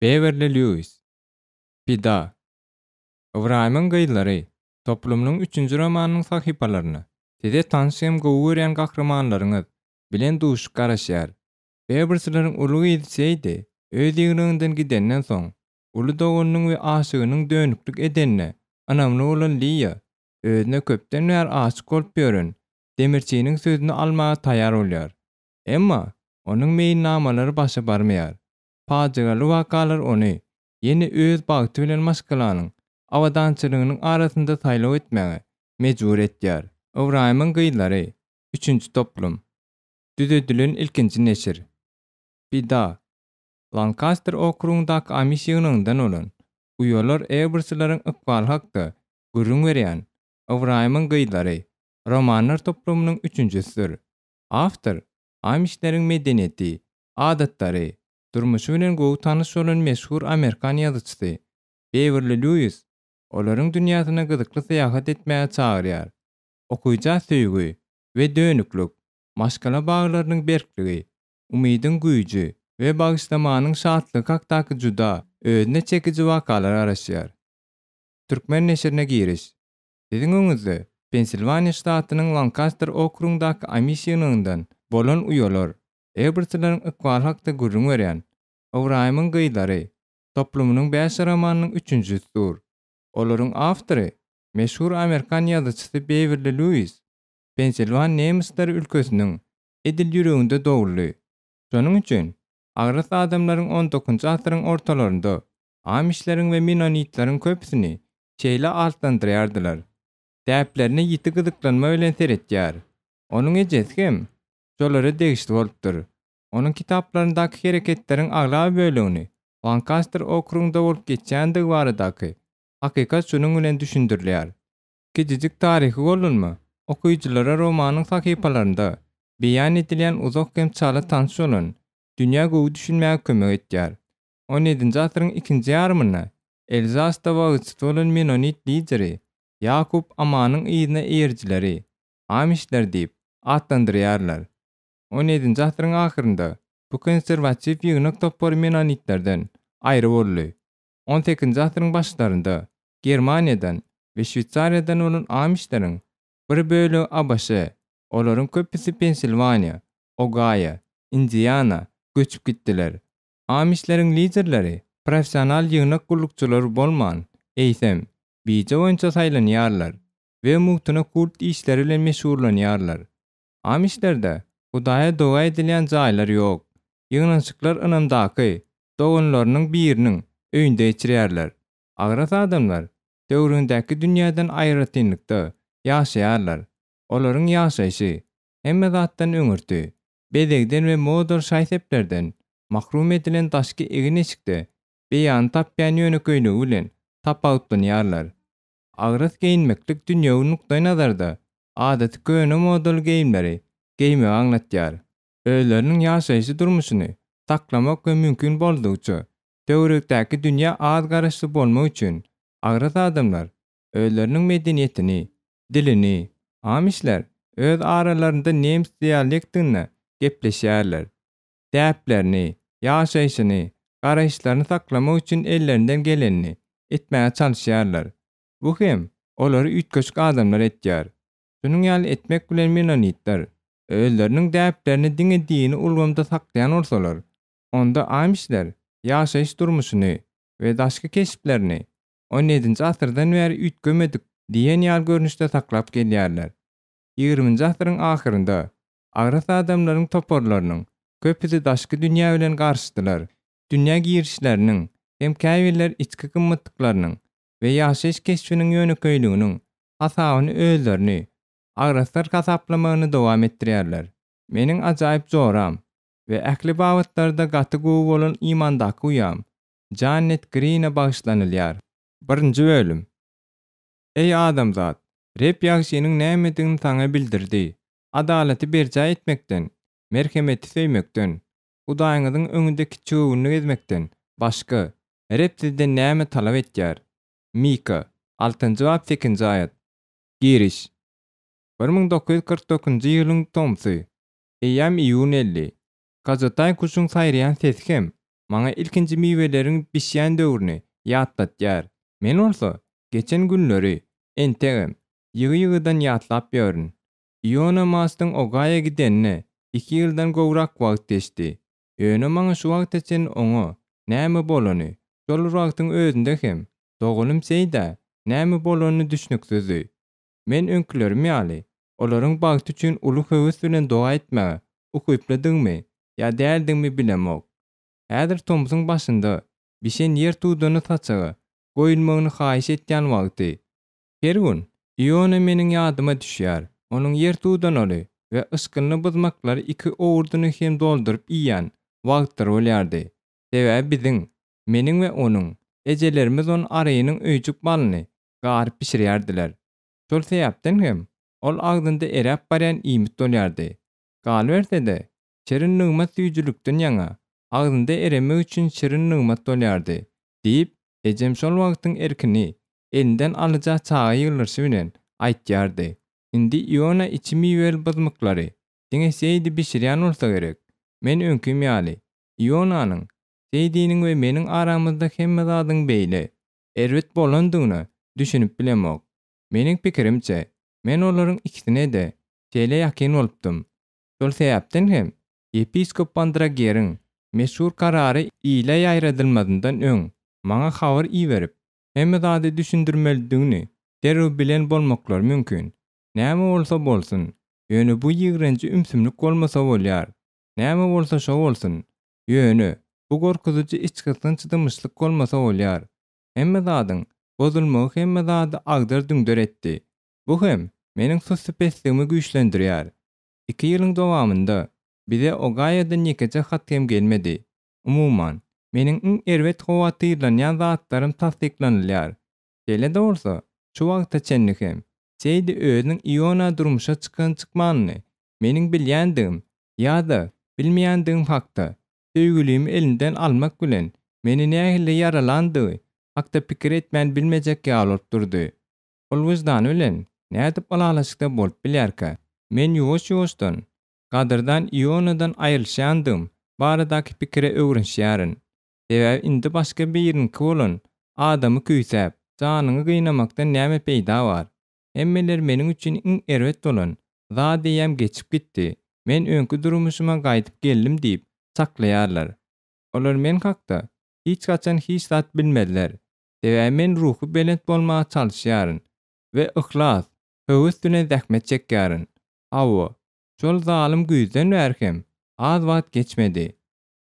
Bewerli Lýuis. Pida. Ybraýymyň gyzlary toplumynyň üçünji romanynyň sahypalarynda size tanyş hem gowy görýän gahrymanlaryňyz bilen duşuşyk garaşýar. Bewersleriň uly gyzy Seýdi öz ýygnagyndan gidenden soň, uly doganynyň we aşygynyň dönüklik edenine ynamly bolan Liýa özüne köpden bäri aşyk bolup ýören demirçiniň sözüni almaga taýýar bolýar. Emma onuň meýilnamalary başa barmaýar. Pajygaly wakalar ony ýene öz bagty bilen maşgalanyň abadançylygynyň arasynda saýlaw etmäge mejbur etýär. Ybraýymyň gyzlary, üçünji toplum. Düzedilen ilkinji neşir. Pida. Lankaster okrugyndaky Amiş ýygnagyndan bolan uýalar Ebersleriň ykbaly hakda gürrüň berýän Ybraýymyň gyzlary romanlar toplumynyň üçünjisidir. Awtor Amişleriň medeniýeti, adatlary, durmuşy bilen gowy tanyş bolan meşhur amerikan ýazyjysy Bewerli Lýuis olaryň dünýäsine gyzykly syýahat etmäge çagyrýar. Okyja söýgi we dönüklik, maşgala baglarynyň berkligi, umydyň güýji we bagyşlamanyň şatlygy hakdaky juda özüne çekiji wakalar garaşýar. Türkmen neşirine giriş. Siziň öňüňizde Pensilwaniýa ştatynyň Lankaster okrugyndaky Amiş ýygnagyndan bolan uýalar, Ebertsleriň ykbaly hakda gürrüň berýän Ybraýymyň gyzlary toplumynyň bäş romanynyň üçünjisi dur. Olaryň awtory, meşhur amerikan ýazyjysy Bewerli Lýuis Pensilwan nemisleri ülkesiniň edil ýüreginde doguldy. Şonuň üçin, agras adamlaryň on dokuzynjy asyryň ortalarynda amişleriň we menonitleriň köpüsini şeýle atlandyrýardylar. Däplerine ýiti gyzyklanma bilen seretýär. Onuň ejesi hem şolara degişli bolupdyr. Onuň kitaplaryndaky hereketleriň aglaba bölegini Lankaster okrugynda bolup geçýändigi baradaky hakykat şunuň bilen düşündirilýär. Kiçijik taryhy gollanma okyjylara romanyň sahypalarynda beýan edilýän uzak hem çala tanyş bolan dünýä gowy düşünmäge kömek etýär. On ýedinji asyryň ikinji ýarymynda Elzasda wagyzçysy bolan menonit lideri Ýakup Amanyň yzyna eýerijileri amişler diýip atlandyrýarlar. On ýedinji asyryň ahyrynda bu konserwatiw ýygnak topary menonitlerden aýry boldy. On sekizinji asyryň başlarynda Germaniýadan we Şweýsariýadan bolan amişleriň bir bölegi ABŞ, olaryň köpüsi Pensilwaniýa, Ogaýa, Indiana göçüp gitdiler. Amişleriň liderleri professional ýygnak gullukçylary bolman, eýsem, bije boýunça saýlanýarlar we mugtuna kult işleri bilen meşgullanýarlar. Amişlerde Hudaýa doga edilýän jaýlar ýok. Ýygnanyşyklar ynamdaky doganlarynyň biriniň öýünde geçirýärler. Agras adamlar töweregindäki dünýäden aýratynlykda ýaşaýarlar. Olaryň ýaşaýşy, hemme zatdan öňürti, bezegden we modaly şaý-seplerden mahrum edilen daşky egin-eşikde beýanyny tapýan ýönekeýligi bilen tapawutlanýarlar. Agras geýinmeklik dünýewi nukdaýnazarda adaty köne modaly geýimleri geýmegi aňlatýar. Özleriniň ýaşaýşy durmuşyny saklamak we mümkin boldugyça Töwerekdäki dünýä az garaşly bolmak üçin agras adamlar özleriniň medeniýetini, dilini, amişler öz aralarynda nemes dialektinde gepleşýärler, däplerini, ýaşaýşyny, garaýyşlaryny saklamak üçin ellerinden gelenini etmäge çalyşýarlar. Bu hem olary üýtgeşik adamlar etýär. Şunuň ýaly etmek bilen menonitler özleriniň däplerini diňe dini ulgamda saklaýan bolsalar, Onda amişler ýaşaýyş durmuşyny we daşky keşplerini on ýedinji asyrdan bäri üýtgemedik diýen ýaly görnüşde saklap gelýärler. Ýigriminji asyryň ahyrynda agras adamlaryň toparlarynyň köpüsi daşky dünýä bilen garyşdylar. Dünýä girişleriniň hem käbirleri içki gymmatlyklarynyň we ýaşaýyş keşbiniň ýönekeýliginiň hasabyny özlerini agraslar hasaplamagyny dowam etdirýärler. Meniň ajaýyp joram, we ähli babatlarda gaty gowy bolan imandaky uýam Jannet Grine bagyşlanylýar. Birinji bölüm. Eý adamzat, Reb ýagşynyň nämedigini saňa bildirdi. Adalaty berjaý etmekden, merhemeti söýmekden, Hudaýyňyzyň öňünde kiçigöwünli gezmekden başga, Reb sizden näme talap etýär? Mika, altynjy bap sekizinji aýat. Giriş. 1949-njy ýylyň tomsy. Eýýäm iýun elli. Gajataý guşuň saýraýan sesi hem. maňa ilkinji miweleriň bişýän döwrüni ýatlatýar. Men bolsa geçen günleri entegem ýygy-ýygydan ýatlap ýörün. Iona Mastyň Ogaýa gidenine iki ýyldan gowrak wagt geçdi. Ýöne maňa şu wagta çenli oňa näme bolany, şol bir wagtyň özünde hem doganym Seýdä näme bolany düşnüksizdi. Men öňkülerim ýaly, olaryň bagty üçin uly höwes bilen doga etmäge ukyplydygymy ýa däldigimi bilemok. Häzir tomsuň başynda bişen ýer tudana saçaga goýulmagyny haýyş etýän wagty. Her gün Iona meniň ýadyma düşýär. Onuň ýer tudanaly we yşgynly byzmaklary iki owurdyny hem dolduryp iýýän wagtlary bolýardy. Sebäbi biziň, meniň we onuň, ejelerimiz ony arynyň öýjük balyny garyp bişirýärdiler. Şol sebäpden hem ol agzynda eräp barýan iýmit bolýardy. Galyberse-de, şirin nygmat süýjülikden ýaňa agzynda eremek üçin şirin nygmat bolýardy, diýip, ejem şol wagtyň erkini elinden alyja çaga ýylgyryşy bilen aýtýardy. Indi Iona içi miweli byzmyklary diňe Seýdi bişirýän bolsa gerek. Men öňkim ýaly, Ionanyň, Seýdiniň we meniň aramyzda hemme zadyň beýle erbet bolandygyna düşünip bilemok. Meniň pikirimçe, men olaryň ikisine-de şeýle ýakyn bolupdym. Şol sebäpden hem ýepiskop Bandrageriň meşhur karary ile ýaýradylmazyndan öň maňa habar iberip, hemme zady düşündirmelidigini derrew bilen bolmaklary mümkin. Näme bolsa bolsun, ýöne bu ýigrenji ümsümlik bolmasa bolýar. Näme bolsa şo bolsun, Ýöne, bu gorkuzyjy içgysgynç dymyşlyk bolmasa bolýar. Hemme zadyň bozulmagy hemme zady agdar-düňder etdi. Bu hem meniň sussupesligimi güýçlendirýär. Iki ýylyň dowamynda bize Ogaýadan ýekeje hat hem gelmedi. Umuman, meniň iň erbet howatyrlanýan zatlarym tassyklanylýar. Şeýle-de bolsa, şu wagta çenli hem Seýdi özüniň Iona durmuşa çykan-çykmanyny meniň bilýändigim ýa-da bilmeýändigim hakda, söýgülimi elimden almak bilen meni nähili ýaralandygy hakda pikir etmän bilmejek ýaly bolup durdy. Ol wyždany bilen nädip ylalaşykda bolup bilýärkä? Men ýuwaş-ýuwaşdan gadyrdan Ionadan aýrylyşýandygym baradaky pikire öwrenişýärin. Sebäbi indi başga biriniňki bolan adamy küýsäp, janyňy gynamakdan näme peýda bar? Hemmeler meniň üçin iň erbet bolan zat eýýäm geçip gitdi, men öňki durmuşyma gaýdyp geldim diýip çaklaýarlar. Olar men hakda hiç haçan hiç zat bilmezler. Sebäbi men ruhy belent bolmaga çalyşýaryn we yhlas, höwes bilen zähmet çekýärin. Hawa, şol zalym güýzden bäri hem az wagt geçmedi.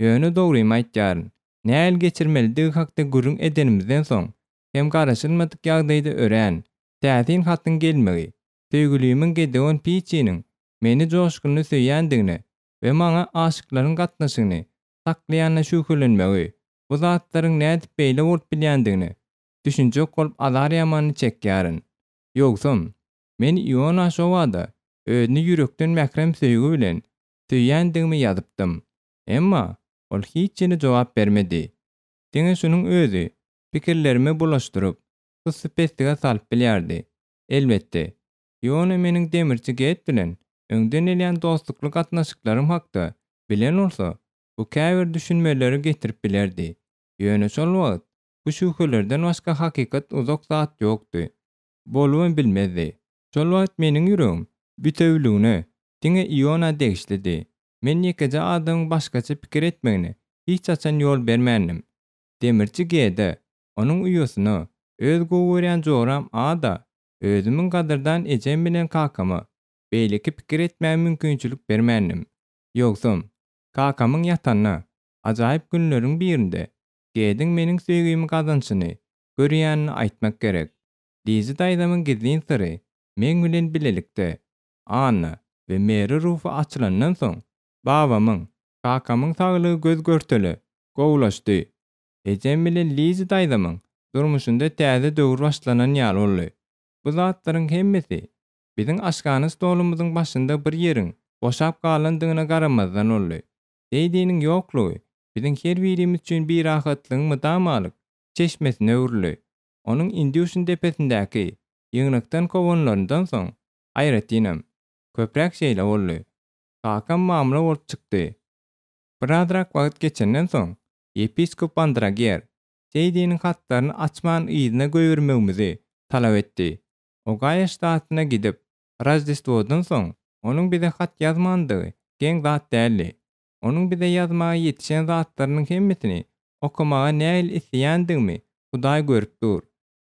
Ýöne dogrymy aýtýaryn, nähili geçirmelidigi hakda gürrüň edenimizden soň hem garaşylmadyk ýagdaýda örän täsin hatyň gelmegi, söýgülimiň Gedeon Piçiniň meni joşgunly söýýändigine we maňa aşyklaryň gatnaşygyny saklaýanyna şübhelenmegi, bu zatlaryň nädip beýle bolup bilýändigine düşünjek bolup azar-ýamanyny çekýärin. Ýogsam, men Iona şobada özüni ýürekden mährem söýgi bilen söýýändigimi ýazypdym. Emma ol hiç hili jogap bermedi. Diňe şunuň özi pikirlerimi bulaşdyryp, sussupeslige salyp bilýärdi. Elbetde, Iona meniň demirçi Ged bilen öňden gelýän dostlukly gatnaşyklarym hakda bilen bolsa, bu käbir düşünmelere getirip bilerdi. Ýöne şol wagt bu şübhelerden başga hakykat uzak zat ýokdy. Bolubam bilmezdi. Şol wagt meniň ýüregim bitewüligine diňe Iona degişlidi. Men ýekeje adamyň başgaça pikir etmegine hiç haçan ýol bermändim. Demirçi G-de, onuň uýasyna, öz gowy görýän joram A-da, özümiň gadyrdan ejem bilen kakama beýleki pikir etmäge mümkinçilik bermändim. Ýogsam, kakamyň ýatanyna ajaýyp günleriň birinde G-diň meniň söýgimi gazanyşyny görýänini aýtmak gerek. Lizi daýzamyň gizlin syry meň bilen bilelikde Anna we Meri Rufa açylandan soň, babamyň, kakamyň saglygy göz-görtele gowulaşdy. Ejem bilen Lizi daýzamyň durmuşynda täze döwür başlanan ýaly boldy. Bu zatlaryň hemmesi biziň aşhana stolumyzyň başynda bir ýeriň boşap galandygyna garamazdan boldy. Seýdiniň ýoklugy biziň her birimiz üçin birahatlygyň mydamalyk çeşmesine öwrüldi. Onuň Indýuşin depesindäki ýygnakdan kowanlaryndan soň, aýratynam, köpräk şeýle boldy. Kakam mamla bolup çykdy. Birazrak wagt geçenden soň, Ýepiskop Andrager Seýdiniň hatlaryny açman yzyna goýbermegimizi talap etdi. Ogaýa ştatyna gidip, Roždestwodan soň onuň bize hat ýazmandygy geň zat däldi. Onuň bize ýazmaga ýetişen zatlarynyň hemmesini okamaga nähili isleýändigimi Hudaý görüp dur.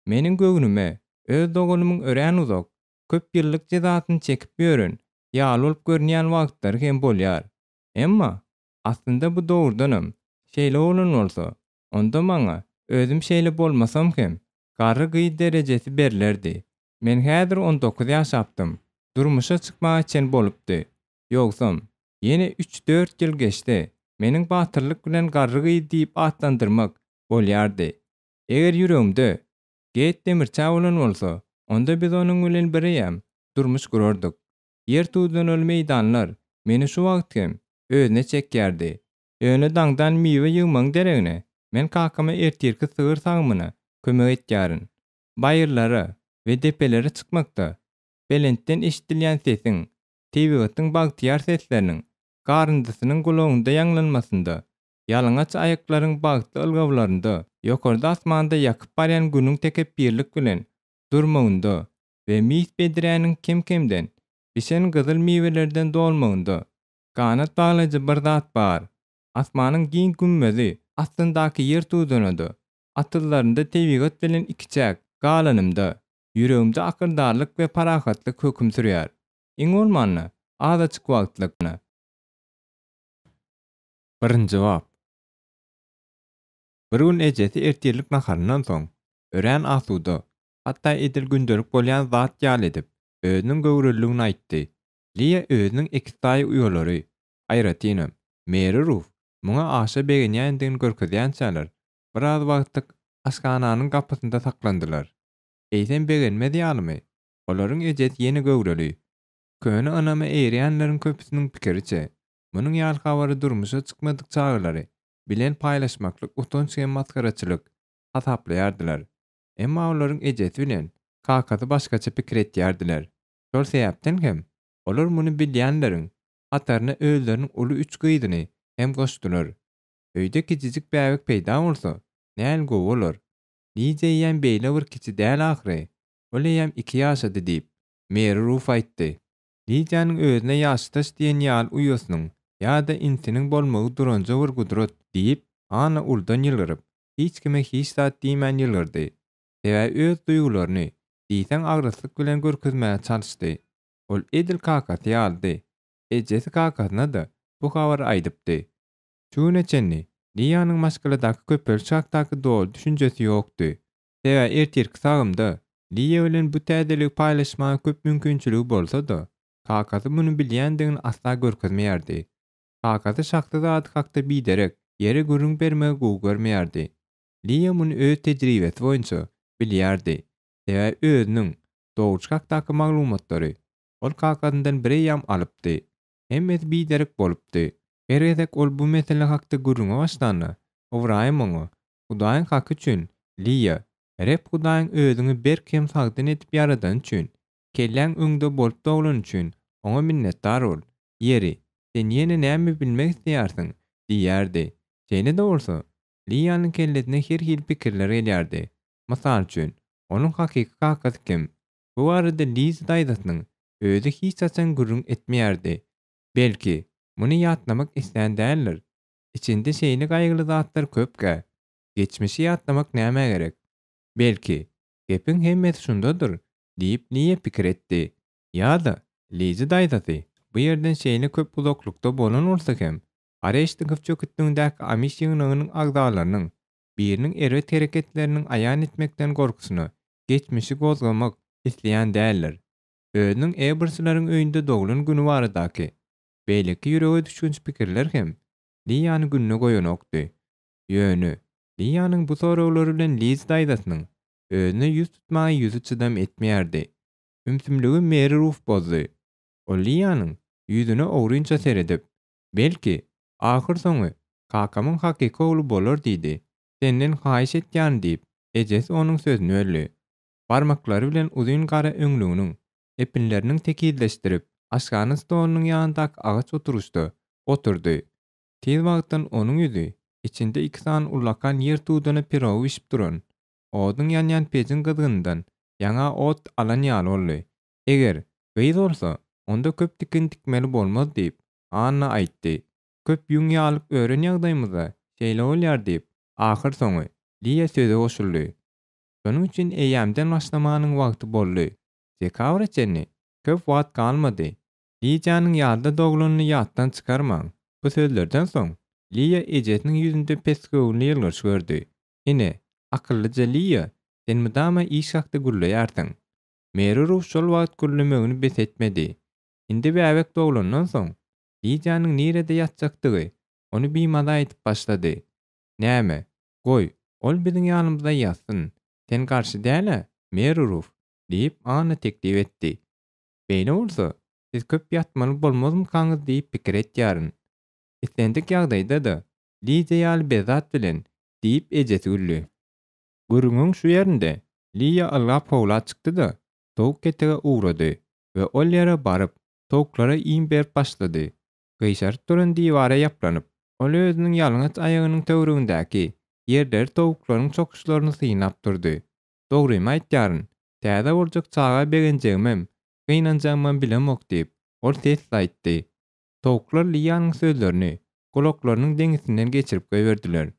Meniň göwnüme, öz doganymyň örän uzak, köp ýyllyk jezasyny çekip ýören ýaly bolup görünýän wagtlary hem bolýar. Emma, aslynda bu dogrudanam, şeýle bolan bolsa, onda maňa, özüm şeýle bolmasam hem, garry gyz derejesi berlerdi. Men häzir 19 ýaşapdym. Durmuşa çykmaga çen bolupdy. Ýogsam, ýene üç-dört ýyl geçse, meniň batyrlyk bilen garry gyz diýip atlandyrmak bolýardy. Eger ýüregimde Geýt demirçä bolan bolsa, onda biz onuň bilen bireýýäm durmuş gurardyk. Ýer tuzlanaly meýdanlar meni şu wagt hem özüne çekýärdi. Ýöne daňdan miwe ýygmagyň deregine, men kakama ertirki sygyr sagymyna kömek etýärin. Baýyrlara we depelere çykmakda belentden eşidilýän sesiň, tebigatyň bagtyýar sesleriniň garyndysynyň gulagyňda ýaňlanmasynda, ýalaňaç aýaklaryň bagtly ylgawlarynda, ýokarda asmanda ýakyp barýan Günüň tekepbirlik bilen durmagynda we mis bedräniň kem-kemden bişen gyzyl miwelerden dolmagynda ganat baglaýjy bir zat bar. Asmanyň giň gümmezi astyndaky ýer tuzanada, atyzlarynda tebigat bilen ikiçäk galanymda, ýüregimde akyldarlyk we parahatlyk höküm sürýär. Iň bolmanda, azajyk wagtlyk. Birinji bap. Bir gün ejesi ertirlik naharyndan soň, örän asuda, hatda edil gündelik bolýan zat ýaly edip, özüniň göwreliligini aýtdy. Liýa özüniň ekiztaýy uýalary, aýratynam, Meri Ruf, muňa aşa begenýändigini görkezýänçäler, biraz wagtlyk aşhananyň gapysynda saklandylar. Eýsem begenmez ýalymy? Olaryň ejesi ýene göwreli. Köne ynama eýerýänleriň köpüsiniň pikiriçe, munuň ýaly habary durmuşa çykmadyk çagalary bilen paýlaşmaklyk utanç hem masgaraçylyk hasaplaýardylar. Emma olaryň ejesi bilen kakasy başgaça pikir etýärdiler. Şol sebäpden hem olar muny bilýänleriň hataryna özleriniň uly üç gyzyny hem goşdular. Öýde kiçijik bäbek peýda bolsa, näl gowy bolar. Lije eýýäm beýle bir kiçi däl ahyry, ol eýýäm iki ýaşady diýip, Meri Ruf aýtdy. Lijäniň özüne ýaşdaş diýen ýaly uýasynyň ýa-da inisiniň bolmagy duranja bir gudrat, diýip, Anna uludan ýylgyryp, hiç kime hiç zat diýmän ýylgyrdy. Sebäbi öz duýgularyny diýseň agraslyk bilen görkezmäge çalyşdy. Ol edil kakasy ýalydy. Ejesi kakasyna-da bu habary aýdypdy. Şu güne çenli Liýanyň maşgaladaky köpeliş hakdaky doly düşünjesi ýokdy. Sebäbi ertirki sagymda Liýa bilen bu täzeligi paýlaşmaga köp mümkinçiligi bolsa-da, kakasy muny bilýändigini asla görkezmeýärdi. Kakasy şahsy zady hakda biderek ýere gürrüň bermegi gowy görmeýärdi. Liýa muny öz tejribesi boýunça bilýärdi, sebäbi özüniň dogruçy hakdaky maglumatlary ol kakasyndan bireýýäm alypdy. Hemmesi biderek bolupdy. Her gezek ol bu mesele hakda gürrüňe başlanda, Ybraýym oňa, Hudaýyň haky üçin, Liýa, Reb Hudaýyň özüňi berk hem sagdyn edip ýaradany üçin, kelläň öňde bolup doglany üçin Oňa minnetdar bol. Ýeri, sen ýene näme bilmek isleýärsiň? diýýärdi. Şeýle-de bolsa, Liýanyň kellesine her hili pikirler gelýärdi. Mysal üçin, onuň hakyky kakasy kim? Bu barada Liza daýzasynyň özi hiç haçan gürrüň etmeýärdi. Belki, muny ýatlamak islän däldir. Içinde şeýle gaýgyly zatlar köpkä, geçmişi ýatlamak nämä gerek? Belki, gepiň hemmesi şundadyr diýip Liýa pikir etdi. Ýa-da, Liza daýzasy bu ýerden şeýle köp uzaklykda bolan bolsa hem, Areşnikow çöketligindäki Amiş ýygnagynyň agzalarynyň biriniň erbet hereketleriniň aýan etmekden gorkusyna geçmişi gozgamak isleýän däldir. Özüniň Eberslerin öýünde doglan güni baradaky beýleki ýürege düşgünç pikirler hem Liýany gününe goýanokdy. Ýöne, Liýanyň bu soraglary bilen Liz daýzasynyň özüne ýüz tutmaga ýüzi çydam etmeýärdi. Ümsümligi Meri Ruf bozdy. Ol Liýanyň ýüzüne ogrynça seredip, Belki, ahyrsoňy kakamyň hakyky ogly bolar diýdi. Senden haýyş etýärin diýip, ejesi onuň sözüni böldi. Barmaklary bilen uzyn gara öňlüginiň epinleriniň tekizleşdirip, aşhana stolunyň ýanyndaky agaç oturgyçda oturdy. Tiz wagtdan onuň ýüzi. Içinde iki sany ullakan ýer tudana pirogy bişip duran, oduň ýanýan pejiň gyzgynyndan ýaňa ot alan ýaly boldy. Eger, gyz bolsa, onda köp tikin tikmeli bolmaz diýip, Anna aýtdy. Köp ýüň ýalyk ören ýagdaýymyzda şeýle bolýar diýip, ahyrsoňy, Liýa söze goşuldy. Şonuň üçin eýýämden başlamanyň wagty boldy. Dekabra çenli köp wagt galmady. Lidiýanyň ýazda doglanyny ýatdan çykarmaň. Bu sözlerden soň, Liýa ejesiniň ýüzünde pesgöwünli ýylgyryş gördi. Ine, akyllyja Liýa, sen mydama iş hakda gürleýärsiň. Meri Ruf şol wagt gürlemegini bes etmedi. Indi bäbek doglandan soň, Lidiýanyň nirede ýatjakdygy ony bimaza edip başlady. Näme, goý, ol biziň ýanymyzda ýatsyn. Sen garşy däl-ä, Meri Ruf? diýip, Anna teklip etdi. Beýle bolsa, siz köp ýatmaly bolmazmykaňyz diýip pikir etýärin. Islendik ýagdaýda-da, Lidiýa ýaly bezzat bilen, diýip, ejesi güldi. Gürrüňiň şu ýerinde Liýa ylgap howla çykdy-da, towuk ketege ugrady we ol ýere baryp, towuklara iým berip başlady. Gyşaryp duran diwara ýaplanyp, ol özüniň ýalňaç aýagynyň töweregindäki ýerleri towuklaryň çokuşlaryny synlap durdy. Dogrymy aýtýaryn, täze boljak çaga begenjegimem, gynanjagymam bilemok diýip, ol sesli aýtdy. Towuklar Liýanyň sözlerini gulaklarynyň deňisinden geçirip goýberdiler.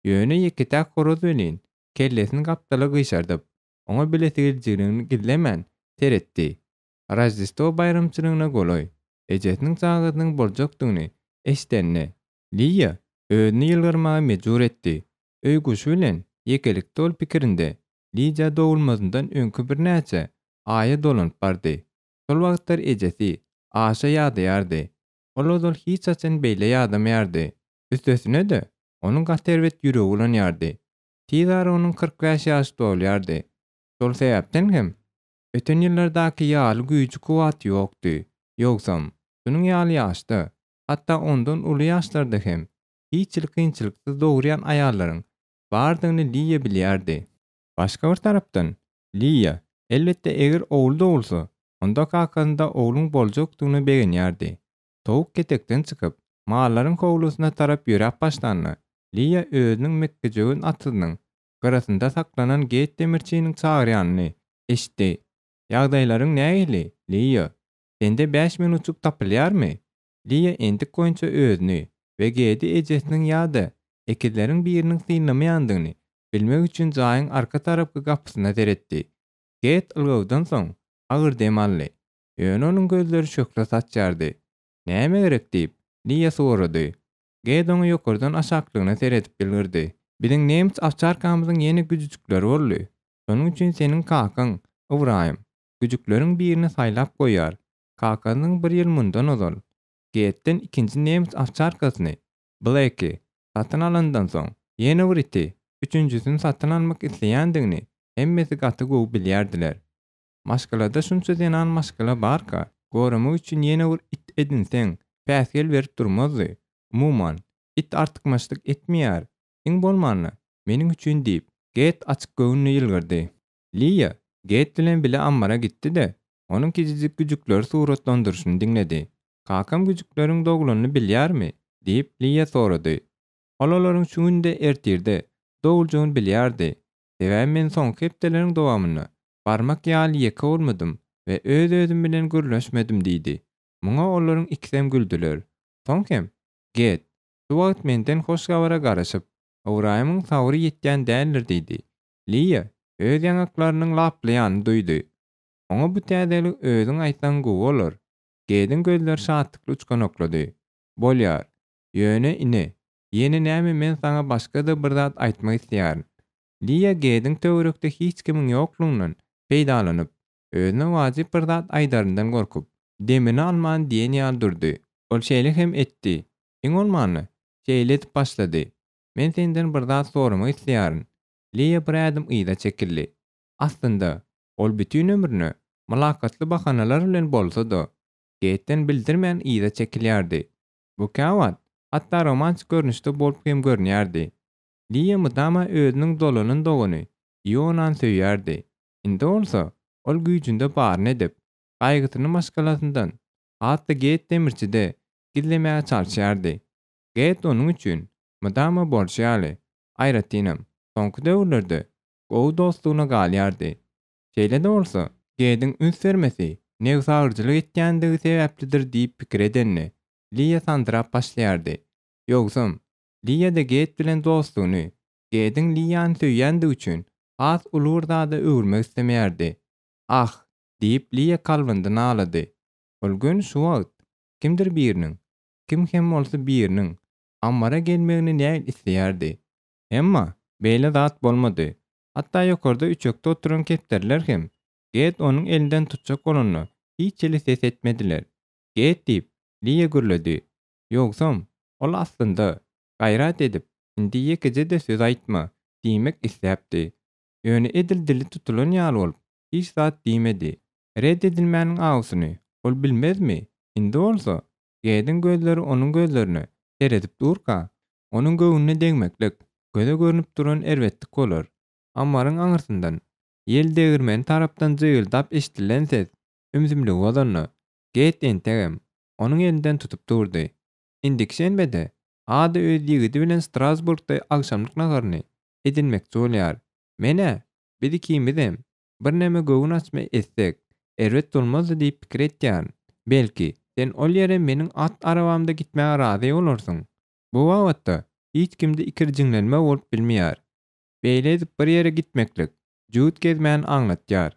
Ýöne ýeke-täk horaz welin, kellesini gapdala gyşardyp, oňa bilesigelijiligini gizlemän, seretdi. Roždestwo baýramçylygyna golaý, ejesiniň çagasynyň boljakdygyny eşidende, Liýa özüni ýylgyrmaga mejbur etdi. Öý guşy bilen ýekelikde ol pikirinde Lidiýa dogulmazyndan öňki birnäçe aýa dolanyp bardy. Şol wagtlar ejesi aşa ýadaýardy. Ol ozal hiç haçan beýle ýadamaýardy. Üstesine-de, onuň gaty erbet ýüregi bulanýardy. Tiz ara onuň 45 ýaşy dolýardy. Şol sebäpden hem, öten ýyllardaky ýaly güýji-kuwwaty ýokdy. Ýogsam, şunuň ýaly ýaşda, hatda ondan uly ýaşlarda hem hiç hili kynçylyksyz dogurýan aýallaryň bardygyny Liýa bilýärdi. Başga bir tarapdan, Liýa, elbetde eger ogul dogulsa, onda kakasynda ogluň boljakdygyna begenýärdi. Towuk ketekden çykyp, mallaryň howlusyna tarap ýöräp başlanda, Liýa özüniň mekgejöwen atyzynyň gyrasynda saklanan Geýt demirçiniň çagyrýanyny eşitdi. Ýagdaýlaryň nähili, Liýa? Sende bäş minutjyk tapylýarmy? Liýa endik boýunça özüni we Gedi ejesiniň ýa-da ekizleriň biriniň synlamaýandygyny bilmek üçin jaýyň arka tarapky gapysyna seretdi. Ged ylgawdan soň agyr dem aldy. Ýöne onuň gözleri şöhle saçýardy. Näme gerek diýip, Liýa sorady. Ged oňa ýokardan aşaklygyna seredip ýylgyrdy. Biziň nemes owçarkamyzyň ýene güjüjikleri boldy. Şonuň üçin seniň kakaň, Ybraýym, güjükleriň birini saýlap goýýar. Kakasynyň bir ýyl mundan ozal, Getden ikinji nemes owçarkasyny, Bleki, satyn alandan soň, ýene bir iti, üçünjisini satyn almak isleýändigini hemmesi gaty gowy bilýärdiler. Maşgalada şunça zenan maşgala barka, goramak üçin ýene bir it edinseň, päsgel berip durmazdy. Umuman, it artykmaçlyk etmeýär, iň bolmanda, meniň üçin diýip, Get açykgöwünli ýylgyrdy. Liýa Get bilen bile ammara gitdi-de, onuň kiçijik güjükleri suratlandyryşyny diňledi. Kakam güjükleriň dogulanyny bilýärmi? diýip, Liýa sorady. Ol olaryň şu günde, ertirde doguljagyny bilýärdi. Sebäbi men soňky hepdeleriň dowamynda barmak ýaly ýeke bolmadym we öz-özüm bilen gürleşmedim diýdi. Muňa olaryň ikisem güldüler. Soň hem, Get, şu wagt menden hoş habara garaşyp, Ybraýymyň sabry ýetýän däldir diýdi. Liýa öz ýaňaklarynyň laplaýanyny duýdy. Oňa bu täzeligi özüň aýtsaň gowy bolar. Gediň gözleri şatlykly uçganaklady. Bolýar. Ýöne, ine, ýene näme men saňa başga-da bir zat aýtmak isleýärin. Liýa Gediň töwerekde hiç kimiň ýoklugyndan peýdalanyp, özüne wajyp bir zat aýdaryndan gorkup, demini alman diýen ýaly durdy. Ol şeýle hem etdi. Iň bolmanda, şeýle edip başlady. Men senden bir zat soramak isleýärin. Liýa bir ädim yza çekildi. Aslynda, ol bütin ömrüne mylakatly bahanalar bilen bolsa-da, Geýtden bildirmän yza çekilýärdi. Bu käwagt, hatda romantik görnüşde bolup hem görünýärdi. Liýa mydama özüniň dolanan dogany Ionany söýýärdi. Indi bolsa, ol güýjünde baryny edip, gaýgysyny maşgalasyndan, hat-da Geýt demirçide gizlemäge çalyşýardy. Geýt onuň üçin. Mydama bolşy ýaly, aýratynam, soňky döwürlerde gowy dostlugyna galýardy. Şeýle-de bolsa, Gediň üns bermesi nebsagyryjylyk etýändigi sebäplidir diýip pikir edende, Liýa sandyrap başlaýardy. Ýogsam, Liýa-da Ged bilen dostlugyny, Gediň Liýany söýýändigi üçin has uly bir zada öwürmek islemeýärdi. Ah! diýip, Liýa kalbynda nalady. Ol göni şu wagt kimdir biriniň, kim hem bolsa biriniň ammara gelmegini näil isleýärdi. Emma beýle zat bolmady. Hatda ýokarda üçekde oturan kepderiler hem Ged onuň elinden tutjak bolanda hiç hili ses etmediler. Ged diýip, Liýa gürledi. Ýogsam, ol aslynda, gaýrat edip, indi ýekeje-de söz aýtma diýmek isläpdi. Ýöne edil dili tutulan ýaly bolup, hiç zat diýmedi. Ret edilmäniň awusyny ol bilmezmi? Indi bolsa, Gediň gözleri onuň gözlerine seredip durka, onuň göwnüne degmeklik, göze görnüp duran erbetlik bolar. Ammaryň aňyrsyndan, ýel degirmeni tarapdan jygyldap eşidilen ses ümsümligi bozanda, Ged entegem onuň elinden tutup durdy. Indiki şenbede Ada öz ýigidi bilen Strasburgda agşamlyk naharyny edinmekçi bolýar. Men-ä, biz ikimizem birneme göwün açma etsek, erbet bolmazdy diýip pikir etýärin. Belki, sen ol ýere meniň at arabamda gitmäge razy bolarsyň. Bu babatda hiç kimde ikirjiňlenme bolup bilmeýär. Beýle edip bir ýere gitmeklik, jübüt gezmäni aňlatýar.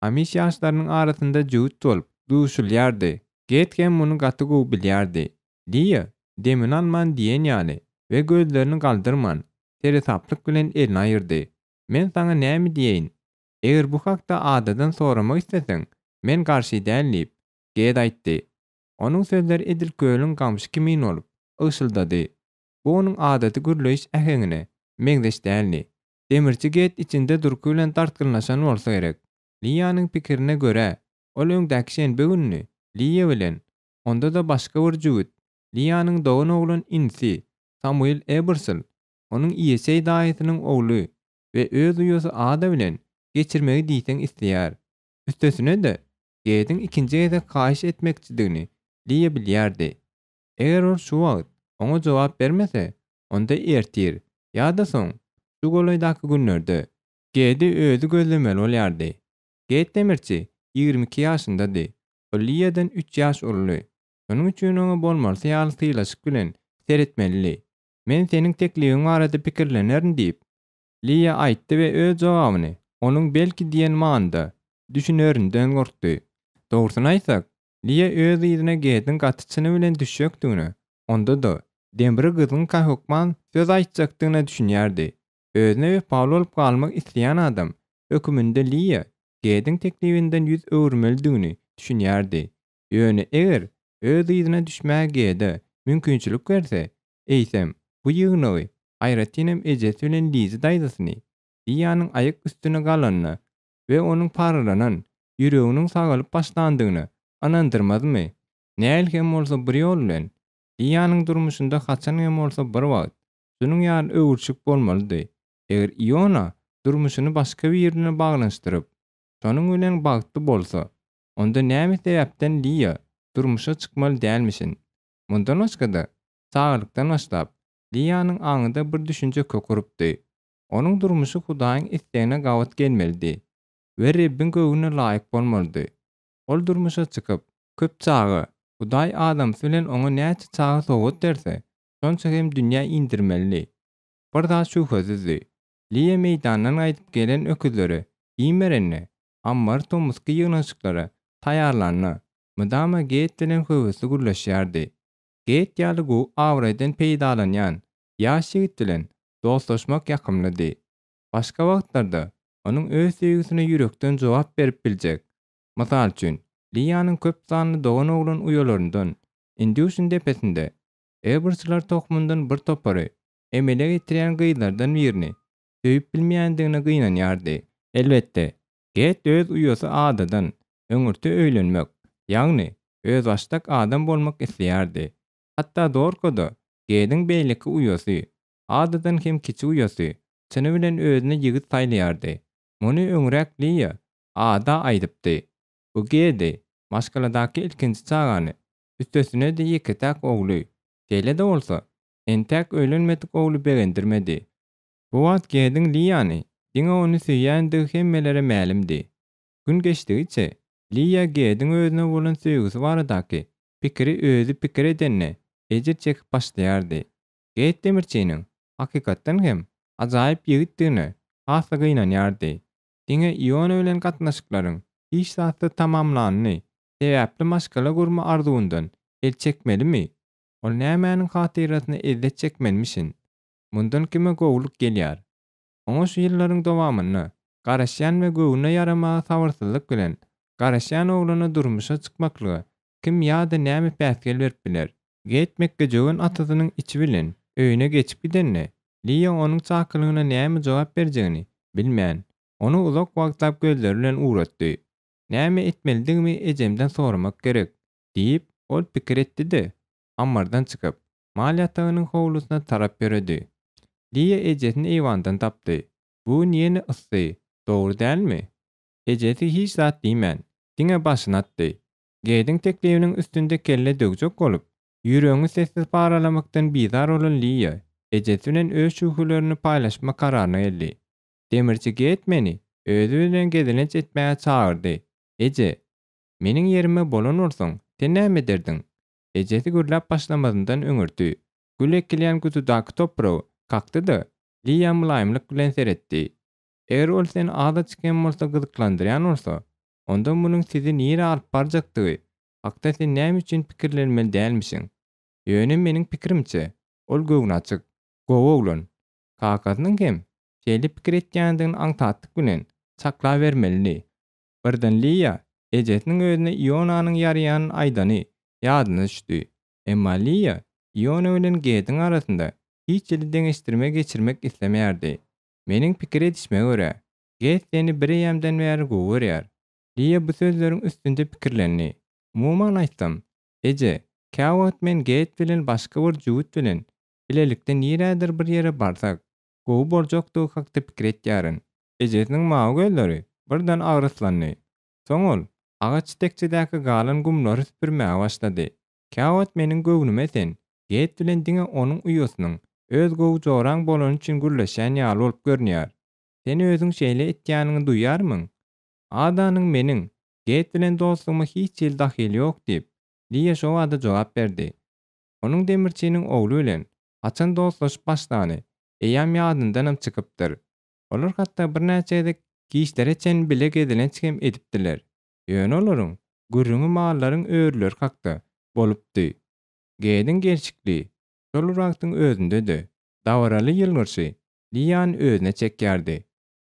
Amiş ýaşlarynyň arasynda jübüt bolup duşulýardy. Get hem muny gaty gowy bilýärdi. Liýa demini alman diýen ýaly we gözlerini galdyrman, seresaplyk bilen elini aýyrdy. Men saňa näme diýeýin? Eger bu hakda Adadan soramak isleseň, men garşy däl diýip, Ged aýtdy. Onuň sözleri edil kölüň gamşy kimin bolup, ygşyldady. Bu onuň adaty gürleýiş äheňine meňzeş däldi. Demirçi Ged içinde durky bilen dartgynlaşan bolsa gerek. Liýanyň pikirine görä, ol öňdäki şenbe gününi Liýa bilen, onda-da başga bir jübüt, Liýanyň doganoglan inisi Samuel Ebersol, onuň Iýeseý daýysynyň ogly we öz uýasy Ada bilen geçirmegi diýseň isleýär. Üstesine-de, Gediň ikinji gezek haýyş etmekçidigini Liýa bilýärdi. Eger ol şu wagt oňa jogap bermese, onda ertir ýa-da soň, şu golaýdaky günlerde Gedi özi gözlemeli bolýardy. Ged demirçi 22 ýaşyndady. Ol Liýadan üç ýaş uludy. Şonuň üçin oňa bolmalysy ýaly sylaşyk bilen seretmelidi. Men seniň teklibiň barada pikirlenerin diýip, Liýa aýtdy we öz jogabyny onuň belki diýen manyda düşünerinden gorkdy. Dogrusyny aýtsak, Liýa öz yzyna Gediň gaty çyny bilen düşjekdigine, onda-da, demri gyzgynka hökman söz aýtjakdygyna düşünýärdi. Özüne wepaly bolup galmak isleýän adam höküminde Liýa Gediň teklibinden ýüz öwürmelidigini düşünýärdi. Ýöne eger öz yzyna düşmäge Gede mümkinçilik berse, eýsem, bu ýygnagy, aýratynam ejesi bilen Lizi daýzasyny, Liýanyň aýak üstüne galanyna we onuň paralanan ýüreginiň sagalyp başlandygyna ynandyrmazmy? Nähili hem bolsa bir ýol bilen, Liýanyň durmuşynda haçan hem bolsa bir wagt şunuň ýaly öwrülişik bolmalydy. Eger Iona durmuşyny başga biri bilen baglanyşdyryp, şonuň bilen bagtly bolsa, onda näme sebäpden Liýa durmuşa çykmaly dälmişin? Mundan başga-da, çagalykdan başlap, Liýanyň aňynda bir düşünje kök urupdy. Onuň durmuşy Hudaýyň islegine gabat gelmelidi we Rebbiň göwnüne laýyk bolmalydy. Ol durmuşa çykyp, köp çaga, Hudaý adamsy bilen oňa näçe çaga sowgat berse, şonça hem dünýä indirmelidi. Bir zat şübhesizdi, Liýa meýdandan gaýdyp gelen öküzlere iým berende, ammary tomusky ýygnanyşyklara taýýarlanda, mydama Geýt bilen höwesli gürleşýärdi. Geýt ýaly gowy abraýdan peýdalanýan ýaş ýigit bilen dostlaşmak ýakymlydy. Başga wagtlarda onuň öz söýgüsine ýürekden jogap berip biljek, mysal üçin, Liýanyň köp sanly dogan-oglan uýalaryndan Indýuşin depesinde Ebersler tohumyndan bir topary emele getirýän gyzlardan birini söýüp bilmeýändigine gynanýardy. Elbetde, Get öz uýasy Adadan öňürti öýlenmek, ýagny özbaşdak adam bolmak isleýärdi. Hatda Dorka-da Gediň beýleki uýasy, Adadan hem kiçi uýasy, çyny bilen özüne ýigit saýlaýardy. Muny öňräk Liýa Ada aýdypdy. Bu Gedi, maşgaladaky ilkinji çagany, üstesine-de ýeke-täk ogly. Şeýle-de bolsa, Entäk öýlenmedik ogly begendirmedi. Bu wagt Gediň Liýany diňe ony söýýändigi hemmelere mälimdi. Gün geçdigiçe, Liýa Gediň özüne bolan söýgüsi baradaky pikiri özi pikir edende ejir çekip başlaýardy. Ged demirçiniň, hakykatdan hem, ajaýyp ýigitdigine has-da gynanýardy. Diňe Iona bilen gatnaşyklaryň hiç zatsyz tamamlanyny sebäpli maşgala gurma arzuwyndan el çekmelimi? Ol nämäniň hatyrasyna ezzet çekmelimişin? Mundan kime gowulyk gelýär? Oňa şu ýyllaryň dowamynda garaşýan we göwnüne ýaramaga sabyrsyzlyk bilen garaşýan oglana durmuşa çykmaklyga kim ýa-da näme päsgel berip biler? Geýt mekgejöwen atasynyň içi bilen öýüne geçip gidende, Liýa onuň çakylygyna näme jogap berjegini bilmän, ony uzak wagtlap gözleri bilen ugratdy. Näme etmelidigimi ejemden soramak gerek, diýip, ol pikir etdi-de, ammardan çykyp, mal ýatagynyň howlusyna tarap ýöredi. Liýa ejesini eýwandan tapdy. Bu gün ýene yssy, dogry dälmi? Ejesi hiç zat diýmän, diňe başyny atdy. Gediň teklibiniň üstünde kelle döwjek bolup, ýüregiňi sessiz paralamakdan bizar bolan Liýa ejesi bilen öz şübhelerini paýlaşma kararyna geldi. Demirçi Ged meni özi bilen gezelenç etmäge çagyrdy. Eje, meniň ýerime bolan bolsaň, sen näme ederdiň? Ejesi gürläp başlamazyndan öňürti, gül ekilýän gutudaky topragy kakdy-da, Liýa mylaýymlyk bilen seretdi. Eger ol seni azajyk hem bolsa gyzyklandyrýan bolsa, onda munuň sizi nirä alyp barjakdygy hakda sen näme üçin pikirlenmeli dälmişiň? Ýöne meniň pikirimçe, ol göwnaçyk, gowy oglan. Kakasynyň hem şeýle pikir etýändigini aňsatlyk bilen çaklabermelidi. Birden Liýa ejesiniň özüne Ionanyň ýaraýanyny aýdany ýadyna düşdi. Emma Liýa Iona bilen Gediň arasynda hiç hili deňeşdirme geçirmek islemeýärdi. Meniň pikir edişime görä, Ged seni bireýýämden bäri gowy görýär. Liýa bu sözleriň üstünde pikirlendi. Umuman aýtsam, eje, käwagt men Ged bilen başga bir jübüt bilen bilelikde nirädir bir ýere barsak, gowy boljakdygy hakda pikir etýärin. Ejesiniň mawy gözleri birden agraslandy. Soň ol agaç tekjedäki galan gumlary süpürmäge başlady. Käwagt meniň göwnüme sen Ged bilen diňe onuň uýasynyň öz gowy joraň bolany üçin gürleşýän ýaly bolup görünýär. Sen özüň şeýle etýäniňi duýýarmyň? Adanyň meniň Ged bilen dostlugyma hiç hili dahyly ýok diýip, Liýa şobada jogap berdi. Onuň demirçiniň ogly bilen haçan dostlaşyp başlany eýýäm ýadyndanam çykypdyr. Olar hatda birnäçe gezek giçlere çenli bile gezelenç hem edipdiler. Ýöne olaryň gürrüňi mallaryň örüleri hakda bolupdy. Gediň gelşikli, şol bir wagtyň özünde-de, dabaraly ýylgyrşy Liýany özüne çekýärdi.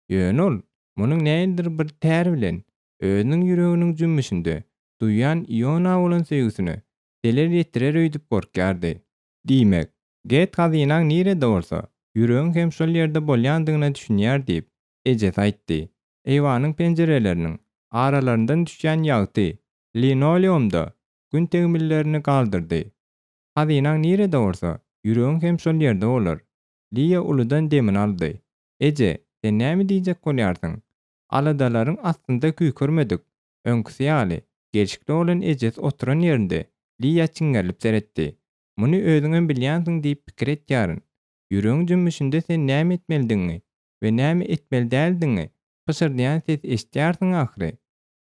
Ýöne ol munuň nähilidir bir tär bilen özüniň ýüreginiň jümmüşinde duýýan Iona bolan söýgüsine zelel ýetirer öýdüp gorkýardy. Diýmek, Ged hazynaň nirede bolsa, ýüregiň hem şol ýerde bolýandygyna düşünýär diýip, ejesi aýtdy. Eýwanyň penjireleriniň aralaryndan düşýän ýagty linoleumda gün tegmillerini galdyrdy. Hazynaň nirede bolsa, ýüregiň hem şol ýerde bolar. Liýa uludan demini aldy. Eje, sen näme diýjek bolýarsyň? Aladalaryň astynda küýkermedik, öňküsi ýaly, gelşikli bolan ejesi oturan ýerinde Liýa çiňňerilip seretdi. Muny özüňem bilýänsiň diýip pikir etýärin. Ýüregiň jümmüşinde sen näme etmelidigiňi we näme etmeli däldigiňi pyşyrdaýan sesi eşidýärsiň ahyry.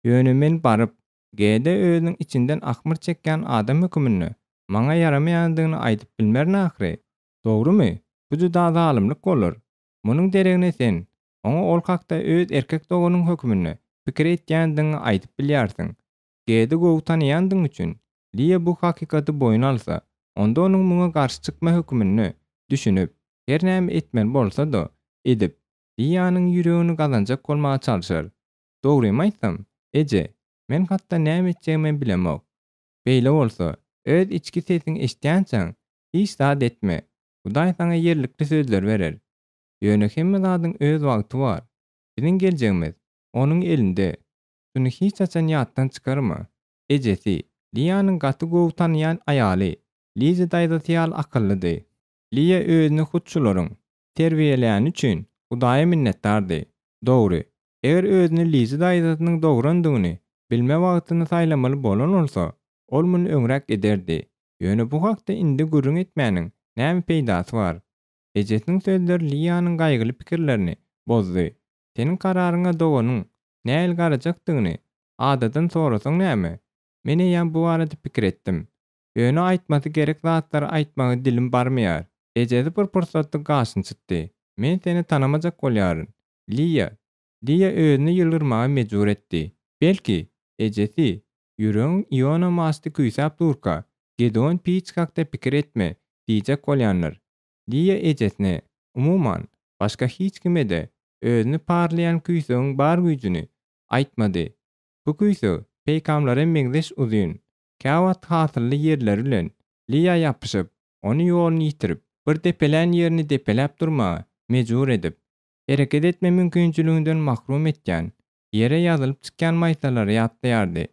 Ýöne men baryp, G-de özüniň içinden ahmyr çekýän adam höküminde maňa ýaramaýandygyny aýdyp bilmerin ahyry. Dogrumy? Bu juda zalymlyk bolar. Munuň deregine sen, oňa ol hakda öz erkek doganyň höküminde pikir etýändigiňi aýdyp bilýärsiň. G-di gowy tanaýandygyň üçin, Liýa bu hakykaty boýun alsa, onda onuň muňa garşy çykma höküminde düşünip, her näme etmeli bolsa-da, edip, Liýanyň ýüregini gazanjak bolmaga çalşar. Dogrymy aýtsam, eje, men hatda näme etjegimem bilemok. Beýle bolsa, öz içki sesiňi eşidýänçäň, hiç zat etme. Hudaý saňa ýerlikli sözleri berer. Ýöne hemme zadyň öz wagty bar. Biziň geljegimiz Onuň elinde. Şuny hiç haçan ýatdan çykarma. Ejesi, Liýanyň gaty gowy tanaýan aýaly, Liza daýzasy ýaly akyllydy. Liýa özüni hut şularyň terbiýeläni üçin Hudaýa minnetdardy. Dogry, eger özüni Liza daýzasynyň dograndygyny bilme wagtyny saýlamaly bolan bolsa, ol muny öňräk ederdi. Ýöne bu hakda indi gürrüň etmäniň. näme peýdasy bar? Ejesiniň sözleri Liýanyň gaýgyly pikirlerini bozdy. Seniň kararyňa doganyň nähili garajakdygyny Adadan sorasaň näme? Men eýýäm bu barada pikir etdim. Ýöne aýtmasy gerek zatlary aýtmaga dilim barmaýar. Ejesi bir pursatlyk gaşyny çytdy. Men seni tanamajak bolýaryn. Liýa. Liýa özüni ýylgyrmaga mejbur etdi. Belki, ejesi, Ýüregiň Iona Masty küýsäp durka, Gedeon piç hakda pikir etme diýjek bolýandyr. Liýa ejesine, umuman, başga hiç kime-de özüni parlaýan küýsegiň bar güýjüni aýtmady. Bu küýseg peýkamlara meňzeş uzyn, käwagt hasylly ýerleri bilen Liýa ýapyşyp, ony ýoluny ýitirip, bir depelän ýerini depeläp durmaga mejbur edip, hereket etme mümkinçiliginden mahrum etýän, ýere ýazylyp çykýan maýsalary ýatlaýardy.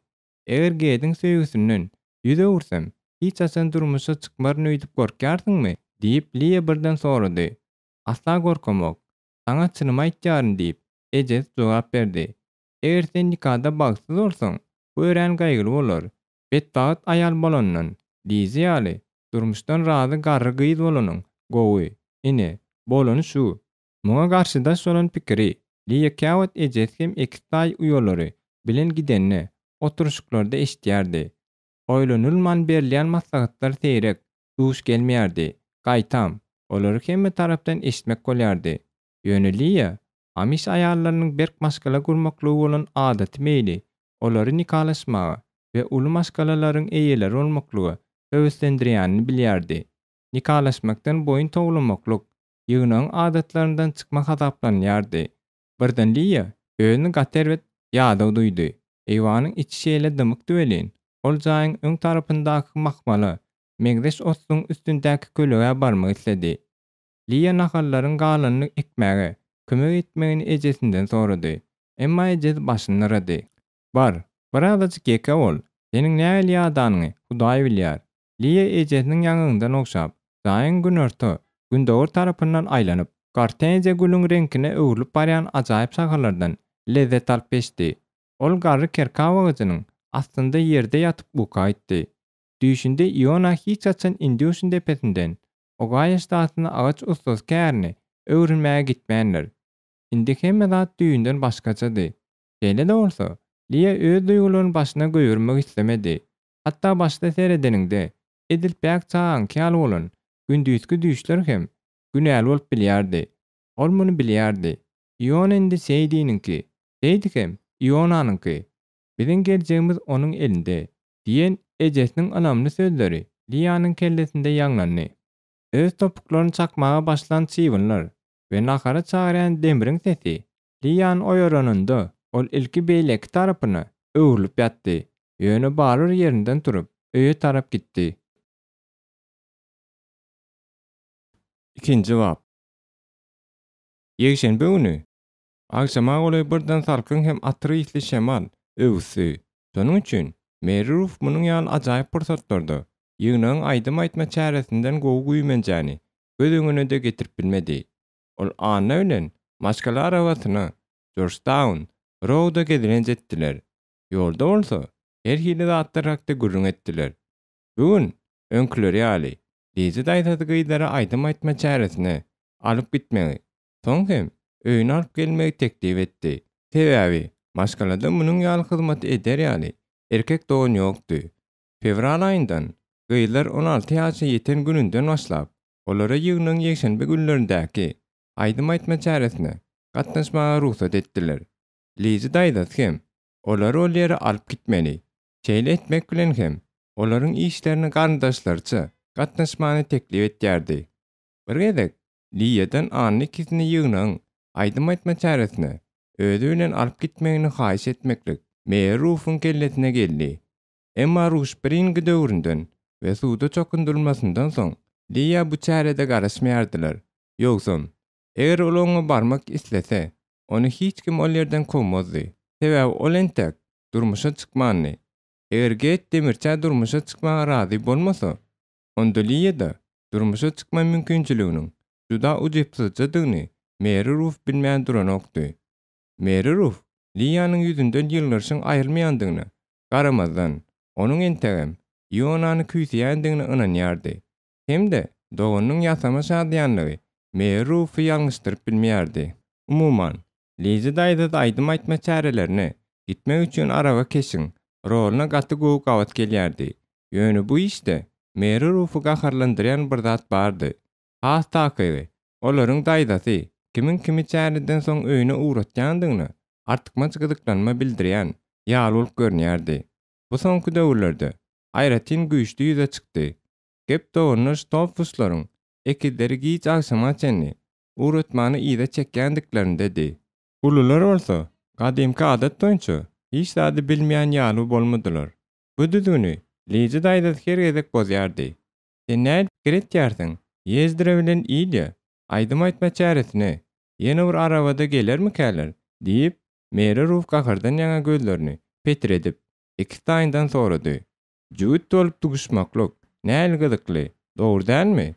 Eger Gediň söýgüsinden ýüz öwürsem, hiç haçan durmuşa çykmaryn öýdüp gorkýarsyňmy? diýip, Liýa birden sorady. Asla gorkamok. Saňa çynymy aýtýaryn diýip, ejesi jogap berdi. Eger sen nikada bagtsyz bolsaň, bu örän gaýgyly bolar. Betbagt aýal bolandan, Lizi ýaly, durmuşdan razy garry gyz bolanyň gowy. Ine, bolany şu. Muňa garşydaş bolan pikiri Liýa käwagt ejesi hem ekiztaý uýalary bilen gidende, oturyşyklarda eşidýärdi. Oýlanylman berilýän maslahatlar seýrek duş gelmeýärdi, gaýtam, olary hemme tarapdan eşitmek bolýardy. Ýöne Liýa Amiş aýallarynyň berk maşgala gurmaklyga bolan adaty meýli olary nikalaşmaga we uly maşgalalaryň eýeleri bolmaklyga höweslendirýänini bilýärdi. Nikalaşmakdan boýun towlamaklyk ýygnagyň adatlaryndan çykma hasaplanylýardy. Birden Liýa özüni gaty erbet ýadaw duýdy. Eýwanyň içi şeýle dymykdy welin, ol jaýyň öň tarapyndaky mahmala meňzeş otluň üstündäki kölegä barmak isledi. Liýa nahallaryň galanyny ekmäge kömek etmegini ejesinden sorady. Emma ejesi başyny yrady. Bar, birazajyk ýeke bol. Seniň nähili ýadanyňy Hudaý bilýär. Liýa ejesiniň ýaňagyndan ogşap, jaýyň günorta, gündogar tarapyndan aýlanyp, gortenziýa gülüň reňkine öwrülip barýan ajaýyp şahalardan lezzet alyp geçdi. Ol garry kerkaw agajynyň astynda ýerde ýatyp uka gitdi. Düýşünde Iona hiç haçan Indýuşin depesinden Ogaýa ştatyna agaç ussasy kärini öwrenmäge gitmändir. Indi hemme zat düýbünden başgaçady. Şeýle-de bolsa, Liýa öz duýgularyny başyna goýbermek islemedi. Hatda başda seredeniňde, edil päk çagaňky ýaly bolan gündizki düýşler hem günäli bolup bilýärdi. Ol muny bilýärdi. Iona indi Seýdiniňki, Seýdi hem Ionanyňky. Biziň geljegimiz onuň elinde. Diýen ejesiniň ynamly sözleri Liýanyň kellesinde ýaňlandy. Öz topuklaryny çakmaga başlan çybynlar we nahara çagyrýan demriň sesi Liýany oýaranynda ol ilki beýleki tarapyna öwrülip ýatdy, ýöne barybir ýerinden turup, öýe tarap gitdi. Ikinji bap. Ýekşenbe güni Agşama golaý birden salkyn hem atyr ysly şemal öwüsdi. Şonuň üçin Meri Ruf munuň ýaly ajaýyp pursatlarda ýygnagyň aýdym aýtma çäresinden gowy güýmenjäni göz öňüne-de getirip bilmedi. Ol Anna bilen maşgala arabasyna Jorjtaun Rouda gezelenç etdiler. Ýolda bolsa her hili zatlar hakda gürrüň etdiler. Bu gün, öňküleri ýaly, Lizi daýzasy gyzlara aýdym aýtma çäresine alyp gitmegi Soň hem öýüne alyp gelmegi teklip etdi. Sebäbi maşgalada munuň ýaly hyzmaty eder ýaly erkek dogan ýokdy. Fewral aýyndan, gyzlar 16 ýaşa ýeten gününden başlap, olara ýygnagyň ýekşenbe günlerindäki aýdym aýtma çäresine gatnaşmaga rugsat etdiler. Lizi daýzasy hem olary ol ýere alyp gitmeli. Şeýle etmek bilen hem olaryň işlerine garyndaşlaryça gatnaşmany teklip etýärdi. Bir gezek Liýadan Anna ikisini ýygnagyň aýdym aýtma çäresine özi bilen alyp gitmegini haýyş etmeklik Meýer Rufuň kellesine geldi. Emma Ruşbringi döwründen we suwda çokundyrylmasyndan soň Liýa bu çärede garaşmaýardylar. Ýogsam, eger ol oňa barmak islese, ony hiç kim ol ýerden kowmazdy. Sebäbi ol entek durmuşa çykmandy. Eger Get demirçä durmuşa çykmaga razy bolmasa, Onda Liýada durmuşa çykma mümkinçiliginiň juda ujypsyzjadygyny Meri Ruf bilmän duranokdy. Meri Ruf Liýanyň ýüzünden ýylgyryşyň aýrylmaýandygyna garamazdan, onuň entegem Ionany küýseýändigine ynanýardy. Hem-de. Doganynyň ýasama şadyýanlygy Meri Rufy ýalňyşdyryp bilmeýärdi. Umuman, Liza daýzasy aýdym aýtma çärelerine gitmek üçin araba keşiň roluna gaty gowy gabat gelýärdi. Ýöne bu işde Meri Rufy gaharlandyrýan bir zat bardy. Has takygy, olaryň daýzasy kimiň kimi çäreden soň öýüne ugratýandygyna artykmaç gyzyklanma bildirýän ýaly bolup görünýärdi. Bu soňky döwürlerde aýratyn güýçli ýüze çykdy. Gep doganlar Stolfuslaryň ekizleri giç agşama çenli ugratmany yza çekýändiklerindedi. Ulular bolsa, gadymky adat boýunça, hiç zady bilmeýän ýaly bolmadylar. Bu düzgüni Liza daýzasy her gezek bozýardy. Sen nädip pikir etýärsiň, Ýezdra bilen Ilýa aýdym aýtma çäresine ýene bir arabada gelermikäler? diýip, Meri Ruf gahardan ýaňa gözlerini petredip, ikitaýyndan sorady. Jübüt bolup duşmaklyk nähili gyzykly, dogry dälmi?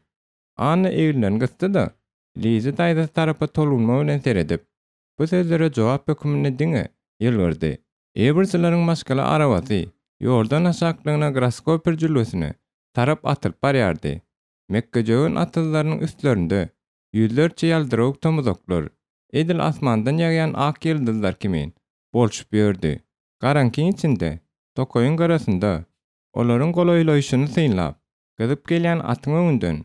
Anna eginlerini gysdy-da, Liza daýzasy tarapa tolgunma bilen seredip, bu sözlere jogap höküminde diňe ýylgyrdy. Eberslerleriň maşgala arabasy ýoldan aşaklygyna Graskoper jülgesine tarap atylyp barýardy. Mekgejöwen atyzlarynyň üstlerinde ýüzlerçe ýaldyrawuk tomuzaklar, edil asmandan ýagýan ak ýyldyzlar kimin, bolşup ýördi. Garaňkyň içinde, tokaýyň gyrasynda, olaryň golaýlaýşyny synlap, gyzyp gelýän atyň öňünden,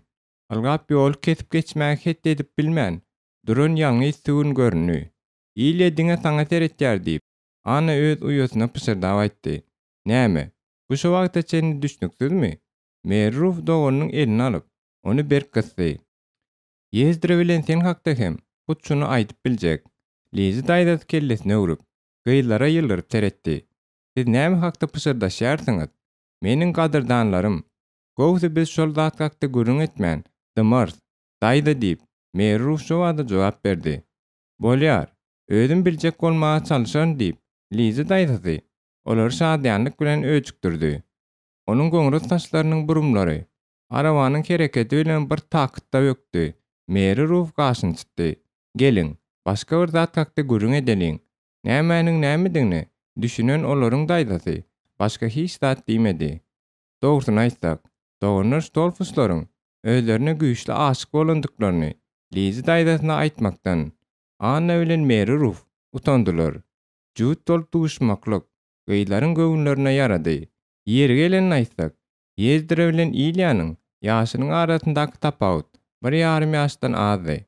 ylgap ýoly kesip geçmäge het edip bilmän duran ýalňyz sugun göründi. Ilýa diňe saňa seretýär diýip, Anna öz uýasyna pyşyrdap aýtdy. Näme, bu şo wagta çenli düşnüksizmi? Meri Ruf doganynyň elini alyp, ony berk gysdy. Ýezdra bilen sen hakda hem hut şuny aýdyp biljek. Lizi daýzasy kellesini öwrüp, gyzlara ýylgyryp seretdi. Siz näme hakda pyşyrdaşýarsyňyz? Meniň gadyrdanlarym! Gowusy biz şol zat hakda gürrüň etmän, dymarys, daýza diýip, Meri Ruf şo bada jogap berdi. Bolýar, özüm biljek bolmaga çalyşaryn diýip, Lizi daýzasy olary şadyýanlyk bilen öjükdirdi. Onuň goňras saçlarynyň burumlary arabanyň hereketi bilen bir takytda bökdi. Meri Ruf gaşyny çytdy. Geliň, başga bir zat hakda gürrüň edeliň. Nämäniň nämedigine düşünen olaryň daýzasy başga hiç zat diýmedi. Dogrusyny aýtsak, doganlar Stolfuslaryň özlerine güýçli aşyk bolandyklaryny Lizi daýzasyna aýtmakdan Anna bilen Meri Ruf utandylar. Jübüt bolup duşmaklyk gyzlaryň göwünlerine ýarady. Ýeri gelende aýtsak, Ýezdra bilen Ilýanyň ýaşynyň arasyndaky tapawut bir ýarym ýaşdan azdy.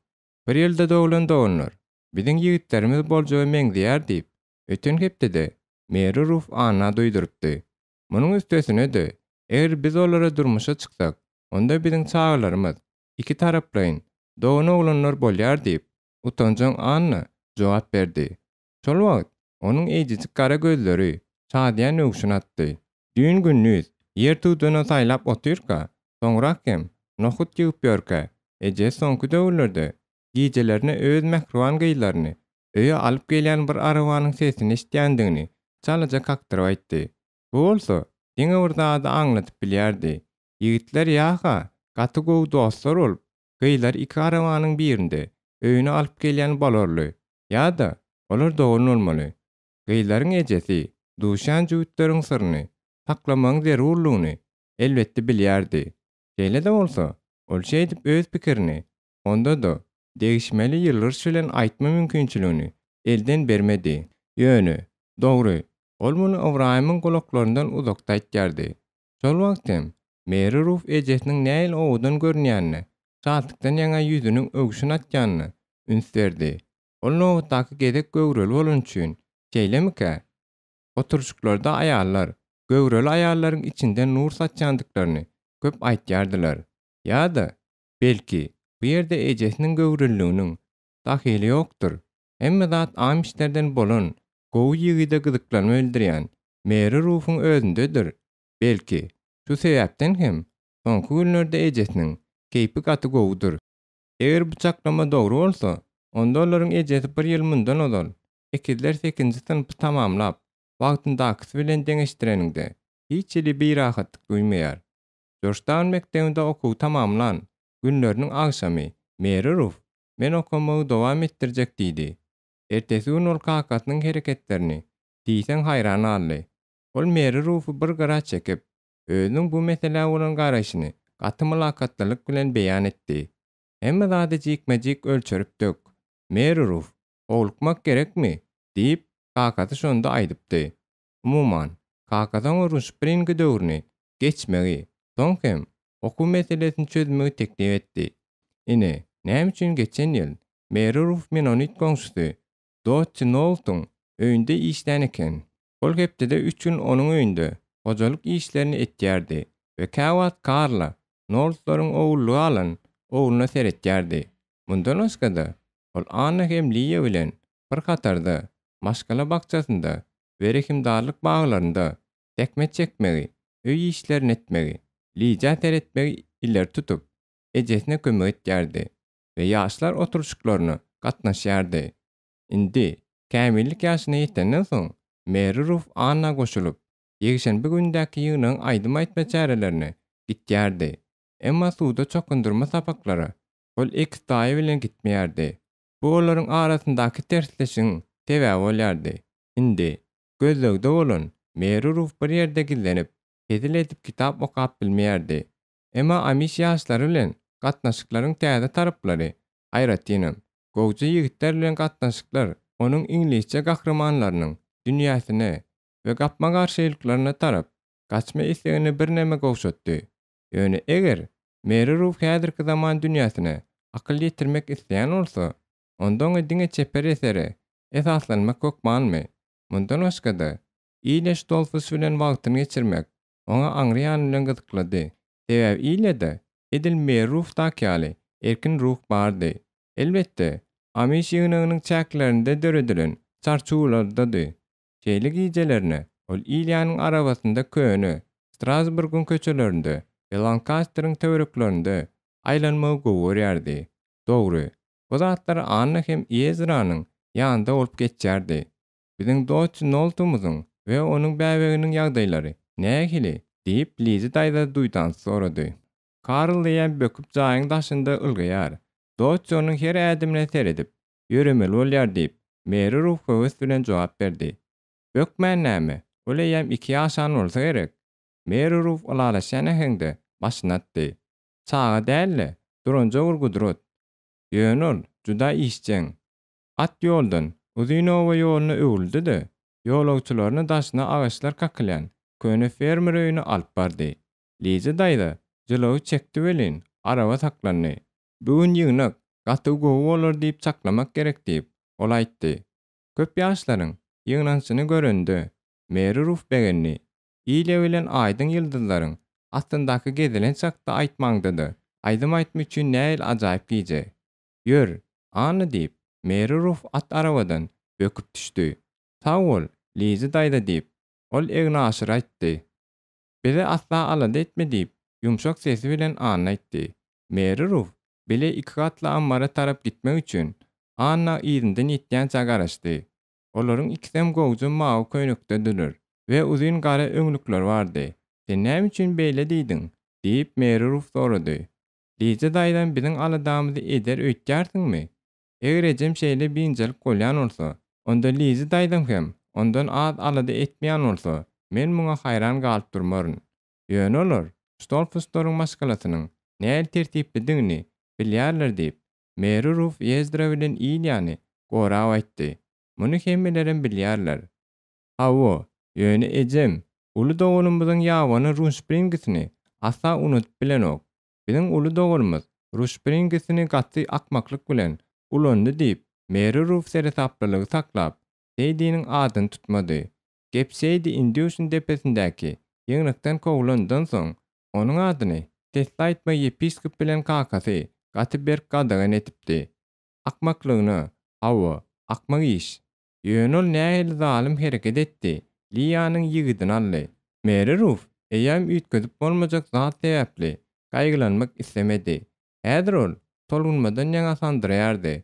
Bir ýylda doglan doganlar, biziň ýigitlerimiz boljaga meňzeýär diýip, öten hepdede Meri Ruf Anna duýdurypdy. Munuň üstesine-de, eger biz olara durmuşa çyksak, onda biziň çagalarymyz iki taraplaýyn dogan-oglanlar bolýar diýip, utanjaň Anna jogap berdi. Şol wagt onuň eýjejik gara gözleri şadyýan öwşün atdy. Düýn gündiz ýer tudana saýlap otyrka, soňrak hem nohut ýygyp ýörkä, ejesi soňky döwürlerde gijelerine öz mähriban gyzlaryny öýe alyp gelýän bir arabanyň sesini eşidýändigini çalaja kakdyryp aýtdy. Bu bolsa diňe bir zady aňladyp bilýärdi, ýigitler ýa-ha gaty gowy dostlar bolup, gyzlary iki arabanyň birinde öýüne alyp gelýän bolarly, ýa-da olar dogan bolmaly. Gyzlaryň ejesi duşýan jübütleriň syryny saklamagyň zerurlygyny, elbetde, bilýärdi. Şeýle-de bolsa, ol şeýdip öz pikirini, onda-da, degişmeli ýylgyryş bilen aýtma mümkinçiligini elden bermedi. Ýöne, dogry, ol muny Ybraýymyň gulaklaryndan uzakda aýtýardy. Şol wagt hem Meri Ruf ejesiniň nähili owadan görünýänine, şatlykdan ýaňa ýüzüniň öwşün atýanyna üns berdi. Ol nobatdaky gezek göwreli bolany üçin şeýlemikä? Oturyşyklarda aýallar göwreli aýallaryň içinden nur saçýandyklaryny köp aýtýardylar. Ýa-da, belki, bu ýerde ejesiniň göwreliliginiň dahyly ýokdur. Hemme zat amişlerden bolan gowy ýigide gyzyklanma bildirýän Meri Rufuň özündedir. Belki, şu sebäpden hem soňky günlerde ejesiniň keýpi gaty gowudyr. Eger bu çaklama dogry bolsa, onda olaryň ejesi bir ýyl mundan ozal, ekizler sekizinji synpy tamamlap, wagtyndakysy bilen deňeşdireniňde, hiç hili birahatlyk duýmaýar. Jorjtaun mekdebinde okuwy tamamlan günleriniň agşamy Meri Ruf, Men okamagy dowam etdirjek diýdi. Ertesi gün ol kakasynyň hereketlerini diýseň haýran galdy. Ol Meri Rufy bir gyra çekip, özüniň bu meselä bolan garaýşyny. gaty mylakatlylyk bilen beýan etdi. Hemme zady jikme-jik ölçerip dök. Meri Ruf, howlukmak gerekmi? diýip, kakasy şonda aýdypdy. Umuman, kakasy oňa Ruşpringi döwrüni geçmegi, soň hem okuw meselesini çözmegi teklip etdi. Ine, näme üçin geçen ýyl Meri Ruf menonit goňşusy Dotti Noltuň öýünde işlän eken. Ol hepdede üç gün onuň öýünde hojalyk işlerini etýärdi we käwagt Karla, Noltlaryň ogullyga alan ogluna seretýärdi. Mundan başga-da, ol Anna hem Liýa bilen bir hatarda maşgala bakjasynda we rehimdarlyk baglarynda zähmet çekmegi, öý işlerini etmegi, Ližä seretmegi ileri tutup, ejesine kömek etýärdi we ýaşlar oturyşyklaryna gatnaşýardy. Indi, kämillik ýaşyna ýetenden soň, Meri Ruf Anna goşulyp, ýekşenbe günündäki ýygnagyň aýdym aýtma çärelerine gitýärdi. Emma suwda çokundyrma sapaklara ol ekiz daýy bilen gitmeýärdi. Bu olaryň arasyndaky tersleşigiň sebäbi bolýardy. Indi, gözlegde bolan Meri Ruf bir ýerde gizlenip, hezil edip kitap okap bilmeýärdi. Emma Amiş ýaşlary bilen gatnaşyklaryň täze taraplary, aýratynam, gowja ýigitler bilen gatnaşyklar onuň iňlisçe gahrymanlarynyň dünýäsine we gapma-garşylyklaryna tarap gaçma islegini birneme gowşatdy. Ýöne eger Meri Ruf häzirki zaman dünýäsine akyl ýetirmek isleýän bolsa, onda oňa diňe çeper esere esaslanmak hökmanmy? Mundan başga-da, Ilýa Ştolfus bilen wagtyny geçirmek oňa aňry ýany bilen gyzyklydy. Sebäbi Ilýada edil Meri Rufdaky ýaly erkin ruh bardy. Elbetde, Amiş ýygnagynyň çäklerinde döredilen çarçuwalardady. Şeýle gijelerine ol Ilýanyň arabasynda köne Strasburgyň köçelerinde we Lankasteriň töwereklerinde aýlanmagy gowy görýärdi. Dogry, bu zatlar Anna hem Ýezranyň ýanynda bolup geçýärdi. Biziň Dotçi Noltumyzyň we onuň bäbeginiň ýagdaýlary nähili? diýip, Lizi daýza duýdansyz sorady. Karl eýýäm böküp jaýyň daşynda ylgaýar. Dotçi onuň her ädimine seredip, ýöremeli bolýar diýip, Meri Ruf höwes bilen jogap berdi. Bökmän näme, ol eýýäm iki ýaşan bolsa gerek. Meri Ruf ylalaşýan äheňde başyny atdy. Çaga däl-de, duranja bir gudrat. Ýöne ol juda işjeň. At ýoldan uzyn oba ýoluna öwrüldi-de, ýolagçylaryny daşyna agaçlar kakylýan köne fermer öýüne alyp bardy. Liza daýza jylawy çekdi welin, araba saklandy. Bu gün ýygnak gaty gowy bolar diýip çaklamak gerek diýip, ol aýtdy. Köp ýaşlaryň ýygnanyşyny görende, Meri Ruf begendi. Ilýa bilen aýdyň ýyldyzlaryň astyndaky gezelenç hakda aýtmaňda-da, aýdym aýtma üçin nähili ajaýyp gije. Ýör, Anna diýip, Meri Ruf at arabadan böküp düşdi. Sag bol, Lizi daýza diýip, ol egniaşyr aýtdy. Bize asla alada etme diýip, ýumşak sesi bilen Anna aýtdy. Meri Ruf bile iki gatly ammara tarap gitmek üçin Anna yzyndan ýetýänçä garaşdy. Olaryň ikisem gowja mawy köýnekdediler we uzyn gara öňlükleri bardy. Sen näme üçin beýle diýdiň? diýip, Meri Ruf sorady. Lije daýzam biziň aladamyzy eder öýtýärsiňmi? Eger ejem şeýle biynjalyk bolýan bolsa, onda Lizi daýzam hem ondan az alada etmeýän bolsa, men muňa haýran galyp durmaryn. Ýöne olar Ştolfuslaryň maşgalasynyň nähili tertiplidigini bilýärler diýip, Meri Ruf Ýezdra bilen Ilýany gorap aýtdy. Muny hemmelerem bilýärler. Hawa, ýöne ejem, uly doganymyzyň ýabany Runspringisini asla unudyp bilenok. Biziň uly doganymyz Ruspringisini gaty akmaklyk bilen ulandy diýip, Meri Ruf seresaplylygy saklap, Seýdiniň adyny tutmady. Gep Seýdi Indýuşin depesindäki ýygnakdan kowlandan soň, onuň adyny sesli aýtmagy ýepiskop bilen kakasy gaty berk gadagan etipdi. Akmaklygyna, hawa, akmak iş. Ýöne ol nähili zalym hereket etdi, Liýanyň ýigidini aldy. Meri Ruf eýýäm üýtgedip bolmajak zat sebäpli gaýgylanmak islemedi. Häzir ol tolgunmadan ýaňa sandyraýardy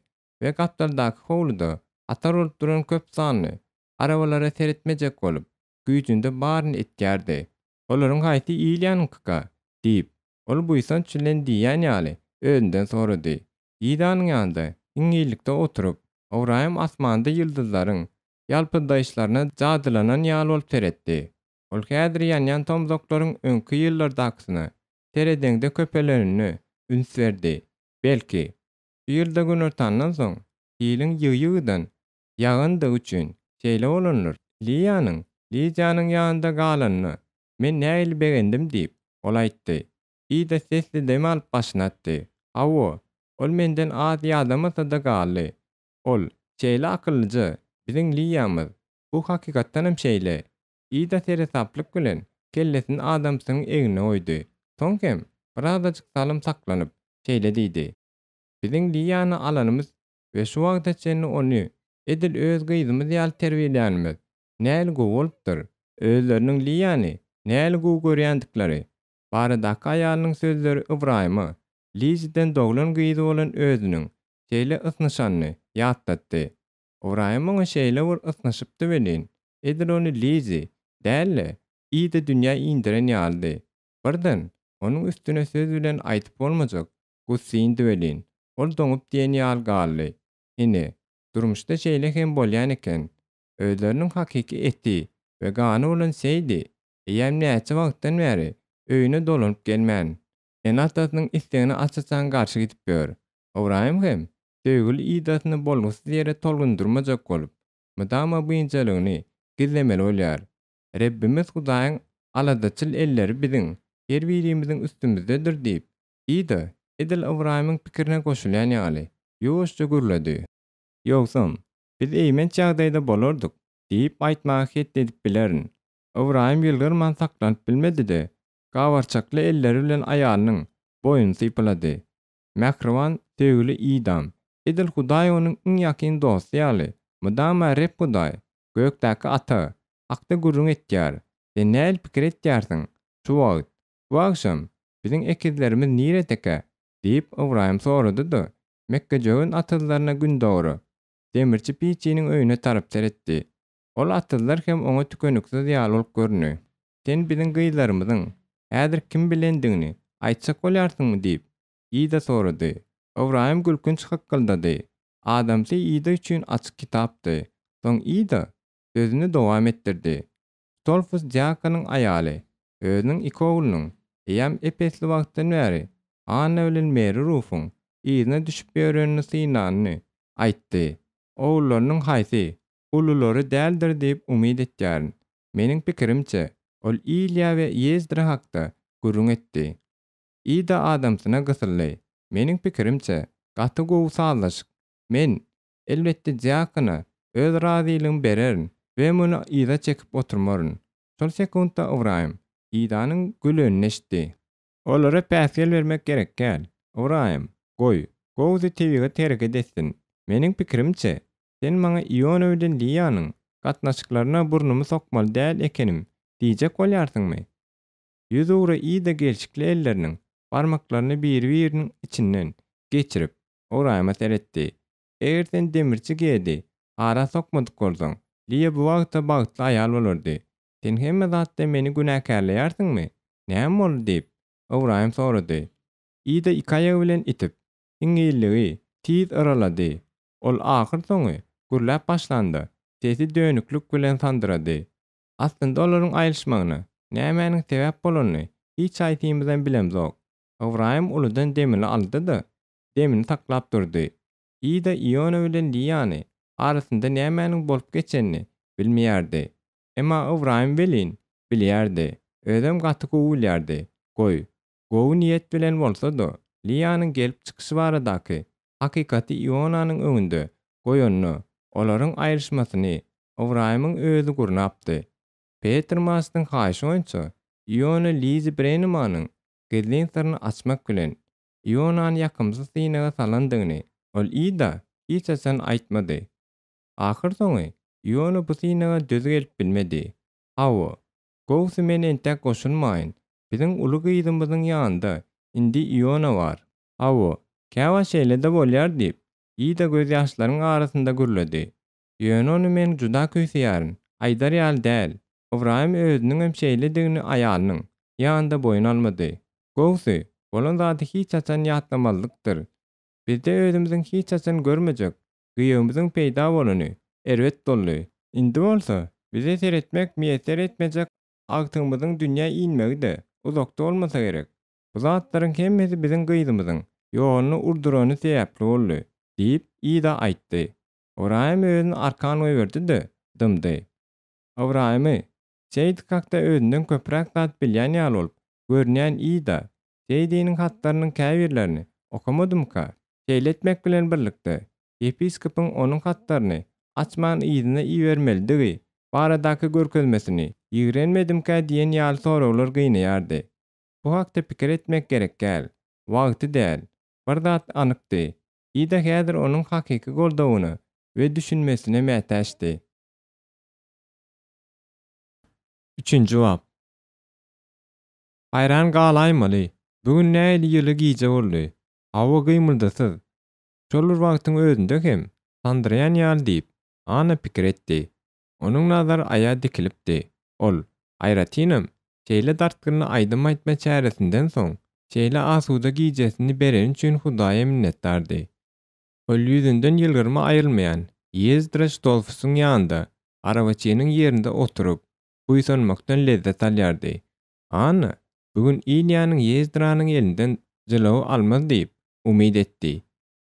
we gapdaldaky howluda hatar bolup duran köp sanly arabalara seretmejek bolup, güýjünde baryny etýärdi. Olaryň haýsy Ilýanyňkyka? diýip, ol buýsanç bilen diýýän ýaly özünden sorady. Gidanyň ýanynda iňňillikde oturyp, Ybraýym asmanda ýyldyzlaryň ýalpyldaýyşlaryna jadylanan ýaly bolup seretdi. Ol häzir ýanýan tomzaklaryň öňki ýyllardakysyna. seredeňde köpelenine üns berdi. Belki, şu ýylda günortandan soň ýylyň ýygy-ýygydan ýagandygy üçin şeýle bolandyr. Liýanyň Lidiýanyň ýanynda galanyna men nähili begendim diýip, ol aýtdy. Ida sesli dem alyp başyny atdy. Hawa, ol menden az ýadamasa-da galdy. Ol, şeýle akyllyja, biziň Liýamyz. Bu hakykatdanam şeýle. Ida seresaplyk bilen kellesini adamsynyň egnine goýdy. Soň hem birazajyk salym saklanyp, şeýle diýdi, Biziň Liýany alanymyz we şu wagta çenli ony edil öz gyzymyz ýaly terbiýelänimiz nähili gowy bolupdyr. Özleriniň Liýany nähili gowy görýändikleri baradaky aýalynyň sözleri Ybraýyma Liziden doglan gyzy bolan özüniň şeýle ysnyşanyny ýatlatdy. Ybraýym oňa şeýle bir ysnyşypdy welin, edil ony Lizi däl-de, Ida dünýä indiren ýalydy. Birden, onuň üstüne söz bilen aýdyp bolmajak gussa indi welin, ol doňup diýen ýaly galdy. Ine, durmuşda şeýle hem bolýan eken. Özleriniň hakyky eti we gany bolan Seýdi eýýäm näçe wagtdan bäri öýüne dolanyp gelmän, ene-atasynyň islegine aç-açan garşy gidip ýör. Ybraýym hem söýgüli Idasyny bolgusyz ýere tolgundyrmajak bolup, mydama biynjalygyny gizlemeli bolýar. Rebbimiz Hudaýyň aladaçyl elleri biziň her birimiziň üstümizdedir diýip, Ida, edil Ybraýymyň pikirine goşulýan ýaly, ýuwaşja gürledi. Ýogsam, biz eýmenç ýagdaýda bolardyk, diýip aýtmaga het edip bilerin. Ybraýym ýylgyrman saklanyp bilmedi-de, gabarçakly elleri bilen aýalynyň boýnuny sypalady. Mähriban, söýgüli Idam, edil Hudaý onuň iň ýakyn dosty ýaly, mydama Reb Hudaý, Gökdäki Ata, hakda gürrüň etýär. Sen nähili pikir etýärsiň, şu wagt, bu agşam, biziň ekizlerimiz niredekä? diýip, Ybraýym sorady-da, mekgejöwen atyzlaryna gündogara, demirçi piçiniň öýüne tarap seretdi. Ol atyzlar hem oňa tükeniksiz ýaly bolup göründi. Sen biziň gyzlarymyzyň häzir kim bilendigini aýtjak bolýarsyňmy? diýip, Ida sorady. Ybraýym gülkünç hykgyldady. Adamsy Ida üçin açyk kitapdy. Soň Ida sözüni dowam etdirdi. Stolfus diakonyň aýaly özüniň iki oglunyň eýýäm ep-esli wagtdan bäri Anna bilen Meri Rufuň yzyna düşüp ýörenini synlanyny aýtdy. Ogullarynyň haýsy ululary däldir diýip umyt etýärin. Meniň pikirimçe, ol Ilýa we Ýezdra hakda gürrüň etdi. Ida adamsyna gysyldy. Meniň pikirimçe, gaty gowy sazlaşyk. Men, elbetde, diakona öz razylygymy bererin we muny yza çekip oturmaryn. Şol sekuntda Ybraýym Idanyň gülenini eşitdi. Olara päsgel bermek gerek däl. Ybraýym, goý, gowusy tebigat hereket etsin. Meniň pikirimçe, sen maňa Iona bilen Liýanyň gatnaşyklaryna burnumy sokmaly däl ekenim diýjek bolýarsyňmy? Ýüzugra Ida gelşikli elleriniň barmaklaryny biri-biriniň içinden geçirip, Ybraýyma seretdi. Eger sen demirçi Gedi ara sokmadyk bolsaň, Liýa bu wagtda bagtly aýal bolardy. Sen hemme zatda meni günäkärleýärsiňmi? Näme boldy? diýip, Ybraýym sorady. Ida iki aýagy bilen itip, hiňňilligi tiz yralady. Ol ahyrsoňy gürläp başlanda, sesi dönüklik bilen sandyrady. Aslynda olaryň aýrylyşmagyna nämäniň sebäp bolanyny hiç haýsymyzam bilemzok. Ybraýym uludan demini aldy-da, demini saklap durdy. Ida Iona bilen Liýany arasynda nämäniň bolup geçenini bilmeýärdi. Emma Ybraýym welin, bilýärdi. Özem gaty gowy bilýärdi. Goý, gowy niýet bilen bolsa-da, Liýanyň gelip çykyşy baradaky hakykaty Ionanyň öňünde goýanda, olaryň aýrylyşmasyny Ybraýymyň özi gurnapdy. Petr Mastyň haýyşy boýunça Iona Lizi Brenimanyň gizlin syryny açmak bilen, Ionany ýakymsyz synaga salandygyny ol Ida hiç haçan aýtmady. Ahyrsoňy Iona bu synaga döz gelip bilmedi. Hawa, gowusy men entäk goşulmaýyn. Biziň uly gyzymyzyň ýanynda indi Iona bar. Hawa, käwagt şeýle-de bolýar diýip, Ida gözýaşlaryň arasynda gürledi. Ýöne ony men juda küýseýärin. Aýdar ýaly däl. Ybraýym özüniňem şeýledigini aýalynyň ýanynda boýun almady. Gowusy, bolan zady hiç haçan ýatlamazlykdyr. Bizde özümiziň hiç haçan görmejek giýewimiziň peýda bolany erbet boldy. Indi bolsa, bize seretmek miýesser etmejek agtygymyzyň dünýä inmegi-de uzakda bolmasa gerek. Bu zatlaryň hemmesi biziň gyzymyzyň ýoluny urdurany sebäpli boldy, diýip, Ida aýtdy. Ybraýym özüni arkan goýberdi-de, dymdy. Ybraýymy, Seýdi hakda özünden köpräk zat bilýän ýaly bolup görünýän Ida, Seýdiniň hatlarynyň käbirlerini okamadymyka? Şeýle etmek bilen birlikde, ýepiskopyň onuň hatlaryny açman yzyna ibermelidigi baradaky görkezmesini ýigrenmedimkä diýen ýaly soraglar gynaýardy. Bu hakda pikir etmek gerek däl. Wagty däl. Bir zat anykdy, Ida häzir onuň hakyky goldawyna we düşünmesine mätäçdi. Üçünji bap. Haýran galaýmaly, bu gün nähili ýyly gije boldy. Hawa gymyldysyz. Şol bir wagtyň özünde hem sandyraýan ýaly diýip, Anna pikir etdi. Onuň nazary Aýa dikilipdi. Ol, aýratynam, şeýle dartgynly aýdym aýtma çäresinden soň, şeýle asuda gijesini bereni üçin Hudaýa minnetdardy. Ol ýüzünden ýylgyrma aýrylmaýan Ýezdra Ştolfusyň ýanynda, arabaçynyň ýerinde oturyp, buýsanmakdan lezzet alýardy. Anna bu gün Ilýanyň Ýezdranyň elinden jylawy almaz diýip, umyt etdi.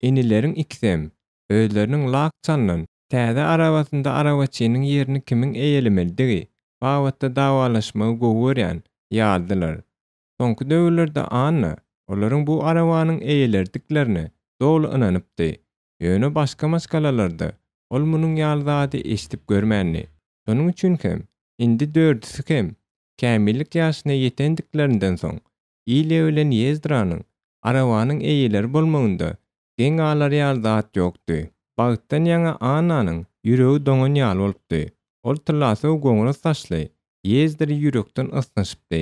Inileriň ikisem özleriniň lak çalnan täze arabasynda arabaçynyň ýerini kimiň eýelemelidigi babatda dawalaşmagy gowy görýän ýalydylar. Soňky döwürlerde Anna olaryň bu arabanyň eýeleridiklerine doly ynanypdy. Ýöne başga maşgalalarda ol munuň ýaly zady eşidip görmändi. Şonuň üçin hem indi dördüsi hem kämillik ýaşyna ýetendiklerinden soň, Ilýa bilen Ýezdranyň arabanyň eýeleri bolmagynda geň galar ýaly zat ýokdy. Bagtdan ýaňa Annanyň ýüregi doňan ýaly bolupdy. Ol tyllasow goňras saçly Ýezdry ýürekden ysnyşypdy.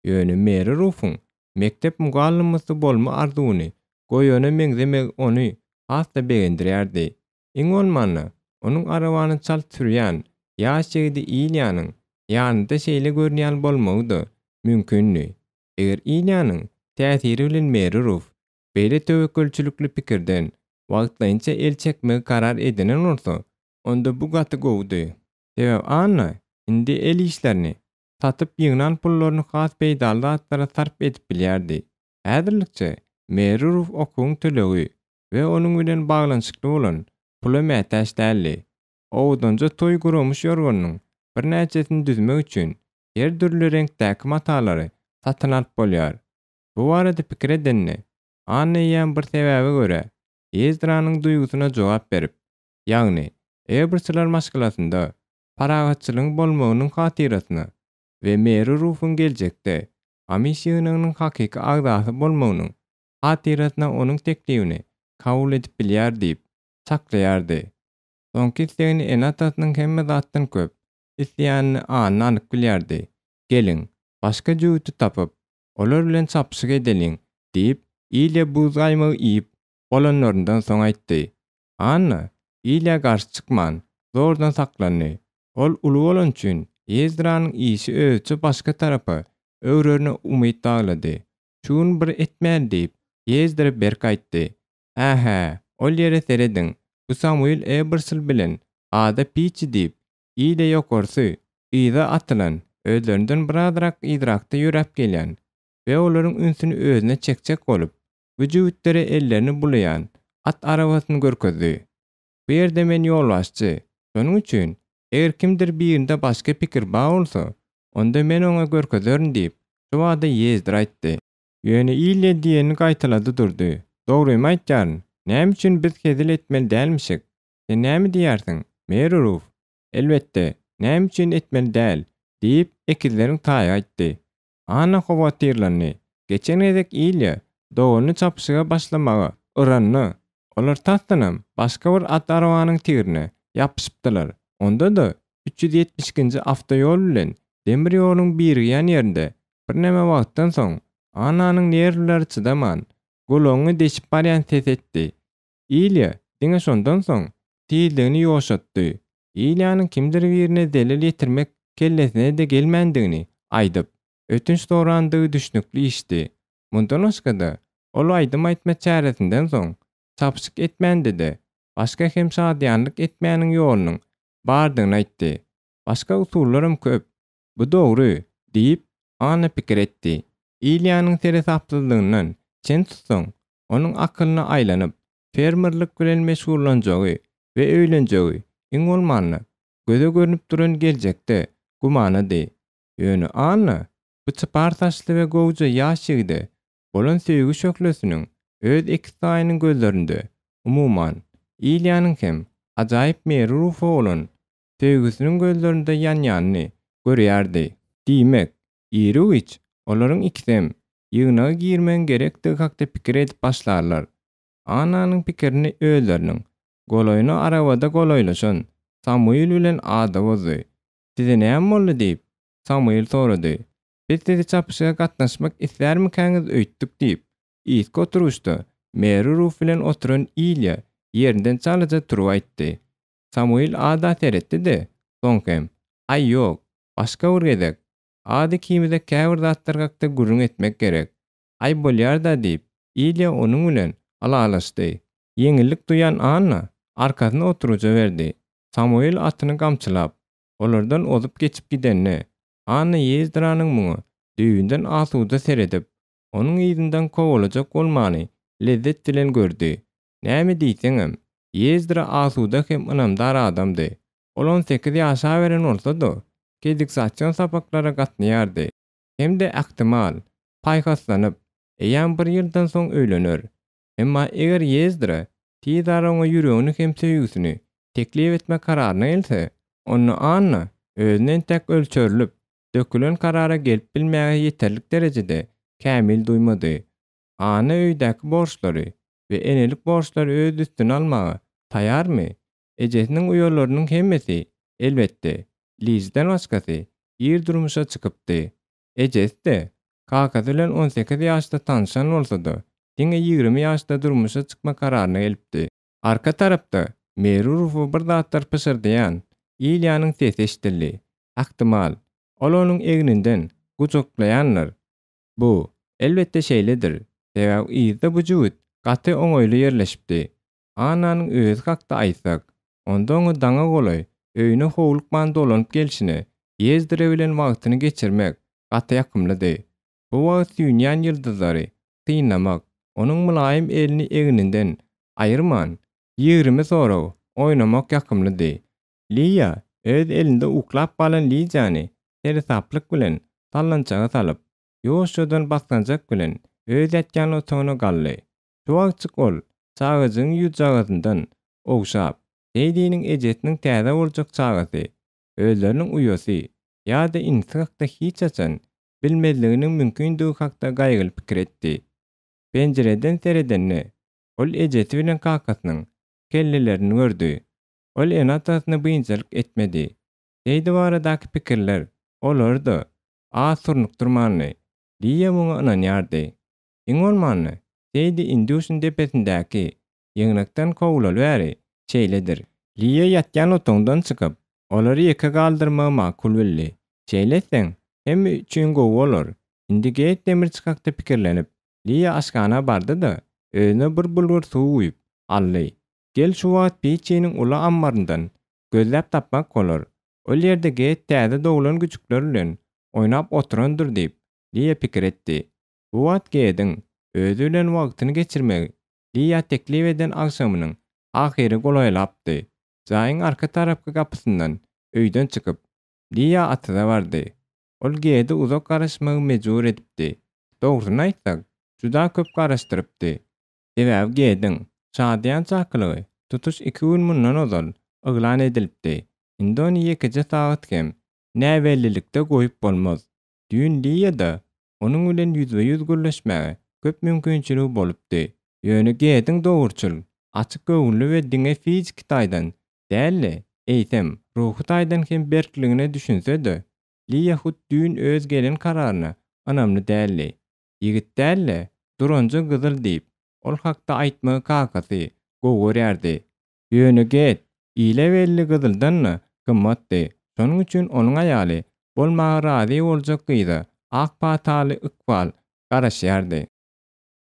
Ýöne Meri Rufuň mekdep mugallymysy bolma arzuwyny goýana meňzemegi ony has-da begendirýärdi. Iň bolmanda, onuň arabany çalt sürýän ýaş ýigidi Ilýanyň ýanynda şeýle görünýän bolmagy-da mümkindi. Eger Ilýanyň täsiri bilen Meri Ruf beýle töwekgelçilikli pikirden wagtlaýynça el çekmegi karar edinen bolsa, onda bu gaty gowudy. Sebäbi Anna indi el işlerini satyp ýygnan pullaryny has peýdaly zatlara sarp edip bilýärdi. Häzirlikçe Meri Ruf okuwyň tölegi we onuň bilen baglanyşykly bolan pula mätäç däldi. Owadanja toý guramyş ýorganynyň birnäçesini düzmek üçin her dürli reňkdäki matalary satyn alyp bolýar. Bu barada pikir edende, Anna eýýäm bir sebäbe görä, Ýezdranyň duýgusyna jogap berip, ýagny Eberçiler maşgalasynda parahatçylygyň bolmagynyň hatyrasyna we Meri Rufuň geljekde Amiş ýygnagynyň hakyky agzasy bolmagynyň hatyrasyna onuň teklibini kabul edip bilýär diýip çaklaýardy. Soňky islegini ene-atasynyň hemme zatdan köp isleýänini Anna anyk bilýärdi. Geliň, başga jübüti tapyp, olar bilen çapyşyk edeliň, diýip, Ilýa buz gaýmagy iýip bolanlaryndan soň aýtdy. Anna Ilýa garşy çykman, zordan saklandy. Ol uly bolany üçin, Ýezdranyň işi özüçe başga tarapa öwrerine umyt baglady. Şu gün bir etmäli diýip, Ýezdra berk aýtdy. Hä-hä, ol ýere serediň, bu Samuil Ebersl bilen Ada Piçi diýip, Ilýa ýokarsy, yza atylan, özlerinden birazrak yzrakda ýöräp gelýän we olaryň ünsüni özüne çekjek bolup, bu jübütlere ellerini bulaýan at arabasyny görkezdi. Bu ýerde men ýolbaşçy, şonuň üçin, eger kimdir birinde başga pikir bar bolsa, onda men oňa görkezerin diýip, şu bada Ýezdra aýtdy. Ýöne Ilýa diýenini gaýtalady durdy. Dogrymy aýtýaryn, näme üçin biz hezil etmeli dälmişik? Sen näme diýýärsiň, Meri Ruf? Elbetde, näme üçin etmeli däl? diýip, ekizleriň taýy aýtdy. Anna howatyrlandy. Geçen gezek Ilýa doganyny çapyşyga başlamaga yranda, olar tasdanam başga bir at arabanyň tigrine ýapyşypdylar. Onda-da 372-nji awtoýol bilen demir ýoluň birigýän ýerinde birneme wagtdan soň Annanyň nerwleri çydaman, gulagyňy deşip barýan ses etdi. Ilýa diňe şondan soň tizligini ýuwaşatdy. Ilýanyň kimdir birine zelel ýetirmek kellesine-de gelmändigini aýdyp, ötünç sorandygy düşnükli işdi. Mundan başga-da, ol aýdym aýtma çäresinden soň çapyşyk etmände-de, başga hem şadyýanlyk etmäniň ýolunyň bardygyny aýtdy. Başga usullaram köp. Bu dogry, diýip, Anna pikir etdi. Ilýanyň seresapsyzlygyndan çen tutsaň, onuň akylyna aýlanyp, fermerlik bilen meşgullanjagy we öýlenjegi, iň bolmanda, göze görnüp duran geljekde gümanady. Ýöne Anna bu çypar saçly we gowja ýaş ýigide bolan söýgi şöhlesiniň öz ekiztaýynyň gözlerinde, umuman, Ilýanyň hem ajaýyp Meri Rufa bolan söýgüsiniň gözlerinde ýanýanyny görýärdi. Diýmek, iru-giç olaryň ikisem ýygnaga girmegiň gerekdigi hakda pikir edip başlarlar. Annanyň pikirini özleriniň golaýyna arabada golaýlaşan Samuil bilen Ada bozdy. Size näme boldy diýip, Samuil sorady. Biz sizi çapyşyga gatnaşmak islärmikäňiz öýtdük diýip, yzky oturgyçda Meri Ruf bilen oturan Ilýa ýerinden çalaja turup aýtdy. Samuil Ada seretdi-de, soň hem, Aý, ýok, başga bir gezek. Ada ikimize käbir zatlar hakda gürrüň etmek gerek. Aý, bolýar-da diýip, Ilýa onuň bilen ylalaşdy. Ýeňillik duýan Anna arkasyny oturyja berdi. Samuil atyny gamçylap, olardan ozup geçip gidende, Anna Ýezdranyň muňa düýbünden asuda seredip, onuň yzyndan kowalajak bolmany lezzet bilen gördi. Näme diýseňem, Ýezdra asuda hem ynamdar adamdy. Ol on sekiz ýaşaberen bolsa-da, kediksasion sapaklara gatnaýardy hem-de ähtimal, paýhaslanyp, eýýäm bir ýyldan soň öýlener. Emma eger Ýezdra tiz ara oňa ýüregini hem söýgüsini teklip etme kararyna gelse, onda Anna özüni entek ölçerilip, dökülen karara gelip bilmäge ýeterlik derejede kämil duýmady. Anna öýdäki borçlary we enelik borçlary öz üstüne almaga taýarmy? Ejesiniň uýalarynyň hemmesi, elbetde, Lizden başgasy, ir durmuşa çykypdy. Ejesi-de, kakasy bilen on sekiz ýaşda tanyşan bolsa-da, diňe 20 ýaşda durmuşa çykma kararyna gelipdi. Arka tarapda Merurowa bir zatlar pyşyrdaýan Ilýanyň sesi eşidildi. Ähtimal, ol onuň egninden gujaklaýandyr. Bu, elbetde şeýledir, sebäbi yzda bu jübüt gaty oňaýly ýerleşipdi. Annanyň özi hakda aýtsak, onda oňa daňa golaý öýüne howlukman dolanyp gelşine Ýezdire bilen wagtyny geçirmek gaty ýakymlydy. Bu wagt süýnýän ýyldyzlary synlamak, onuň mylaýym elini egninden aýyrman, 20 sorag oýnamak ýakymlydy. Liýa öz elinde uklap galan Lidiýany seresaplyk bilen sallançaga salyp, ýuwaşjadan basgançak bilen öz ýatýan otagyna galdy. Şu wagtjyk ol çagajygyň ýüzjagazyndan ogşap, Seýdiniň ejesiniň täze boljak çagasy, özleriniň uýasy ýa-da inisi hakda hiç haçan bilmezliginiň mümkindigi hakda gaýgyly pikir etdi. Penjireden seredende, ol ejesi bilen kakasynyň kellelerini gördi. Ol ene-atasyna biynjalyk etmedi. Seýdi baradaky pikirler olary-da az surnukdyrmandy. Liýa muňa ynanýardy. Iň bolmanda, Seýdi Induşyň depesindäki ýygnakdan kowulaly bäri şeýledir. Liýa ýatýan otagyndan çykyp, olary ýeke galdyrmagy makul bildi. Şeýle etseň, hemme üçin gowy bolar. Indi Geýt demirçi hakda pikirlenip, Liýa aşhana bardy-da, özüne bir bulgur suw guýup aldy. Gel şu wagt Piçiniň uly ammaryndan gözläp tapmak bolar. Ol ýerde Geýt täze doglan güjükler bilen oýnap oturandyr diýip, Liýa pikir etdi. Bu wagt Gediň özi bilen wagtyny geçirmegi Liýa teklip eden agşamynyň ahyry golaýlapdy. Jaýyň arka tarapky gapysyndan öýden çykyp, Liýa atyza bardy. Ol Gedi uzak garaşmagy mejbur edipdi. Dogrusyny aýtsak, juda köp garaşdyrypdy. Sebäbi Gediň şadyýan çakylygy tutuş iki gün mundan ozal yglan edilipdi. Indi ony ýekeje sagat hem näbellilikde goýup bolmaz. Düýn Liýa-da onuň bilen ýüzbe-ýüz gürleşmäge köp mümkinçiligi bolupdy. Ýöne Gediň dogruçyl, açyk göwünli we diňe fiziki taýdan däl-de, eýsem, ruhy taýdan hem berkligine düşünse-de, Liýa hut düýn öz gelen kararyna ynamly däldi. Ýigit däl-de, duranja gyzyl diýip, ol hakda aýtmagy kakasy gowy görýärdi. Ýöne Get ile belli gyzyldan-da gymmatdy, şonuň üçin onuň aýaly bolmaga razy boljak gyza ak pataly ykbal garaşýardy.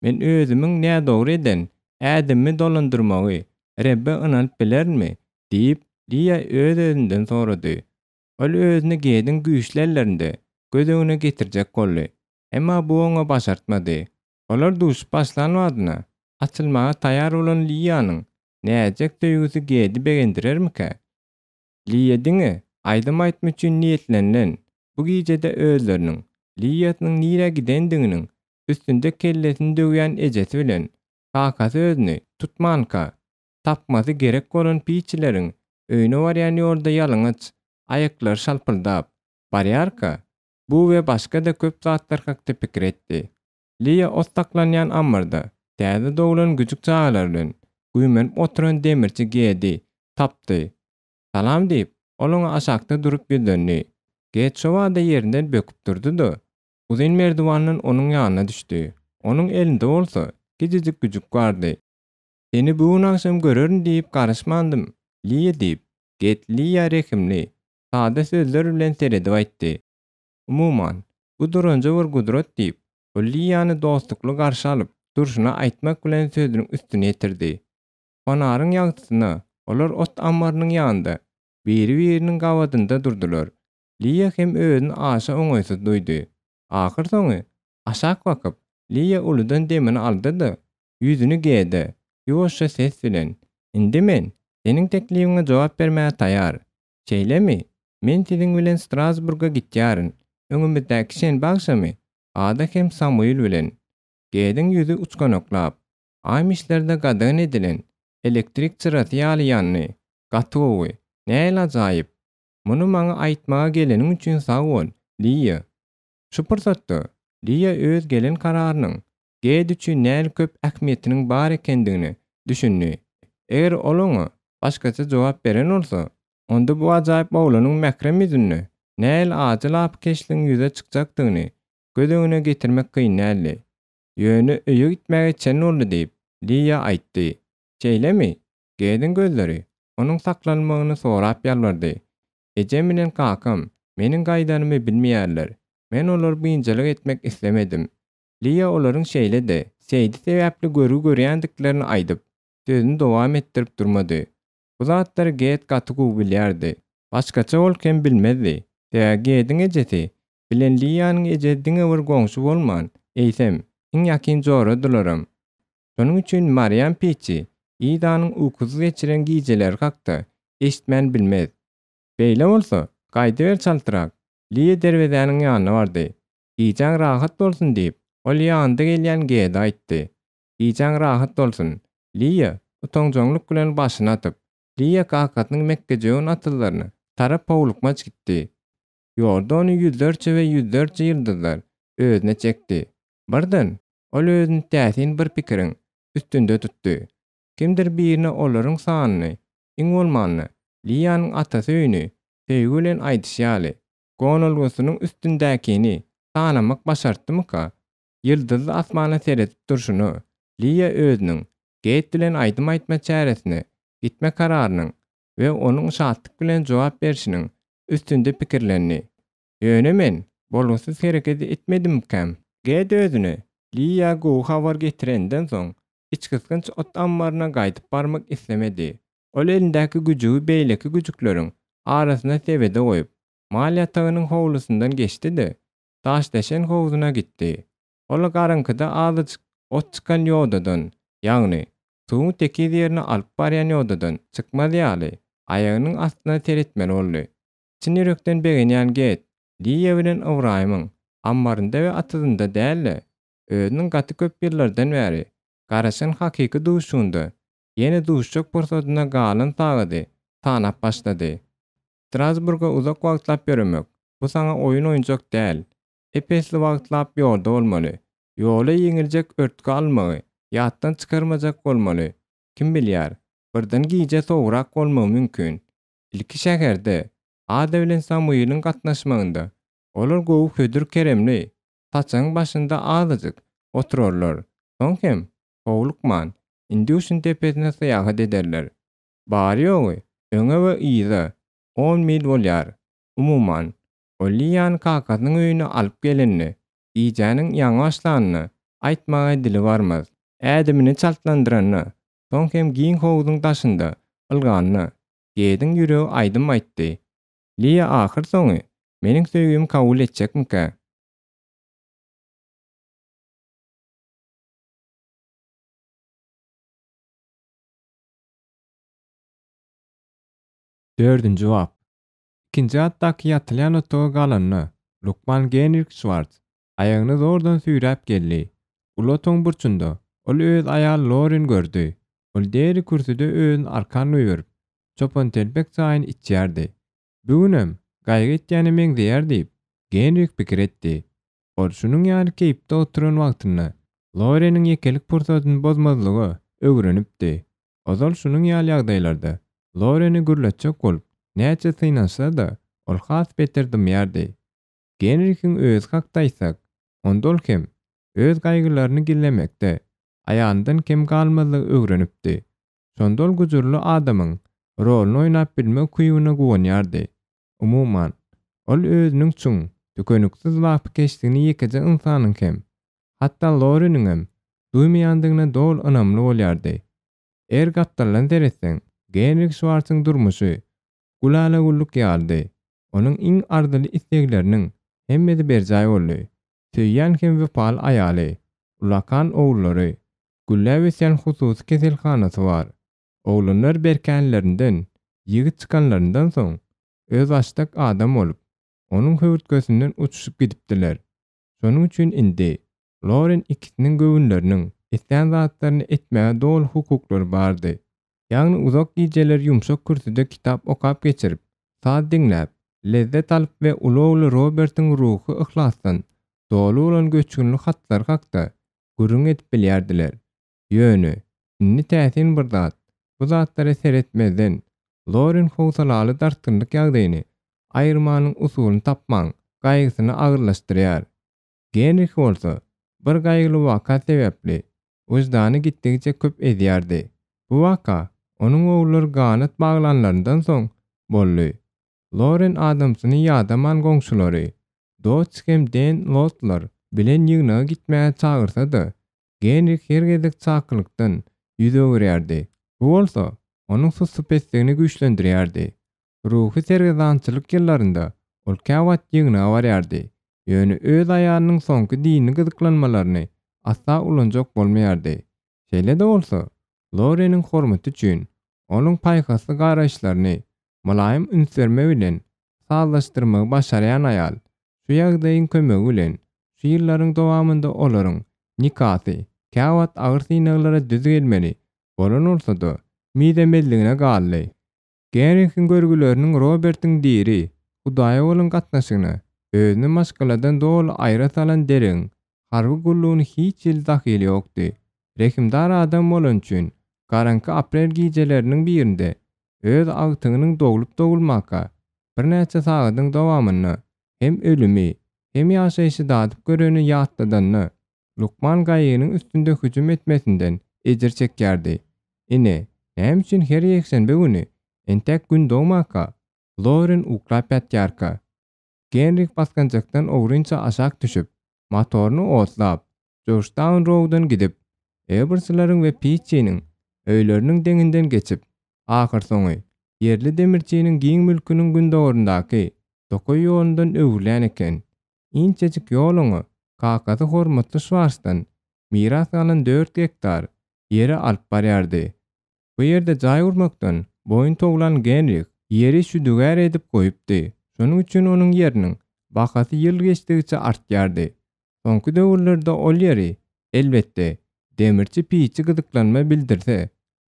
Men özümiň nädogry eden ädimimi dolandyrmagy Rebbe ynanyp bilerinmi? diýip, Liýa öz-özünden sorady. Ol özüni Gediň güýçli ellerinde göz öňüne getirjek boldy. Emma bu oňa başartmady. Olar duşup başlan badyna, açylmaga taýýar bolan Liýanyň näzijek söýgüsi Gedi begendirermikä? Liýa diňe aýdym aýtma üçin niýetlenilen bu gijede özleriniň Liýasynyň nirä gidendiginiň üstünde kellesini döwýän ejesi bilen kakasy özüni tutmanka, tapmasy gerek bolan piçileriň öýüne barýan ýolda ýalaňaç aýaklary şalpyldap barýarka, bu we başga-da köp zatlar hakda pikir etdi. Liýa ot saklanýan ammarda täze doglan güjük çagalar bilen güýmenip oturan demirçi Gedi tapdy. Salam diýip, ol oňa aşakda durup ýüzlendi. Ged şobada ýerinden böküp turdy-da, uzyn merdiwandan onuň ýanyna düşdi. Onuň elinde bolsa kiçijik güjük bardy. Seni bu gün agşam görerin diýip garaşmandym, Liýa diýip, Ged Liýa rehimli, sada sözler bilen seredip aýtdy. Umuman, bu duranja bir gudrat diýip, ol Liýany dostlukly garşy alyp, durşuna aýtmak bilen sözüniň üstüni ýetirdi. Fonaryň ýagtysyna olar ot ammarynyň ýanynda, biri-biriniň gabadynda durdular. Liýa hem özüni aşa oňaýsyz duýdy. Ahyrsoňy, aşak bakyp, Liýa uludan demini aldy-da, ýüzüni Gede, ýuwaşja ses bilen, Indi men seniň teklibiňe jogap bermäge taýar. Şeýlemi? Men siziň bilen Strasburga gitýärin. Öňümizdäki şenbe agşamy Ada hem Samuil bilen. Gediň ýüzi uçganaklap, Aýmişlerde gadagan edilen elektrik çyrasy ýaly ýandy. Gaty gowy. Nähili ajaýyp! Muny maňa aýtmaga geleniň üçin sag bol, Liýa. Şu pursatda Liýa öz gelen kararynyň Ged üçin nähili köp ähmiýetiniň bar ekendigine düşündi. Eger ol oňa başgaça jogap beren bolsa, onda bu ajaýyp oglanyň mährem ýüzünde nähili ajy lapykeçligiň ýüze çykjakdygyny göz öňüne getirmek kyn däldi. Ýöne öýe gitmäge çen boldy diýip, Liýa aýtdy. Şeýlemi? Gediň gözleri onuň saklanmagyny sorap ýalbardy. Ejem bilen kakam meniň gaýdanymy bilmeýärler. Men olary biynjalyk etmek islemedim. Liýa olaryň şeýle-de Seýdi sebäpli görgi görýändiklerini aýdyp, sözüni dowam etdirip durmady. Bu zatlary Ged gaty gowy bilýärdi. Başgaça bolup hem bilmezdi. Sebäbi Gediň ejesi bilen Liýanyň ejesi diňe bir goňşy bolman, eýsem, iň ýakyn joradylaram. Şonuň üçin Marýam piçi Idanyň ukusyz geçiren gijeleri hakda eşitmän bilmez. Beýle bolsa, gaýdyber çaltrak. Liýa derwezäniň ýanyna bardy. Gijäň rahat bolsun diýip, ol ýanynda gelýän Gede aýtdy. Gijäň rahat bolsun. Liýa utanjaňlyk bilen başyny atyp, Liýa kakasynyň mekgejöwen atyzlaryna tarap howlukmaç gitdi. Ýolda ony ýüzlerçe we ýüzlerçe ýyldyzlar özüne çekdi. Birden, ol özüni täsin bir pikiriň üstünde tutdy. Kimdir birine olaryň sanyny, iň bolmanda, Liýanyň atasy öýüni söýgi bilen aýdyşy ýaly, gonalgasynyň üstündäkini sanamak başartdymyka? Ýyldyzly asmana seredip durşuna, Liýa özüniň Geýt bilen aýdym aýtma çäresine gitme kararynyň we onuň şatlyk bilen jogap berşiniň üstünde pikirlendi. Ýöne men bolgusyz hereket etmedimmikäm? Ged özüne Liýa gowy habar getirenden soň, içgysgynç ot ammaryna gaýdyp barmak islemedi. Ol elindäki güjügi beýleki güjükleriň arasyna sebede goýup, mal ýatagynyň howlusyndan geçdi-de, daşdeşen howzuna gitdi. Ol garaňkyda azajyk ot çykan ýodadan, ýagny, suwuň tekiz ýerine alyp barýan ýodadan çykmaz ýaly, aýagynyň astyna seretmeli boldy. Çyn ýürekden begenýän Ged, Liýa bilen Ybraýymyň ammarynda we atyzynda däl-de, özüniň gaty köp ýyllardan bäri garaşan hakyky duşuşygynda ýene duşjak pursadyna galan sagady sanap başlady. Strasburga uzak wagtlap ýöremek, bu saňa oýun oýunjak däl. Ep-esli wagtlap ýolda bolmaly. Ýola ýeňiljek örtgi almagy ýatdan çykarmajak bolmaly. Kim bilýär, birden gije sowugrak bolmagy mümkin. Ilki şäherde, Ada bilen Samuiliň gatnaşmagynda, olar gowy hödür-keremli saçagyň başynda azajyk oturarlar, soň hem, howlukman, Indýuşin depesine syýahat ederler. Bary-ýogy öňe we yza on mil bolýar. Umuman, ol Liýany kakasynyň öýüne alyp gelende, gijäniň ýaňy başlanyny aýtmaga dili barmaz. Ädimini çaltlandyranda, soň hem giň howzuň daşynda ylganda, Gediň ýüregi aýdym aýtdy. Liýa ahyrsoňy meniň söýgimi kabul etjekmikä? Dördünji bap. Ikinji gatdaky ýatylýan otaga galanda, lukman Genrik Şwarts aýagyny zordan süýräp geldi. Uly otagyň burçunda ol öz aýaly Lorini gördi. Ol deri kürsüde özüni arkan goýberip, çopantelpek çaýyny içýärdi. Bu günem gaýgy etýäne meňzeýär diýip, Genrik pikir etdi. Ol şunuň ýaly keýpde oturan wagtynda Loreniň ýekelik pursadyny bozmazlyga öwrenipdi. Ozal şunuň ýaly ýagdaýlarda Loreni gürletjek bolup näçe synanyşsa-da, ol has beter dymýardy. Genrihiň özi hakda aýtsak, onda ol hem öz gaýgylaryny gizlemekde aýalyndan kem galmazlygy öwrenipdi. Şonda ol gujurly adamyň roluny oýnap bilme ukybyna guwanýardy. Umuman, ol özüniň çuň, tükeniksiz lapykeçligini ýekeje ynsanyň hem, hatda Loriniňem duýmaýandygyna doly ynamly bolýardy. Eger gapdaldan seretseň, Genrik Şwarsyň durmuşy gülala-güllük ýalydy. Onuň iň arzyly islegleriniň hemmesi berjaý boldy. Söýýän hem wepaly aýaly, ullakan ogullary, gülläp ösýän hususy keselhanasy bar. Oglanlar berkänlerinden, ýigit çykanlaryndan soň, özbaşdak adam bolup, onuň höwürtgesinden uçuşyp gidipdiler. Şonuň üçin indi Loren ikisiniň göwünleriniň islän zatlaryny etmäge doly hukuklary bardy. Ýagny uzak gijeleri ýumşak kürsüde kitap okap geçirip, saz diňläp, lezzet alyp we uly ogly Robertiň ruhy yhlasdan doly bolan göçgünli hatlary hakda gürrüň edip bilýärdiler. Ýöne, indi täsin bir zat, bu zatlara seretmezden, Loren howsalaly dartgynlyk ýagdaýyny aýyrmanyň usulyny tapmaň gaýgysyny agyrlaşdyrýar. Genrih bolsa, bir gaýgyly waka sebäpli, wyždany gitdigiçe köp ezýärdi. Bu waka onuň ogullary ganat baglanlaryndan soň boldy. Loren adamsyny ýadaman goňşulary, Dotts hem Den Lotlar bilen ýygnaga gitmäge çagyrsa-da, Genrih her gezek çakylykdan ýüz öwürýärdi. Bu bolsa, onuň sussupesligini güýçlendirýärdi. Ruhy sergezdançylyk ýyllarynda ol käwagt ýygnaga barýardy, ýöne öz aýalynyň soňky dini gyzyklanmalaryny asla ulanjak bolmaýardy. Şeýle-de bolsa, Loreniň hormaty üçin, onuň paýhasly garaýyşlaryny mylaýym üns berme bilen sazlaşdyrmagy başarýan aýal, şu ýagdaýyň kömegi bilen şu ýyllaryň dowamynda olaryň nikasy käwagt agyr synaglara düz gelmeli bolan bolsa-da, mizemezligine galdy. Genrihiň görgüleriniň Robertiň diri Hudaýa bolan gatnaşygyna, özüni maşgaladan doly aýra salan Deregiň harby gullugyny hiç hili dahyly ýokdy. Rehimdar adam bolany üçin, garaňky aprel gijeleriniň birinde öz agtygynyň doglup-dogulmaka birnäçe sagadyň dowamynda hem ölümi, hem ýaşaýşy dadyp göreni ýatladanda, Lukman gaýygynyň üstünde hüjüm etmesinden ejir çekýärdi. Ine, näme üçin her ýekşenbe güni, entäk gün dogmaka, Loren uklap ýatýarka, Genrih basgançakdan ogrynça aşak düşüp, motoryny otlap, Jorjtaun-Rouddan gidip, Eberslaryň we Pitçiniň öýleriniň deňinden geçip, ahyrsoňy, ýerli demirçiniň giň mülküniň gündogaryndaky tokaý ýolundan öwrülýän eken. Inçejik ýol oňa kakasy hormatly Şwarsdan miras galan dört gektar ýeri alyp barýardy. Bu ýerde jaý gurmakdan boýun towlan Genrih ýeri şüdügär edip goýupdy, şonuň üçin onuň ýeriniň bahasy ýyl geçdigiçe artýardy. Soňky döwürlerde ol ýeri, elbetde, demirçi Piçi gyzyklanma bildirse,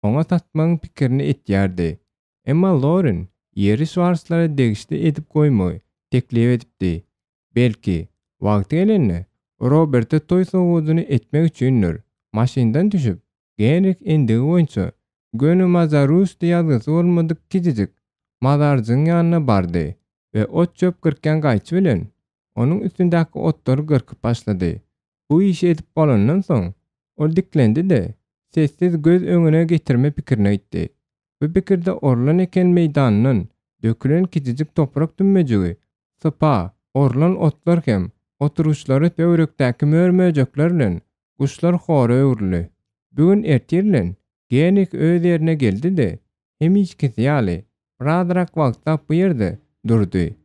oňa satmagyň pikirini etýärdi. Emma Loren ýeri Şwarslara degişli edip goýmagy teklip edipdi. Belki, wagty gelende, Roberte toý sowgadyny etmek üçindir. Maşyndan düşüp, Genrih endigi boýunça göni Mazarüsti ýazgysy bolmadyk kiçijik mazarjygyň ýanyna bardy we ot-çöp gyrkýan gaýçy bilen onuň üstündäki otlary gyrkyp başlady. Bu işi edip bolandan soň, ol diklendi-de, sessiz göz öňüne getirme pikirine gitdi. Bu pikirde orlan eken meýdanyndan dökülen kiçijik toprak tümmejigi, sypa, orlan otlar hem oturyşlary töwerekdäki mör-möjekler bilen guşlar hora öwrüldi. Bu gün ertir bilen Genrih öz ýerine geldi-de, hemişkisi ýaly, birazrak wagtlap bu ýerde durdy.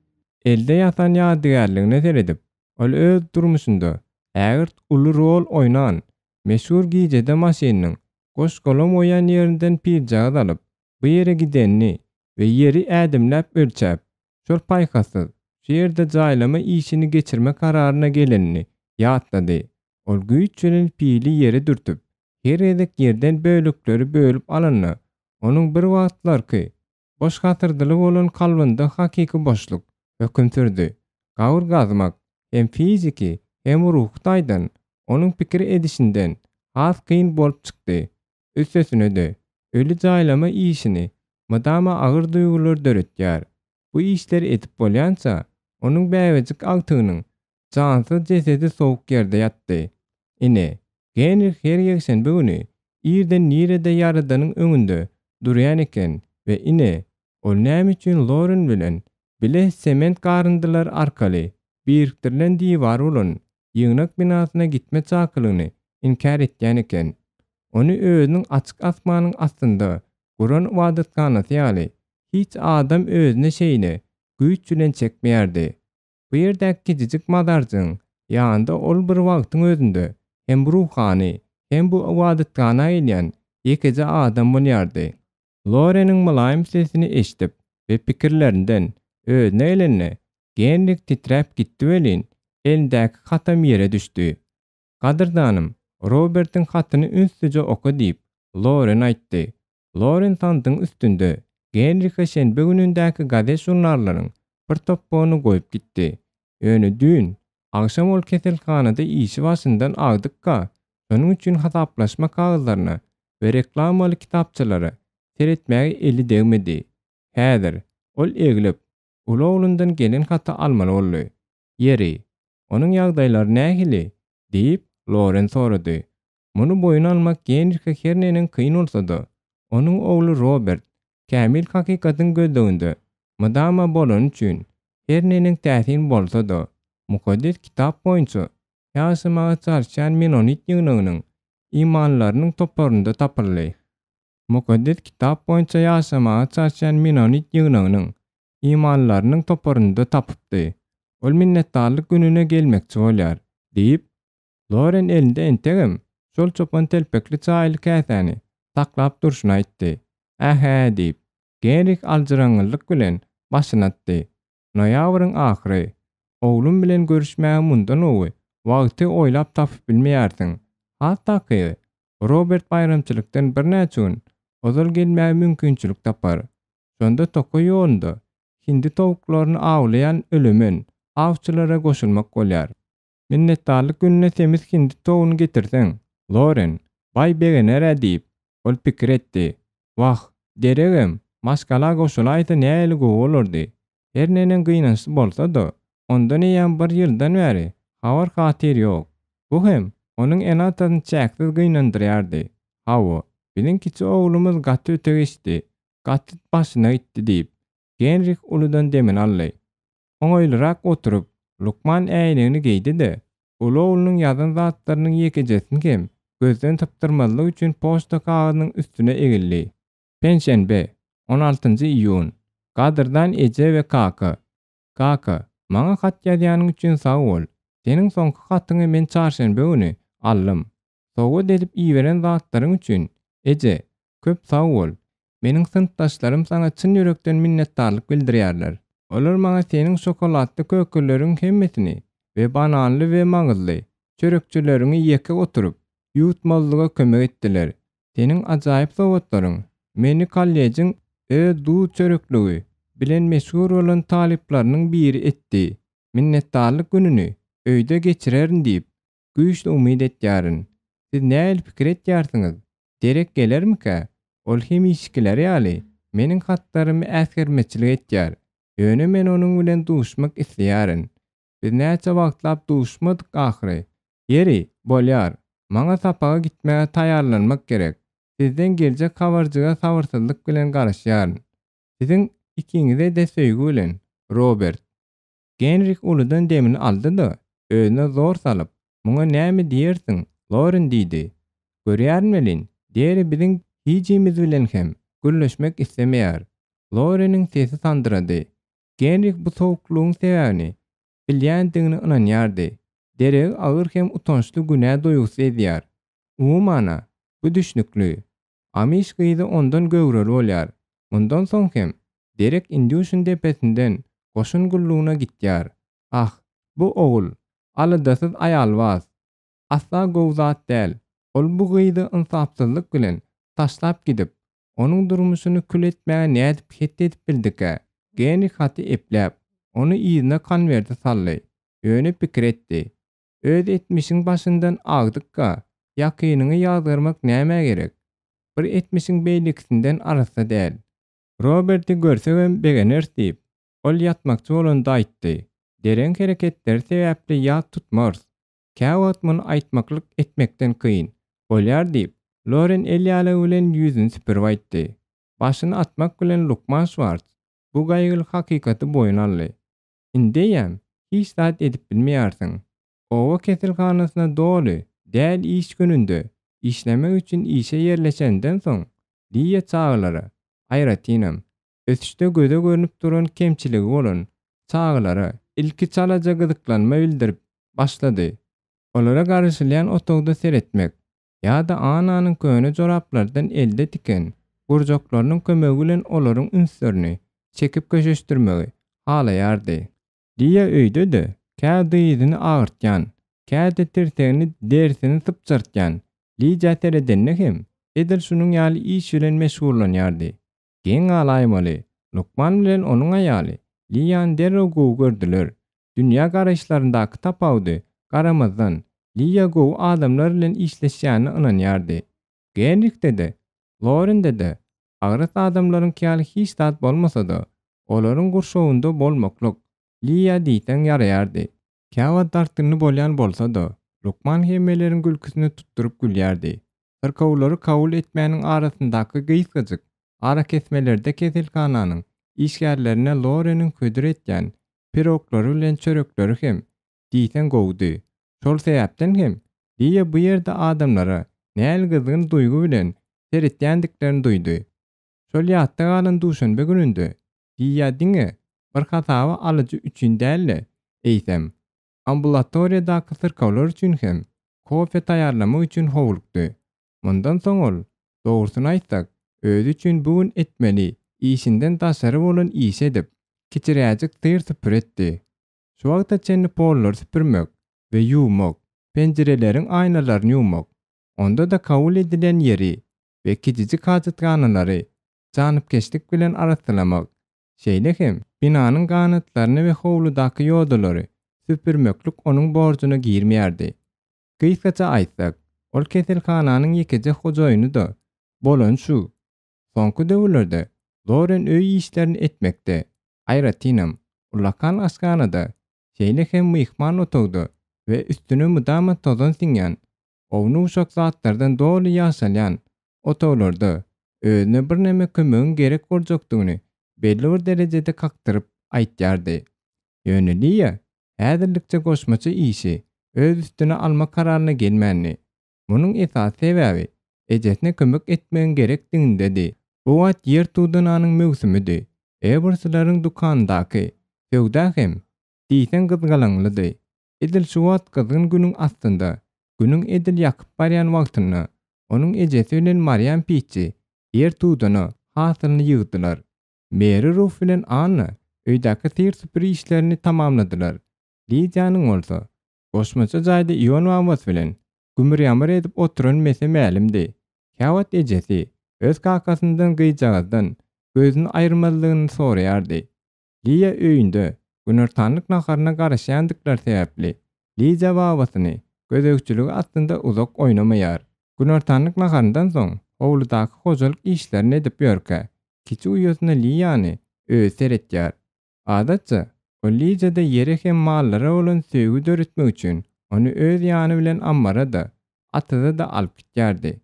Elde ýasan ýadygärligine seredip, Ol öz durmuşynda ägirt uly rol oýnan meşhur gijede maşynynyň goş-golam goýýan ýerinden piljagaz alyp, bu ýere gidenini. we ýeri ädimläp ölçäp, şol paýhassyz, şu ýerde jaýlama işini geçirme kararyna gelenini ýatlady. Ol güýç bilen pili ýere dürtüp, her gezek ýerden bölekleri bölüp alanda, onuň bir wagtlarky boş hasyrdyly bolan kalbynda hakyky boşluk höküm sürdi. Gabyr gazmak hem fiziki, hem ruhy taýdan onuň pikir edişinden has kyn bolup çykdy. Üstesine-de, öli jaýlama işini mydama agyr duýgular döretýär. Bu işleri edip bolýança, onuň bäbejik agtygynyň jansyz jesedi sowuk ýerde ýatdy. Ine, Genrih her ýekşenbe güni irden nirede Ýaradanyň öňünde durýan eken we ine, ol näme üçin Loren bilen bile sement garyndylary arkaly birikdirilen diwar bolan ýygnak binasyna gitme çakylygyny inkär etýän eken. Ony özüniň açyk asmanyň astynda guran ybadathanasy ýaly hiç adam özüne şeýle güýç bilen çekmeýärdi. Bu ýerdäki kiçijik mazarjygyň ýanynda ol bir wagtyň özünde hem ruhany, hem bu ybadathana gelýän ýekeje adam bolýardy. Loreniň mylaýym sesini eşidip we pikirlerinden özüne gelende, Genrik titräp gitdi welin, elindäki hatam ýere düşdi. Gadyrdanym, Robertiň hatyny ünslüje oka diýip, Loren aýtdy. Loren sandygyň üstünde Genrihe şenbe günündäki gazet-žurnallaryň bir topbagyny goýup gitdi. Ýöne düýn agşam ol keselhanada işi başyndan agdykka, şonuň üçin hasaplaşma kagyzlaryna we reklamaly kitapçalara seretmäge eli degmedi. Häzir, ol eglip, uly oglundan gelen haty almaly boldy. Ýeri, onuň ýagdaýlary nähili? diýip, Loren sorady. Muny boýun almak Genrihe her neneň kyn bolsa-da, onuň ogly Robert kämil hakykatyň gözleginde mydama bolany üçin, her neneň täsin bolsa-da, Mukaddes Kitap boýunça ýaşamaga çalyşýan menonit ýygnagynyň imanlylarynyň toparynda tapyldy. Mukaddes Kitap boýunça ýaşamaga çalyşýan menonit ýygnagynyň imanlylarynyň toparynda tapypdy. Ol minnetdarlyk gününe gelmekçi bolýar, diýip, Loren elinde entegem şol çopan telpekli çaýly käsäni saklap durşuna aýtdy. Ä-hä, diýip, Genrih aljyraňňylyk bilen başyny atdy. Noýabryň ahyry. Oglum bilen görüşmäge mundan gowy wagty oýlap tapyp bilmeýärsiň. Has takygy, Robert baýramçylykdan birnäçe gün ozal gelmäge mümkinçilik tapar. Şonda tokaý ýolunda hindi towuklaryny awlaýan ölemen awçylara goşulmak bolýar. Minnetdarlyk gününe semiz hindi towuny getirseň, Loren, baý begener-ä diýip, ol pikir etdi. Wah, Deregem maşgala goşulaýsa nähili gowy bolardy. Her neneň gynançly bolsa-da, ondan eýýäm bir ýyldan bäri habar-hatyr ýok. Bu hem onuň ene-atasyny çäksiz gynandyrýardy. Hawa, biziň kiçi oglumyz gaty öte geçdi, gaty başyna gitdi diýip, Genrih uludan demini aldy. Oňaýlyrak oturyp, lukman äýnegini geýdi-de, uly oglunyň ýazan zatlarynyň ýekejesini hem gözden sypdyrmazlyk üçin poçta kagyzynyň üstüne egildi. Penşenbe, on altynjy iýun. Gadyrdan eje we kaka! Kaka, maňa hat ýazýanyň üçin sag bol. Seniň soňky hatyňy men çarşenbe güni aldym. Sowgat edip iberen zatlaryň üçin, eje, köp sag bol. Meniň synpdaşlarym saňa çyn ýürekden minnetdarlyk bildirýärler. Olar maňa seniň şokoladly kökeleriň hemmesini we bananly we magyzly çörekçeleriňi ýeke oturyp, ýuwutmazlyga kömek etdiler. Seniň ajaýyp sowgatlaryň meni kollejiň öz duz çörekligi bilen meşhur bolan talyplarynyň biri etdi. Minnetdarlyk gününi öýde geçirerin diýip, güýçli umyt etýärin. Siz nähili pikir etýärsiňiz? Derek gelermikä? Ol hemişekiler ýaly, meniň hatlarymy äsgermezçilik etýär. Ýöne men onuň bilen duşmak isleýärin. Biz näçe wagtlap duşmadyk ahyry. Ýeri, bolýar. Maňa sapaga gitmäge taýýarlanmak gerek. Sizden geljek habarjyga sabyrsyzlyk bilen garaşýaryn. Siziň ikiňize-de söýgi bilen, Robert. Genrih uludan demini aldy-da, özüne zor salyp, Muňa näme diýersiň, Loren diýdi. Görýärin welin, Deri biziň hijimiz bilen hem gürleşmek islemeýär. Loreniň sesi sandyrady. Genrih bu sowuklygyň sebäbini bilýändigine ynanýardy. Deregi agyr hem utançly günä duýgusy ezýär. Umuman-a, bu düşnükli. Amiş gyzy ondan göwreli bolýar. Mundan soň hem. Derek Indýuşin depesinden goşun gullugyna gitýär. Ah, bu ogul, aladasyz aýalbaz. Asla gowy zat däl. Ol bu gyzy ynsapsyzlyk bilen taşlap gidip, onuň durmuşyny kül etmäge nädip het edip bildikä? Genrih haty epläp, ony yzyna konwerte saldy. Ýöne pikir etdi. Öz etmişiň başyndan agdykka, ýakynyňy ýazgarmak nämä gerek? Bir etmişiň beýlekisinden arassa däl. Roberti görsegem begeneris diýip, ol ýatmakçy bolanda aýtdy. Deregiň hereketleri sebäpli ýat tutmarys. Käwagt muny aýtmaklyk etmekden kyn. Bolýar diýip, Loren el ýalygy bilen ýüzüni süpürip aýtdy. Başyny atmak bilen lukman Şwarts bu gaýgyly hakykaty boýun aldy. Indeýem hiç zat edip bilmeýärsiň. Oba keselhanasyna doly däl iş gününde işlemek üçin işe ýerleşenden soň, Liýa çagalara, aýratynam, ösüşde göze görnüp duran kemçiligi bolan çagalara ilki çalaja gyzyklanma bildirip başlady. Olara garaşylýan otagda seretmek ýa-da Annanyň köne joraplardan elde tiken gurjaklarynyň kömegi bilen olaryň ünslerini çekip köşeşdirmegi halaýardy. Liýa öýde-de kä dyzyny agyrtýan, käte tirsegini derisini sypjyrtýan Lidiýa seredende hem edil şunuň ýaly iş bilen meşgullanýardy. Geň galaýmaly, lukman bilen onuň aýaly Liýany derrew gowy gördüler. Dünýä garaýyşlaryndaky tapawudy garamazdan, Liýa gowy adamlar bilen işleşýänine ynanýardy. Genrihde-de, Lorende-de agras adamlaryňky ýaly hiç zat bolmasa-da, olaryň gurşawynda bolmaklyk Liýa diýseň ýaraýardy. Käwagt dartgynly bolýan bolsa-da, lukman hemmeleriň gülküsini tutduryp gülýärdi. Syrkawlary kabul etmäniň arasyndaky gysgajyk arakesmelerde keselhananyň işgärlerine Loreniň hödür etýän piroglary bilen çörekleri hem diýseň gowudy. Şol sebäpden hem Liýa bu ýerde adamlara nähili gyzgyn duýgy bilen seretýändiklerini duýdy. Şol ýatda galan duşenbe gününde Liýa diňe bir hasaba alyjy üçin däl-de, eýsem, ambulatoriýadaky syrkawlar üçin hem kofe taýýarlamak üçin howlukdy. Mundan soň ol, dogrusyny aýtsak, özi üçin bu gün etmeli işinden daşary bolan işi edip, kiçiräjik syr-süpür etdi. Şu wagta çenli pollary süpürmek we ýuwmak, penjireleriň aýnalaryny ýuwmak, onda-da kabul edilen ýeri we kiçijik hajathanalary janypkeşlik bilen arassalamak, şeýle hem binanyň ganatlaryny we howludaky ýodalary süpürmeklik onuň borjuna girmeýärdi. Gysgaça aýtsak, ol keselhananyň ýekeje hojaýyny-da bolany şu. Soňky döwürlerde Loren öý işlerini etmekde, aýratynam, ullakan aşhanada, şeýle hem myhman otagda we üstüne mydama tozan siňýän ownuk-uşak zatlardan doly ýaşalýan otaglarda özüne birneme kömegiň gerek boljakdygyny belli bir derejede kakdyryp aýtýardy. Ýöne Liýa häzirlikçe goşmaça işi öz üstüne almak kararyna gelmändi. Munuň esasy sebäbi ejesine kömek etmegiň gerekdigindedi. Bu wagt ýer tudananyň möwsümidi. Ewerslaryň dükanyndaky söwda hem diýseň gyzgalaňlydy. Edil şu wagt gyzgyn günüň astynda, günüň edil ýakyp barýan wagtynda onuň ejesi bilen Marýam piçji ýer tudana hasylyny ýygdylar. Meri Ruf bilen Anna öýdäki syr-süpür işlerini tamamladylar. Lidiýanyň bolsa, goşmaça jaýda Ion babasy bilen gümür-ýamyr edip oturan mese-mälimdi. Käwagt ejesi öz kakasyndan gyzjagazdan gözüni aýyrmazlygyny soraýardy. Liýa öýünde günortanlyk naharyna garaşýandyklary sebäpli, Lidiýa babasyny gözegçiligi astynda uzak oýnamaýar. Günortanlyk naharyndan soň howludaky hojalyk işlerini edip ýörkä, kiçi uýasyna Liýany özi seretýär. Adatça, ol Lidiýada ýere hem mallara bolan söýgi döretmek üçin ony öz ýany bilen ammara-da, atyza-da alyp gitýärdi.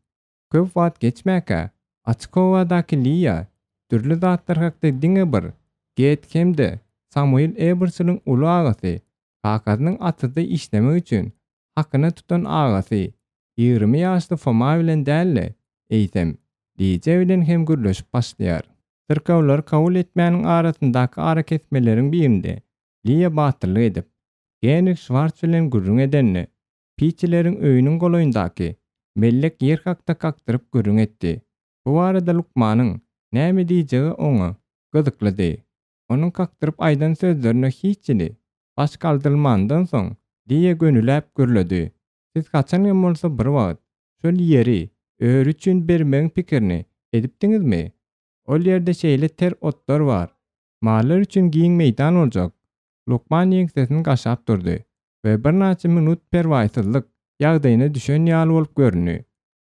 Köp wagt geçmäkä, açyk howadaky Liýa dürli zatlar hakda diňe bir Get hem-de Samuil Ebersiliň uly agasy, kakasynyň atyzda işlemek üçin hakyna tutan agasy, 20 ýaşly Foma bilen däl-de, eýsem, Lidiýa bilen hem gürleşip başlaýar. Syrkawlary kabul etmäniň arasyndaky arakesmeleriň birinde Liýa batyrlyk edip, Genrih Şwarts bilen gürrüň edende, Piçileriň öýüniň golaýyndaky mellek ýer hakda kakdyryp gürrüň etdi. Bu barada lukmanyň näme diýjegi oňa gyzyklydy. Onuň kakdyryp aýdan sözlerine hiç hili baş galdyrylmandan soň, Liýa gönüläp gürledi, Siz haçan hem bolsa bir wagt şol ýeri öri üçin bermegiň pikirini edipdiňizmi? Ol ýerde şeýle ter otlar bar. Mallar üçin giň meýdan boljak. Lukman ýeňsesini gaşap durdy we birnaçe minut perwaýsyzlyk ýagdaýyna düşen ýaly bolup göründi.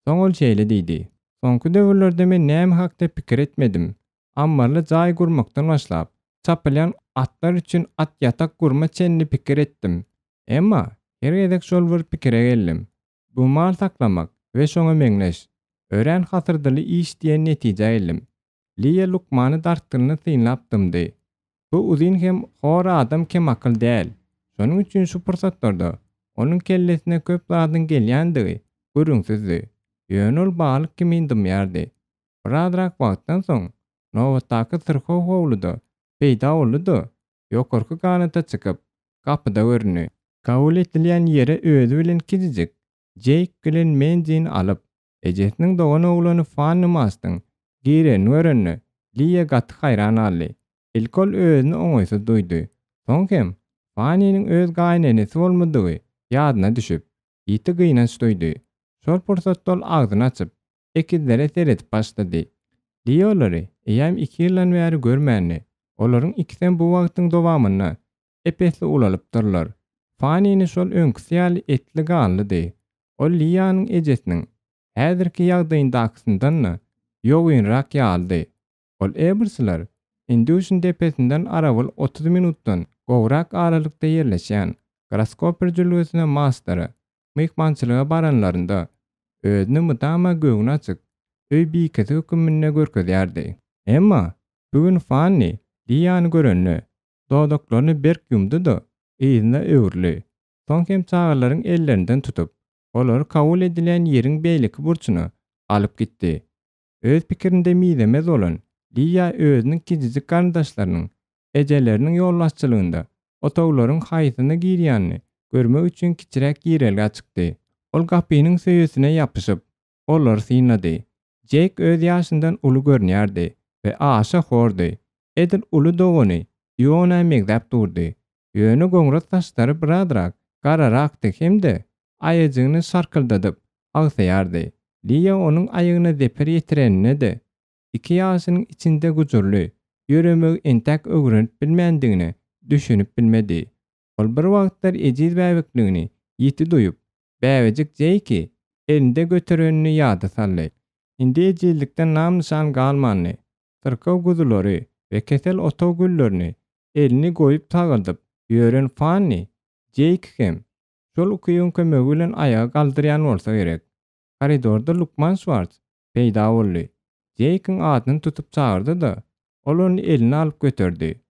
Soň ol şeýle diýdi, Soňky döwürlerde men näme hakda pikir etmedim. Ammarly jaý gurmakdan başlap, çapylýan atlar üçin at ýatak gurma çenli pikir etdim. Emma her gezek şol bir pikire geldim. Bu mal saklamak we şoňa meňzeş, örän hasyrdyly iş diýen netijä geldim. Liýa lukmany dartgynly synlap dymdy. Bu uzyn hem hor adam kemakyl däl. Şonuň üçin şu pursatlarda onuň kellesine köp zadyň gelýändigi gürrüňsizdi. Ýöne ol balyk kimin dymýardy. Birazrak wagtdan soň nobatdaky syrkaw howluda peýda boldy-da, ýokarky ganata çykyp, gapyda göründi. Kabul edilýän ýere özi bilen kiçijik Jeýk bilen Mendini alyp, Ejesiniň dogan oglany Fanny Mastyň girenini görende, Liýa gaty haýran galdy. Ilki ol özüni oňaýsyz duýdy. Soň hem Fannynyň öz gaýynenesi bolmadygy ýadyna düşüp, ýiti gynanç duýdy. Şol pursatda ol agzyny açyp, ekizlere seredip başlady. Liýa olary eýýäm iki ýyldan bäri görmändi. Olaryň ikisem bu wagtyň dowamynda ep-esli ulalypdyrlar. Fanini şol öňküsi ýaly etli-ganlydy. Ol Liýanyň ejesiniň häzirki ýagdaýyndakysyndan-da ýogynrak ýalydy. Ol Ebersler Induşyň depesinden arabyl 30 minutdan gowrak aralykda ýerleşýän Graskoper jülgesine Mastera myhmançylyga baranlarynda, özüni mydama göwni açyk öý bikesi höküminde görkezýärdi. Emma bu gün Fanni Liýany görende, Dodaklaryny berk ýumdy-da, yzyna öwrüldi. Soň hem çagalaryň ellerinden tutup, olary kabul edilýän ýeriň beýleki burçuna alyp gitdi. Öz pikirinde mizemez bolan Liýa özüniň kiçijik garyndaşlarynyň ejeleriniň ýolbaşçylygynda otaglaryň haýsyna girýänini görmek üçin kiçiräk girelgä çykdy. Ol gapynyň söýesine ýapyşyp, olary synlady. Jeýk öz ýaşyndan uly görünýärdi we aşa hordy. Edil uly dogany Iona meňzäp durdy. Ýöne goňras saçlary birazrak gararakdy hem-de aýajygyny şarkyldadyp agsaýardy. Liýa onuň aýagyna zeper ýetirenine-de, iki ýaşynyň içinde gujurly ýöremegi entäk öwrenip bilmändigine düşünip bilmedi. Ol bir wagtlar ejiz bäbekligini ýiti duýup, bäbejik Jeýki elinde göterenini ýada saldy. Indi ejizlikden nam-nyşan galmandy. Syrkaw guzulary we kesel otag güllerini elini goýup sagaldyp ýören Fanni Jeýki hem şol ukybyň kömegi bilen aýaga galdyrýan bolsa gerek. Koridorda lukman Şwarts peýda boldy. Jeýkiň adyny tutup çagyrdy-da, ol ony eline alyp göterdi.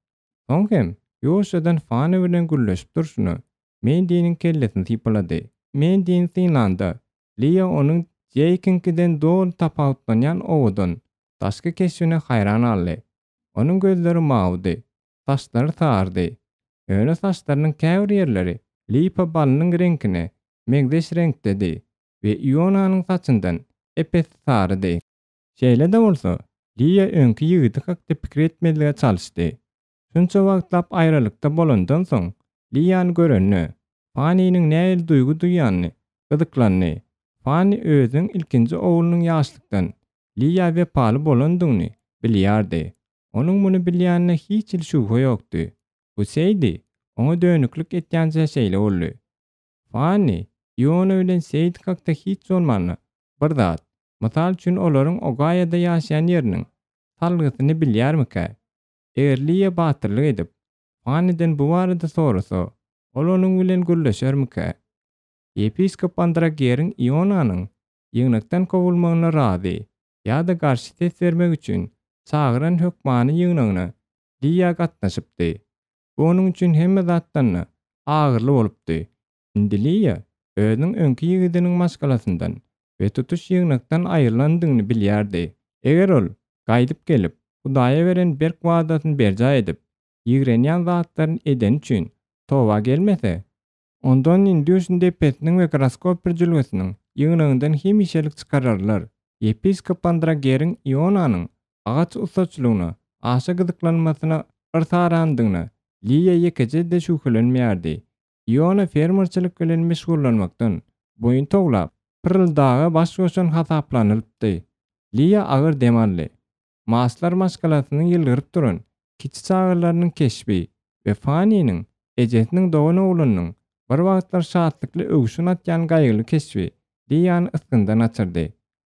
Soň hem ýuwaşjadan Fanni bilen gürleşip durşuna Mendiniň kellesini sypalady. Mendini synlanda, Liýa onuň Jeýkiňkiden doly tapawutlanýan owadan, daşky keşbine haýran galdy. Onuň gözleri mawudy, saçlary sarydy. Ýöne saçlarynyň käbir ýerleri lipa balynyň reňkine meňzeş reňkdedi we Ionanyň saçyndan ep-esli sarydy. Şeýle-de bolsa, Liýa öňki ýigidi hakda pikir etmezlige çalyşdy. Şunça wagtlap aýralykda bolandan soň, Liýany görende, Faniniň nähili duýgy duýýanyny gyzyklandy. Fani özüniň ilkinji oglunyň ýaşlykdan Liýa wepaly bolandygyny bilýärdi. Onuň muny bilýänine hiç hili şübhe ýokdy. Bu Seýdi oňa dönüklik etýänçä şeýle boldy. Fanni, Iona bilen Seýdi hakda hiç bolmanda bir zat, mysal üçin olaryň Ogaýada ýaşaýan ýeriniň salgysyny bilýärmikä? Eger Liýa batyrlyk edip, Fanniden bu barada sorasa, ol onuň bilen gürleşermikä? Ýepiskop Andrageriň Ionanyň ýygnakdan kowulmagyna razy ýa-da garşy ses bermek üçin çagyran hökmany ýygnagyna Liýa gatnaşypdy. Bu onuň üçin hemme zatdan-da agyrly bolupdy. Indi Liýa özüniň öňki ýigidiniň maşgalasyndan we tutuş ýygnakdan aýrylandygyny bilýärdi. Eger ol gaýdyp gelip, Hudaýa beren berk wadasyny berjaý edip, ýigrenýän zatlaryny edeni üçin toba gelmese, onda ony Induşyň depesiniň we Graskopper jülgesiniň ýygnagyndan hemişelik çykararlar. Ýepiskop Andrageriň Ionanyň agaç ussaçylygyna. aşa gyzyklanmasyna yrsarandygna Liýa ýekeje-de şübhelenmeýärdi. Iona fermerçilik bilen meşgullanmakdan boýun towlap, pyrryldaga baş goşan hasaplanylypdy. Liýa agyr dem aldy. Maslar maşgalasynyň ýylgyryp duran kiçi çagalarynyň keşbi we Fanniniň ejesiniň dogan oglunyň bir wagtlar şatlykly öwşün atýan gaýgyly keşbi Liýany ysgyndan gaçyrdy.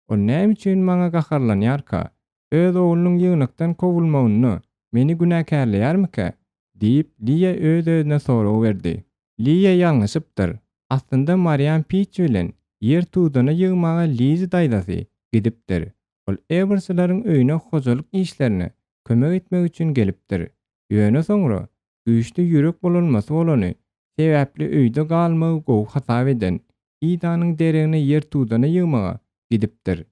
Ol näme üçin maňa gaharlanýarka? Öz oglunyň ýygnakdan kowulmagynda meni günäkärleýärmikä? diýip, Liýa öz-özüne sorag berdi. Liýa ýalňyşypdyr. Aslynda Marian Piç bilen ýer tudana ýygmaga Lizi daýzasy gidipdir. Ol Ewersleriň öýüne hojalyk işlerine kömek etmek üçin gelipdir. Ýöne soňra güýçli ýürek bulanmasy bolany sebäpli öýde galmagy gowy hasap eden Idanyň deregine ýertudana ýygmaga gidipdir.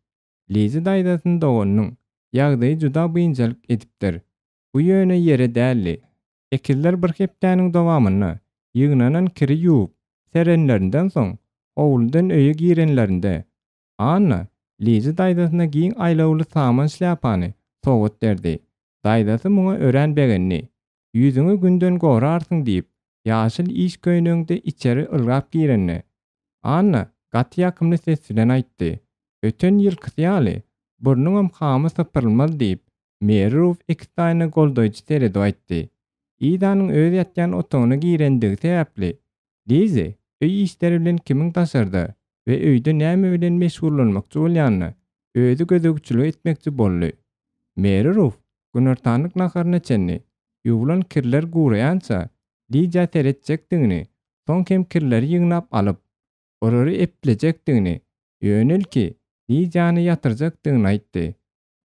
Lizi daýzasyny doganynyň ýagdaýy juda biynjalyk edipdir. Bu ýöne ýere däldi. Ekizler bir hepdäniň dowamynda ýygnanan kiri ýuwup serenlerinden soň howludan öýe girenlerinde Anna Lizi daýzasyna giň aýlawly saman şlýapany sowgat berdi. Daýzasy muňa örän begendi. Ýüzüňi günden gorarsyň diýip, ýaşyl iş köýnegiňde içeri ylgap girende, Anna gaty ýakymly ses bilen aýtdy. Öten ýylkysy ýaly, burnuňam hamy sypyrylmaz diýip, Meri Ruf ekiztaýyna goldaýjy seredip aýtdy. Idanyň öz ýatýan otagyna girendigi sebäpli, Lizi öý işleri bilen kimiň daşarda we öýde näme bilen meşgullanmakçy bolýanyna özi gözegçilik etmekçi boldy. Meri Ruf günortanlyk naharyna çenli ýuwlan kirler guraýança Lidiýa seretjekdigini, soň hem kirleri ýygnap alyp, olary eplejekdigini, ýöne ilki Lidiýany ýatyrjakdygyny aýtdy.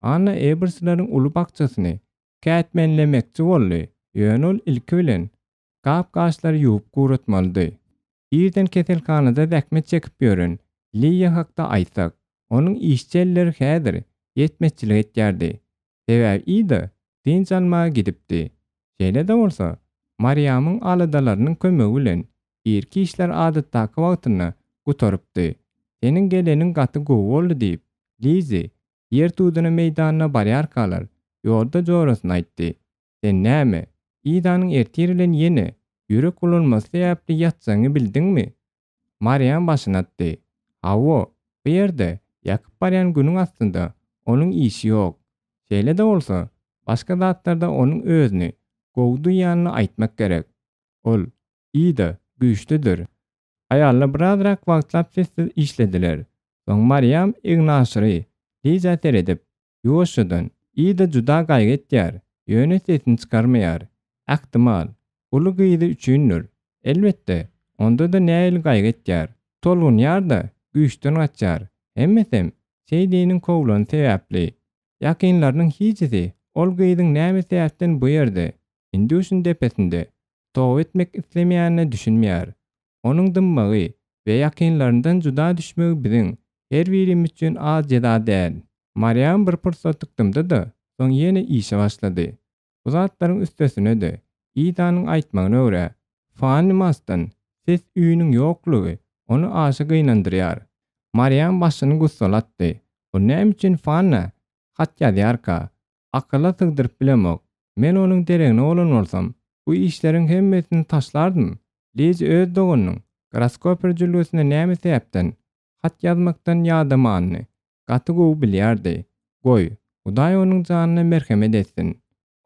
Anna Ebersleriň uly bakjasyny kätmenlemekçi boldy, ýöne ol ilki bilen gap-gaçlary ýuwup guratmalydy. Irden keselhanada zähmet çekip ýören Liýa hakda aýtsak, onuň işçi elleri häzir ýetmezçilik etýärdi. Sebäbi Ida dynç almaga gidipdi. Şeýle-de bolsa, Mariýamyň aladalarynyň kömegi bilen irki işler adatdaky wagtynda gutarypdy. Seniň geleniň gaty gowy boldy diýip, Lizi ýertudana meýdanyna barýarkalar, ýolda jorasyna aýtdy. Sen näme, Idanyň ertir bilen ýene ýürek bulanmasy sebäpli ýatjagyňy bildiňmi? Mariýam başyny atdy. Hawa, bu ýerde, ýakyp barýan günüň astynda onuň işi ýok. Şeýle-de bolsa, başga zatlarda onuň özüni gowy duýýanyny aýtmak gerek. Ol, Ida, güýçlüdir. Aýallar birazrak wagtlap sessiz işlediler. Soň Mariýam egnaşyry Liza seredip, Ýuwaşjadan, Ida juda gaýgy etýär, ýöne sesini çykarmaýar. Ähtimal, uly gyzy üçindir. Elbetde, onda-da nähili gaýgy etýär. Tolgunýar-da, güýçden gaçýar. Hemmesem Seýdiniň kowlany sebäpli. Ýakynlarynyň hijisi ol gyzyň näme sebäpden bu ýerde, Induşyň depesinde, toba etmek islemeýänine düşünmeýär. Onuň dymmagy we ýakynlaryndan juda düşmegi biziň her birimiz üçin az jeza däl. Marýam bir pursatlyk dymdy-da, soň ýene işe başlady. Bu zatlaryň üstesine-de, Idanyň aýtmagyna görä, Fanni Masdan ses-üýnüň ýoklugy ony aşa gynandyrýar. Marýam başyny gussaly atdy. Ol näme üçin Fannä hat ýazýarka? Akyla sygdyryp bilemok. Men onuň deregine bolan bolsam, bu işleriň hemmesini taşlardym. Lizi öz doganynyň Graskoper jülgesine näme sebäpden hat ýazmakdan ýadamanyny gaty gowy bilýärdi. Goý, Hudaý onuň janyna merhemet etsin.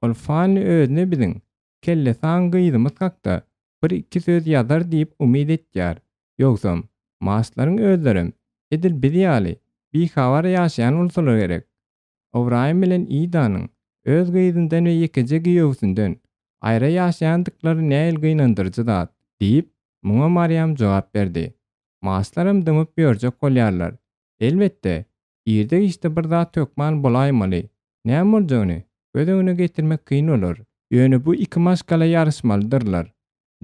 Ol Fanni özüne biziň kellesaň gyzymyz hakda bir-iki söz ýazar diýip umyt etýär. Ýogsam, maslaryň özlerem edil biz ýaly bihabar ýaşaýan bolsalar gerek. Ybraýym bilen Idanyň öz gyzyndan we ýekeje giýewsinden aýra ýaşaýandyklary nähili gynandyryjy zat! diýip, muňa Marýam jogap berdi. Maslaram dymyp ýörjek bolýarlar. Elbetde, irde-giçde bir zat hökman bolaýmaly. Näme boljagyny göz öňüne getirmek kyn bolar. Ýöne bu iki maşgala ýaryşmalydyrlar.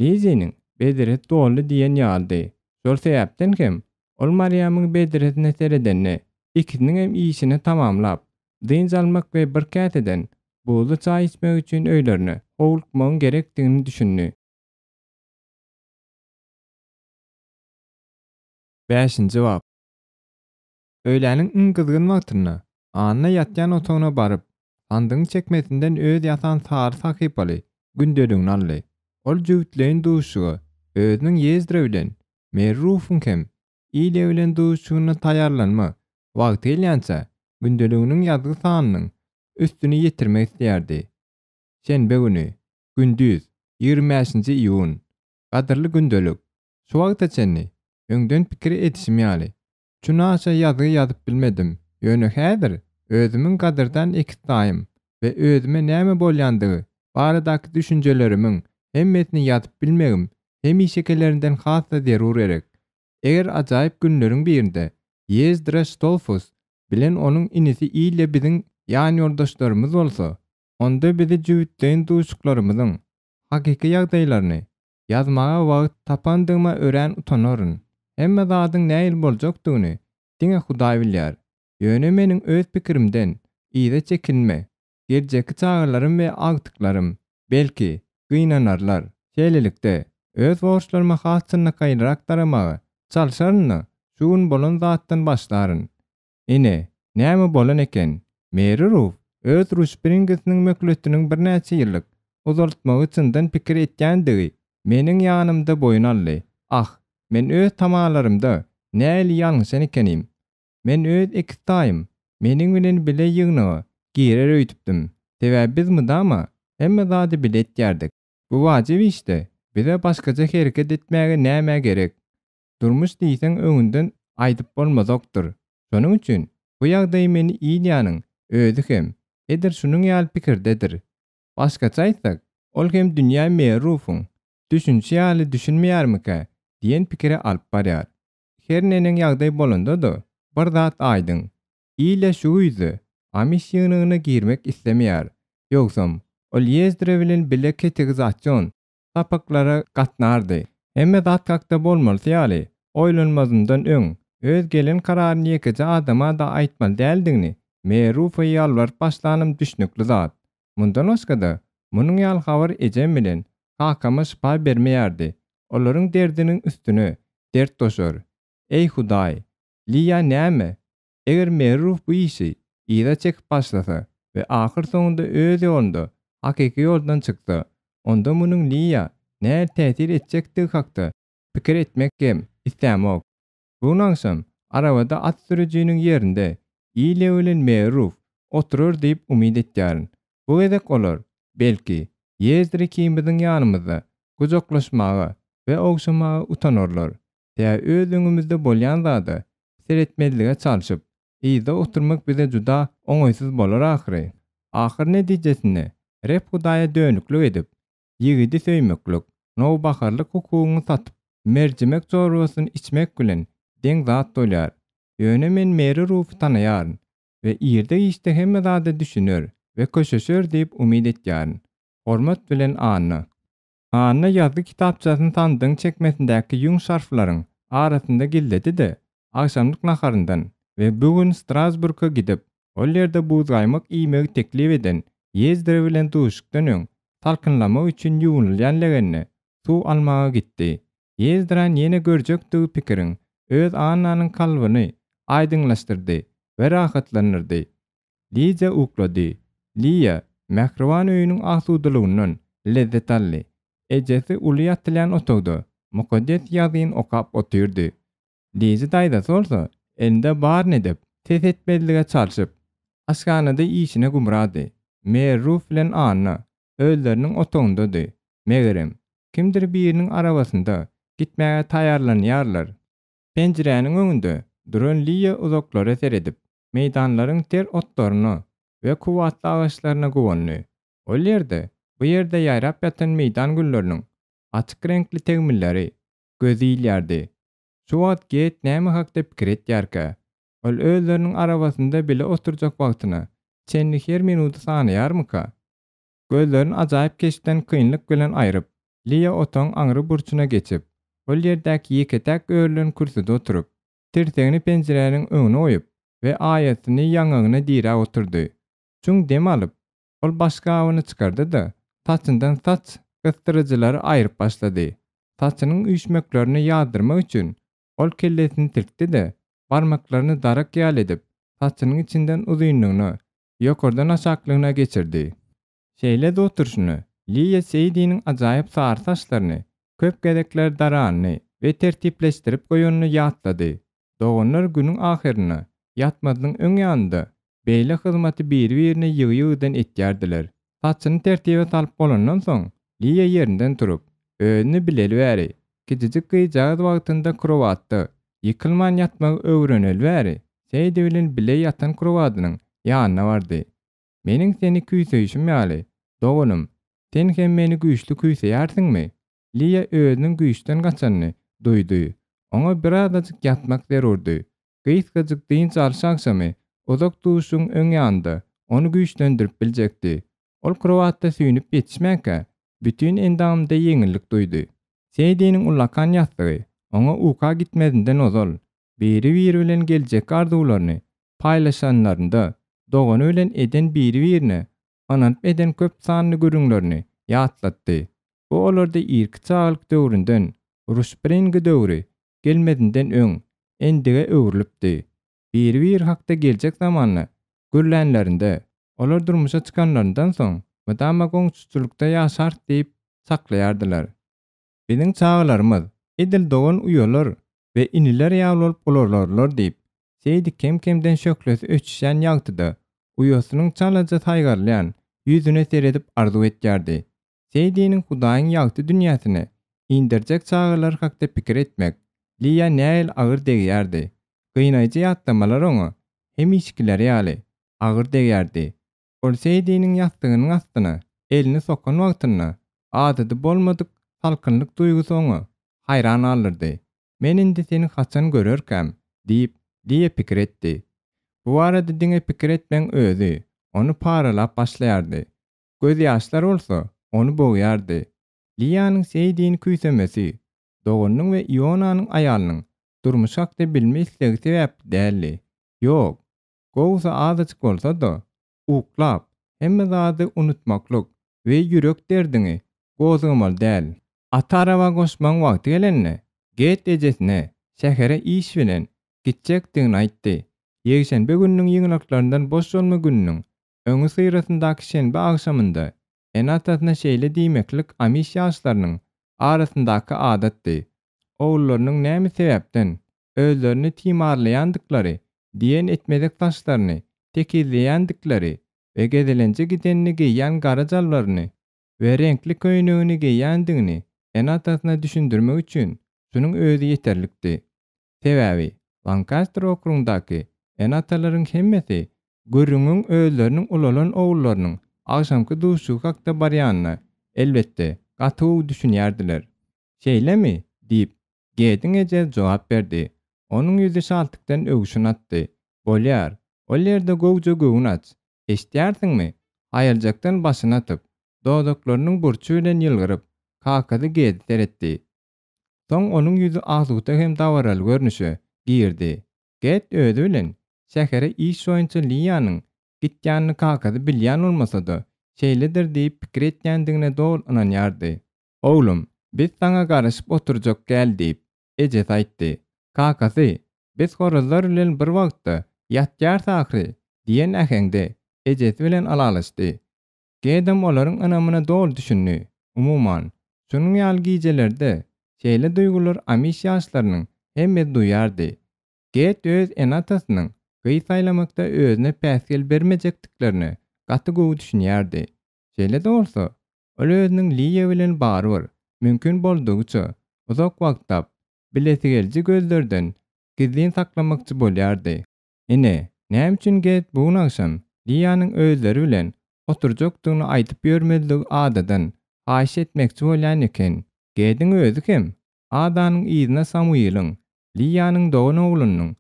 Liziniň bedresi doldy diýen ýalydy. Şol sebäpden hem ol Marýamyň bedresine seredende, ikisiniňem işini tamamlap, dynç almak we bir käseden buzly çaý içmek üçin öýlerine howlukmagyň gerekdigini düşündi. Bäşinji bap. Öýläniň iň gyzgyn wagtynda Anna ýatýan otagyna baryp, Sandygyň çekmesinden öz ýasan sary sahypaly gündeligini aldy. Ol jübütleýin duşuşyga özüniň Ýezdra bilen Meri Rufyň hem Ilýa bilen duşuşygyna taýýarlanma wagty gelýänçä gündeliginiň ýazgy sanynyň üstüni ýetirmek isleýärdi. Şenbe güni, gündiz, 25-nji iýun. Gadyrly gündelik, şu wagta çenli, öňden pikir edişim ýaly, çün-aşa ýazgy ýazyp bilmedim, ýöne häzir özümiň gadyrdan ekiztaýym we özüme näme bolýandygy baradaky düşünjelerimiň hemmesini ýazyp bilmegim hemişekilerinden has-da zerur gerek. Eger ajaýyp günleriň birinde Ýezdra Stolfus bilen onuň inisi Ilýa biziň ýanýoldaşlarymyz bolsa, onda bizi jübütleýin duşuşyklarymyzyň hakyky ýagdaýlaryny ýazmaga wagt tapandygyma örän utanaryn. Hemme zadyň nähili boljakdygyny diňe Hudaý bilýär. Ýöne meniň öz pikirimden yza çekilme Geljekki çagalarym we agtyklarym, belki, gynanarlar. Şeýlelikde, öz borçlaryma has çynlakaýlyrak daramaga çalşaryn-da, şu gün bolan zatdan başlaryn. Ine, näme bolan eken. Meri Ruf öz ruşbringisiniň möhletiniň birnäçe ýyllyk uzaltmagy çyndan pikir etýändigi meniň ýanymda boýun aldy. Ah, men öz tamalarymda nähili ýalňyşan ekenim. Men öz ekiztaýym meniň bilen bile ýygnaga girer öýdüpdim. Sebäbi biz mydama hemme zady bile etýärdik. Bu wajyp işde bize başgaça hereket etmäge näme gerek? Durmuş diýseň öňünden aýdyp bolmazokdyr. Şonuň üçin bu ýagdaýy meni Ilýanyň özi hem edil şunuň ýaly pikirdedir. Başgaça aýtsak, ol hem dünýä Merrufyň düşünişi ýaly düşünmeýärmikä diýen pikire alyp barýar. Her neneň ýagdaý bolanda-da, bir zat aýdyň, Ilýa şu güýzde Amiş ýygnagyna girmek islemeýär. Ýogsam, ol Ýezdra bilen bile ketegizasion sapaklara gatnardy. Hemme zat hakda bolmalysy ýaly oýlanmazyndan öň, öz gelen kararyny ýekeje adama-da aýtmaly däldigini Merufa ýalbaryp başlanym düşnükli zat. Mundan başga-da, munuň ýaly habar ejem bilen kakama şypa bermeýärdi. Olaryň derdiniň üstüne dert goşar. Eý, Hudaý! Liýa näme? Eger Merruf bu işi yza çekip başlasa we ahyrsoňunda öz ýolunda hakyky ýoldan çyksa, onda munuň Liýa nähili täsir etjekdigi hakda pikir etmek hem islämok. Bu gün agşam arabada at sürüjiniň ýerinde Ilýa bilen Merruf oturar diýip umyt etýärin. Bu gezek olar, belki, Ýezdr ikimiziň ýanymyzda gujaklaşmaga we ogşamaga utanarlar. Tä öz öňümizde bolýan zada seretmezlige çalşyp, yzda oturmak bize juda oňaýsyz bolar ahyry. Ahyr netijesinde Reb Hudaýa dönüklik edip, ýigidi söýmeklik, nowbaharlyk hukugyňy satyp, merjimek çorbasyny içmek bilen deň zat bolýar. Ýöne men Meri Rufy tanaýaryn we irde-giçde hemme zada düşüner we köşeşer diýip umyt etýärin. Hormat bilen Anna. Anna ýazgy kitapçasyny sandygyň çekmesindäki ýüň şarflaryň arasynda gizledi-de, agşamlyk naharyndan we bu gün Strasburga gidip, ol ýerde buzgaýmak iýmegi teklip eden Ýezdra bilen duşuşykdan öň salkynlamak üçin ýuwunylýan legende suw almaga gitdi. Ýezdrany ýene görjekdigi pikiriň öz Annanyň kalbyny aýdyňlaşdyrdy we rahatlandyrdy. Lidiýa uklady. Liýa mähriban öýüniň asudalygyndan lezzet aldy. Ejesi uly ýatylýan otagda Mukaddes Ýazgyny okap otyrdy. Lizi daýzasy bolsa elinde baryny edip, ses etmezlige çalşyp, aşhanada işine gümrady. Merruf bilen Anna özleriniň otagyndady. Megerem, kimdir biriniň arabasynda gitmäge taýýarlanýarlar. Penjiräniň öňünde duran Liýa uzaklara seredip, meýdanlaryň ter otlaryna we kuwwatly agaçlaryna guwandy. Ol ýerde, bu ýerde ýaýrap ýatan meýdan gülleriniň açyk reňkli tegmilleri gözi ilýärdi. Şu wagt Geýt näme hakda pikir etýärkä? Ol özleriniň arabasynda bile oturjak wagtyna çenli her minudy sanaýarmyka? Gözlerini ajaýyp keşpden kynlyk bilen aýryp, Liýa otagyň aňry burçuna geçip, ol ýerdäki ýeke-täk örülen kürsüde oturyp, tirsegini penjiräniň öňüne goýup we aýasyny ýaňagyna diräp oturdy. Çuň dem alyp, ol başgabyny çykardy-da, saçyndan saç gysdyryjylary aýryp başlady. Saçynyň üýşmeklerini ýazdyrmak üçin ol kellesini silkdi-de, barmaklaryny darak ýaly edip, saçynyň içinden uzynlygyna. ýokardan aşaklygyna geçirdi. Şeýle-de oturyşyna Liýa Seýdiniň ajaýyp sary saçlaryny köp gezekler daranyny we tertipleşdirip goýanyny ýatlady. Doganlar günüň ahyrynda, ýatmazynyň öň ýanynda beýle hyzmaty biri-birine ýygy-ýygydan etýärdiler. Saçyny tertibe salyp bolandan soň, Liýa ýerinden turup, özüni bileli bäri, kiçijik gyzjagaz wagtynda krowatda ýykylman ýatmagy öwreneli bäri, Seýdi bilen bile ýatan krowadynyň ýanyna bardy. Meniň seni küýseýşim ýaly, doganym, sen hem meni güýçli küýseýärsiňmi? Liýa özüniň güýçden gaçanyny duýdy. Oňa birazajyk ýatmak zerurdy. Gysgajyk dynç alyş agşamy uzak duşuň öň ýanynda ony güýçlendirip biljekdi. Ol krowatda süýnüp ýetişmänkä, bütin endamynda ýeňillik duýdy. Seýdiniň ullakan ýassygy oňa uka gitmezinden ozal, biri-biri bilen geljekki arzuwlaryny paýlaşanlarynda, dogany bilen eden biri-birine ynanyp eden köp sanly gürrüňlerini ýatlatdy. Bu olarda irki çagalyk döwründen, Ruşpringi döwri gelmezinden öň, endige öwrülipdi. Biri-biri hakda geljek zamanda gürlänlerinde, olar durmuşa çykanlaryndan soň, mydama goňşuçylykda ýaşarys diýip çaklaýardylar. Biziň çagalarymyz edil dogan-uýalar we iniler ýaly bolup ulalarlar diýip, Seýdi kem-kemden şöhlesi öçüşýän ýagtyda uýasynyň çalaja saýgarylýan ýüzüne seredip arzuw etýärdi. Seýdiniň Hudaýyň ýagty dünýäsine inderjek çagalary hakda pikir etmek Liýa nähili agyr degýärdi. Gynaýjy ýatlamalar oňa, hemişkileri ýaly, agyr degýärdi. Ol Seýdiniň ýassygynyň astyna elini sokan wagtynda adaty bolmadyk salkynlyk duýgusy oňa haýran galdyrdy. Men indi seni haçan görerkäm? diýip, Liýa pikir etdi. Bu barada diňe pikir etmegiň özi ony paralap başlaýardy. Gözýaşlar bolsa ony bogýardy. Liýanyň Seýdini küýsemesi, doganynyň we Ionanyň aýalynyň durmuşy hakda bilme islegi sebäpli däldi. Ýok, gowusy azajyk bolsa-da, uklap, hemme zady unutmaklyk we ýürek derdiňi gozgamaly däl. Aty araba goşmagyň wagty gelende, Get ejesine şähere iş bilen gitjekdigini aýtdy. Ýekşenbe gününiň ýygnaklaryndan boş bolma gününiň öňüsyrasyndaky şenbe agşamynda ene-atasyna şeýle diýmeklik amiş ýaşlarynyň arasyndaky adatdy. Ogullarynyň näme sebäpden özlerini timarlaýandyklary, diýen etmezek saçlaryny tekizleýändikleri we gezelenje gidenini geýýän gara jalbaryny we reňkli köýnegini geýýändigini ene-atasyna düşündirmek üçin şunuň özi ýeterlikdi. Sebäbi Lankaster okrugyndaky ene-atalaryň hemmesi gürrüňiň özleriniň ulalan ogullarynyň agşamky duşuşygy hakda barýanyna, elbetde, gaty gowy düşünýärdiler. Şeýlemi? diýip, Gediň eje jogap berdi. Onuň ýüzi şaltykdan öwşün atdy. Bolýar. Ol ýerde gowja göwün aç. Eşidýärsiňmi? Haýaljakdan başyny atyp, dodaklarynyň burçy bilen ýylgyryp, kakasy Gedi seretdi. Soň onuň ýüzi asuda hem dabaraly görnüşe girdi. Ged özi bilen şähere iş boýunça Liýanyň gitýänini kakasy bilýän bolmasa-da, şeýledir diýip pikir etýändigine doly ynanýardy. Oglum, biz saňa garaşyp oturjak däl diýip, ejesi aýtdy. Kakasy, Biz horazlar bilen bir wagtda ýatýarys ahyry diýen äheňde ejesi bilen ylalaşdy. Gedem olaryň ynamyna doly düşündi. Umuman, şunuň ýaly gijelerde şeýle duýgular amiş ýaşlarynyň hemmesi duýardy. Ged öz ene-atasynyň gyz saýlamakda özüne päsgel bermejekdiklerine gaty gowy düşünýärdi. Şeýle-de bolsa, ol özüniň Liýa bilen barybir, mümkin boldugyça, uzak wagtlap, bilesigeliji gözlerden gizlin saklamakçy bolýardy. Ine, näme üçin Ged bu gün agşam Liýanyň özleri bilen oturjakdygyny aýdyp ýörmezligi Adadan haýyş etmekçi bolýan eken. Gediň özi hem Adanyň yzyna Samuiliň, Liýanyň dogan oglunyň,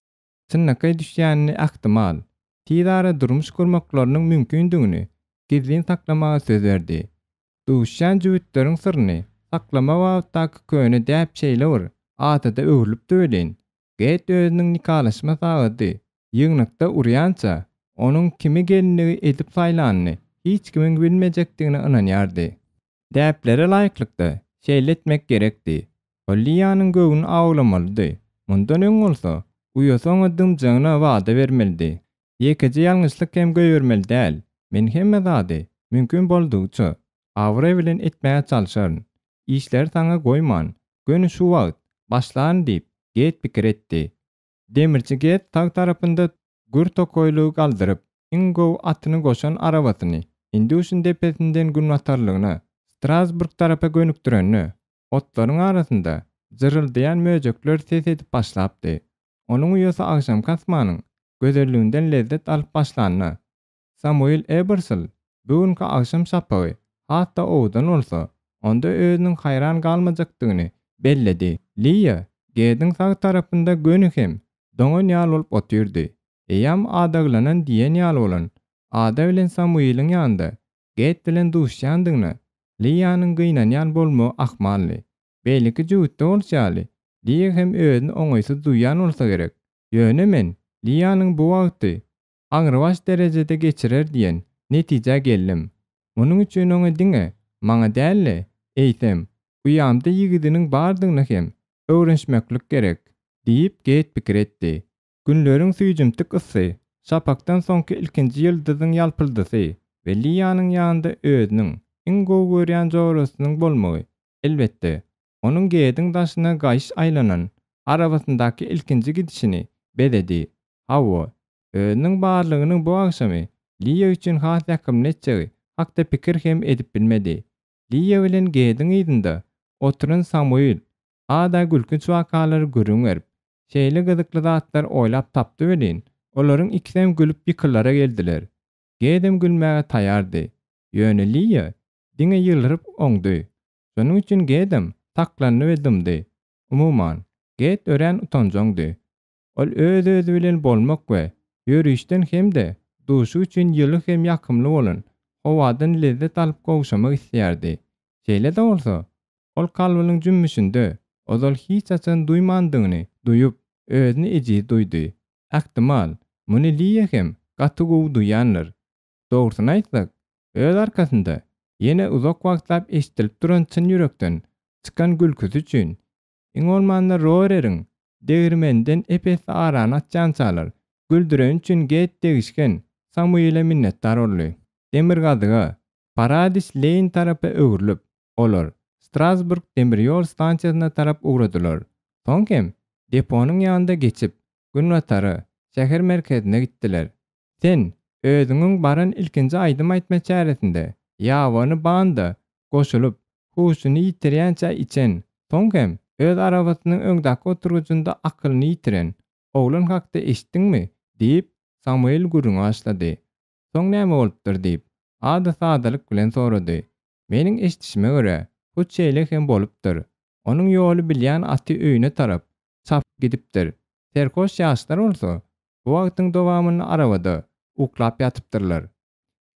çynlakaý düşýänini ähtimal, tizara durmuş gurmaklarynyň mümkindigini gizlin saklamaga söz berdi. Duşýan jübütleriň syryny saklama babatdaky köne däp şeýle bir adada öwrülipdi welin, Geýt özüniň nikalaşma sagady ýygnakda urýança, onuň kimi gelinligi edip saýlanyny hiç kimiň bilmejekdigine ynanýardy. Däplere laýyklykda, şeýle etmek gerekdi. Ol Liýanyň göwnüni awlamalydy. Mundan öň bolsa, uýasy oňa dymjagyna wada bermelidi. Ýekeje ýalňyşlyk hem goýbermeli däl. Men hemme zady, mümkin boldugyça, abraý bilen etmäge çalşaryn. Işleri saňa goýman, göni şu wagt başlaryn diýip, Geýt pikir etdi. Demirçi Geýt sag tarapynda gür tokaýlygy galdyryp, iň gowy atyny goşan arabasyny Induşyň depesinden günbatarlygyna, Strasburg tarapa gönükdirende, otlaryň arasynda jyrryldaýan möjekler ses edip başlapdy. Onuň uýasy agşamky asmanyň gözelliginden lezzet alyp başlanda, Samuil Ebersl bu günki agşam şapagy has-da owadan bolsa, onda özüniň haýran galmajakdygyny belledi. Liýa Gediň sag tarapynda göni hem doňan ýaly bolup otyrdy. Eýýäm adaglanan diýen ýaly bolan Ada bilen Samuiliň ýanynda Ged bilen duşýandygyna Liýanyň gynanýan bolmagy ahmaldy. Beýleki jübütde bolşy ýaly, Liýa hem özüni oňaýsyz duýýan bolsa gerek. Ýöne men Liýanyň bu wagty aňrybaş derejede geçirer diýen netijä geldim. Munuň üçin oňa diňe maňa däl-de, eýsem, uýamda ýigidiniň bardygyna hem öwrenişmeklik gerek, diýip, Geýt pikir etdi. Günleriň süýjümtik ysy, şapakdan soňky ilkinji ýyldyzyň ýalpyldysy we Liýanyň ýanynda özüniň iň gowy görýän jorasynyň bolmagy, elbetde, onuň Gediň daşyna gaýyş aýlanan arabasyndaky ilkinji gidişini bezedi. Hawa, özüniň barlygynyň bu agşamy Liýa üçin has ýakymly etjegi hakda pikir hem edip bilmedi. Liýa bilen Gediň yzynda oturan Samuil Ada gülkünç wakalary gürrüň berip, şeýle gyzykly zatlar oýlap tapdy welin, olaryň ikisem gülüp ýykylara geldiler. Gedem gülmäge taýardy. Ýöne Liýa diňe ýylgyryp oňdy. Şonuň üçin Gedem saklandy we dymdy. Umuman, Ged örän utanjaňdy. Ol öz-özi bilen bolmak we ýörişden hem-de duşy üçin ýyly hem ýakymly bolan howadan lezzet alyp gowşamak isleýärdi. Şeýle-de bolsa, ol kalbynyň jümmüşinde ozal hiç haçan duýmandygyny duýup, özüni ejiz duýdy. Ähtimal, muny Liýa hem gaty gowy duýandyr. Dogrusyny aýtsak, öz arkasynda ýene uzak wagtlap eşidilip duran çyn ýürekden çykan gülküsi üçin, iň bolmanda Roreriň degirmeninden ep-esli arany açýançalar güldüreni üçin Geýt degişgen Samuile minnetdar boldy. Demirgazyga, Paradis Leýn tarapa öwrülip, olar Strasburg demir ýol stansiýasyna tarap ugradylar. Soň hem deponyň ýanynda geçip, günbatara, şäher merkezine gitdiler. Sen, özüňiň baran ilkinji aýdym aýtma çäresinde ýabany banda goşulyp, huşuny ýitirýänçä içen, soň hem öz arabasynyň öňdäki oturgyjynda akylyny ýitiren oglan hakda eşitdiňmi? diýip, Samuel gürrüňe başlady. Soň näme bolupdyr? diýip, Ada sadalyk bilen sorady. Meniň eşidişime görä, hut şeýle hem bolupdyr. Onuň ýoly bilýän aty öýüne tarap çapyp gidipdir. Serhoş ýaşlar bolsa, bu wagtyň dowamynda arabada uklap ýatypdyrlar.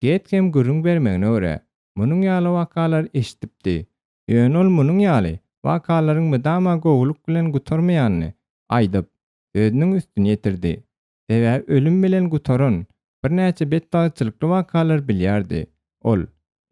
Get hem gürrüň bermegine görä, munuň ýaly wakalary eşidipdi. Ýöne ol munuň ýaly wakalaryň mydama gowulyk bilen gutarmaýanyny aýdyp, sözüniň üstüni ýetirdi. Sebäbi ölüm bilen gutaran birnäçe betbagtçylykly wakalary bilýärdi. Ol,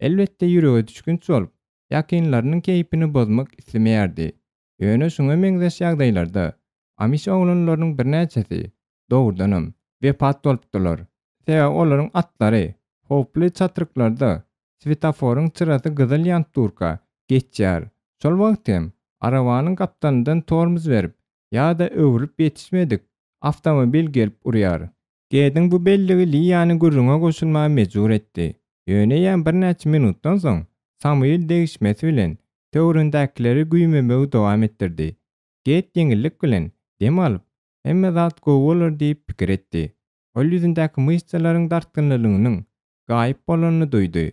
elbetde ýürege düşgünç bolup, ýakynlarynyň keýpini bozmak islemeýärdi. Ýöne şuňa meňzeş ýagdaýlarda amiş oglanlarynyň birnäçesi, dogrudanam, wepat bolupdylar. Sebäbi olaryň atlary howply çatryklarda swetoforyň çyrasy gyzyl ýanyp durka geçýär. Şol wagt hem arabanyň gapdalyndan tormoz berip ýa-da öwrülip ýetişmedik awtomobil gelip urýar. Gediň bu belligi Liýany gürrüňe goşulmaga mejbur etdi. Ýöne eýýäm birnäçe minutdan soň Samuil degişmesi bilen töweregindäkileri güýmemegi dowam etdirdi. Ged ýeňillik bilen dem alyp, hemme zat gowy bolar diýip pikir etdi. Ol ýüzündäki myşsalaryň dartgynlylygynyň gaýyp bolanyny duýdy.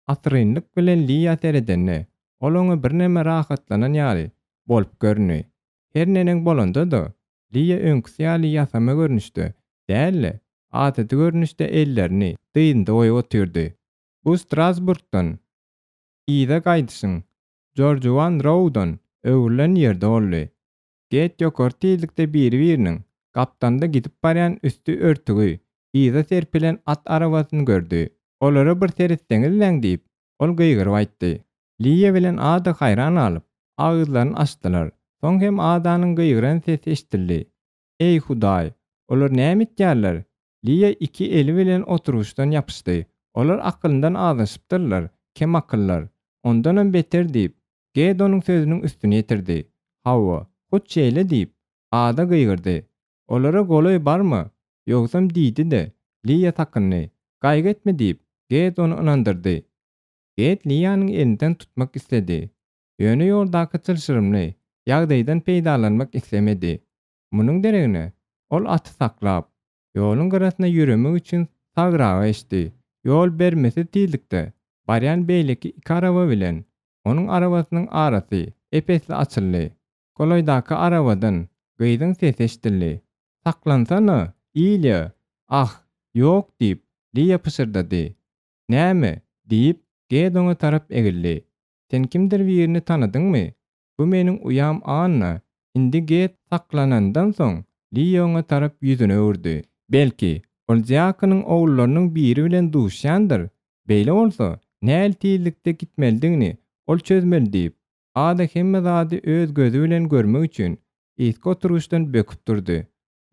Asyrynlyk bilen Liýa seredende, ol oňa birneme rahatlanan ýaly bolup göründi. Her neneň bolanda-da, Liýa öňküsi ýaly ýasama görnüşde däl-de, adaty görnüşde ellerini dyzynda goýup otyrdy. Bu Strasburgdan yza gaýdyşyn Jorjuwan Roudan öwrülen ýerde boldy. Get ýokary tizlikde biri-biriniň gapdalynda gidip barýan üsti örtügi yza serpilen at arabasyny gördi. Olara bir seretseňizläň diýip, ol gygyryp aýtdy. Liýa bilen Ada haýran galyp, agyzlaryny açdylar. Soň hem Adanyň gygyran sesi eşidildi. Eý, Hudaý, olar näme etýärler? Liýa iki eli bilen oturgyçdan ýapyşdy. Olar akylyndan azaşypdyrlar, kemakyllar. Ondanam beter diýip, Ged onuň sözüniň üstüni ýetirdi. Hawa, hut şeýle diýip, Ada gygyrdy. Olara golaý barma, ýogsam diýdi-de, Liýa sakyndy. Gaýgy etme diýip, Ged ony ynandyrdy. Ged Liýanyň elinden tutmak isledi. Ýöne ýoldaky çylşyrymly ýagdaýdan peýdalanmak islemedi. Munuň deregine, ol aty saklap, ýoluň gyrasyna ýöremek üçin sagraga geçdi. Ýol bermesiz tizlikde barýan beýleki iki araba bilen onuň arabasynyň arasy ep-esli açyldy. Golaýdaky arabadan gyzyň sesi eşidildi. Saklansana, Ilýa! Ah, ýok, diýip, Liýa pyşyrdady. Näme? diýip, Ged oňa tarap egildi. Sen kimdir birini tanadyňmy? Bu meniň uýam Anna. Indi Ged saklanandan soň, Liýa oňa tarap ýüzüni öwürdi. Belki, ol diakonyň ogullarynyň biri bilen duşýandyr? Beýle bolsa, nähili tizlikde gitmelidigini ol çözmeli diýip, Ada hemme zady öz gözi bilen görmek üçin, yzky oturgyçdan böküp durdy.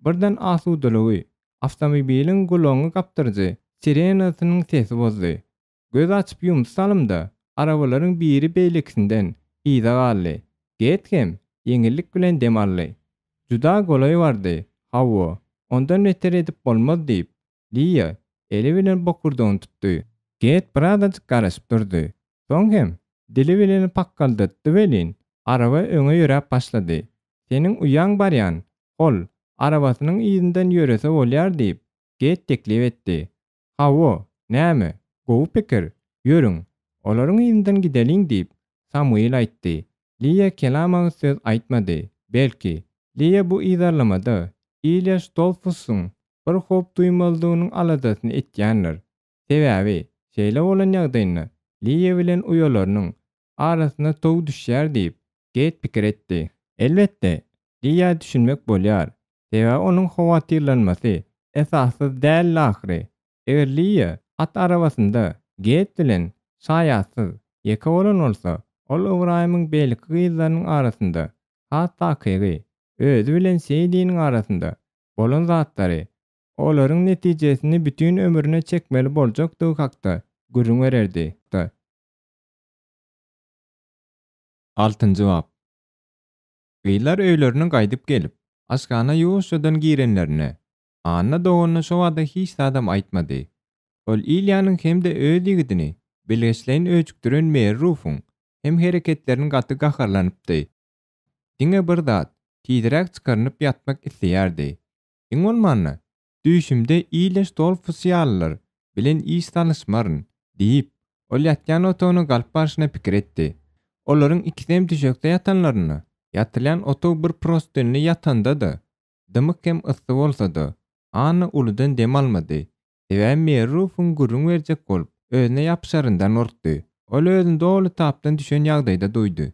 Birden asudalygy awtomobiliň gulagyňy gapdyryjy sirenasynyň sesi bozdy. Göz açyp ýumsy salymda arabalaryň biri beýlekisinden yza galdy. Ged hem ýeňillik bilen dem aldy. Juda golaý bardy, hawa, ondan beter edip bolmaz diýip, Liýa eli bilen bokurdagyny tutdy. Ged birazajyk garaşyp durdy. Soň hem dili bilen pakgaldatdy welin, araba öňe ýöräp başlady. Seniň uýaň barýan, hol, arabasynyň yzyndan ýörese bolýar diýip, Ged teklip etdi. Hawa, näme, gowy pikir, ýörüň, olaryň yzyndan gideliň diýip, Samuil aýtdy. Liýa kelam agyz söz aýtmady. Belki, Liýa bu yzarlamada Ilýa Ştolfusyň bir howp duýmalydygynyň aladasyny etýändir. Sebäbi, şeýle bolan ýagdaýynda Liýa bilen uýalarynyň arasyna tow düşýär diýip, Geýt pikir etdi. Elbetde, Liýa düşünmek bolýar. Sebäbi onuň howatyrlanmasy esassyz däldi ahyry. Eger Liýa at arabasynda Geýt bilen şaýatsyz ýeke bolan bolsa, ol Ybraýymyň beýleki gyzlarynyň arasynda, has takygy, özi bilen Seýdiniň arasynda bolan zatlary, olaryň netijesini bütin ömrüne çekmeli boljakdygy hakda gürrüň bererdi. Altynjy bap. Gyzlar öýlerine gaýdyp gelip, aşhana ýuwaşjadan girenlerinde, Anna doganyna şo bada hiç zadam aýtmady. Ol Ilýanyň hem-de öz ýigidini bilgeşleýin öjükdiren Meri Rufuň hem hereketlerini gaty gaharlanypdy. Diňe bir zat, tizräk çykarynyp ýatmak isleýärdi. Iň bolmanda, düýşümde Ilýa Ştolfus ýalylar bilen iş salyşmaryn, diýip, ol ýatýan otagyna galyp barşyna pikir etdi. Olaryň ikisem düşekde ýatanlarynda, ýatylýan otag bir prostynly ýatanda-da, dymyk hem yssy bolsa-da, Anna uludan dem almady. Sebäbi Meri Rufuň gürrüň berjek bolup, özüne ýapyşaryndan gorkdy. Ol özüni doly tapdan düşen ýagdaýda duýdy.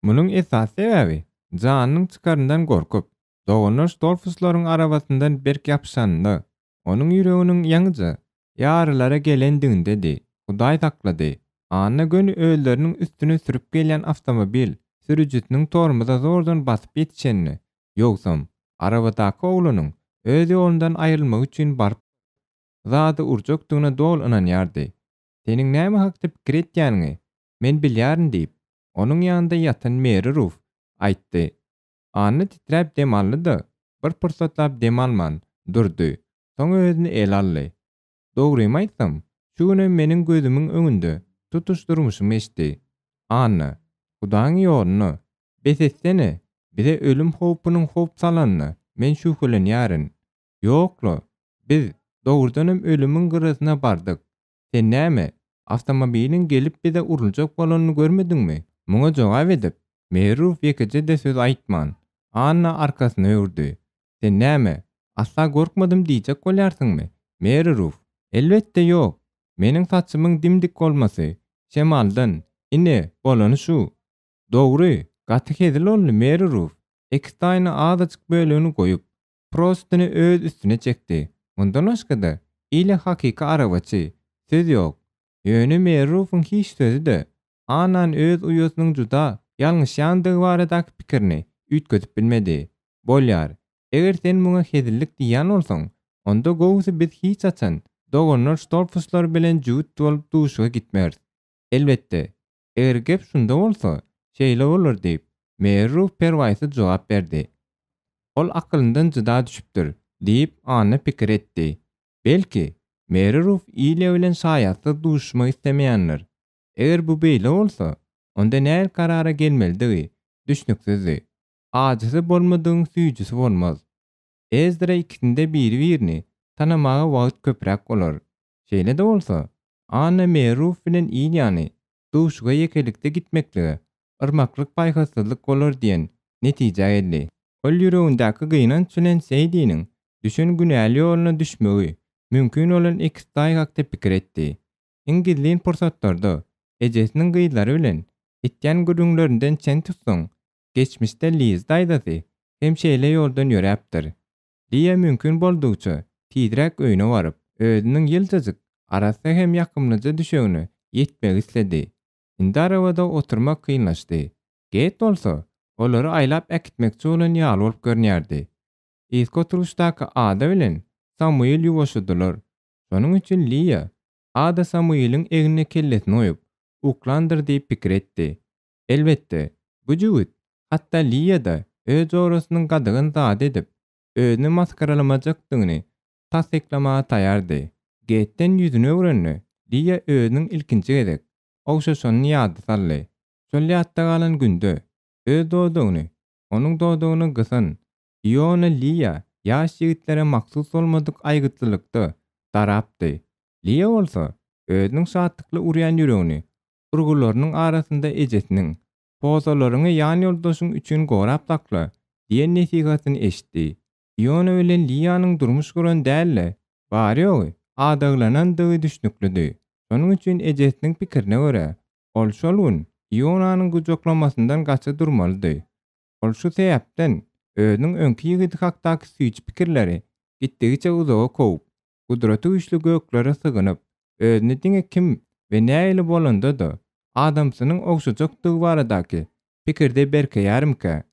Munuň esasy sebäbi, janynyň çykaryndan gorkup, doganlar Stolfuslaryň arabasyndan berk ýapyşanynda, onuň ýüreginiň ýaňyja ýarylara gelendigindedi. Hudaý saklady. Anna göni özleriniň üstüne sürüp gelýän awtomobil sürüjisiniň tormoza zordan basyp ýetişenini, ýogsam, arabadaky oglanyň öz ýolundan aýrylmagy üçin baryp zady urjakdygyna doly ynanýardy. Seniň näme hakda pikir etýäniňi men bilýärin diýip, onuň ýanynda ýatan Meri Ruf aýtdy. Anna titräp dem aldy-da, bir pursatlap dem alman, durdy. Soň özüni ele aldy. Dogrymy aýtsam, şu günem meniň gözümiň öňünde tutuş durmuşym geçdi. Anna, Hudaýyň ýoluna, bes etsene, bize ölüm howpunyň howp salanyna men şübhelenýärin. Ýok-la, biz, dogrudanam ölümiň gyrasyna bardyk. Sen näme, awtomobiliň gelip bize uruljak bolanyny görmediňmi? Muňa jogap edip, Meruf ýekeje-de söz aýtman, Anna arkasyny öwürdi. Sen näme, asla gorkmadym diýjek bolýarsyňmy, Meruf? Elbetde ýok! Meniň saçymyň dim-dik bolmasy, şemaldan, ine, bolany şu. Dogry, gaty hezil boldy, Meruf. Ekiztaýyna azajyk bölegini goýup, Prostyny öz üstüne çekdi. Mundan başga-da, Ilýa hakyky arabaçy, söz ýok. Ýöne Merrufyň hiç sözi-de, Annany öz uýasynyň juda ýalňyşýandygy baradaky pikirini üýtgedip bilmedi. Bolýar, eger sen muňa hezillik diýýän bolsaň, Onda gowusy biz hiç haçan doganlar Stolfuslar bilen jübüt bolup duşuga gitmeris. Elbetde, eger gep şunda bolsa, şeýle bolar diýip, Merruf perwaýsyz jogap berdi. Ol akylyndan jyda düşüpdir, diýip, Anna pikir etdi. Belki, Merruf Ilýa bilen şaýatsyz duşuşmak islemeýändir. Eger bu beýle bolsa, onda nähili karara gelmelidigi düşnüksizdi. Ajysy bolmadygyň süýjüsi bolmaz. Ezdra ikisinde biri-birini tanamaga wagt köpräk bolar. Şeýle-de bolsa, Anna Meruf bilen Ilýany duşuga ýekelikde gitmeklige yrmaklyk paýhassyzlyk bolar diýen netijä geldi. Ol ýüregindäki gynanç bilen Seýdiniň düşen günäli ýoluna düşmegi mümkin bolan ekiztaý hakda pikir etdi. Iň gizlin pursatlarda ejesiniň gyzlary bilen etýän gürrüňlerinden çen tutsaň, geçmişde Liz daýzasy hem şeýle ýoldan ýöräpdir. Liýa mümkin boldugyça tizräk öýüne baryp, özüniň ýyljajyk, arassa hem ýakymlyja düşegine ýetmegi isledi. Indi arabada oturmak kynlaşdy. Geýt bolsa, olary aýlap äkitmekçi bolan ýaly bolup görünýärdi. Yzky oturgyçdaky Ada bilen Samuil ýuwaşadylar. Şonuň üçin Liýa Ada Samuiliň egnine kellesini goýup, uklandyr diýip pikir etdi. Elbetde, bu jübüt, hatda Liýa-da öz jorasynyň gadagan zady edip, özüni masgaralamajakdygyny tassyklamaga taýýardy. Getden ýüzüni öwrende, Liýa özüniň ilkinji gezek ogşaşanyny ýada saldy. Şol ýatda galan günde öz dodagyny onuň dodagyna gysan Iona Liýa ýaş ýigitlere mahsus bolmadyk aýgytlylykda darapdy. Liýa bolsa özüniň şatlykly urýan ýüregini urgularynyň arasynda ejesiniň, Pozalaryňy ýan ýoldaşyň üçin gorap sakla diýen nesihatyny eşitdi. Iona bilen Liýanyň durmuş guran däl-de, bary-ýogy adaglanandygy düşnüklidi. Şonuň üçin ejesiniň pikirine görä, ol şol gün Ionanyň gujaklamasyndan gaça durmalydy. Ol şu sebäpden özüniň öňki ýigidi hakdaky süýji pikirleri gitdigiçe uzaga kowup, gudraty güýçli göklere sygynyp, özüni diňe kim we nähili bolanda-da adamsynyň ogşajakdygy baradaky pikirde berkeýärmikä?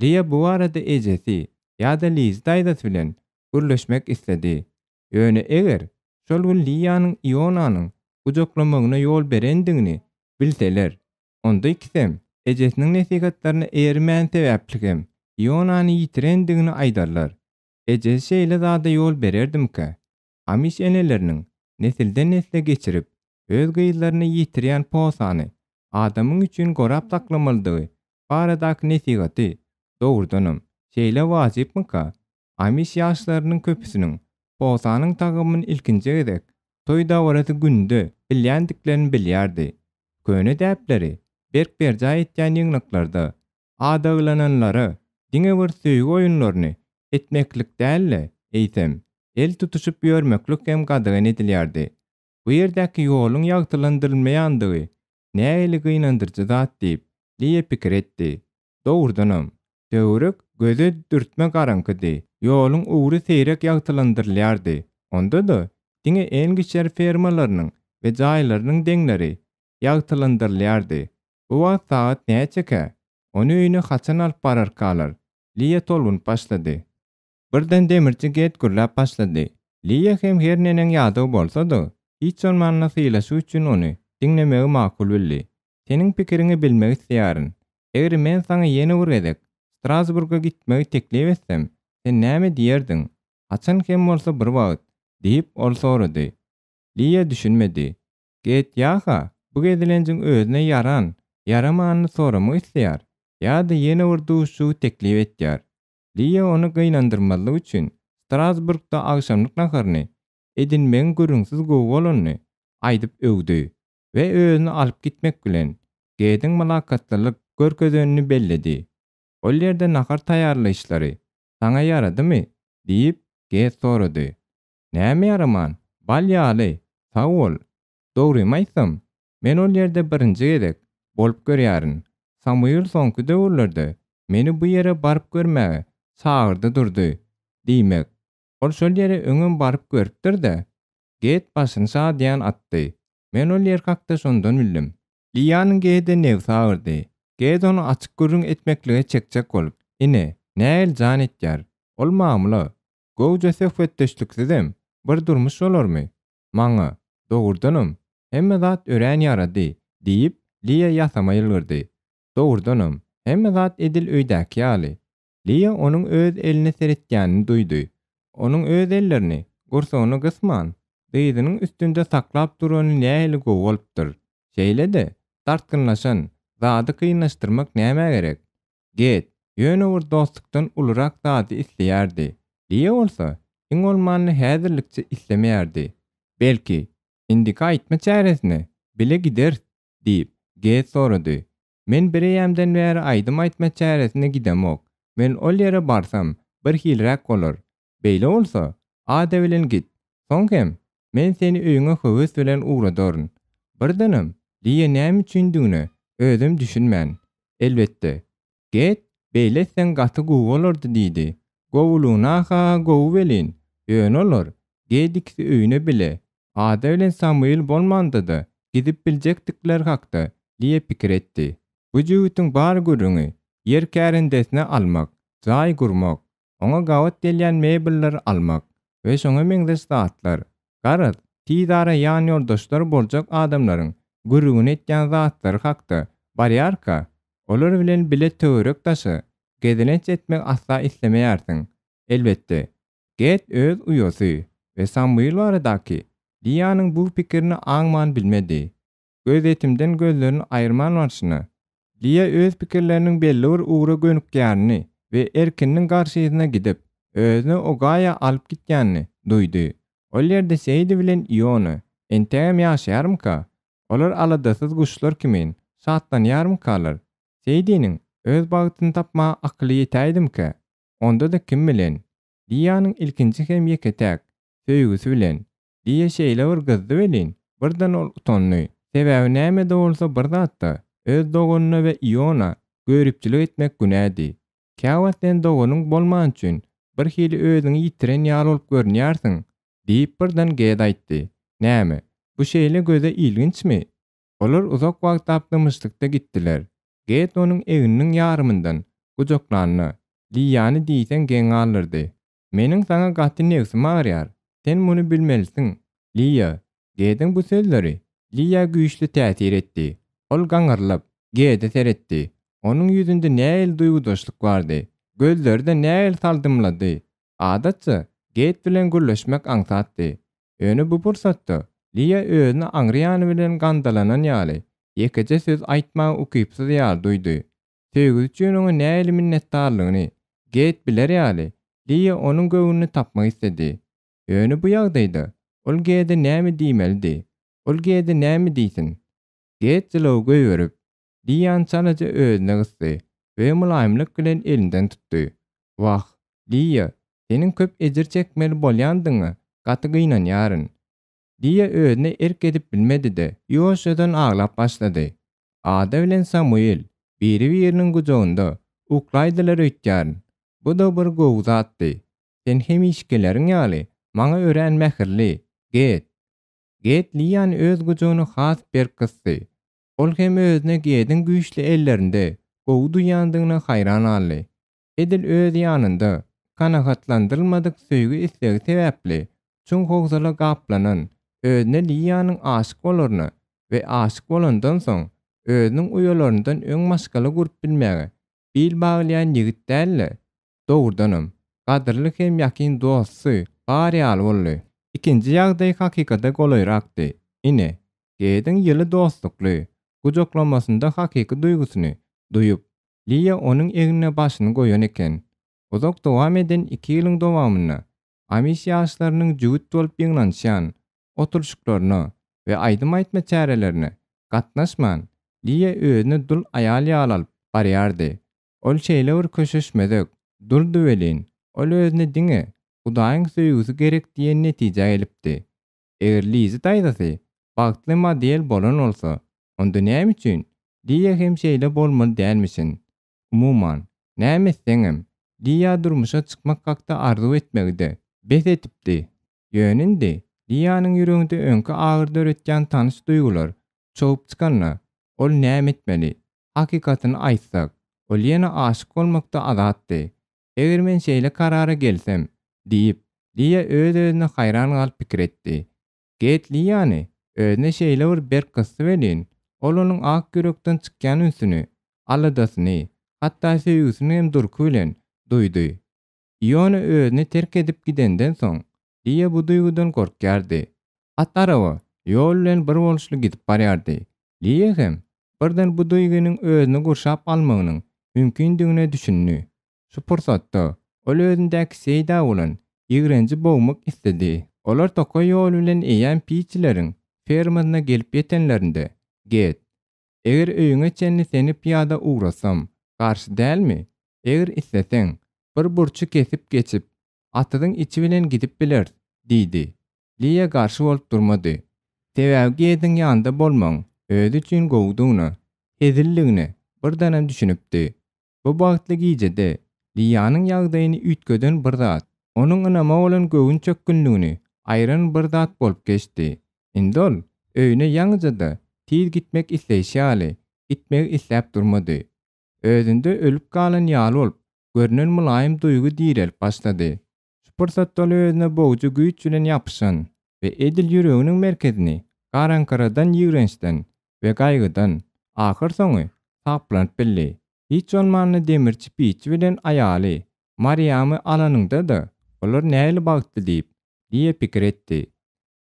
Liýa bu barada ejesi ýa-da Lizi daýzasy bilen gürleşmek isledi. Ýöne eger şol gün Liýanyň Ionanyň gujaklamagyna ýol berendigini bilseler, onda ikisem ejesiniň nesihatlaryna eýermäni sebäpli hem Ionany ýitirendigini aýdarlar. Ejesi şeýle zada ýol bererdimikä? Amiş eneleriniň nesilden-nesle geçirip, öz gyzlaryna ýetirýän posany adamyň üçin gorap saklamalydygy baradaky nesihaty, dogrudanam, şeýle wajypmyka? Amiş ýaşlarynyň köpüsiniň posanyň tagamyny ilkinji gezek toý dabarasy günde bilýändiklerini bilýärdi. Köne däpleri berk berjaý etýän ýygnaklarda adaglananlara diňe bir söýgi oýunlaryny etmeklik däl-de, eýsem, el tutuşyp ýörmeklik hem gadagan edilýärdi. Bu ýerdäki ýoluň ýagtylandyrylmaýandygy nähili gynandyryjy zat diýip, Liýa pikir etdi. Dogrudanam, töwerek göze dürtme garaňkydy, ýoluň ugry seýrek ýagtylandyrylýardy, onda-da diňe Engişer fermalarynyň we jaýlarynyň deňleri ýagtylandyrylýardy. Bu wagt sagat näçekä? Ony öýüne haçan alyp bararkalar? Liýa tolgunyp başlady. Birden demirçi Get gürläp başlady. Liýa hem her neneň ýadaw bolsa-da, hiç bolmanda sylaşyk üçin ony diňlemegi makul bildi. Seniň pikiriňi bilmek isleýärin. Eger men saňa ýene bir gezek Strasburga gitmegi teklip etsem, sen näme diýerdiň? Haçan hem bolsa bir wagt, diýip, ol sorady. Liýa düşünmedi. Get ýa-ha bu gezelenjiň özüne ýaran, ýaramanyny soramak isleýär, ýa-da ýene bir duşuşygy teklip etýär. Liýa ony gynandyrmazlyk üçin Strasburgda agşamlyk naharyny edinmegiň gürrüňsiz gowy bolanyny aýdyp öwdi we özüni alyp gitmek bilen, Gediň mylakatlylyk görkezenini belledi. Ol ýerde nahar taýýarlaýyşlary saňa ýaradymy? diýip, Ged sorady. Näme ýaraman, bal ýaly, sag bol. Dogrymy aýtsam, men ol ýerde birinji gezek bolup görýärin. Samuil soňky döwürlerde meni bu ýere baryp görmäge çagyrdy durdy. Diýmek, ol şol ýere öňem baryp görüpdir-dä? Ged başyny şadyýan atdy. Men ol ýer hakda şondan bildim. Liýanyň Gede nebsi agyrdy. Ged ony açyk gürrüň etmeklige çekjek bolup, ine, nähili jan etýär. Ol mamla. Gowja söhbetdeşliksizem bir durmuş bolarmy? Maňa, dogrudanam, hemme zat örän ýarady, diýip, Liýa ýasama ýylgyrdy. Dogrudanam, hemme zat edil öýdäki ýaly. Liýa onuň öz eline seretýänini duýdy. Onuň öz ellerini gursagyna gysman, dyzynyň üstünde saklap durany nähili gowy bolupdyr. Şeýle-de, dartgynlaşan zady kynlaşdyrmak nämä gerek? Get, ýöne bir dostlukdan ulurak zady isleýärdi. Liýa bolsa, iň bolmanda häzirlikçe islemeýärdi. Belki, indiki aýtma çäresine bile gideris? diýip, Get sorady. Men bireýýämden bäri aýdym aýtma çäresine gidemok. Men ol ýere barsam, birhiliräk bolar. Beýle bolsa, Ada bilen git. Soň hem, men seni öýüňe höwes bilen ugradaryn. Birdenem, Liýa näme üçindigine özem düşünmän, Elbetde, Get, beýle etseň gaty gowy bolardy diýdi. Gowulygyna-ha gowy welin, ýöne olar, Get ikisi öýüne bile, Ada bilen Samuil bolmanda-da gidip biljekdikleri hakda Liýa pikir etdi. Bu jübütiň bar gürrüňi ýer kärendesine almak, jaý gurmak, oňa gabat gelýän mebelleri almak we şoňa meňzeş zatlar. Garaz, tizara ýanýoldaşlar boljak adamlaryň gürrüňini etýän zatlary hakda barýarka, olar bilen bile töwerek-daşa gezelenç etmegi asla islemeýärsiň. Elbetde, Get öz uýasy we Samuil baradaky Liýanyň bu pikirini aňman bilmedi. Gözýetimden gözlerini aýyrman barşyna, Liýa öz pikirleriniň belli bir ugra gönükýänini we erkininiň garşysyna gidip, özüni Ogaýa alyp gitýänini duýdy. Ol ýerde Seýdi bilen Iona entegem ýaşaýarmyka? Olar aladasyz guşlar kimin şatlanýarmykalar? Seýdiniň öz bagtyny tapmaga akyly ýetäýdimikä? Onda-da kim bilen? Liýanyň ilkinji hem ýeke-täk söýgüsi bilen. Liýa şeýle bir gyzdy welin, birden ol utandy. Sebäbi näme-de bolsa bir zatda, öz doganyna we Iona göripçilik etmek günädi. Käwagt sen doganyň bolmany üçin bir hili özüňi ýitiren ýaly bolup görünýärsiň, diýip birden Ged aýtdy. Näme, bu şeýle göze ilginçmi? Olar uzak wagtlap dymyşlykda gitdiler. Ged onuň egniniň ýarymyndan gujaklanda, Liýany diýseň geň galdyrdy. Meniň saňa gaty nebsim agyrýar. Sen muny bilmelisiň, Liýa. Gediň bu sözleri Liýa güýçli täsir etdi. Ol gaňrylyp, Gede seretdi. Onuň ýüzünde nähili duýgudaşlyk bardy. Gözleri-de nähili saldymlady. Adatça, Ged bilen gürleşmek aňsatdy. Ýöne bu pursatda Liýa özüni aňry ýany bilen gandalanan ýaly, ýekeje söz aýtmaga ukypsyz ýaly duýdy. Söýgüsi üçin oňa nähili minnetdarlygyny Geýt biler ýaly, Liýa onuň göwnüni tapmak isledi. Ýöne bu ýagdaýda ol Gede näme diýmelidi? Ol Gede näme diýsin? Geýt jylawy goýberip, Liýany çalaja özüne gysdy we mylaýymlyk bilen elinden tutdy. Wah, Liýa, seniň köp ejir çekmeli bolýandygyňa gaty gynanýaryn. Liýa özüne erk edip bilmedi-de, ýuwaşjadan aglap başlady. Ada bilen Samuil biri-biriniň gujagynda uklaýdylar öýtýärin. Bu-da bir gowy zatdy. Sen hemişekileriň ýaly maňa örän mähirli, Ged. Ged Liýany öz gujagyna has berk gysdy. Ol hem özüne Gediň güýçli ellerinde gowy duýýandygyna haýran galdy. Edil öz ýanynda kanagatlandyrylmadyk söýgi islegi sebäpli çuň howsala gaplanan özüne Liýanyň aşyk bolaryna we aşyk bolandan soň özüniň uýalaryndan öň maşgala gurup bilmäge bil baglaýan ýigit däl-de, dogrudanam, gadyrly hem ýakyn dosty bar ýaly boldy. Ikinji ýagdaý hakykata golaýrakdy. Ine, Gediň ýyly dostlukly gujaklamasynda hakyky duýgusyny duýup, Liýa onuň egnine başyny goýan eken. Uzak dowam eden iki ýylyň dowamynda Amiş ýaşlarynyň jübüt bolup ýygnanyşýan oturyşyklaryna we aýdym aýtma çärelerine gatnaşman, Liýa özüni dul aýal ýaly alyp barýardy. Ol şeýle bir köşeşmezek duldy welin, ol özüne diňe Hudaýyň söýgüsi gerek diýen netijä gelipdi. Eger Lizi daýzasy bagtly model bolan bolsa, onda näme üçin Liýa hem şeýle bolmaly dälmişin? Umuman, näme etseňem, Liýa durmuşa çykmak hakda arzuw etmegi-de bes edipdi. Ýöne indi Liýanyň ýüreginde öňki agyry döretýän tanyş duýgular çogup çykanda, ol näme etmeli? Hakykatyny aýtsak, ol ýene aşyk bolmakda azatdy. Eger men şeýle karara gelsem, diýip. Liýa öz-özüne haýran galyp pikir etdi. Get Liýany özüne şeýle bir berk gysdy welin, ol onuň ak ýürekden çykýan ünsüni, aladasyny, hatda söýgüsini hem durky bilen duýdy. Iona özüni terk edip gidenden soň, Liýa bu duýgudan gorkýardy. At araba ýol bilen bir boluşly gidip barýardy. Liýa hem birden bu duýgynyň özüni gurşap almagynyň mümkindigine düşündi. Şu pursatda ol özündäki Seýdä bolan ýigrenji bogmak isledi. Olar tokaý ýoly bilen eýýäm Piçileriň fermasyna gelip ýetenlerinde, Get, eger öýüňe çenli seni pyýada ugratsam, garşy dälmi? Eger isleseň, bir burçy kesip geçip, atyzyň içi bilen gidip bileris, diýdi. Liýa garşy bolup durmady. Sebäbi Gediň ýanynda bolmagyň özi üçin gowudygyna, hezilligine birdenem düşünipdi. Bu bagtly gijede Liýanyň ýagdaýyny üýtgeden bir zat, onuň ynama bolan göwün çökgünligini aýran bir zat bolup geçdi. Indi ol öýüne ýaňyja-da tiz gitmek isleýşi ýaly, gitmegi isläp durmady. Özünde ölüp galan ýaly bolup görnen mylaýym duýgy direlip başlady. Şu pursatda ol özüne bogujy güýç bilen ýapyşan we edil ýüreginiň merkezini garaňkyradan ýigrençden we gaýgydan, ahyrsoňy, saplanyp bildi. Hiç bolmanda demirçi piçi bilen aýaly Mariýamy alanyňda-da, olar nähili bagtly diýip, Liýa pikir etdi.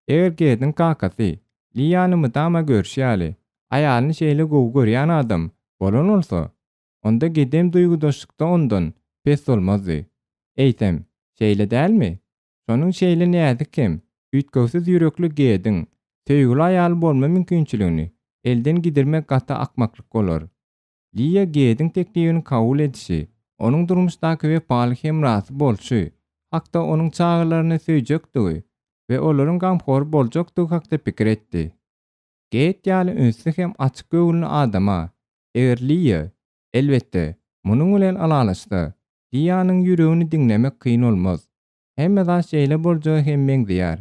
Eger Gediň kakasy Liýany mydama görşi ýaly, aýalyny şeýle gowy görýän adam bolan bolsa, Onda gedem duýgudaşlykda ondan pes bolmazdy. Eýsem, şeýle dälmi? Şonuň şeýle näzik hem üýtgewsiz ýürekli Gediň söýgüli aýaly bolma mümkinçiligini elden gidirmek gaty akmaklyk bolar. Liýa Gediň teklibini kabul edişi, onuň durmuşdaky wepaly hemrasy bolşy hakda onuň çagalaryny söýjekdigi we olaryň gamhory boljakdygy hakda pikir etdi. Ged ýaly ünsli hem açyk göwünli adama Eger Liýa, elbetde, munuň bilen ylalaşsa, Liýanyň ýüregini diňlemek kyn bolmaz. Hemme zat şeýle boljaga hem meňzeýär.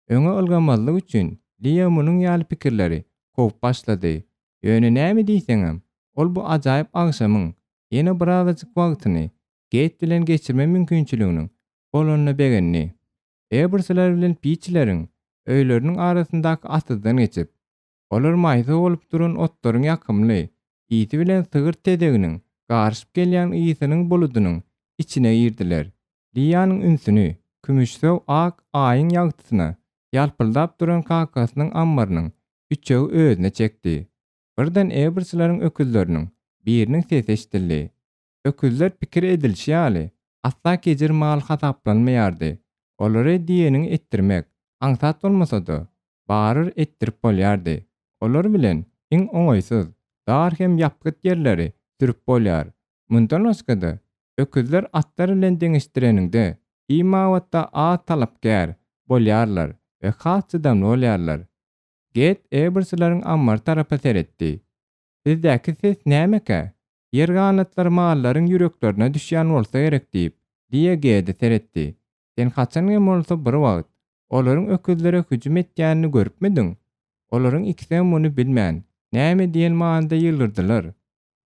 Öňe ylgamazlyk üçin Liýa munuň ýaly pikirleri kowup başlady. Ýöne näme diýseňem, ol bu ajaýyp agşamyň ýene birazajyk wagtyny Geýt bilen geçirme mümkinçiliginiň bolanyna begendi. Ebersler bilen Piçleriň öýleriniň arasyndaky atyzdan geçip, Olar maýsa bolup duran otlaryň ýakymly ysy bilen sygyr tezeginiň garyşyp gelýän ysynyň buludynyň içine girdiler. Liýanyň ünsüni kümüşsöw ak Aýyň ýagtysyna ýalpyldap duran kakasynyň ammarynyň üçegi özüne çekdi. Birden ebrçileriň öküzleriniň biriniň sesi eşidildi. Öküzler pikir edilişi ýaly, asla kejir mal hasaplanmaýardy. Olary diýeniňi etdirmek aňsat bolmasa-da, baryr etdirip bolýardy. Olar bilen iň oňaýsyz, dar hem ýapgyt ýerleri sürüp bolýar. Mundan başga-da, öküzler atlar bilen deňeşdireniňde, iým babatda az talapkär bolýarlar we has çydamly bolýarlar. Get Ebersileriň ammary tarapa seretdi. Sizdäki ses nämekä? Ýer ganatlar mallaryň ýüreklerine düşýän bolsa gerek diýip, Liýa Gede seretdi. Sen haçan hem bolsa bir wagt, olaryň öküzlere hüjüm etýänini görüpmidiň? Olaryň ikisem muny bilmän, näme diýen manyda ýylgyrdylar.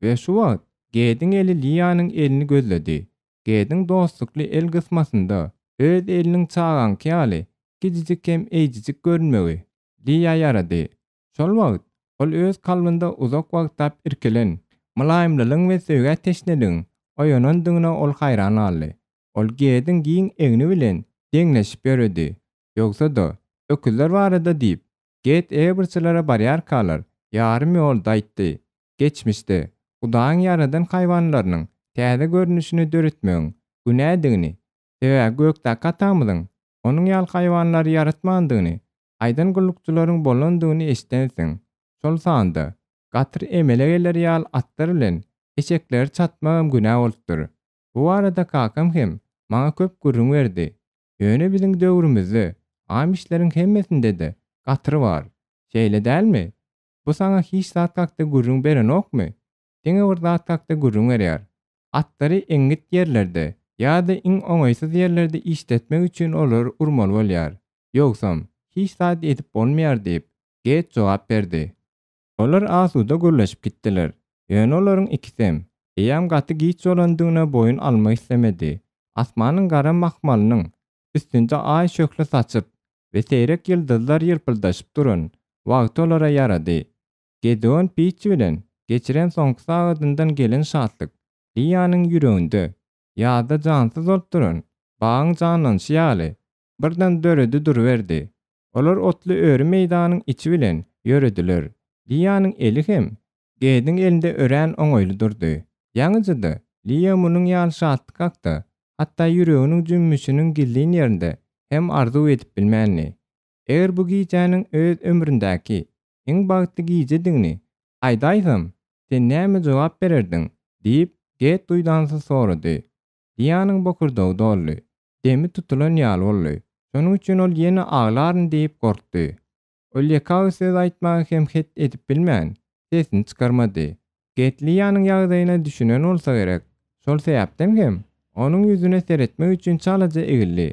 We şu wagt Gediň eli Liýanyň elini gözledi. Gediň dostlukly el gysmasynda öz eliniň çagaňky ýaly kiçijik hem eýjejik görünmegi Liýa ýarady. Şol wagt ol öz kalbynda uzak wagtlap irkilen, mylaýymlylygyň we söýgä teşneligiň oýanandygyna ol haýran galdy. Ol Gediň giň egni bilen deňleşip ýöredi. Ýogsa-da, öküzler barada diýip, Ged Eberçilere barýarkalar, ýarym ýolda aýtdy. Geçmişde, Hudaýyň ýaradan haýwanlarynyň täze görnüşini döretmegiň günädigini, sebäbi gökdäki Atamyzyň onuň ýaly haýwanlary ýaratmandygyny aýdan gullukçylaryň bolandygyny eşidensiň. Şol sanda, gatyr emele geler ýaly atlar bilen eşekleri çatmagam günä bolupdyr. Bu barada kakam hem maňa köp gürrüň berdi. Ýöne biziň döwrümizde amişleriň hemmesinde-de gatyr bar. Şeýle dälmi? Bu saňa hiç zat hakda gürrüň berenokmy? Diňe bir zat hakda gürrüň berýär. Atlary eňňit ýerlerde ýa-da iň oňaýsyz ýerlerde işletmek üçin olary urmaly bolýar. Ýogsam, hiç zat edip bolmaýar diýip, Geýt jogap berdi. Olar asuda gürleşip gitdiler. Ýöne olaryň ikisem, eýýäm gaty giç bolandygyna boýun almak islemedi. Asmanyň gara mahmalynyň. üstünde aý şöhle saçyp we seýrek ýyldyzlar ýylpyldaşyp duran wagty olara ýarady. Gedeon Piçi bilen geçiren soňky sagadyndan gelen şatlyk Liýanyň ýüreginde, ýazda jansyz bolup duran bagyň janlanyşy ýaly, birden döredi duruberdi. Olar otly öri meýdanyň içi bilen ýörediler. Liýanyň eli hem Gediň elinde örän oňaýly durdy. Ýaňyjada Liýa munuň ýaly şatlyk hakda, hatda ýüreginiň jümmüşiniň gizlin ýerinde hem arzuw edip bilmändi. Eger bu gijäniň öz ömründäki iň bagtly gijedigini aýdaýsam, sen näme jogap bererdiň? diýip, Ged duýdansyz sorady. Liýanyň bokurdagy doldy. Demi tutulan ýaly boldy. Şonuň üçin ol ýene aglaryn diýip gorkdy. Ol ýeke agyz söz aýtmaga hem het edip bilmän, sesini çykarmady. Ged Liýanyň ýagdaýyna düşünen bolsa gerek. Şol sebäpden hem onuň ýüzüne seretmek üçin çalaja egildi.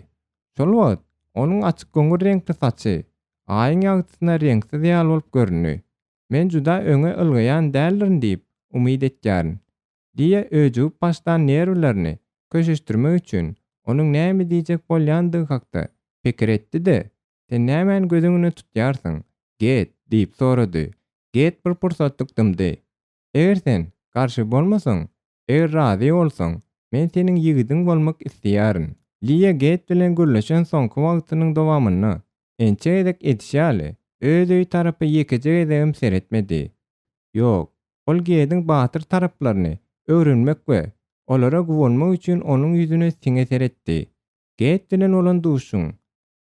Şol wagt onuň açyk goňur reňkli saçy Aýyň ýagtysyna reňksiz ýaly bolup göründi. Men juda öňe ylgaýan däldirin diýip umyt etýärin. Liýa öjügip başlan nerwlerini köşeşdirmek üçin onuň näme diýjek bolýandygy hakda pikir etdi-de, Sen nämäni göz öňünde tutýarsyň, Ged? diýip sorady. Ged bir pursatlyk dymdy. Eger sen garşy bolmasaň, eger razy bolsaň, men seniň ýigidiň bolmak isleýärin. Liýa Ged bilen gürleşen soňky wagtynyň dowamynda ençe gezek edişi ýaly, öz öýi tarapa ýekeje gezegem seretmedi. Ýok, ol Gediň batyr taraplaryny öwrenmek we olara guwanmak üçin onuň ýüzüne siňe seretdi. Ged bilen bolan duşuşygyň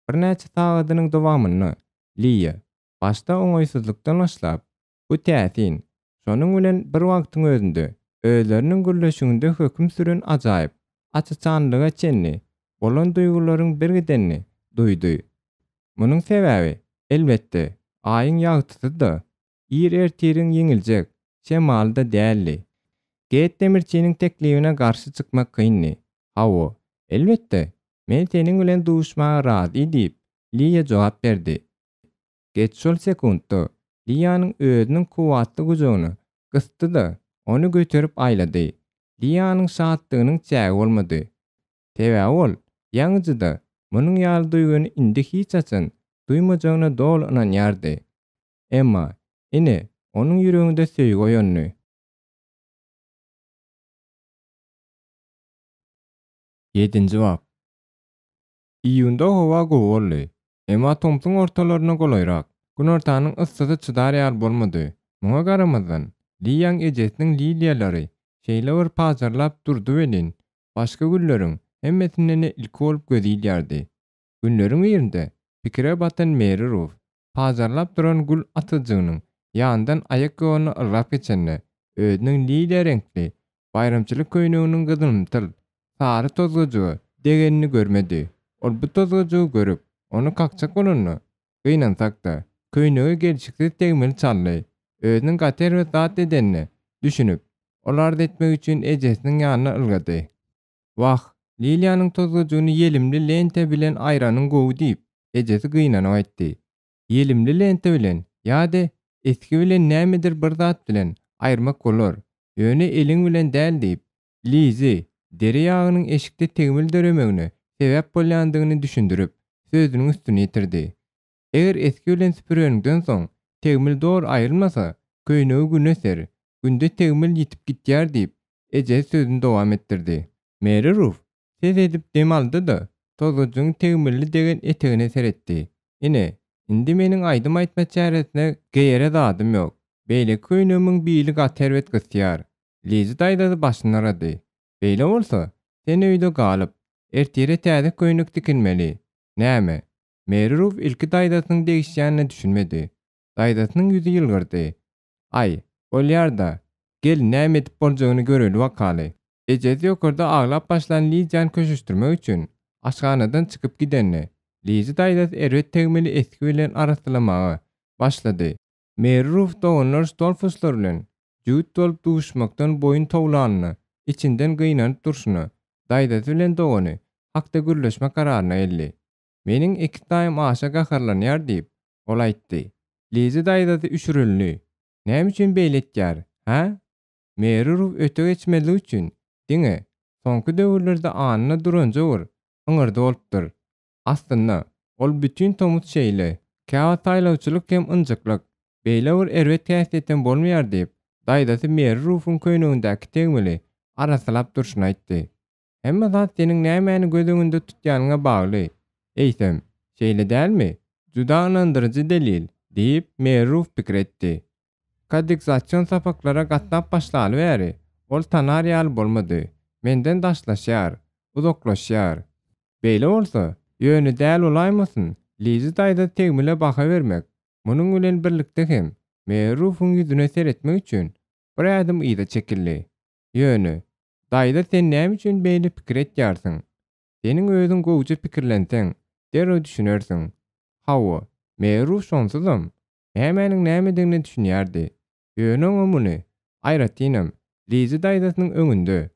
birnäçe sagadynyň dowamynda Liýa başda oňaýsyzlykdan başlap, Bu täsin, şonuň bilen bir wagtyň özünde özleriniň gürleşiginde höküm süren ajaýyp aç-açanlyga çenli bolan duýgularyň birgidenini duýdy. Munuň sebäbi, elbetde, Aýyň ýagtysy-da, ir ertiriň ýeňiljek şemaly-da däldi. Get demirçiniň teklibine garşy çykmak kyndy. Hawa, elbetde, men seniň bilen duşmaga razy diýip, Liýa jogap berdi. Geç şol sekuntda Liýanyň özüniň kuwwatly gujagyna gysdy-da, ony göterip aýlady. Liýanyň şatlygynyň çägi bolmady. Sebäbi ol ýaňyjyda munuň ýaly duýgyny indi hiç haçan duýmajagyna doly ynanýardy. Emma, ine, onuň ýüreginde söýgi oýandy. Ýedinji bap. Iýunda howa gowy boldy. Emma tomsuň ortalaryna golaýrak, günortanyň yssysy çydar ýaly bolmady. Muňa garamazdan, Liýaň ejesiniň liliýalary şeýle bir pajarlap durdy welin, başga gülleriň hemmesinden-de ilki bolup gözi ilýärdi. Günleriň birinde pikire batan Meri Ruf pajarlap duran gül atyjygynyň ýanyndan aýak ýoluna ylgap geçende, özüniň liliýa reňkli baýramçylyk köýneginiň gyzylymtyl sary tozgajyga degenini görmedi. Ol bu tozgajygy görüp, ony kakjak bolanda, gynansak-da, köýnege gelşiksiz tegmil çaldy. Özüniň gaty erbet zat edenine düşünip, ol arz etmek üçin ejesiniň ýanyna ylgady. Wah, Liliýanyň tozgajygyny ýelimli lenta bilen aýranyň gowy diýip, ejesi gynanyp aýtdy. Ýelimli lenta bilen ýa-da esgi bilen nämedir bir zat bilen aýyrmak bolar, ýöne eliň bilen däl diýip, Lizi, deri ýagynyň eşikde tegmil döremegine sebäp bolýandygyny düşündirip, sözüniň üstüni ýetirdi. Eger esgi bilen süpüreniňden soň tegmil doly aýrylmasa, köýnegi güne ser, günde tegmil ýitip gitýär diýip, ejesi sözüni dowam etdirdi. Meri Ruf ses edip dem aldy-da, tozgajygyň tegmilli degen etegine seretdi. Ine, indi meniň aýdym aýtma çäresine geýere zadym ýok. Beýleki köýnegimiň bili gaty erbet gysýar. Lizi daýzasy başyny yrady. Beýle bolsa, sen öýde galyp, ertire täze köýnek tikinmeli. Näme? Meri Ruf ilki daýzasynyň degişýänine düşünmedi. Daýzasynyň ýüzi ýylgyrdy. Aý, bolýar-da. Gel, näme edip boljagyny göreli bakaly. Ejesi ýokarda aglap başlan Lidiýany köşeşdirmek üçin aşhanadan çykyp gidende, Lizi daýzasy erbet tegmili esgi bilen arassalamaga başlady. Meri Ruf doganlar Stolfuslar bilen jübüt bolup duşmakdan boýun towlanyna içinden gynanyp durşuna, daýzasy bilen dogany hakda gürleşme kararyna geldi. Meniň ekiz daýym aşa gaharlanýar diýip, ol aýtdy. Lizi daýzasy üşürildi. Näme üçin beýle etýär, hä? Meri Ruf öte geçmezlik üçin diňe soňky döwürlerde Anna duranja bir yňyrdy bolupdyr. Aslynda, ol bütin tomus şeýle. Käwagt saýlawçylyk hem ynjyklyk, beýle bir erbet häsiýetem bolmaýar diýip, daýzasy Meri Rufuň köýnegindäki tegmili arassalap durşuna aýtdy. Hemme zat seniň nämäni göz öňünde tutýanyňa bagly. Eýsem, şeýle dälmi? Juda ynandyryjy delil, diýip, Meri Ruf pikir etdi. Kodikzasion sapaklara gatnap başlaly bäri, ol tanar ýaly bolmady. Menden daşlaşýar, uzaklaşýar. Beýle bolsa, ýöne däl bolaýmasyn, Lizi daýza tegmile baha bermek, munuň bilen birlikde hem Meri Rufuň ýüzüne seretmek üçin bir ädim yza çekildi. Ýöne, daýza sen näme üçin beýle pikir etýärsiň? Seniň özüň gowuja pikirlenseň, derrew düşünersiň. Hawa, Meri Ruf şonsuzam, nämäniň nämedigine düşünýärdi. Ýöne oňa muny, aýratynam, Lizi daýzasynyň öňünde,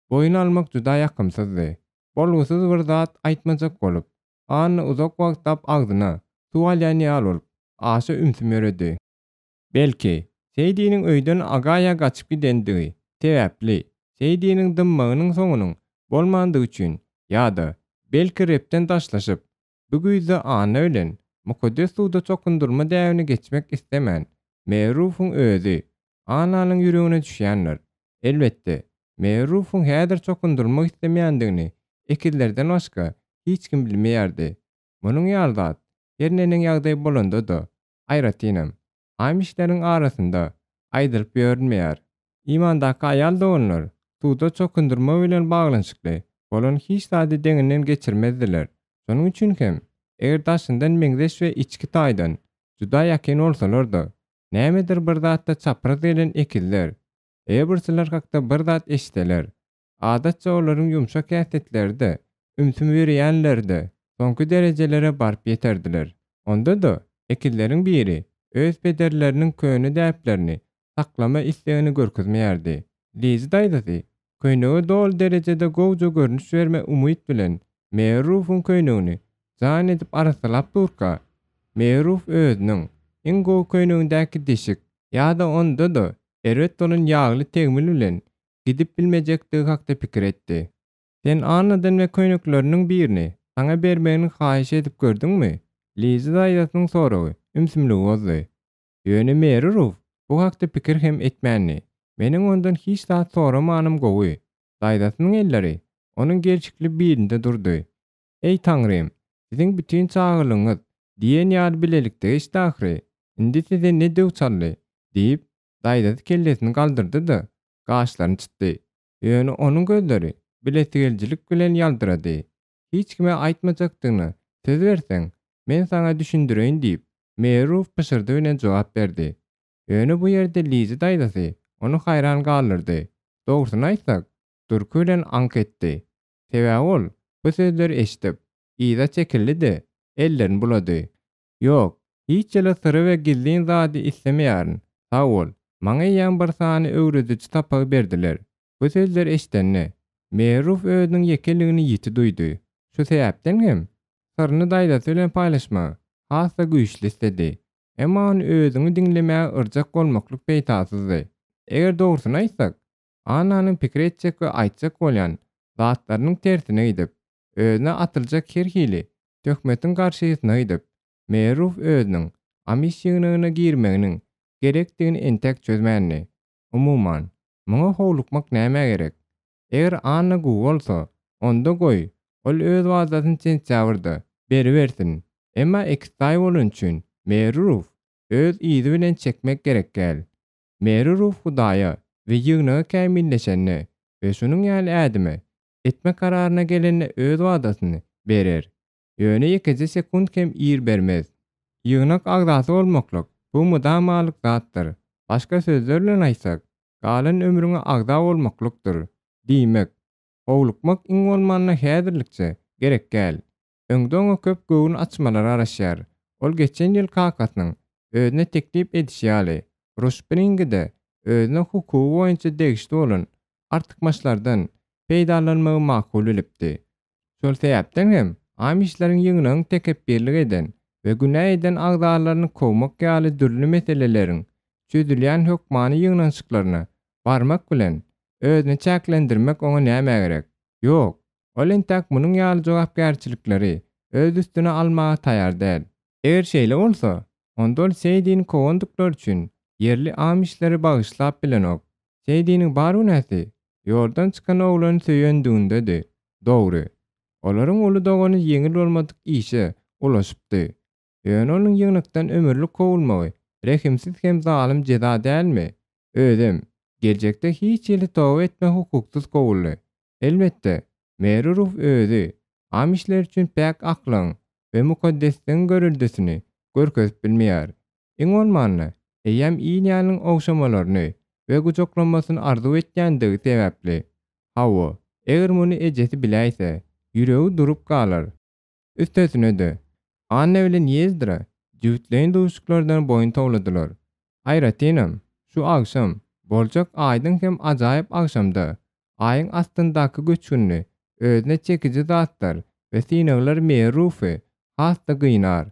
boýun almak juda ýakymsyzdy. Bolgusyz bir zat aýtmajak bolup, Anna uzak wagtlap agzyna suw alýan ýaly bolup, aşa ümsüm ýöredi. Belki, Seýdiniň öýden Agaýa gaçyp gidendigi sebäpli, Seýdiniň dymmagynyň soňunyň bolmandygy üçin ýa-da, belki Rebden daşlaşyp, bu güýzde Anna bilen mukaddes suwda çokundyrma däbini geçmek islemän, Merufuň özi Annanyň ýüregine düşýändir. Elbetde, Merufuň häzir çokundyrmak islemeýändigini ekizlerden başga hiç kim bilmeýärdi. Munuň ýaly zat her neneň ýagdaý bolanda-da, aýratynam, amişleriň arasynda aýdylyp ýörünmeýär. Imandaky aýal doganlar suwda çokundyrma bilen baglanyşykly bolan hiç zady deňinden geçirmezdiler. Şonuň üçin hem, eger daşyndan meňzeş we içki taýdan juda ýakyn bolsalar-da, nämedir bir zatda çapraz gelen ekizler, Ebersler hakda bir zat eşitseler, Adatça olaryň ýumşak häsiýetleri-de, ümsüm ýöreýänleri-de soňky derejelere baryp ýeterdiler. Onda-da, ekizleriň biri öz pederleriniň köne däplerini saklama islegini görkezmeýärdi. Lizi daýzasy köýnege doly derejede gowja görnüş berme umyt bilen Meri Rufuň köýnegini jan edip arassalap durka, Meri Ruf özüniň iň gowy köýnegindäki deşik ýa-da onda-da erbet bolan ýagly tegmil bilen gidip bilmejekdigi hakda pikir etdi. Sen Annadan we köýnekleriniň birini saňa bermegini haýyş edip gördüňmi? Lizi daýzasynyň soragy ümsümligi bozdy. Ýöne Meri Ruf bu hakda pikir hem etmändi. Meniň ondan hiç zat soramanym gowy. Daýzasynyň elleri onuň gelşikli bilinde durdy. Eý, Taňrym, siziň bütin çagalygyňyz diýen ýaly bilelikde geçdi ahyry. Indi size ne döw çaldy? diýip, Daýzasy kellesini galdyrdy-da, gaşlaryny çytdy. Ýöne onuň gözleri bilesigelijilik bilen ýaldyrady. Hiç kime aýtmajakdygyna söz berseň, men saňa düşündireýin diýip, Meýruf pyşyrdy bilen jogap berdi. Ýöne bu ýerde Lizi daýzasy ony haýran galdyrdy. Dogrusyny aýtsak, durky bilen aňk etdi. Sebäbi ol bu sözleri eşidip, yza çekildi-de, ellerini bulady. Ýok, hiç ýyly syry we gizlin zady islemeýärin, sag bol. Maňa eýýäm bir sany öwrediji sapagy berdiler. Bu sözleri eşidende, Meruf özüniň ýekeligini ýiti duýdy. Şu sebäpden hem, syryny daýzasy bilen paýlaşmagy has-da güýçli isledi. Emma ony özüňi diňlemäge yrjak bolmaklyk peýdasyzdy. Eger dogrusyny aýtsak, Annanyň pikir etjek we aýtjak bolýan zatlarynyň tersine gidip, özüne atyljak her hili töhmetiň garşysyna gidip, Meruf özüniň Amiş ýygnagyna girmeginiň gerekdigini entäk çözmändi. Umuman, muňa howlukmak nämä gerek? Eger Anna gowy bolsa, onda goý, ol öz wadasyny sentýabrda beribersin. Emma ekiztaý bolany üçin Meruf öz yzy bilen çekmek gerek däl. Meri Ruf Hudaýa we ýygnaga kämilleşende we şunuň ýaly ädime etme kararyna gelende öz wadasyny berer. Ýöne ýekeje sekunt hem ir bermez. Ýygnak agzasy bolmaklyk, bu mydamalyk zatdyr. Başga sözler bilen aýtsak, galan ömrüňe agza bolmaklykdyr. Diýmek, howlukmak iň bolmanda häzirlikçe gerek däl. Öňde oňa köp göwün açmalar garaşýar. Ol geçen ýyl kakasynyň özüne teklip edişi ýaly, Ruşpringide özüne hukugy boýunça degişli bolan artykmaçlardan peýdalanmagy makul bilipdi. Şol sebäpden hem amişleriň ýygnagyň tekepbirlik eden we günä eden agzalaryny kowmak ýaly dürli meseleleriň çözülýän hökmany ýygnanyşyklaryna barmak bilen özüni çäklendirmek oňa nämä gerek? Ýok, Ol entäk munuň ýaly jogapkärçilikleri. öz üstüne almaga taýar däl. Eger şeýle bolsa, onda ol Seýdini kowandyklary üçin ýerli amişleri bagyşlap bilenok. Seýdiniň bar günäsi ýoldan çykan oglany söýendigindedi. Dogry, olaryň uly dogany ýeňil bolmadyk işe ulaşypdy. Ýöne onuň ýygnakdan ömürlik kowulmagy rehimsiz hem zalym jeza dälmi? Özem, geljekde hiç hili toba etme hukuksyz kowuldy. Elbetde, Meri Ruf özi amişler üçin päk aklygyň we mukaddesligiň göreldesini görkezip bilmeýär. Iň bolmanda, eýýäm Ilýanyň ogşamalaryny we gujaklamasyny arzuw etýändigi sebäpli. Hawa, eger muny ejesi biläýse, ýüregi durup galar. Üstesine-de, Anna bilen Ýezdra jübütleýin duşuşyklardan boýun towladylar. Aýratynam, şu agşam, boljak aýdyň hem ajaýyp agşamda, Aýyň astyndaky göçgünli, özüne çekiji zatlar we synaglar Merufy has-da gynar.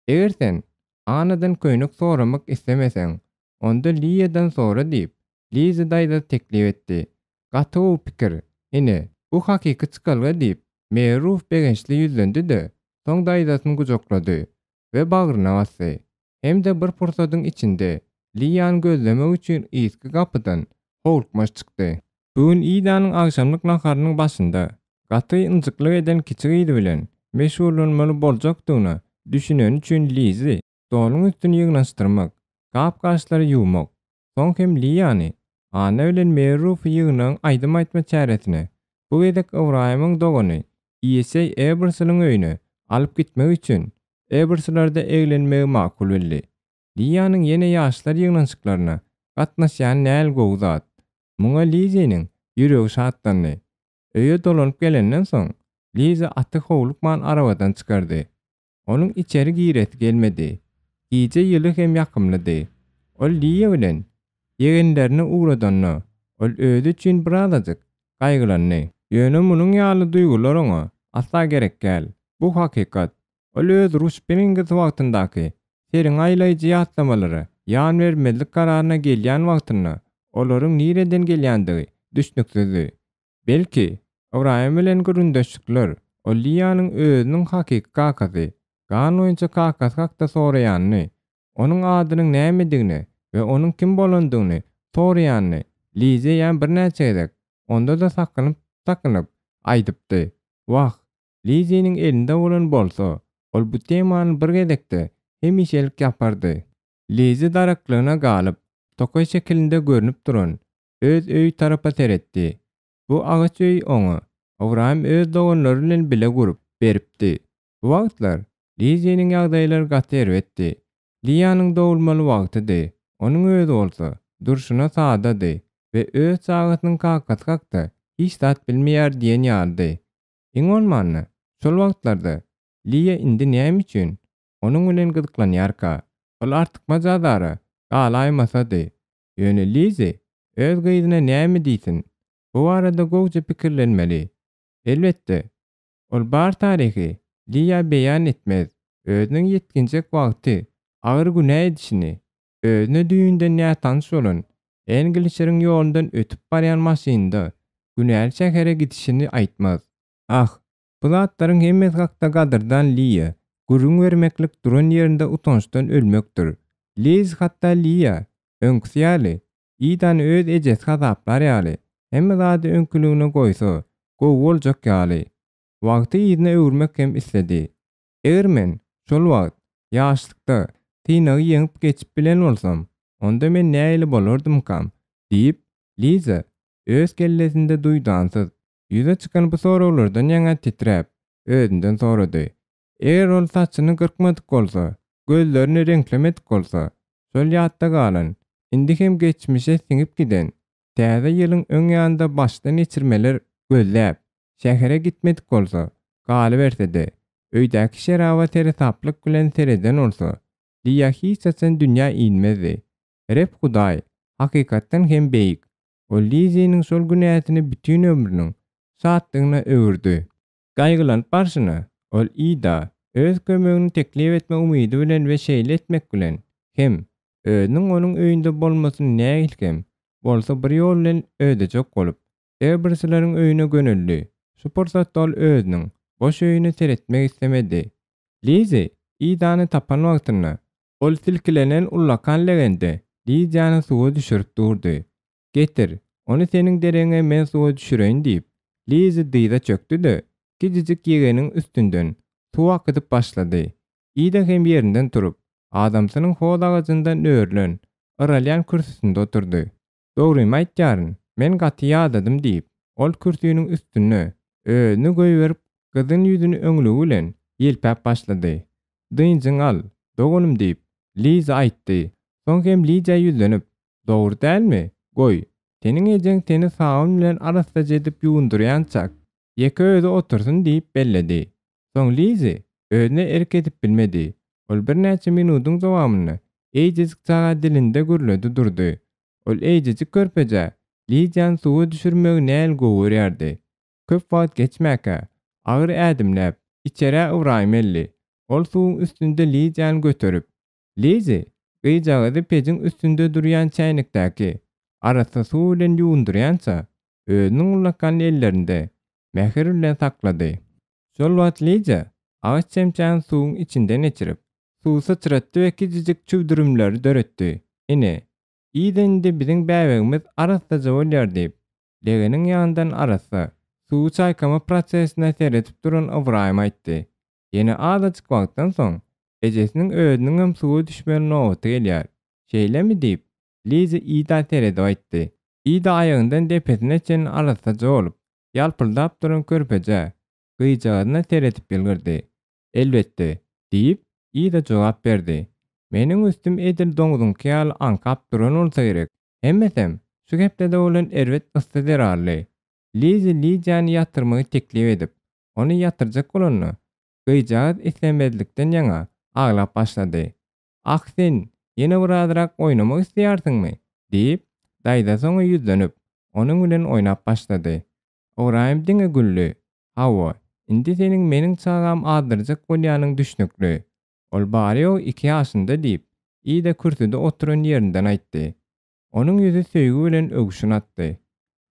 Eger sen Annadan köýnek soramak islemeseň, onda Liýadan sora diýip, Liza daýza teklip etdi. Gaty gowy pikir, ine, bu hakyky çykalga diýip, Meruf begençli ýüzlendi-de, soň daýzasyny gujaklady we bagryna basdy. Hem-de bir pursadyň içinde Liýany gözlemek üçin yzky gapydan howlukmaç çykdy. Bu gün Idanyň agşamlyk naharynyň başynda gaty ynjyklyk eden kiçi gyzy bilen meşgullanmaly boljakdygyna düşüneni üçin Lizi stoluň üstüni ýygnanyşdyrmak, gap-gaçlary ýuwmak, soň hem Liýany, Anna bilen Merrufy ýygnagyň aýdym aýtma çäresine, bu gezek Ybraýymyň dogany Iýeseý Ebersiliň öýüne alyp gitmek üçin Ebersilerde eglenmegi makul bildi. Liýanyň ýene ýaşlar ýygnanyşyklaryna gatnaşýany näl gowy zat. Muňa Liziniň ýüregi şatlandy. Öýe dolanyp gelenden soň, Liza aty howlukman arabadan çykardy. Onuň içeri giresi gelmedi. Gije ýyly hem ýakymlydy. Ol Liýa bilen ýegenlerini ugradanda, ol özi üçin birazajyk gaýgylandy. Ýöne munuň ýaly duýgular oňa asla gerek däl. Bu hakykat. Ol öz Ruşpringis wagtyndaky seriňi aýlaýjy ýatlamalara ýan bermezlik kararyna gelýän wagtynda olaryň nireden gelýändigi düşnüksizdi. Belki, Ybraýym bilen gürrüňdeşlikler ol Liýanyň özüniň hakyky kakasy, gan boýunça kakasy hakda soraýanyny, onuň adynyň nämedigini we onuň kim bolandygyny soraýanyny Lize eýýäm birnäçe gezek, onda-da sakynyp-sakynyp aýdypdy. Wah, Liziniň elinde bolan bolsa, ol bu temany bir gezekde hemişelik ýapardy. Lizi daraklygyna galyp, tokaý şekilinde görnüp duran öz öýi tarapa seretdi. Bu agaç öýi oňa Ybraýym öz doganlary bilen bile gurup beripdi. Bu wagtlar Liziniň ýagdaýlary gaty erbetdi. Liýanyň dogulmaly wagtydy, onuň özi bolsa durşuna sadady we öz çagasynyň kakasy hakda hiç zat bilmeýär diýen ýalydy. Iň bolmanda, şol wagtlarda Liýa indi näme üçin onuň bilen gyzyklanýarka? Ol artykmaç azara galaýmasady. Ýöne Lizi öz gyzyna näme diýsin? Bu barada gowja pikirlenmeli. Elbetde, ol bar taryhy Liýa beýan etmez, özüniň ýetginjek wagty agyr günä edişini, özüne düýnden nätanyş bolan Englişeriň ýolundan ötüp barýan maşynda günäli şähere gidişini aýtmaz. Ah, bu zatlaryň hemmesi hakda gadyrdan Liýa gürrüň bermeklik duran ýerinde utançdan ölmekdir. Liz hatda Liýa, öňküsi ýaly, Idany öz ejesi hasaplar ýaly, hemme zady öňküligine goýsa, gowy boljak ýaly. Wagty yzyna öwürmek hem isledi. Eger men şol wagt, ýaşlykda, synagy ýeňip geçip bilen bolsam, onda men nähili bolardymkam? diýip, Liza öz kellesinde duýdansyz ýüze çykan bu soraglardan ýaňa titräp, özünden sorady. Eger ol saçyny gyrkmadyk bolsa, gözlerini reňklemedik bolsa, şol ýatda galan, indi hem geçmişe siňip giden Täze ýylyň öň ýanynda başdan geçirmeler gözläp, şähere gitmedik bolsa, galyberse-de, öýdäki şeraba seresaplyk bilen sereden bolsa, Liýa hiç haçan dünýä inmezdi. Reb Hudaý, hakykatdan hem beýik. Ol Liziniň şol günäsini bütin ömrüniň şatlygyna öwürdi. Gaýgylanyp barşyna, ol Ida öz kömegini teklip etme umydy bilen we şeýle etmek bilen hem, özüniň onuň öýünde bolmasyny nähili hem bolsa bir ýol bilen ödejek bolup, Ebersileriň öýüne göneldi. Şu pursatda ol özüniň. boş öýüne seretmek islemedi. Lizi Idany tapan wagtynda, ol silkilenen ullakan legende Lidiýany suwa düşürip durdy. Getir, ony seniň deregiňe men suwa düşüreýin diýip, Lizi dyza çökdi-de, kiçijik ýegeniň üstünden suw akydyp başlady. Ida hem ýerinden turup, adamsynyň hoz agajyndan örülen, yralýan kürsüsinde oturdy. Dogrymy aýtýaryn, men gaty ýadadym diýip, ol kürsüniň üstünde özüni goýberip, gyzyn ýüzüni öňlügi bilen ýelpäp başlady. Dynjyňy al, doganym diýip, Liza aýtdy. Soň hem Lidiýa ýüzlenip, Dogry dälmi? Goý, seniň ejeň seni sabyn bilen arassaja edip ýuwundyrýançak, ýeke özi otursyn diýip belledi. Soň Lizi özüne erk edip bilmedi. Ol birnäçe minudyň dowamynda eýjejik çaga dilinde gürledi durdy. Ol eýjejik körpejä Lidiýany suwa düşürmegi näl gowy görýärdi. Köp wagt geçmäkä, agyr ädimläp, içerä Ybraýym geldi. Ol suwuň üstünde Lidiýany göterip, Lizi, gyzjagazy pejiň üstünde durýan çäýnekdäki arassa suw bilen ýuwundyrýança, özüniň ullakan ellerinde mähir bilen saklady. Şol wagt Liza agaç çemçäni suwuň içinden geçirip, suwy syçratdy we kiçijik çüwdürimleri döretdi. Ine, Liza indi biziň bäbegimiz arassaja bolýar diýip, legeniň ýanyndan arassa suwy çaýkama prosesine seredip duran Ybraýym aýtdy. Ýene azajyk wagtdan soň, ejesiniň özüniňem suwa düşmeli nobaty gelýär. Şeýlemi diýip, Liza Ida seredip aýtdy. Ida aýagyndan depesine çenli arassaja bolup, ýalpyldap duran körpejä, gyzjagazyna seredip ýylgyrdy. Elbetde, diýip, Ida jogap berdi. Meniň üstüm edil doňzuňky ýaly aňkap duran bolsa gerek. Hemmesem şu hepdede bolan erbet yssy zerarly. Lizi Lidiýany ýatyrmagy teklip edip, ony ýatyrjak bolanda, gyzjagaz islemezlikden ýaňa aglap başlady. Ah, sen ýene birazrak oýnamak isleýärsiňmi? diýip, daýzasy oňa ýüzlenip, onuň bilen oýnap başlady. Ybraýym diňe güldi. Hawa, indi seniň meniň çagam azdyrjak bolýanyň düşnükli. Ol bary-ýogy iki ýaşynda diýip, Ida kürsüde oturan ýerinden aýtdy. Onuň ýüzi söýgi bilen öwşün atdy.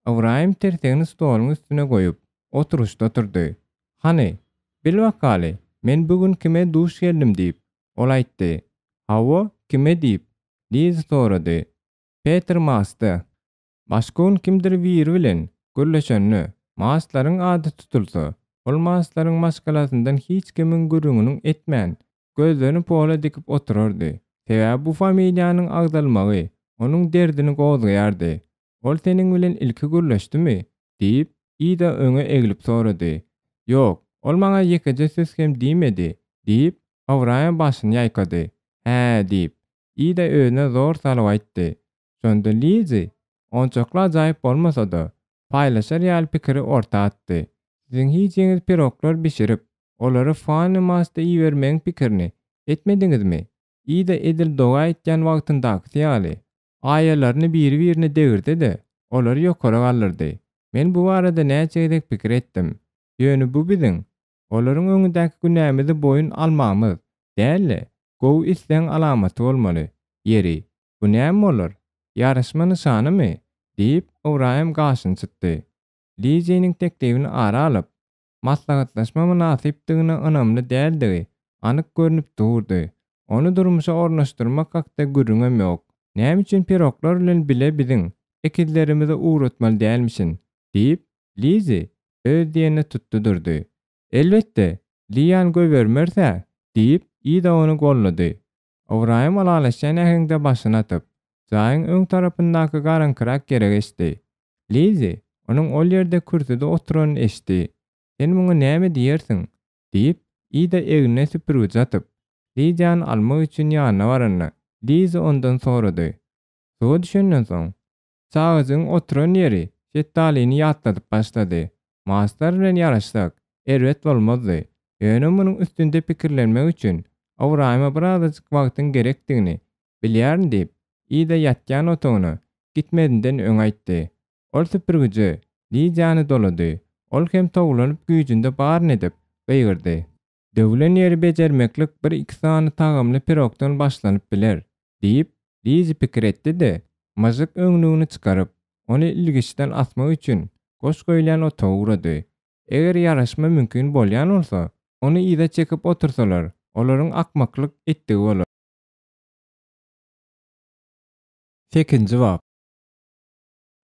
Ybraýym tirsegini stoluň üstüne goýup, oturyşda oturdy. Hany, bil bakaly, men bu gün kime duş geldim diýip, ol aýtdy. Hawa, kime diýip, Liza sorady. Peter Maste. Başga gün kimdir biri bilen gürleşende, Maslaryň ady tutulsa, ol Maslaryň maşgalasyndan hiç kimiň gürrüňiniň etmän, gözlerini pola dikip oturardy. Sebäbi bu familiýanyň agzalmagy onuň derdini gozgaýardy. Ol seniň bilen ilki gürleşdimi? diýip, Ida öňe eglip sorady. Ýok, ol maňa ýekeje söz hem diýmedi, diýip, Ybraýym başyny ýaýkady. Hä, diýip, Ida özüne zor salyp aýtdy. Şonda Lizi, onçakly ajaýyp bolmasa-da, paýlaşar ýaly pikiri orta atdy. Siziň hijiňiz piroglar bişirip, olary Fanni Masta ibermegiň pikirini etmediňizmi? Ida edil doga etýän wagtyndakysy ýaly, aýalaryny biri-birine degirdi-de, olary ýokary galdyrdy. Men bu barada näçe gezek pikir etdim. Ýöne bu biziň olaryň öňündäki günämizi boýun almagymyz däl-de, gowy islegiň alamaty bolmaly. Ýeri, Bu näme bolar? Ýaraşma nyşanymy? diýip, Ybraýym gaşyny çytdy. Liziniň teklibini ara alyp, maslahatlaşma mynasypdygyna ynamly däldigi anyk görnüp durdy. Ony durmuşa ornaşdyrmak hakda gürrüňem ýok. Näme üçin piroglar bilen bile biziň ekizlerimizi ugratmaly dälmişin? diýip, Lizi öz diýenine tutdy durdy. Elbetde, Liýany goýbermeris-ä, diýip, Ida ony gollady. Ybraýym ylalaşýan äheňde başyny atyp, jaýyň öň tarapyndaky garaňkyrak ýere geçdi. Lizi onuň ol ýerde kürsüde oturanyny eşitdi. Sen muňa näme diýersiň? diýip, Ida egnine süpürgiç atyp, Lidiýany almak üçin ýanyna baranda, Lizi ondan sorady. Suwa düşenden soň, Çagajygyň oturan ýeri şetdalyny ýatladyp başlady. Maslar bilen ýaraşsak, erbet bolmazdy. Ýöne munuň üstünde pikirlenmek üçin Ybraýyma birazajyk wagtyň gerekdigini bilýärin diýip, Ida ýatýan otagyna gitmezinden öň aýtdy. Ol süpürgije Lidiýany dolady. Ol hem towlanyp güýjünde baryny edip, gygyrdy. Döwlen ýeri bejermeklik bir-iki sany tagamly pirogdan başlanyp biler, diýip, Lizi pikir etdi-de, myžyk öňlügini çykaryp, ony ilgiçden asmak üçin goş goýulýan otaga ugrady. Eger ýaraşma mümkin bolýan bolsa, ony yza çekip otursalar, olaryň akmaklyk etdigi bolar. Sekizinji bap.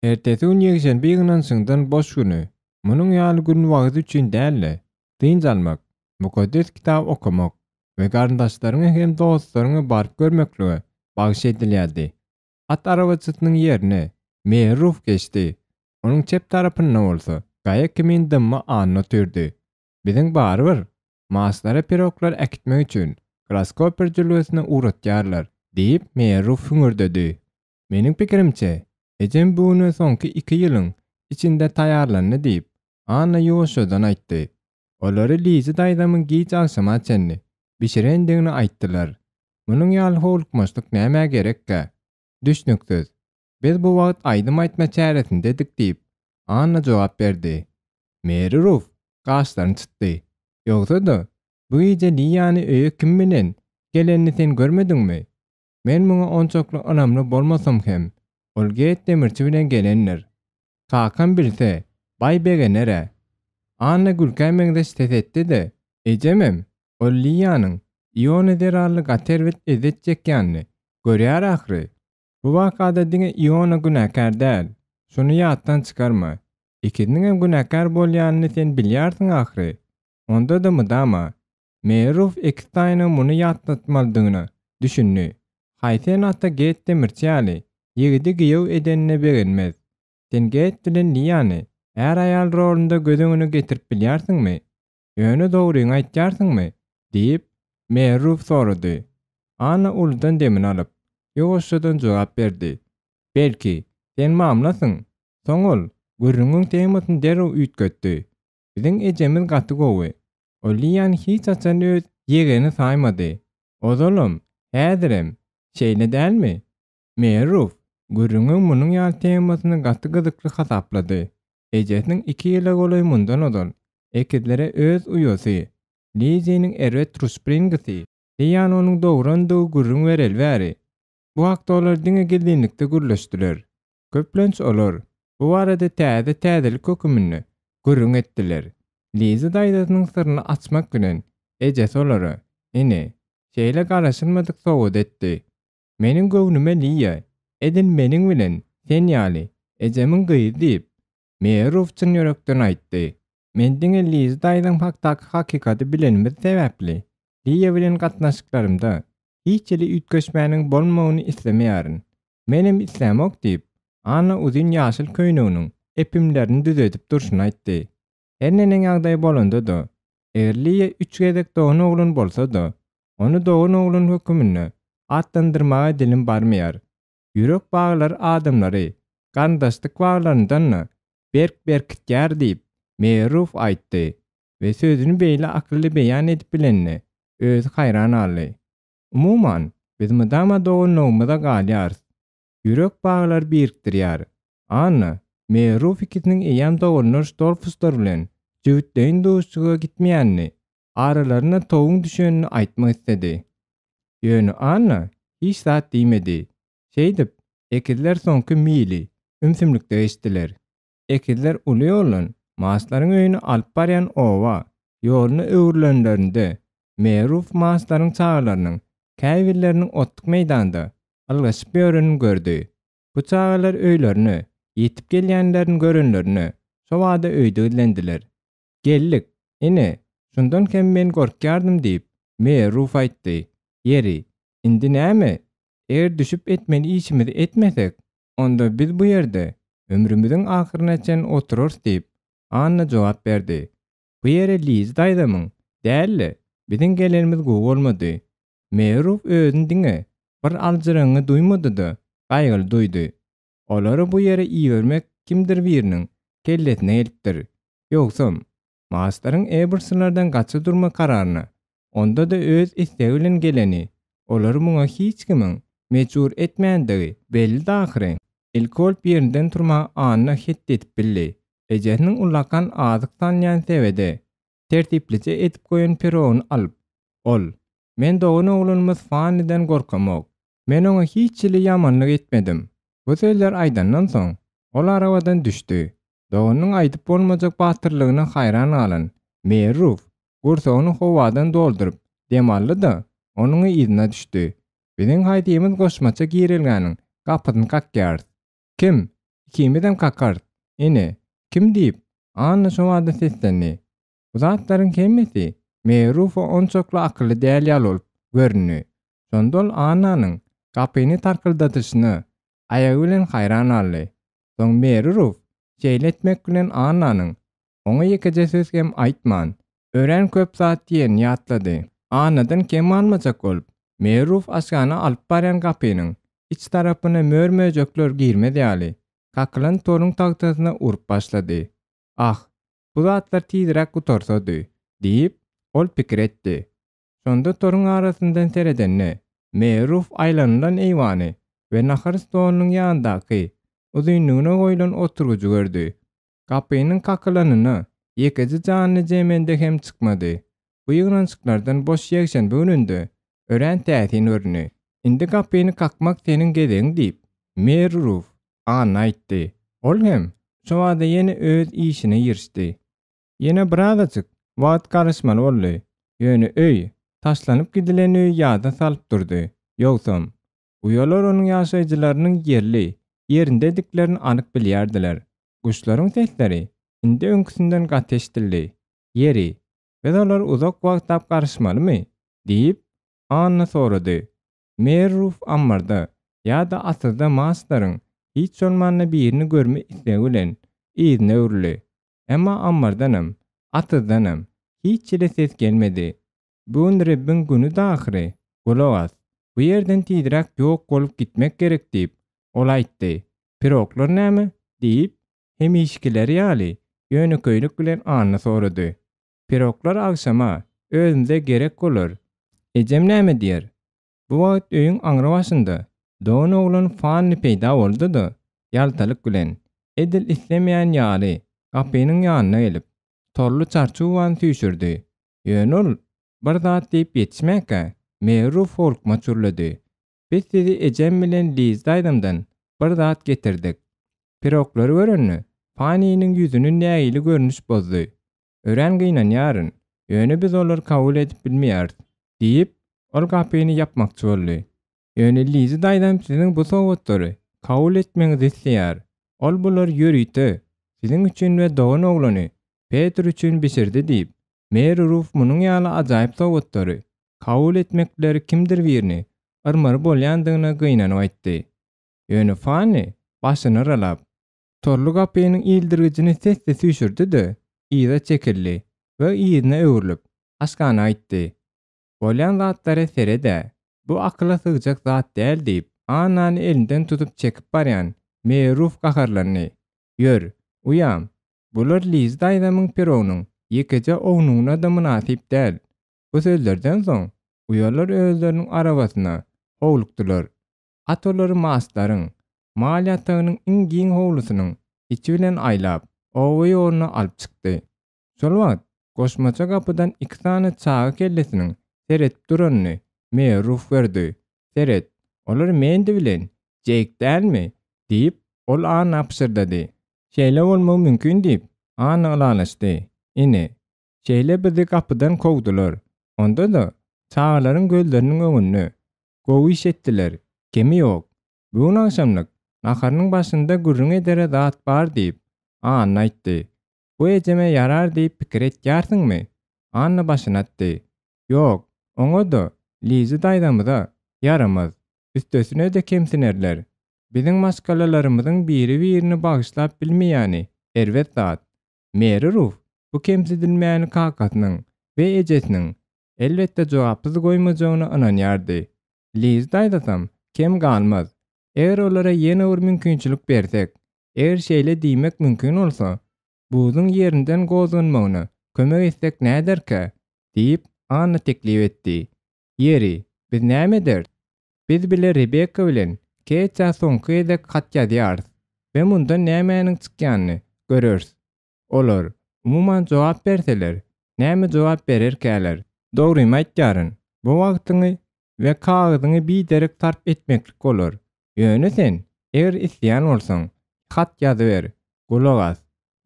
Ertesi gün ýekşenbe ýygnanyşyňdan boş güni. Munuň ýaly gün wagyz üçin däl-de, dynç almak, Mukaddes Kitap okamak we garyndaşlaryňy hem dostlaryňy baryp görmeklige bagyş edilýärdi. At arabaçysynyň ýerine Merruf geçdi. Onuň çep tarapynda bolsa gaýa kimin dymma Anna otyrdy. Biziň barybir, Marslara piroglar äkitmek üçin Graskoper jülgesine ugratýarlar, diýip, Merruf hüňürdedi. Meniň pikirimçe, ejem bu güne soňky iki ýylyň içinde taýýarlandy diýip, Anna ýuwaşjadan aýtdy. Olary Lizi daýzamyň giç agşama çenli bişirendigini aýtdylar. Munuň ýaly howlukmaçlyk nämä gerekkä? Düşnüksiz. Biz bu wagt aýdym aýtma çäresindedik diýip, Anna jogap berdi. Meri Ruf gaşlaryny çytdy. Ýogsa-da, bu gije Liýany öýe kim bilen gelenini sen görmediňmi? Men muňa onçakly ynamly bolmasam hem, ol Get demirçi bilen gelendir. Kakam bilse, baý begener-ä. Anna gülkä meňzeş ses etdi-de, Ejemem, ol Liýanyň Iona zerarly gaty erbet ezzet çekýänini görýär ahyry. Bu wakada diňe Iona günäkär däl. Şuny ýatdan çykarma. Ikisiniňem günäkär bolýanyny sen bilýärsiň ahyry. Onda-da mydama. Meýerow ekiztaýyna muny ýatlatmalydygyna düşündi. Haýsy ene-ata Get demirçi ýaly ýigidi giýew edenine begenmez. Sen Get bilen Liýany är-aýal rolunda göz öňüne getirip bilýärsiňmi? Ýöne dogryňy aýtýarsyňmy? diýip, Meýerow sorady. Anna uludan demini alyp, ýuwaşjadan jogap berdi. Belki, sen mamlasyň? Soň ol gürrüňiň temasyny derrew üýtgetdi. Biziň ejemiz gaty gowy. Ol Liýany hiç haçan öz ýegeni saýmady. Ozalam, häzirem. Şeýle dälmi? Meruf gürrüňiň munuň ýaly temasyny gaty gyzykly hasaplady. Ejesiniň iki ýyla golaý mundan ozal ekizlere öz uýasy, Liziniň erbet Ruspringisi Liýany onuň dograndygy gürrüň bereli bäri, bu hakda olar diňe gizlinlikde gürleşdiler. Köplenç olar bu barada täze täzelik höküminde gürrüň etdiler. Liza daýzasynyň syryny açmak bilen, ejesi olara, ine, şeýle garaşylmadyk sowgat etdi. Meniň göwnüme Liýa, edil meniň bilen sen ýaly, ejemiň gyzy diýip, Meýerow çyn ýürekden aýtdy. Men diňe Liza daýzaň hakdaky hakykaty bilenimiz sebäpli, Liýa bilen gatnaşyklarymda hiç hili üýtgeşmäniň bolmagyny islemeýärin. Menem islämok diýip, Anna uzyn ýaşyl köýneginiň epimlerini düzedip durşuna aýtdy. Her neneň ýagdaý bolanda-da, eger Liýa üç gezek dogan oglan bolsa-da, ony dogan oglan höküminde atlandyrmaga dilim barmaýar. Ýürek baglary adamlary garyndaşlyk baglaryndan-da berk berkitýär diýip, Meýerow aýtdy we sözüni beýle akylly beýan edip bilenine özi haýran galdy. Umuman, biz mydama doganlygymyza galýarys. Ýürek baglary birikdirýär. Anna, Meruf ikisiniň eýýäm doganlar Ştolfuslar bilen jübütleýin duşuşyga gitmeýänini, aralaryna toguň düşenini aýtmak isledi. Ýöne Anna hiç zat diýmedi. Şeýdip, ekizler soňky mili ümsümlikde geçdiler. Ekizler uly ýoldan Maslaryň öýüne alyp barýan oba ýoluna öwrülenlerinde, Meruf Maslaryň çagalarynyň käbirleriniň otluk meýdanda ylgaşyp ýörenini gördi. Bu çagalar öýlerine ýetip gelýänlerini görenlerinde, şobada öýde gizlendiler. Geldik, ine, şundan hem men gorkýardym diýip, Meruf aýtdy. Ýeri, indi näme? Eger düşüp etmeli işimizi etmesek, onda biz bu ýerde ömrümiziň ahyryna çen oturarys diýip, Anna jogap berdi. Bu ýere Lizi daýzamyň däl-de, biziň gelenimiz gowy bolmady. Meýerow özüni diňe bir aljyraňňy duýmady-da, gaýgyly duýdy. Olary bu ýere ibermek kimdir biriniň kellesine gelipdir. Ýogsam, Maslaryň Ebersonlardan gaça durma kararyna, onda-da öz islegi bilen geleni, olary muňa hiç kimiň mejbur etmändigi bellidi ahyry. Ilki bolup ýerinden turmaga Anna hetdi edip bildi. Ejesiniň ullakan azyk salynýan sebede tertiplije edip goýan pirogyny alyp, ol, Men dogan oglanymyz Fanniden gorkamok. Men oňa hiç hili ýamanlyk etmedim. Bu sözleri aýdandan soň, ol arabadan düşdi. Doganynyň aýdyp bolmajak batyrlygyna haýran galan Merruf gursagyny howadan dolduryp dem aldy-da, onuň yzyna düşdi. Biziň haýsymyz goşmaça girelgäniň gapysyny kakýarys? Kim? Ikimizem kakarys. Ine, kim diýip, Anna şobada seslendi. Bu zatlaryň hemmesi Merrufa onçakly akylly däl ýaly bolup göründi. Şonda ol Annanyň gapyny tarkyldadyşyna aýagy bilen haýran galdy. Soň Meri Ruf şeýle etmek bilen Annanyň oňa ýekeje söz hem aýtman, örän köp zat diýenini ýatlady. Annadan kem galmajak bolup, Meri Ruf aşhana alyp barýan gapynyň iç tarapyna mör-möjekler girmez ýaly, kakylan toruň tagtasyna urup başlady. Ah, bu zatlar tizräk gutarsady, diýip, ol pikir etdi. Şonda toruň arasyndan seredende, Meruf aýlanylan eýwany we nahar stolunyň ýanyndaky, uzynlygyna goýlan oturgyjy gördi. Gapynyň kakylanyna ýekeje janly jemende hem çykmady. Bu ýygnanyşyklardan boş ýekşenbe gününde örän täsin göründi. Indi gapyny kakmak seniň gezegiň diýip, Meruf Anna aýtdy. Ol hem şobada ýene öz işine girişdi. Ýene birazajyk wagt garaşmaly boldy. Ýöne öý, taşlanyp gidilen öýi ýada salyp durdy. Ýogsam, uýalar onuň ýaşaýjylarynyň ýerli, ýerindediklerini anyk bilýärdiler. Guşlaryň sesleri indi öňküsinden gaty eşidildi. Ýeri, biz olara uzak wagtlap garaşmalymy? diýip, Anna sorady. Merruf ammarda ýa-da atyzda Maslaryň hiç bolmanda birini görme islegi bilen yzyna öwrüldi. Emma ammardanam, atyzdanam hiç hili ses gelmedi. Bu gün Rebbiň günüdi ahyry, gulak as, bu ýerden tizräk ýok bolup gitmek gerek diýip, ol aýtdy. Piroglar näme? diýip, hemişekileri ýaly, ýönekeýlik bilen Anna sorady. Piroglar agşama özümize gerek bolar. Ejem näme diýer? Bu wagt öýüň aňry başynda dogan oglan Fanny peýda boldy-da, ýaltalyk bilen, edil islemeýän ýaly, gapynyň ýanyna gelip, torly çarçuwany süýşürdi. Ýöne ol bir zat diýip ýetişmäkä, Merruf howlukmaç gürledi. Biz sizi ejem bilen Liz daýzamdan bir zat getirdik. Piroglary görende, Fannynyň ýüzüni nägile görnüş bozdy. Örän gynanýaryn, ýöne biz olary kabul edip bilmeýäris, diýip, ol gapyny ýapmakçy boldy. Ýöne Lizi daýzam siziň bu sowgatlary kabul etmegiňizi isleýär. Ol bulary ýörite siziň üçin we dogan oglany Petr üçin bişirdi diýip, Meri Ruf munuň ýaly ajaýyp sowgatlary kabul etmekleri kimdir birini yrmaly bolýandygyna gynanyp aýtdy. Ýöne Fanni başyny yralap, Torly gapynyň ildirgijini sesli süýşürdi-de, yza çekildi we yzyna öwrülip, aşhana gitdi. Bolýan zatlara sered-ä, bu akyla sygjak zat däl diýip, Annany elinden tutup çekip barýan Meruf gaharlandy. Ýör, uýam, bular Lizi daýzamyň pirogynyň ýekeje ownugyna-da mynasyp däl. Bu sözlerden soň, uýalar özleriniň arabasyna howlukdylar. At olary Maslaryň mal ýatagynyň iň giň howlusynyň içi bilen aýlap, oba ýoluna alyp çykdy. Şol wagt goşmaça gapydan iki sany çaga kellesiniň seredip duranyny Merruf gördi. Seret, olar Mendi bilen Jeýk dälmi? diýip, ol Anna pyşyrdady. Şeýle bolmagy mümkin diýip, Anna ylalaşdy. Ine, şeýle bizi gapydan kowdular. Onda-da çagalaryň gözleriniň öňünde. Gowy iş etdiler. Kemi ýok. Bu gün agşamlyk naharynyň başynda gürrüň edere zat bar diýip, Anna aýtdy. Bu ejeme ýarar diýip pikir etýärsiňmi? Anna başyny atdy. Ýok, oňa-da, Lizi daýzamyza, ýaramaz. Üstesine-de kemsinerler. Biziň maşgalalarymyzyň biri-birini bagyşlap bilmeýäni erbet zat. Meri Ruf bu kemsidilmäni kakasynyň we ejesiniň elbetde jogapsyz goýmajagyna ynanýardy. Liz daýzasam kem galmaz. Eger olara ýene bir mümkinçilik bersek, eger şeýle diýmek mümkin bolsa, buzuň ýerinden gozganmagyna kömek etsek näderkä? diýip, Anna teklip etdi. Ýeri, biz näme ederis? Biz bile Rebekka bilen Ketýa soňky gezek hat ýazýarys we mundan nämäniň çykýanyny göreris. Olar, umuman jogap berseler, näme jogap bererkäler? Dogrymy aýtýaryn, bu wagtyňy we kagyzyňy biderek sarp etmeklik bolar. Ýöne sen, eger isleýän bolsaň, hat ýazyber, gulak as.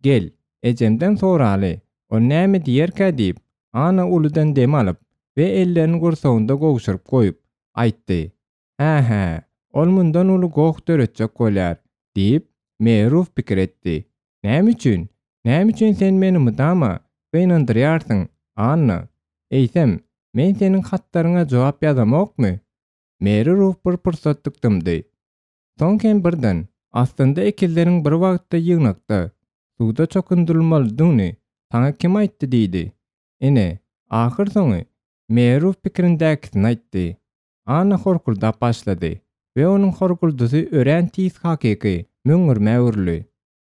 Gel, ejemden soraly, ol näme diýerkä diýip, Anna uludan dem alyp we ellerini gursagynda gowşuryp goýup, aýtdy. Hä-hä, ol mundan uly goh döretjek bolýar, diýip, Meruf pikir etdi. Näme üçin? Näme üçin sen meni mydama gynandyrýarsyň, Anna? Eýsem, men seniň hatlaryňa jogap ýazamokmy? Meri Ruf bir pursatlyk dymdy. Soň hem birden, Aslynda ekizleriň bir wagtda ýygnakda, suwda çokundyrylmalydygyny saňa kim aýtdy diýdi. Ine, ahyrsoňy Meri Ruf pikirindäkisini aýtdy. Anna horkuldap başlady we onuň horkuldysy örän tiz hakyky möňňürmä öwrüldi.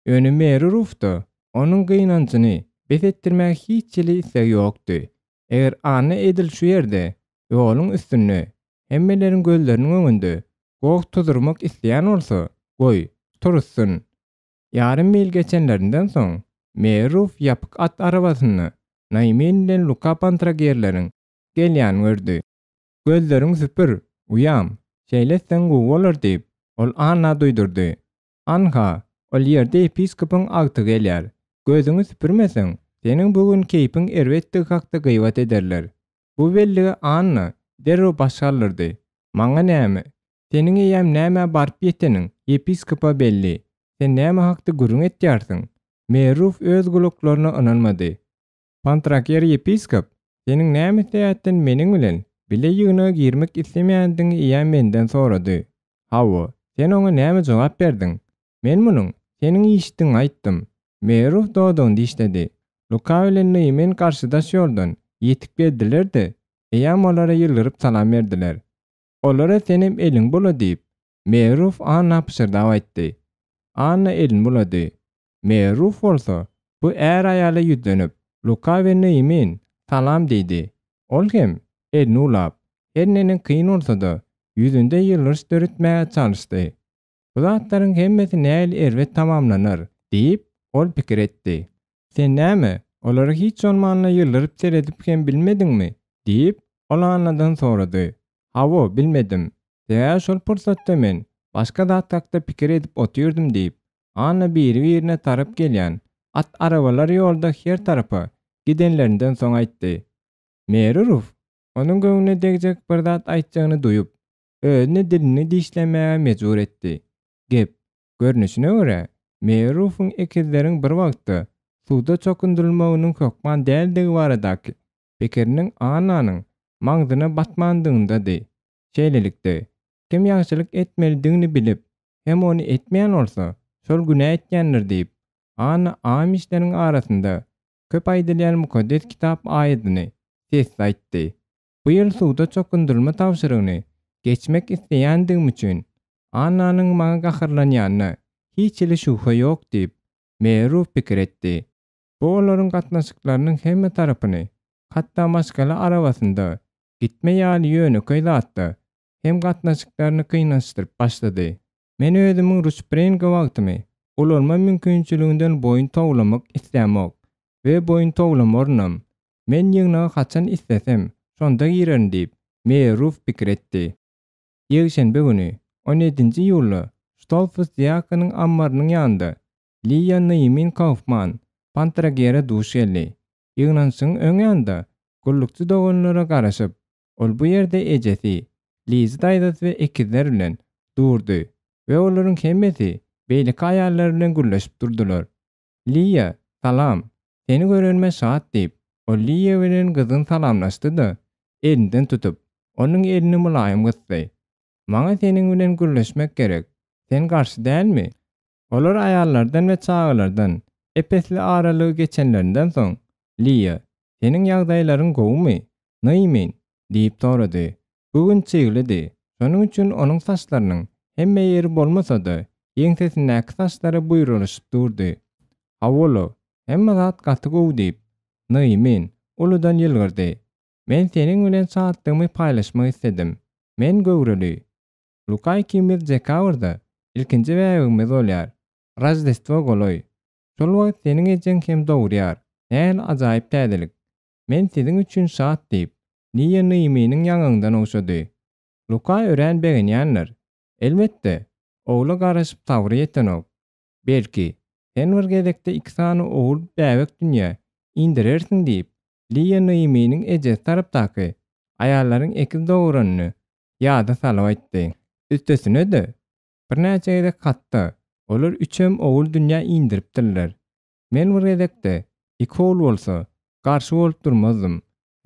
Ýöne Meri Rufda onuň gynanjyny bes etdirmäge hiç hili isleg ýokdy. Eger Anna edil şu ýerde, ýoluň üstünde, hemmeleriň gözleriniň öňünde goh tuzurmak isleýän bolsa, goý, turuzsyn. Ýarym mil geçenlerinden soň, Meri Ruf ýapyk at arabasynda Naýmin bilen Luka Pantragerleriň gelýänini gördi. Gözleriňi süpür, uýam, şeýle etseň gowy bolar diýip, ol Anna duýdurdy. Anha, ol ýerde ýepiskopyň agtygy gelýär. Gözüňi süpürmeseň, seniň bu gün keýpiň erbetdigi hakda gybat ederler. Bu bellige Anna derrew baş galdyrdy. Maňa näme? Seniň eýýäm nämä baryp ýeteniň ýepiskopa belli. Sen näme hakda gürrüň etýärsiň? Merruf öz gulaklaryna ynanmady. Pantraker ýepiskop, seniň näme sebäpden meniň bilen bile ýygnaga girmek islemeýändigiňi eýýäm menden sorady. Hawa, sen oňa näme jogap berdiň? Men munuň seniň işdigiňi aýtdym. Meruf dodagyny dişledi. Luka bilen Nyýmin garşydaş ýoldan ýetip geldiler-de, eýýäm olara ýylgyryp salam berdiler. Olara senem eliňi bula diýip, Meruf Anna pyşyrdap aýtdy. Anna elini bulady. Meruf bolsa bu är-aýala ýüzlenip, Luka we Nyýmin, salam diýdi. Ol hem, elini ulap, her neneň kyn bolsa-da, ýüzünde ýylgyryş döretmäge çalyşdy. Bu zatlaryň hemmesi nähili erbet tamamlanar, diýip, ol pikir etdi. Sen näme, olara hiç bolmanda ýylgyryp seredip hem bilmediňmi? diýip, ol Annadan sorady. Hawa, bilmedim. Sebäbi şol pursatda men başga zat hakda pikir edip otyrdym diýip, Anna biri-birine tarap gelýän at arabalar ýolda her tarapa gidenlerinden soň aýtdy. Meri Ruf onuň göwnüne degjek bir zat aýtjagyny duýup, özüni dilini dişlemäge mejbur etdi. Gep, görnüşine görä, Meri Rufuň ekizleriň bir wagtda suwda çokundyrylmagynyň hökman däldigi baradaky pikiriniň Annanyň maňzyna batmandygyndady. Şeýlelikde, kim ýagşylyk etmelidigini bilip, hem ony etmeýän bolsa, şol günä etýändir diýip, Anna amişleriň arasynda köp aýdylýan Mukaddes Kitap aýadyny sesli aýtdy. Bu ýyl suwda çokundyrylma tabşyrygyny geçmek isleýändigim üçin, Annanyň maňa gaharlanýanyna hiç hili şübhe ýok diýip, Meruf pikir etdi. Bu olaryň gatnaşyklarynyň hemme tarapyny, hatda maşgala arabasynda gitme ýaly ýönekeý zatda hem gatnaşyklaryny kynlaşdyryp başlady. Men özümiň ruçprenga wagtymy ulanma mümkinçiliginden boýun towlamak islämok we boýun towlamarynam. Men ýygnaga haçan islesem, şonda girerin diýip, Meýeruf pikir etdi. Ýekşenbe güni, on ýedinji iýulda Ştolfus diakonyň ammarynyň ýanynda Liýa Nyýmin Kaufman Pantragere duş geldi. Ýygnanyşygyň öň ýanynda gullukçy doganlara garaşyp, ol bu ýerde ejesi, Lizi daýzasy we ekizler bilen durdy we olaryň hemmesi beýleki aýallar bilen gürleşip durdular. Liýa, salam! Seni görenime şat diýip, ol Liýa bilen gyzgyn salamlaşdy-da, elinden tutup, onuň elini mylaýym gysdy. Maňa seniň bilen gürleşmek gerek. Sen garşy dälmi? Olar aýallardan we çagalardan ep-esli aralygy geçenlerinden soň, Liýa, Seniň ýagdaýlaryň gowumy, Nyýmin? diýip sorady. Bu gün çyglydy, şonuň üçin onuň saçlarynyň hemme ýeri bolmasa-da, ýeňsesindäki saçlary buýralyşyp durdy. Hawa-la, hemme zat gaty gowy diýip, Nyýmin uludan ýylgyrdy. Men seniň bilen şatlygymy paýlaşmak isledim. Men göwreli. Luka ikimiz dekabrda ilkinji bäbegimiz bolýar. Roždestwo golaý. Şol wagt seniň ejeň hem dogurýar. Nähili ajaýyp täzelik. Men siziň üçin şat diýip, Niýa Nyýminiň ýaňagyndan ogşady. Luka örän begenýändir. Elbetde, ogla garaşyp sabry ýetenok. Belki, Sen bir gezekde iki sany ogul bäbek dünýä indirersiň diýip, Liýa Noeminiň ejesi tarapdaky aýallaryň ekiz dogranyny ýada salyp aýtdy. Üstesine-de, birnäçe gezek hatda olar üçem ogul dünýä indiripdirler. Men bir gezekde iki ogul bolsa, garşy bolup durmazdym.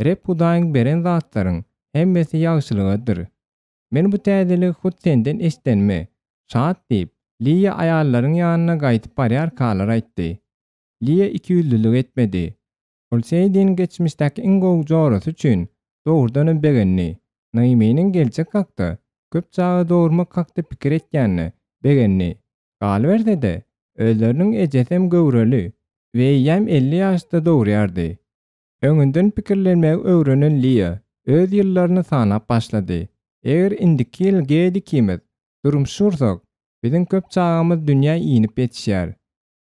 Reb Hudaýyň beren zatlaryň hemmesi ýagşylygadyr. Men bu täzeligi hut senden eşidenime şat diýip, Liýa aýallaryň ýanyna gaýdyp barýarkalar aýtdy. Liýa ikiýüzlülik etmedi. Ol Seýdiniň geçmişdäki iň gowy jorasy üçin dogrudanam begendi. Naiminiň geljek hakda, köp çaga dogurmak hakda pikir etýänine begendi. Galyberse-de, özleriniň ejesem göwreli we eýýäm 50 ýaşda dogurýardy. Öňünden pikirlenmegi öwrenen Liýa öz ýyllaryny sanap başlady. Eger indiki ýyl Ged ikimiz durmuş gursak, biziň köp çagamyz dünýä inip ýetişer.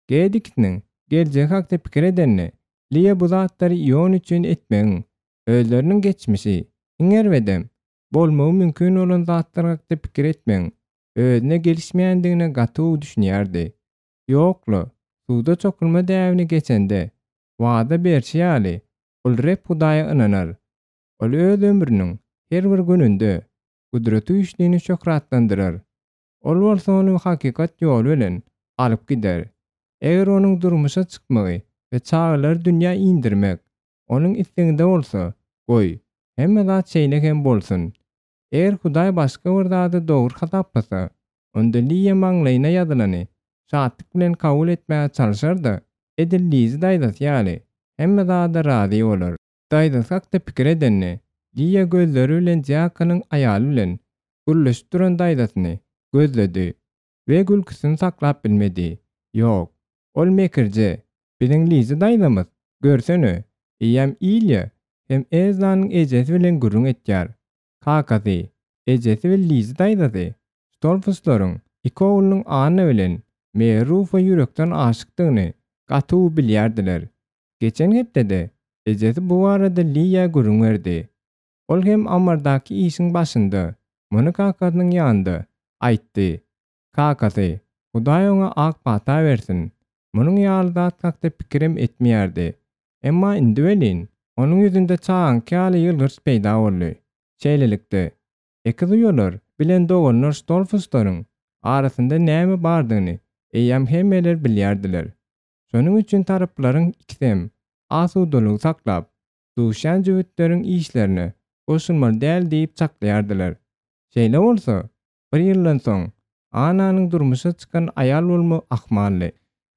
Ged ikisiniň geljegi hakda pikir edende, Liýa bu zatlary Ion üçin etmegiň, özleriniň geçmişi, iň erbedem, bolmagy mümkin bolan zatlar hakda pikir etmegiň özüne gelişmeýändigine gaty gowy düşünýärdi. Ýok-la, suwda çokunma däbini geçende, wada berşi ýaly, ol Reb Hudaýa ynanar. Ol öz ömrüniň her bir gününde Gudratygüýçlini şöhratlandyrar. Ol bolsa ony hakykat ýoly bilen alyp gider. Eger onuň durmuşa çykmagy we çagalary dünýä indirmek onuň isleginde bolsa, goý, hemme zat şeýle hem bolsun. Eger Hudaý başga bir zady dogry hasaplasa, onda Liýa maňlaýyna ýazylany şatlyk bilen kabul etmäge çalşar-da, edil Lizi daýzasy ýaly, hemme zada razy bolar. Daýzasy hakda pikir edende, Liýa gözleri bilen diakonyň aýaly bilen gürleşip duran daýzasyny gözledi we gülküsini saklap bilmedi. Ýok, ol mekirje, biziň Lizi daýzamyz, görsene, eýýäm Ilýa hem Elzanyň ejesi bilen gürrüň etýär. Kakasy, ejesi we Lizi daýzasy Stolfuslaryň iki oglunyň Anna bilen Meri Rufa ýürekden aşykdygyny gaty gowy bilýärdiler. Geçen hepdede ejesi bu barada Liýa gürrüň berdi. Ol hem ammardaky işiň başynda muny kakasynyň ýanynda aýtdy. Kakasy, Hudaý oňa ak pata bersin, munuň ýaly zat hakda pikirem etmeýärdi. Emma indi welin, onuň ýüzünde çagaňky ýaly ýylgyryş peýda boldy. Şeýlelikde, ekiz uýalar bilen doganlar Stolfuslaryň arasynda näme bardygyny eýýäm hemmeler bilýärdiler. Şonuň üçin taraplaryň ikisem asudalygy saklap, duşýan jübütleriň işlerine goşulmaly däl diýip çaklaýardylar. Şeýle bolsa, Bir ýyldan soň, Annanyň durmuşa çykan aýal bolmagy ahmaldy.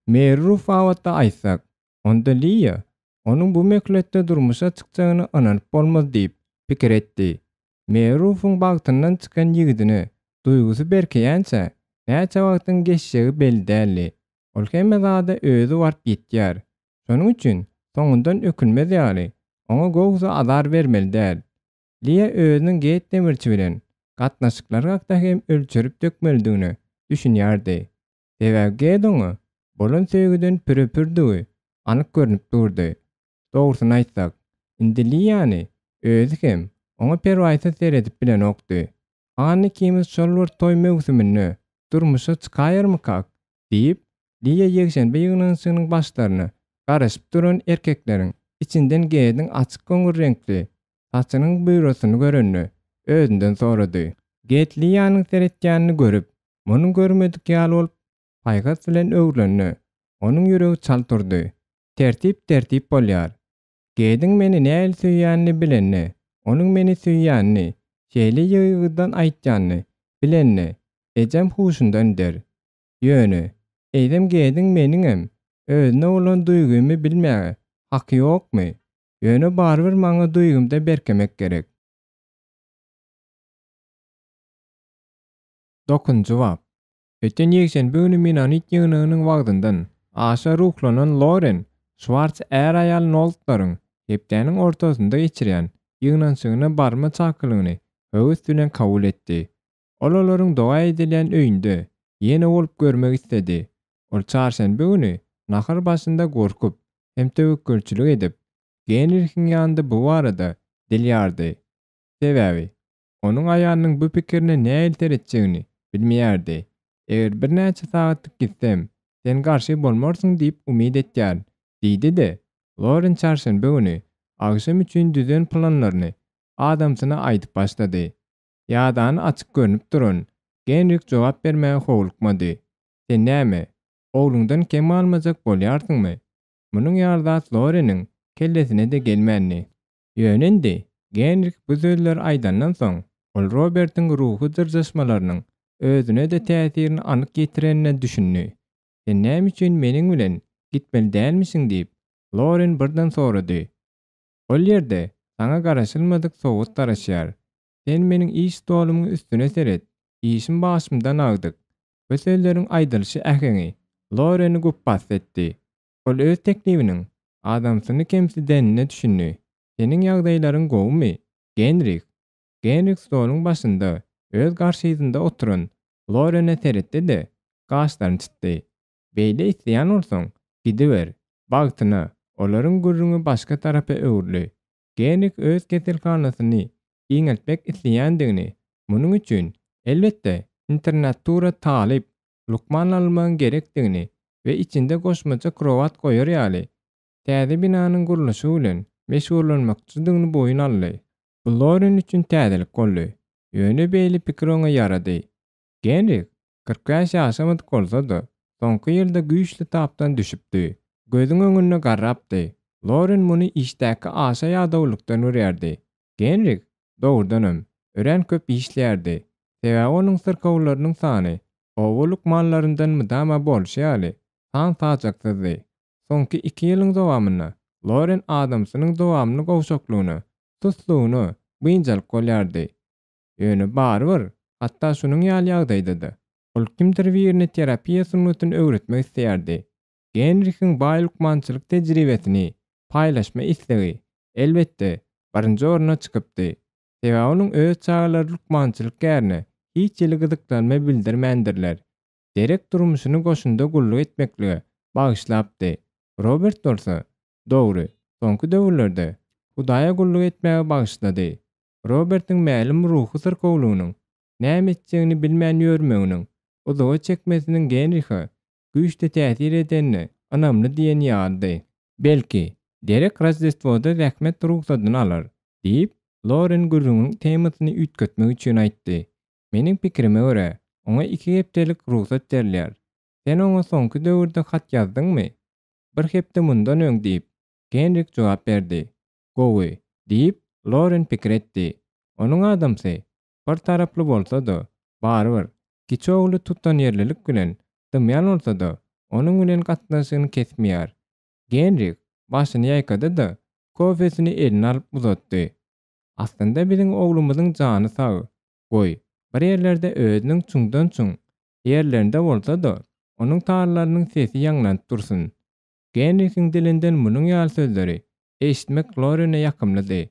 Meri Ruf babatda aýtsak, onda Liýa onuň bu möhletde durmuşa çykjagyna ynanyp bolmaz diýip pikir etdi. Meri Rufuň bagtyndan çykan ýigidine duýgusy berkeýänçä näçe wagtyň geçjegi belli däldi. Ol hemme zada özi baryp ýetýär. Şonuň üçin soňundan ökünmez ýaly, oňa gowusy azar bermeli däl. Liýa özüniň Geýt demirçi bilen gatnaşyklary hakda hem ölçerip-dökmelidigine düşünýärdi. Sebäbi Geýt oňa bolan söýgüden püre-pürdügi anyk görnüp durdy. Dogrusyny aýtsak, indi Liýany özi hem oňa perwaýsyz seredip bilenokdy. Anna ikimiz şol bir toý möwsüminde durmuşa çykaýarmykak? diýip, Liýa ýekşenbe ýygnanyşygynyň başlaryna garaşyp duran erkekleriň içinden Gediň açyk goňur reňkli saçynyň buýrasyny görende, özünden sorady. Ged Liýanyň seretýänini görüp, muny görmedik ýaly bolup, paýhas bilen öwrülende, onuň ýüregi çalt urdy. Tertip tertip bolýar. Gediň meni nähili söýýänini bilende, onuň meni söýýänini, şeýle ýygy-ýygydan aýtýanyny bilende, ejem huşundan gider. Ýöne, eýsem Gediň meniňem özüne bolan duýgymy bilmäge haky ýokmy? Ýöne barybir maňa duýgymda berkemek gerek. Dokuzynjy bap. Öten ýekşenbe güni Menonit ýygnagynyň wagzyndan aşa ruhlanan Loren Şwarts är-aýal Noltlaryň hepdäniň ortasynda geçirýän ýygnanyşygyna barma çakylygyny höwes bilen kabul etdi. Ol olaryň doga edilýän öýünde ýene bolup görmek isledi. Ol çarşenbe güni nahar başynda gorkup hem töwekgelçilik edip, Genrihiň ýanynda bu barada dil ýardy. Sebäbi, onuň aýalynyň bu pikirine nähili seretjegini bilmeýärdi. Eger birnäçe sagatlyk gitsem. Sen garşy bolmarsyň diýip umyt etýärin, diýdi-de, Loren çarşenbe güni agşam üçin düzen planlaryny adamsyna aýdyp başlady. Ýadany açyk görnüp duran Genrik jogap bermäge howlukmady. Sen näme, ogluňdan kem galmajak bolýarsyňmy? Munuň ýaly zat Loreniň kellesine-de gelmändi. Ýöne indi Genrih bu sözleri aýdandan soň, ol Robertiň ruhy dyrjaşmalarynyň özüne-de täsirini anyk ýetirenine düşündi. Sen näme üçin meniň bilen gitmeli dälmişiň diýip, Loren birden sorady. Ol ýerde saňa garaşylmadyk sowgat garaşýar. Sen meniň iş stolumyň üstüne seret, işim başymdan agdyk. Bu sözleriň aýdylyşy äheňi Loreni güpbasdy etdi. Ol öz teklibiniň adamsyny kemsidenine düşündi. Seniň ýagdaýlaryň gowumy, Genrih? Genrih stoluň başynda öz garşysynda oturan Lorene seretdi-de, gaşlaryny çytdy. Beýle isleýän bolsaň, gidiber. Bagtyna, olaryň gürrüňi başga tarapa öwrüldi. Genrih öz keselhanasyny giňeltmek isleýändigini, munuň üçin, elbetde, internatura talyp lukman almagyň gerekdigini we içinde goşmaça krowat goýar ýaly, täze binanyň gurluşygy bilen meşgullanmakçydygyny boýun aldy. Bu Loren üçin täzelik boldy, ýöne beýle pikir oňa ýarady. Genrih 45 ýaşamadyk bolsa-da, soňky ýylda güýçli tapdan düşüpdi. Gözüň öňünde garrapdy. Loren muny işdäki aşa ýadawlykdan görýärdi. Genrih, dogrudanam, örän köp işleýärdi. Sebäbi onuň syrkawlarynyň sany, oba lukmanlaryndan mydama bolşy ýaly, san-sajaksyzdy. Soňky iki ýylyň dowamynda Loren adamsynyň dowamly gowşaklygyna, suslugyna biynjalyk bolýardy. Ýöne barybir, hatda şunuň ýaly ýagdaýda-da, ol kimdir birine terapiýa sungatyny öwretmek isleýärdi. Genrihiň baý lukmançylyk tejribesini paýlaşma islegi, elbetde, birinji orna çykypdy. Sebäbi onuň öz çagalary lukmançylyk kärine hiç hili gyzyklanma bildirmändirler. Derek durmuşyny goşunda gulluk etmeklige bagyşlapdy. Robert bolsa, dogry, soňky döwürlerde Hudaýa gulluk etmäge bagyşlady. Robertiň mälim ruhy syrkawlygynyň, näme etjegini bilmän ýörmeginiň, uzaga çekmesiniň Genrihe güýçli täsir edenine ynamly diýen ýalydy. Belki, Derek Roždestwoda zähmet rugsadyny alar, diýip, Loren gürrüňiň temasyny üýtgetmek üçin aýtdy. Meniň pikirime görä, oňa iki hepdelik rugsat berilýär. Sen oňa soňky döwürde hat ýazdyňmy? Bir hepde mundan öň, diýip, Genrik jogap berdi. Gowy, diýip, Loren pikir etdi. Onuň adamsy bir taraply bolsa-da, barybir, kiçi ogly tutanýerlilik bilen dymýan bolsa-da, onuň bilen gatnaşygyny kesmeýär. Genrih başyny ýaýkady-da, kofesini eline alyp uzatdy. Aslynda biziň oglumyzyň jany sag, goý, bir ýerlerde özüniň çuňdan-çuň ýerlerinde bolsa-da, onuň tarlarynyň sesi ýaňlanyp dursun. Genrihiň dilinden munuň ýaly sözleri eşitmek Lorene ýakymlydy.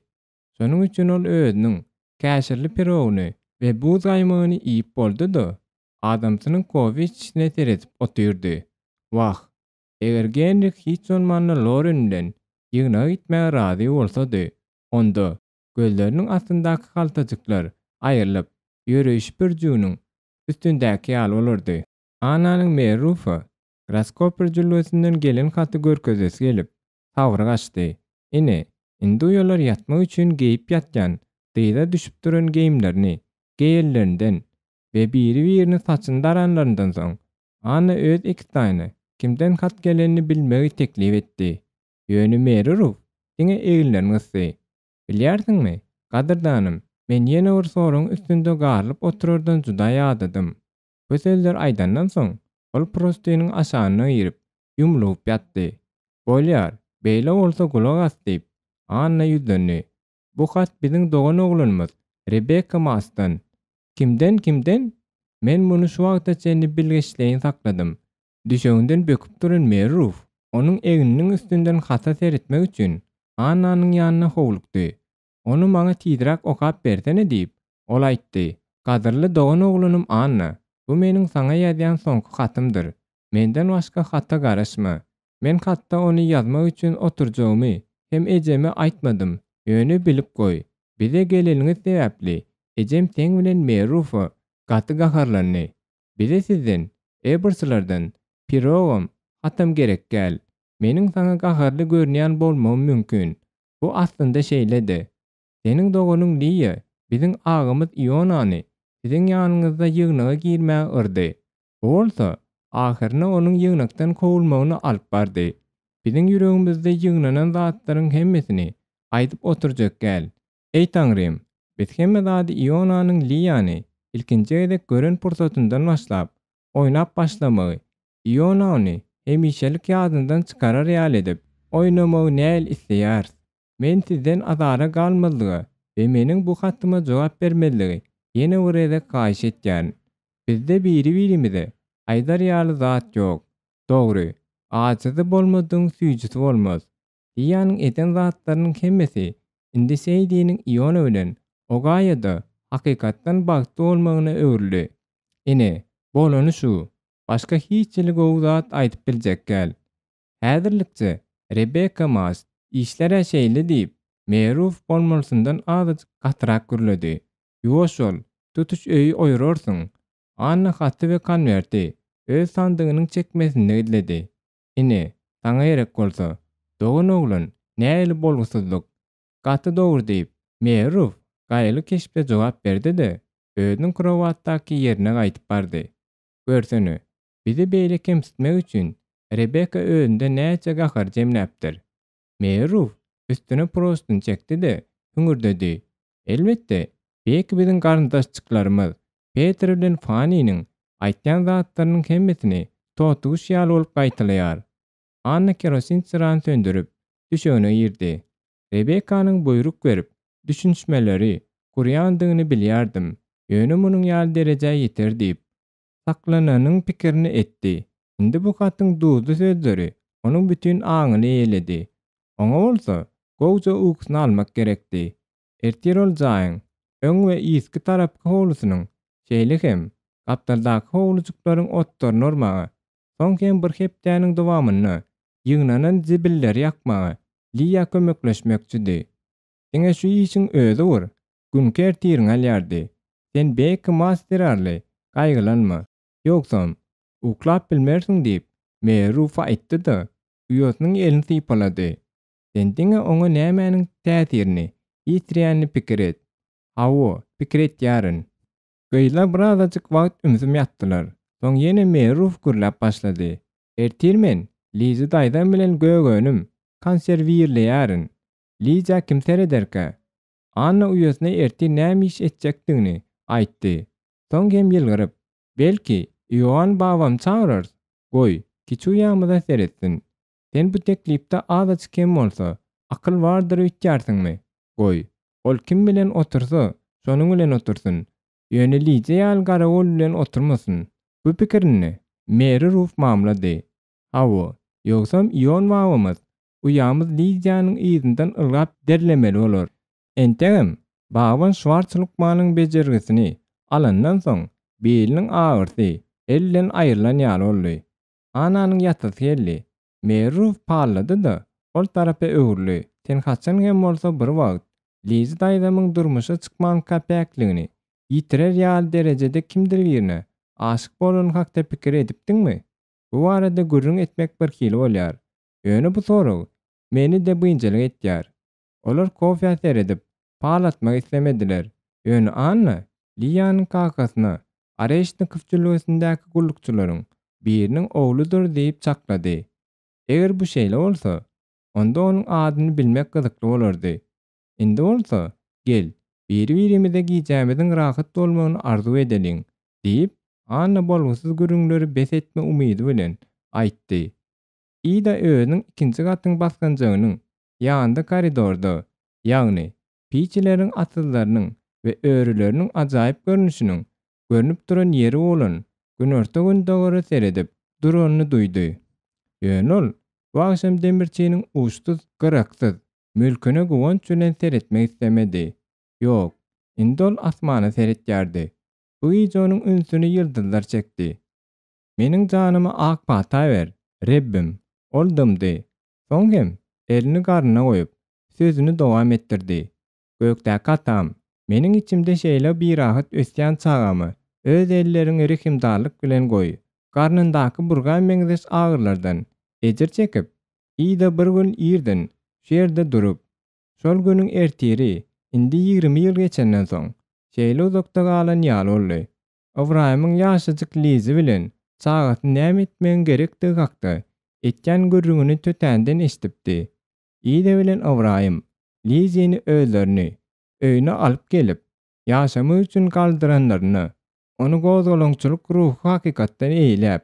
Şonuň üçin ol özüniň käşirli pirogyny we buz gaýmagyny iýip boldy-da, adamsynyň kofe içişine seredip otyrdy. Wah, eger Genrih hiç bolmanda Loren bilen ýygnaga gitmäge razy bolsady, onda, gözleriniň astyndaky haltajyklar aýrylyp, ýöreýşi pürjüginiň üstündäki ýaly bolardy. Annanyň Merrufa Graskoper jülgesinden gelen haty görkezesi gelip, sabry gaçdy. Ine, indi uýalar ýatmak üçin geýip ýatýan, dyza düşüp duran geýimlerini geýenlerinden we biri-birini saçyny daranlaryndan soň, Anna öz ekiztaýyna kimden hat gelenini bilmegi teklip etdi. Ýöne Meri Ruf diňe eginlerini gysdy. Bilýärsiňmi, gadyrdanym, men ýene bir soragyň üstünde garylyp oturardan juda ýadadym. Bu sözleri aýdandan soň, ol prostynyň aşagyna girip, ýumlugyp ýatdy. Bolýar, beýle bolsa gulak as diýip, Anna ýüzlendi. Bu hat biziň dogan oglanymyz Rebekka Masdan. Kimden, kimden? Men muny şu wagta çenli bilgeşleýin sakladym. Düşeginden böküp duran Meri Ruf, onuň egniniň üstünden hata seretmek üçin, Annanyň ýanyna howlukdy. Ony maňa tizräk okap bersene diýip, ol aýtdy. Gadyrly dogan-oglanym Anna, bu meniň saňa ýazýan soňky hatymdyr. Menden başga hata garaşma. Men hatda ony ýazmak üçin oturjagymy hem ejeme aýtmadym, ýöne bilip goý, bize geleniňiz sebäpli ejem seň bilen Merrufa gaty gaharlandy. Bize sizden, Eberslerden. Pirogam, hatam gerek däl. Meniň saňa gaharly görünýän bolmagym mümkin. Bu aslynda şeýle-de. Seniň doganyň Liýa biziň agamyz Ionany siziň ýanyňyzda ýygnaga girmäge yrdy. Bu bolsa, ahyrynda onuň ýygnakdan kowulmagyna alyp bardy. Biziň ýüregimizde ýygnanan zatlaryň hemmesini aýdyp oturjak däl. Eý Taňrym, biz hemme zady Ionanyň Liýany ilkinji gezek gören pursatyndan başlap, oýnap başlamagy, Iona ony hemişelik ýadyndan çykarar ýaly edip, oýnamagy näl isleýäris. Men sizden azara galmazlyga we meniň bu hatyma jogap bermezligi ýene bir gezek haýyş etýärin. Bizde biri-birimize aýdar ýaly zat ýok. Dogry, ajysy bolmadygyň süýjüsi bolmaz. Diýanyň eden zatlarynyň hemmesi indi Seýdiniň Iona bilen Ogaýada hakykatdan bagtly bolmagyna öwrüldi. Ine, bolany şu. Başga hiç hili gowy zat aýdyp biljek däl. Häzirlikçe Rebekka Mast işler-ä şeýle diýip, Meruf bolmalysyndan azajyk gatyrak gürledi. Ýuwaş bol, tutuş öýi oýrarsyň. Anna haty we konwerti öz sandygynyň çekmesinde gizledi. Ine, saňa gerek bolsa, dogan oglan, nähili bolgusyzlyk. Gaty dogry diýip, Meruf gaýgyly keşpde jogap berdi-de, özüniň krowatdaky ýerine gaýdyp bardy. Görsene, bizi beýle kemsitmek üçin Rebekka özünde näçe gahar jemläpdir. Meruf üstüne prostyny çekdi-de, hüňürdedi, Elbetde, Beki biziň garyndaşjyklarymyz, Petr bilen Faniniň aýtýan zatlarynyň hemmesini totuguş ýaly bolup gaýtalaýar. Anna kerosin çyrany söndürip, düşegine girdi. Rebekkanyň buýruk berip, düşünişmeleri gurýandygyny bilýärdim, ýöne munuň ýaly derejä ýeter diýip, saklananyň pikirini etdi. Indi bu hatyň duzly sözleri onuň bütin aňyny eýeledi. Oňa bolsa gowja ukusyny almak gerekdi. Ertir ol jaýyň öň we yzky tarapky howlusynyň, şeýle hem gapdaldaky howlujyklaryň otlaryny ormaga, soň hem bir hepdäniň dowamynda ýygnanan zibilleri ýakmaga Liýa kömekleşmekçidi. Diňe şu işiň özi bir günki ertiriňi alýardy. Sen Bekki Mas zerarly gaýgylanma. Ýogsam, uklap bilmersiň diýip, Meri Rufa aýtdy-da, uýasynyň elini sypalady. Sen diňe oňa nämäniň täsirini ýetirýänini pikir et. Hawa, pikir etýärin. Gyzlar birazajyk wagt ümsüm ýatdylar. Soň ýene Meruf gürläp başlady. Ertir men Lizi daýzam bilen gök önüm konserwirleýärin. Lizä kim serederkä? Anna uýasyna ertir näme iş etjekdigini aýtdy. Soň hem ýylgyryp, Belki, Ioann babamy çagyrarys? Goý, kiçi uýamyza seretsin. Sen bu teklipde azajyk hem bolsa, akyl bardyr öýtýärsiňmi? Goý, ol kim bilen otursa, şonuň bilen otursyn. Ýöne Lidiýa ýaly garagol bilen oturmasyn. Bu pikirini Meri Ruf mamlady. Hawa, ýogsam Ion babamyz uýamyz Lidiýanyň yzyndan ylgap derlemeli bolar. Entegem bagban Şwarts lukmanyň bejergisini alandan soň biliniň agyrysy elden aýrylan ýaly boldy. Ananyň ýatasy geldi. Merruf pallady-da, ol tarapa öwrüldi. Sen haçan hem bolsa bir wagt Lizi daýzamyň durmuşa çykmanka päkligini ýitirer ýaly derejede kimdir birine aşyk bolany hakda pikir edipdiňmi? Bu barada gürrüň etmek birhili bolýar. Ýöne bu sorag meni-de biynjalyk etýär. Olar kofä seredip, pal atmak islemediler. Ýöne Anna Liýanyň kakasyna Oreşnikow jülgesindäki gullukçylaryň biriniň ogludyr diýip çaklady. Eger bu şeýle bolsa, onda onuň adyny bilmek gyzykly bolardy. Indi bolsa, gel, biri-birimize gijämiziň rahat bolmagyny arzuw edeliň, diýip, Anna bolgusyz gürrüňleri bes etme umydy bilen aýtdy. Ida özüniň ikinji gatyň basgançagynyň ýanynda koridorda, ýagny piçileriň atyzlarynyň we örüleriniň ajaýyp görnüşiniň görnüp duran ýeri bolan günorta-gündogara seredip duranyny duýdy. Ýöne ol bu agşam demirçiniň uçsuz-gyraksyz mülküne guwanç bilen seretmek islemedi. Ýok, indi ol asmana seretýärdi. Bu gije onuň ünsüni ýyldyzlar çekdi. Meniň janyma ak pata ber, Rebbim! Ol dymdy. Soň hem elini garnyna goýup, sözüni dowam etdirdi, Gökdäki Atam, meniň içimde şeýle birahat ösýän çagamy Öz elleriňi rehimdarlyk bilen goý. Garnyndaky burga meňzeş agyrylardan ejir çekip, Ida bir gün irden şu ýerde durup, şol günüň ertiri, indi 20 ýyl geçenden soň, şeýle uzakda galan ýaly boldy. Ybraýymyň ýaşajyk Lizi bilen çagasyny näme etmegiň gerekdigi hakda etýän gürrüňini tötänden eşidipdi. Ida bilen Ybraýym Lizini özlerini öýüne alyp gelip, ýaşamak üçin galdyranlarynda, ony gozgalaňçylyk ruhy hakykatdan eýläp,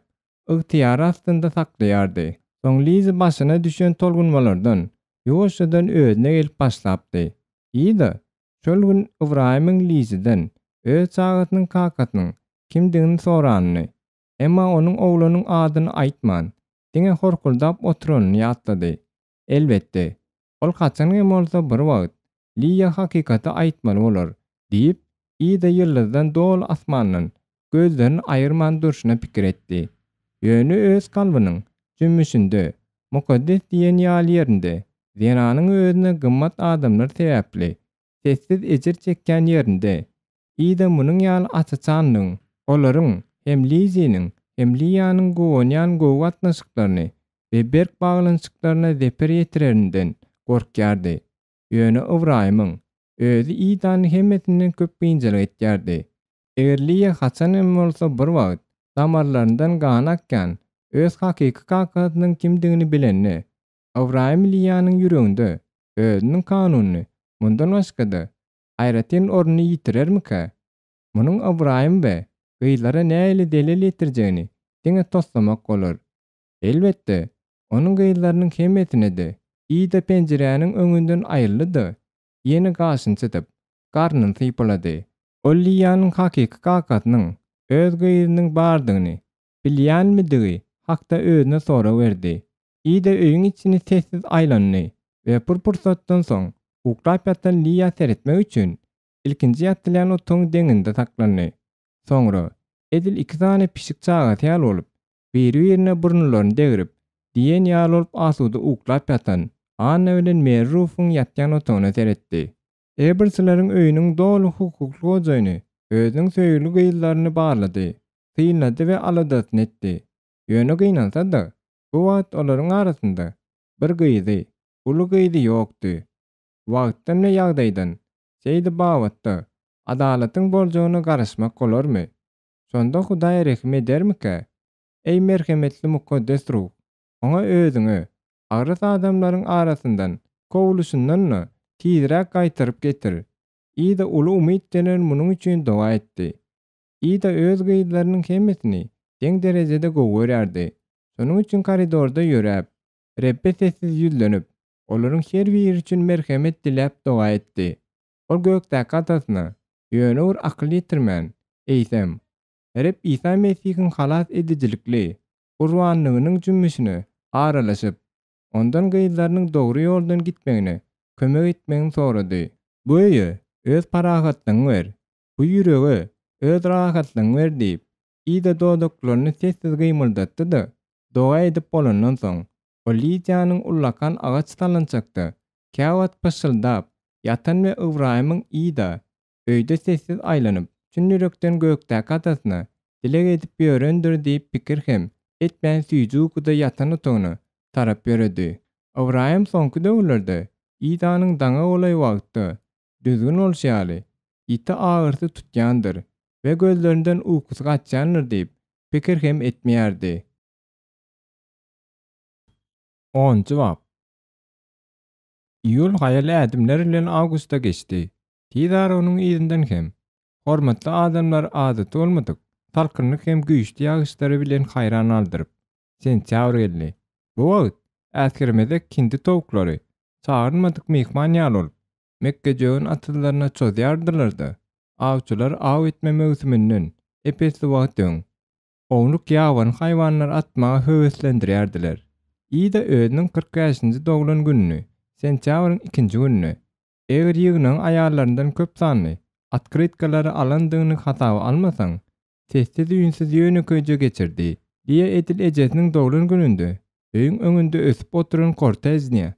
ygtyýary astynda saklaýardy. Soň Lizi başyna düşen tolgunmalardan ýuwaşjadan özüne gelip başlapdy. Ida şol gün Ybraýymyň Liziden öz çagasynyň kakasynyň kimdigini soranyny, emma onuň oglanyň adyny aýtman, diňe horkuldap oturanyny ýatlady. Elbetde, ol haçan hem bolsa bir wagt Liýa hakykaty aýtmaly bolar, diýip, Ida ýyldyzdan doly asmandan gözlerini aýyrman durşuna pikir etdi. Ýöne öz kalbynyň jümmüşinde, mukaddes diýen ýaly ýerinde, zenanyň özüne gymmat adamlar sebäpli sessiz ejir çekýän ýerinde Ida munuň ýaly aç-açanlygyň, olaryň, hem Liziniň, hem Liýanyň guwanýan gowy gatnaşyklaryny we berk baglanyşyklaryna zeper ýetirerinden gorkýardy. Ýöne Ybraýymyň özi Idany hemmesinden köp biynjalyk etýärdi. Eger Liýa haçan hem bolsa bir wagt damarlaryndan gan akýan öz hakyky kakasynyň kimdigini bilende, Ybraýym Liýanyň ýüreginde özüniň kanunyny, mundan başga-da, aýratyn ornuny ýitirermikä? Munuň Ybraýym we gyzlara nähili zelel ýetirjegini diňe toslamak bolar. Elbetde, onuň gyzlarynyň hemmesine-de Ida penjiräniň öňünden aýryldy-da, ýene gaşyny çytyp, garnyny sypalady. Ol Liýanyň hakyky kakasynyň öz gyzynyň bardygyny bilýänmidigi hakda özüne sorag berdi. Ida öýüň içini sessiz aýlandy we bir pursatdan soň uklap ýatan Liýa seretmek üçin ilkinji ýatylýan otagyň deňinde saklandy. Soňra, edil iki sany pişik çagasy ýaly bolup, biri-birine burunlaryny degrip, diýen ýaly bolup asuda uklap ýatan Anna bilen Meri Rufuň ýatýan otagyna seretdi. Ebersleriň öýüniň doly hukukly hojaýyny özüniň söýgüli gyzlaryny barlady, synlady we aladasyny etdi. Ýöne gynansa-da, bu wagt olaryň arasynda bir gyzy, uly gyzy ýokdy. Wagtdan we ýagdaýdan şeýle babatda adalatyň boljagyna garaşmak bolarmy? Şonda Hudaý rehim edermikä? Eý merhemetli Mukaddes Ruh, oňa Özüňe, agras adamlaryň arasyndan kowulyşyndan-da tizräk gaýtaryp getir. Ida uly umyt bilen munuň üçin doga etdi. Ida öz gyzlarynyň hemmesini deň derejede gowy görýärdi. Şonuň üçin koridorda ýöräp, Rebbe sessiz ýüzlenip, olaryň her biri üçin merhemet diläp doga etdi. Ol gökdäki Atasyna ýöne bir akyl ýetirmän, eýsem, Reb Isa Mesihiň halas edijilikli gurbanlygynyň jümmüşine aralaşyp, ondan gyzlarynyň dogry ýoldan gitmegine kömek etmegini sorady. Bu öýe Öz parahatlygyňy ber, bu ýürege Öz rahatlygyňy ber diýip, Ida dodaklaryny sessiz gymyldatdy-da, doga edip bolandan soň, ol Lidiýanyň ullakan agaç salynçakda käwagt pyşyldap ýatan we Ybraýymyň Ida öýde sessiz aýlanyp, çyn ýürekden gökdäki atasyna dileg edip ýörendir diýip pikir hem etmän süýji ukuda ýatan otagyna tarap ýöredi. Ybraýym soňky döwürlerde Idanyň daňa golaý wagtda, düzgün bolşy ýaly, ýiti agyrysy tutýandyr we gözlerinden ukusy gaçýandyr diýip pikir hem etmeýärdi. Onunjy bap. Iýul haýal ädimler bilen awgusta geçdi. Tiz ara onuň yzyndan hem, hormatly adamlary adaty bolmadyk salkynlyk hem güýçli ýagyşlary bilen haýran galdyryp, sentýabr geldi. Bu wagt äsgermezek hindi towuklary çagyrylmadyk myhman ýaly bolup, mekgejöwen atyzlaryna çozýardylar-da, awçylar aw etme möwsüminden ep-esli wagt öň, ownuk ýabany haýwanlary atmaga höweslendirýärdiler. Ida özüniň 45-nji doglan gününi, sentýabryň ikinji gününe, eger ýygnagyň aýallaryndan köp sanly otkrytkalary alandygyny hasaba almasaň, sessiz-üýnsüz ýönekeýje geçirdi. Liýa edil ejesiniň doglan gününde öýüň öňünde ösüp oturan kortezniýa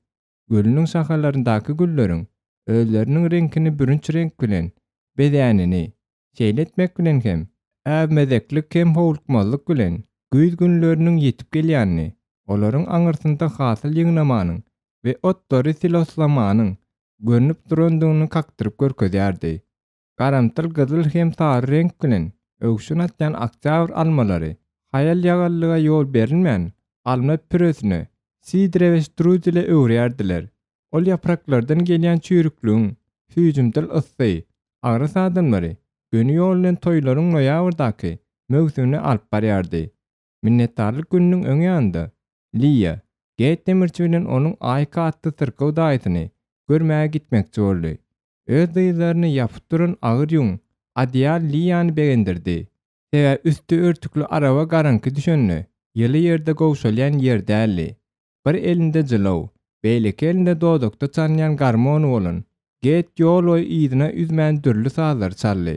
gölüniň şahalaryndaky gülleriň özleriniň reňkini bürünç reňk bilen bezänini, şeýle etmek bilen hem, äwmezeklik hem howlukmazlyk bilen. Güýz günleriniň ýetip gelýänini, olaryň aňyrsynda hasyl ýygnamanyň we otlary siloslamanyň görnüp durandygyny kakdyryp görkezýärdi. Garamtyl gyzyl hem sary reňk bilen öwşün atýan oktýabr almalary haýal-ýagallyga ýol berilmän, alma püresine, sidre we ştrudele öwürýärdiler. Ol ýapraklardan gelýän çüýrükligiň süýjümtil ysy agras adamlary göni ýol bilen toýlaryň noýabrdaky möwsümine alyp barýardy. Minnetdarlyk gününiň öň ýanynda Liýa, Geýt demirçi bilen onuň Aýka atly syrkaw daýysyny görmäge gitmekçi boldy. Öz dyzlaryny ýapyp duran agyr ýüň adeýal Liýany begendirdi. Sebäbi üsti örtükli araba garaňky düşende, ýyly ýerde gowşalýan ýer däldi. Bir elinde jylaw, beýleki elinde dodakda çalynýan garmony bolan Get ýol boýy yzyna üzmän dürli sazlary çaldy.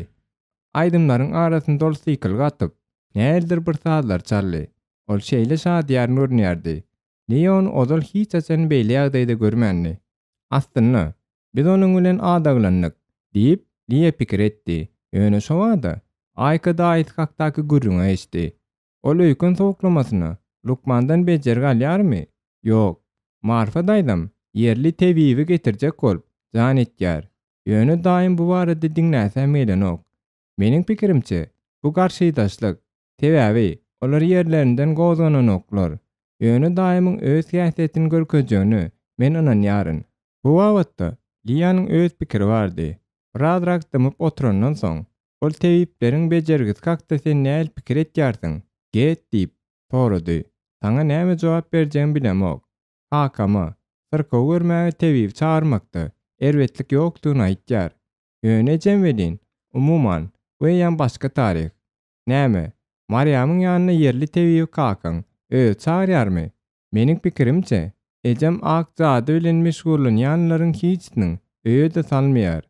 Aýdymlaryň arasynda ol sykylyk atyp, nähilidir bir sazlary çaldy. Ol şeýle şadyýan görünýärdi. Leon ozal hiç haçan beýle ýagdaýda görmändi. Aslynda, biz onuň bilen adaglandyk, diýip, Liýa pikir etdi. Ýöne şobada, Aýka daýysy hakdaky gürrüňe geçdi. Ol öýken sowuklamasyna lukmandan bejergi alýarmy? Ýok. Marfa daýzam ýerli tebibi getirjek bolup jan etýär. Ýöne daýym bu barada diňläsem gelenok. Meniň pikirimçe, bu garşydaşlyk. Sebäbi, olar ýerlerinden gozgananoklar. Ýöne daýymyň öz häsiýetini görkezjegine men ynanýaryn. Bu babatda Liýanyň öz pikiri bardy. Birazrak dymyp oturandan soň, ol tebipleriň bejergisi hakda sen nähili pikir etýärsiň, Get diýip, sorady. Saňa näme jogap berjegimi bilemok. Kakama, syrkawy görmäge tebibi çagyrmakda erbetlik ýokdugyny aýtýar. Ýöne ejem welin, umuman, bu eýýäm başga taryh. Näme, Marýamyň ýanyna ýerli tebibi kakaň özi çagyrýarmy? Meniň pikirimçe, ejem ak jady bilen meşgullanýanlaryň hiçisiniň öýe-de salmaýar.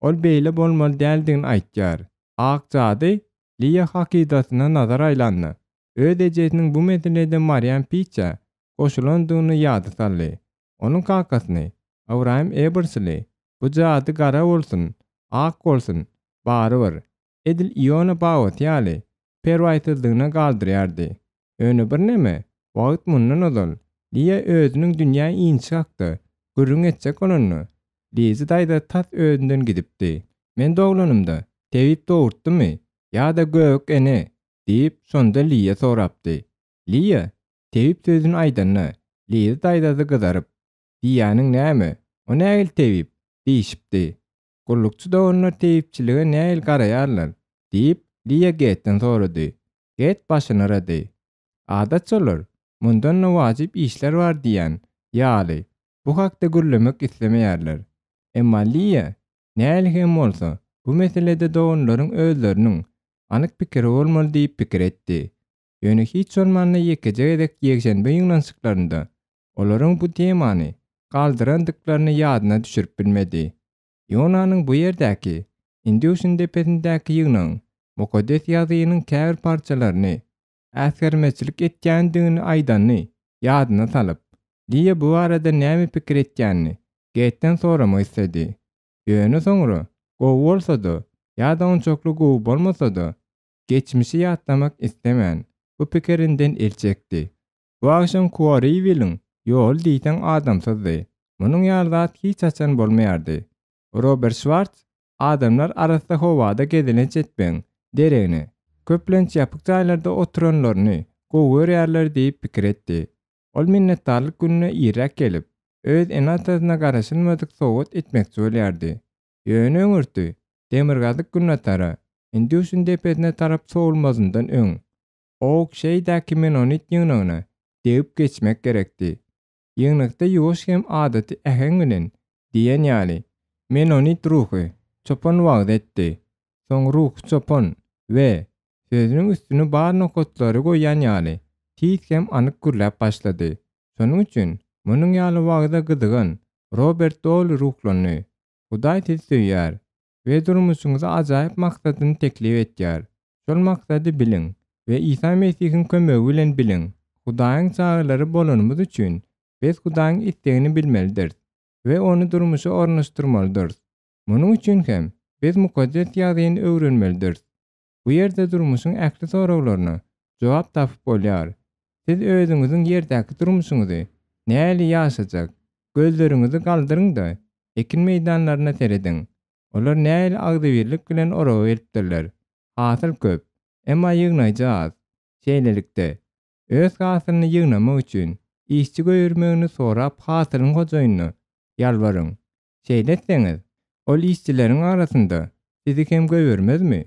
Ol beýle bolmaly däldigini aýtýar. Ak jady Liýa hakydasyna nazar aýlanda, öz ejesiniň bu meselede Marýam Piçä goşulandygyny ýada saldy. Onuň kakasyny, Ybraýym Ebersli, bu jady gara bolsun, ak bolsun, barybir, edil Iona babasy ýaly, perwaýsyzlygyna galdyrýardy. Ýöne birneme wagt mundan ozal Liýa özüniň dünýä inişi hakda gürrüň etjek bolanda, Lizi daýza tas özünden gidipdi. Men doglanymda, tebip dogurtdymy ýa-da göbek ene? diýip, şonda Liýa sorapdy. Liýa tebip sözüni aýdanda, Lizi daýzasy gyzaryp, Diýýäniň näme? O nähili tebip? diýşipdi. Gullukçy doganlar tebipçilige nähili garaýarlar? diýip, Liýa Getden sorady. Get başyny yrady. Adatça olar, Mundan-da wajyp işler bar diýýän ýaly, bu hakda gürlemek islemeýärler. Emma Liýa, nähili hem bolsa, bu meselede doganlaryň özleriniň anyk pikiri bolmaly diýip pikir etdi. Ýöne hiç bolmanda ýekeje gezek ýekşenbe ýygnanyşyklarynda olaryň bu temany galdyrandyklaryny ýadyna düşürip bilmedi. Ionanyň bu ýerdäki, Induşyň depesindäki ýygnagyň Mukaddes Ýazgynyň käbir parçalaryny äsgermezçilik etýändigini aýdanyny ýadyna salyp, Liýa bu barada näme pikir etýänini Getden soramak isledi. Ýöne soňra, gowy bolsa-da ýa-da onçakly gowy bolmasa-da, geçmişi ýatlamak islemän, bu pikirinden el çekdi. Bu agşam Kuoriwiliň ýoly diýseň adamsyzdy. Munuň ýaly zat hiç haçan bolmaýardy. Robert Şwarts adamlar arassa howada gezelenç etmegiň deregine, köplenç ýapyk jaýlarda oturanlaryny gowy görýärler diýip pikir etdi. Ol minnetdarlyk gününe irräk gelip, öz ene-atasyna garaşylmadyk sowgat etmekçi bolýardy. Ýöne öňürti demirgazyk-günbatara, Induşyň depesine tarap sowulmazyndan öň, Oak Şeýdäki menonit ýygnagyna degip geçmek gerekdi. Ýygnakda ýuwaş hem adaty äheň bilen diýen ýaly, menonit ruhy çopan wagyz etdi. Soň ruhy çopan we sözüniň üstüne bar nokatlary goýýan ýaly, tiz hem anyk gürläp başlady. Şonuň üçin munuň ýaly wagyza gyzygan Robert doly ruhlandy. Hudaý sizi söýýär we durmuşyňyza ajaýyp maksadyny teklip etýär. Şol maksady biliň we Isa Mesihiň kömegi bilen biliň. Hudaýyň çagalary bolanymyz üçin, biz Hudaýyň islegini bilmelidiris we ony durmuşa ornaşdyrmalydyrys. Munuň üçin hem biz Mukaddes Ýazgyny öwrenmelidiris. Bu ýerde durmuşyň ähli soraglaryna. jogap tapyp bolýar. Siz özüňiziň ýerdäki durmuşyňyzy nähili ýaşajak? Gözleriňizi galdyryň-da, ekin meýdanlaryna serediň. Olar nähili agzybirlik bilen oraga gelipdirler. Hasyl köp, emma ýygnaýjy az. Şeýlelikde, öz hasylyny ýygnamak üçin işçi goýbermegini sorap hasylyň hojaýynyna ýalbaryň. Şeýle etseňiz, ol işçileriň arasynda sizi hem goýbermezmi?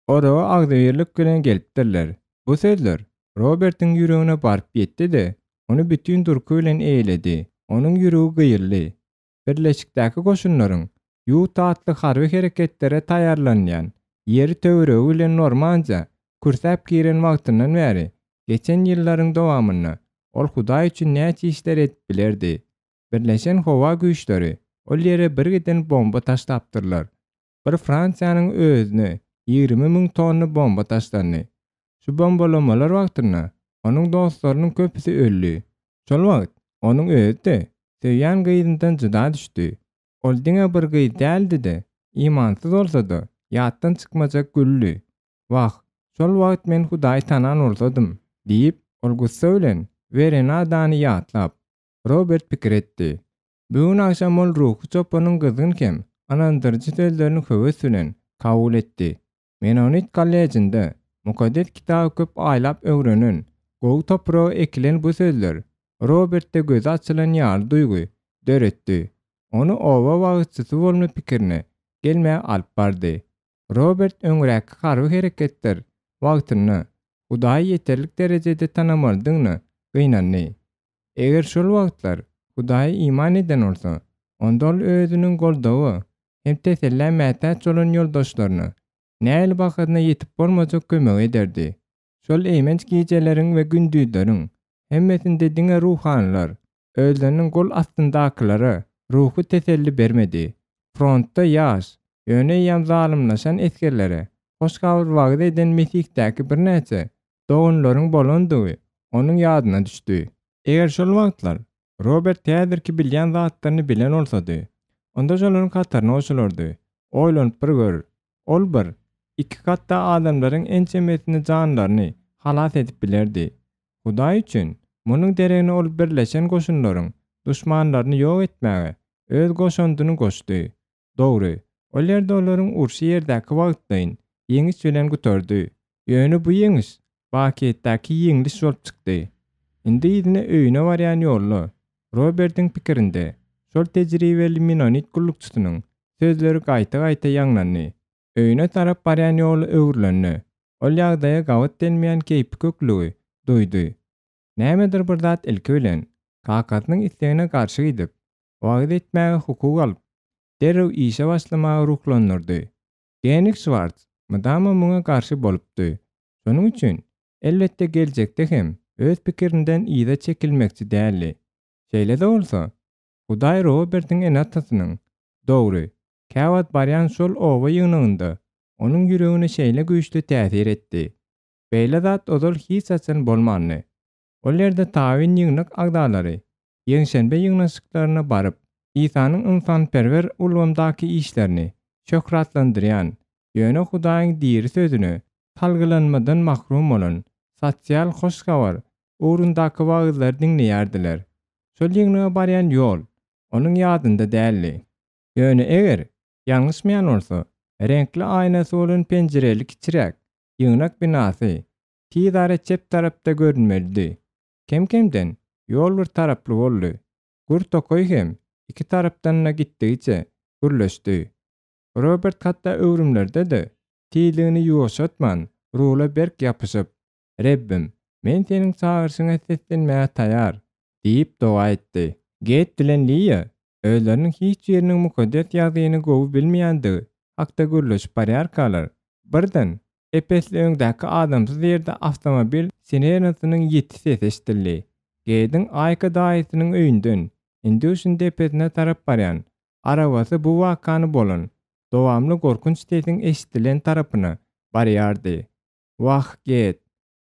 Oraga agzybirlik bilen gelipdirler. Bu sözler Robertiň ýüregine baryp ýetdi-de, ony bütin durky bilen eýeledi. Onuň ýüregi gyýyldy. Birleşikdäki goşunlaryň Ýuta atly harby hereketlere taýýarlanylýan ýeri töweregi bilen Normandiýa kürsäp giren wagtyndan bäri geçen ýyllaryň dowamynda ol Hudaý üçin näçe işler edip bilerdi. Birleşen howa güýçleri ol ýere birgiden bomba taşlapdyrlar. Bir Fransiýanyň özüne 20 mün tonna bomba taşlandy. Şu bombalamalar wagtynda onuň dostlarynyň köpüsi öldi. Şol wagt onuň özi-de söýýän gyzyndan jyda düşdi. Ol diňe bir gyz däldi-de, imansyz bolsa-da, ýatdan çykmajak güldi. Wah, şol wagt men Hudaýy tanan bolsadym! diýip, ol gussa bilen Werenadany ýatlap, Robert pikir etdi. Bu gün agşam ol ruhy çopanyň gyzgyn hem ynandyryjy sözlerini höwes bilen kabul etdi. Menonit kollejinde Mukaddes Kitaby köp aýlap öwrenen, gowy topraga ekilen bu sözler Robertde gözi açylan ýaly duýgy döretdi. Ony oba wagyzçysy bolma pikirine gelmäge alyp bardy. Robert öňräki harby hereketler wagtynda Hudaýy ýeterlik derejede tanamalydygyna gynandy. Eger şol wagtlar Hudaýa iman eden bolsa, onda ol özüniň goldawa hem tesellä mätäç bolan ýoldaşlaryna nähili bahasyna ýetip bolmajak kömegi ederdi. Şol eýmenç gijeleriň we gündizleriň hemmesinde diňe ruhanylar özleriniň gol astyndakylara ruhy teselli bermedi. Frontda ýaş, ýöne eýýäm zalymlaşan esgerlere hoş habar wagyz eden Mesihdäki birnäçe doganlaryň bolandygy onuň ýadyna düşdi. Eger şol wagtlar Robert häzirki bilýän zatlaryny bilen bolsady, onda şolaryň hataryna goşulardy. Oýlanyp bir gör, ol bir, iki hatda adamlaryň ençemesini janlaryny halas edip bilerdi. Hudaý üçin, munuň deregine ol birleşen goşunlaryň duşmanlaryny ýok etmäge öz goşandyny goşdy. Dogry, ol ýerde olaryň urşy ýerdäki wagtlaýyn ýeňiş bilen gutardy. Ýöne bu ýeňiş bakyýetdäki ýeňliş bolup çykdy. Indi yzyna öýüne barýan ýolda Robertiň pikirinde şol tejribeli menonit gullukçysynyň sözleri gaýta-gaýta ýaňlandy. Öýüne tarap barýan ýola öwrülende, ol ýagdaýa gabat gelmeýän keýpiköklügi duýdy. Nämedir bir zat ilki bilen, kakasynyň islegine garşy gidip, wagyz etmäge hukuk alyp, derrew işe başlamaga ruhlandyrdy. Genrik Şwarts mydama muňa garşy bolupdy. Şonuň üçin, elbetde geljekde hem öz pikirinden yza çekilmekçi däldi. Şeýle-de bolsa, Hudaý Robertiň ene-atasynyň, dogry, käwagt barýan şol oba ýygnagynda onuň ýüregine şeýle güýçli täsir etdi. Beýle zat ozal hiç haçan bolmandy. Ol ýerde tabyn ýygnak agzalary ýekşenbe ýygnanyşyklaryna baryp, Isanyň ynsanperwer ulgamdaky işlerini şöhratlandyrýan, ýöne Hudaýyň diri Sözüne salgylanmadan mahrum bolan sosial hoş habar ugrundaky wagyzlary diňleýärdiler. Şol ýygnaga barýan ýol onuň ýadynda däldi. Ýöne eger ýalňyşmaýan bolsa, reňkli aýnasy bolan penjireli kiçiräk ýygnak binasy tizara çep tarapda görünmelidi. Kem-kemden ýol bir taraply boldy. Gür tokaý hem iki tarapdan-da gitdigiçe gürleşdi. Robert hatda öwrümlerde-de tizligini ýuwaşatman, rula berk ýapyşyp, Rebbim, men Seniň çagyryşyňa seslenmäge taýar! diýip doga etdi. Ged bilen Liýa özleriniň hiç biriniň Mukaddes Ýazgyny gowy bilmeýändigi hakda gürleşip barýarkalar, birden, ep-esli öňdäki adamsyz ýerde awtomobil sirenasynyň ýiti sesi eşidildi. Gediň Aýka daýysynyň öýünden Induşyň depesine tarap barýan arabasy bu wakany bolan dowamly gorkunç sesiň eşidilen tarapyna barýardy. Wah, Ged,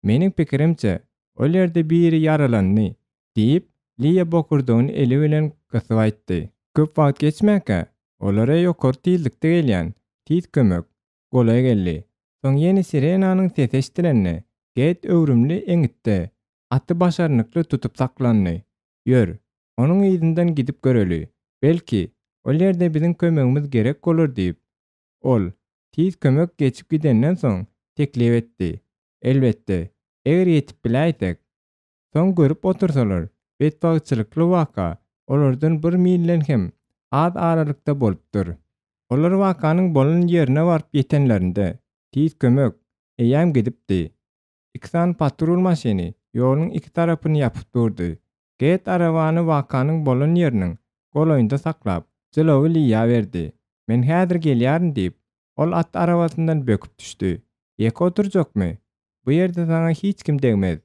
meniň pikirimçe, ol ýerde biri ýaralandy, diýip, Liýa bokurdagyny eli bilen gysyp aýtdy. Köp wagt geçmänkä, olara ýokary tizlikde gelýän Tiz kömek golaý geldi. Soň ýene sirenanyň sesi eşidilende, Ged öwrümli eňňitde aty başarnykly tutup saklandy. Ýör, onuň yzyndan gidip göreli. Belki, ol ýerde biziň kömegimiz gerek bolar diýip, ol, Tiz kömek geçip gidenden soň teklip etdi. Elbetde, eger ýetip biläýsek. Soň görüp otursalar, betbagtçylykly waka olardan bir milden hem az aralykda bolupdyr. Olar wakanyň bolan ýerine baryp ýetenlerinde, Tiz kömek eýýäm gidipdi. Iki sany patrul maşyny ýoluň iki tarapyny ýapyp durdy. Ged arabany wakanyň bolan ýeriniň golaýynda saklap, jylawy Liýa berdi. Men häzir gelýärin diýip, ol at arabasyndan böküp düşdi. Ýeke oturjakmy? Bu ýerde saňa hiç kim degmez.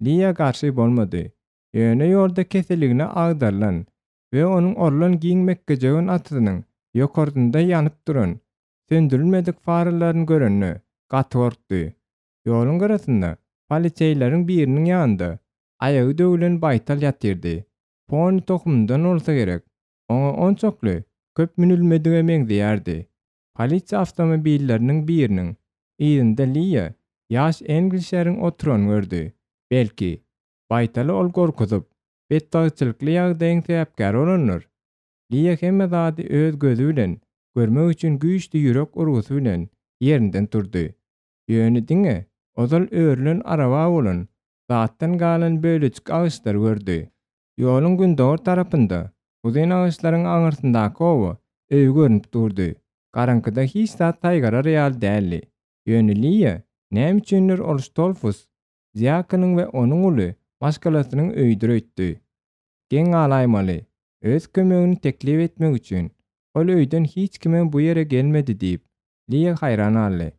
Liýa garşy bolmady. Ýöne ýolda keseligine agdarylan we onuň orlan giň mekgejöwen atyzynyň ýokarsynda ýanyp duran söndürilmedik faralaryny görende gaty gorkdy. Ýoluň gyrasynda poliseýleriň biriniň ýanynda aýagy döwlen baýtal ýatyrdy. Poni tohumyndan bolsa gerek, oňa onçakly köp münülmedige meňzeýärdi. Polisiýa awtomobilleriniň biriniň yzynda Liýa ýaş Englişeriň oturanyny gördi. Belki, baýtaly ol gorkuzyp, betbagtçylykly ýagdaýyň sebäpkäri bolandyr? Liýa hemme zady öz gözi bilen görmek üçin güýçli ýürek urgusy bilen ýerinden turdy. Ýöne diňe ozal örülen araba bolan zatdan galan bölejik agaçlary gördi. Ýoluň gündogar tarapynda uzyn agaçlaryň aňyrsyndaky oba öýi görnüp durdy. Garaňkyda hiç zat saýgarar ýaly däldi. Ýöne Liýa näme üçindir ol Ştolfus Diakonyň we onuň uly maşgalasynyň öýüdir öýtdi. Geň galaýmaly, öz kömegini teklip etmek üçin ol öýden hiç kimem bu ýere gelmedi diýip, Liýa haýran galdy.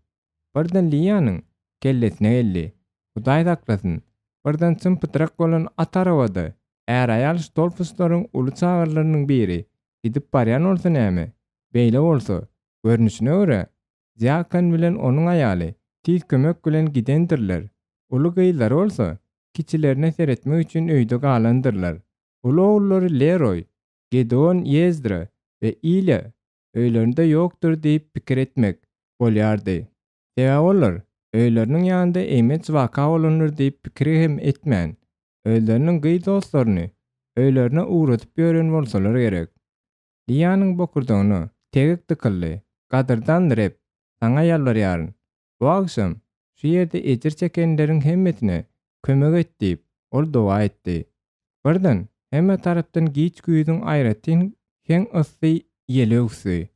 Birden Liýanyň kellesine geldi, Hudaý saklasyn, birden çym-pytrak bolan at arabada är-aýal Ştolfuslaryň uly çagalarynyň biri gidip barýan bolsa näme? Beýle bolsa, görnüşine görä, Diakon bilen onuň aýaly tiz kömek bilen gidendirler, uly gyzlary bolsa kiçilerine seretmek üçin öýde galandyrlar. Uly ogullary Leroý, Gedeon Ýezdra we Ilýa öýlerinde ýokdur diýip pikir etmek bolýardy. Sebäbi olar öýleriniň ýanynda eýmenç waka bolandyr diýip pikir hem etmän, özleriniň gyz dostlaryny öýlerine ugradyp ýören bolsalar gerek. Liýanyň bokurdagyna tegek dykyldy. Gadyrdan Reb, saňa ýalbarýaryn, bu agşam şu ýerde ejir çekenleriň hemmesine kömek et diýip, ol doga etdi. Birden hemme tarapdan giç güýzüň aýratyn heň ysy ýeli öwüsdi.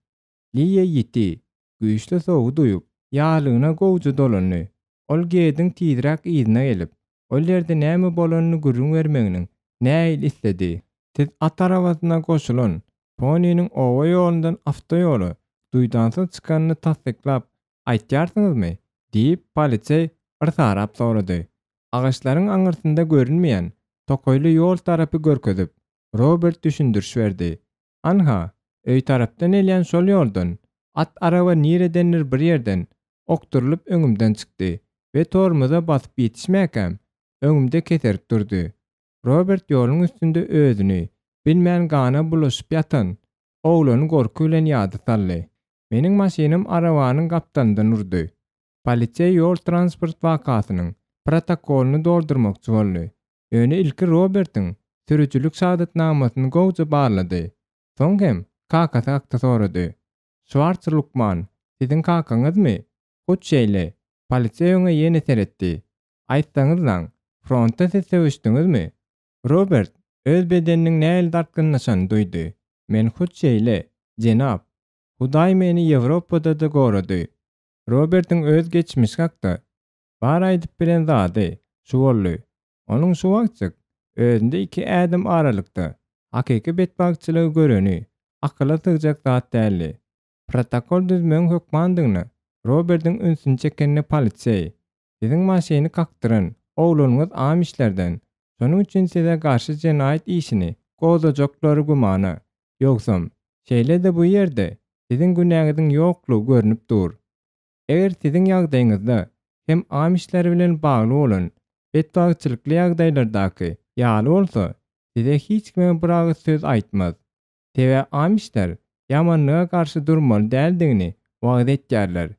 Liýa ýiti, güýçli sowugy duýup, ýaglygyna gowuja dolandy. Ol Gediň tizräk yzyna gelip, ol ýerde näme bolanyny gürrüň bermeginiň nähili isledi. Siz at arabasyna goşulan poniniň oba ýolundan awtoýola duýdansyz çykanyny tassyklap aýtýarsyňyzmy? diýip, poliseý yrsarap sorady. Agaçlaryň aňyrsynda görünmeýän tokaýly ýol tarapy görkezip, Robert düşündiriş berdi. Anha, öý tarapdan gelýän şol ýoldan at araba niredendir bir ýerden okdurylyp öňümden çykdy we tormoza basyp ýetişmäkäm, öňümde keserip durdy. Robert ýoluň üstünde özüni bilmän gana bulaşyp ýatan oglany gorky bilen ýada saldy. Meniň maşynym arabanyň gapdalyndan urdy. Poliseý ýol-transport wakasynyň protokolyny doldurmakçy boldy. Ýöne ilki Robertiň sürüjilik şahadatnamasyny gowja barlady. Soň hem kakasy hakda sorady. Şwarts lukman, siziň kakaňyzmy? Hut şeýle. Poliseý oňa ýene seretdi. Aýtsaňyzlaň, frontda siz söweşdiňizmi? Robert öz bedeniniň nähili dartgynlaşanyny duýdy. Men hut şeýle, jenap. Hudaý meni Ýewropada-da gorady. Robertiň öz geçmişi hakda bar aýdyp bilen zady şu boldy. Onuň şu wagtjyk özünde iki ädim aralykda hakyky betbagtçylygy göreni akyla sygjak zat däldi. Protokol düzmegiň hökmandygyna Robertiň ünsüni çekende poliseý, Siziň maşyny kakdyran oglanyňyz amişlerden, şonuň üçin size garşy jenaýat işini gozgajaklary gümana. Ýogsam, şeýle-de bu ýerde siziň günäňiziň ýoklugy görnüp dur. Eger siziň ýagdaýyňyzda hem amişler bilen bagly bolan betbagtçylykly ýagdaýlardaky ýaly bolsa, size hiç kimem bir agyz söz aýtmaz. Sebäbi amişler ýamanlyga garşy durmaly däldigini wagyz etýärler.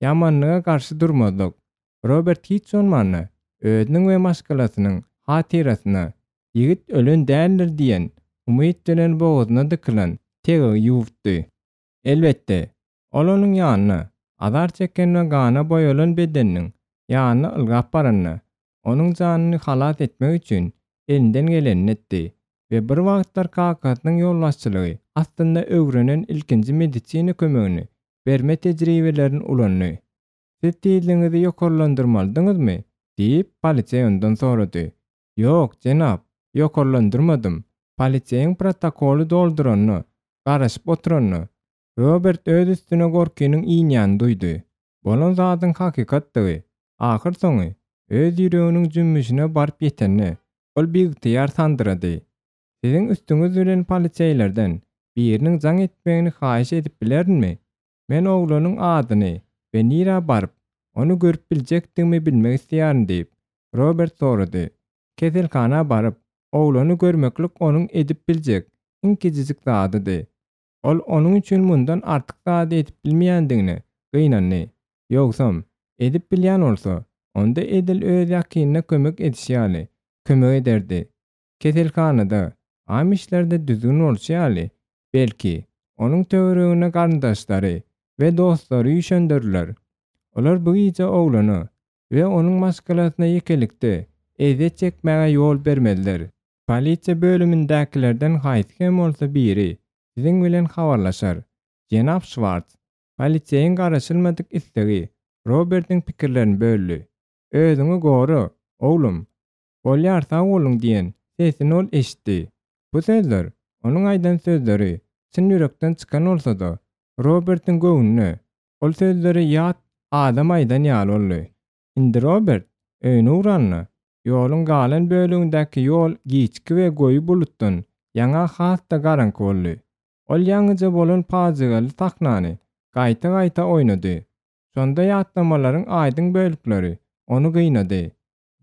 Ýamanlyga garşy durmazlyk. Robert hiç bolmanda özüniň we maşgalasynyň hatyrasyna ýigit ölen däldir diýen umyt bilen bogazyna dykylan tegegi ýuwutdy. Elbetde, ol onuň ýanyna, azar çeken we gana boýalan bedeniniň ýanyna ylgap baranda, onuň janyny halas etmek üçin elinden gelenini etdi we bir wagtlar kakasynyň ýolbaşçylygy astynda öwrenen ilkinji medisina kömegini berme tejribelerini ulandy. Siz tizligiňizi ýokarlandyrmalydyňyzmy? diýip, poliseý ondan sorady. Ýok, jenap, ýokarlandyrmadym. Poliseýiň protokoly dolduranyna garaşyp oturanda, Robert öz üstüne gorkynyň inýänini duýdy. Bolan zadyň hakykatdygy, ahyrsoňy, öz ýüreginiň jümmüşine baryp ýetende, ol biygtyýar sandyrady. Siziň üstüňiz bilen poliseýlerden biriniň jaň etmegini haýyş edip bilerinmi? Men oglanyň adyny we nirä baryp, ony görüp biljekdigimi bilmek isleýärin diýip, Robert sorady. Keselhana baryp, oglany görmeklik onuň edip biljek iň kiçijik zadydy. Ol onuň üçin mundan artyk zady edip bilmeýändigine gynandy. Ýogsam, edip bilýän bolsa, onda edil öz ýakynyna kömek edişi ýaly, kömek ederdi. Keselhanada, amişlerde düzgün bolşy ýaly, belki, onuň töweregine garyndaşlary we dostlary üýşendirler. Olar bu gije oglana we onuň maşgalasyna ýekelikde ezýet çekmäge ýol bermezler. Polisiýa bölümindäkilerden haýsy hem bolsa biri siziň bilen habarlaşar. Jenap Şwarts, poliseýiň garaşylmadyk islegi Robertiň pikirlerini böldi. Özüňi gora, oglum. Bolýar, sag boluň diýen sesini ol eşitdi. Bu sözler, onuň aýdan sözleri çyn ýürekden çykan bolsa-da, Robertiň göwnüne, ol sözleri ýat adam aýdan ýaly boldy. Indi Robert öýüne ugranda, ýoluň galan bölegindäki ýol giçki we goýy bulutdan ýaňa has-da garaňky boldy. Ol ýaňyja bolan pajygaly sahnany gaýta-gaýta oýnady. Şonda ýatlamalaryň aýdyň bölekleri ony gynady.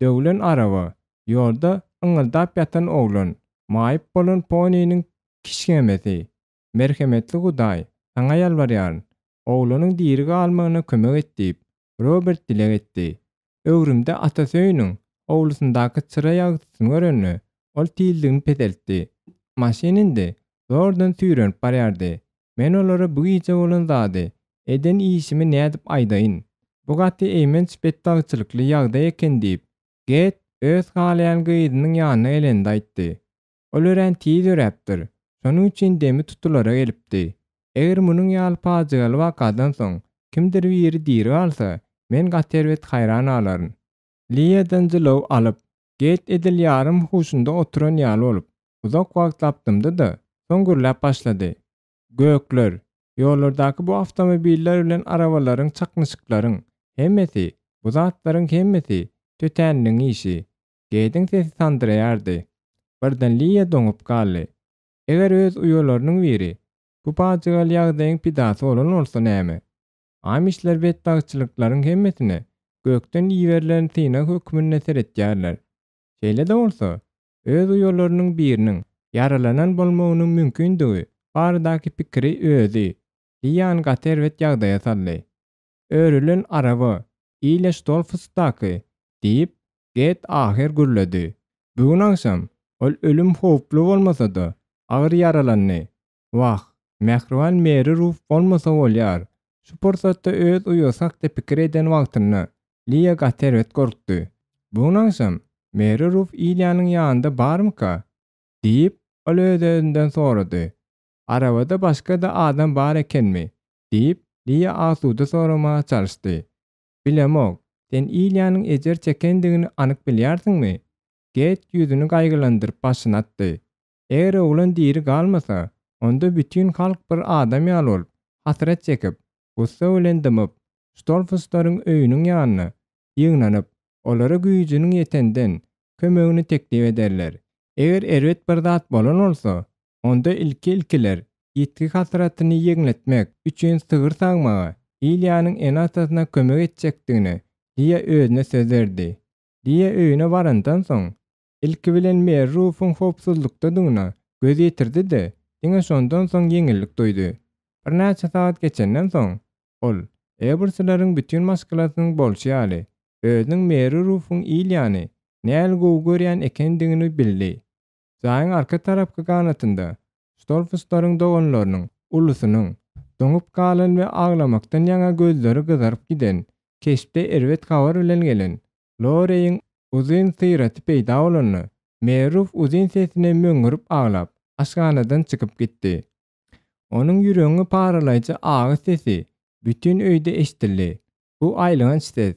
Döwlen araba, ýolda yňyldap ýatan oglan, maýyp bolan poniniň kişňemesi. Merhemetli Hudaý, saňa ýalbarýaryn, oglanyň diri galmagyna kömek et diýip, Robert dileg etdi. Öwrümde atasy öýüniň howlusyndaky çyra ýagtysyny görende, ol tizligini peseltdi. Maşyn indi zordan süýrenip barýardy. Men olara bu gije bolan zady, eden işimi nädip aýdaýyn? Bu gaty eýmenç betbagtçylykly ýagdaý eken diýip, Get öz halaýan gyzynyň ýanyna gelende aýtdy. Ol örän tiz ýöräpdir, şonuň üçin demi tutulara gelipdi. Eger munuň ýaly pajygaly wakadan soň kimdir biri diri galsa, men gaty erbet haýran galaryn. Liýadan jylaw alyp, Get edil ýarym huşunda oturan ýaly bolup, uzak wagtlap dymdy-da, soň gürläp başlady. Gökler, ýollardaky bu awtomobiller bilen arabalaryň çaknyşyklaryň hemmesi, bu zatlaryň hemmesi tötänligiň işi. Gediň sesi sandyraýardy. Birden Liýa doňup galdy. Eger öz uýalarynyň biri bu pajygaly ýagdaýyň pidasy bolan bolsa näme? Amişler betbagtçylyklaryň hemmesine gökden iberilen synag hökmünde seretýärler. Şeýle-de bolsa, öz uýalarynyň biriniň ýaralanan bolmagynyň mümkindigi baradaky pikiri özi Liýany gaty erbet ýagdaýa saldy. Örülen araba, Ilýa Ştolfusdaky, diýip, Get ahyr gürledi. Bu gün agşam ol ölüm howply bolmasa-da, agyr ýaralandy. Wah, mähriban Meri Ruf bolmasa bolýar. Şu pursatda öz uýasy hakda pikir eden wagtynda Liýa gaty erbet gorkdy. Bu gün agşam Meri Ruf Ilýanyň ýanynda barmyka? diýip, ol öz-özünden sorady. Arabada başga-da adam bar ekenmi? diýip, Liýa asuda soramaga çalyşdy. Bilemok. Sen Ilýanyň ejir çekendigini anyk bilýärsiňmi? Get ýüzüni gaýgylandyryp başyny atdy. Eger oglan diri galmasa, onda bütin halk bir adam ýaly bolup, hasrat çekip, gussa bilen dymyp, Ştolfuslaryň öýüniň ýanyna ýygnanyp, olara güýjüniň ýetenden kömegini teklip ederler. Eger erbet bir zat bolan bolsa, onda ilki-ilkiler ýitgi hasratyny ýeňletmek üçin sygyr sagmaga Ilýanyň ene-atasyna kömek etjekdigine Liýa özüne söz berdi. Liýa öýüne barandan soň, Ilki bilen Meri Rufuň howpsuzlykdadygyna göz ýetirdi-de, diňe şondan soň ýeňillik duýdy. Birnäçe sagat geçenden soň, ol, Eberslerleriň bütin maşgalasynyň bolşy ýaly. Özüniň Meri Rufuň Ilýany nähili gowy görýän ekendigini bildi. Jaýyň arka tarapky ganatynda Stolfuslaryň doganlarynyň ulusynyň, doňup galan we aglamakdan ýaňa gözleri gyzaryp giden keşpde erbet habar bilen gelen Loreýiň uzyn syraty peýda bolanda, Meri Ruf uzyn sesine möňňürip aglap, aşhanadan çykyp gitdi. Onuň ýüregiňi paralaýjy agy sesi bütin öýde eşidildi. Bu aýylganç ses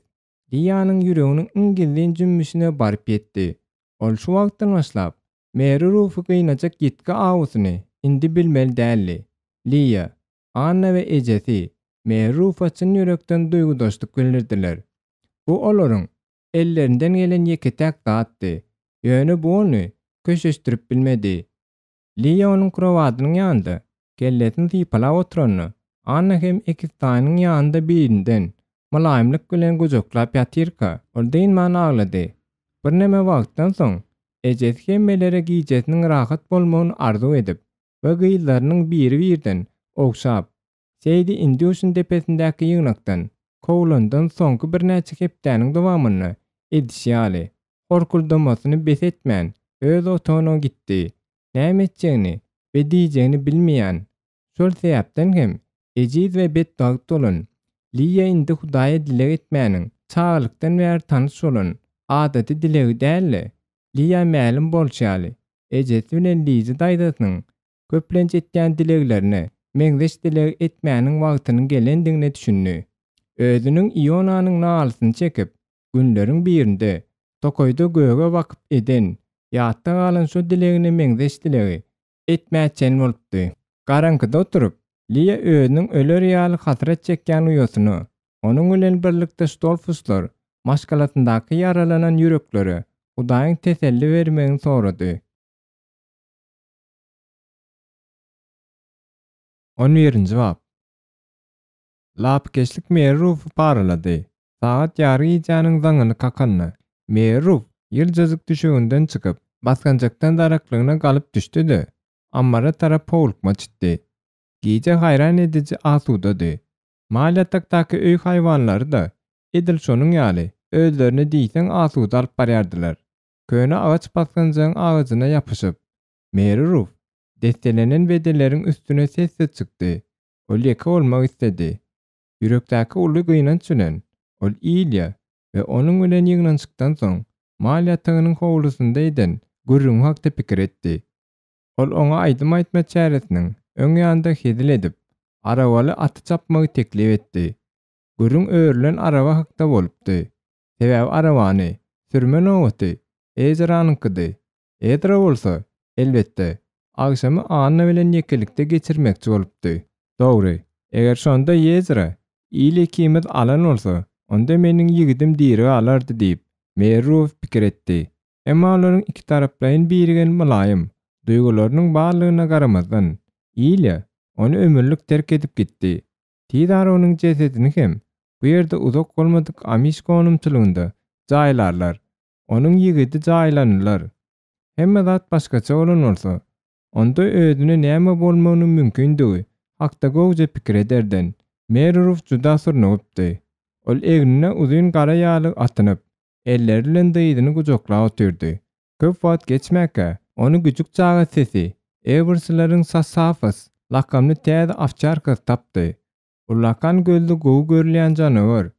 Liýanyň ýüreginiň iň gizlin jümmüşine baryp ýetdi. Ol şu wagtdan başlap, Meri Rufy gynajak ýitgi awusyny indi bilmeli däldi. Liýa, Anna we ejesi Meri Rufa çyn ýürekden duýgudaşlyk bildirdiler. Bu olaryň ellerinden gelen ýeke-täk zatdy. Ýöne bu ony köşeşdirip bilmedi. Liýa onuň krowadynyň ýanynda kellesini sypalap oturanda, Anna hem ekiztaýynyň ýanynda bilinden mylaýymlyk bilen gujaklap ýatyrka, ol dynman aglady. Birneme wagtdan soň, ejesi hemmelere gijesiniň rahat bolmagyny arzuw edip we gyzlarynyň biri-birden ogşap, Seýdi Indýuşin depesindäki ýygnakdan kowlandan soňky birnäçe hepdäniň dowamynda edişi ýaly, horkuldamasyny bes etmän, öz otagyna gitdi. Näme etjegini we diýjegini bilmeýän, şol sebäpden hem ejiz we betbagt bolan Liýa indi Hudaýa dileg etmäniň çagalykdan bäri tanyş bolan adaty dilegi däl-de, Liýa mälim bolşy ýaly, ejesi bilen Lizi daýzasynyň köplenç etýän dileglerine meňzeş dileg etmäniň wagtynyň gelendigine düşündi. Özüniň Ionanyň nalysyny çekip, günleriň birinde tokaýda göge bakyp eden, ýatda galan şo dilegine meňzeş dilegi etmä çen bolupdy. Garaňkyda oturyp, Liýa özüniň öler ýaly hasrat çekýän uýasyna, onuň bilen birlikde Stolfuslar maşgalasyndaky ýaralanan ýüreklere Hudaýyň teselli bermegini sorady. On birinji bap. Lapykeçlik Meri Rufy paralady. Sagat ýary gijäniň zaňyny kakanda, Meri Ruf ýyljajyk düşeginden çykyp, basgançakdan daraklygyna galyp düşdi-de, ammara tarap howlukmaç çitdi. Gije haýran ediji asudady. Mal ýatakdaky öý haýwanlary-da edil şonuň ýaly özlerini diýseň asuda alyp barýardylar. Köne agaç basganjagyň agajyna ýapyşyp, Meri Ruf desselenen bedeleriň üstüne sessiz çykdy. Ol ýeke bolmak isledi. Ýürekdäki uly gynanç bilen, ol Ilýa we onuň bilen ýygnanyşykdan soň mal ýatagynyň howlusynda eden gürrüňi hakda pikir etdi. Ol oňa aýdym aýtma çäresiniň öň ýanynda hezil edip, arabaly aty çapmagy teklip etdi. Gürrüň örülen araba hakda bolupdy. Sebäbi arabany sürme nobaty Ezranyňkydy. Ezra bolsa, elbetde, agşamy Anna bilen ýekelikde geçirmekçi bolupdy. Dogry, eger şonda Ezra Il ikimiz alan bolsa, onda meniň ýigidim diri galardy diýip, Merruw pikir etdi. Emma olaryň ikitaraplaýyn birigen mylaýym duýgularynyň barlygyna garamazdan, Ilýa ony ömürlik terk edip gitdi. Tiz ara onuň jesedini hem bu ýerde uzak bolmadyk Amiş gonamçylygynda jaýlarlar. Onuň ýigidi jaýlanylar. Hemme zat başgaça bolan bolsa, onda özüne näme bolmagynyň mümkindigi hakda gowuja pikir ederden, Meruruf juda surnugypdy. Ol egnine uzyn gara ýalyk atynyp, elleri bilen dyzyny gujaklap otyrdy. Köp wagt geçmäkä, ony güjük çaga sesi, Ewerslaryň Sassafas lakamly täze owçarkasy tapdy. Ullakan gözli gowy görülýän janawar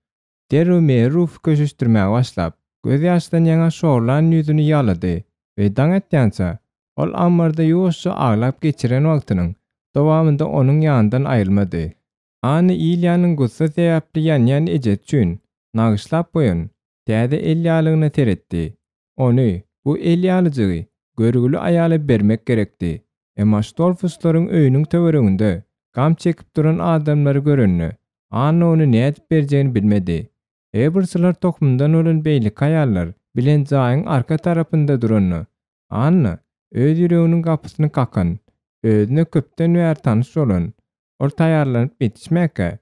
derrew Merrufy köşeşdirmäge başlap, gözýaşdan ýaňa şorlan ýüzüni ýalady we daň atýança, ol ammarda ýuwaşja aglap geçiren wagtynyň dowamynda onuň ýanyndan aýrylmady. Anna Ilýanyň gussa sebäpli ýanýan ejesi üçin nagyşlap goýan täze elýalygyna seretdi. Ony, bu elýalyjygy görgüli aýala bermek gerekdi. Emma Ştolfuslaryň öýüniň töwereginde gam çekip duran adamlary görende, Anna ony nädip berjegini bilmedi. Ebersler tohumyndan bolan beýleki aýallar bilen jaýyň arka tarapynda duranda, Anna öz ýüreginiň gapysyny kakan, özüne köpden bäri tanyş bolan, ol taýýarlanyp ýetişmäkä,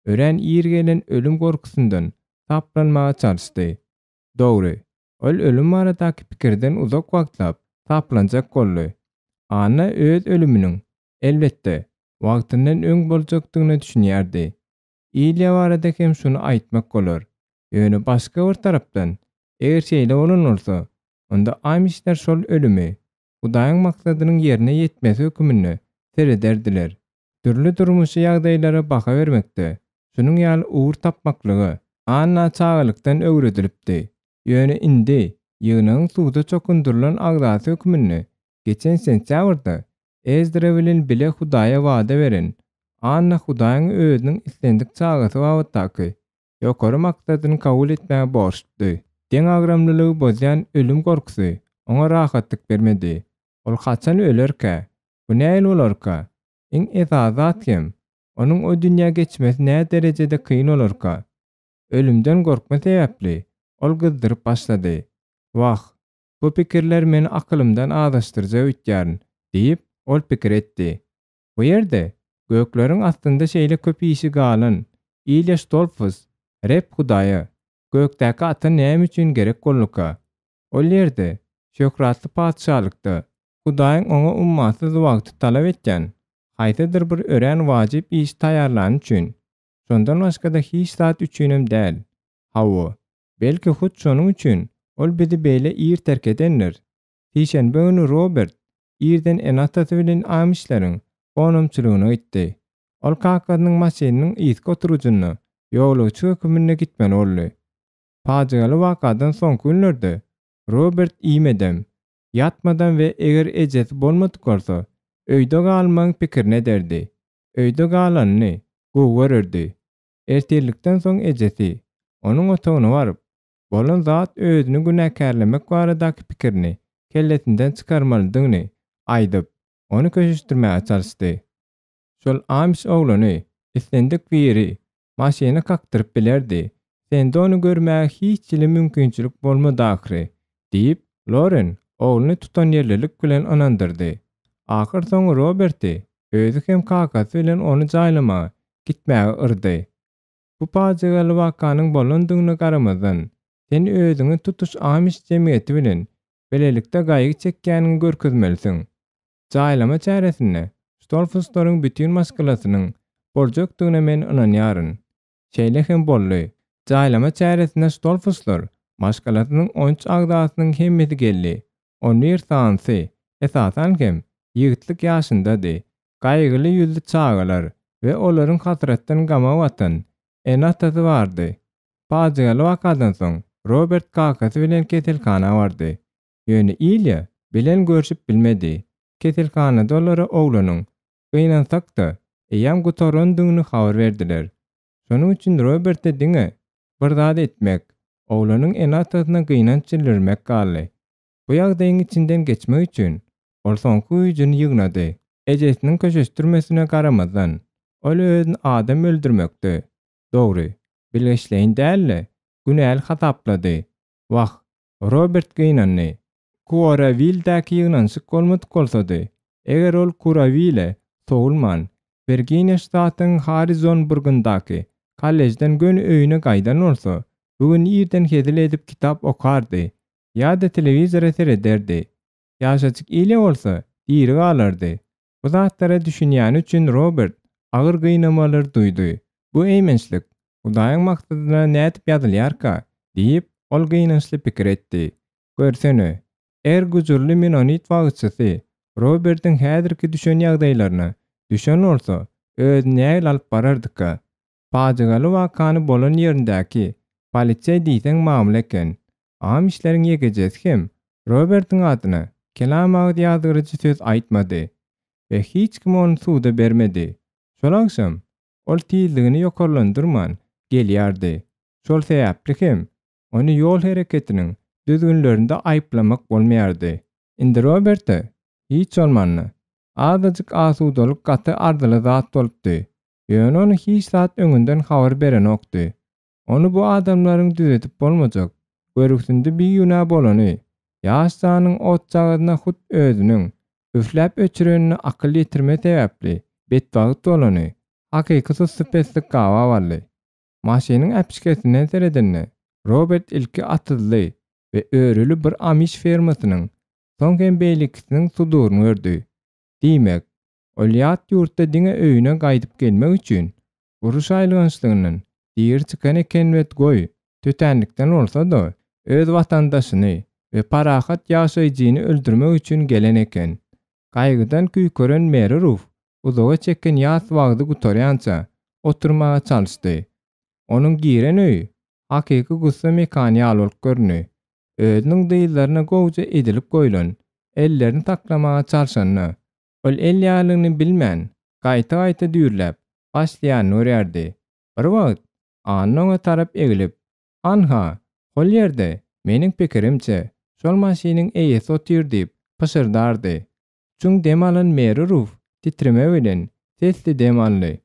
örän ir gelen ölüm gorkusyndan saplanmaga çalyşdy. Dogry, ol ölüm baradaky pikirden uzak wagtlap saplanjak boldy. Anna öz ölüminiň, elbetde, wagtyndan öň boljakdygyna düşünýärdi. Ilýa barada hem şuny aýtmak bolar. Ýöne başga bir tarapdan, eger şeýle bolan bolsa, onda amişler şol ölümi Hudaýyň maksadynyň ýerine ýetmesi höküminde serederdiler. Dürli durmuşy ýagdaýlara baha bermekde şunuň ýaly ugur tapmaklyga Anna çagalykdan öwredilipdi. Ýöne indi ýygnagyň suwda çokundyrylan agzasy höküminde geçen sentýabrda Ezdra bilen bile Hudaýa wada beren Anna Hudaýyň özüniň islendik çagasy babatdaky ýokary maksadyny kabul etmäge borçludy. Deňagramlylygy bozýan ölüm gorkusy oňa rahatlyk bermedi. Ol haçan ölerkä? Bu nähili bolarka? Iň esasy zat hem, onuň o dünýä geçmesi näderejede kyn bolarka? Ölümden gorkma sebäpli, ol gyzdyryp başlady. Wah, bu pikirler meni akylymdan azaşdyrjak öýtýärin, diýip, ol pikir etdi. Bu ýerde, gökleriň astynda şeýle köp işi galan Ilýa Ştolfus Reb Hudaýa, Gökdäki Ata näme üçin gerek bolduka? Ol ýerde, şöhratly patyşalykda, Hudaýyň oňa ummasyz wagty talap etýän haýsydyr bir örän wajyp işi taýýarlany üçin, şondan başga-da hiç zat üçinem däl. Hawa, belki hut şonuň üçin ol bizi beýle ir terk edendir. Sişenbe güni Robert irden ene-atasy bilen amişleriň gonamçylygyna gitdi. Ol kakasynyň maşynynyň yzky oturgyjynda ýolagçy höküminde gitmeli boldy. Pajygaly wakadan soňky günlerde Robert iýmedem, ýatmadam we eger ejesi bolmadyk bolsa, öýde galmagyň pikirini ederdi. Öýde galanyny gowy görerdi. Ertirlikden soň ejesi onuň otagyna baryp, bolan zat özüni günäkärlemek baradaky pikirini kellesinden çykarmalydygyny aýdyp, ony köşeşdirmäge çalyşdy. Şol amiş oglany islendik biri maşyna kakdyryp bilerdi, sende ony görmäge hiç hili mümkinçilik bolmady ahyry, diýip, Loren ogluny tutanýerlilik bilen ynandyrdy. Ahyrsoňy Roberti özi hem kakasy bilen ony jaýlamaga gitmäge yrdy. Bu pajygaly wakanyň bolandygyna garamazdan, sen özüňi tutuş amiş jemgyýeti bilen bilelikde gaýgy çekýäniňi görkezmelisiň. Jaýlama çäresinde Ştolfuslaryň bütin maşgalasynyň boljakdygyna men ynanýaryn. Şeýle hem boldy. Jaýlama çäresine Ştolfuslar maşgalasynyň on üç agzasynyň hemmesi geldi. On bir sanysy, esasan hem, ýigitlik ýaşyndady. Gaýgyly ýüzli çagalar we olaryň hasratdan gama batan ene-atasy bardy. Pajygaly wakadan soň Robert kakasy bilen keselhana bardy. Ýöne Ilýa bilen görşüp bilmedi. Keselhanada olara oglanyň, gynansak-da, eýýäm gutarandygyny habar berdiler. Şonuň üçin Roberte diňe bir zat etmek, oglanyň ene-atasyna gynanç bildirmek galdy. Bu ýagdaýyň içinden geçmek üçin ol soňky güýjüni ýygnady. Ejesiniň köşeşdirmesine garamazdan, ol özüni adam öldürmekde, dogry, bilgeşleýin däl-de, günäli hasaplady. Wah, Robert gynandy. Kuorawildäki ýygnanyşyk bolmadyk bolsady, eger ol Kurawile sowulman, Wirginiýa ştatynyň Harrizonburgyndaky kollejden göni öýüne gaýdan bolsa, bu gün irden hezil edip kitap okardy ýa-da telewizora serederdi. Ýaşajyk Ilýa bolsa diri galardy. Bu zatlara düşünýäni üçin Robert agyr gynamalary duýdy. Bu eýmençlik Hudaýyň maksadyna nädip ýazylýarka? diýip, ol gynançly pikir etdi. Görsene, eger gujurly menonit wagyzçysy Robertiň häzirki düşen ýagdaýlaryna düşen bolsa, özüni nähili alyp barardyka? Pajygaly wakany bolan ýerindäki poliseý diýseň mamla eken. Amişleriň ýekejesi hem Robertiň adyna kelam agyz ýazgyryjy söz aýtmady we hiç kim ony suda bermedi. Şol agşam ol tizligini ýokarlandyrman gelýärdi. Şol sebäpli hem ony ýol hereketiniň düzgünlerinde aýyplamak bolmaýardy. Indi Roberte, hiç bolmanda, azajyk asudalyk gaty arzyly zat bolupdy. Ýöne ony hiç zat öňünden habar berenokdy. Ony bu adamlaryň düzedip bolmajak, görgüsinde bigünä bolany, ýaş janyň otjagazyna hut özüniň üfläp öçürenine akyl ýetirme sebäpli betbagt bolany, hakyky sussupeslik gabap aldy. Maşynyň äpişgesinden seredende, Robert ilki atyzly we örüli bir amiş fermasynyň, soň hem beýlekisiniň suduryny gördi. Diýmek, ol ýat ýurtda diňe öýüne gaýdyp gelmek üçin uruş aýylgançlygyndan diri çykan eken wet goý! Tötänlikden bolsa-da, öz watandaşyny we parahat ýaşaýjyny öldürmek üçin gelen eken. Gaýgydan küýkeren Meri Ruf uzaga çeken ýas wagzy gutarýança, oturmaga çalyşdy. Onuň giren öýi hakyky gussa mekany ýaly bolup göründi. Özüniň dyzlaryna gowja edilip goýlan ellerini saklamaga çalşanda, ol el ýaglygyny bilmän, gaýta-gaýta düýrläp başlaýanyny görýärdi. Bir wagt Anna oňa tarap eglip, Anha, hol ýerde, meniň pikirimçe, şol maşynyň eýesi otyr diýip, pyşyrdardy. Çuň dem alan Meri Ruf titreme bilen sesli dem aldy.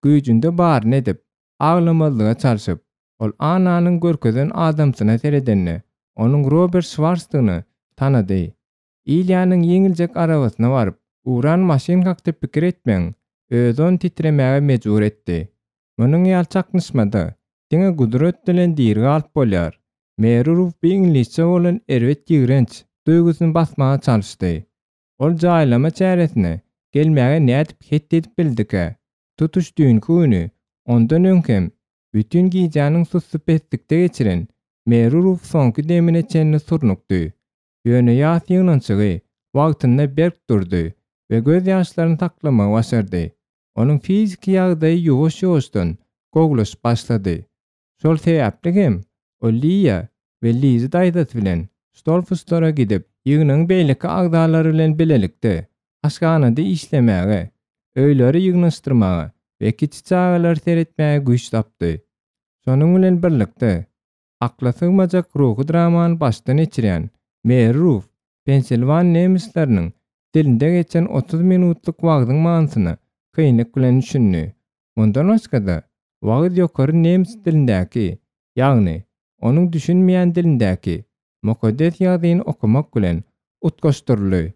Güýjünde baryny edip, aglamazlyga çalşyp, ol Annanyň görkezen adamsyna seredende, onuň Robert Şwarsdygyny tanady. Ilýanyň ýeňiljek arabasyna baryp, ugran maşyn hakda pikir etmegiň özi ony titremäge mejbur etdi. Munuň ýaly çaknyşmada diňe gudrat bilen diri galyp bolýar. Meri Ruf bu iňlisçe bolan erbet ýigrenç duýgusyny basmaga çalyşdy. Ol jaýlama çäresine gelmäge nädip het edip bildikä? Tutuş düýnki güni, ondan öňkem bütin gijäniň sussupeslikde geçiren Meri Ruf soňky demine çenli surnukdy. Ýöne ýas ýygnanyşygy wagtynda berk durdy we gözýaşlaryny saklamagy başardy. Onuň fiziki ýagdaýy ýuwaş-ýuwaşdan gowulaşyp başlady. Şol sebäpli hem ol Liýa we Lizi daýzasy bilen Stolfuslara gidip, ýygnagyň beýleki agzalary bilen bilelikde aşhanada işlemäge, öýleri ýygnaşdyrmaga we kiçi çagalara seretmäge güýç tapdy. Şonuň bilen birlikde, Akla sygmajak ruhy dramany başdan geçirýän Meri Ruf pensilwan nemisleriniň dilinde geçen 30 minutlyk wagzyň manysyna kynlyk bilen düşündi. Mundan başga-da, wagyz ýokary nemis dilindäki, ýagny onuň düşünmeýän dilindäki Mukaddes Ýazgyny okamak bilen utgaşdyryldy.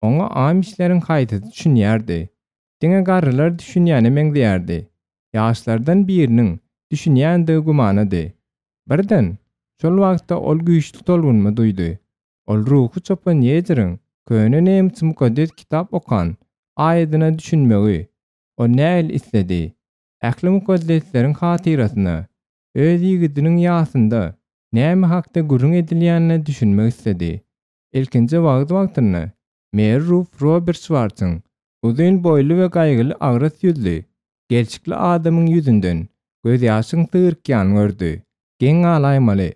Oňa amişleriň haýsysy düşünýärdi? Diňe garrylar düşünýäne meňzeýärdi. Ýaşlardan biriniň düşünýändigi gümanady. Birden, şol wagtda ol güýçli tolgunma duýdy. Ol ruhy çopan Ýejiriň köne nemes Mukaddes Kitap okan aýadyna düşünmegi ol nähili isledi. Ähli mukaddesleriň hatyrasyna, öz ýigidiniň ýasynda näme hakda gürrüň edilýänine düşünmek isledi. Ilkinji wagyz wagtynda Meri Ruf Robert Şwartsyň uzyn boýly we gaýgyly agras ýüzli, gelşikli adamyň ýüzünden gözýaşyň syrykýanyny gördi. Geň galaýmaly,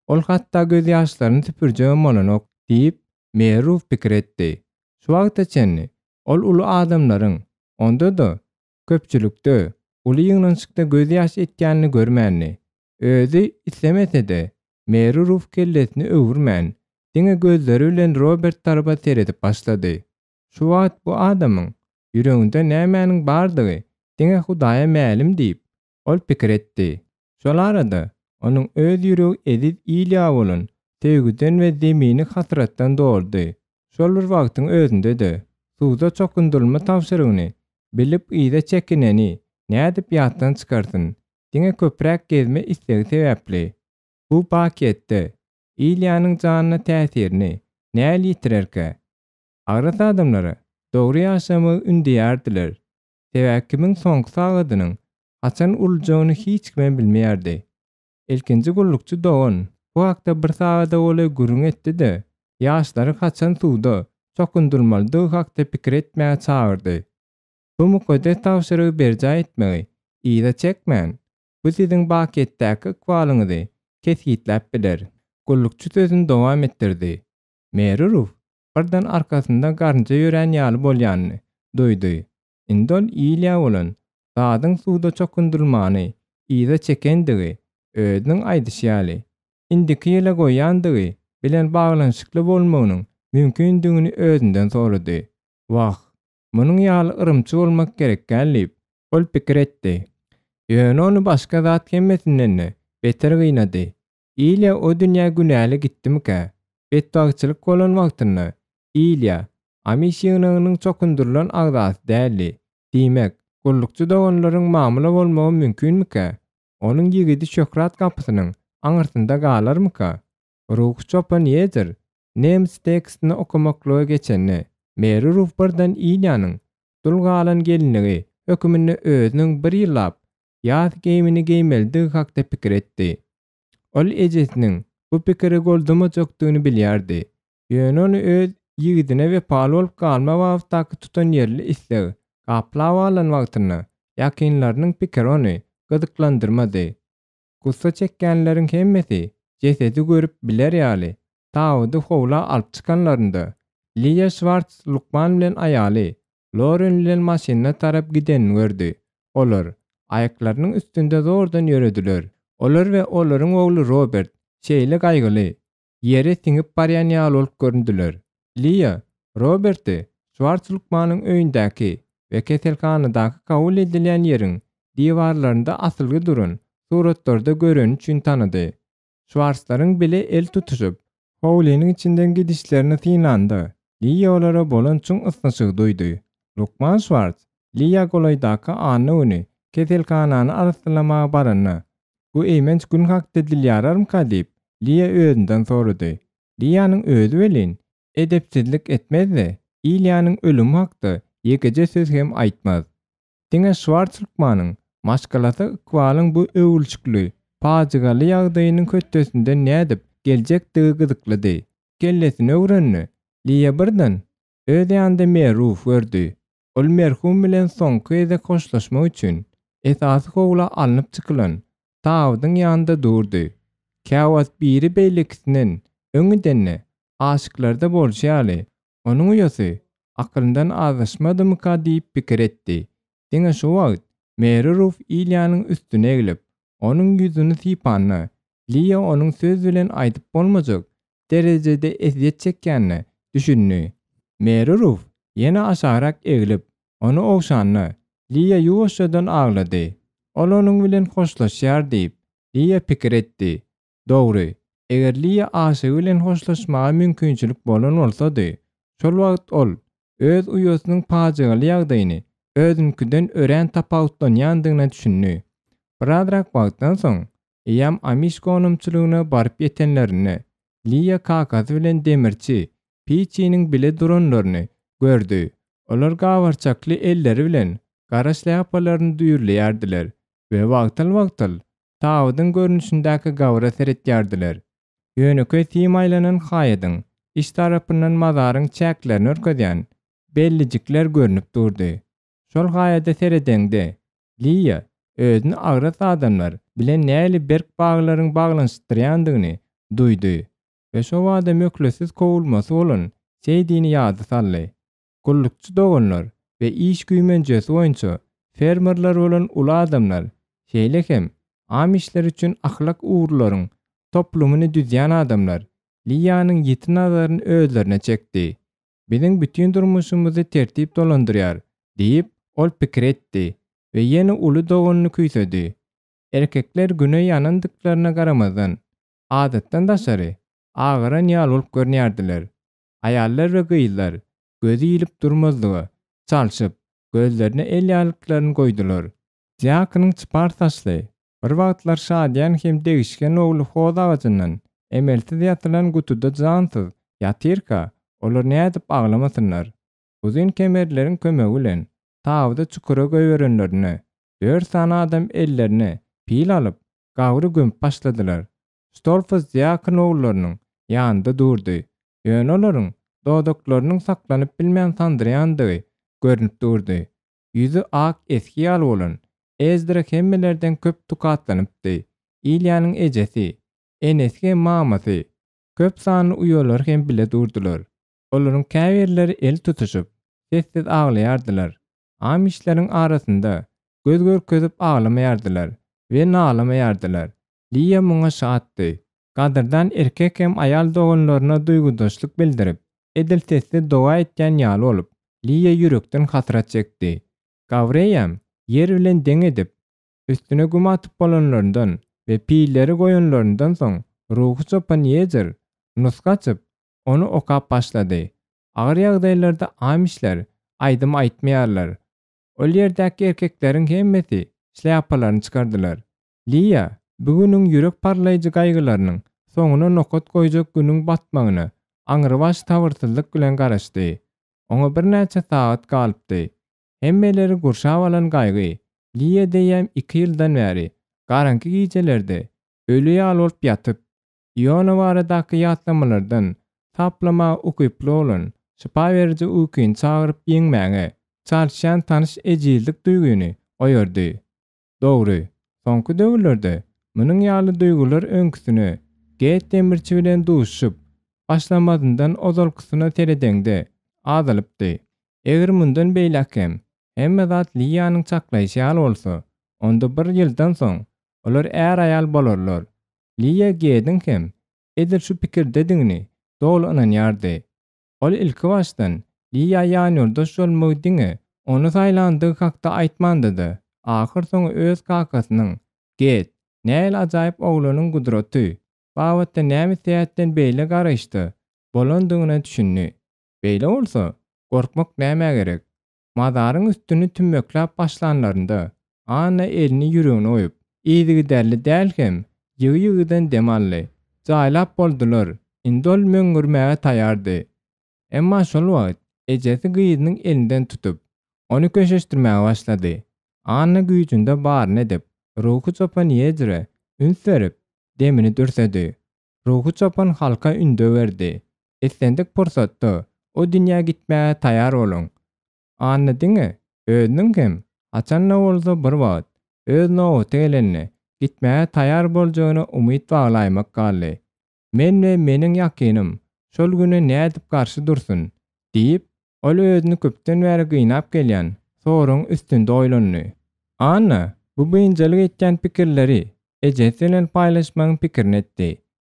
ol hatda gözýaşlaryny süpürjegem bolanok diýip, Meri Ruf pikir etdi. Şu wagta çenli ol uly adamlaryň, onda-da, köpçülikde, uly ýygnanyşykda gözýaş etýänini görmändi. Özi islemese-de, Meri Ruf kellesini öwürmän, diňe gözleri bilen Robert tarapa seredip başlady. Şu wagt bu adamyň ýüreginde nämäniň bardygy diňe Hudaýa mälim diýip, ol pikir etdi. Şol arada onuň öz ýüregi eziz Ilýa bolan söýgüden we zemini hasratdan doldy. Şol bir wagtyň özünde-de, suwda çokundyrylma tabşyrygyny bilip yza çekineni nädip ýatdan çykarsyn, diňe köpräk gezme islegi sebäpli. Bu paketde Ilýanyň janyna täsirini näl ýetirerkä? Agras adamlara dogry ýaşamagy ündeýärdiler. Sebäbi kimiň soňky sagadynyň haçan uruljagyny hiç kimem bilmeýärdi. Ilkinji gullukçy dogan bu hakda bir sagada golaý gürrüň etdi-de, ýaşlary haçan suwda çokundyrmalydygy hakda pikir etmäge çagyrdy. Bu mukaddes tabşyrygy berjaý etmegi yza çekmän, bu siziň bakyýetdäki ykbalyňyzy kesgitläp biler. Gullukçy sözüni dowam etdirdi. Meri Ruf birden arkasynda garynja ýörän ýaly bolýanyny duýdy. Indi ol Ilýa bolan zadyň suwda çokundyrylmany yza çekendigi, özüniň aýdyşy ýaly, indiki ýyla goýandygy bilen baglanyşykly bolmagynyň mümkindigini özünden sorady. Wah, munuň ýaly yrymçy bolmak gerekgäl diýip, ol pikir etdi. Ýöne ony başga zat hemmesinden-de beter gynady. Ilýa o dünýä günäli gitdimikä? Betbagtçylyk bolan wagtynda Ilýa Amiş ýygnagynyň çokundyrylan agzasy däldi. Diýmek, gullukçy doganlaryň mamla bolmagy mümkinmikä? Onuň ýigidi şöhrat gapysynyň aňyrsynda galarmyka? Ruhy çopan Ýezer nemes tekstini okamaklyga geçende, Meri Ruf birden Ilýanyň dul galan gelinligi höküminde özüniň bir ýyllap ýaz geýmini geýmelidigi hakda pikir etdi. Ol ejesiniň bu pikiri goldamajakdygyny bilýärdi. Ýöne ony öz ýigidine wepaly bolup galma babatdaky tutanýerli isleg gaplap alan wagtynda ýakynlarynyň pikiri ony gyzyklandyrmady. Gussa çekýänleriň hemmesi jesedi görüp biler ýaly, tabydy howla alyp çykanlarynda, Liýa Şwarts lukman bilen aýaly Loren bilen maşynyna tarap gidenini gördi. Olar, aýaklarynyň üstünde zordan ýörediler. Olar we olaryň ogly Robert şeýle gaýgyly, ýere siňip barýan ýaly bolup göründiler. Liýa Roberti Şwarts lukmanyň öýündäki we keselhanadaky kabul edilýän ýeriň diwarlarynda asylgy duran suratlarda göreni üçin tanady. Şwarslaryň bile el tutuşyp, howlynyň içinden gidişlerini synlanda, Liýa olara bolan çuň ysnyşygy duýdy. Lukman Şwarts Liýa golaýdaky anna güni keselhanany arassalamaga baranda, Bu eýmenç gün hakda dil ýararmyka diýip, Liýa özünden sorady. Liýanyň özi welin, edepsizlik etmez-de, Ilýanyň ölümi hakda ýekeje söz hem aýtmaz. Diňe Şwarts lukmanyň maşgalasy ykbalyň bu öwrülişikli, pajygaly ýagdaýynyň hötdesinden nädip geljekdigi gyzyklydy. Kellesini öwrende, Liýa birden öz ýanynda Meruf gördi. Ol merhum bilen soňky gezek hoşlaşmak üçin esasy howla alnyp çykylan tabydyň ýanynda durdy. Käwagt biri beýlekisinden öň gidende, aşyklarda bolşy ýaly, onuň uýasy akylyndan azaşmadymyka diýip pikir etdi. Diňe şu wagt Meri Ruf Ilýanyň üstüne eglip, onuň ýüzüni sypanda, Liýa onuň söz bilen aýdyp bolmajak derejede ezýet çekýänine düşündi. Meri Ruf ýene aşagrak eglip, ony ogşanda, Liýa ýuwaşjadan aglady. Ol onuň bilen hoşlaşýar diýip, Liýa pikir etdi. Dogry, eger Liýa aşygy bilen hoşlaşmaga mümkinçilik bolan bolsady, şol wagt ol öz uýasynyň pajygaly ýagdaýyny özüniňkiden örän tapawutlanýandygyna düşündi. Birazrak wagtdan soň, eýýäm Amiş gonamçylygyna baryp ýetenlerinde, Liýa kakasy bilen demirçi Piçiniň bile duranlaryny gördi. Olar gabarçakly elleri bilen gara şlýapalaryny düýrleýärdiler we wagtal-wagtal tabydyň görnüşindäki gabra seretýärdiler. Ýönekeý sim aýlanan haýadyň iç tarapyndan mazaryň çäklerini görkezýän bellijikler görnüp durdy. Şol haýada seredeňde, Liýa özüni agras adamlar bilen nähili berk baglaryň baglanyşdyrýandygyny duýdy we şo bada möhletsiz kowulmasy bolan Seýdini ýada saldy. Gullukçy doganlar we iş güýmenjesi boýunça fermerler bolan uly adamlar, şeýle hem amişler üçin ahlak ugurlaryň toplumyny düzýän adamlar Liýanyň ýiti nazaryny özlerine çekdi. Biziň bütin durmuşymyzy tertip dolandyrýar, diýip, ol pikir etdi we ýene uly doganyny küýsedi. Erkekler güne ýanandyklaryna garamazdan, adatdan daşary agaran ýaly bolup görünýärdiler. Aýallar we gyzlar gözi ilip durmazlyga çalşyp, gözlerine el ýaglyklaryny goýdular. Diakonyň çypar saçly, bir wagtlar şadyýan hem degişgen ogly hoz agajyndan emelsiz ýasylan gutuda jansyz ýatyrka, olar nädip aglamasynlar? Uzyn kemerleriň kömegi bilen tabydy çukura goýberenlerinde, dört sany adam ellerine pil alyp, gabry gömüp başladylar. Stolfus diakon ogullarynyň ýanynda durdy, ýöne olaryň dodaklarynyň saklanyp bilmän sandyraýandygy görnüp durdy. Ýüzi ak esgi ýaly bolan Ezdra hemmelerden köp tukatlanypdy. Ilýanyň ejesi, enesi hem mamasy, köp sanly uýalary hem bile durdular. Olaryň käbirleri el tutuşyp, sessiz aglaýardylar. Amişleriň arasynda göz görkezip aglamaýardylar we nalamaýardylar. Liýa muňa şatdy. Gadyrdan erkek hem aýal doganlaryna duýgudaşlyk bildirip, edil sessiz doga etýän ýaly bolup, Liýa ýürekden hasrat çekdi. Gawreýam ýer bilen deň edip, üstüne gum atyp bolanlaryndan we pilleri goýanlaryndan soň ruhy çopan Ýejer nusga açyp, ony okap başlady. Agyr ýagdaýlarda amişler aýdym aýtmaýarlar. Ol ýerdäki erkekleriň hemmesi şlýapalaryny çykardylar. Liýa bu günüň ýürek parlaýjy gaýgylarynyň soňuna nokat goýjak günüň batmagyna aňrybaş sabyrsyzlyk bilen garaşdy. Oňa birnäçe sagat galypdy. Hemmeleri gurşap alan gaýgy Liýa deýýäm iki ýyldan bäri garaňky gijelerde. Öli ýaly bolup ýatyp, Iona baradaky ýatlamalardan saplamaga ukyply bolan şypa beriji ukyny çagyryp ýeňmäge çalyşýan tanyş ejizlik duýgyny oýardy. Dogry, soňky döwürlerde munuň ýaly duýgular öňküsine, Geýt demirçi bilen duşuşyp başlamazyndan ozalkysyna seredeňde, azalypdy. Eger mundan beýläk hem hemme zat Liýanyň çaklaýşy ýaly bolsa, onda bir ýyldan soň olar är-aýal bolarlar. Liýa Gediň hem edil şu pikirdedigini doly ynanýardy. Ol ilkibaşdan Liýa ýanýoldaş bolmagy diňe ony saýlandygy hakda aýtmanda-da, ahyrsoňy öz kakasynyň, Ged, nähili ajaýyp oglanyň gudraty babatda näme sebäpden beýle garaýyşda bolandygyna düşündi. Beýle bolsa, gorkmak nämä gerek? Mazaryň üstüni tümmekläp başlanlarynda, Anna elini ýüregine goýup, yzygiderli däl hem ýygy-ýygydan dem aldy. Jaýlap boldular, indi ol möňňürmäge taýýardy. Emma şol wagt ejesi gyzynyň elinden tutup, ony köşeşdirmäge başlady. Anna güýjünde baryny edip, ruhy çopan Ýejre üns berip, demini dürsedi. Ruhy çopan halka ündew berdi, Islendik pursatda o dünýä gitmäge taýar boluň. Anna diňe özüniň hem haçan-da bolsa bir wagt, öz nobaty gelende, gitmäge taýar boljagyna umyt baglaýmak galdy. Men we meniň ýakynym şol güne nädip garşy dursun? diýip, ol özüni köpden bäri gynap gelýän soragyň üstünde oýlandy. Anna bu biynjalyk etýän pikirleri ejesi bilen paýlaşmagyň pikirini etdi.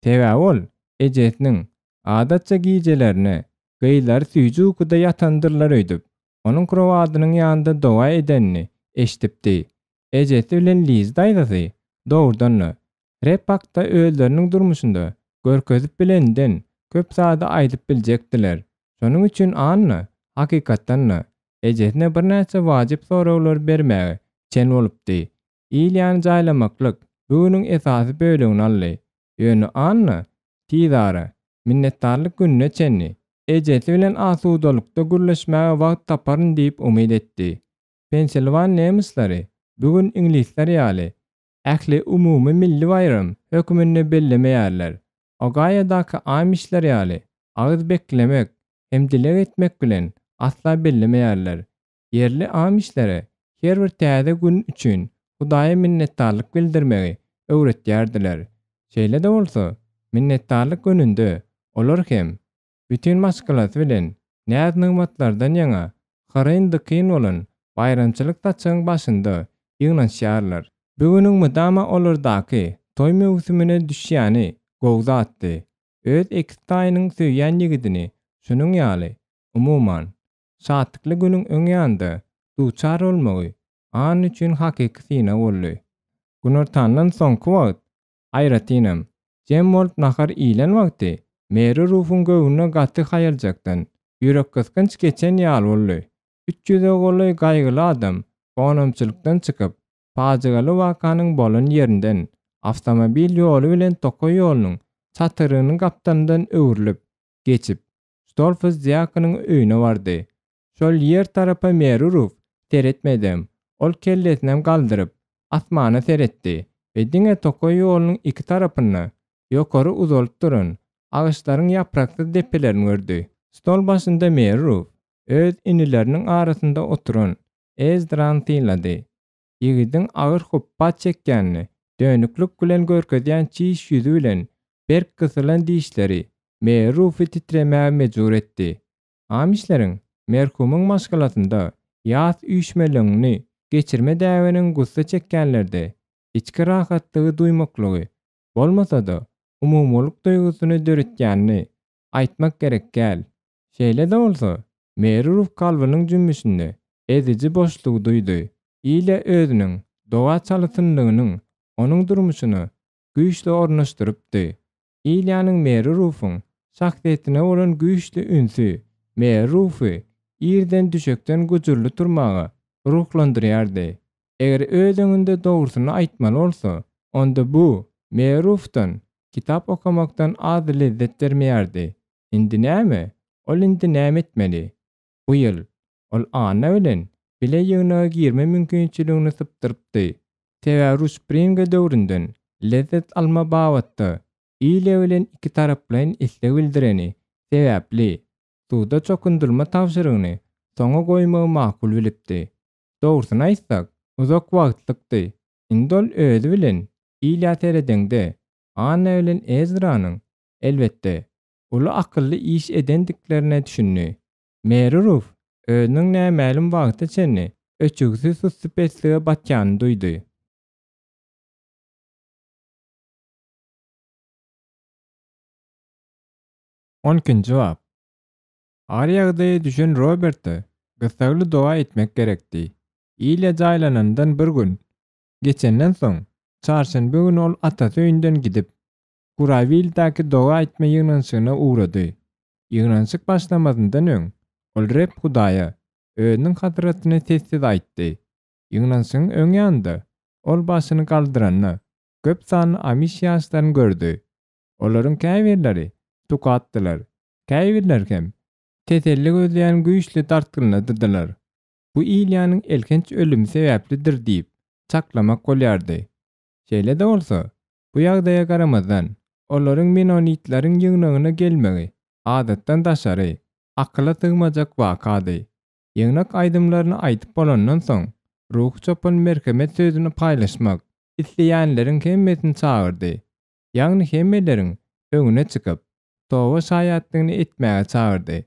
Sebäbi ol ejesiniň, adatça gijelerine, gyzlary süýji ukuda ýatandyrlar öýdüp, onuň krowadynyň ýanynda doga edenini eşidipdi. Ejesi bilen Liz daýzasy, dogrudan-da, Reb hakda özleriniň durmuşynda görkezip bileninden köp zady aýdyp biljekdiler. Şonuň üçin Anna, hakykatdan-da, ejesine birnäçe wajyp soraglary bermäge çen bolupdy. Ilýany jaýlamaklyk bu günüň esasy bölegini aldy. Ýöne Anna tizara, minnetdarlyk gününe çenli, ejesi bilen asudalykda gürleşmäge wagt taparyn diýip umyt etdi. Pensilwan nemisleri bu gün iňlisler ýaly, ähli umumy milli baýram höküminde bellemeýärler. Ogaýadaky amişler ýaly agyz beklemek hem dileg etmek bilen asla bellemeýärler. Ýerli amişlere her bir täze gün üçin Hudaýa minnetdarlyk bildirmegi öwretýärdiler. Şeýle-de bolsa, minnetdarlyk gününde olar hem bütin maşgalasy bilen näz-nygmatlardan ýaňa hyryn-dykyn bolan baýramçylyk saçagyň başynda ýygnanyşýarlar. Bu günüň mydama olardaky toý möwsümine düşýäni gowy zatdy. Öz ekiz taýynyň söýýän ýigidini şunuň ýaly, umuman, şatlykly günüň öň ýanynda duçar bolmagy Anna üçin hakyky synag boldy. Günortandan soňky wagt Aýratynam, jem bolup nahar iýlen wagty Meri Rufuň göwnüne gaty haýaljakdan, ýürekgysgynç geçen ýaly boldy. Üç ýüze golaý gaýgyly adam gonamçylykdan çykyp, pajygaly wakanyň bolan ýerinden, awtomobil ýoly bilen tokaý ýolunyň çatyrynyň gapdalyndan öwrülip, geçip, Stolfus diakonyň öýüne bardy. Şol ýer tarapa Meri Ruf seretmedem. Ol kellesinem galdyryp, asmana seretdi we diňe tokaý ýolunyň iki tarapynda ýokary uzalyp duran agaçlaryň ýapraksyz depelerini gördi. Stol başynda Meri Ruf öz inileriniň arasynda oturan Ezdrany synlady. Ýigidiň agyr hupbat çekýänini dönüklik bilen görkezýän çiş ýüzi bilen berk gysylan dişleri Meri Rufy titremäge mejbur etdi. Amişleriň merhumyň maşgalasynda ýas üýşmeleňini geçirme däbiniň gussa çekýänlerde içki rahatlygy duýmaklygy, bolmasa-da, umumylyk duýgusyny döretýänini aýtmak gerek däl. Şeýle-de bolsa, Meri Ruf kalbynyň jümmüşinde eziji boşlugy duýdy. Ilýa özüniň doga çalasynlygynyň onuň durmuşyna güýçli ornaşdyrypdy. Ilýanyň Meri Rufuň şahsyýetine bolan güýçli ünsi Meri Rufy irden düşekden gujurly turmaga ruhlandyrýardy. Eger öz öňünde dogrusyny aýtmaly bolsa, onda bu Meri Rufdan kitap okamakdan az lezzet bermeýärdi. Indi näme? Ol indi näme etmeli? Bu ýyl ol Anna bilen bile ýygnaga girme mümkinçiligini sypdyrypdy. Sebäbi Ruşpringa döwründen. lezzet alma babatda Ilýa bilen ikitaraplaýyn isleg bildireni sebäpli, suwda çokundyrma tabşyrygyny soňa goýmagy makul bilipdi. Dogrusyny aýtsak, uzak wagtlykdy. Indi ol özi bilen Ilýa seredeňde, Anna bilen Ezranyň, elbetde, uly akylly iş edendiklerine düşündi. Meri Ruf özüniň nämälim wagta çenli öçügsi sussupeslige batýanyny duýdy. On ikinji bap. Agyr ýagdaýa düşen Roberte gyssagly doga etmek gerekdi. Ilýa jaýlanandan bir gün geçenden soň, çarşenbe güni ol atasy öýünden gidip, Kurawildäki doga etme ýygnanyşygyna ugrady. Ýygnanyşyk başlamazyndan öň, ol Reb Hudaýa özüniň hasratyny sessiz aýtdy. Ýygnanyşygyň öň ýanynda ol başyny galdyranda, köp sanly amiş ýaşlaryny gördi. Olaryň käbirleri tukatdylar, käbirleri hem teselli gözleýän güýçli dartgynlydylar. Bu Ilýanyň elhenç ölümi sebäplidir diýip çaklamak bolýardy. Şeýle-de bolsa, bu ýagdaýa garamazdan, olaryň menonitleriň ýygnagyna gelmegi adatdan daşary, akyla sygmajak wakady. Ýygnak aýdymlaryny aýdyp bolandan soň, ruhy çopan merhemet sözüni paýlaşmak isleýänleriň hemmesini çagyrdy, ýagny hemmeleriň öňüne çykyp, toba şaýatlygyny etmäge çagyrdy.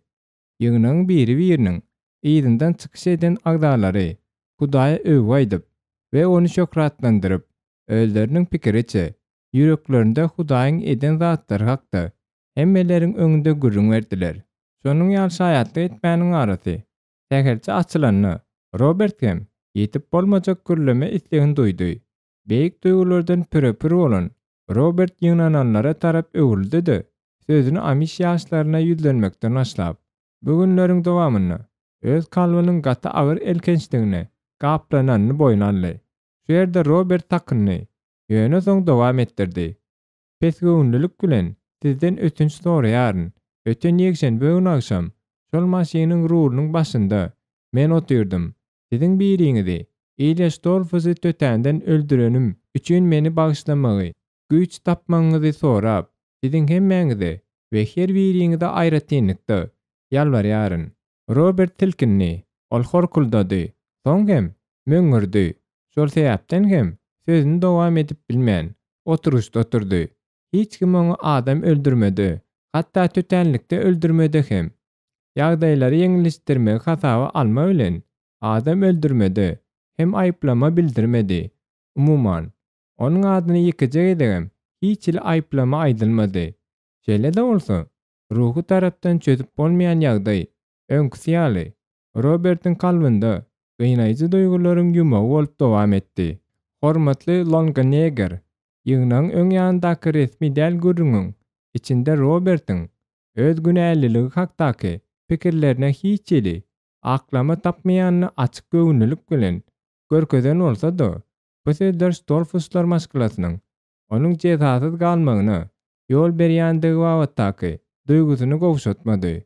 Ýygnagyň biri-biriniň yzyndan çykyş eden agzalary Hudaýa öwgi aýdyp we Ony şöhratlandyryp, özleriniň pikiriçe, ýüreklerinde Hudaýyň eden zatlary hakda hemmeleriň öňünde gürrüň berdiler. Şonuň ýaly şaýatlyk etmäniň arasy sähelçe açylanda, Robert hem ýetip bolmajak gürleme islegini duýdy. Beýik duýgulardan püre-pür bolan Robert ýygnananlara tarap öwrüldi-de, sözüni amiş ýaşlaryna ýüzlenmekden başlap, bu günleriň dowamynda öz kalbynyň gaty agyr elhençligine gaplananyny boýun aldy. Şu ýerde Robert sakyndy, ýöne soň dowam etdirdi. Pesgöwünlilik bilen sizden ötünç soraýaryn. Öten ýekşenbe güni agşam şol maşynyň rulunyň başynda men otyrdym. Siziň biriňizi, Ilýa Ştolfusy tötänden öldürenim üçin meni bagyşlamagy, güýç tapmagyňyzy sorap, siziň hemmäňize we her biriňize aýratynlykda ýalbarýaryn. Robert silkindi, ol horkuldady, soň hem möňňürdi, şol sebäpden hem sözüni dowam edip bilmän, oturyşda oturdy. Hiç kim oňa adam öldürmede, hatda tötänlikde öldürmede hem, ýagdaýlary ýeňilleşdirmegi hasaba alma bilen, adam öldürmede hem aýyplama bildirmedi. Umuman, onuň adyna ýekeje gezegem hiç hili aýyplama aýdylmady. Şeýle-de bolsa, ruhy tarapdan çözüp bolmaýan ýagdaý, öňküsi ýaly, Robertiň kalbynda gynaýjy duýgularyň ýumagy bolup dowam etdi. Hormatly Longaneger, ýygnagyň öň ýanyndaky resmi däl gürrüňiň içinde Robertiň öz günäliligi hakdaky pikirlerine hiç hili aklama tapmaýanyny açyk göwünlilik bilen görkezen bolsa-da, bu sözler Stolfuslar maşgalasynyň onuň jezasyz galmagyna ýol berýändigi babatdaky duýgusyny gowşatmady.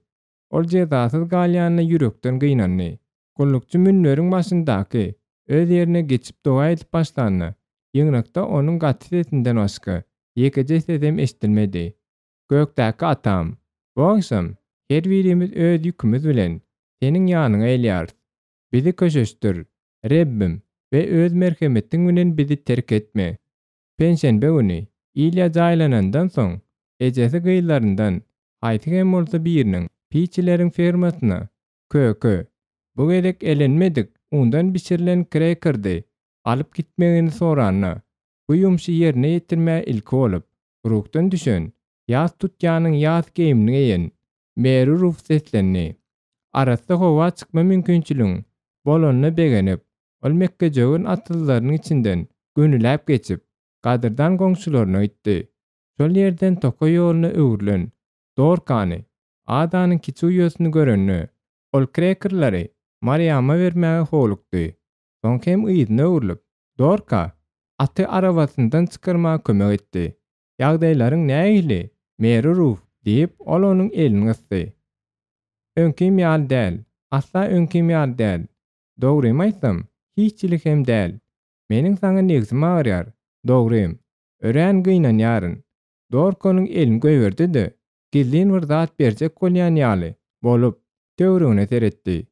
Ol jezasyz galýanyna ýürekden gynandy. Gullukçy münberiň başyndaky öz ýerine geçip doga edip başlanda, ýygnakda onuň gaty sesinden başga ýekeje sesem eşidilmedi. Gökdäki Atam, bu agşam her birimiz öz ýükümiz bilen Seniň ýanyňa gelýäris. Bizi köşeşdir, Rebbim, we Öz merhemetiň bilen bizi terk etme. Penşenbe güni, Ilýa jaýlanandan soň, ejesi gyzlaryndan haýsy hem bolsa biriniň Piçileriň fermasyna köke, bu gezek elenmedik undan bişirilen krekerdi alyp gitmegini soranda, bu ýumşy ýerine ýetirmäge ilki bolup, Rukdan düşen, ýas tutýanyň ýas geýimini geýen Meri Ruf seslendi. Arassa howa çykma mümkinçiligiň bolanyna begenip, ol mekgejöwen atyzlarynyň içinden gönüläp geçip, gadyrdan goňşularyna gitdi. Şol ýerden tokaý ýoluna öwrülen Dorkany, Adanyň kiçi uýasyny görende, ol krekerleri Marýama bermäge howlukdy. Soň hem yzyna öwrülip, Dorka aty arabasyndan çykarmaga kömek etdi. Ýagdaýlaryň nähili, Meri Ruf? diýip, ol onuň elini gysdy. Öňkim ýaly däl, asla öňkim ýaly däl. Dogrymy aýtsam, hiç hili hem däl. Meniň saňa nebsim agyrýar, dogrym. Örän gynanýaryn. Dorka onuň elini goýberdi-de, gizlin bir zat berjek bolýan ýaly bolup, töweregine seretdi.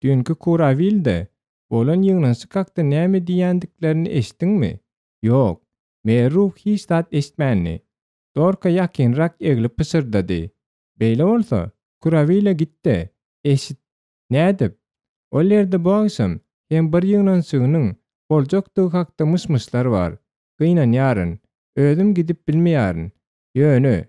Düýnki Kurawilde bolan ýygnanyşyk hakda näme diýýändiklerini eşitdiňmi? Ýok. Merruh hiç zat eşitmändi. Dorka ýakynrak eglip pyşyrdady. Beýle bolsa, Kurawile git-de, eşit. Nädip? Ol ýerde bu agşam hem bir ýygnanyşygynyň boljakdygy hakda myş-myşlar bar. Gynanýaryn, özüm gidip bilmeýärin. Ýöne,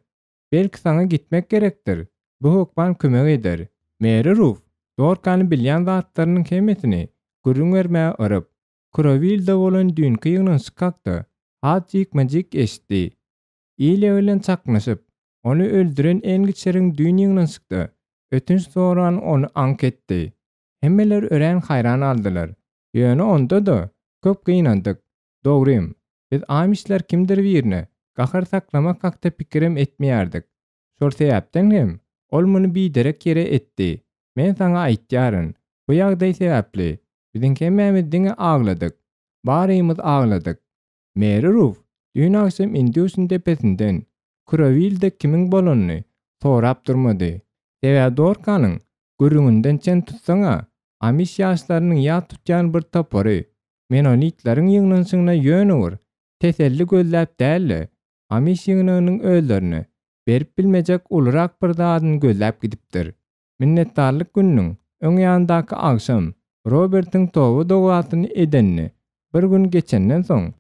belki saňa gitmek gerekdir? Bu hökman kömek eder. Meri Ruf Dorkany bilýän zatlarynyň hemmesini gürrüň bermäge yryp, Kurawilde bolan düýnki ýygnanyşyk hakda has jikme-jik eşitdi. Ilýa bilen çaknyşyp, ony öldüren Engiçeriň düýn ýygnanyşykda ötünç sorany ony aňk etdi. Hemmeler örän haýran galdylar. Ýöne onda-da köp gynandyk. Dogrym, biz amişler kimdir birine gahar saklamak hakda pikirem etmeýärdik. Şol sebäpden hem ol muny biderek ýere etdi. Men saňa aýtýaryn, bu ýagdaý sebäpli biziň hemmämiz diňe agladyk. Barymyz agladyk. Meri Ruf düýn agşam Indýuşin depesinden Kurawilde kimiň bolanyny sorap durmady. Sebäbi Dorkanyň gürrüňinden çen tutsaň-a, amiş ýaşlarynyň ýat tutýan bir topary menonitleriň ýygnanyşygyna ýöne bir teselli gözläp däl-de, amiş ýygnagynyň özlerine berip bilmejek ulurak bir zadyny gözläp gidipdir. Minnetdarlyk gününiň öň ýanyndaky agşam Robertiň toba dogasyny edenine bir gün geçenden soň,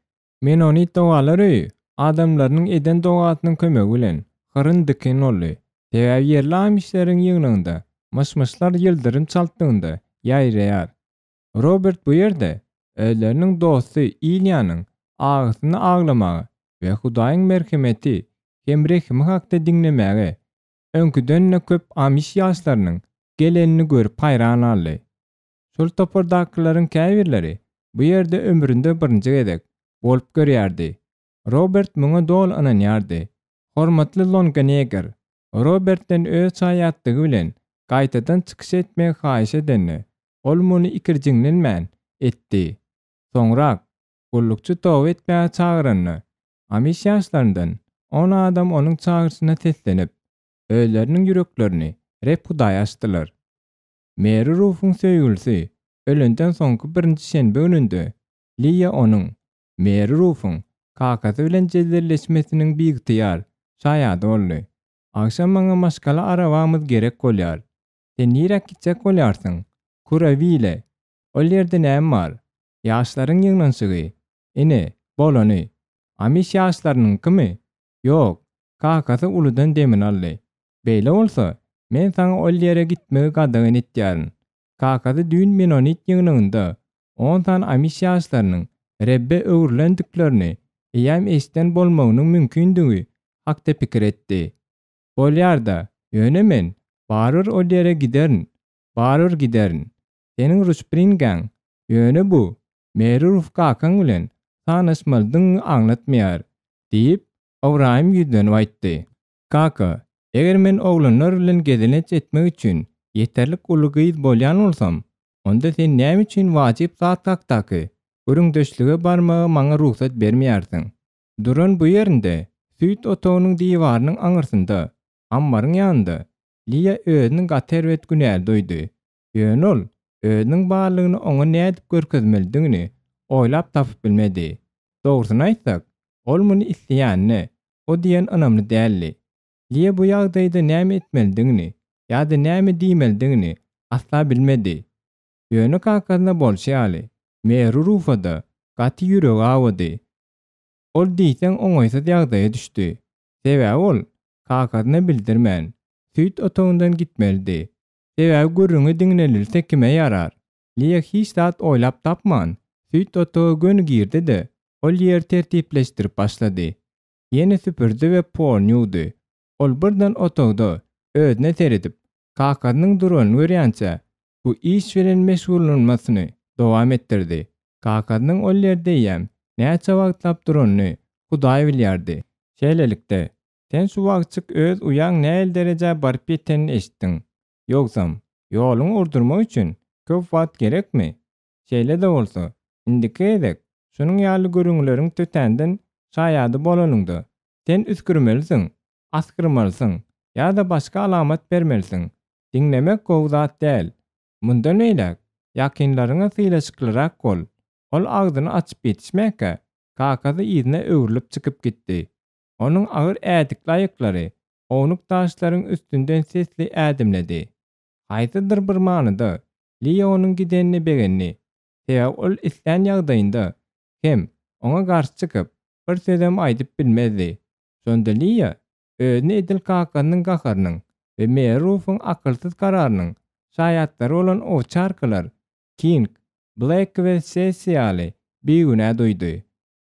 Menonit dogalar öýi adamlarynyň eden dogasynyň kömegi bilen hyryn-dykyn boldy. Sebäbi ýerli amişleriň ýygnagynda myş-myşlar ýyldyrym çaltlygynda ýaýraýar. Robert bu ýerde özleriniň dosty Ilýanyň agysyny aglamaga we Hudaýyň merhemeti hem rehimi hakda diňlemäge öňküden-de köp amiş ýaşlarynyň gelenini görüp haýran galdy. Şol topardakylaryň käbirleri bu ýerde ömründe birinji gezek bolup görýärdi. Robert muňa doly ynanýardy. Hormatly Longaneger Robertden öz şaýatlygy bilen gaýtadan çykyş etmegi haýyş edende, ol muny ikirjiňlenmän etdi. Soňrak, gullukçy toba etmäge çagyranda, amiş ýaşlaryndan on adam onuň çagyryşyna seslenip, özleriniň ýüreklerini Reb Hudaýa açdylar. Meri Rufuň söýgülisi ölenden soňky birinji şenbe gününde Liýa onuň, Meri Rufuň, kakasy bilen jedelleşmesiniň biygtyýar şaýady boldy. Agşam maňa maşgala arabamyz gerek bolýar. Sen niräk gitjek bolýarsyň? Kurawile. Ol ýerde näme bar? Ýaşlaryň ýygnanyşygy. Ine, bolany. Amiş ýaşlarynyňkymy? Ýok. Kakasy uludan demini aldy. Beýle bolsa, men saňa ol ýere gitmegi gadagan etýärin. Kakasy düýn menonit ýygnagynda on sany amiş ýaşlarynyň Rebbe öwrülendiklerini eýýäm eşiden bolmagynyň mümkindigi hakda pikir etdi. Bolýar-da, ýöne men barybir ol ýere giderin, barybir giderin. Seniň Ruşpringaň, ýöne bu Meri Ruf kakaň bilen sanaşmalydygyňy aňlatmaýar, diýip, Ybraýym ýüzlenip aýtdy. Kaka, eger men oglanlar bilen gezelenç etmek üçin ýeterlik uly gyz bolýan bolsam, onda sen näme üçin wajyp zat hakdaky gürrüňdeşlige barmaga maňa rugsat bermeýärsiň? Duran bu ýerinde, süýt otagynyň diwarynyň aňyrsynda, ammaryň ýanynda Liýa özüni gaty erbet günäli duýdy. Ýöne ol özüniň barlygyny oňa nädip görkezmelidigini oýlap tapyp bilmedi. Dogrusyny aýtsak, ol muny isleýänine o diýen ynamly däldi. Liýa bu ýagdaýda näme etmelidigini ýa-da näme diýmelidigini asla bilmedi. Ýöne kakasyna bolşy ýaly, Meri Rufa-da gaty ýüregi awady. Ol diýseň oňaýsyz ýagdaýa düşdi. Sebäbi ol kakasyna bildirmän, süýt otagyndan gitmelidi. Sebäbi gürrüňi diňlenilse kime ýarar? Liýa hiç zat oýlap tapman, süýt otaga göni girdi-de, ol ýeri tertipleşdirip başlady. Ýene süpürdi we poluny ýuwdy. Ol birden otagda özüne seredip, kakasynyň duranyny görýänçä, bu iş bilen meşgullanmasyny dowam etdirdi. Kakasynyň ol ýerde eýýäm näçe wagtlap duranyny Hudaý bilýärdi. Şeýlelikde, sen şu wagtjyk öz uýaň nähili derejä baryp ýetenini eşitdiň. Ýogsam, ýoluňy urdurmak üçin köp wagt gerekmi? Şeýle-de bolsa, indiki gezek şunuň ýaly gürrüňleriň tötänden. şaýady bolanyňda, sen üsgürmelisiň, asgyrmalysyň ýa-da başga alamat bermelisiň. Diňlemek gowy zat däl. Mundan beýläk, ýakynlaryňa sylaşyklyrak bol. Ol agzyny açyp ýetişmäkä, kakasy yzyna öwrülip çykyp gitdi. Onuň agyr ädikli aýaklary ownuk daşlaryň üstünden sesli ädimledi. Haýsydyr bir manyda, Liýa onuň gidenine begendi. Sebäbi ol islän ýagdaýynda hem oňa garşy çykyp, bir sözem aýdyp bilmezdi. Şonda Liýa özüni edil kakasynyň gaharynyň we Meri Rufuň akylsyz kararynyň şaýatlary bolan owçarkalar King, Blek we Sessi ýaly bigünä duýdy.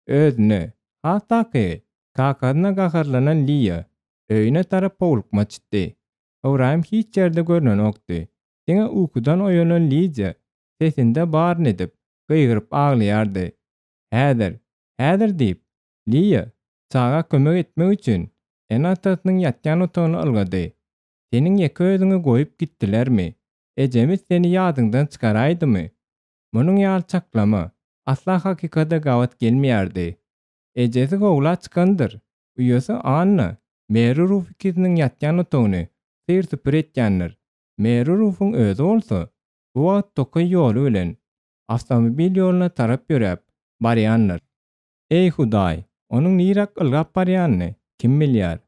Özüne, has takygy, kakasyna gaharlanan Liýa öýüne tarap howlukmaç çykdy. Ybraýym hiç ýerde görnenokdy. Diňe ukudan oýanan Lidiýa sesinde baryny edip, gygyryp aglaýardy. Häzir, häzir diýip, Liýa çaga kömek etmek üçin ene-atasynyň ýatýan otagyna ylgady. Seniň ýeke özüňi goýup gitdilermi? Ejemiz seni ýadyňdan çykaraýdymy? Munuň ýaly çaklama asla hakykata gabat gelmeýärdi. Ejesi howla çykandyr, uýasy Anna Meri Ruf ikisiniň ýatýan otagyny syr-süpür etýändir. Meri Rufuň özi bolsa bu wagt tokaý ýoly bilen awtomobil ýoluna tarap ýöräp barýandyr. Eý, Hudaý, onuň niräk ylgap barýanyny kim bilýär?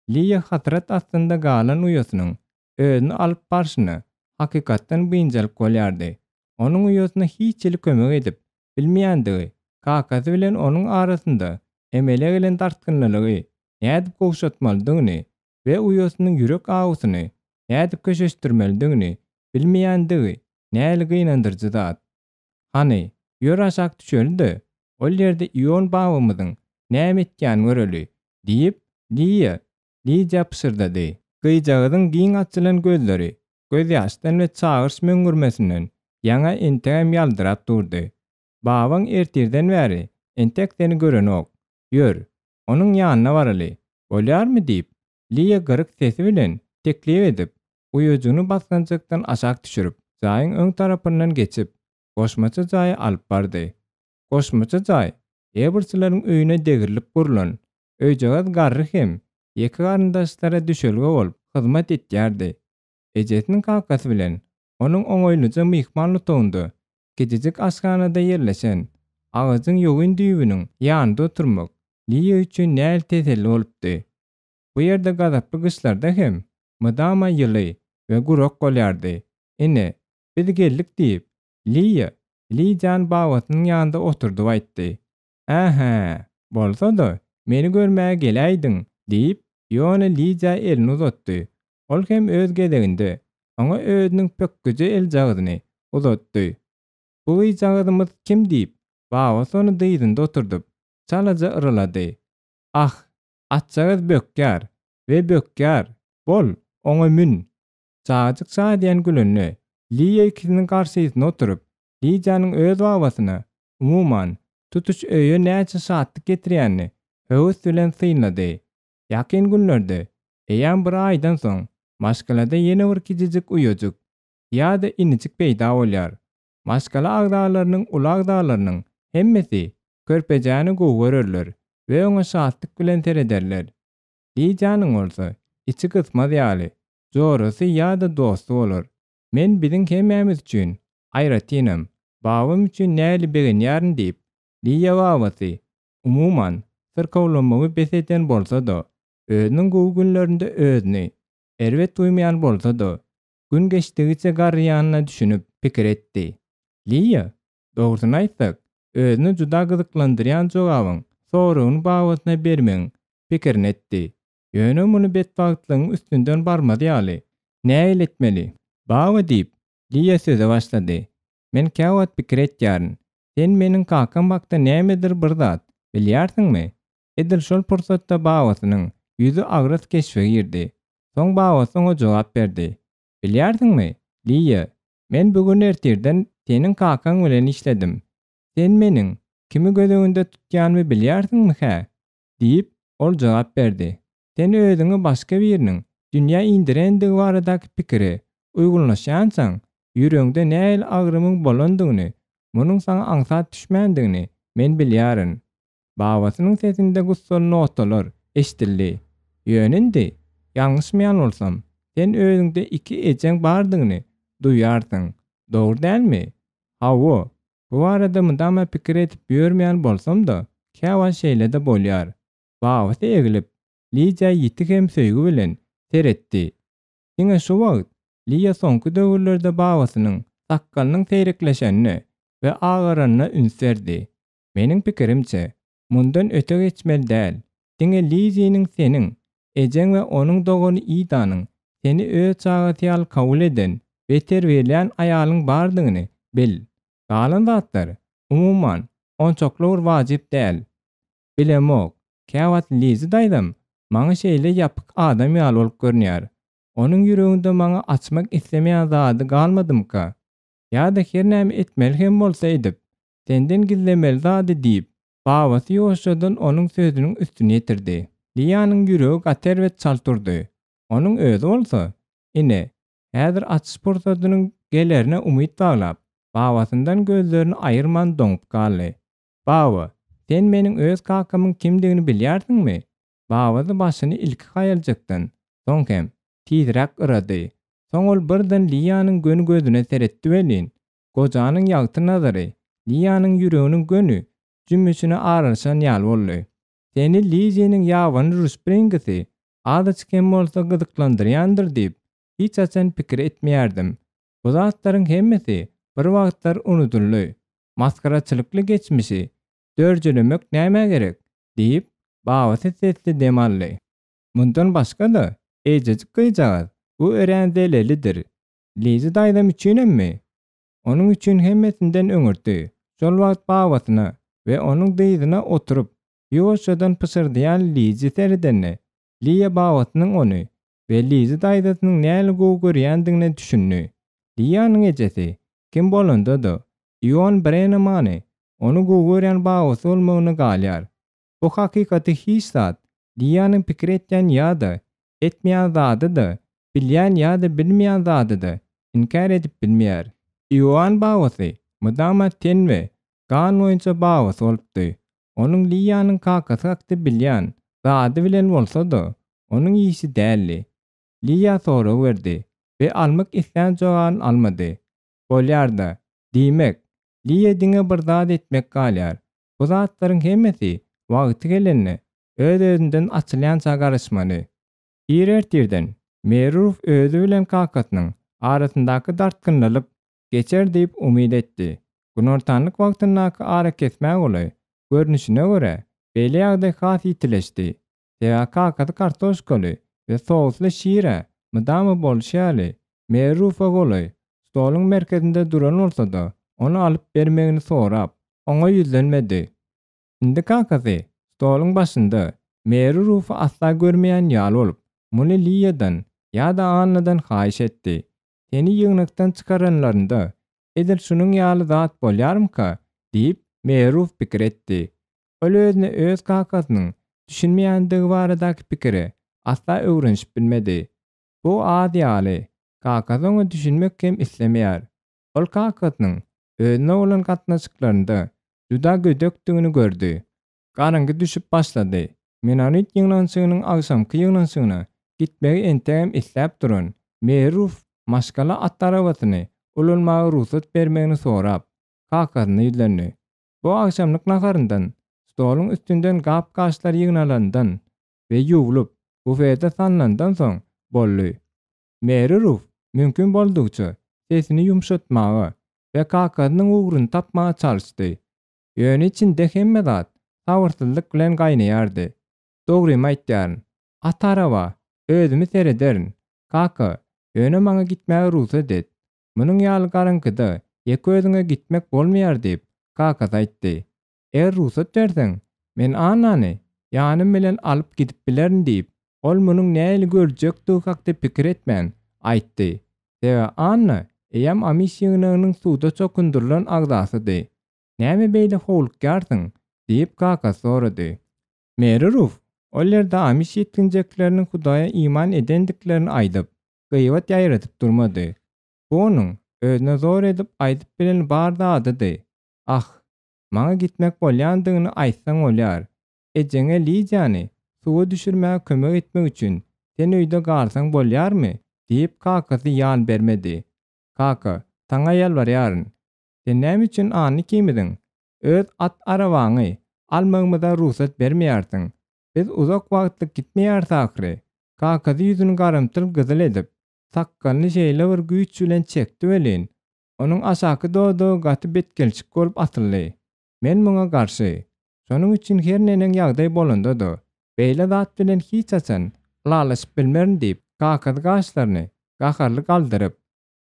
Liýa hasrat astynda galan uýasynyň özüni alyp barşyna hakykatdan biynjalyk bolýardy. Onuň uýasyna hiç hili kömek edip bilmeýändigi, kakasy bilen onuň arasynda emele gelen dartgynlylygy nädip gowşatmalydygyny we uýasynyň ýürek awusyny nädip köşeşdirmelidigini bilmeýändigi nähili gynandyryjy zat. Hany, ýör aşak düşeli-de, ol ýerde Ion babamyzyň näme etýänini göreli, diýip, Liýa Lidiýa pyşyrdady. Gyzjagazyň giň açylan gözleri gözýaşdan we çagyryş möňňürmesinden ýaňa entegem ýaldyrap durdy. Babaň ertirden bäri entek seni görenok. Ýör, onuň ýanyna baraly, bolýarmy? diýip, Liýa gyryk sesi bilen teklip edip, uýajygyny basgançakdan aşak düşürip, jaýyň öň tarapyndan geçip, goşmaça jaýa alyp bardy. Goşmaça jaý Eberçileriň öýüne degrilip gurlan öýjagaz garry hem ýeke garyndaşlara düşelge bolup hyzmat etýärdi. Ejesiniň kakasy bilen onuň oňaýlyja myhman otagynda kiçijik aşhanada ýerleşen agajyň ýogyn düýbüniň ýanynda oturmak Liýa üçin nähili teselli bolupdy. Bu ýerde gazaply gyşlarda hem mydama ýyly we gurak bolýardy. Ine, biz geldik diýip, Liýa Lidiýany babasynyň ýanynda oturdyp aýtdy. Ä-hä, bolsa-da, meni görmäge geläýdiň, diýip, Iona Lidiýa elini uzatdy. Ol hem öz gezeginde oňa özüniň pökgüje eljagazyny uzatdy. Bu gyzjagazymyz kim diýip, babasy ony dyzynda oturdyp, çalaja yralady. Ah, atjagaz bökýär we bökýär, bol, oňa mün! Çagajyk şadyýan gülende, Liýa ikisiniň garşysyna oturyp, Lidiýanyň öz babasyna, umuman, tutuş öýe näçe şatlyk getirýänini höwes bilen synlady. Ýakyn günlerde, eýýäm bir aýdan soň, maşgalada ýene bir kiçijik uýajyk ýa-da inijik peýda bolýar. Maşgala agzalarynyň uly agzalarynyň hemmesi körpejäni gowy görerler we oňa şatlyk bilen serederler. Lidiýanyň bolsa içi gysmaz ýaly, jorasy ýa-da dosty bolar. Men biziň hemmämiz üçin, aýratynam, babam üçin nähili begenýärin diýip, Liýa babasy, umuman, syrkawlamagy bes eden bolsa-da, özüniň gowy günlerinde özüni erbet duýmaýan bolsa-da, gün geçdigiçe garryýanyna düşünip, pikir etdi. Liýa, dogrusyny aýtsak, özüni juda gyzyklandyrýan jogabyň soragyny babasyna bermegiň pikirini etdi. Ýöne muny betbagtlygyň üstünden barmaz ýaly, nähili etmeli? Baba, diýip, Liýa söze başlady, men käwagt pikir etýärin, sen meniň kakam hakda nämedir bir zat bilýärsiňmi? Edil şol pursatda babasynyň ýüzi agras keşbe girdi. Soň babasy oňa jogap berdi, Bilýärsiňmi, Liýa, men bu gün ertirden seniň kakaň bilen işledim. Sen meniň kimi göz öňünde tutýanymy bilýärsiňmi, hä? Diýip, ol jogap berdi. Sen özüňi başga biriniň dünýä indirendigi baradaky pikire uýgunlaşýançaň, ýüregiňde nähili agrymyň bolandygyny, munuň saňa aňsat düşmändigini men bilýärin. Babasynyň sesinde gussaly notalar eşidildi. Ýöne indi, ýalňyşmaýan bolsam, sen özüňde iki ejeň bardygyny duýýarsyň, dogry dälmi? Hawa, bu barada mydama pikir edip ýörmeýän bolsam-da, käwagt şeýle-de bolýar. Babasy eglip, Lidiýa ýiti hem söýgi bilen seretdi. Diňe şu wagt Liýa soňky döwürlerde babasynyň sakgalynyň seýrekleşenine we agaranyna üns berdi. Meniň pikirimçe, mundan öte geçmeli däl. Diňe Liziniň seniň, ejeň we onuň dogany Idanyň seni öz çagasy ýaly kabul eden we terbiýelän aýalyň bardygyny bil. Galan zatlar, umuman, onçakly bir wajyp däl. Bilemok, käwagt Lizi daýzam maňa şeýle ýapyk adam ýaly bolup görünýär. Onuň ýüreginde maňa açmak islemeýän zady galmadymyka? Ýa-da her näme etmeli hem bolsa edip, senden gizlemeli zady diýip, babasy ýuwaşjadan onuň sözüniň üstüni ýetirdi. Liýanyň ýüregi gaty erbet çalt urdy. Onuň özi bolsa, ine, häzir açyş pursadynyň gelerine umyt baglap, babasyndan gözlerini aýyrman doňup galdy. Baba, sen meniň öz kakamyň kimdigini bilýärsiňmi? Babasy başyny ilki haýaljakdan, soň hem, tizräk yrady. Soň ol birden Liýanyň göni gözüne seretdi welin, gojanyň ýagty nazary Liýanyň ýüreginiň göni jümmüşine aralaşan ýaly boldy. Seni Liziniň ýabany Ruspringisi azajyk hem bolsa gyzyklandyrýandyr diýip, hiç haçan pikir etmeýärdim. Bu zatlaryň hemmesi bir wagtlar unudyldy. Masgaraçylykly geçmişi dörjelemek nämä gerek? diýip, babasy sesli dem aldy. Mundan başga-da, eýjejik gyzjagaz, bu örän zelelidir. Lizi daýzam üçinemmi? Onuň üçin hemmesinden öňürti, şol wagt babasyna we onuň dyzyna oturyp, ýuwaşjadan pyşyrdaýan Lizi seredende, Liýa babasynyň ony we Lizi daýzasynyň näli gowy görýändigine düşündi. Liýanyň ejesi, kim bolanda-da, Ion Brennemany ony gowy görýän babasy bolmagyna galýar. Bu hakykaty hiç zat, Liýanyň pikir etýän ýa-da etmeýän zady-da, bilýän ýa-da bilmeýän zady-da inkär edip bilmeýär. Ioan babasy mydama ten we gan boýunça babasy bolupdy. Onuň Liýanyň kakasy hakda bilýän zady bilen bolsa-da, onuň işi däldi. Liýa sorag berdi we almak islän jogabyny almady. Bolýar-da. Diýmek, Liýa diňe bir zat etmek galýar. Bu zatlaryň hemmesi wagty gelende, öz-özünden açylýança garaşmaly. Ir ertirden Meruf özi bilen kakasynyň arasyndaky dartgynlylyk geçer diýip umyt etdi. Günortanlyk wagtyndaky arakesmä golaý, görnüşine görä, beýle ýagdaý has ýitileşdi. Sebäbi kakasy kartoşkaly we sously şire mydama bolşy ýaly, Merrufa golaý, stoluň merkezinde duran bolsa-da, ony alyp bermegini sorap, oňa ýüzlenmedi. Indi kakasy stoluň başynda Merrufy asla görmeýän ýaly bolup, muny Liýadan ýa-da Annadan haýyş etdi. Seni ýygnakdan çykaranlarynda, edil şunuň ýaly zat bolýarmyka? diýip, Merruf pikir etdi. Ol özüne öz kakasynyň düşünmeýändigi baradaky pikire asla öwrenişip bilmedi. Bu az ýaly, kakasy oňa düşünmek hem islemeýär. Ol kakasynyň özüne bolan gatnaşyklarynda juda gödekdigini gördi. Garaňky düşüp başlady. Menorit ýygnanyşygynyň agşamky ýygnanyşygyna gitmegi entegem isläp duran Meruf maşgala at arabasyny ulanmaga rugsat bermegini sorap, kakasyna ýüzlendi. Bu agşamlyk naharyndan, stoluň üstünden gap-gaçlar ýygnalandan we ýuwlup, bufete salnandan soň boldy. Meri Ruf mümkin boldugyça sesini ýumşatmaga we kakasynyň ugruny tapmaga çalyşdy. Ýöne içinde hemme zat sabyrsyzlyk bilen gaýnaýardy. Dogrymy aýtýaryn. At araba, özümi serederin. Kaka, ýöne maňa gitmäge rugsat et. Munuň ýaly garaňkyda ýeke özüňe gitmek bolmaýar diýip, kakasy aýtdy. Eger rugsat berseň, men Annany ýanym bilen alyp gidip bilerin diýip, ol munuň nähili görüljekdigi hakda pikir etmän, aýtdy. Sebäbi Anna eýýäm Amiş ýygnagynyň suwda çokundyrylan agzasydy. Näme beýle howlukýarsyň? diýip, kakasy sorady. Meri Ruf ol ýerde Amiş ýetginjekleriniň Hudaýa iman edendiklerini aýdyp, gybat ýaýradyp durmady. Bu onuň özüne zor edip aýdyp bilen bar zadydy. Ah! Maňa gitmek bolýandygyny aýtsaň bolýar. Ejeňe Lidiýany suwa düşürmäge kömek etmek üçin sen öýde galsaň bolýarmy? diýip kakasy ýan bermedi. Kaka, saňa ýalbarýaryn. Sen näme üçin Anna ikimiziň öz at arabaňy almagymyza rugsat bermeýärsiň? Biz uzak wagtlyk gitmeýäris ahyry. Kakasy ýüzüni garamtyl gyzyl edip, sakgalyny şeýle bir güýç bilen çekdi welin, onuň aşaky dodagy gaty betgelşik bolup asyldy. Men muňa garşy. Şonuň üçin her neneň ýagdaý bolanda-da, beýle zat bilen hiç haçan ylalaşyp bilmerin diýip, kakasy gaşlaryny gaharly galdyryp,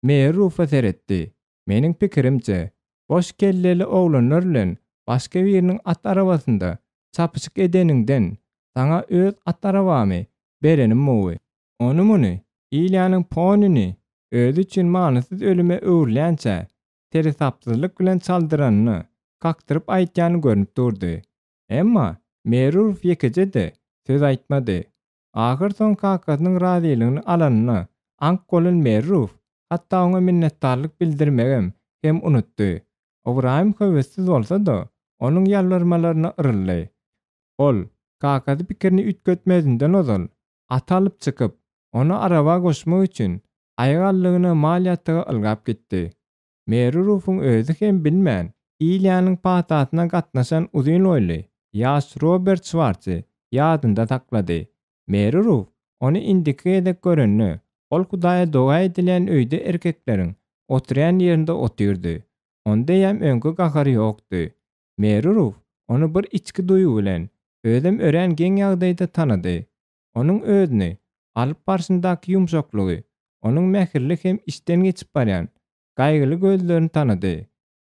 Meri Rufa seretdi. Meniň pikirimçe, boş kelleli oglanlar bilen başga biriniň at arabasynda çapyşyk edeniňden, saňa öz at arabamy berenim gowy. Ony-muny, Ilýanyň ponini özi üçin manysyz ölüme öwrülýänçä, seresapsyzlyk bilen çaldyranyny kakdyryp aýtýany görnüp durdy. Emma Merurow ýekeje-de söz aýtmady. Ahyrsoňy kakasynyň razylygyny alanyna aňk bolan Merruw hatda oňa minnetdarlyk bildirmegem hem unutdy. Ybraýym höwessiz bolsa-da, onuň ýalbarmalaryna yryldy. Ol, kakasy pikirini üýtgetmezinden ozal, aty alyp çykyp, ony araba goşmak üçin aýagallygyna mal ýataga ylgap gitdi. Merurowyň özi hem bilmän, Ilýanyň patasyna gatnaşan uzyn boýly, ýaş Robert Şwarsy ýadynda saklady. Merurow ony indiki gezek görende, ol Hudaýa doga edilýän öýde erkekleriň oturýan ýerinde otyrdy. Onda eýýäm öňki gahary ýokdy. Merurow ony bir içki duýgy bilen, özem örän geň ýagdaýda tanady. Onuň özüni alyp barşyndaky ýumşaklygy, onuň mähirli hem içden geçip barýan, gaýgyly gözlerini tanady.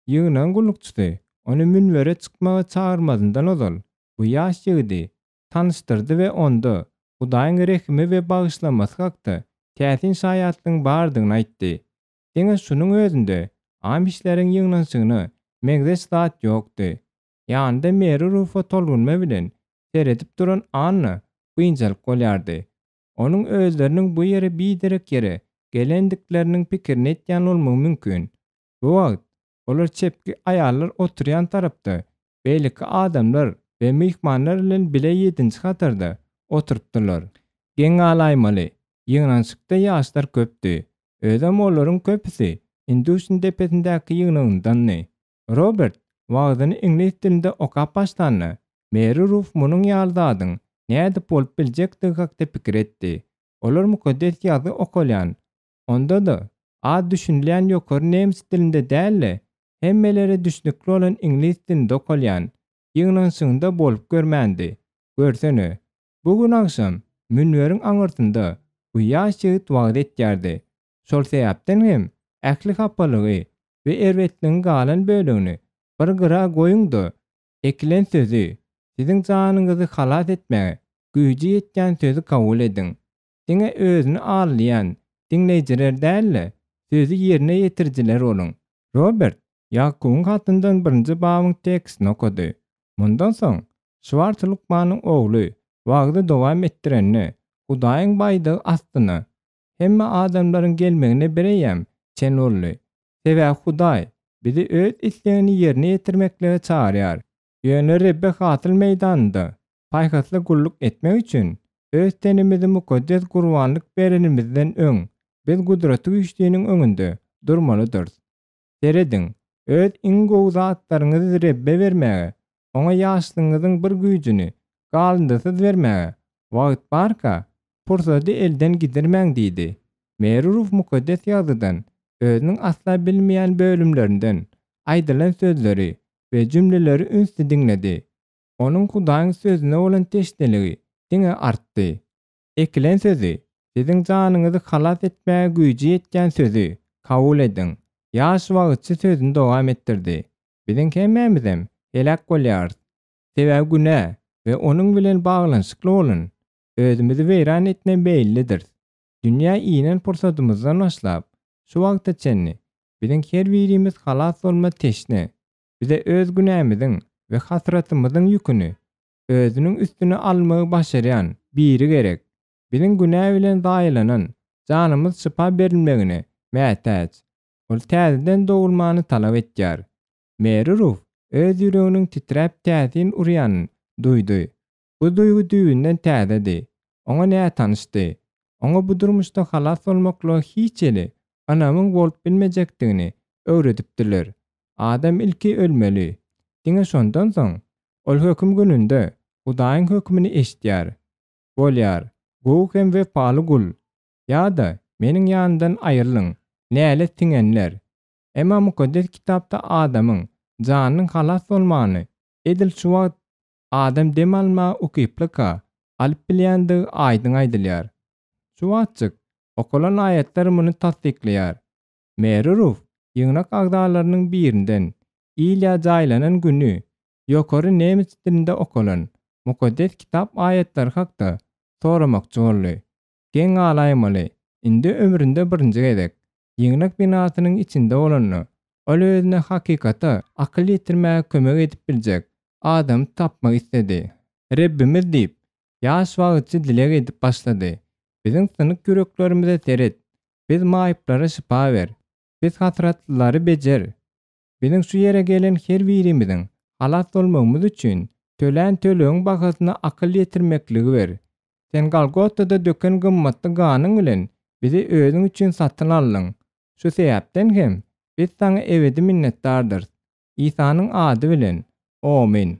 Ýygnagyň gullukçysy ony münbere çykmaga çagyrmazyndan ozal, bu ýaş ýigidi tanyşdyrdy we onda Hudaýyň rehimi we bagyşlamasy hakda täsin şaýatlygyň bardygyny aýtdy. Diňe şunuň özünde amişleriň ýygnanyşygyna meňzeş zat ýokdy. Ýanynda Meri Rufa tolgunma bilen seredip duran Anna biynjalyk bolýardy. Onuň özleriniň bu ýere biderek ýere gelendikleriniň pikirini etýän bolmagy mümkin. Bu wagt olar çepki aýallar oturýan tarapda, beýleki adamlar we myhmanlar bilen bile ýedinji hatarda oturypdyrlar. Geň galaýmaly, ýygnanyşykda ýaşlar köpdi. Özem olaryň köpüsi Induşin depesindäki ýygnagyndandy. Robert wagzyny iňlis dilinde okap başlanda, Meri Ruf munuň ýaly zadyň nädip bolup biljekdigi hakda pikir etdi. Olar Mukaddes Ýazgy okalýan, onda-da, az düşünilýän ýokary nemes dilinde däl-de, hemmelere düşnükli bolan iňlis dilinde okalýan ýygnanyşygynda bolup görmändi. Görsene, bu gün agşam münberiň aňyrsynda bu ýaş ýigit wagyz etýärdi. Şol sebäpden hem ähli hapalygy we erbetligiň galan bölegini bir gyra goýuň-da, ekilen sözi, siziň janyňyzy halas etmäge güýji ýetýän sözi kabul ediň. Diňe özüni aldaýan diňleýjiler däl-de, sözi ýerine ýetirijiler boluň. Robert Ýakubyň hatyndan birinji babyň tekstini okady. Mundan soň, Şwars lukmanyň ogly wagzy dowam etdirende, Hudaýyň baýdagy astyna hemme adamlaryň gelmegine bireýýäm çen boldy. Sebäbi Hudaý bizi Öz islegini ýerine ýetirmeklige çagyrýar. Ýöne Rebbe hasyl meýdanynda paýhasly gulluk etmek üçin, öz tenimizi mukaddes gurbanlyk berenimizden öň, biz Gudratygüýçliniň öňünde durmalydyrys. Serediň, öz iň gowy zatlaryňyzy Rebbe bermäge, Oňa ýaşlygyňyzyň bir güýjüni galyndysyz bermäge wagt barka, pursady elden gidirmäň diýdi. Merurow Mukaddes Ýazgydan özüniň asla bilmeýän bölümlerinden aýdylan sözleri we jümleleri ünsli diňledi. Onuň Hudaýyň Sözüne bolan teşneligi diňe artdy. Ekilen sözi, siziň janyňyzy halas etmäge güýji ýetýän sözi kabul ediň. Ýaş wagyzçy sözüni dowam etdirdi. Biziň hemmämizem heläk bolýarys. Sebäbi günä we onuň bilen baglanyşykly bolan özümizi weýran etme meýillidiris. Dünýä inen pursadymyzdan başlap, şu wagta çenli biziň her birimiz halas bolma teşne. Bize öz günämiziň we hasratymyzyň ýüküni özüniň üstüne almagy başarýan biri gerek. Biziň günä bilen zaýalanan janymyz şypa berilmegine mätäç. Ol täzeden dogulmany talap etýär. Meri Ruf. öz ýüreginiň titräp täsin urýanyny duýdy. Bu duýgy düýbünden täzedi. Oňa nätanyşdy. Oňa bu durmuşda halas bolmaklyga hiç hili ynamyň bolup bilmejekdigini öwredipdiler. Adam ilki ölmeli. Diňe şondan soň, ol höküm gününde Hudaýyň hökümini eşidýär. Bolýar, gowy hem wepaly gul! Ýa-da, meniň ýanymdan aýrylyň, nälet siňenler! Emma Mukaddes Kitapda adamyň janynyň halas bolmagyny edil şu wagt adam dem almaga ukyplyka alyp bilýändigi aýdyň aýdylýar. Şu wagtjyk okalan aýatlar muny tassyklaýar. Meri Ruf ýygnak agzalarynyň birinden Ilýa jaýlanan güni ýokary nemes dilinde okalan Mukaddes Kitap aýatlary hakda soramakçy boldy. Geň galaýmaly, indi ömründe birinji gezek, ýygnak binasynyň içinde bolanda, ol özüne hakykata akyl ýetirmäge kömek edip biljek adamy tapmak isledi. Rebbimiz diýip, ýaş wagyzçy dileg edip başlady, biziň synyk ýüreklerimize seret, biz maýyplara şypa ber, biz hasratlylary bejer, Biziň şu ýere gelen her birimiziň halas bolmagymyz üçin tölän tölegiň bahasyna akyl ýetirmekligi ber. Sen Golgotada döken gymmatly ganyň bilen bizi özüň üçin satyn aldyň. Şu sebäpden hem biz saňa ebedi minnetdardyrys. Isanyň ady bilen. Omyn.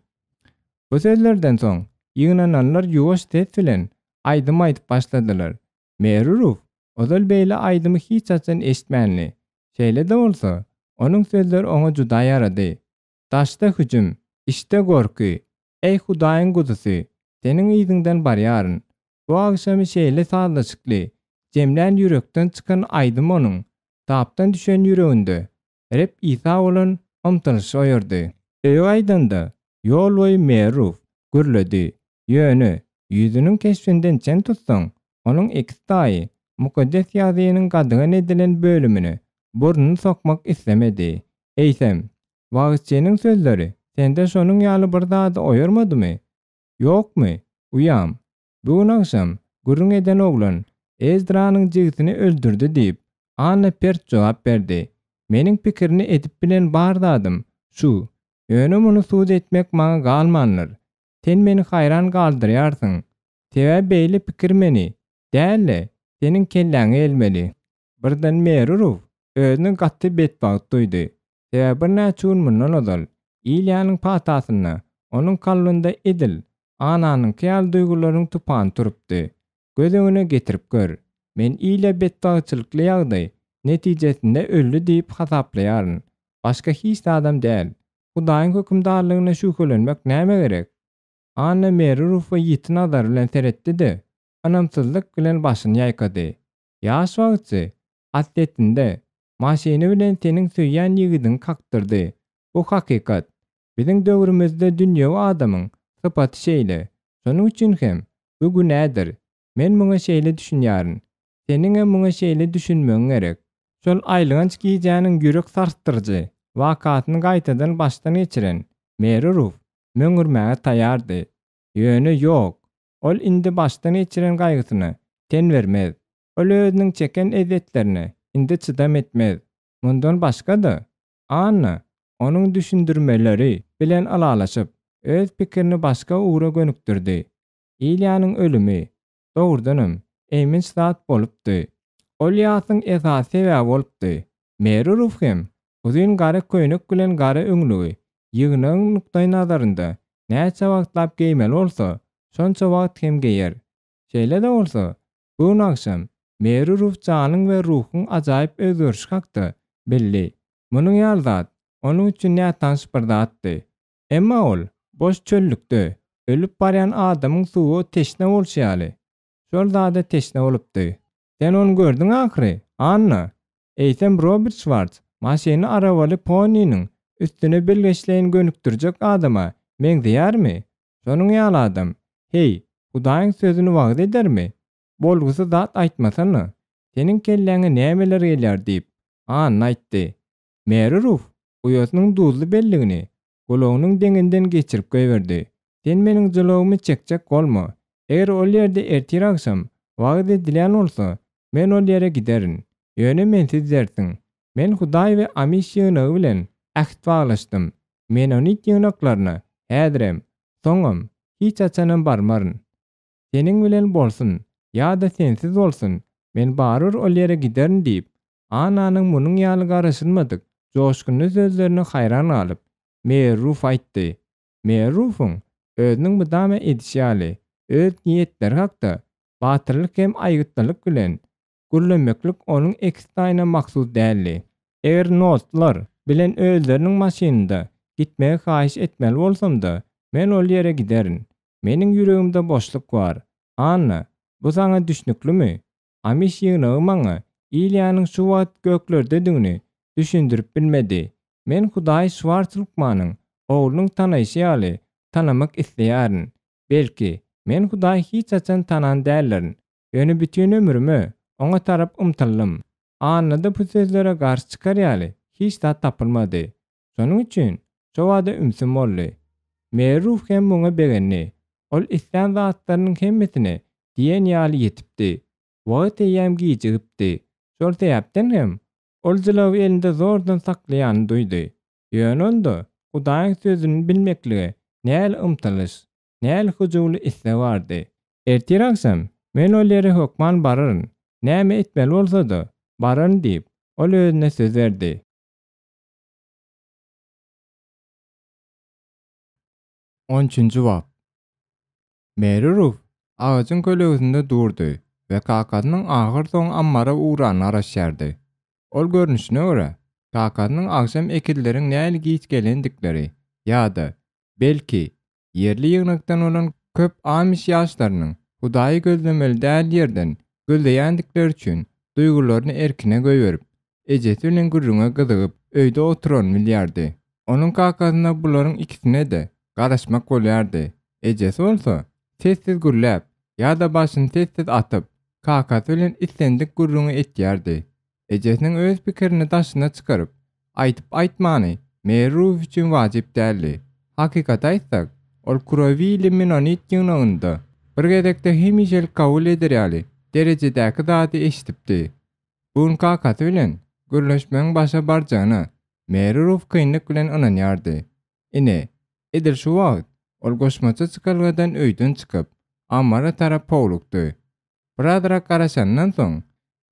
Bu sözlerden soň ýygnananlar ýuwaş ses bilen aýdym aýdyp başladylar. Meri Ruf ozal beýle aýdymy hiç haçan eşitmändi. Şeýle-de bolsa, onuň sözleri oňa juda ýarady. Daşda hüjüm, içde gorky, Eý, Hudaýyň Guzusy, Seniň yzyňdan barýaryn. Bu agşamy şeýle sazlaşykly jemlän ýürekden çykan aýdym onuň tapdan düşen ýüreginde Reb Isa bolan ymtylyşy oýardy. Öýe gaýdanda, ýol boýy Meri Ruf gürledi. Ýöne, ýüzüniň keşbinden çen tutsaň, onuň ekiz taýy Mukaddes Ýazgynyň gadagan edilen bölümine burnuny sokmak islemedi. Eýsem, wagyzçynyň sözleri sende şonuň ýaly bir zady oýarmadymy? Ýokmy, uýam? Bu gün agşam gürrüň eden oglan Ezdranyň jigisini öldürdi diýip, Anna pert jogap berdi. Meniň pikirini edip bilen bar zadym şu. Ýöne muny sud etmek maňa galmandyr. Sen meni haýran galdyrýarsyň. Sebäbi beýle pikir meni däl-de, seniň kelläňe gelmeli. Birden Merurow özüni gaty betbagt duýdy. Sebäbi birnäçe gün mundan ozal, Ilýanyň patasynda onuň kalbynda edil Ananyňky ýaly duýgularyň tupany turupdy. Göz öňüne getirip gör, men Ilýa betbagtçylykly ýagdaý netijesinde öldi diýip hasaplaýaryn. Başga hiç zadam däl. Hudaýyň hökümdarlygyna şübhelenmek nämä gerek? Anna Meri Rufa ýiti nazar bilen seretdi-de, ynamsyzlyk bilen başyny ýaýkady. Ýaş wagtçy, aslyýetinde, maşyny bilen seniň söýýän ýigidiňi kakdyrdy. Bu hakykat. Biziň döwrümizde dünýewi adamyň sypaty şeýle. Şonuň üçin hem, bu günädir. Men muňa şeýle düşünýärin. Seniňem muňa şeýle düşünmegiň gerek. Şol aýylganç gijäniň ýürek sarsdyryjy wakasyny gaýtadan başdan geçiren Meri Ruf möňňürmäge taýýardy. Ýöne ýok, ol indi başdan geçiren gaýgysyna ten bermez. Ol özüniň çeken ezýetlerine indi çydam etmez. Mundan başga-da, Anna onuň düşündirmeleri bilen ylalaşyp, öz pikirini başga ugra gönükdirdi. Ilýanyň ölümi, dogrudanam, eýmenç zat bolupdy. Ol ýasyň esasy sebäbi bolupdy. Meri Ruf hem uzyn gara köýnek bilen gara öňlügi ýygnagyň nukdaýnazarynda näçe wagtlap geýmeli bolsa, şonça wagt hem geýer. Şeýle-de bolsa, bu gün agşam Meri Ruf janyň we ruhuň ajaýyp özgerişi hakda bildi. Munuň ýaly zat onuň üçin nätanyş bir zatdy. Emma ol boş çöllükde ölüp barýan adamyň suwa teşne bolşy ýaly, şol zada teşne bolupdy. Sen ony gördüň ahyry, Anna! Eýsem Robert Şwarts maşyny arabaly poniniň üstüne bilgeşleýin gönükdirjek adama meňzeýärmi? Şonuň ýaly adam, heý, Hudaýyň sözüni wagyz edermi? Bolgusyz zat aýtmasana! Seniň kelläňe nämeler gelýär diýip, Anna aýtdy. Meri Ruf uýasynyň duzly belligini gulagynyň deňinden geçirip goýberdi. Sen meniň jylawymy çekjek bolma. Eger ol ýerde ertir agşam wagyz edilýän bolsa, men ol ýere giderin. Ýöne mensiz gidersiň. Men Hudaý we Amiş ýygnagy bilen äht baglaşdym. Menonit ýygnaklaryna häzirem, soňam, hiç haçanam barmaryn. Seniň bilen bolsun ýa-da sensiz bolsun, men barybir ol ýere giderin diýip, Annanyň munuň ýaly garaşylmadyk, joşgunly sözlerine haýran galyp, Merruf aýtdy. Merrufyň, özüniň mydama edişi ýaly, öz niýetleri hakda batyrlyk hem aýgytlylyk bilen gürlemeklik onuň ekiztaýyna mahsus däldi. Eger Noltlar bilen özleriniň maşynynda gitmegi haýyş etmeli bolsam-da, men ol ýere giderin. Meniň ýüregimde boşluk bar. Anna, bu saňa düşnüklimi? Amiş ýygnagy maňa Ilýanyň şu wagt göklerdedigini düşündirip bilmedi. Men Hudaýy Şwarts lukmanyň oglunyň tanaýşy ýaly tanamak isleýärin. Belki, men Hudaýy hiç haçan tanan däldirin. Ýöne bütin ömrüme Oňa tarap ymtyldym. Annada bu sözlere garşy çykar ýaly hiç zat tapylmady. Şonuň üçin şobada ümsüm boldy. Merruf hem muňa begendi. Ol islän zatlarynyň hemmesine diýen ýaly ýetipdi. Wagt eýýäm gijigipdi. Şol sebäpden hem ol jylawy elinde zordan saklaýanyny duýdy. Ýöne onda Hudaýyň Sözüni bilmeklige nähili ymtylyş, nähili hyjuwly isleg bardy. Ertir agşam men ol ýere hökman bararyn, näme etmeli bolsa-da, bararyn diýip, ol özüne söz berdi. On üçünji bap. Meri Ruf agajyň kölegesinde durdy we kakasynyň ahyrsoňy ammara ugranyna garaşýardy. Ol görnüşine görä, kakasynyň agşam ekizleriň nähili giç gelendikleri ýa-da, belki, ýerli ýygnakdan bolan köp amiş ýaşlarynyň Hudaýy gözlemeli däl ýerden gözleýändikleri üçin duýgularyny erkine goýberip, ejesi bilen gürrüňe gyzygyp, öýde oturanyny bilýärdi. Onuň kakasyna bularyň ikisine-de garaşmak bolýardy. Ejesi bolsa, sessiz gürläp ýa-da başyny sessiz atyp, kakasy bilen islendik gürrüňi etýärdi. Ejesiniň öz pikirini daşyna çykaryp, aýdyp-aýtmany Meri Ruf üçin wajyp däldi. Hakykaty aýtsak, ol Kurowili mennonit ýygnagynda bir gezekde hemişelik kabul eder ýaly derejedäki zady eşidipdi. Bu gün kakasy bilen gürleşmegiň başa barjagyna Meri Ruf kynlyk bilen ynanýardy. Ine, edil şu wagt ol goşmaça çykalgadan öýden çykyp, ammara tarap howlukdy. Birazrak garaşandan soň,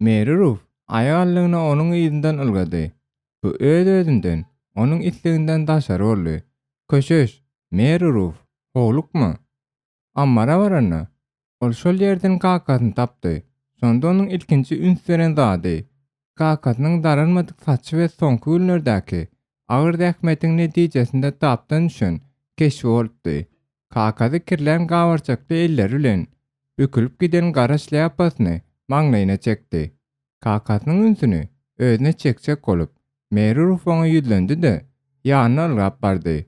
Meri Ruf aýagallygyna onuň yzyndan ylgady. Bu öz-özünden, onuň isleginden daşary boldy. Köşeş, Meri Ruf, howlukma. Ammara baranda, ol şol ýerden kakasyny tapdy. Şonda onuň ilkinji üns beren zady, kakasynyň daralmadyk saçy we soňky günlerdäki agyr zähmetiň netijesinde tapdan düşen keşbi bolupdy. Kakasy kirlän gabarçakly elleri bilen bükülip giden gara şlýapasyny maňlaýyna çekdi. Kakasynyň ünsüni özüne çekjek bolup, Meri Ruf oňa ýüzlendi-de, ýanyna ylgap bardy.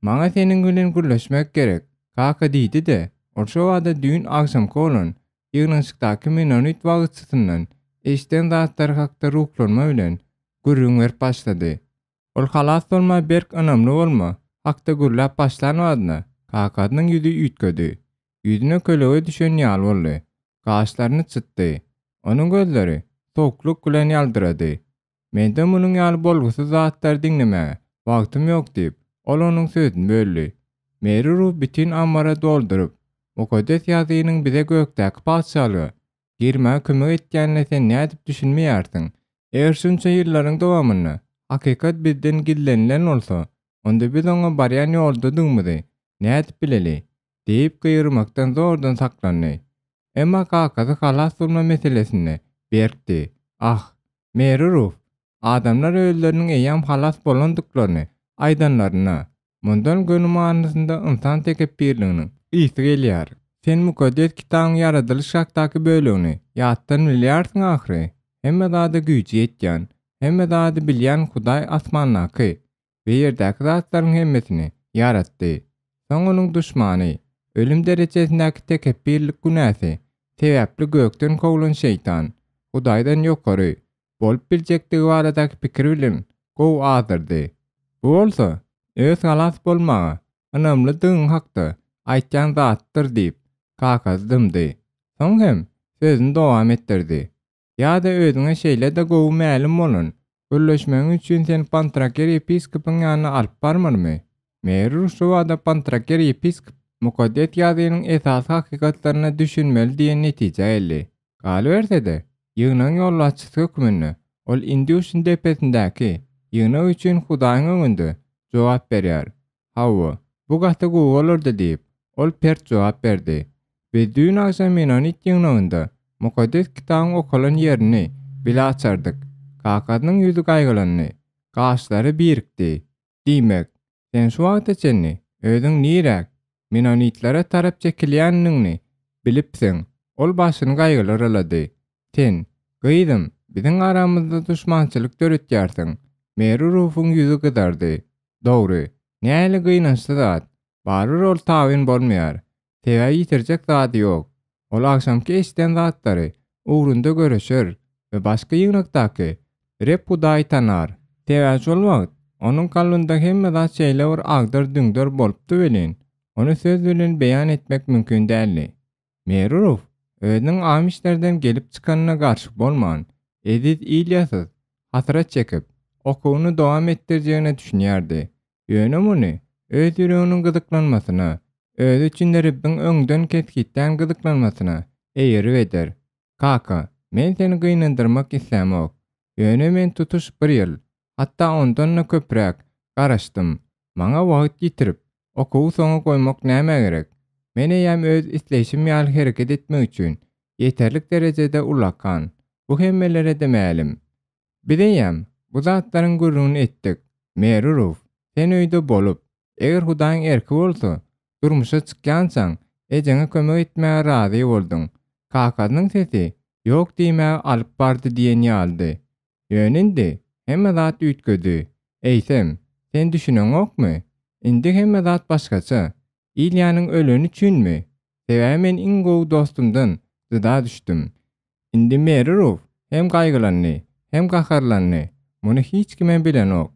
Maňa seniň bilen gürleşmek gerek, kaka diýdi-de, ol şobada düýn agşamky bolan ýygnanyşykdaky mennonit wagyzçysyndan eşiden zatlary hakda ruhlanma bilen gürrüň berip başlady. Ol halas bolma berk ynamly bolma hakda gürläp başlan badyna kakasynyň ýüzi üýtgedi. Ýüzüne kölege düşen ýaly boldy. Gaşlaryny çytdy. Onuň gözleri sowuklyk bilen ýaldyrady. Mende munuň ýaly bolgusyz zatlary diňlemäge wagtym ýok diýip, ol onuň sözüni böldi. Meri Ruh bütin ammara dolduryp, Mukaddes Ýazgynyň bize gökdäki Patyşalyga girmäge kömek etýänine sen nädip düşünmeýärsiň? Eger şunça ýyllaryň dowamynda hakykat bizden gizlenilen bolsa, onda biz oňa barýan ýoldadygymyzy nädip bileli? diýip gygyrmakdan zordan saklandy. Emma kakasy halas bolma meselesinde berkdi. Ah, Meri Ruf, adamlar özleriniň eýýäm halas bolandyklaryny aýdanlarynda, mundan göni manysynda ynsan tekepbirliginiň ysy gelýär. Sen Mukaddes Kitabyň ýaradylyş hakdaky bölegini ýatdan bilýärsiň ahyry, hemme zada güýji ýetýän, hemme zady bilýän Hudaý asmandaky we ýerdäki zatlaryň hemmesini ýaratdy. Soň onuň duşmany, ölüm derejesindäki tekepbirlik günäsi sebäpli gökden kowlan şeýtan, Hudaýdan ýokary bolup biljekdigi baradaky pikir bilen gowy azdyrdy. Bu bolsa, öz halas bolmaga ynamlydygyň hakda aýtýan zatdyr diýip, kakasy dymdy. Soň hem sözüni dowam etdirdi. Ýa-da özüňe şeýle-de gowy mälim bolan. Gürleşmegiň üçin seni Pantraker ýepiskopyň ýanyna alyp barmalymy? Merur şu bada Pantraker ýepiskop Mukaddes Ýazgynyň esasy hakykatlaryna düşünmeli diýen netijä geldi. Galyberse-de, ýygnagyň ýolbaşçysy hökmünde ol Indýuşin depesindäki ýygnak üçin Hudaýyň öňünde jogap berýär. Hawa, bu gaty gowy bolardy diýip, ol pert jogap berdi. Biz düýn agşam Menonit ýygnagynda Mukaddes Kitabyň okalan ýerini bile açardyk. Kakasynyň ýüzi gaýgylandy. Gaşlary birikdi. Diýmek, sen şu wagta çenli özüň niräk, Menonitlere tarap çekilýändigiňi bilipsiň. Ol başyny gaýgyly yralady. Sen, gyzym, biziň aramyzda duşmançylyk döretýärsiň. Meri Rufuň ýüzi gyzardy. Dogry, nähili gynançly zat. Barybir ol tabyn bolmaýar. Sebäbi ýitirjek zady ýok. Ol agşamky eşiden zatlary ugrunda göreşer we başky ýygnakdaky Reb Hudaýy tanar. Sebäbi şol wagt onuň kalbynda hemme zat şeýle bir agdar-düňder bolupdy welin, ony söz bilen beýan etmek mümkin däldi. Merurow özüniň amişlerden gelip çykanyna garşy bolman, eziz Ilýasyz hasrat çekip, okuwyny dowam etdirjegine düşünýärdi. Ýöne muny öz ýüreginiň gyzyklanmasyna, özi üçin Rebbiň öňden kesgitlän gyzyklanmasyna eýerip eder. Kaka, men seni gynandyrmak islämok. Ýöne men tutuş bir ýyl, hatda ondan-da köpräk, garaşdym. Maňa wagt ýitirip, okuwy soňa goýmak nämä gerek? Men eýýäm öz isleýşim ýaly hereket etmek üçin ýeterlik derejede ullakan. Bu hemmelere-de mälim. Biz eýýäm bu zatlaryň gürrüňini etdik. Meri Ruf, sen öýde bolup, eger Hudaýyň erki bolsa, durmuşa çykýançaň, ejeňe kömek etmäge razy bolduň. Kakasynyň sesi ýok diýmäge alyp bardy diýen ýalydy. Ýöne indi hemme zat üýtgedi. Eýsem, sen düşüneňokmy? Indi hemme zat başgaça. Ilýanyň öleni üçinmi? Sebäbi men iň gowy dostumdan jyda düşdüm. Indi Meri Ruf hem gaýgylandy, hem gaharlandy. Muny hiç kimem bilenok.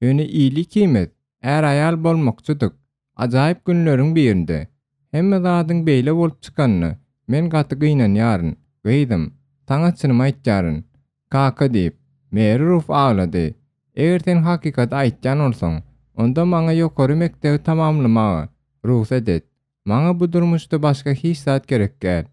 Ýöne Ili ikimiz är-aýal bolmakçydyk. Ajaýyp günleriň birinde. Hemme zadyň beýle bolup çykanyna men gaty gynanýaryn, gyzym. Saňa çynymy aýtýaryn. Kaka diýip, Meri Ruf aglady. Eger sen hakykaty aýtýan bolsaň, onda maňa ýokary mekdebi tamamlamaga rugsat et. Maňa bu durmuşda başga hiç zat gerek däl.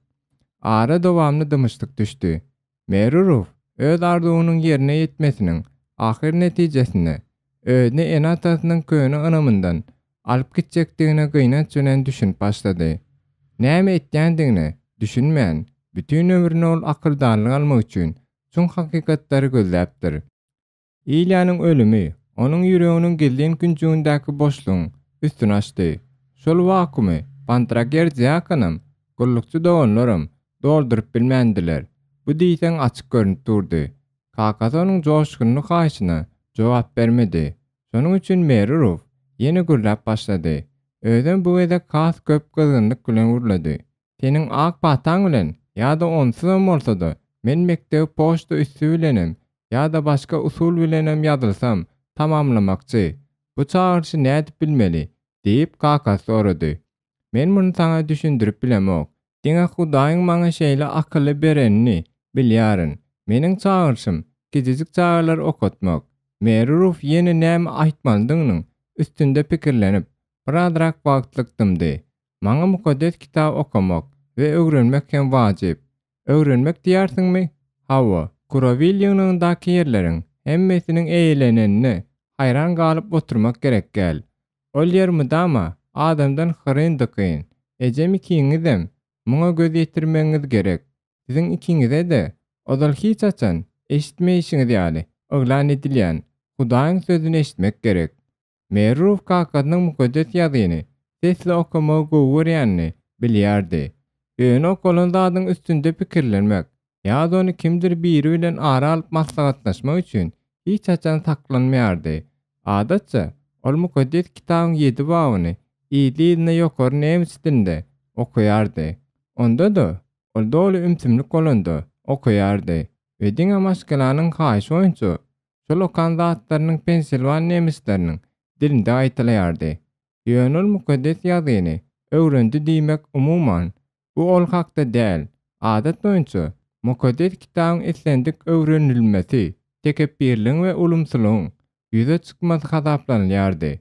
Ara dowamly dymyşlyk düşdi. Merurow öz arzuwynyň ýerine ýetmesiniň ahyr netijesinde özüni ene-atasynyň köne ynamyndan alyp gitjekdigine gynanç bilen düşünip başlady. Näme etýändigine düşünmän, bütin ömrüne ol akyldarlyk almak üçin çuň hakykatlary gözläpdir. Ilýanyň ölümi onuň ýüreginiň gizlin künjügindäki boşlugyň üstüni açdy. Şol wakumy Pantrager diakonam, gullukçy doganlaram dolduryp bilmändiler. Bu diýseň açyk görnüp durdy. Kakasy onuň joşgunly haýyşyna jogap bermedi. Şonuň üçin Meri Ruf ýene gürläp başlady. Özem bu gezek has köp gyzgynlyk bilen gürledi. Seniň ak pataň bilen ýa-da onsuzam bolsa-da, men mekdebi poçta üsti bilenem, ýa-da başga usul bilenem ýazylsam, tamamlamakçy. Bu çagyryşy nädip bilmeli? diýip, kakasy sorady. Men muny saňa düşündirip bilemok. Diňe Hudaýyň maňa şeýle akyly berenini bilýärin. Meniň çagyryşym, kiçijik çagalary okatmak. Meri Ruf ýene näme aýtmalydygynyň üstünde pikirlenip, birazrak wagtlyk dymdy. Maňa Mukaddes Kitaby okamak we öwrenmek hem wajyp. Öwrenmek diýýärsiňmi? Hawa, Kurawil ýygnagyndaky ýerleriň hemmesiniň eýelenenine haýran galyp oturmak gerek däl. Ol ýer mydama adamdan hyryn-dykyn. Ejem ikiňizem muňa göz ýetirmegiňiz gerek. Siziň ikiňize-de ozal hiç haçan eşitmeýşiňiz ýaly yglan edilýän Hudaýyň sözüni eşitmek gerek. Merruf kakasynyň Mukaddes Ýazgyny sesli okamagy gowy görýänini bilýärdi. Ýöne okalan zadyň üstünde pikirlenmek ýa-da ony kimdir biri bilen ara alyp maslahatlaşmak üçin hiç haçan saklanmaýardy. Adatça, ol Mukaddes Kitabyň ýedi babyny yzly-yzyna ýokary nemes dilinde okaýardy. Onda-da, ol doly ümsümlik bolanda okaýardy we diňe maşgalanyň haýyşy boýunça Şol okan zatlarynyň pensilwan nemisleriniň dilinde gaýtalaýardy. Ýöne ol Mukaddes Ýazgyny öwrendi diýmek umuman, bu ol hakda däl. Adat boýunça, Mukaddes Kitabyň islendik öwrenilmesi. tekepbirligiň we ulumsylygyň ýüze çykmasy hasaplanylýardy.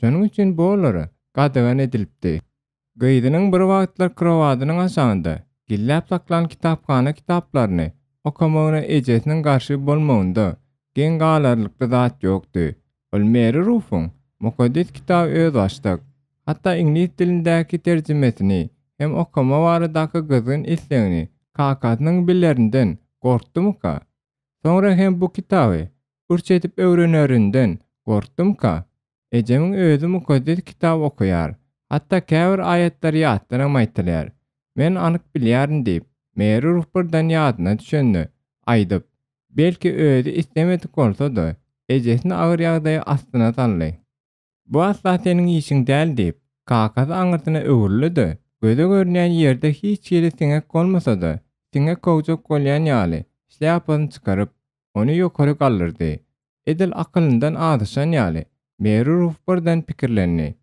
Şonuň üçin bu olara gadagan edilipdi. Gyzynyň bir wagtlar krowadynyň aşagynda gizläp saklan kitaphana kitaplaryny okamagyna ejesiniň garşy bolmagynda geň galarlykly zat ýokdy. Ol Meri Rufuň Mukaddes Kitaby özbaşdak, hatda iňlis dilindäki terjimesini hem okama baradaky gyzgyn islegini kakasynyň bilerinden gorkdumyka? Soňra hem bu kitaby ürç edip öwrenerinden gorkdumyka? Ejemiň özi Mukaddes Kitaby okaýar, hatda käbir aýatlary ýatdanam aýtylýar. Men anyk bilýärin diýip, Meri Ruh birden ýadyna düşende, aýdyp, belki özi islemedik bolsa-da, ejesini agyr ýagdaýa astyna saldy. Bu asla seniň işiň däl diýip, kakasy aňyrsyna öwrüldi-de, göze görünýän ýerde hiç hili siňek bolmasa-da, siňek kowjak bolýan ýaly, şlýapasyny çykaryp, ony ýokary galdyrdy. Edil akylyndan azaşan ýaly, Meri Ruf birden pikirlendi.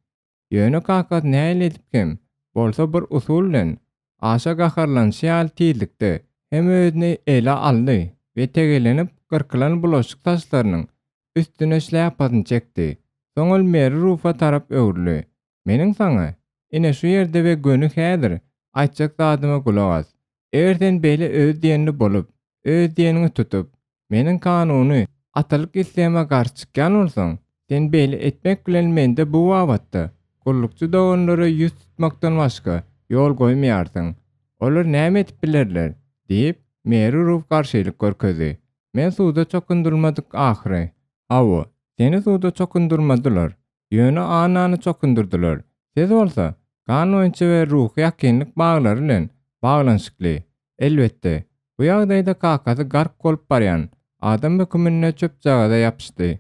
Ýöne kakasy nähili edip hem bolsa bir usul bilen, aşa gaharlanyşy ýaly tizlikde hem özüni ele aldy we tegelenip gyrkylan bulaşyk saçlarynyň üstüne şlýapasyny çekdi. Soň ol Meri Rufa tarap öwrüldi. Meniň saňa, ine şu ýerde we göni häzir aýtjak zadyma gulak as. Eger sen beýle öz diýenli bolup, öz diýeniňi tutup, meniň kanuny atalyk islegime garşy çykýan bolsaň, sen beýle etmek bilen mende bu babatda gullukçy doganlara ýüz tutmakdan başga ýol goýmaýarsyň. Olar näme edip bilerler? diýip, Meri Ruf garşylyk görkezdi. Men suwda çokundyrylmadyk ahyry. Hawa, seni suwda çokundyrmadylar. Ýöne Annany çokundyrdylar. Siz bolsa, gan boýunça we ruhy ýakynlyk baglary bilen baglanyşykly. Elbetde, bu ýagdaýda kakasy gark bolup barýan adam höküminde çöpjagaza ýapyşdy.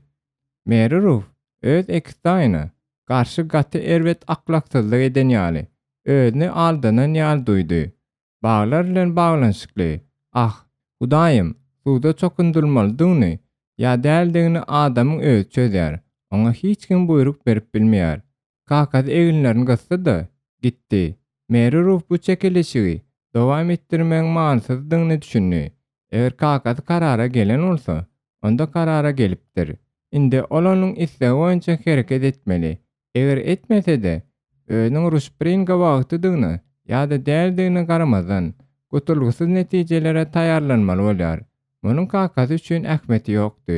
Meri Ruf öz ekiztaýyna garşy gaty erbet ahlaksyzlyk eden ýaly, özüni aldanan ýaly duýdy. Baglar bilen baglanyşykly. Ah, Hudaýym, suwda çokundyrylmalydygyny ýa däldigini adamyň özi çözýär, oňa hiç kim buýruk berip bilmeýär. Kakasy eginlerini gysdy-da, gitdi. Meri Ruf bu çekeleşigi dowam etdirmegiň manysyzdygyna düşündi. Eger kakasy karara gelen bolsa, onda karara gelipdir. Indi ol onuň islegi boýunça hereket etmeli. Eger etmese-de, özüniň Ruşpringa wagtydygyna ýa-da däldigine garamazdan, gutulgysyz netijelere taýýarlanmaly bolýar. Munuň kakasy üçin ähmiýeti ýokdy.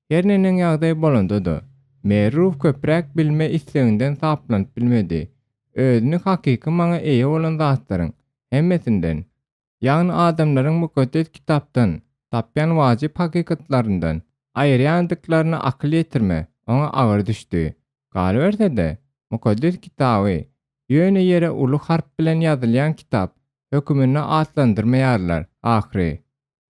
Her neneň ýagdaý bolanda-da, Merruf köpräk bilme isleginden saplanyp bilmedi. Özüni hakyky mana eýe bolan zatlaryň hemmesinden, ýagny adamlaryň Mukaddes Kitapdan tapýan wajyp hakykatlaryndan aýyrýandyklaryna akyl ýetirme oňa agyr düşdi. Galyberse-de, Mukaddes Kitaby ýöne ýere uly harp bilen ýazylýan kitap höküminde atlandyrmaýarlar ahyry.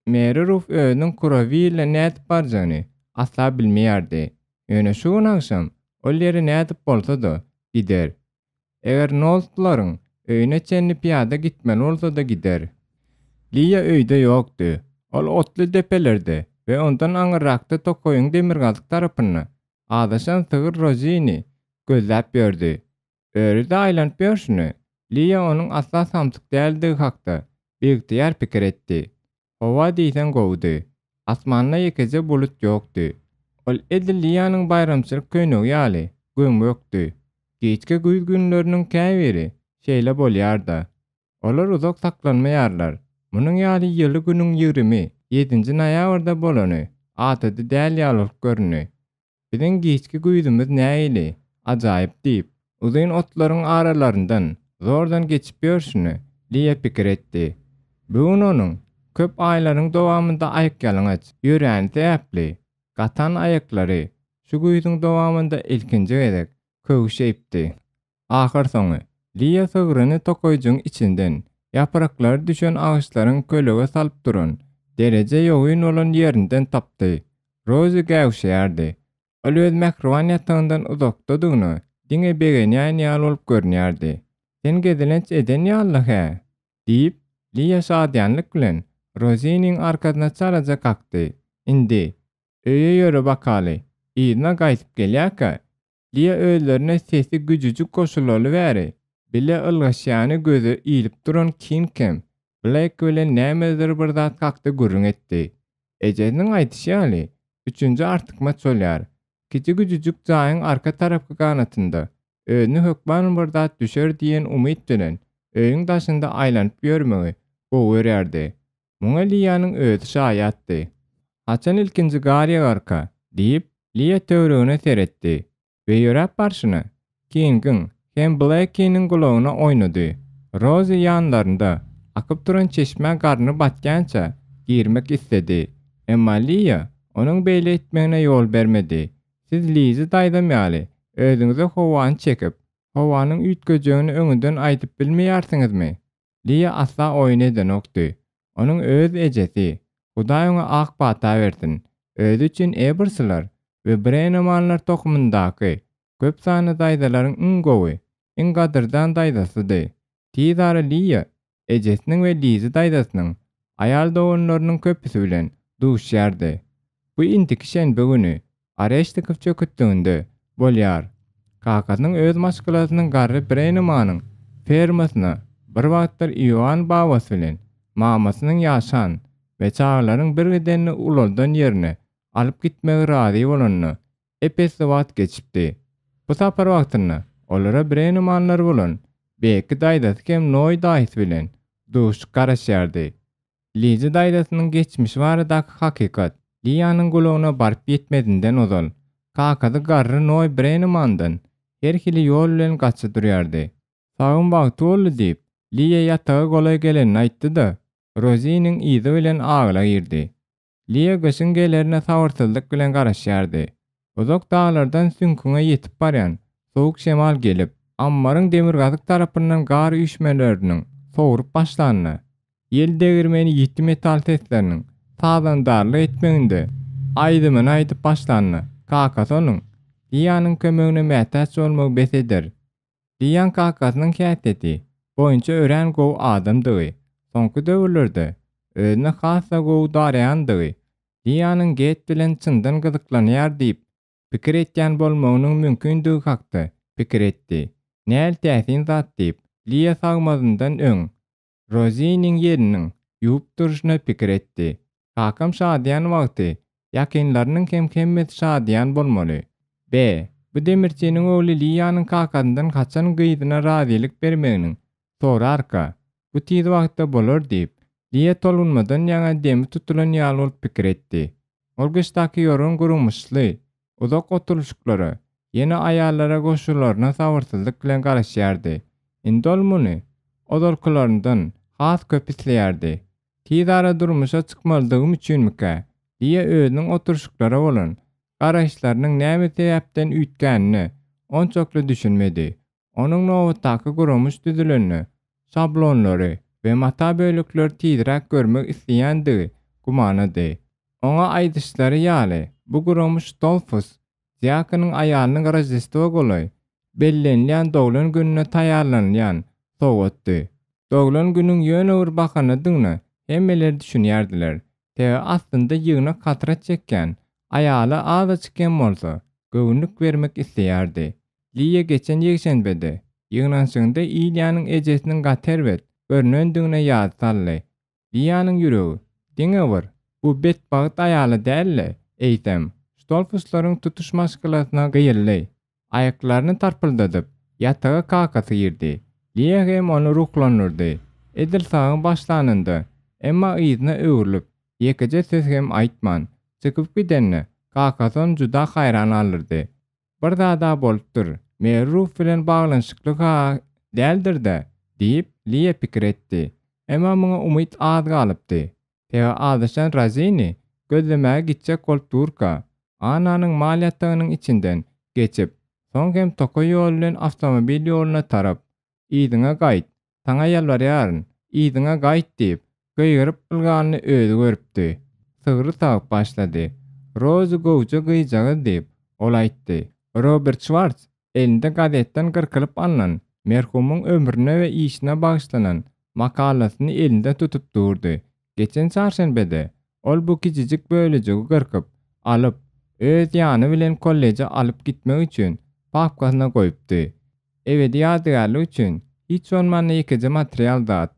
Meri Ruf özüniň Kurawille nädip barjagyny asla bilmeýärdi. Ýöne şu gün agşam ol ýere nädip bolsa-da gider. Eger Noltlaryň öýüne çenli pyýada gitmeli bolsa-da gider. Liýa öýde ýokdy. Ol otly depelerde we ondan aňyrrakda tokaýyň demirgazyk tarapynda azaşan sygyr Rozini gözläp ýördi. Örüde aýlanyp ýörşüne, Liýa onuň asla samsyk däldigi hakda biygtyýar pikir etdi. Howa diýseň gowudy. Asmanda ýekeje bulut ýokdy. Ol edil Liýanyň baýramçylyk köýnegi ýaly göm-gökdi. Giçki güýz günleriniň käbiri şeýle bolýar-da. Olar uzak saklanmaýarlar. Munuň ýaly ýyly günüň 27 nji noýabrda bolany adaty däl ýaly bolup göründi. Biziň giçki güýzümiz nähili ajaýyp diýip, uzyn otlaryň aralaryndan zordan geçip ýörşüne Liýa pikir etdi. Bu gün onuň köp aýlaryň dowamynda aýakýalaňaç ýöräni sebäpli, gatan aýaklary şu güýzüň dowamynda ilkinji gezek köwüş geýipdi. Ahyrsoňy, Liýa sygryny tokaýjygyň içinden, ýapraklary düşen agaçlaryň kölege salyp duran, dereje ýogyn bolan ýerinden tapdy. Rozi gäwşeýärdi. Ol öz mähriban ýatagyndan uzakdadygyna diňe begenýän ýaly bolup görünýärdi. Sen gezelenç eden ýaly-la, hä? diýip, Liýa şadyýanlyk bilen Roziniň arkasyna çalaja kakdy. Indi, öýe ýöre bakaly. Yzyna gaýdyp gelýärkä, Liýa özlerine sesi güjüjik goşulaly bäri, bile ylgaşýany göze ilip duran King hem Bleýk bilen nämedir bir zat hakda gürrüň etdi. Ejesiniň aýdyşy ýaly, Üçünji artykmaç bolýar. Kiçi-güjüjik jaýyň arka tarapky ganatynda, özüne hökman bir zat düşer diýen umyt bilen, öýüň daşynda aýlanyp ýörmegi gowy görýärdi. Muňa Liýanyň özi şaýatdy. Haçan ilkinji gar ýagarka? diýip, Liýa töweregine seretdi we ýöräp barşyna Kingiň hem Blekiniň gulagyna oýnady. Rozi ýanlarynda akyp duran çeşmä garny batýança girmek isledi. Emma Liýa onuň beýle etmegine ýol bermedi. Siz Lizi daýzam ýaly, özüňize howany çekip, howanyň üýtgejegini öňünden aýdyp bilmeýärsiňizmi? Liýa asla oýun edenokdy. Onuň öz ejesi, Hudaý oňa ak pata bersin, özi üçin Ebersler we Brenemanlar tohumyndaky köp sanly daýzalaryň iň gowy, iň gadyrdan daýzasydy. Tiz ara Liýa ejesiniň we Lizi daýzasynyň aýal doganlarynyň köpüsi bilen duşýardy. Bu indiki şenbe güni Areşnikow çöketliginde bolýar. Kakasynyň öz maşgalasynyň garry Brenemanyň fermasyna bir wagtlar Ioann babasy bilen mamasynyň ýaşan we çagalaryň birgidenini ulaldan ýerine alyp gitmegi razy bolanyna ep-esli wagt geçipdi. Bu sapar wagtynda olara Brenemanlar bolan Bekki daýzasy hem Noý daýysy bilen duşuşyk garaşýardy. Liza daýzasynyň geçmişi baradaky hakykat Liýanyň gulagyna baryp ýetmezinden ozal, kakasy garry Noý Brenemandan her hili ýol bilen gaça durýardy. Sagym wagty boldy diýip, Liýa ýataga golaý gelenini aýtdy-da, Roziniň yzy bilen agyla girdi. Liýa gyşyň gelerine sabyrsyzlyk bilen garaşýardy. Uzak daglardan süňküňe ýetip barýan sowuk şemal gelip, ammaryň demirgazyk tarapyndan gar üýşmeleriniň sowrup başlanyna, ýel degirmeni ýiti metal sesleriniň sazandarlyk etmeginde aýdymyny aýdyp başlanyna, kakasy onuň Liýanyň kömegine mätäç bolmagy bes eder Diýýän kakasynyň häsiýeti boýunça örän gowy adamdygy, soňky döwürlerde özüne has-da gowy daraýandygy, Diýanyň Get bilen çyndan gyzyklanýar diýip pikir etýän bolmagynyň mümkindigi hakda pikir etdi. Näl täsin zat diýip, Liýa sagmazyndan öň Roziniň ýeliniň ýuwup durşuna pikir etdi. Kakam şadyýan wagty ýakynlarynyň hem hemmesi şadyýan bolmaly. Be, bu demirçiniň ogly Liýanyň kakasyndan haçan gyzyna razylyk bermeginiň sorarka, bu tiz wagtda bolar diýip, Liýa tolgunmadan ýaňa demi tutulan ýaly bolup pikir etdi. Ol gyşdaky ýorgan gurumyşly, uzak oturylyşyklara, ýene aýallara goşularyna sabyrsyzlyk bilen garaşýardy. Indi ol muny ozalkylaryndan has köp isleýärdi. Tizara durmuşa çykmalydygym üçinmikä? Diýe özüniň oturyşyklara bolan garaýyşlarynyň näme sebäpden üýtgänine onçakly düşünmedi. Onuň nobatdaky guramyş düzülende şablonlary we mata bölekleri tizräk görmek isleýändigi gümanady. Oňa aýdyşlary ýaly, bu guramyş Dolfus diakonyň aýalynyň Roždestwo golaý bellenilýän doglan gününe taýýarlanylýan sowgatdy. Doglan günüň ýöne bir bahanadygyna hemmeler düşünýärdiler. Sebäbi aslynda ýygnak hasrat çekýän aýala azajyk hem bolsa, göwünlik bermek isleýärdi. Liýa geçen ýekşenbede ýygnanyşygynda Ilýanyň ejesiniň gaty erbet görnendigine ýady saldy. Liýanyň ýüregi diňe bir bu betbagt aýala däl-de, eýsem, Ştolfuslaryň tutuş maşgalasyna gyýyldy. Aýaklaryny tarpyldadyp, ýataga kakasy girdi. Liýa hem ony ruhlandyrdy. Edil sagyň başlanynda, emma yzyna öwrülip, ýekeje söz hem aýtman, çykyp gidende, kakasy ony juda haýran galdyrdy. Bir zad-a bolupdyr, Meri Ruf bilen baglanyşykly-ha däldir-dä? diýip, Liýa pikir etdi. Emma muňa umyt az galypdy. Sebäbi azaşan Razini gözlemäge gitjek bolup durka, Annanyň mal ýatagynyň içinden geçip, soň hem tokaý ýoly bilen awtomobil ýoluna tarap, Yzyňa gaýt, saňa ýalbarýaryn, yzyňa gaýt diýip, gygyryp ylganyny özi görüpdi. Sygry sagyp başlady. Rozy gowja gyzjagaz diýip, ol aýtdy. Robert Şwarts elinde gazetden gyrkylyp alnan, merhumyň ömrüne we işine bagyşlanan makalasyny elinde tutup durdy. Geçen çarşenbede ol bu kiçijik bölejigi gyrkyp alyp, öz ýany bilen kolleje alyp gitmek üçin papkasyna goýupdy. Ebedi ýadygärlik üçin hiç bolmanda ýekeje material zat.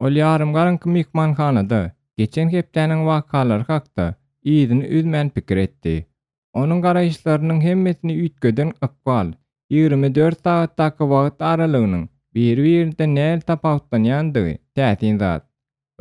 Ol ýarymgaraňky myhmanhanada geçen hepdäniň wakalary hakda. yzyny üzmän pikir etdi. Onuň garaýyşlarynyň hemmesini üýtgeden ykbal, 24 sagatdaky wagt aralygynyň biri-birinden nähili tapawutlanýandygy täsin zat.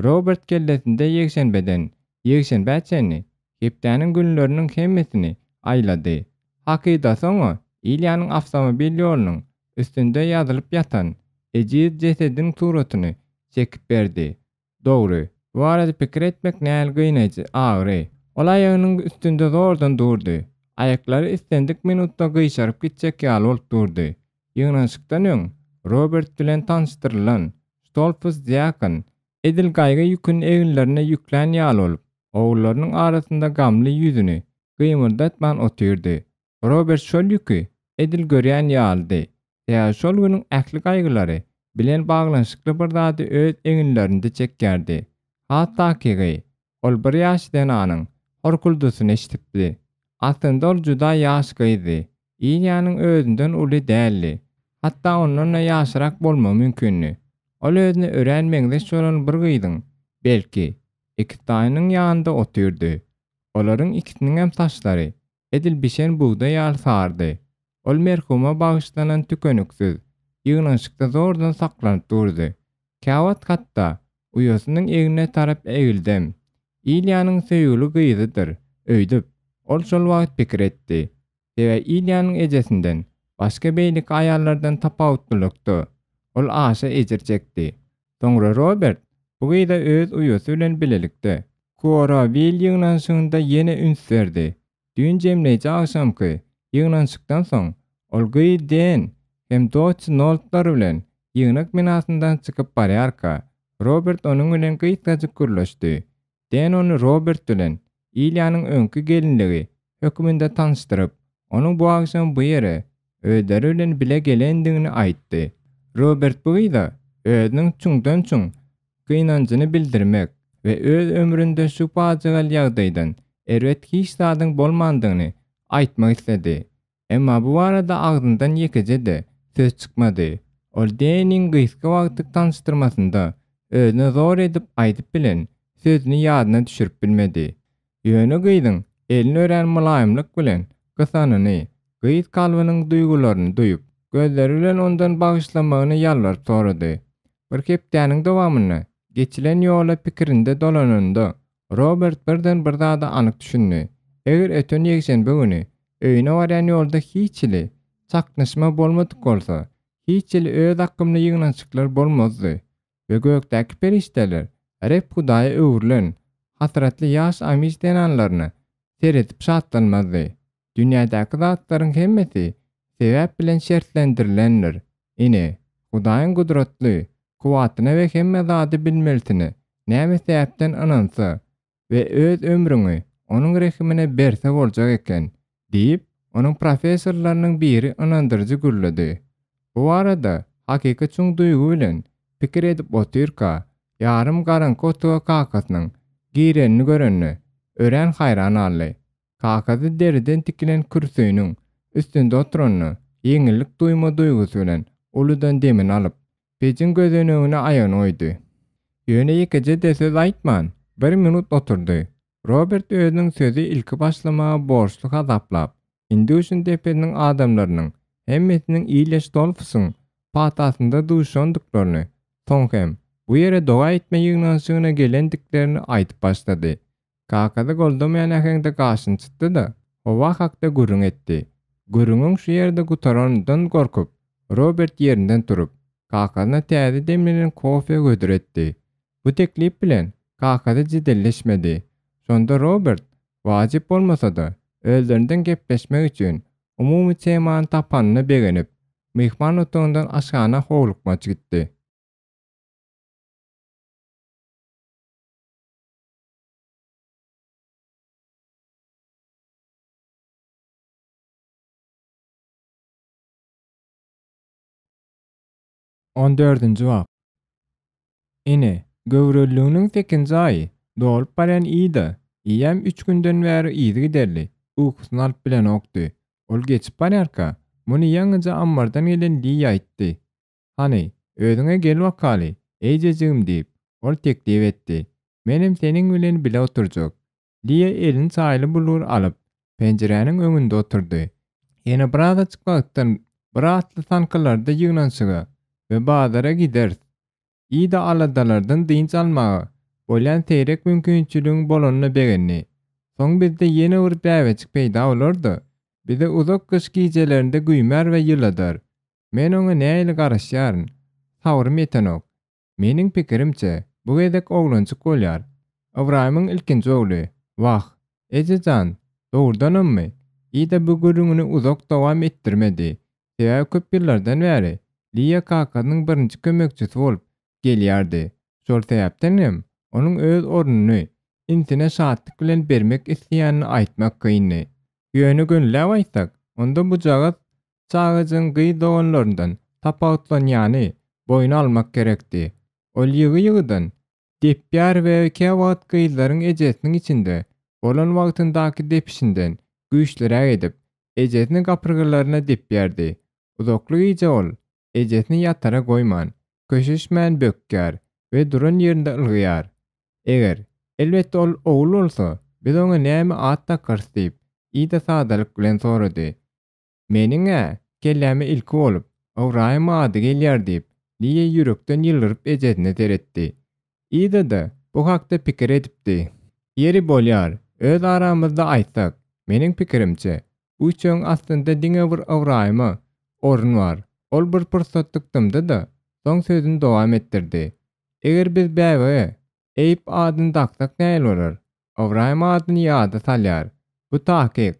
Robert kellesinde ýekşenbeden ýekşenbä çenli hepdäniň günleriniň hemmesini aýlady. Hakydasy oňa Ilýanyň awtomobil ýolunyň üstünde ýazylyp ýatan ejiz jesediň suratyny çekip berdi. Dogry, bu barada pikir etmek nähili gynaýjy agyry. Ol aýagynyň üstünde zordan durdy. Aýaklary islendik minutda gyşaryp gitjek ýaly bolup durdy. Ýygnanyşykdan öň Robert bilen tanyşdyrylan Stolfus diakon edil gaýgy ýüküni eginlerine ýüklän ýaly bolup, ogullarynyň arasynda gamly ýüzüni gymyldatman otyrdy. Robert şol ýüki edil görýän ýalydy, sebäbi şol günüň ähli gaýgylary bilen baglanyşykly bir zady öz eginlerinde çekýärdi. Has takygy, ol bir ýaş zenanyň horkuldysyny eşidipdi. Aslynda ol juda ýaş gyzdy. Ilýanyň özünden uly däldi. Hatda ondan-da ýaşrak bolmagy mümkindi. Ol özüne örän meňzeş bolan bir gyzyň, belki, ikitaýynyň ýanynda otyrdy. Olaryň ikisiniňem saçlary edil bişen bugdaý ýaly sarydy. Ol merhuma bagyşlanan tükeniksiz ýygnanyşykda zordan saklanyp durdy. Käwagt hatda uýasynyň egnine tarap egildem. Ilýanyň söýgüli gyzydyr öýdüp, ol şol wagt pikir etdi. Sebäbi Ilýanyň ejesinden, başga beýleki aýallardan tapawutlylykda, ol aşa ejir çekdi. Soňra Robert bu gyza öz uýasy bilen bilelikde Kuorawil ýygnanyşygynda ýene üns berdi. Düýn jemleýji agşamky ýygnanyşykdan soň, ol gyz Den hem Dotsi Noltlar bilen ýygnak binasyndan çykyp barýarka, Robert onuň bilen gysgajyk gürleşdi. Den ony Robert bilen Ilýanyň öňki gelinligi hökmünde tanyşdyryp, onuň bu agşam bu ýere özleri bilen bile gelendigini aýtdy. Robert bu gyza özüniň çuňdan-çuň gynanjyny bildirmek we öz ömründe şu pajygaly ýagdaýdan erbet hiç zadyň bolmandygyny aýtmak isledi. Emma bu barada agzyndan ýekeje-de söz çykmady. Ol Deniň gysga wagtlyk tanyşdyrmasynda özüne zor edip aýdyp bilen sözüni ýadyna düşürip bilmedi. Ýöne gyzyň elini örän mylaýymlyk bilen gysanyny, gyz kalbynyň duýgularyny duýup, gözleri bilen ondan bagyşlamagyny ýalbaryp sorady. Bir hepdäniň dowamynda geçilen ýola pikirinde dolananda, Robert birden bir zada anyk düşündi. Eger öten ýekşenbe güni öýüne barýan ýolda hiç hili çaknyşma bolmadyk bolsa, hiç hili öz akymly ýygnanyşyklar bolmazdy we gökdäki perişdeler Reb Hudaýa öwrülen hasratly ýaş amiş zenanlaryna seredip şatlanmazdy. Dünýädäki zatlaryň hemmesi sebäp bilen şertlendirilendir. Ine, Hudaýyň gudratly kuwwatyna we hemme zady bilmelisine näme sebäpden ynansa we öz ömrüňi Onuň rehimine berse boljak eken, diýip, onuň professorlarynyň biri ynandyryjy gürledi. Bu barada hakyky çuň duýgy bilen pikir edip otyrka, ýarym garaňky otaga kakasynyň girenini görende, örän haýran galdy. Kakasy deriden tikilen kürsüniň üstünde oturanda, ýeňillik duýma duýgusy bilen uludan demini alyp, pejiň gözenegine aýagyny goýdy. Ýöne ýekeje-de söz aýtman, bir minut oturdy. Robert özüniň sözi ilki başlamaga borçly hasaplap, Induşin depesiniň adamlarynyň hemmesiniň Ilýa Ştolfusyň patasynda duşandyklaryny, soň hem bu ýere doga etme ýygnanyşygyna gelendiklerini aýdyp başlady. Kakasy goldamaýan äheňde gaşyny çytdy-da, howa hakda gürrüň etdi. Gürrüňiň şu ýerde gutaranyndan gorkup, Robert ýerinden turup, kakasyna täze demlenen kofe hödür etdi. Bu teklip bilen kakasy jedelleşmedi. Şonda Robert, wajyp bolmasa-da, özlerinden gepleşmek üçin umumy temany tapanyna begenip, myhman otagyndan aşhana howlukmaç gitdi. On dördünji bap. Ene, göwreliliginiň sekizinji aýy dolup barýan Ida eýýäm üç günden bäri yzygiderli ukusyny alyp bilenokdy. Ol geçip barýarka, muny ýaňyja ammardan gelen Liýa aýtdy. Hany, özüňe gel bakaly, eýjejigim diýip, ol teklip etdi. Menem seniň bilen bile oturjak. Liýa elini çaýly bulgur alyp, penjiräniň öňünde oturdy. Ýene birazajyk wagtdan bir atly sankalarda ýygnanyşyga we bazara gideris. Ida aladalardan dynç almaga bolýan seýrek mümkinçiligiň bolanyna begendi. Soň bizde ýene bir bäbejik peýda bolar-da, bizi uzak gyş gijelerinde güýmär we ýyladar. Men oňa nähili garaşýaryn, sabrym ýetenok. Meniň pikirimçe, bu gezek oglanjyk bolýar. Ybraýymyň ilkinji ogly. Wah, eje jan, dogrudanammy? Ida bu gürrüňini uzak dowam etdirmedi. Sebäbi köp ýyllardan bäri Liýa kakasynyň birinji kömekçisi bolup gelýärdi. Şol sebäpden hem onuň öz ornuny inisine şatlyk bilen bermek isleýänini aýtmak kyndy. Ýöne gönüläp aýtsak, onda bujagaz çagajygyň gyz doganlaryndan tapawutlanýany boýun almak gerekdi. Ol ýygy-ýygydan Depýär we käwagt gyzlaryň ejesiniň içinde bolan wagtyndaky depişinden güýçliräk edip, ejesini gapyrgalaryna depýärdi. Uzakly gije ol ejesini ýatara goýman, köşeşmän bökýär we duran ýerinde ylgaýar. Eger, elbetde ol ogul bolsa, biz oňa näme at dakarys diýip, Ida sadalyk bilen sorady. Meniň-ä kelläme ilki bolup, Ybraýym ady gelýär diýip, Liýa ýürekden ýylgyryp ejesine seretdi. Ida-da bu hakda pikir edipdi. Ýeri bolýar, öz aramyzda aýtsak, meniň pikirimçe, bu üçegiň astynda diňe bir Ybraýyma orun bar. Ol bir pursatlyk dymdy-da, soň sözüni dowam etdirdi. Eger biz bäbege Eýp adyny daksak nähili bolar? Ybraýym adyny ýada salýar. Bu takyk,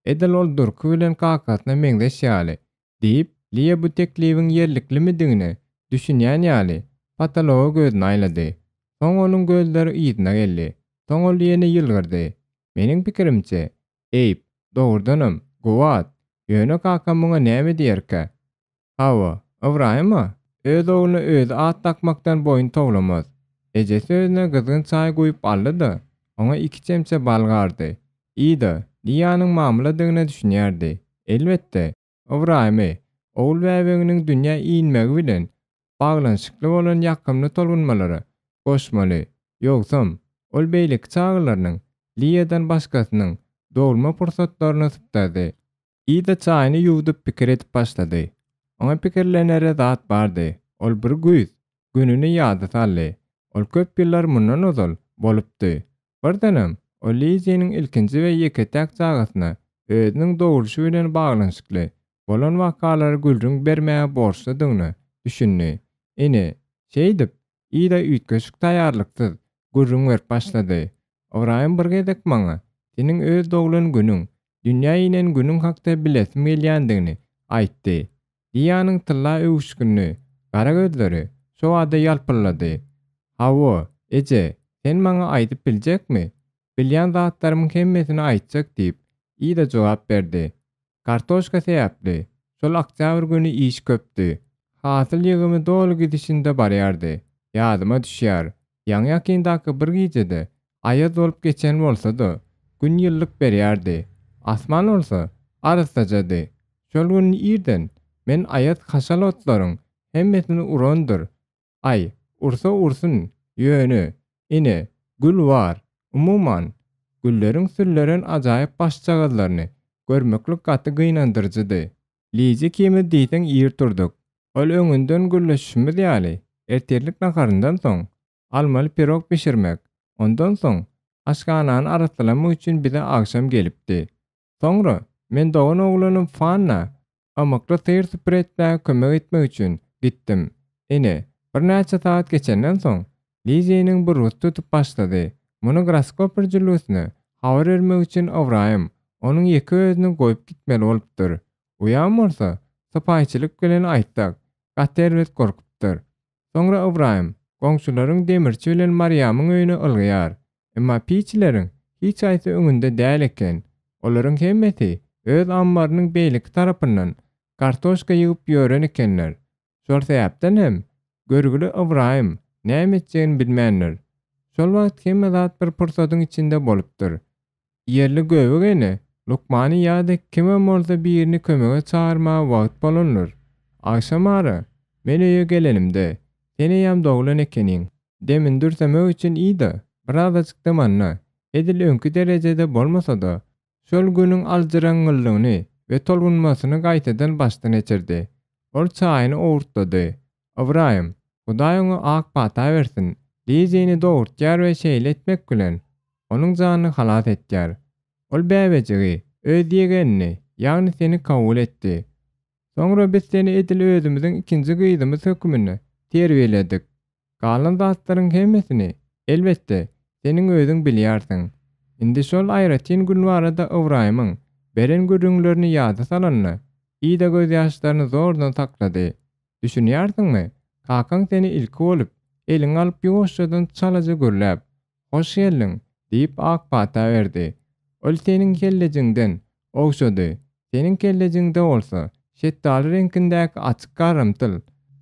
Edil ol durky bilen kakasyna meňzeş ýaly, diýip, Liýa bu teklibiň ýerliklimidigine düşünýän ýaly, potologa gözüni aýlady. Soň onuň gözleri yzyna geldi. Soň ol ýene ýylgyrdy. Meniň pikirimçe, Eýp, dogrudanam, gowy at. Ýöne kakam muňa näme diýerkä? Hawa, Ybraýym-a öz ogluna özi at dakmakdan boýun towlamaz. Ejesi özüne gyzgyn çaý guýup aldy-da, oňa iki çemçe bal gardy. Ida, Liýanyň mamladygyna düşünýärdi. Elbetde, Ybraýymy, ogul bäbeginiň dünýä inmegi bilen baglanyşykly bolan ýakymly tolgunmalara goşmaly, ýogsam, ol beýleki çagalarynyň, Liýadan başgasynyň, dogulma pursatlaryny sypdyrdy. Ida çaýyny ýuwdup pikir edip başlady. Oňa pikirlenere zat bardy. Ol bir güýz gününi ýada saldy. Ol köp ýyllar mundan ozal bolupdy. Birdenem ol Liziniň ilkinji we ýeke-täk çagasyna özüniň dogulşy bilen baglanyşykly bolan wakalary gürrüň bermäge borçludygyna düşündi. Ine, şeýdip, Ida üýtgeşik taýýarlyksyz gürrüň berip başlady. Ybraýym bir gezek maňa seniň öz doglan günüň, dünýä inen günüň hakda bilesim gelýändigini aýtdy. Diýanyň tylla öwüşginli gara gözleri şo bada ýalpyldady. Hawa, eje, sen maňa aýdyp biljekmi? Bilýän zatlarymyň hemmesini aýtjak diýip, Ida jogap berdi. Kartoşka sebäpli, şol oktýabr güni iş köpdi. Hasyl ýygymy doly gidişinde barýardy. Ýadyma düşýär, ýaňy-ýakyndaky bir gijede aýaz bolup geçen bolsa-da, Gün ýylylyk berýärdi. Asman bolsa arassajady. Şol gün irden men aýaz haşal otlaryň hemmesini urandyr Aý, ursa ursun, ýöne, ine, gül bar. Umuman, gülleriň sülleren ajaýyp başjagazlaryny görmeklik gaty gynandyryjydy. Liji ikimiz diýseň ir turduk. Ol öňünden gürleşişimiz ýaly, ertirlik naharyndan soň, almaly pirog bişirmek, ondan soň aşhanany arassalamak üçin bize agşam gelipdi. Soňra men dogan oglanym Fanna ymykly syr-süpür etmäge kömek etmek üçin gitdim. Ine, birnäçe sagat geçenden soň, Liziniň burgusy tutup başlady. Muny Graskoper jülgesine habar bermek üçin Ybraýym onuň ýeke özüni goýup gitmeli bolupdyr. Uýam bolsa, sypaýyçylyk bilen aýtsak, gaty erbet gorkupdyr. Soňra Ybraýym goňşularyň demirçi bilen Marýamyň öýüne ylgaýar. Emma piçileriň hiç haýsy öňünde däl eken. Olaryň hemmesi öz ammarynyň beýleki tarapyndan kartoşka ýygyp ýören ekenler. Şol sebäpden hem görgüli Ybraýym näme etjegini bilmändir. Şol wagt hemme zat bir pursadyň içinde bolupdyr. Ýerli göbek ene lukmany ýa-da kimem bolsa birini kömege çagyrmaga wagt bolandyr. Agşam ara, men öýe gelenimde, sen eýýäm doglan ekeniň. Demini dürsemek üçin Ida birazajyk dymanda. Edil öňki derejede bolmasa-da, şol günüň aljyraňňylygyny we tolgunmasyny gaýtadan başdan geçirdi. Ol çaýyny owurtlady. Ybraýym, Hudaý oňa ak pata bersin, Lizini dogurtýar we şeýle etmek bilen, onuň janyny halas etýär. Ol bäbejigi, öz ýegenini, ýagny seni kabul etdi. Soňra biz seni edil özümiziň ikinji gyzymyz höküminde terbiýeledik. Galan zatlaryň hemmesini, elbetde, seniň özüň bilýärsiň. Indi şol aýratyn gün barada Ybraýymyň beren gürrüňlerini ýada salanda, Ida gözýaşlaryny zordan saklady. Düşünýärsiňmi, kakaň seni ilki bolup, eliňe alyp ýuwaşjadan çalaja gürläp, Hoş geldiň! diýip ak pata berdi. Ol seniň kellejiňden ogşady. Seniň kellejiňde bolsa, şetdaly reňkindäki açyk garamtyl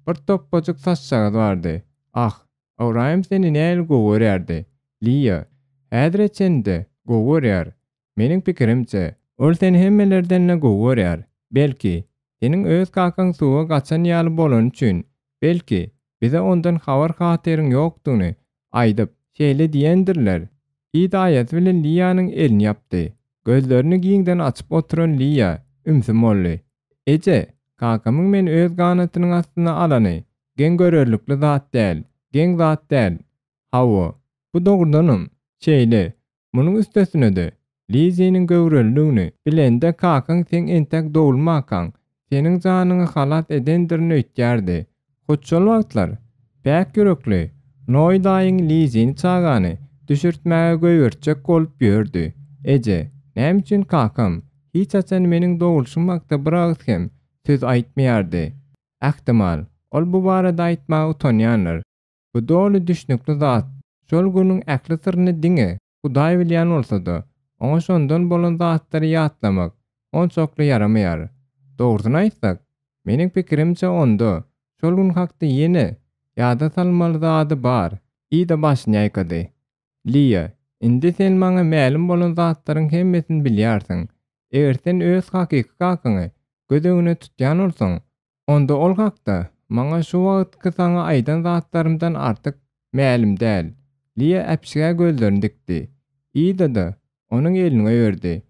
bir topbajyk saçjagaz bardy. Ah, Ybraýym seni nähili gowy görýärdi, Liýa! Häzire çenli-de gowy görýär. Meniň pikirimçe, ol seni hemmelerden-de gowy görýär. Belki, seniň öz kakaň suwa gaçan ýaly bolany üçin, belki, bize ondan habar-hatyryň ýokdugyny aýdyp, şeýle diýendirler. Ida aýasy bilen Liýanyň elini ýapdy. Gözlerini giňden açyp oturan Liýa ümsüm boldy. Eje, kakamyň meni öz ganatynyň astyna alany geň görerlikli zat däl, geň zat däl. Hawa, bu dogrudanam, şeýle. Munuň üstesine-de, Liziniň göwreliligini bilende kakaň seň entäk dogulmakaň, seniň janyňy halas edendirin öýtýärdi. Hut şol wagtlar, päk ýürekli Noý daýyň Lizini çagany düşürtmäge goýbertjek bolup ýördi. Eje, näme üçin kakam hiç haçan meniň dogulşym hakda bir agyz hem söz aýtmaýardy? Ähtimal, ol bu barada aýtmaga utanýandyr. Bu doly düşnükli zat. Şol günüň ähli syryny diňe Hudaý bilýän bolsa-da, oňa şondan bolan zatlary ýatlamak onçakly ýaramaýar. Dogrusyny aýtsak, meniň pikirimçe onda şol gün hakda ýene ýada salmaly zady bar. Ida başyny ýaýkady. Liýa, indi sen maňa mälim bolan zatlaryň hemmesini bilýärsiň. Eger sen öz hakyky kakaňy göz öňüne tutýan bolsaň, Onda ol hakda maňa şu wagtky saňa aýdan zatlarymdan artyk mälim däl. Liýa äpişgä gözlerini dikdi. Ida-da onuň elini goýberdi.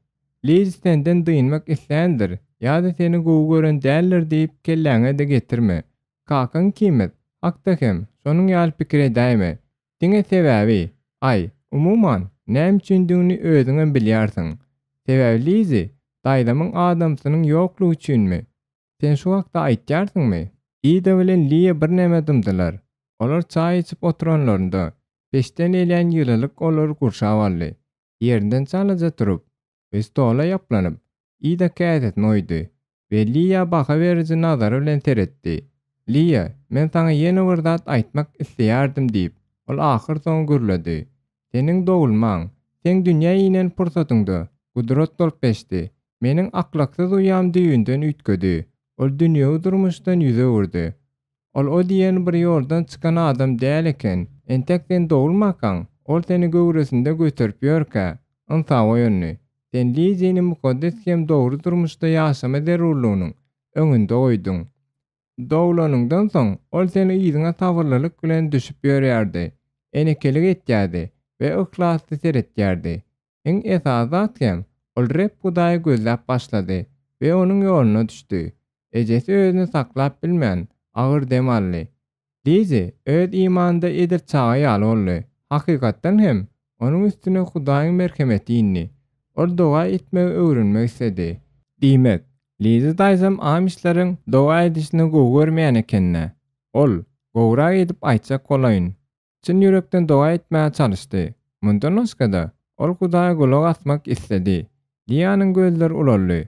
Liz senden dynmak isländir ýa-da seni gowy gören däldir diýip kelläňe-de getirme. Kakaň ikimiz hakda hem şonuň ýaly pikir edäýme. Diňe sebäbi, aý, umuman, näme üçindigini özüňem bilýärsiň. Sebäbi Lizi daýzamyň adamsynyň ýoklugy üçinmi? Sen şu hakda aýtýarsyňmy? Ida bilen Liýa birneme dymdylar. Olar çaý içip oturanlarynda, peçden gelýän ýylylyk olary gurşap aldy. Ýerinden çalaja turup we stola ýaplanyp, Ida käsesini goýdy we Liýa baha beriji nazary bilen seretdi. Liýa, men saňa ýene bir zat aýtmak isleýärdim diýip, ol ahyrsoňy gürledi. Seniň dogulmaň, seň dünýä inen pursatyňda gudrat bolup geçdi. Meniň aklaksyz uýam düýbünden üýtgedi. Ol dünýewi durmuşdan ýüz öwürdi. Ol o diýen bir ýoldan çykan adam däl eken. Entek sen dogulmakaň, ol seni göwresinde göterip ýörkä, ynsaba oýandy. Sen Lizini mukaddes hem dogry durmuşda ýaşama zerurlygynyň öňünde goýduň. Doglanyňdan soň, ol seni yzyňa sabyrlylyk bilen düşüp ýörýärdi, enekelik etýärdi we yhlasly seretýärdi. Iň esasy zat hem, ol Reb Hudaýy gözläp başlady we Onuň ýoluna düşdi. Ejesi özüni saklap bilmän, agyr dem aldy. Lizi öz imanynda edil çaga ýaly boldy. Hakykatdan hem, onuň üstüne Hudaýyň merhemeti indi. Ol doga etmegi öwrenmek isledi. Diýmek, Lizi daýzam amişleriň doga edişini gowy görmeýän eken-dä. Ol, Gowurak edip aýtjak bolaýyn. Çyn ýürekden doga etmäge çalyşdy. Mundan başga-da, ol Hudaýa gulak asmak isledi. Liýanyň gözleri ulaldy.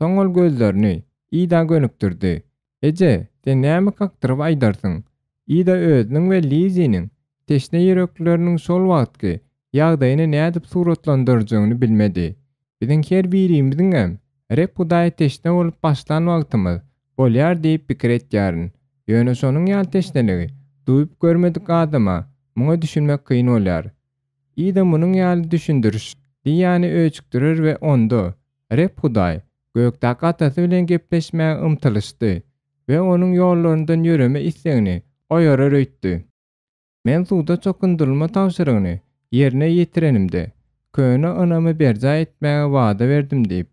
Soň ol gözlerini Ida gönükdirdi. Eje, sen näme kakdyryp aýdarsyň? Ida özüniň we Liziniň teşne ýürekleriniň şol wagtky ýagdaýyny nädip suratlandyrjagyny bilmedi. Biziň her birimiziňem Reb Hudaýa teşne bolup başlan wagtymyz bolýar diýip pikir etýärin. Ýöne şonuň ýaly teşneligi duýup görmedik adama muňa düşünmek kyn bolýar. Ida munuň ýaly düşündiriş Liýany öjükdirer we onda Reb Hudaý gökdäki Atasy bilen gepleşmäge ymtylyşdy we Onuň ýollaryndan ýöreme islegini oýarar öýtdi. Men suwda çokundyrylma tabşyrygyny ýerine ýetirenimde, Köne ynamy berjaý etmäge wada berdim diýip,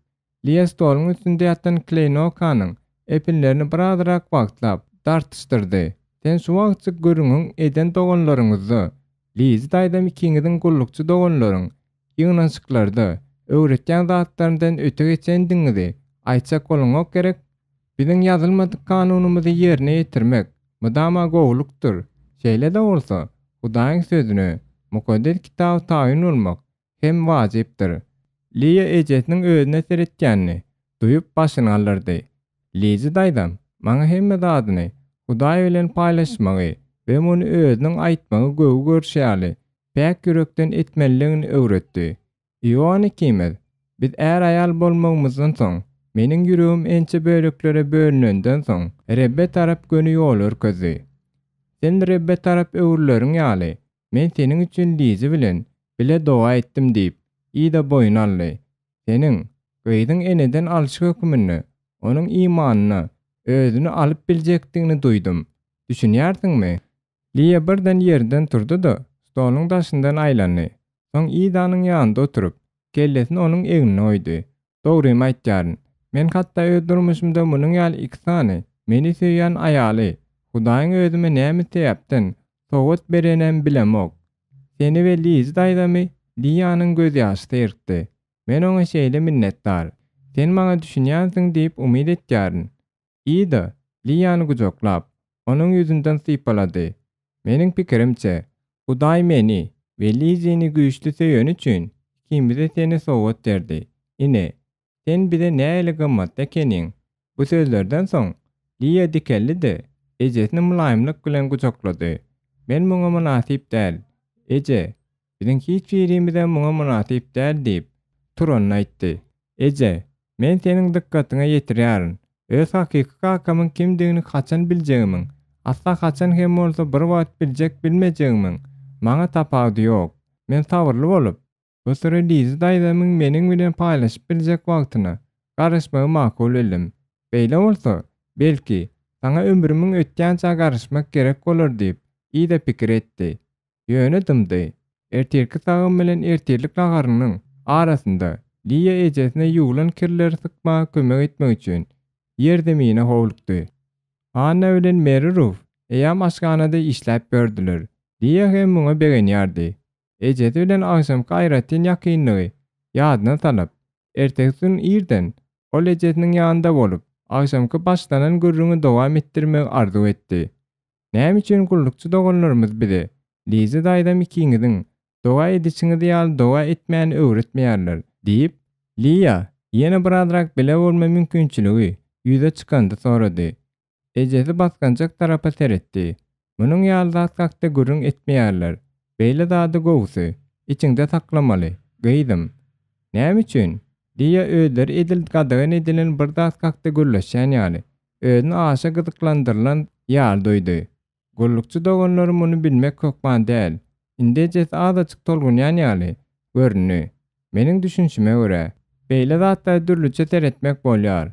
Liýa stoluň üstünde ýatan kleýnokanyň epinlerini birazrak wagtlap dartyşdyrdy. Sen şu wagtjyk gürrüňiň eden doganlaryňyzda, Lizi daýzam ikiňiziň gullukçy doganlaryň ýygnanyşyklarda öwretýän zatlaryndan öte geçendigiňizi aýtjak boluňok gerek? Biziň ýazylmadyk kanunymyzy ýerine ýetirmek mydama gowulykdyr. Şeýle-de bolsa, Hudaýyň Sözüne, Mukaddes Kitaba tabyn bolmak hem wajypdyr. Liýa ejesiniň özüne seretýänini duýup başyny galdyrdy. Lizi daýzam maňa hemme zadyny Hudaý bilen paýlaşmagy we muny özüniň aýtmagy göwy görşi ýaly päk ýürekden etmelidigini öwretdi. Ioann ikimiz, biz är-aýal bolmagymyzdan soň, meniň ýüregim ençe böleklere bölünenden soň, Rebbe tarap göni ýol görkezdi. Sen Rebbe tarap öwrüleriň ýaly, men seniň üçin Lizi bilen bile doga etdim diýip, Ida boýun aldy. Seniň, gyzyň eneden alşy höküminde, onuň imanyna özüni alyp biljekdigini duýdum. Düşünýärsiňmi? Liýa birden ýerinden turdy-da, stoluň daşyndan aýlandy. Soň Idanyň ýanynda oturyp, kellesini onuň egnine goýdy. Dogrymy aýtýaryn, men hatda öz durmuşymda munuň ýaly iki sany, meni söýýän aýaly Hudaýyň özüme näme sebäpden sowgat bereninem bilemok. Seni we Lizi daýzamy Liýanyň gözýaşy syrykdy. Men oňa şeýle minnetdar. Sen maňa düşünýänsiň diýip umyt etýärin. Ida Liýany gujaklap, onuň ýüzünden sypalady. Meniň pikirimçe, Hudaý meni we Lizini güýçli söýeni üçin ikimize seni sowgat berdi. Ine, sen bize nähili gymmatly ekeniň! Bu sözlerden soň, Liýa dikeldi-de, ejesini mylaýymlyk bilen gujaklady. Men muňa mynasyp däl, eje. Biziň hiç birimizem muňa mynasyp däl diýip, Turan aýtdy. Eje, men seniň dykgatyňa ýetirýärin. Öz hakyky kakamyň kimdigini haçan biljegimiň, asla haçan hem bolsa bir wagt biljek-bilmejegimiň maňa tapawudy ýok. Men sabyrly bolup, bu syry Lizi daýzamyň meniň bilen paýlaşyp biljek wagtyna garaşmagy makul bildim. Beýle bolsa, belki, saňa ömrümiň ötýänçä garaşmak gerek bolar diýip, Ida pikir etdi. Ýöne dymdy. Ertirki tagam bilen ertirlik naharynyň arasynda Liýa ejesine ýuwlan kirleri sykmaga kömek etmek üçin ýerzemine howlukdy. Anna bilen Meri Ruf eýýäm aşhanada işläp ýördüler. Liýa hem muňa begenýärdi. Ejesi bilen agşamky aýratyn ýakynlygy ýadyna salyp, ertesi gün irden ol ejesiniň ýanynda bolup, agşamky başlanan gürrüňi dowam etdirmegi arzuw etdi. Näme üçin gullukçy doganlarymyz bize, Liza daýzam ikiňiziň doga edişiňiz ýaly doga etmäni öwretmeýärler? diýip, Liýa ýene birazrak bile bolma mümkinçiligi ýüze çykanda sorady. Ejesi basgançak tarapa seretdi. Munuň ýaly zat hakda gürrüň etmeýärler. Beýle zady gowusy, içiňde saklamaly, gyzym. Näme üçin? Liýa özleri edil gadagan edilen bir zat hakda gürleşýän ýaly, Özüni aşa gyzyklandyrylan ýaly duýdy. Gullukçy doganlary muny bilmek hökman däl. Indi ejesi azajyk tolgunýan ýaly göründi. Meniň düşünişime görä, beýle zatlara dürlüçe seretmek bolýar.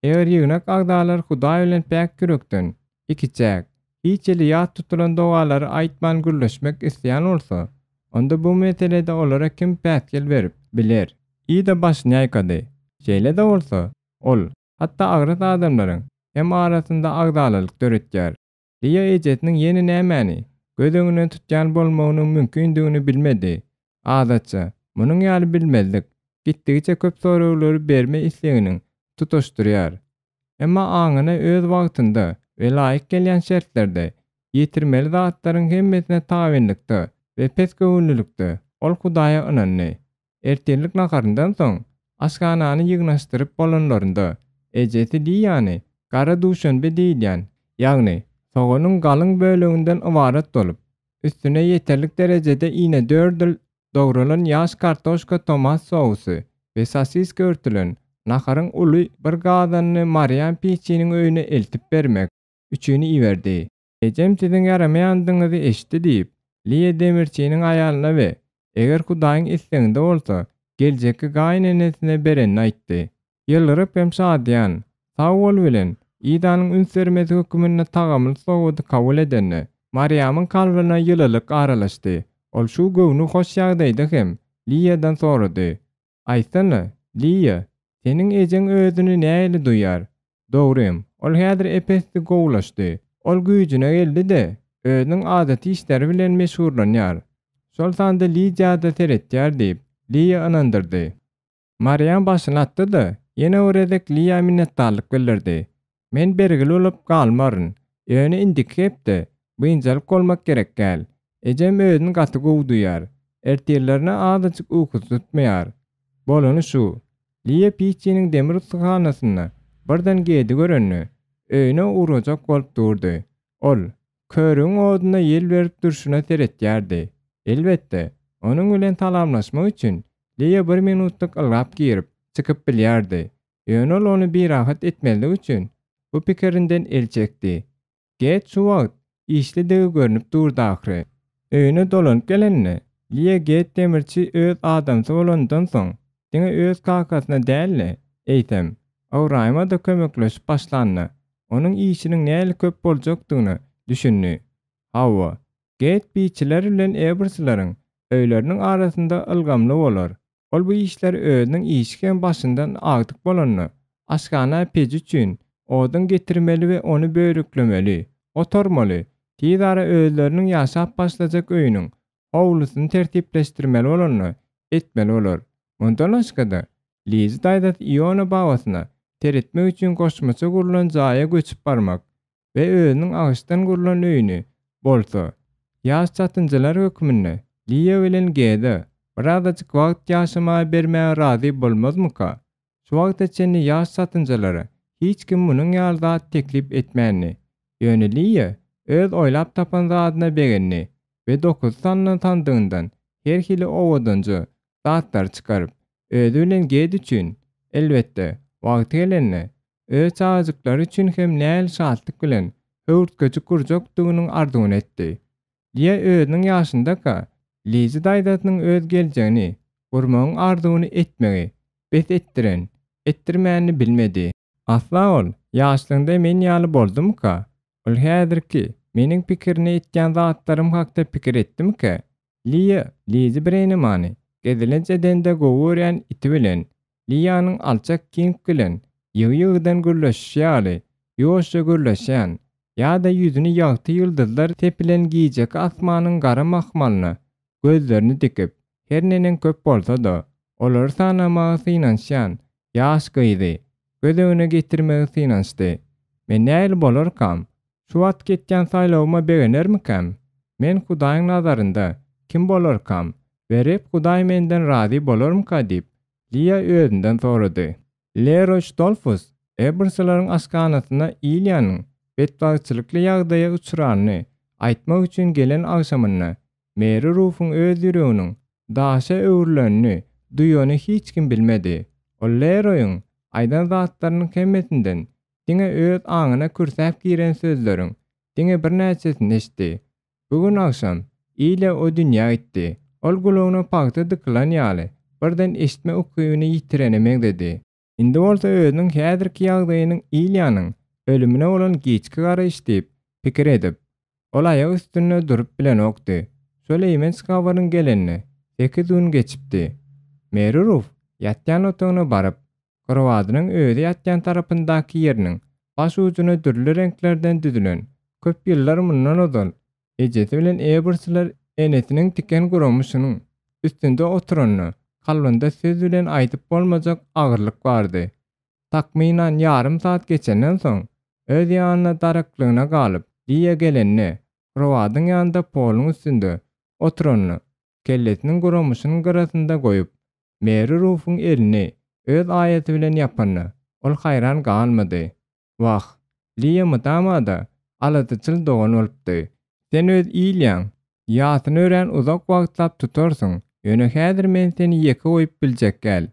Eger ýygnak agzalary Hudaý bilen päk ýürekden, ikiçäk, hiç hili ýat tutulan dogalary aýtman gürleşmek isleýän bolsa, onda bu meselede olara kim päsgel berip biler? Ida başyny ýaýkady. Şeýle-de bolsa, ol, hatda agras adamlaryň hem arasynda agzalalyk döretýär. Liýa ejesiniň ýene nämäni göz öňüne tutýan bolmagynyň mümkindigini bilmedi. Adatça, munuň ýaly bilmezlik, gitdigiçe köp soraglary berme isleginiň tutaşdyrýar. Emma aňyna öz wagtynda we laýyk gelýän şertlerde ýetirmeli zatlaryň hemmesine tabynlykda we pesgöwünlilikde ol Hudaýa ynandy. Ertirlik naharyndan soň, aşhanany ýygnaşdyryp bolanlarynda, ejesi Liýany gara duşenbe diýilýän, ýagny soganyň galyň böleginden ybarat bolup, üstüne ýeterlik derejede inedördül dogralan ýaş kartoşka tomat sousy we sosiska örtülen naharyň uly bir gazanyny Marýam piçiniň öýüne eltip bermek üçin iberdi. Ejem siziň ýaramaýandygyňyzy eşitdi diýip, Liýa demirçiniň aýalyna we, eger Hudaýyň isleginde bolsa, geljekki gaýynenesine berenini aýtdy. Ýylgyryp hem şadyýan, sag bol bilen, Idanyň üns bermesi höküminde tagamly sowgady kabul edende, Marýamyň kalbyna ýylylyk aralaşdy. Ol şu göwni hoş ýagdaýda hem. Liýadan sorady. Aýtsana, Liýa, seniň ejeň özüni nähili duýýar? Dogrym, ol häzir ep-esli gowulaşdy. Ol güýjüne geldi-de, özüniň adaty işleri bilen meşgullanýar. Şol sanda Lidiýa-da seretýär diýip, Liýa ynandyrdy. Marian başyny atdy-da, ýene bir gezek Liýa minnetdarlyk bildirdi. Men bergili bolup galmaryn. Ýöne indiki hepde biynjalyk bolmak gerek däl. Ejem özüni gaty gowy duýýar. Ertirlerine azajyk ukusy tutmaýar. Bolany şu. Liýa piçiniň demir ussahanasynda birden Gedi görende, öýüne ugrajak bolup durdy. Ol, körügiň oduna ýel berip durşuna seretýärdi. Elbetde, onuň bilen salamlaşmak üçin Liýa bir minutlyk ylgap girip, çykyp bilýärdi. Ýöne ol ony birahat etmezlik üçin bu pikirinden el çekdi. Get şu wagt işlidigi görnüp durdy ahyry. Öýüne dolanyp gelende, Liýa Get demirçi öz adamsy bolanyndan soň, diňe öz kakasyna däl-de, eýsem, Ybraýyma-da kömekleşip başlanda, onuň işiniň nähili köp boljakdygyna düşündi. Hawa, Get biçiler bilen Ebersleriň öýleriniň arasynda ylgamly bolar. Ol bu işler özüniň işi hem başyndan agdyk bolanda, aşhana peji üçin odun getirmeli we ony böleklemeli, otarmaly, tiz ara özleriniň ýaşap başlajak öýüniň howlusyny tertipleşdirmeli bolanda etmeli bolar. Mundan başga-da, Lizi daýzasy Iona babasyna seretmek üçin goşmaça gurlan jaýa göçüp barmak we özüniň agaçdan gurlan öýüni bolsa, ýaş çatynjalar hökmünde Liýa bilen Geda birazajyk wagt ýaşamaga bermäge razy bolmazmyka? Şu wagta çenli ýaş çatynjalara hiç kim munuň ýaly zat teklip etmändi. Ýöne Liýa öz oýlap tapan zadyna begendi we dokuzy salnan sandygyndan her hili owadanja zatlary çykaryp, özi bilen Ged üçin, elbetde, wagty gelende, öz çagajyklary üçin hem nähili şatlyk bilen höwürtgejik gurjakdygynyň arzuwyny etdi. Liýa özüniň ýaşyndaka Lizi daýzasynyň öz geljegini gurmagyň arzuwyny etmegi bes etdiren, etdirmänini bilmedi. Asla ol ýaşlygynda men ýaly boldumyka? Ol häzirki meniň pikirini etýän zatlarym hakda pikir etdimikä? Liýa Lizi Breýnemany gezelenç edende gowy görýän iti bilen Liýanyň alçak King bilen ýygy-ýygydan gürleşişi ýaly, ýuwaşja gürleşýän, ýa-da ýüzüni ýagty ýyldyzlar sepilen gijeki asmanyň gara mahmalyna gözlerini dikip, her neneň köp bolsa-da, olary sanamaga synanyşýan ýaş gyzy göz öňüne getirmegi synanyşdy. Men nähili bolarkam? Şu wagtky etýän saýlawyma begenermikäm? Men Hudaýyň nazarynda kim bolarkam we Reb Hudaý menden razy bolarmyka diýip, Liýa özünden sorady. Leroý Ştolfus Ebersalaryň aşhanasynda Ilýanyň betbagtçylykly ýagdaýa uçranyny aýtmak üçin gelen agşamynda Meri Rufuň öz ýüreginiň daşa öwrülenini duýany hiç kim bilmedi. Ol Leroýyň aýdan zatlarynyň hemmesinden diňe öz aňyna kürsäp giren sözleriň diňe birnäçesini eşitdi. Bu gün agşam Ilýa o dünýä gitdi. Ol gulagyna pagta dykylan ýaly, birden eşitme ukybyny ýitirene meňzedi. Indi bolsa özüniň häzirki ýagdaýynyň Ilýanyň ölümine bolan giçki garaýyş diýip, pikir edip, ol aýak üstünde durup bilenokdy. Şol eýmenç habaryň gelenine sekiz gün geçipdi. Meri Ruf ýatýan otagyna baryp, Krowadynyň özi ýatýan tarapyndaky ýeriniň baş ujuna dürli reňklerden düzülen, köp ýyllar mundan ozal ejesi bilen Ebersler enesiniň tiken guramyşynyň üstünde oturanda kalbynda söz bilen aýdyp bolmajak agyrlyk bardy. Takmynan ýarym saat geçenden soň, öz ýanyna daraklygyna galyp, Liýa gelende, krowadyň ýanynda poluň üstünde oturanyny kellesiniň guramyşynyň gyrasynda goýup, Meri Rufuň elini öz aýasy bilen ýapanda, ol haýran galmady. Wah, Liýa mydama-da aladaçyl dogan bolupdy. Sen öz Ilýaň ýasyny örän uzak wagtlap tutarsyň, ýöne häzir men seni ýeke goýup biljek däl.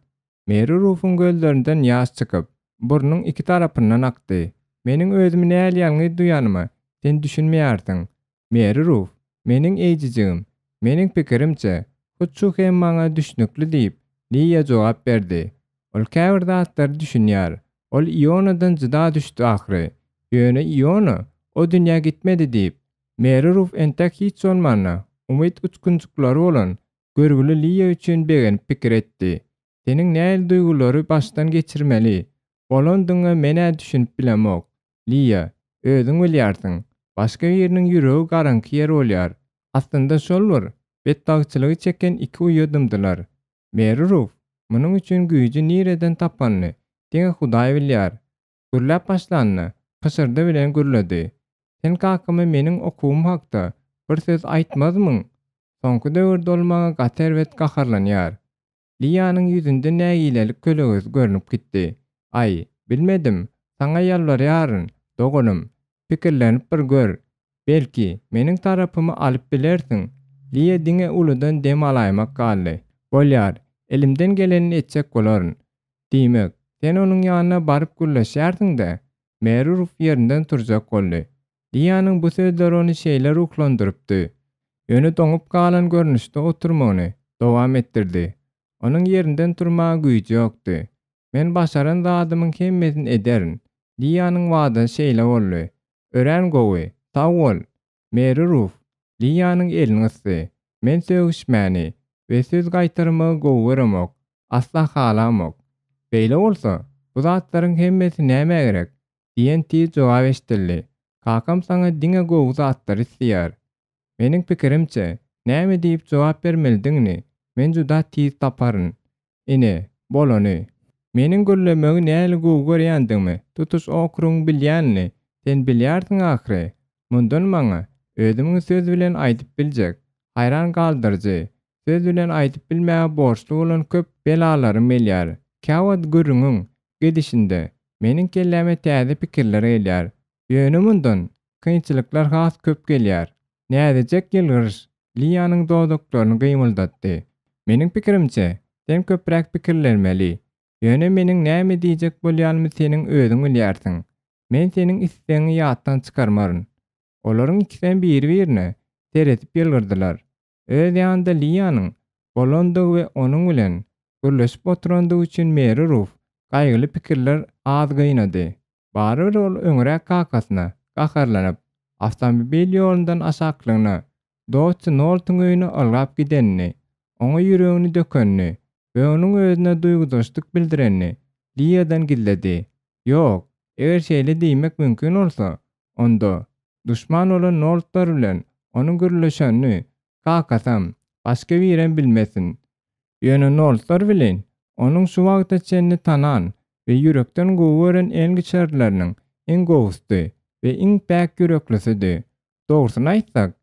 Meri Rufuň gözlerinden ýaş çykyp, burnuň iki tarapyndan akdy. Meniň özümi nähili ýalňyz duýanyma sen düşünmeýärsiň. Meri Ruf, meniň eýjijigim, meniň pikirimçe, hut şu hem maňa düşnükli diýip, Liýa jogap berdi. Ol käbir zatlary düşünýär. Ol Ionadan jyda düşdi ahyry. Ýöne Iona o dünýä gitmedi diýip, Meri Ruf entek hiç bolmanda umyt uçgunjyklary bolan. Görgüli Liýa üçin begenip pikir etdi. Seniň nähili duýgulary başdan geçirmeli bolandygyňa men-ä düşünip bilemok. Liýa, özüň bilýärsiň, başga biriniň ýüregi garaňky ýer bolýar. Aslynda şol bir betbagtçylygy çeken iki uýa dymdylar. Meri Ruf munuň üçin güýji nireden tapanyny diňe Hudaý bilýär. Gürläp başlanda, pyşyrdy bilen gürledi. Sen kakama meniň okuwym hakda bir söz aýtmazmyň? Soňky döwürde ol maňa gaty erbet gaharlanýar. Liýanyň ýüzünde nägilelik kölegesi görnüp gitdi. Aý, bilmedim, saňa ýalbarýaryn, doganym, pikirlenip bir gör. Belki, meniň tarapymy alyp bilersiň? Liýa diňe uludan dem alaýmak galdy. Bolýar, elimden gelenini etjek bolaryn. Diýmek, sen onuň ýanyna baryp gürleşýärsiň-dä? Meri Ruf ýerinden turjak boldy. Liýanyň bu sözleri ony şeýle ruhlandyrypdy. Ýöne doňup galan görnüşde oturmagyny dowam etdirdi. Onuň ýerinden turmaga güýji ýokdy. Men başaran zadymyň hemmesini ederin. Liýanyň wadasy şeýle boldy. Örän gowy, sag bol! Meri Ruf, Liýanyň elini gysdy. Men sögüşmäni we söz gaýtarmagy gowy göremok, asla halamok. Beýle bolsa, bu zatlaryň hemmesi nämä gerek? Diýen tiz jogap eşidildi. Kakam saňa diňe gowy zatlary isleýär. Meniň pikirimçe, näme diýip jogap bermelidigini men juda tiz taparyn. Ine, bolany. Meniň gürlemegi nähili gowy görýändigimi tutuş okrugyň bilýänini sen bilýärsiň ahyry. Mundan maňa özümiň söz bilen aýdyp biljek, haýran galdyryjy, söz bilen aýdyp bilmäge borçly bolan köp belalarym gelýär. Käwagt gürrüňiň gidişinde meniň kelläme täze pikirler gelýär. Ýöne mundan kynçylyklar has köp gelýär. Näzijek ýylgyryş Liýanyň dodaklaryny gymyldatdy. Meniň pikirimçe, sen köpräk pikirlenmeli. Ýöne meniň näme diýjek bolýanymy seniň özüň bilýärsiň. Men seniň islegiňi ýatdan çykarmaryn. Olaryň ikisem biri-birine seredip ýylgyrdylar. Öz ýanynda Liýanyň bolandygy we onuň bilen gürleşip oturandygy üçin Meri Ruf gaýgyly pikirler az gynady. Barybir ol öňräk kakasyna gaharlanyp, awtomobil ýolundan aşaklygyna Dotsi Noltuň öýüne ylgap gidenini, oňa ýüregini dökenini we onuň özüne duýgudaşlyk bildirenini Liýadan gizledi. Ýok, eger şeýle diýmek mümkin bolsa, onda duşman bolan Noltlar bilen onuň gürleşenini kakasam, başga birem bilmesin. Ýöne Noltlar bilen onuň şu wagta çenli tanan we ýürekden gowy gören engiçerleriniň iň gowusy we iň päk ýüreklisidi. Dogrusyny aýtsak,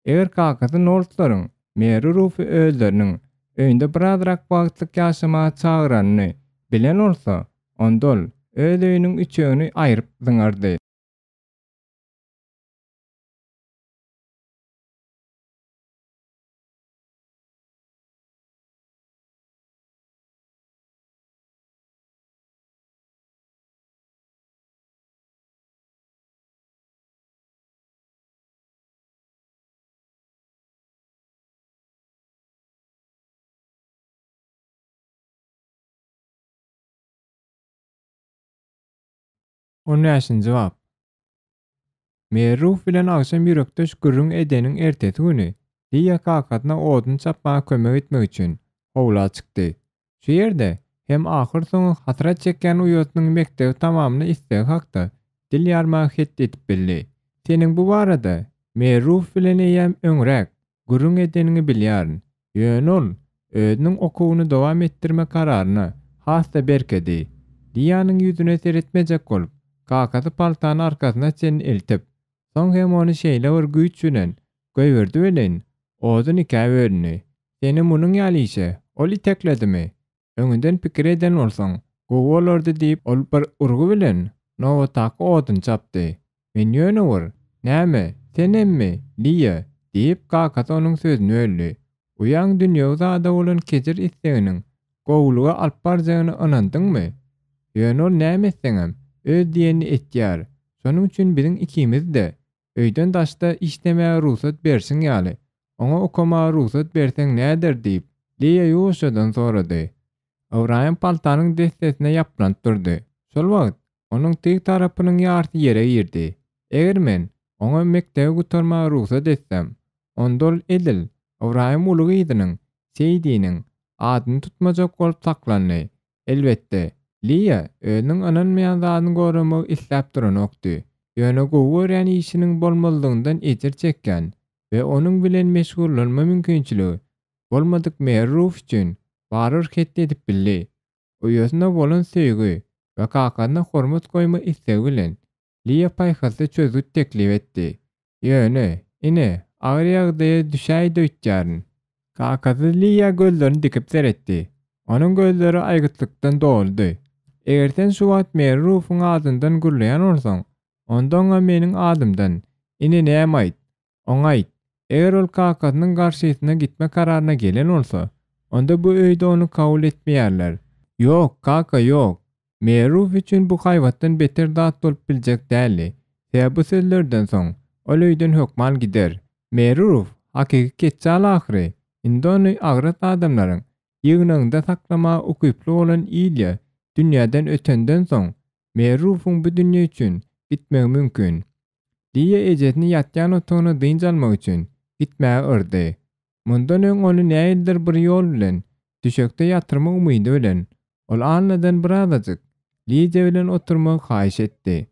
eger kakasy Noltlaryň Meri Rufy özleriniň öýünde birazrak wagtlyk ýaşamaga çagyranyny bilen bolsa, onda ol öz öýüniň üçegini aýryp zyňardy. On bäşinji bap. Merruf bilen agşam ýürekdeş gürrüň edeniň ertesi güni Liýa kakasyna odun çapmaga kömek etmek üçin howla çykdy. Şu ýerde hem ahyrsoňy hasrat çekýän uýasynyň mekdebi tamamla islegi hakda dil ýarmaga het edip bildi. Seniň bu barada Merruf bilen eýýäm öňräk gürrüň edeniňi bilýärin. Ýöne ol özüniň okuwyny dowam etdirme kararyna has-da berkedi. Liýanyň ýüzüne seretmejek bolup, kakasy paltany arkasyna çenli eltip, soň hem ony şeýle bir güýç bilen goýberdi welin, odun ikä bölündi. Seni munuň ýaly işe ol itekledimi? Öňünden pikir eden bolsaň, gowy bolardy diýip, ol bir urgy bilen nobatdaky oduny çapdy. Men ýöne bir, Näme, senemmi, Liýa? diýip, kakasy onuň sözüni böldi. Uýaň dünýewi zada bolan kejir isleginiň gowulyga alyp barjagyna ynandyňmy? Ýöne ol näme etseňem, öz diýenini etýär. Şonuň üçin biziň ikimizi-de öýden daşda işlemäge rugsat berşiň ýaly, oňa okamaga rugsat berseň näder diýip, Liýa ýuwaşjadan sorady. Ybraýym paltanyň dessesine ýaplanyp durdy. Şol wagt onuň tyg tarapynyň ýarysy ýere girdi. Eger men oňa mekdebi gutarmaga rugsat etsem, onda ol edil Ybraýym uly gyzynyň. Seýdiniň adyny tutmajak bolup saklandy. Elbetde, Liýa özüniň ynanmaýan zadyny goramagy isläp duranokdy. Ýöne gowy görýän işiniň bolmazlygyndan ejir çekýän we onuň bilen meşgullanma mümkinçiligi bolmadyk Meri Ruf üçin barybir hetdi edip bildi. Uýasyna bolan söýgi we kakasyna hormat goýma islegi bilen Liýa paýhasly çözgüt teklip etdi. Ýöne, ine, agyr ýagdaýa düşäýdi öýtýärin. Kakasy Liýa gözlerini dikip seretdi. Onuň gözleri aýgytlykdan doludy. Eger sen şu wagt Meri Rufuň adyndan gürleýän bolsaň, onda oňa meniň adymdan, ine näme aýt, Oňa aýt, eger ol kakasynyň garşysyna gitme kararyna gelen bolsa, onda bu öýde ony kabul etmeýärler. Ýok, kaka, ýok! Meruf üçin bu haýbatdan beter zat bolup biljek däldi. Sebäbi bu sözlerden soň, ol öýden hökman gider. Meruf, hakyky ketjal ahyry! Indi ony agras adamlaryň ýygnagynda saklamaga ukyply bolan Ilýa dünýäden ötenden soň, Merufuň bu dünýe üçin gitmegi mümkin. Liýa ejesini ýatýan otagyna dynç almak üçin gitmäge yrdy. Mundan öň ony nähilidir bir ýol bilen düşekde ýatyrmak umydy bilen, ol Annadan birazajyk Lidiýa bilen oturmagy haýyş etdi.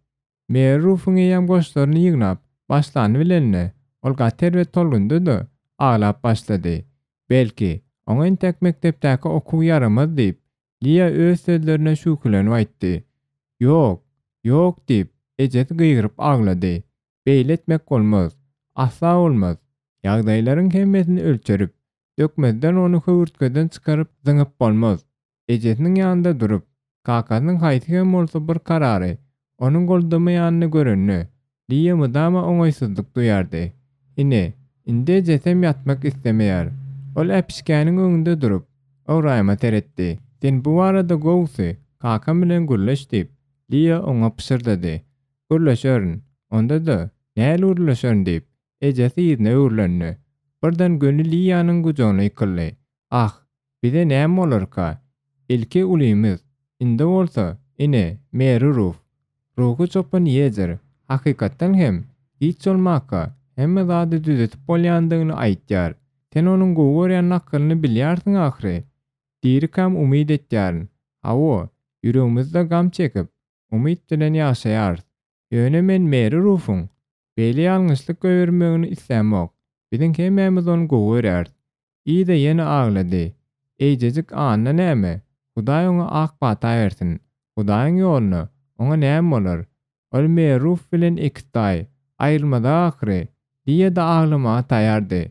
Meri Rufuň eýýäm goşlaryny ýygnap başlanyny bilende, ol gaty erbet tolgundy-da, aglap başlady. Belki, oňa entek mekdepdäki okuw ýaramaz diýip, Liýa öz sözlerine şübhelenip aýtdy. Ýok, ýok diýip, ejesi gygyryp aglady. Beýle etmek bolmaz. Asla bolmaz. Ýagdaýlaryň hemmesini ölçerip, dökmezden ony höwürtgeden çykaryp zyňyp bolmaz. Ejesiniň ýanynda durup, kakasynyň haýsy hem bolsa bir karary onuň goldamaýanyny görende, Liýa mydama oňaýsyzlyk duýardy. Ine, indi ejesem ýatmak islemeýär. Ol äpişgäniň öňünde durup, Ybraýyma seretdi. Sen bu barada gowusy, kakam bilen gürleş diýip, Liýa oňa pyşyrdady. Gürleşerin. Onda-da, nähili gürleşerin diýip, ejesi yzyna öwrülende, birden göni Liýanyň gujagyna ýykyldy. Ah, bize näme bolarka? Ilki ulymyz, indi bolsa, ine, Meri Ruf. Ruhy çopan Ýezer, hakykatdan hem, giç bolmaka, hemme zady düzetip bolýandygyny aýtýar. Sen onuň gowy görýän nakylyny bilýärsiň ahyry. Dirikäm umyt etýärin. Hawa, ýüregimizde gam çekip, umyt bilen ýaşaýarys. Ýöne men Meri Rufuň beýle ýalňyşlyk goýbermegini islämok. Biziň hemmämiz ony gowy görýäris. Ida ýene aglady. Eýjejik Anna näme? Hudaý oňa ak pata bersin. Hudaýyň ýoluna, oňa näme bolar? Ol Meri Ruf bilen ekiztaý, aýrylmazak ahyry. Liýa-da aglamaga taýýardy.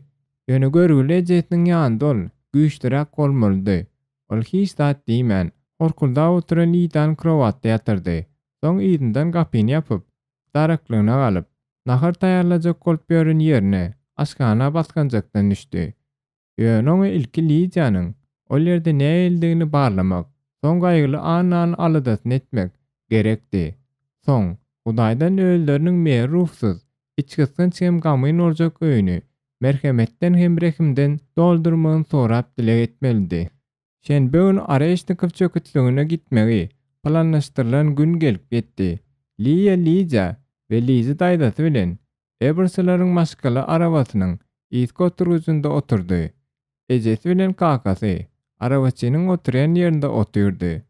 Ýöne görgüli ejesiniň ýanynda ol güýçlüräk bolmalydy. Ol hiç zat diýmän, horkuldap oturan Lidany krowatda ýatyrdy. Soň yzyndan gapyny ýapyp, daraklygyna galyp, nahar taýýarlajak bolup ýören ýerine, aşhana basgançakdan düşdi. Ýöne oňa ilki Lidiýanyň ol ýerde nähilidigini barlamak, soň gaýgyly Annanyň aladasyny etmek gerekdi. Soň, Hudaýdan özleriniň Merufsyz, içgysgynç hem gamgyn boljak öýüni merhemetden hem rehimden doldurmagyny sorap dileg etmelidi. Şenbe güni Oreşnikow çöketligine gitmegi planlaşdyrylan gün gelip ýetdi. Liýa Liza we Liza daýzasy bilen Ebersalaryň maşgala arabasynyň yzky oturgyjynda oturdy. Ejesi bilen kakasy arabaçynyň oturýan ýerinde otyrdy.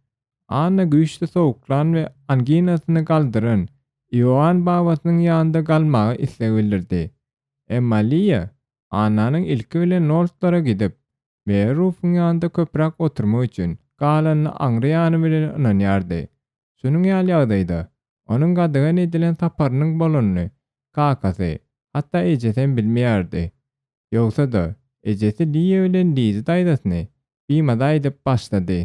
Anna güýçli sowuklan we anginasyny galdyran Ioann babasynyň ýanynda galmaga isleg bildirdi. Emma Liýa Annanyň ilki bilen Noltlara gidip, Meri Rufuň ýanynda köpräk oturmak üçin galanyna aňry ýany bilen ynanýardy. Şunuň ýaly ýagdaýda, onuň gadagan edilen saparynyň bolanyny kakasy, hatda ejesem bilmeýärdi. Ýogsa-da, ejesi Liýa bilen Lizi daýzasyny bimaza edip başlady.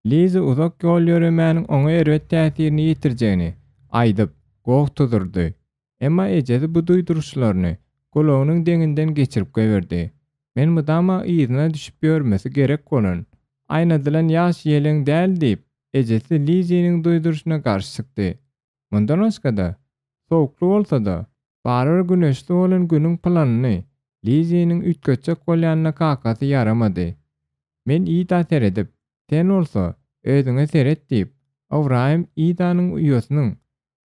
Liza uzak ýol ýöremäniň oňa erbet täsirini ýetirjegini aýdyp, goh tuzurdy. Emma ejesi bu duýduryşlaryny gulagynyň deňinden geçirip goýberdi. Men mydama yzyna düşüp ýörmesi gerek bolan, aýnadylan ýaş ýeleň däl diýip, ejesi Liziniň duýduryşyna garşy çykdy. Mundan başga-da, sowukly bolsa-da, barybir güneşli bolan günüň planyny Liziniň üýtgetjek bolýanyna kakasy ýaramady. Men Ida seredip, sen bolsa, özüňe seret diýip, Ybraýym Idanyň uýasynyň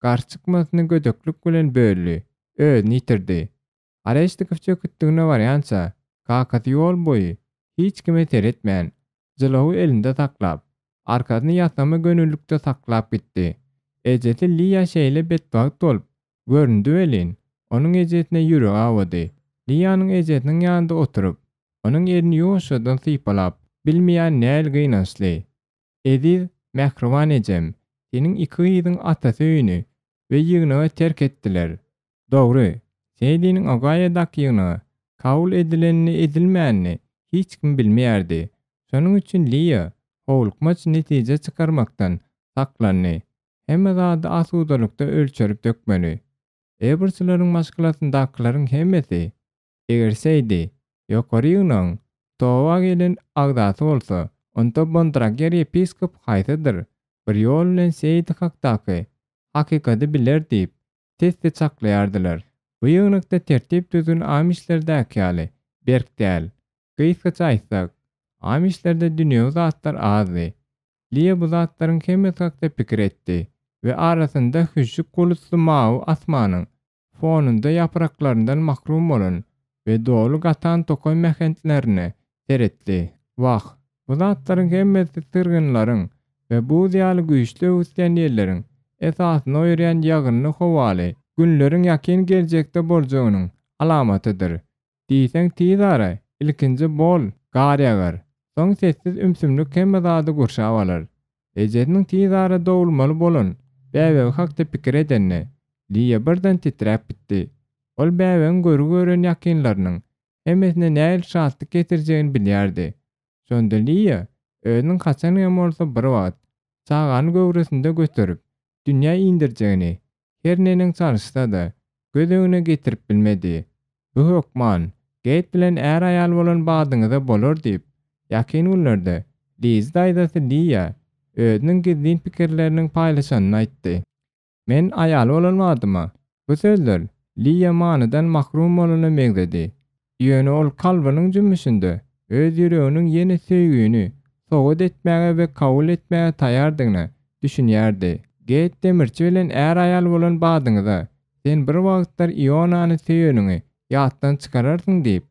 garşy çykmasyny gödeklik bilen böldi, özüni ýitirdi. Oreşnikow çöketligine barýança, kakasy ýol boýy. Hiç kime seretmän, jylawy elinde saklap, arkasyny ýasama gönülikde saklap gitdi. Ejesi Liýa şeýle betbagt bolup göründi welin, onuň ejesine ýüregi awady. Liýanyň ejesiniň ýanynda oturyp, onuň elini ýuwaşjadan sypalap, bilmeýän näl gynançly. Eziz, mähriban ejem, seniň iki gyzyň atasy öýüni we ýygnagy terk etdiler. Dogry, Seýdiniň Ogaýadaky ýygnaga kabul edilenini-edilmänini hiç kim bilmeýärdi. Şonuň üçin Liýa howlukmaç netije çykarmakdan saklandy. Hemme zady asudalykda ölçerip dökmeli. Eberçileriň maşgalasyndakylaryň hemmesi, eger Seýdi ýokary ýygnagyň toba gelen agzasy bolsa, onda Bondrager ýepiskop haýsydyr bir ýol bilen Seýdi hakdaky hakykaty biler diýip, sesli çaklaýardylar. Bu ýygnakda tertip-düzgün amişlerdäki ýaly berk däl. Gysgaça aýtsak, amişlerde dünýewi zatlar azdy. Liýa bu zatlaryň hemmesi hakda pikir etdi we arasynda hüžžük bulutly mawy asmanyň fonunda ýapraklaryndan mahrum bolan we doly gatan tokaý mähentlerine seretdi. Wah, bu zatlaryň hemmesi syrgynlaryň we buz ýaly güýçli öwüsýän ýelleriň esasyny oýurýan ýagynly howaly günleriň ýakyn geljekde boljagynyň alamatydyr. Diýseň tiz ara ilkinji bol gar ýagar, soň sessiz ümsümlik hemme zady gurşap alar. Ejesiniň tiz ara dogulmaly bolan bäbegi hakda pikir edende, Liýa birden titräp gitdi. Ol bäbegiň görgi gören ýakynlarynyň hemmesine nähili şatlyk getirjegini bilýärdi. Şonda Liýa özüniň haçan hem bolsa bir wagt çagany göwresinde göterip, dünýä indirjegini her neneň çalyşsa-da, göz öňüne getirip bilmedi. Bu hökman, Geýt bilen är-aýal bolan badyňyza bolar diýip, ýakyn günlerde Lizi daýzasy Liýa özüniň gizlin pikirleriniň paýlaşanyny aýtdy. Men aýaly bolan badyma, bu sözler Liýa manydan mahrum bolana meňzedi. Ýöne ol kalbynyň jümmüşinde öz ýüreginiň ýene söýgini sowgat etmäge we kabul etmäge taýýardygyna düşünýärdi. Geýt demirçi bilen är-aýal bolan badyňyza, sen bir wagtlar Ionany söýeniňi ýatdan çykararsyň diýip,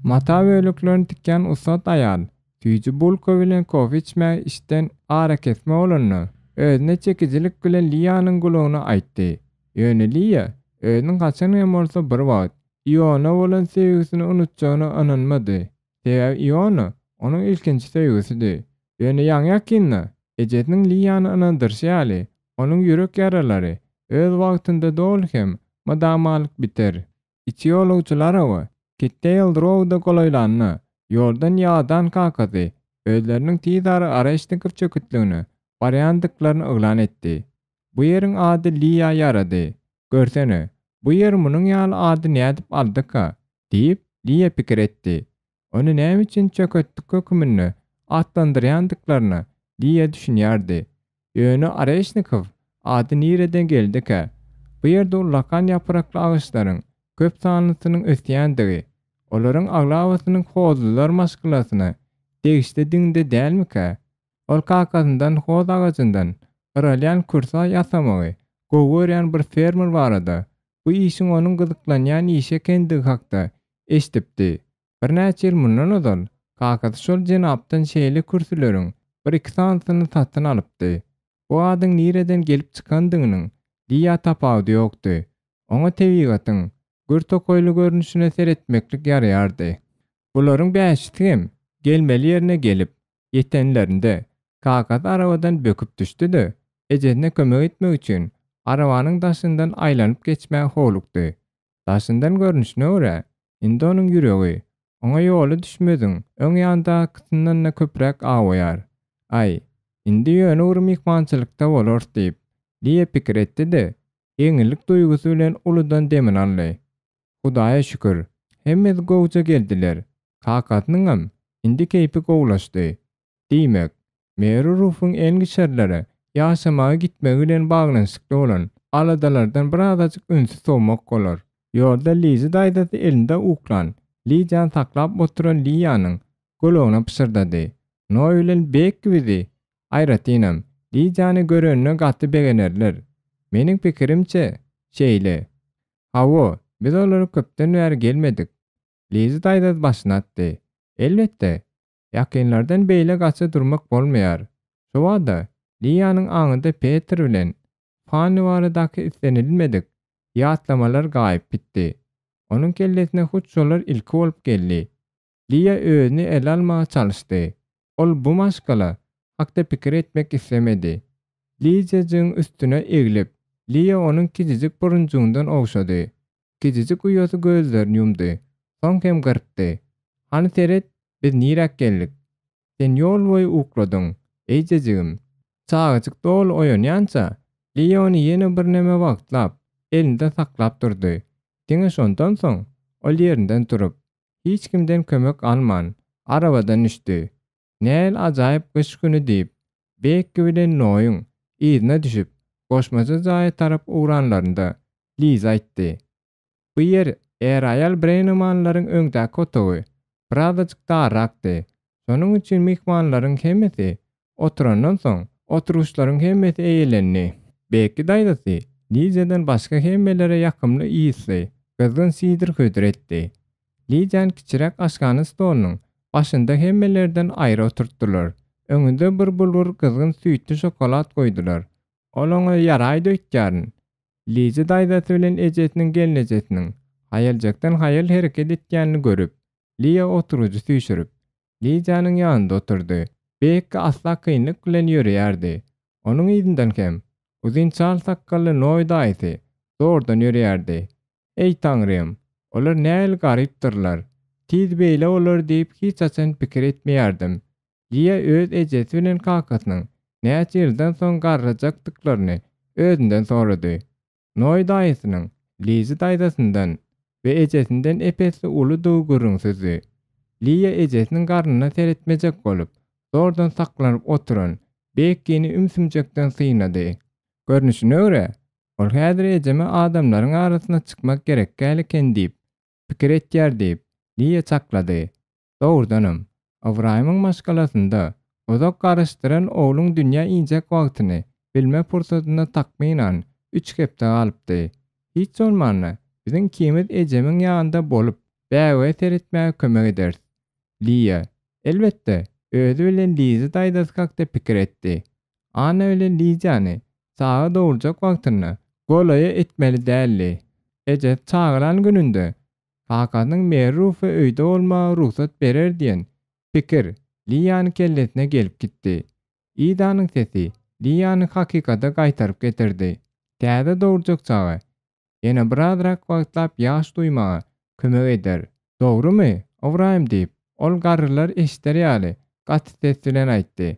mata böleklerini tikýän ussat aýal süýji bulka bilen kofe içmäge işden arakesme bolanda, özüne çekijilik bilen Liýanyň gulagyna aýtdy. Ýöne Liýa özüniň haçan hem bolsa bir wagt Iona bolan söýgüsini unutjagyna ynanmady. Sebäbi Iona onuň ilkinji söýgüsidi. Ýöne ýaňy-ýakynda ejesiniň Liýany ynandyryşy ýaly, onuň ýürek ýaralary öz wagtynda doly hem mydamalyk biter. Içi ýolagçyly araba Kitteýl Rouda golaýlanda, ýoldan ýadan kakasy özleriniň tizara Oreşnikow çöketligine barýandyklaryny yglan etdi. Bu ýeriň ady Liýa ýarady. Görsene, bu ýer munuň ýaly ady nädip aldyka? diýip, Liýa pikir etdi. Ony näme üçin çöketlik höküminde atlandyrýandyklaryna Liýa düşünýärdi. Ýöne Oreşnikow ady nireden geldikä? Bu ýerde ullakan ýaprakly agaçlaryň köp sanlysynyň ösýändigi, olaryň aglabasynyň hozlular maşgalasyna degişlidiginde dälmikä? Ol kakasyndan hoz agajyndan yralýan kürsa ýasamagy gowy görýän bir fermer barada, bu işiň onuň gyzyklanýan işi ekendigi hakda eşidipdi. Birnäçe ýyl mundan ozal kakasy şol jenapdan şeýle kürsüleriň bir-iki sanysyny satyn alypdy. Bu adyň nireden gelip çykandygynyň Liýa tapawudy ýokdy. Oňa tebigatyň gür tokaýly görnüşine seretmeklik ýaraýardy. Bularyň bäşisi hem gelmeli ýerine gelip, ýetenlerinde, kakasy arabadan böküp düşdi-de, ejesine kömek etmek üçin arabanyň daşyndan aýlanyp geçmäge howlukdy. Daşyndan görnüşine görä, indi onuň ýüregi oňa ýola düşmeziň öň ýandakysyndan-da köpräk awaýar. Aý, indi ýöne bir myhmançylykda bolarys diýip, Liýa pikir etdi-de, ýeňillik duýgusy bilen uludan demini aldy. Hudaýa şükür, hemmesi gowuja geldiler. Kakasynyňam indi keýpi gowulaşdy. Diýmek, Meri Rufuň Engişerlere ýaşamaga gitmegi bilen baglanyşykly bolan aladalardan birazajyk ünsi sowmak bolar. Ýolda Lizi daýzasy elinde uklan Lidiýany saklap oturan Liýanyň gulagyna pyşyrdady. Noý bilen Bekki bizi, aýratynam, Lidiýany görenine gaty begenerler. Meniň pikirimçe, şeýle. Hawa, biz olara köpden bäri gelmedik. Lizi daýza başyny atdy. Elbetde. Ýakynlardan beýle gaça durmak bolmaýar. Şobada, Liýanyň aňynda Peter bilen Fanni baradaky islenilmedik ýatlamalar gaýyp gitdi. Onuň kellesine hut şolar ilki bolup geldi. Liýa özüni ele almaga çalyşdy. Ol bu maşgala hakda pikir etmek islemedi. Ližejygyň üstüne eglip, Liýa onuň kiçijik burunjygyndan ogşady. Kiçijik uýasy gözlerini ýumdy. Soň hem gyrpdy. Hany seret, biz niräk geldik? Sen ýol boýy ukladyň, eýjejigim. Çagajyk doly oýanýança, Liýa ony ýene birneme wagtlap, elinde saklap durdy. Diňe şondan soň, ol ýerinden turup, hiç kimden kömek alman, arabadan düşdi. Näl ajaýyp gyş güni diýip, Bekki bilen Noýuň yzyna düşüp, goşmaça jaýa tarap ugranlarynda, Liza aýtdy. Bu ýer är-aýal Brenemanlaryň öňdäki otagy, birazajyk darrakdy. Şonuň üçin myhmanlaryň hemmesi oturandan soň, oturgyçlaryň hemmesi eýelendi. Bekki daýzasy Liziýadan başga hemmelere ýakymly ysly, gyzgyn sidr hödür etdi. Liziýany kiçiräk aşhana stolunyň başynda hemmelerden aýry oturtdylar. Öňünde bir bulgur gyzgyn süýtli şokolad goýdular. Ol oňa ýaraýdy öýtýärin. Liza daýzasy bilen ejesiniň gelnejesiniň haýaljakdan haýal hereket etýänini görüp, Liýa oturgyjy süýşürip, Liziýanyň ýanynda oturdy. Bekki asla kynlyk bilen ýöreýärdi. Onuň yzyndan hem uzyn çal sakgally Noý daýysy zordan ýöreýärdi. Eý, Taňrym, olar nähili garypdyrlar! Tiz beýle bolar diýip hiç haçan pikir etmeýärdim. Liýa öz ejesi bilen kakasynyň näçe ýyldan soň garrajakdyklaryny özünden sorady. Noý daýysynyň Lizi daýzasyndan we ejesinden ep-esli uludygy gürrüňsizdi. Liýa ejesiniň garnyna seretmejek bolup, zordan saklanyp oturan Bekkini ümsümjekden synlady. Görnüşine görä, ol häzir ejeme adamlaryň arasyna çykmak gerek däl eken diýip, pikir etýär diýip, Liýa çaklady. Dogrudanam, Ybraýymyň maşgalasynda uzak garaşdyran ogluň dünýä injek wagtyny bilme pursatyna takmynan üç hepde galypdy. Hiç bolmanda, biziň ikimiz ejemiň ýanynda bolup, bäbege seretmäge kömek ederis. Liýa, elbetde, özi bilen Liza daýzasy hakda pikir etdi. Anna bilen Lidiýany çaga doguljak wagtynda golaýa itmeli däldi. Ejesi çagyran gününde Kakasynyň Meri Rufa öýde bolmaga rugsat berer diýen pikir Liýanyň kellesine gelip gitdi. Idanyň sesi Liýany hakykata gaýtaryp getirdi. Täze dogurjak çaga ýene birazrak wagtlap ýaş duýmaga kömek eder. Dogrumy, Ybraýym diýip, ol garrylar eşider ýaly gaty ses bilen aýtdy.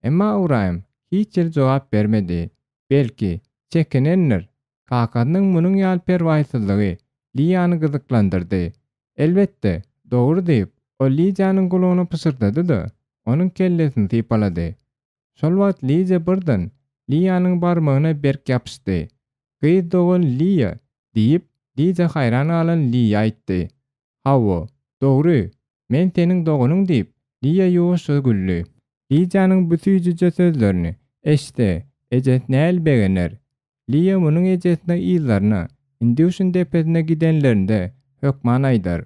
Emma Ybraýym hiç hili jogap bermedi. Belki, çekinendir. Kakasynyň munuň ýaly perwaýsyzlygy Liýany gyzyklandyrdy. Elbetde, dogry diýip, ol Lidiýanyň gulagyna pyşyrdady-da, onuň kellesini sypalady. Şol wagt Lidiýa birden Liýanyň barmagyna berk ýapyşdy. Gyz dogan Liýa, diýip, Lidiýa haýran galan Liýa aýtdy. Hawa, dogry, men seniň doganyň diýip, Liýa ýuwaşja güldi. Lidiýanyň bu süýjüje sözlerini eşitse, ejesi nähili begener? Liýa munuň ejesine yzlaryna, Indýuşin depesine gidenlerinde hökman aýdar.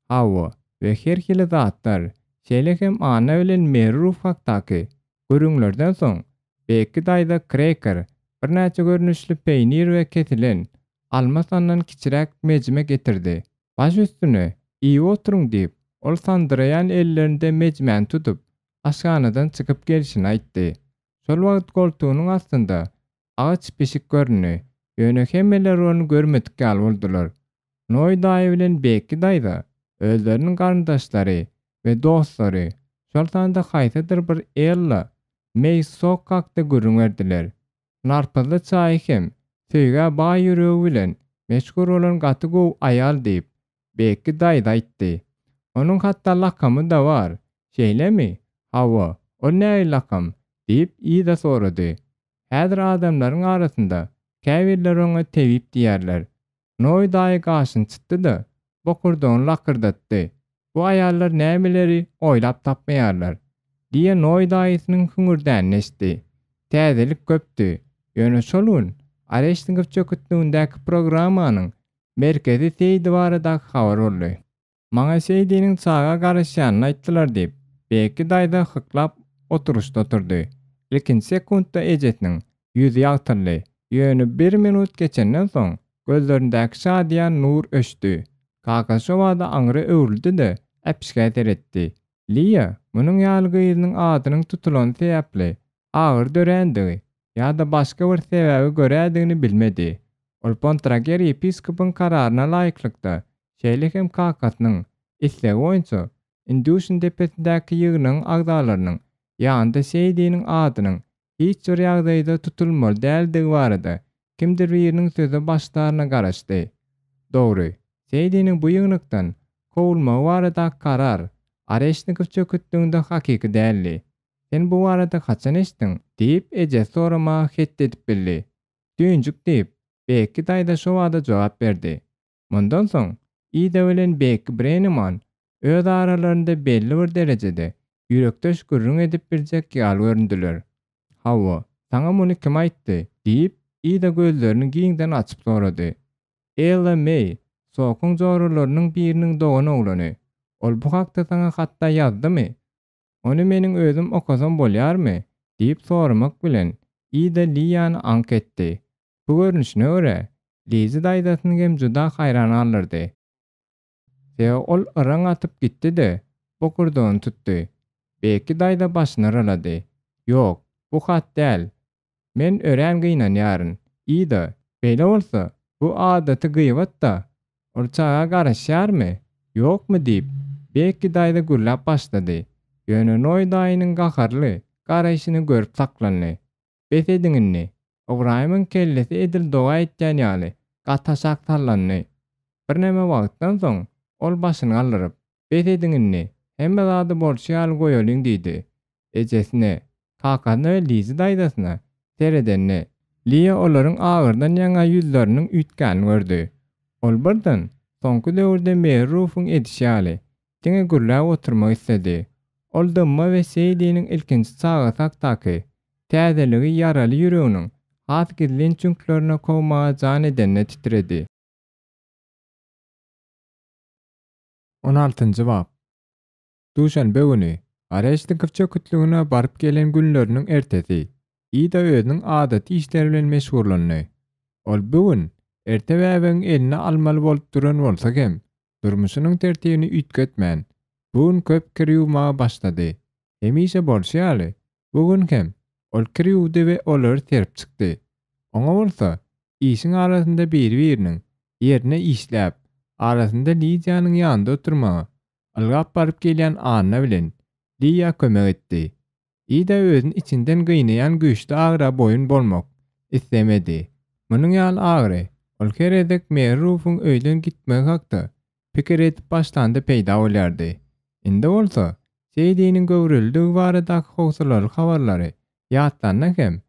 Hawa, we her hili zatlar, şeýle hem Anna bilen Meri Ruf hakdaky gürrüňlerden soň, Bekki daýza kreker, birnäçe görnüşli peýnir we kesilen alma salnan kiçiräk mejme getirdi. Baş üstüne, iýip oturyň diýip, ol sandyraýan ellerinde mejmäni tutup, aşhanadan çykyp gelşini aýtdy. Şol wagt goltugynyň astynda agaç pişik göründi, ýöne hemmeler ony görmedik ýaly boldular. Noý daýy bilen Bekki daýza özleriniň garyndaşlary we dostlary, şol sanda haýsydyr bir Ella Meý Sok hakda gürrüň berdiler. Narpyzly çaýy hem söýgä baý ýüregi bilen meşhur bolan gaty gowy aýal diýip, Bekki daýza aýtdy. Onuň hatda lakamy-da bar. Şeýlemi? Hawa, ol nähili lakam? diýip, Iza sorady. Häzir adamlaryň arasynda käbirleri oňa tebip diýýärler. Noý daýy gaşyny çytdy-da, bokurdagyny lakyrdatdy. Bu aýallar nämeleri oýlap tapmaýarlar? Diýe Noý daýysynyň hüňürdänini eşitdi. Täzelik köpdi. Ýöne şol gün Oreşnikow çöketligindäki programmanyň merkezi Seýdi baradaky habar boldy. Maňa Seýdiniň çaga garaşýanyny aýtdylar diýip, Bekki daýza hyklap oturyşda oturdy. Ilkinji sekuntda ejesiniň ýüzi ýagtyldy. Ýöne bir minut geçenden soň, gözlerindäki şadyýan nur öçdi. Kakasy şobada aňry öwrüldi-de, äpişgä seretdi. Liýa munuň ýaly gyzynyň adynyň tutulany sebäpli agyry dörändigi ýa-da başga bir sebäbe görädigini bilmedi. Ol Bontrager ýepiskopyň kararyna laýyklykda, şeýle hem kakasynyň islegi boýunça Induşin depesindäki ýygnagyň agzalarynyň ýanynda Seýdiniň adynyň hiç bir ýagdaýda tutulmaly däldigi barada kimdir biriniň söze başlaryna garaşdy. Dogry, Seýdiniň bu ýygnakdan kowulmagy baradaky karar Oreşnikow çöketliginde hakyky däldi. Sen bu barada haçan eşitdiň? Diýip, ejesi soramaga hetdi edip bildi. Düýnjük diýip, Bekki daýza şobada jogap berdi. Mundan soň, Ida bilen Bekki Breneman öz aralarynda belli bir derejede ýürekdeş gürrüň edip biljek ýaly göründiler. Hawa, saňa muny kim aýtdy? diýip, Ida gözlerini giňden açyp sorady. Ella Meý, Sokuň joralarynyň biriniň dogan oglany. Ol bu hakda saňa hatda ýazdymy? Ony meniň özüm okasam bolýarmy? diýip soramak bilen, Ida Liýany aňk etdi. Bu görnüşine görä, Lizi daýzasyny hem juda haýran galdyrdy. Sebäbi ol yraň atyp gitdi-de, bokurdagyny tutdy. Bekki daýza başyny yralady. Ýok, bu hat däl. Men örän gynanýaryn, Ida. Beýle bolsa, bu adaty gybat-da. Ol çaga garaşýarmy, ýokmy diýip, Bekki daýza gürläp başlady. Ýöne Noý daýynyň gaharly garaýşyny görüp saklandy. Bes ediň indi. Ybraýymyň kellesi edil doga etýän ýaly, gaty aşak sallandy. Birneme wagtdan soň, ol başyny galdyryp, Bes ediň indi, hemme zady bolşy ýaly goýalyň diýdi. Ejesine, kakasyna we Lizi daýzasyna seredende, Liýa olaryň agyrdan ýaňa ýüzleriniň üýtgänini gördi. Ol birden, soňky döwürde Meri Rufuň edişi ýaly, diňe gürläp oturmak isledi. Ol dymma we Seýdiniň ilkinji çagasy hakdaky täzeligi ýaraly ýüreginiň has gizlin çüňklerine kowmaga jan edende titredi. On altynjy bap. Duşenbe güni, Oreşnikow çöketligine baryp gelen günleriniň ertesi, Ida özüniň adaty işleri bilen meşgullandy. Ol bu gün erte bäbegiň eline almaly bolup duran bolsa hem, durmuşynyň tertibini üýtgetmän, bu gün köp kir ýuwmaga başlady. Hemişe bolşy ýaly, bu gün hem ol kir ýuwdy we olary serip çykdy. Oňa bolsa, işiň arasynda biri-biriniň ýerine işläp, arasynda Lidiýanyň ýanynda oturmaga, ylgap baryp gelýän Anna bilen Liýa kömek etdi. Ida özüni içinden gynaýan güýçli agyra boýun bolmak islemedi. Munuň ýaly agyry ol her gezek Meri Rufuň öýden gitmegi hakda pikir edip başlanda peýda bolýardy. Indi bolsa, Seýdiniň göwrelidigi baradaky howsalaly habarlary ýatlanda hem,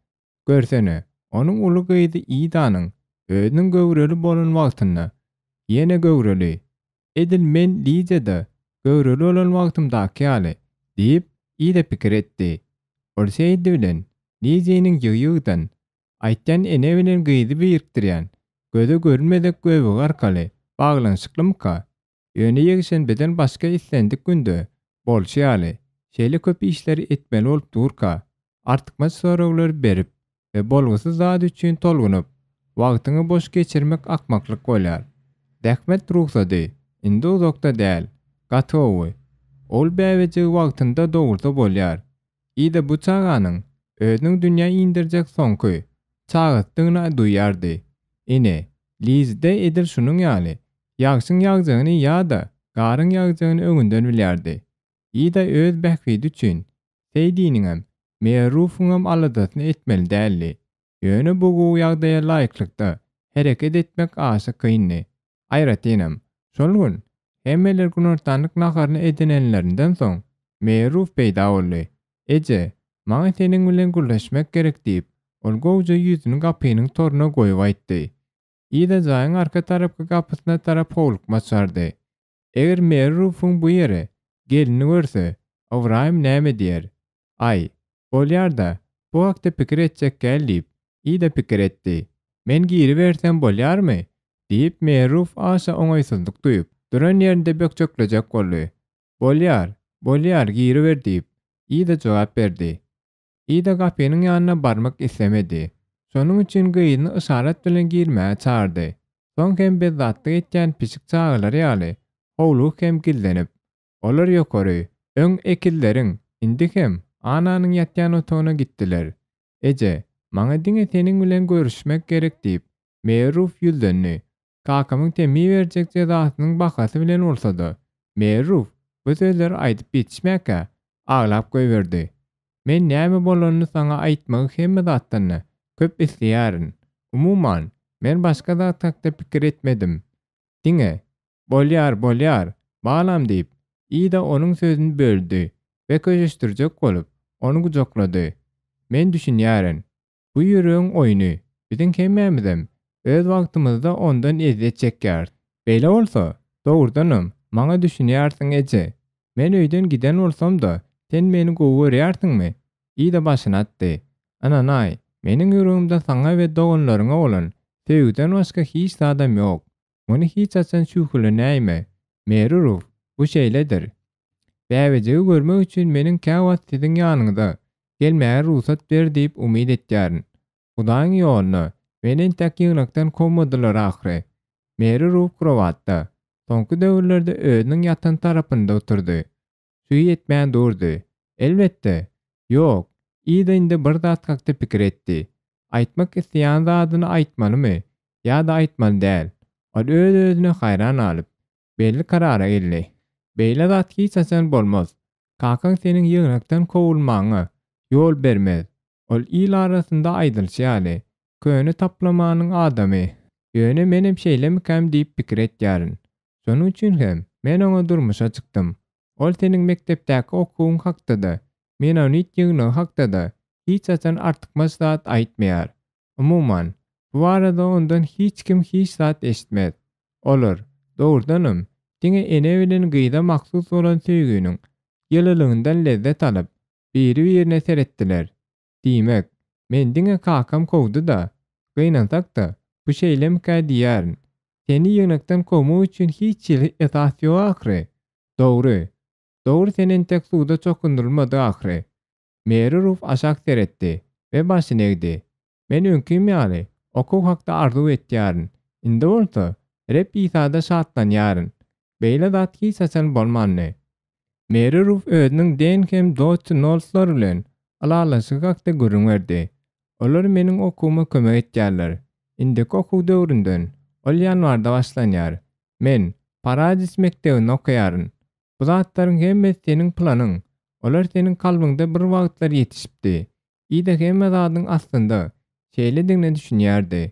görsene, onuň uly gyzy Idanyň özüniň göwreli bolan wagtynda ýene göwreli, Edil men Lidiýada göwreli bolan wagtymdaky ýaly, diýip, Ida pikir etdi. Ol Seýdi bilen Liziniň ýygy-ýygydan aýtýan ene bilen gyzy birikdirýän göze görünmezek göbegi arkaly baglanyşyklymyka? Ýöne ýekşenbeden başga islendik günde bolşy ýaly, şeýle köp işleri etmeli bolup durka, artykmaç soraglary berip we bolgusyz zat üçin tolgunyp, wagtyňy boş geçirmek akmaklyk bolýar. Zähmet rugsady indi uzakda däl. Gaty gowy. Ol bäbejigi wagtynda dogursa bolýar. Ida bu çaganyň özüniň dünýä indirjek soňky çagasydygyny duýýardy. Ine, Lizi-de edil şunuň ýaly, ýagşyň ýagjagyny ýa-da garyň ýagjagyny öňünden bilýärdi. Ida öz bähbidi üçin Seýdiniňem, Merufuňam aladasyny etmeli däldi. Ýöne bu gowy ýagdaýa laýyklykda hereket etmek aşa kyndy. Aýratynam, şol gün, hemmeler günortanlyk naharyny edinenlerinden soň, Meruf peýda boldy. Eje, maňa seniň bilen gürleşmek gerek diýip, ol gowja ýüzüni gapynyň toruna goýup aýtdy. Ida jaýyň arka tarapky gapysyna tarap howlukmaç bardy. Eger Meri Rufuň bu ýere gelini görse, Ybraýym näme diýer? Aý, bolýar-da, bu hakda pikir etjek gäl diýip, Ida pikir etdi. Men giribersem bolýarmy? diýip, Meri Ruf aşa oňaýsyzlyk duýup, duran ýerinde bökjeklejek boldy. Bolýar, Bolýar, giriber diýip, Ida jogap berdi. Ida gapynyň ýanyna barmak islemedi. Şonuň üçin gyzyny yşarat bilen girmäge çagyrdy. Soň hem bezzatlyk etýän pişik çagalary ýaly, howlugyp hem gizlenip, olar ýokary, öň ekizleriň, indi hem Ananyň ýatýan otagyna gitdiler. Eje, maňa diňe seniň bilen görüşmek gerek diýip, Meruf ýüzlendi. Kakamyň temmi berjek jezasynyň bahasy bilen bolsa-da, Meruf bu sözleri aýdyp ýetişmäkä, aglap goýberdi. Men näme bolanyny saňa aýtmagy hemme zatdan-da köp isleýärin. Umuman, men başga zat hakda pikir etmedim. Diňe, Bolýar, bolýar, balam diýip, Ida onuň sözüni böldi we köşeşdirjek bolup, ony gujaklady. Men düşünýärin. Bu ýüregiň oýny, biziň hemmämizem öz wagtymyzda ondan ezýet çekýäris. Beýle bolsa, dogrudanam, maňa düşünýärsiň eje. Men öýden giden bolsam-da, sen meni gowy görýärsiňmi? Ida başyny atdy. Ynanaý, meniň ýüregimde saňa we doganlaryňa bolan söýgüden başga hiç zadam ýok. Muny hiç haçan şübhelenäýme, Meri Ruf, bu şeýledir. Bäbejigi görmek üçin meniň käwagt siziň ýanyňyza gelmäge rugsat ber diýip umyt etýärin. Hudaýyň ýoluna, meni entek ýygnakdan kowmadylar ahyry. Meri Ruf krowatda, soňky döwürlerde özüniň ýatan tarapynda oturdy. Suýy ýetmän durdy. Elbetde, ýok, Ida indi bir zat hakda pikir etdi. Aýtmak isleýän zadyny aýtmalymy ýa-da aýtmaly däl? Ol öz-özüne haýran galyp, belli karara geldi. Beýle zat hiç haçan bolmaz. Kakaň seniň ýygnakdan kowulmagyňa ýol bermez. Ol il arasynda aýdylyşy ýaly, köne taplamanyň adamy. Ýöne menem şeýlemikäm diýip pikir etýärin. Şonuň üçin hem men oňa durmuşa çykdym. Ol seniň mekdepdäki okuwyň hakda-da, menonit ýygnagy hakda-da hiç haçan artykmaç zat aýtmaýar. Umuman, bu barada ondan hiç kim hiç zat eşitmez. Olar, dogrudanam, diňe ene bilen gyza mahsus bolan söýginiň ýylylygyndan lezzet alyp, biri-birine seretdiler. Diýmek, meni diňe kakam kowdy-da. Gynansak-da, bu şeýlemikä diýýärin. Seni ýygnakdan kowmak üçin hiç hili esas ýok ahyry. Dogry. Dogry sen entek suwda çokundyrylmadyk ahyry. Meri Ruf aşak seretdi we başyny egdi. Men öňkim ýaly, okuw hakda arzuw etýärin. Indi bolsa, Reb Isada şatlanýaryn. Beýle zat hiç haçan bolmandy. Meri Ruf özüniň Den hem Dotty Nolslar bilen ylalaşygy hakda gürrüň berdi. Olar meniň okuwyma kömek etýärler. Indiki okuw döwründen, ol ýanwarda başlanýar. Men Paradis mekdebinde okaýaryn. Bu zatlaryň hemmesi seniň planyň. Olar seniň kalbyňda bir wagtlar ýetişipdi. Ida hemme zadyň aslynda şeýledigine düşünýärdi.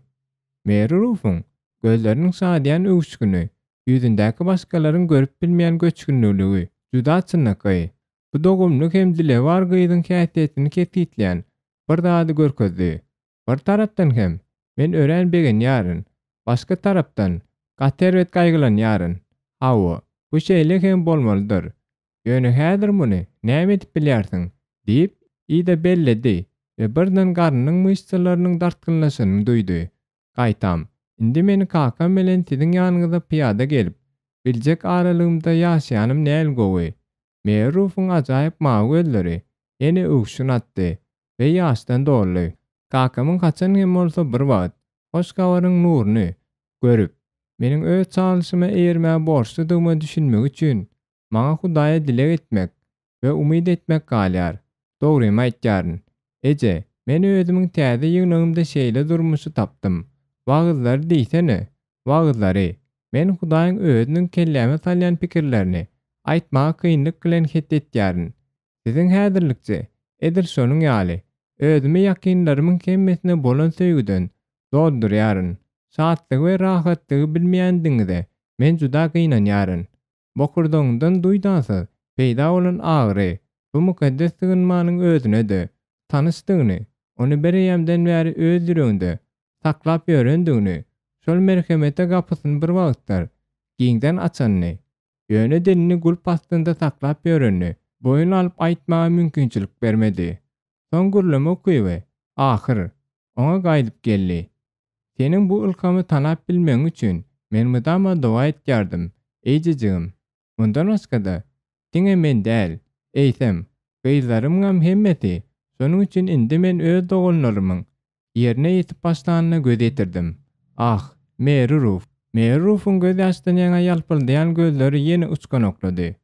Meri Rufuň gözleriniň şadyýan öwüşgini, ýüzündäki başgalaryň görüp bilmeýän göçgünliligi juda çynlakaý. Bu dogumly hem dilewar gyzyň häsiýetini kesgitleýän bir zady görkezdi. Bir tarapdan hem, men örän begenýärin, başga tarapdan, gaty erbet gaýgylanýaryn. Hawa, bu şeýle hem bolmalydyr. Ýöne häzir muny näme edip bilýärsiň? diýip, Ida belledi we birden garnynyň myşsalarynyň dartgynlaşanyny duýdy. Gaýtam, indi meni kakam bilen siziň ýanyňyza pyýada gelip biljek aralygymda ýaşaýanym näl gowy. Meruwyň ajaýyp mawy gözleri ýene öwşün atdy we ýaşdan doldy. Kakamyň haçan hem bolsa bir wagt hoş habaryň nuruny görüp, meniň öz çagyryşyma eýermäge borçludygyma düşünmegi üçin maňa Hudaýa dileg etmek we umyt etmek galýar. Dogrymy aýtýaryn. Eje, men özümiň täze ýygnagymda şeýle durmuşy tapdym. Wagyzlary diýsene, wagyzlary. Men Hudaýyň Özüniň kelläme salýan pikirlerini aýtmaga kynlyk bilen het etýärin. Siziň häzirlikçe, edil şonuň ýaly, özümi ýakynlarymyň hemmesine bolan söýgüden doldurýaryn. Şatlygy we rahatlygy bilmeýändigiňize men juda gynanýaryn. Bokurdagyňdan duýdansyz peýda bolan agyry bu mukaddes sygynmanyň özüne-de tanyşdygyny, ony bireýýämden bäri öz ýüreginde saklap ýörendigini, şol merhemete gapysyny birwagtlar giňden açanyny, ýöne dilini gulp astynda saklap ýörenini boýun alyp aýtmaga mümkinçilik bermedi. Soň gürleme ukyby, ahyr, oňa gaýdyp geldi. Seniň bu ylhamy tanap bilmegiň üçin men mydama doga etýärdim, eýjejigim. Mundan başga-da. Diňe men däl, eýsem, gyzlarymyňam hemmesi, şonuň üçin indi men öz doganlarymyň ýerine ýetip başlanyna göz ýetirdim. Ah, Meri Ruf! Meri Rufuň gözýaşdan ýaňa ýalpyldaýan gözleri ýene uçganaklady.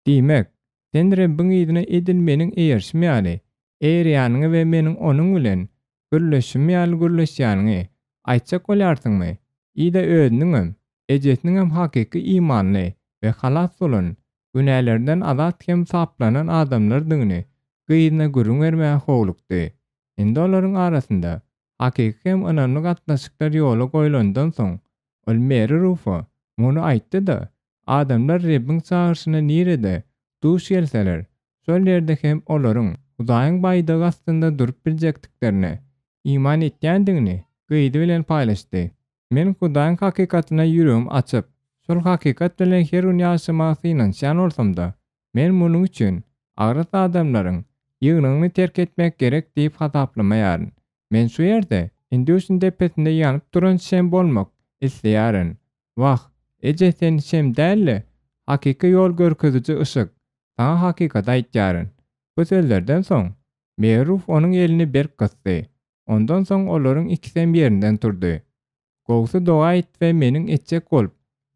Diýmek, sen Rebbiň yzyna edil meniň eýerşim ýaly eýerýäniňi we meniň Onuň bilen gürleşşim ýaly gürleşýäniňi aýtjak bolýarsyňmy? Ida özüniňem, ejesiniňem hakyky imanly we halas bolan, günälerden azat hem saplanan adamlardygyny gyzyna gürrüň bermäge howlukdy. Indi olaryň arasynda hakyky hem ynamly gatnaşyklar ýola goýlandan soň, ol Meri Rufa muny aýtdy-da, adamlar Rebbiň çagyryşyna nirede duş gelseler, şol ýerde hem olaryň Hudaýyň baýdagy astynda durup biljekdiklerine iman etýändigini gyzy bilen paýlaşdy. Men Hudaýyň hakykatyna ýüregimi açyp, şol hakykat bilen her gün ýaşamaga synanyşýan bolsam-da, men munuň üçin agras adamlaryň ýygnagyny terk etmek gerek diýip hasaplamaýaryn. Men şu ýerde Induşyň depesinde ýanyp duran şem bolmak isleýärin. Wah, eje sen şem däl-de, hakyky ýol görkeziji yşyk. Saňa hakykaty aýtýaryn. Bu sözlerden soň, Meruf onuň elini berk gysdy. Ondan soň olaryň ikisem ýerinden turdy. Gowusy doga et we meniň etjek bolup,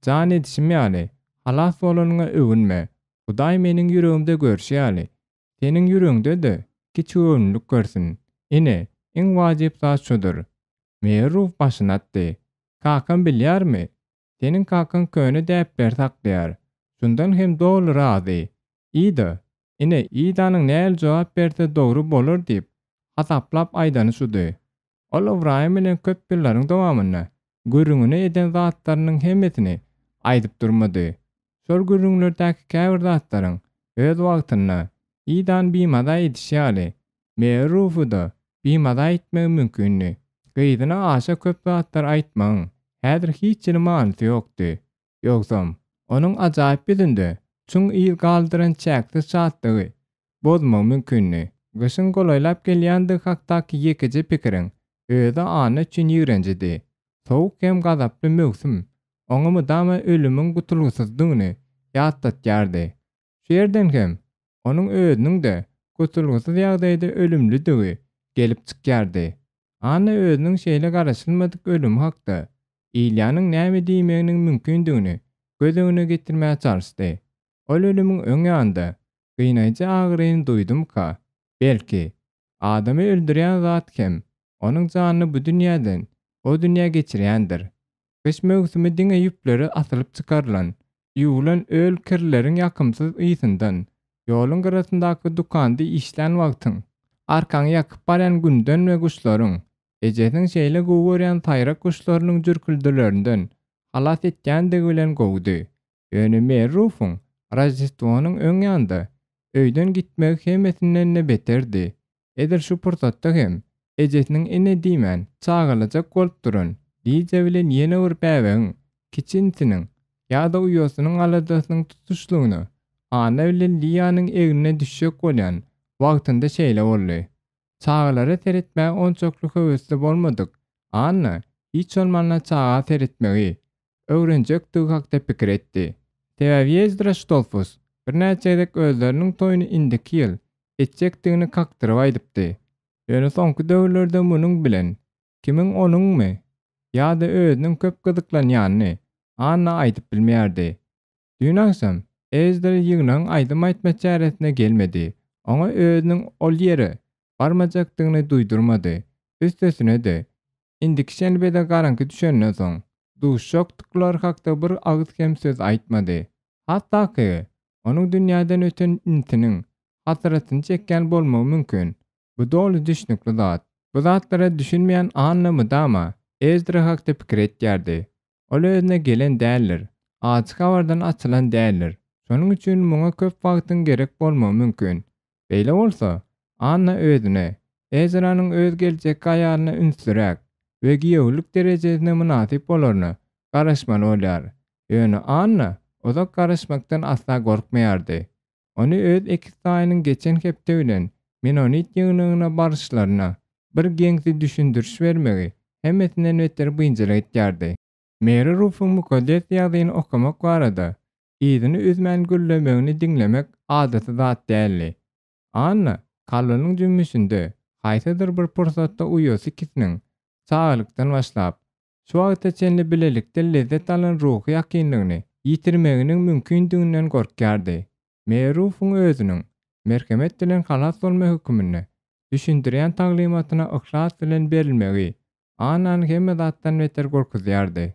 jan edişim ýaly, halas bolanyňa öwünme. Hudaý meniň ýüregimde görşi ýaly, seniň ýüregiňde-de kiçigöwünlilik görsün. Ine, iň wajyp zat şudur. Meruf başyny atdy. Kakam bilýärmi? Seniň kakaň köne däpleri saklaýar. Şundan hem doly razy. Ida, ine, Idanyň nähili jogap berse dogry bolar diýip, hasaplap aýdany şudy. Ol Ybraýym bilen köp ýyllaryň dowamynda gürrüňini eden zatlarynyň hemmesini aýdyp durmady. Şol gürrüňlerdäki käbir zatlaryň öz wagtynda Idany bimaza edişi ýaly, Merufy-da bimaza etmegi mümkindi. Gyzyna aşa köp zatlar aýtmagyň häzir hiç hili manysy ýokdy. Ýogsam, onuň ajaýyp ýüzünde çuň yz galdyran çäksiz şatlygy bozmagy mümkindi. Gyşyň golaýlap gelýändigi hakdaky ýekeje pikiriň özi Anna üçin ýigrenjidi. Sowuk hem gazaply möwsüm oňa mydama ölümiň gutulgysyzdygyny ýatlatýardy. Şu ýerden hem onuň özüniň-de gutulgysyz ýagdaýda ölümlidigi gelip çykýardy. Anna özüniň şeýle garaşylmadyk ölümi hakda Ilýanyň näme diýmeginiň mümkindigini göz öňüne getirmäge çalyşdy. Ol ölümiň öň ýanynda gynaýjy agyryny duýdumyka? Belki, adamy öldürýän zat hem onuň janyny bu dünýäden o dünýä geçirýändir. Gyş möwsümi diňe ýüpleri asylyp çykarylan, ýuwlan öl kirleriň ýakymsyz ysyndan, ýoluň gyrasyndaky dükanda işlän wagtyň, arkaňy ýakyp barýan günden we guşlaryň, ejesiniň şeýle gowy görýän saýrak guşlarynyň jürküldilerinden halas etýändigi bilen gowudy. Ýöne Merrufyň Roždestwonyň öň ýanynda öýden gitmegi hemmesinden-de beterdi. Edil şu pursatda hem ejesiniň ene diýmän çagalajak bolup duran Liza bilen ýene bir bäbegiň, kiçi inisiniň ýa-da uýasynyň aladasynyň tutuşlygyna Anna bilen Liýanyň egnine düşjek bolýan wagtynda şeýle boldy. Çagalara seretmäge onçakly höwesli bolmadyk Anna hiç bolmanda çaga seretmegi öwrenjekdigi hakda pikir etdi. Sebäbi Ýezdra Ştolfus birnäçe gezek özleriniň toýuny indiki ýyl etjekdigini kakdyryp aýdypdy. Ýöne soňky döwürlerde munuň bilen kimiň onuňmy ýa-da özüniň köp gyzyklanýanyny Anna aýdyp bilmeýärdi. Düýn agşam Ezdra ýygnagyň aýdym aýtma çäresine gelmedi. Oňa özüniň ol ýere barmajakdygyny duýdurmady. Üstesine-de, indiki şenbede garaňky düşenden soň, duşjakdyklary hakda bir agyz hem söz aýtmady. Has takygy, onuň dünýäden öten inisiniň hasratyny çekýän bolmagy mümkin. Bu doly düşnükli zat. Bu zatlara düşünmeýän Anna mydama Ezdra hakda pikir etýärdi. Ol özüne gelen däldir. Ajy habardan açylan däldir. Şonuň üçin muňa köp wagtyň gerek bolmagy mümkin. Beýle bolsa, Anna özüne, Ezranyň öz geljekki aýalyna ünsliräk we giýewlik derejesine mynasyp bolaryna garaşmaly bolýar. Ýöne Anna uzak garaşmakdan asla gorkmaýardy. Ony öz ekiz daýynyň geçen hepde bilen Menonit ýygnagyna baryşlaryna bir geňsi düşündiriş bermegi hemmesinden beter biynjalyk etýärdi. Meri Rufuň Mukaddes Ýazgyny okamak barada yzyny üzmän gürlemegini diňlemek. adaty zat däldi. Anna kalbynyň jümmüşinde haýsydyr bir pursatda uýasy ikisiniň çagalykdan başlap, şu wagta çenli bilelikde lezzet alan ruhy ýakynlygyny ýitirmeginiň mümkindiginden gorkýardy. Merufuň özüniň merhemet bilen halas bolma höküminde düşündirýän taglymatyna yhlas bilen berilmegi Annany hemme zatdan beter gorkuzýardy.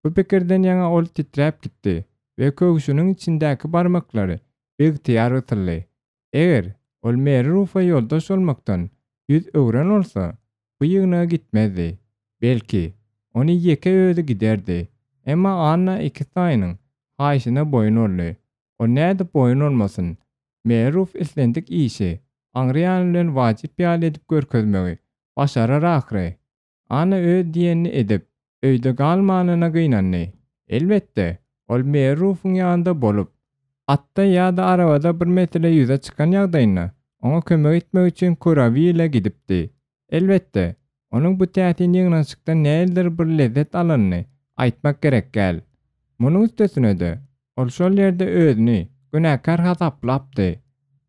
Bu pikirden ýaňa ol titräp gitdi we köwşüniň içindäki barmaklary biygtyýar gysyldy. Eger ol Meri Rufa ýoldaş bolmakdan ýüz öwren bolsa, bu ýygnaga gitmezdi. Belki, ony ýeke özi giderdi. Emma Anna ikisdaýynyň haýyşyna boýun boldy. Ol nädip boýun bolmasyn? Meri Ruf islendik işi aňry ýany bilen wajyp ýaly edip görkezmegi başarar ahyry. Anna öz diýenini edip, öýde galmanyna gynandy. Elbetde, ol Meri Rufuň ýanynda bolup, atda ýa-da arabada bir mesele ýüze çykan ýagdaýynda, oňa kömek etmek üçin Kurawile gidipdi. Elbetde, onuň bu täsin ýygnanyşykdan nähilidir bir lezzet alanyny aýtmak gerek däl. Munuň üstesine-de, ol şol ýerde özüni günäkär hasaplapdy.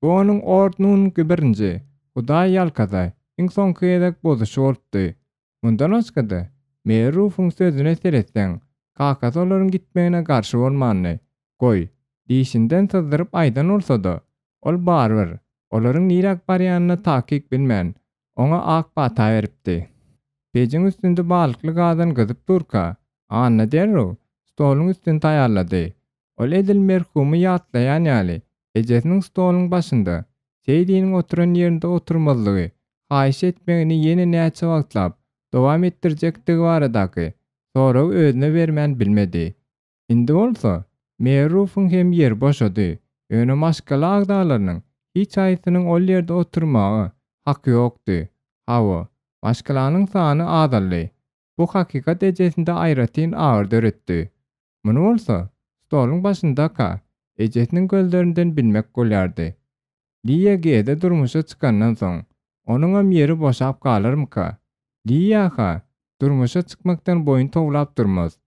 Bu onuň Ordnung birinji, Hudaý ýalkasa, iň soňky gezek bozuşy bolupdy. Mundan başga-da, Meri Rufuň sözüne seretseň, kakasy olaryň gitmegine garşy bolmandy. Goý, dişinden syzdyryp aýdan bolsa-da, ol barybir, olaryň niräk barýanyny takyk bilmän, oňa ak pata beripdi. Pejiň üstünde balykly gazan gyzyp durka, Anna derrew stoluň üstüni taýýarlady. Ol edil merhumy ýatlaýan ýaly, ejesiniň stoluň başynda, Seýdiniň oturan ýerinde oturmazlygy haýyş etmegini ýene näçe wagtlap dowam etdirjekdigi baradaky soragy özüne bermän bilmedi. Indi bolsa, Merrufyň hem ýeri boşady, ýöne maşgala agzalarynyň hiç haýsynyň ol ýerde oturmaga haky ýokdy. Hawa, maşgalanyň sany azaldy. Bu hakykat ejesinde aýratyn agyry döretdi. Muny bolsa, stoluň başyndaka, ejesiniň gözlerinden bilmek bolýardy. Liýa Gede durmuşa çykandan soň, onuňam ýeri boşap galarmyka? Liýa-ha durmuşa çykmakdan boýun towlap durmaz.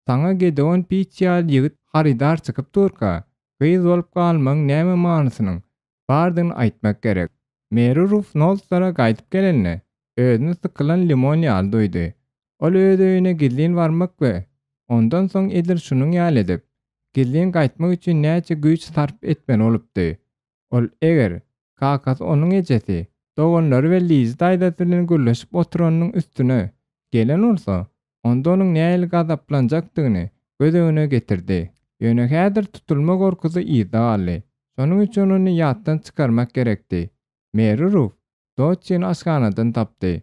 Saňa Gedeon piç ýaly ýigit harydar çykyp durka, gyz bolup galmagyň näme manysynyň bardygyny aýtmak gerek. Meri Ruf Nolslara gaýdyp gelende, özüni sykylan limon ýaly duýdy. Ol öz öýüne gizlin barmak we ondan soň edil şunuň ýaly edip, gizlin gaýtmak üçin näçe güýç sarp etmeli bolupdy. Ol eger, kakasy onuň ejesi, doganlary we Lizi daýzasy bilen gürleşip oturanynyň üstüne gelen bolsa, onda onuň nähili gazaplanjakdygyny göz öňüne getirdi. Ýöne häzir tutulma gorkusy yzda galdy. Şonuň üçin ony ýatdan çykarmak gerekdi. Meri Ruf Dotçini aşhanadan tapdy.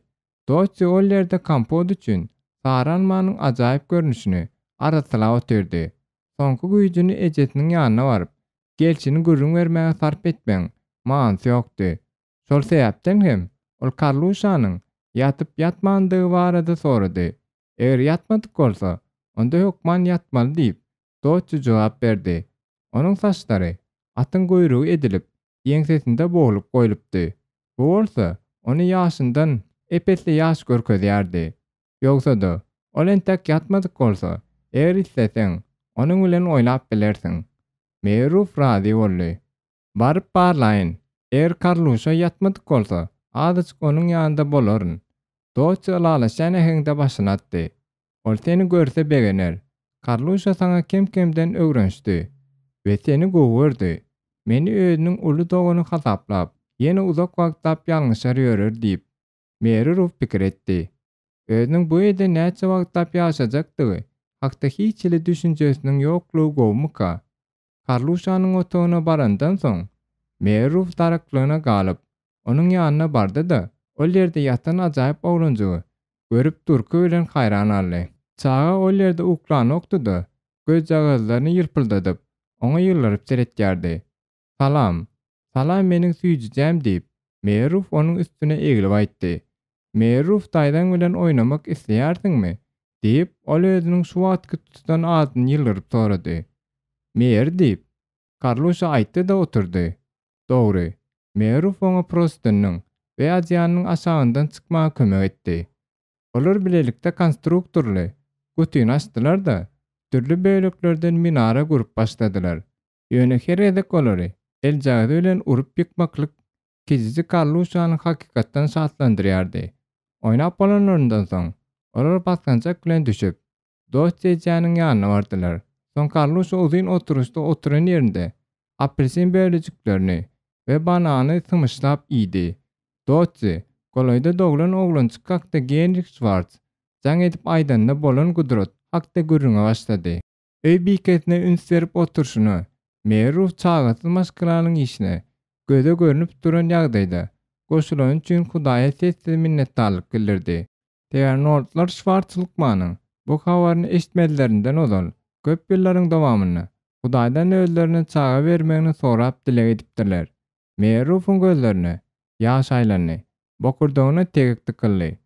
Dotçi ol ýerde kompot üçin sary almanyň ajaýyp görnüşini arassalap otyrdy. Soňky güýjüni ejesiniň ýanyna baryp, gelşini gürrüň bermäge sarp etmegiň manysy ýokdy. Şol sebäpden hem ol Karluşanyň ýatyp-ýatmandygy barada sorady. Eger ýatmadyk bolsa, onda hökman ýatmaly diýip, Dotçi jogap berdi. Onuň saçlary atyň guýrugy edilip, ýeňsesinde boglup goýlupdy. Bu bolsa ony ýaşyndan ep-esli ýaş görkezýärdi. Ýogsa-da, ol entek ýatmadyk bolsa, eger isleseň, onuň bilen oýnap bilersiň. Meýruf razy boldy. Baryp barlaýyn. Eger Karluşa ýatmadyk bolsa, azajyk onuň ýanynda bolaryn. Dotçi ylalaşýan äheňde başyny atdy. Ol seni görse begener. Karluşa saňa kem-kemden öwrenişdi we seni gowy gördi. Meni özüniň uly dogany hasaplap, ýene uzak wagtlap ýalňyşar ýörer diýip, Meri Ruf pikir etdi. Özüniň bu ýerde näçe wagtlap ýaşajakdygy hakda hiç hili düşünjesiniň ýoklugy gowumyka? Karluşanyň otagyna barandan soň, Meri Ruf daraklygyna galyp, onuň ýanyna bardy-da, ol ýerde ýatan ajaýyp oglanjygy görüp durky bilen haýran galdy. Çaga ol ýerde uklanokdy-da, gözjagazlaryny ýylpyldadyp, oňa ýylgyryp seretýärdi. Salam. Salam meniň süýjüjäm diýip, Meruf onuň üstüne eglip aýtdy. Meruf daýzaň bilen oýnamak isleýärsiňmi? diýip, ol özüniň şu wagtky tutan adyny ýylgyryp sorady. Meri diýip, Karluşa aýtdy-da oturdy. Dogry, Meruf oňa prostynyň we adyýanynyň aşagyndan çykmaga kömek etdi. Olar bilelikde konstruktorly gutyny açdylar-da, dürli böleklerden minara gurup başladylar. Ýöne her gezek olary. Eljagazy bilen urup ýykmaklyk kiçijik Karluşany hakykatdan şatlandyrýardy. Oýnap bolanlaryndan soň, olar basgançak bilen düşüp, Dost ejäniň ýanyna bardylar. Soň Karluşa uzyn oturyşda oturan ýerinde apelsin bölejiklerini we banany symyşlap iýdi. Dotsi, golaýda doglan oglanjyk hakda Genrih Şwarts jaň edip aýdanda bolan gudrat hakda gürrüňe başlady. Öý bikesine üns berip oturyşyna, Merruf çagasyz maşgalanyň işine göze görnüp duran ýagdaýda goşulany üçin Hudaýa sessiz minnetdarlyk bildirdi. Sebäbi Nordlar Şwarts lukmanyň bu habaryny eşitmezlerinden ozal, köp ýyllaryň dowamynda Hudaýdan özlerine çaga bermegini sorap dileg edipdirler. Merrufyň gözlerine ýaş aýlandy, bokurdagyna tegek dykyldy.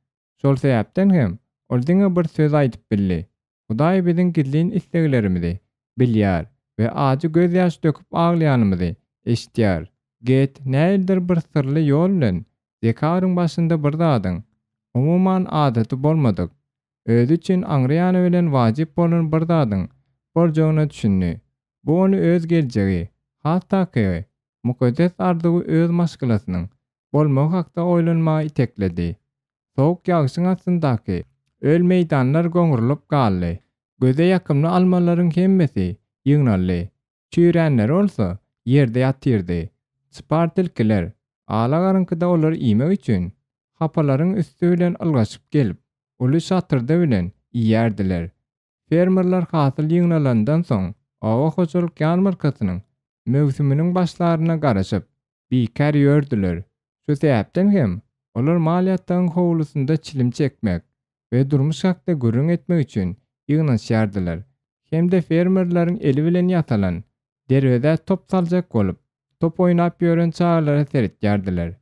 Şol sebäpden hem ol diňe bir söz aýdyp bildi, Hudaý biziň gizlin isleglerimizi bilýär we ajy gözýaş döküp aglaýanymyzy eşidýär. Get nähilidir bir syrly ýol bilen dekabryň başynda bir zadyň, umuman adaty bolmadyk, özi üçin aňry ýany bilen wajyp bolan bir zadyň boljagyna düşündi. Bu ony öz geljegi, has takygy, mukaddes arzuwy öz maşgalasynyň bolmagy hakda oýlanmaga itekledi. Sowuk ýagşyň astyndaky öl meýdanlar goňrulyp galdy. Göze ýakymly almalaryň hemmesi ýygnaldy. Çüýränleri bolsa ýerde ýatyrdy. Çypar tilkiler alagaraňkyda olary iýmek üçin hapalaryň üsti bilen ylgaşyp gelip, uly şatyrdy bilen iýýärdiler. Fermerler hasyl ýygnalandan soň, oba hojalyk ýarmarkasynyň möwsüminiň başlaryna garaşyp, bikär ýördüler. Şu sebäpden hem, olar mal ýatagyň howlusynda çilim çekmek we durmuş hakda gürrüň etmek üçin ýygnanyşýardylar hem-de fermerleriň eli bilen ýasalan derwezä top saljak bolup, top oýnap ýören çagalara seretýärdiler.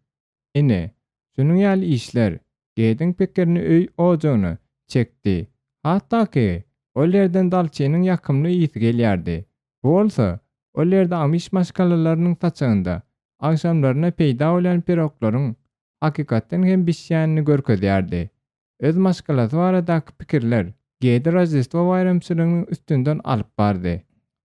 Ine, şunuň ýaly işler Gediň pikirini öý ojagyna çekdi. Has takygy, ol ýerden dalçynyň ýakymly ysy gelýärdi. Bu bolsa, ol ýerde amiş maşgalalarynyň saçagynda agşamlaryna peýda bolýan piroglaryň hakykatdan hem bişýänini görkezýärdi. Öz maşgalasy baradaky pikirler Gedi Roždestwo baýramçylygynyň üstünden alyp bardy.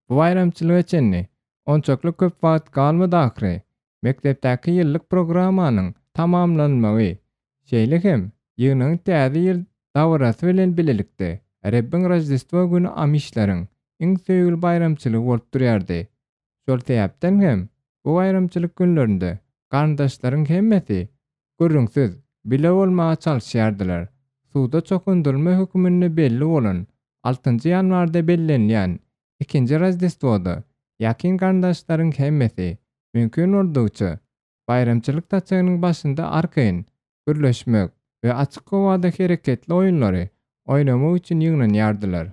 Bu baýramçylyga çenli onçakly köp wagt galmady ahyry. Mekdepdäki ýyllyk programmanyň tamamlanmagy, şeýle hem ýygnagyň Täze ýyl dabarasy bilen bilelikde Rebbiň Roždestwo güni amişleriň iň söýgüli baýramçylygy bolup durýardy. Şol sebäpden hem bu baýramçylyk günlerinde garyndaşlaryň hemmesi, gürrüňsiz, bile bolmaga çalyşýardylar. Suwda çokundyrylma höküminde belli bolan altynjy ýanwarda bellenilýän Ikinji Roždestwoda ýakyn garyndaşlaryň hemmesi, mümkin boldugyça, baýramçylyk saçagynyň başynda arkaýyn gürleşmek we açyk howada hereketli oýunlary oýnamak üçin ýygnanýardylar.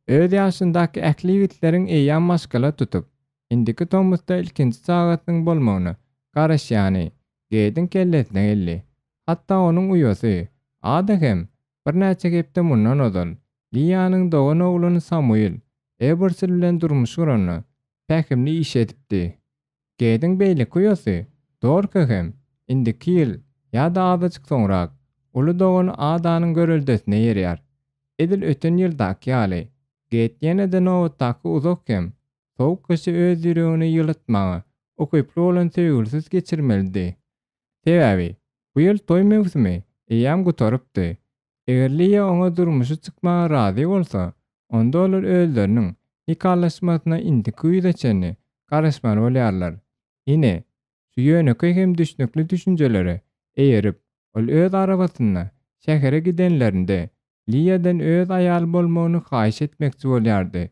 Öz ýaşyndaky ähli ýigitleriň eýýäm maşgala tutup, indiki tomusda ilkinji çagasynyň bolmagyna garaşýany Gediň kellesine geldi. Hatda onuň uýasy Ada hem birnäçe hepde mundan ozal Liýanyň dogan oglany Samuil Ebersel bilen durmuş guranda, pähimli iş edipdi. Gediň beýleki uýasy Dorka hem indiki ýyl ýa-da azajyk soňrak uly dogany Adanyň göreldesine eýerýär. Edil öten ýyldaky ýaly, Ged ýene-de nobatdaky uzak hem sowuk gyşy öz ýüregini ýylytmaga ukyply bolan söýgülisiz geçirmelidi. Sebäbi, bu ýyl toý möwsümi eýýäm gutarypdy. Eger Liýa oňa durmuşa çykmaga razy bolsa, onda olar özleriniň nikalaşmasyna indiki güýze çenli garaşmaly bolýarlar. Ine, şu ýönekeý hem düşnükli düşünjelere eýerip, ol öz arabasynda şähere gidenlerinde Liýadan öz aýaly bolmagyny haýyş etmekçi bolýardy.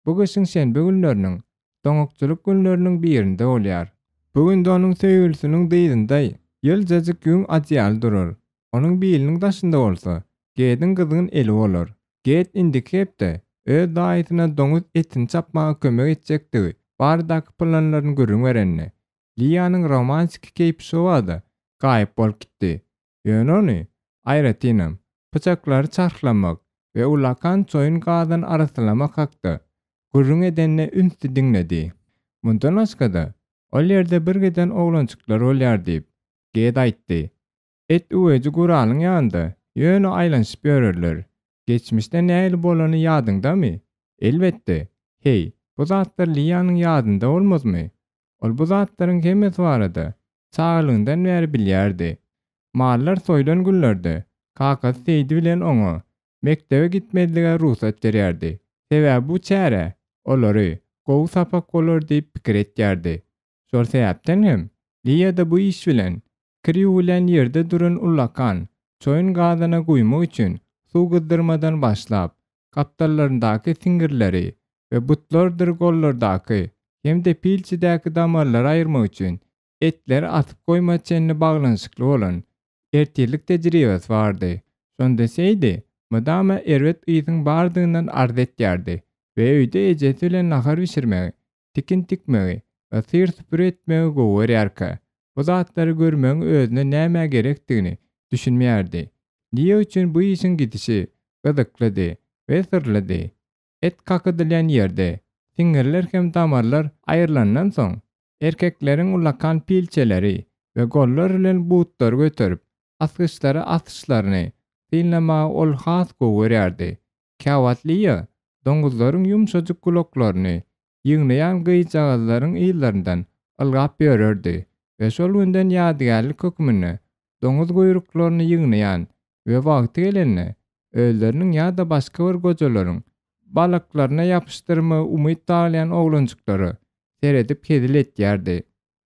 Bu gyşyň şenbe günleriniň doňakçylyk günleriniň birinde bolýar. Bu günde onuň söýgülisiniň dyzynda ýyljajyk ýüň adyýaly durar. Onuň biliniň daşynda bolsa Gediň gyzgyn eli bolar. Ged indiki hepde öz daýysyna doňuz etini çapmaga kömek etjekdigi baradaky planlaryny gürrüň berende, Liýanyň romantiki keýpi şobada gaýyp bolup gitdi. Ýöne ony, aýratynam, pyçaklary çarhlamak we ullakan çoýun gazdan arassalamak hakda gürrüň edende ünsli diňledi. Mundan başga-da, ol ýerde birgiden oglanjyklar bolýar diýip, Ged aýtdy. Et üweji guralyň ýanynda ýöne aýlanyşyp ýörerler. Geçmişde nähili bolany ýadyňdamy? Elbetde. Heý, bu zatlar Liýanyň ýadynda bolmazmy? Ol bu zatlaryň hemmesi barada çagalygyndan bäri bilýärdi. Mallar soýlan günlerde kakasy Seýdi bilen oňa mekdebe gitmezlige rugsat berýärdi. Sebäbi bu çäre olary gowy sapak bolar diýip pikir etýärdi. Şol sebäpden hem Liýa-da bu iş bilen kir ýuwulýan ýerde duran ullakan çoýun gazana guýmak üçin suw gyzdyrmadan başlap, gapdallaryndaky siňirleri we butlardyr gollardaky hem-de pilçedäki damarlary aýyrmak üçin etleri asyp goýma çenli baglanyşykly bolan ertirlik tejribesi bardy. Şonda Seýdi mydama erbet ysyň bardygyndan arz etýärdi we öýde ejesi bilen nahar bişirmegi, tikin tikmegi we syr-süpür etmegi gowy görýärkä, bu zatlary görmegiň özüne nämä gerekdigini düşünmeýärdi. Liýa üçin bu işiň gidişi gyzyklydy we syrlydy. Et kakadylýan ýerde siňirler hem damarlar aýrylandan soň, erkekleriň ullakan pilçeleri we gollar bilen butlary göterip, asgyçlara asyşlaryny synlamagy ol has gowy görýärdi. Käwagt Liýa doňuzlaryň ýumşajyk gulaklaryny ýygnaýan gyzjagazlaryň yzlaryndan ylgap ýörerdi we şol günden ýadygärlik hökmünde doňuz guýruklaryny ýygnaýan we wagty gelende özleriniň ýa-da başga bir gojalaryň balaklaryna ýapyşdyrmagy umyt baglaýan oglanjyklara seredip hezil etýärdi.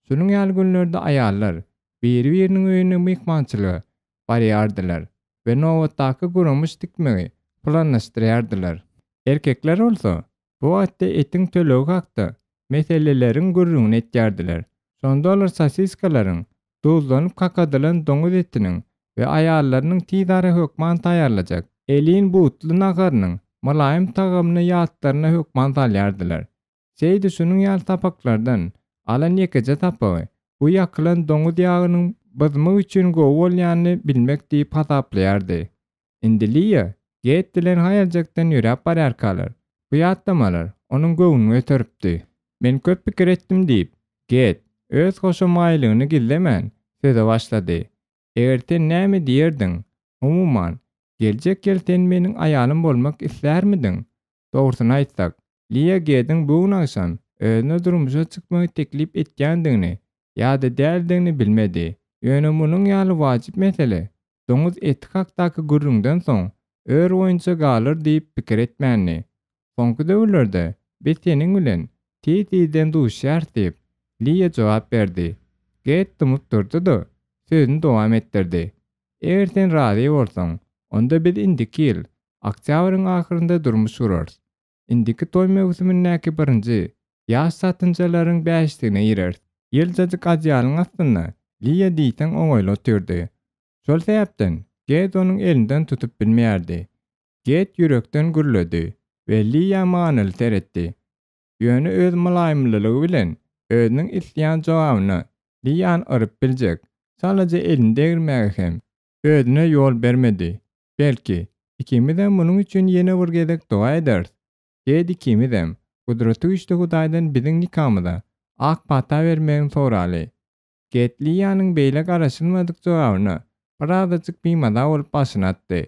Şunuň ýaly günlerde aýallar biri-biriniň öýüne myhmançylyga barýardylar we nobatdaky guramyş dikmegi planlaşdyrýardylar. Erkekler bolsa bu wagtda etiň tölegi hakda meseleleriň gürrüňini etýärdiler. Şonda olar sosiskalaryň, duzlanyp kakadylan doňuz etiniň we aýallarynyň tizara hökman taýýarlajak elin butly naharynyň mylaýym tagamyny ýatlaryna hökman salýardylar. Seýdi şunuň ýaly sapaklardan alan ýekeje sapagy bu ýakylan doňuz ýagynyň byzmyk üçin gowy bolýanyny bilmek diýip hasaplaýardy. Indi Liýa Get bilen haýaljakdan ýöräp barýarkalar, bu ýatlamalar onuň göwnüni göteripdi. Men köp pikir etdim diýip, Get öz hoşamaýlygyny gizlemän, söze başlady. Eger sen näme diýerdiň? Umuman, geljek ýyl sen meniň aýalym bolmak islärmidiň? Dogrusyny aýtsak, Liýa Gediň bu gün agşam özüne durmuşa çykmagy teklip etýändigini ýa-da däldigini bilmedi. Ýöne munuň ýaly wajyp mesele doňuz eti hakdaky gürrüňden soň ör boýunça galar diýip pikir etmändi. Soňky döwürlerde biz seniň bilen tiz-tizden duşýarys diýip, Liýa jogap berdi. Get dymyp durdy-da, sözüni dowam etdirdi. Eger sen razy bolsaň, onda biz indiki ýyl oktýabryň ahyrynda durmuş gurarys. Indiki toý möwsümindäki birinji ýaş satynjalaryň bäşligine gireris. Ýyljajyk adyýalyň astynda Liýa diýseň oňaýly otyrdy. Şol sebäpden Ged onuň elinden tutup bilmeýärdi. Ged ýürekden gürledi we Liýa manyly seretdi. Ýöne öz mylaýymlylygy bilen özüniň isleýän jogabyna Liýany yryp biljek, çalaja elini degirmäge hem özüne ýol bermedi. Belki, ikimizem munuň üçin ýene bir gezek doga ederis. Ged ikimizem Gudratygüýçli Hudaýdan biziň nikamyza ak pata bermegini soraly. Ged Liýanyň beýle garaşylmadyk jogabyna birazajyk bimaza bolup başyny atdy.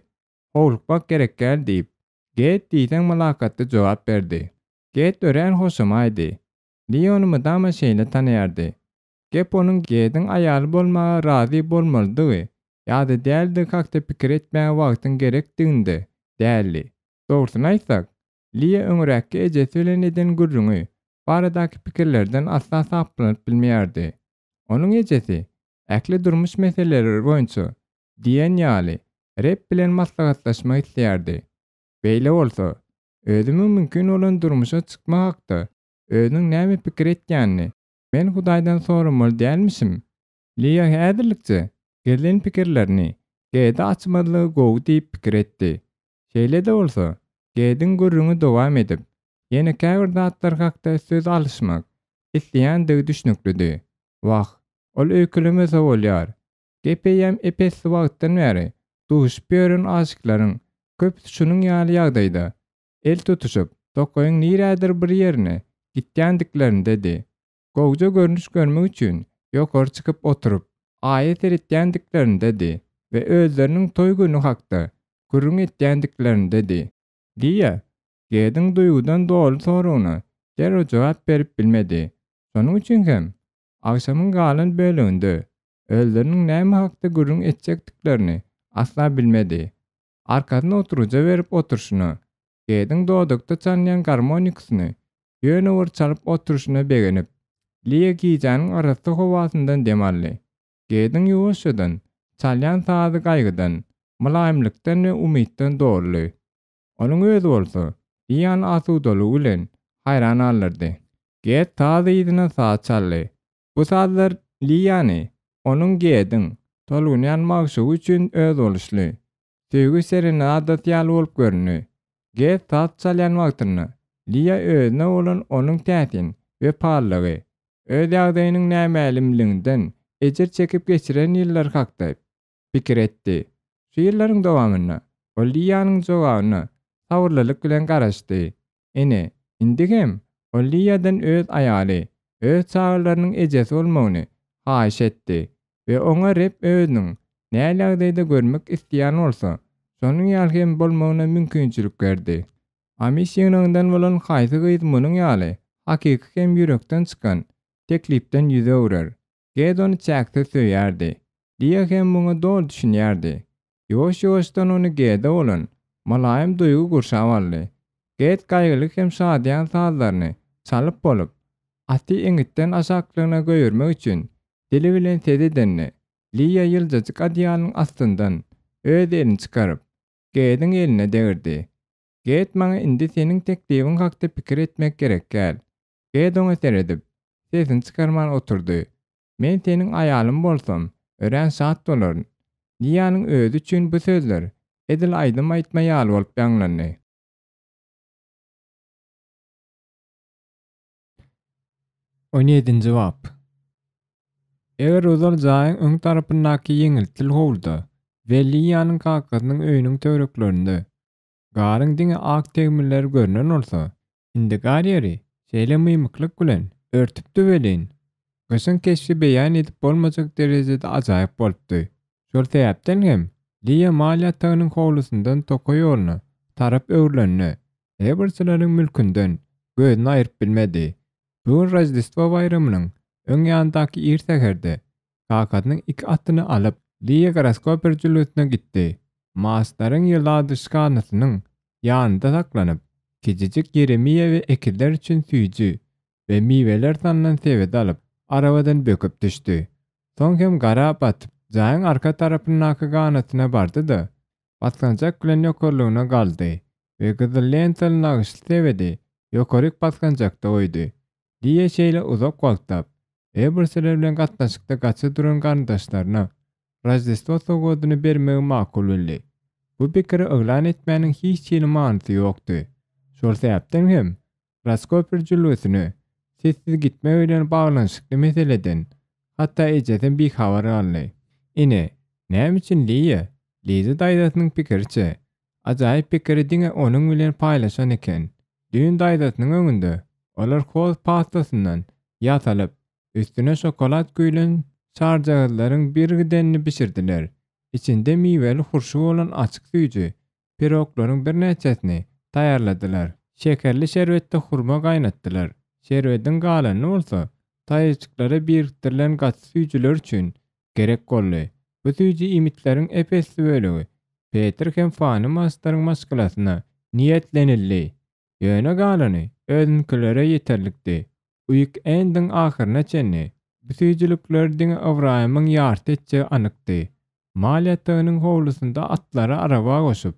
Howlukmak gerek däl diýip, Ged diýseň mylakatly jogap berdi. Ged örän hoşamaýdy. Liýa ony mydama şeýle tanaýardy. Gep onuň Gediň aýaly bolmaga razy bolmalydygy ýa-da däldigi hakda pikir etmäge wagtyň gerekdiginde däldi. Dogrusyny aýtsak, Liýa öňräkki ejesi bilen eden gürrüňi baradaky pikirlerden asla saplanyp bilmeýärdi. Onuň ejesi ähli durmuş meseleleri boýunça diýen ýaly Reb bilen maslahatlaşmak isleýärdi. Beýle bolsa, özümiň mümkin bolan durmuşa çykma hakda özüniň näme pikir etýänini Men Hudaýdan soramaly dälmişim? Liýa häzirlikçe gizlin pikirlerini Gede açmazlygy gowy diýip pikir etdi. Şeýle-de bolsa, Gediň gürrüňi dowam edip, ýene käbir zatlar hakda söz alyşmak isleýändigi düşnüklidi. Wah, ol öýkelemese bolýar. Gep eýýäm ep-esli wagtdan bäri duşup ýören aşyklaryň köpüsi şunuň ýaly ýagdaýda El tutuşyp, tokaýyň nirädir bir ýerine gitýändiklerindedi. Gowja görnüş görmek üçin ýokary çykyp oturyp, Aýa seretýändiklerindedi we özleriniň toý güni hakda gürrüň etýändiklerindedi. Liýa Gediň duýgudan doly soragyna derrew jogap berip bilmedi. Şonuň üçin hem. Agşamyň galan böleginde özleriniň näme hakda gürrüň etjekdiklerini asla bilmedi. Arkasyny oturyja berip oturyşyna, Gediň dodakda çalynýan garmonikasyny ýöne bir çalyp oturyşyna begenip, Liýa gijäniň arassa howasyndan dem aldy. Gediň ýuwaşjadan çalýan sazy gaýgydan, mylaýymlykdan we umytdan doludy. Onuň özi bolsa, Liýany asudalygy bilen haýran galdyrdy. Ged saz yzyna saz çaldy. Bu sazlar Liýany onuň Gediň tolgunýan magşugy üçin özboluşly, söýgi serenadasy ýaly bolup göründi. Ged saz çalýan wagtynda Liýa özüne bolan onuň täsin wepalylygy, öz ýagdaýynyň nämälimliginden ejir çekip geçiren ýyllary hakda pikir etdi. Şu ýyllaryň dowamynda ol Liýanyň jogabyna sabyrlylyk bilen garaşdy. Ine, indi hem ol Liýadan öz aýaly, öz çagalarynyň ejesi bolmagyny haýyş etdi we oňa Reb özüniň nähili ýagdaýda görmek isleýän bolsa, şonuň ýaly hem bolmagyna mümkinçilik berdi. Amiş ýygnagyndan bolan haýsy gyz munuň ýaly hakyky hem ýürekden çykan teklipden ýüz öwrer? Ged ony çäksiz söýýärdi. Liýa hem muňa doly düşünýärdi. Ýuwaş-ýuwaşdan ony Gede bolan mylaýym duýgy gurşap aldy. Ged gaýgyly hem şadyýan sazlaryny çalyp bolup, aty eňňitden aşaklygyna goýbermek üçin dili bilen ses edende, Liýa ýyljajyk odýalyň astyndan öz elini çykaryp, Gediň eline degirdi. Ged maňa indi seniň teklibiň hakda pikir etmek gerek däl. Ged oňa seredip, sesini çykarman oturdy. Men seniň aýalym bolsam, örän şat bolaryn. Liýanyň özi üçin bu sözler edil aýdym aýtma ýaly bolup ýaňlandy. On ýedinji bap. Eger ozal jaýyň öň tarapyndaky ýeňiltil howluda we Liýanyň kakasynyň öýüniň töwereklerinde Garyň diňe ak tegmilleri görnen bolsa, indi gar ýeri şeýle mymyklyk bilen örtüpdi welin, gyşyň keşbi beýan edip bolmajak derejede ajaýyp bolupdy. Şol sebäpden hem Liýa mal ýatagynyň howlusyndan tokaý ýoluna tarap öwrülende, Eberçileriň mülkünden gözüni aýryp bilmedi. Bu gün Roždestwo baýramynyň öň ýanyndaky ir säherde Kakasynyň iki atyny alyp, Liýa Graskoper jülgesine gitdi. Maslaryň ýyladyşhanasynyň ýanynda saklanyp, kiçijik Ýeremiýa we ekizler üçin süýji we miweler salnan sebedi alyp, arabadan böküp düşdi. Soň hem gara batyp, jaýyň arka tarapyndaky ganatyna bardy-da, basgançak bilen ýokarlygyna galdy we gyzyl lentaly nagyşly sebedi ýokaryk basgançakda goýdy. Liýa şeýle uzak wagtlap, Eberseler bilen gatnaşykda gaça duran garyndaşlaryna Roždestwo sowgadyny bermegi makul bildi. Bu pikiri yglan etmäniň hiç hili manysy ýokdy. Şol sebäpden hem Raskoper jülgesine sessiz gitmek bilen baglanyşykly meseleden hatda ejesem bihabar galdy. Ine, näme üçin Liýa, Liza daýzasynyň pikiriçe, ajaýyp pikiri diňe onuň bilen paýlaşan eken. Düýn daýzasynyň öňünde olar hoz pastasyndan ýasalyp, üstüne şokolad guýlan şarjagazlaryň birgidenini bişirdiler. Içinde miweli hurşy bolan açyk süýji piroglaryň birnäçesini taýýarladylar. Şekerli şerbetde hurma gaýnatdylar. Şerbediň galanyny bolsa taýajyklara birikdirilen gaty süýjüler üçin gerek boldy. Bu süýji iýmitleriň ep-esli bölegi Petr hem Fani Mastaryň maşgalasyna niýetlenildi. Ýöne galany özüniňkilere ýeterlikdi. Uik-endiň ahyryna çenli bu süýjülikleri diňe Ybraýymyň ýarty etjegi anykdy. Mal ýatagynyň howlusynda atlary araba goşup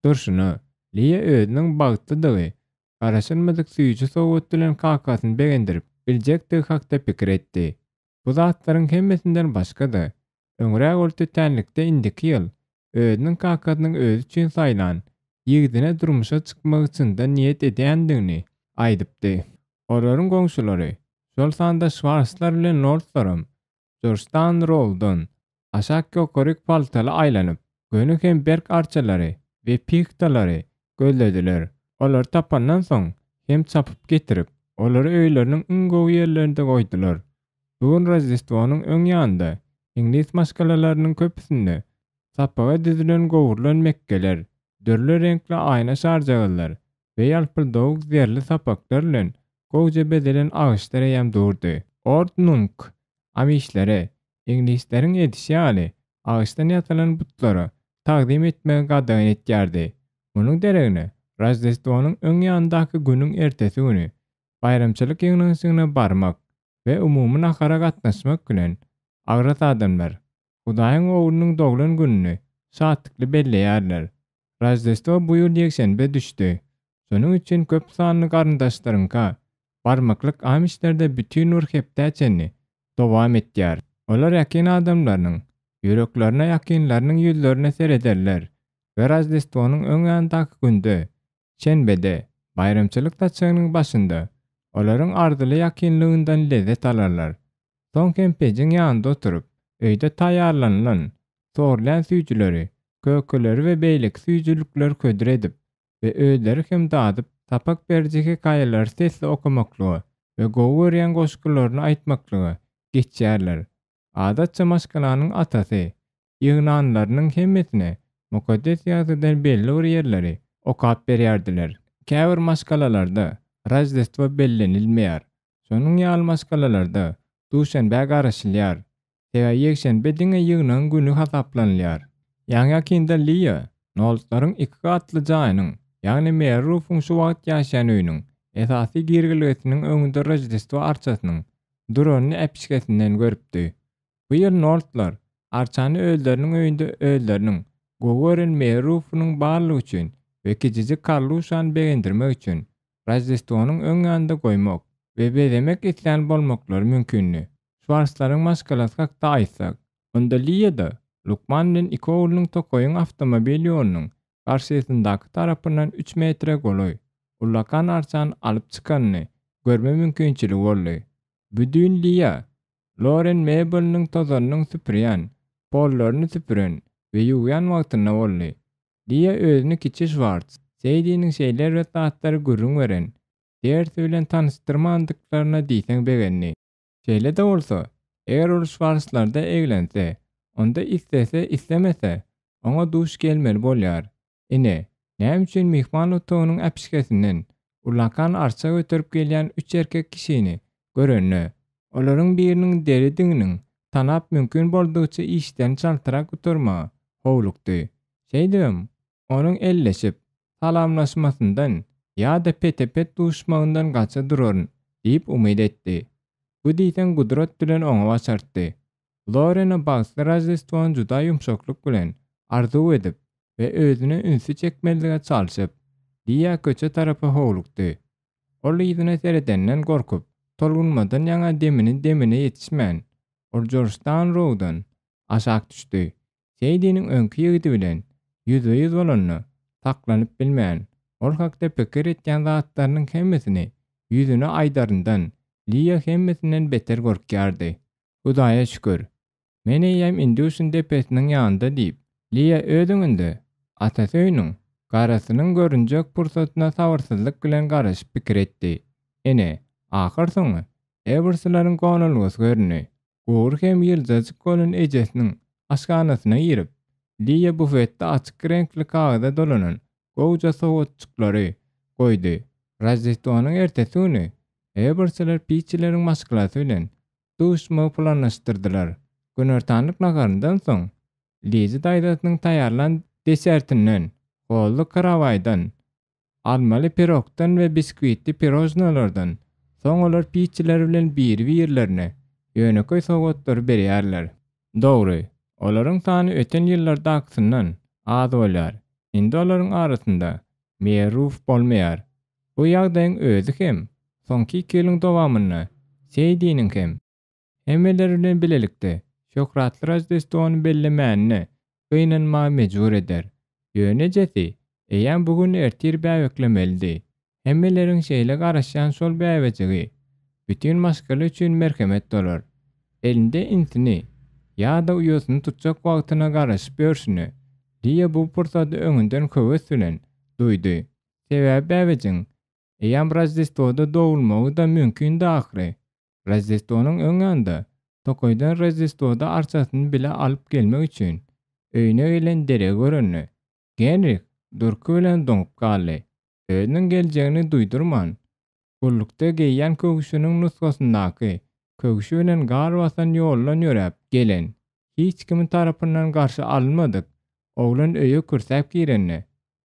durşuna, Liýa özüniň bagtlydygy, garaşylmadyk süýji sowgat bilen kakasyny begendirip biljekdigi hakda pikir etdi. Bu zatlaryň hemmesinden başga-da, öňräk ol tötänlikde indiki ýyl özüniň kakasynyň özi üçin saýlan ýigidine durmuşa çykmagy çyndan niýet edýändigini aýdypdy. Olaryň goňşulary, şol sanda Şwarslar bilen Noltlaram Jorjtan Rouldan aşak-ýokaryk paltaly aýlanyp, göni hem berk arçalary we pihtalary gözlediler. Olary tapandan soň hem çapyp getirip, olary öýleriniň iň gowy ýerlerinde goýdular. Bu gün Roždestwonyň öň ýanynda iňlis maşgalalarynyň köpüsinde sapaga düzülen gowrulan mekgeler, dürli reňkli aýna şarjagazlar we ýalpyldawuk zerli sapaklar bilen gowja bezelen agaçlar eýýäm durdy. Ordnung! Amişlere, iňlisleriň edişi ýaly, agaçdan ýasalan butlara tagzym etmegi gadagan etýärdi. Munuň deregine, Roždestwonyň öň ýanyndaky günüň ertesi güni baýramçylyk ýygnanyşygyna barmak we umumy nahara gatnaşmak bilen, agras adamlar Hudaýyň Oglunyň doglan gününi şatlykly belleýärler. Roždestwo bu ýyl ýekşenbä düşdi. Şonuň üçin köp sanly garyndaşlaryňka barmaklyk amişlerde bütin bir hepdä çenli dowam etýär. Olar ýakyn adamlarynyň, ýüreklerine ýakynlarynyň ýüzlerine serederler we Roždestwonyň öň ýanyndaky günde, şenbede, baýramçylyk saçagynyň başynda olaryň arzyly ýakynlygyndan lezzet alarlar. Soň hem pejiň ýanynda oturyp, öýde taýýarlanylan, sorulýan süýjüleri, kökeleri we beýleki süýjülikleri hödür edip, we özleri hem dadyp, sapak beriji hekaýalary sesli okamaklyga we gowy görýän goşgularyny aýtmaklyga geçýärler. Adatça maşgalanyň atasy ýygnanlarynyň hemmesine Mukaddes Ýazgydan belli bir ýerleri okap berýärdiler. Käbir maşgalalarda Roždestwo bellenilmeýär. Şonuň ýaly maşgalalarda duşenbä garaşylýar. Sebäbi ýekşenbe diňe ýygnagyň güni hasaplanylýar. Ýaňy-ýakynda Liýa Nolslaryň iki gatly jaýynyň, ýagny Meri Rufuň şu wagt ýaşaýan öýüniň, esasy girelgesiniň öňünde Roždestwo arçasynyň duranyny äpişgesinden görüpdi. Bu ýyl Nolslar arçany özleriniň öýünde özleriniň gowy gören Meri Rufunyň barlygy üçin we kiçijik Karluşany begendirmek üçin Roždestwonyň öň ýanynda goýmak we bezemek islän bolmaklary mümkindi. Şwarslaryň maşgalasy hakda aýtsak, onda Liýa-da lukman bilen iki oglunyň tokaýyň awtomobil ýolunyň garşysyndaky tarapyndan üç metre golaý ullakan arçany alyp çykanyny görme mümkinçiligi boldy. Bu düýn Liýa Loren mebeliniň tozanynyň süpürýän, pollaryny süpüren we ýuwýan wagtynda boldy. Liýa özüni kiçi Şwarts, Seýdiniň şeýle erbet zatlary gürrüň beren Dersi bilen tanyşdyrmandyklaryna diýseň begendi. Şeýle-de bolsa, eger ol Şwarslarda eglense, onda islese-islemese, oňa duş gelmeli bolýar. Ine, näme üçin myhman otagynyň äpişgesinden ullakan arça göterip gelýän üç erkek kişini görende, olaryň biriniň deridiginiň tanap mümkin boldugyça işlerini çaltrak gutarmaga howlukdy. Şeýdibem, Onuň elleşip, salamlaşmasyndan ýa-da pete-pet duşmagyndan gaça duraryn diýip umyt etdi. Bu diýseň gudrat bilen oňa başartdy. Lorena bagtly Roždestwony juda ýumşaklyk bilen arzuw edip we özüne ünsi çekmezlige çalşyp, Liýa köçe tarapa howlukdy. Ol yzyna seredenden gorkup, tolgunmadan ýaňa demini demine ýetişmän, ol Jorjtaun Rouddan aşak düşdi. Seýdiniň öňki ýigidi bilen ýüzbe-ýüz bolanda saklanyp bilmän, ol hakda pikir etýän zatlarynyň hemmesini ýüzüne aýdaryndan Liýa hemmesinden beter gorkýardy. Hudaýa şükür, men eýýäm Induşyň depesiniň ýanynda diýip, Liýa öz öňünde atasy öýüniň garasynyň görünjek pursatyna sabyrsyzlyk bilen garaşyp pikir etdi. Ine, ahyrsoňy Ewerslaryň gonalgasy göründi. Gury hem ýyljajyk bolan ejesiniň aşhanasyna girip, Liýa bufetde açyk reňkli kagyza dolanan gowja sowatjyklary goýdy. Roždestwonyň ertesi güni Eberseler Piçileriň maşgalasy bilen duşmagy planlaşdyrdylar. Günortanlyk naharyndan soň, Lizi daýzasynyň taýýarlan desertinden, hozly karawaýdan, Almaly pirogdan we biskwitli pirožnolardan soň olar piçiler bilen biri-birlerine ýönekeý sowgatlary berýärler. Dogry, olaryň sany öten ýyllardakysyndan az bolýar, indi olaryň arasynda Merruf bolmaýar. Bu ýagdaýyň özi hem soňky iki ýylyň dowamynda Seýdiniň hem Hemmeler bilen bilelikde şöhratly Roždestwony bellemänine gynanmaga mejbur eder. Ýöne ejesi eýýäm bu gün ertir bäbeklemelidi. Hemmeleriň şeýle garaşýan şol bäbejigi bütin maşgala üçin merhemet bolar. Elinde inisini ýa-da uýasyny tutjak wagtyna garaşyp ýörşüne Liýa bu pursady öňünden höwes bilen duýdy. Sebäbi bäbejigiň eýýäm Roždestwoda dogulmagy-da mümkindi ahyry. Roždestwonyň öň ýanynda tokaýdan Roždestwoda arçasyny bile alyp gelmek üçin öýüne gelen Deregi görende, Genrih durky bilen doňup galdy. Özüniň geljegini duýdurman, gullukda geýýän köwşüniň nusgasyndaky. Köwşi bilen gar basan ýoldan ýöräp gelen, hiç kim tarapyndan garşy alynmadyk oglan öýe kürsäp girende,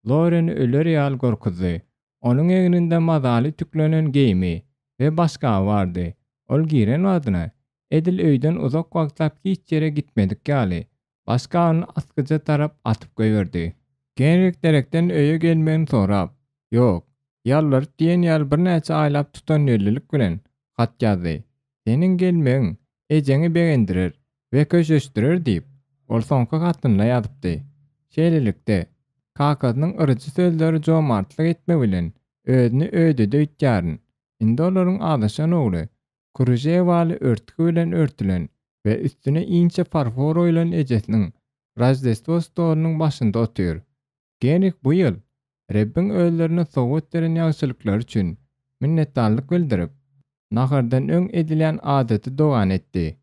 Loreni öler ýaly gorkuzdy. Onuň egninde mazaly ütüklenen geýimi we başgaby bardy. Ol giren badyna, edil öýden uzak wagtlap hiç ýere gitmedik ýaly, başgabyny asgyja tarap atyp goýberdi. Genrik Derekden öýe gelmegini sorap, ýok, ýalbaryp diýen ýaly birnäçe aýlap tutanýerlilik bilen hat ýazdy. Seniň gelmegiň ejeňi begendirer we köşeşdirer diýip, ol soňky hatynda ýazypdy. Şeýlelikde, kakasynyň yryjy sözleri jomartlyk etme bilen özüni ödedi öýtýärin. Indi olaryň azaşan ogly kružewaly örtgi bilen örtülen we üstüne inçe farfor goýlan ejesiniň Roždestwo stolunyň başynda otyr. Genrih bu ýyl Rebbiň özlerine sowgat beren ýagşylyklary üçin minnetdarlyk bildirip, nahardan öň edilýän adaty dogany etdi.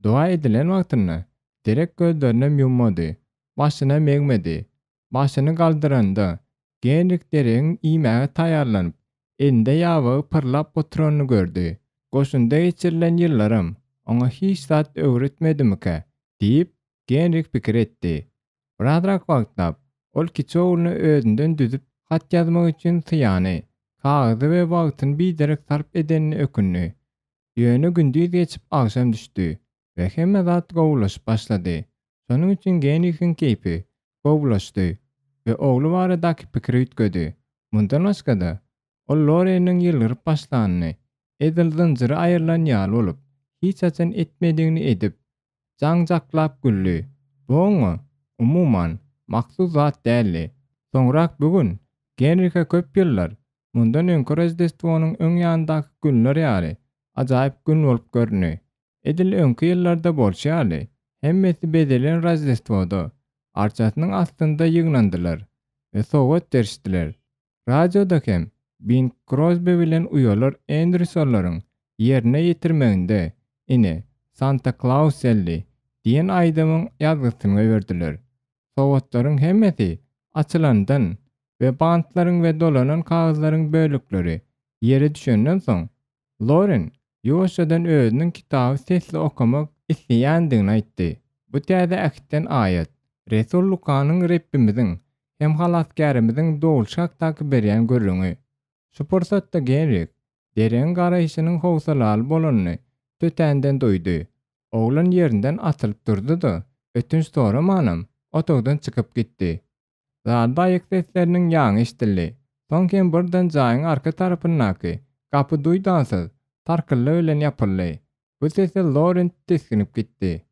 Doga edilen wagtynda Derek gözlerinem ýummady, başynam egmedi. Başyny galdyranda, Genrih Deregiň iýmäge taýýarlanyp, elinde ýabagy pyrlap oturanyny gördi. Goşunda geçirilen ýyllaram oňa hiç zat öwretmedimikä diýip, Genrih pikir etdi. Birazrak wagtlap, ol kiçi ogluny özünden düzüp hat ýazmak üçin syýany, kagyzy we wagtyny biderek sarp edenine ökündi. Ýöne gündiz geçip agşam düşdi we hemme zat gowulaşyp başlady. Şonuň üçin Genrihiň keýpi gowulaşdy we ogly baradaky pikiri üýtgedi. Mundan başga-da, ol Loreniň ýylgyryp başlanyny, edil zynjyry aýrylan ýaly bolup, hiç haçan etmedigini edip, jaň-jaklap güldi. Bu oňa, umuman, mahsus zat däldi. Soňrak bu gün Genrihe köp ýyllar mundan öňki Roždestwonyň öň ýanyndaky günler ýaly ajaýyp gün bolup göründi. Edil öňki ýyllarda bolşy ýaly, hemmesi bezelen Roždestwoda, arçasynyň astynda ýygnandylar we sowgat berişdiler. Radioda hem Bing Krosbi bilen uýalar Endrýusonlaryň ýerine ýetirmeginde Ine, Santa Klaus geldi diýen aýdymyň ýazgysyny goýberdiler. Sowgatlaryň hemmesi açylandan we bantlaryň we dolanan kagyzlaryň bölekleri ýere düşenden soň, Loren ýuwaşjadan özüniň kitaby sesli okamak isleýändigini aýtdy. Bu Täze Ähtden aýat, resul Lukanyň Rebbimiziň hem Halasgärimiziň dogluşy hakdaky berýän gürrüňi. Şu pursatda Genrik Deregiň garaýşynyň howsalaly bolanyny tötänden duýdy. Oglan ýerinden atylyp durdy-da, ötünç soramanam, otagdan çykyp gitdi. Zalda aýak sesleriniň ýaňy eşidildi. Soň hem birden jaýyň arka tarapyndaky gapy duýdansyz, tarkyldy bilen ýapyldy. Bu sese Lorent tisginip gitdi.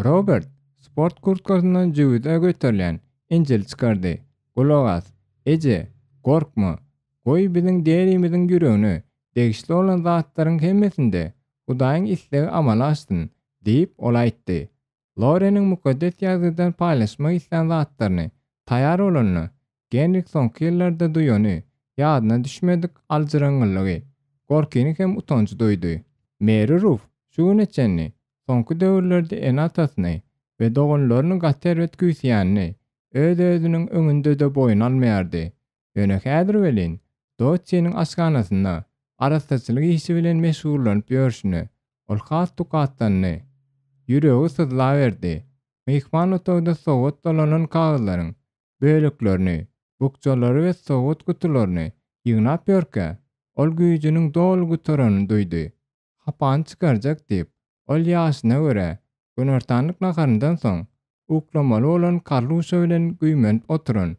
Robert sport kurtkasyndan jübüde göterilýän Injili çykardy. Gulak as, eje, gorkma. Goý, biziň Derimiziň ýüregine degişli bolan zatlaryň hemmesinde Hudaýyň islegi amala aşsyn, diýip, ol aýtdy. Loreniň Mukaddes Ýazgydan paýlaşmak islän zatlaryny taýýar bolanda, Genrik soňky ýyllarda duýany ýadyna düşmedik aljyraňňylygy, gorkyny hem utanjy duýdy. Meri Ruf şu güne çenli soňky döwürlerde ene-atasyny we doganlaryny gaty erbet küýseýänini öz-özüniň öňünde-de boýun almaýardy. Ýöne häzir welin, Dotçiniň aşhanasynda arassaçylyk işi bilen meşgullanyp ýörşüne, ol has tukatlandy. Ýüregi syzlaberdi. Myhman otagda sowgat dolanan kagyzlaryň böleklerini, bukjalary we sowgat gutularyny ýygnap ýörkä, ol güýjüniň doly gutaranyny duýdy. Hapany çykarjak diýip, ol ýaşyna görä, günortanlyk naharyndan soň, uklamaly bolan Karluşa bilen güýmenip oturan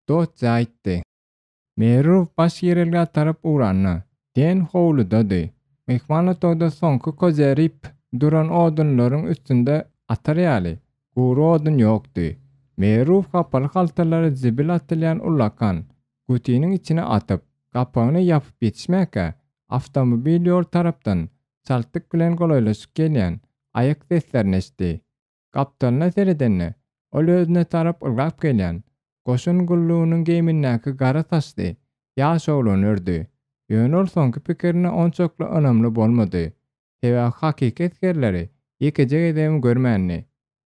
Dotja aýtdy. Merw baş girelgä tarap ugranda, Den howludady. Myhman otagda soňky kozerip duran odunlaryň üstünde atar ýaly, gury odun ýokdy. Merw hapaly haltalary zibil atylýan ullakan gutynyň içine atyp, gapagyny ýapyp ýetişmäkä, awtomobil ýol tarapdan çaltlyk bilen golaýlaşyp gelýän aýak seslerini eşitdi. Gapdalyna seredende, ol özüne tarap ylgap gelýän, goşun gullugynyň geýmindäki gara saçly ýaş oglany gördi. Ýöne ol soňky pikirine onçakly ynamly bolmady. Sebäbi hakyky esgerleri ýekeje gezegem görmändi.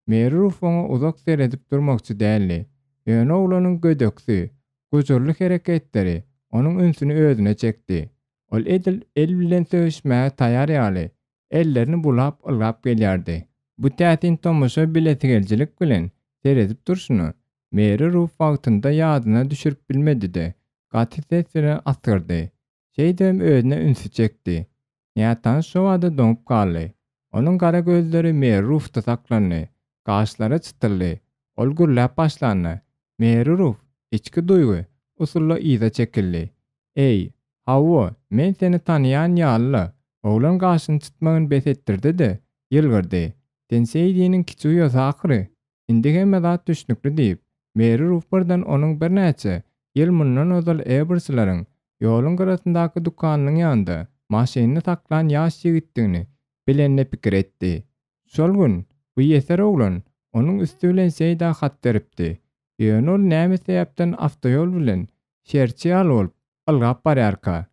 Meruf oňa uzak seredip durmakçy däldi. Ýöne oglanyň gödeksi, gujurly hereketleri onuň ünsüni özüne çekdi. Ol edil el bilen söweşmäge taýar ýaly, ellerini bulap ylgap gelýärdi. Bu täsin tomaşa bilesigelijilik bilen seredip durşuna, Meri Ruf wagtynda ýadyna düşürip bilmedi-de, gaty ses bilen asgyrdy. Şeýdibem özüne ünsi çekdi. Nätanyş şobada doňup galdy. Onuň gara gözleri Meri Rufda saklandy. Gaşlary çytyldy. Ol gürläp başlanda, Meri Ruf içki duýgy usulda yza çekildi. Eý, hawa, men seni tanaýan ýaly-la. Oglan gaşyny çytmagyny bes etdirdi-de, ýylgyrdy. Sen Seýdiniň kiçi uýasy ahyry. Indi hemme zat düşnükli diýip, Meri Ruf birden onuň birnäçe ýyl mundan ozal Eberslerin ýoluň gyrasyndaky dükanynyň ýanynda maşynyny saklan ýaş ýigitdigini bilenine pikir etdi. Şol gün bu ýeser oglan onuň üsti bilen Seýdä hat beripdi. Ýöne ol näme sebäpden awtoýol bilen şerçi ýaly bolup ylgap barýarka?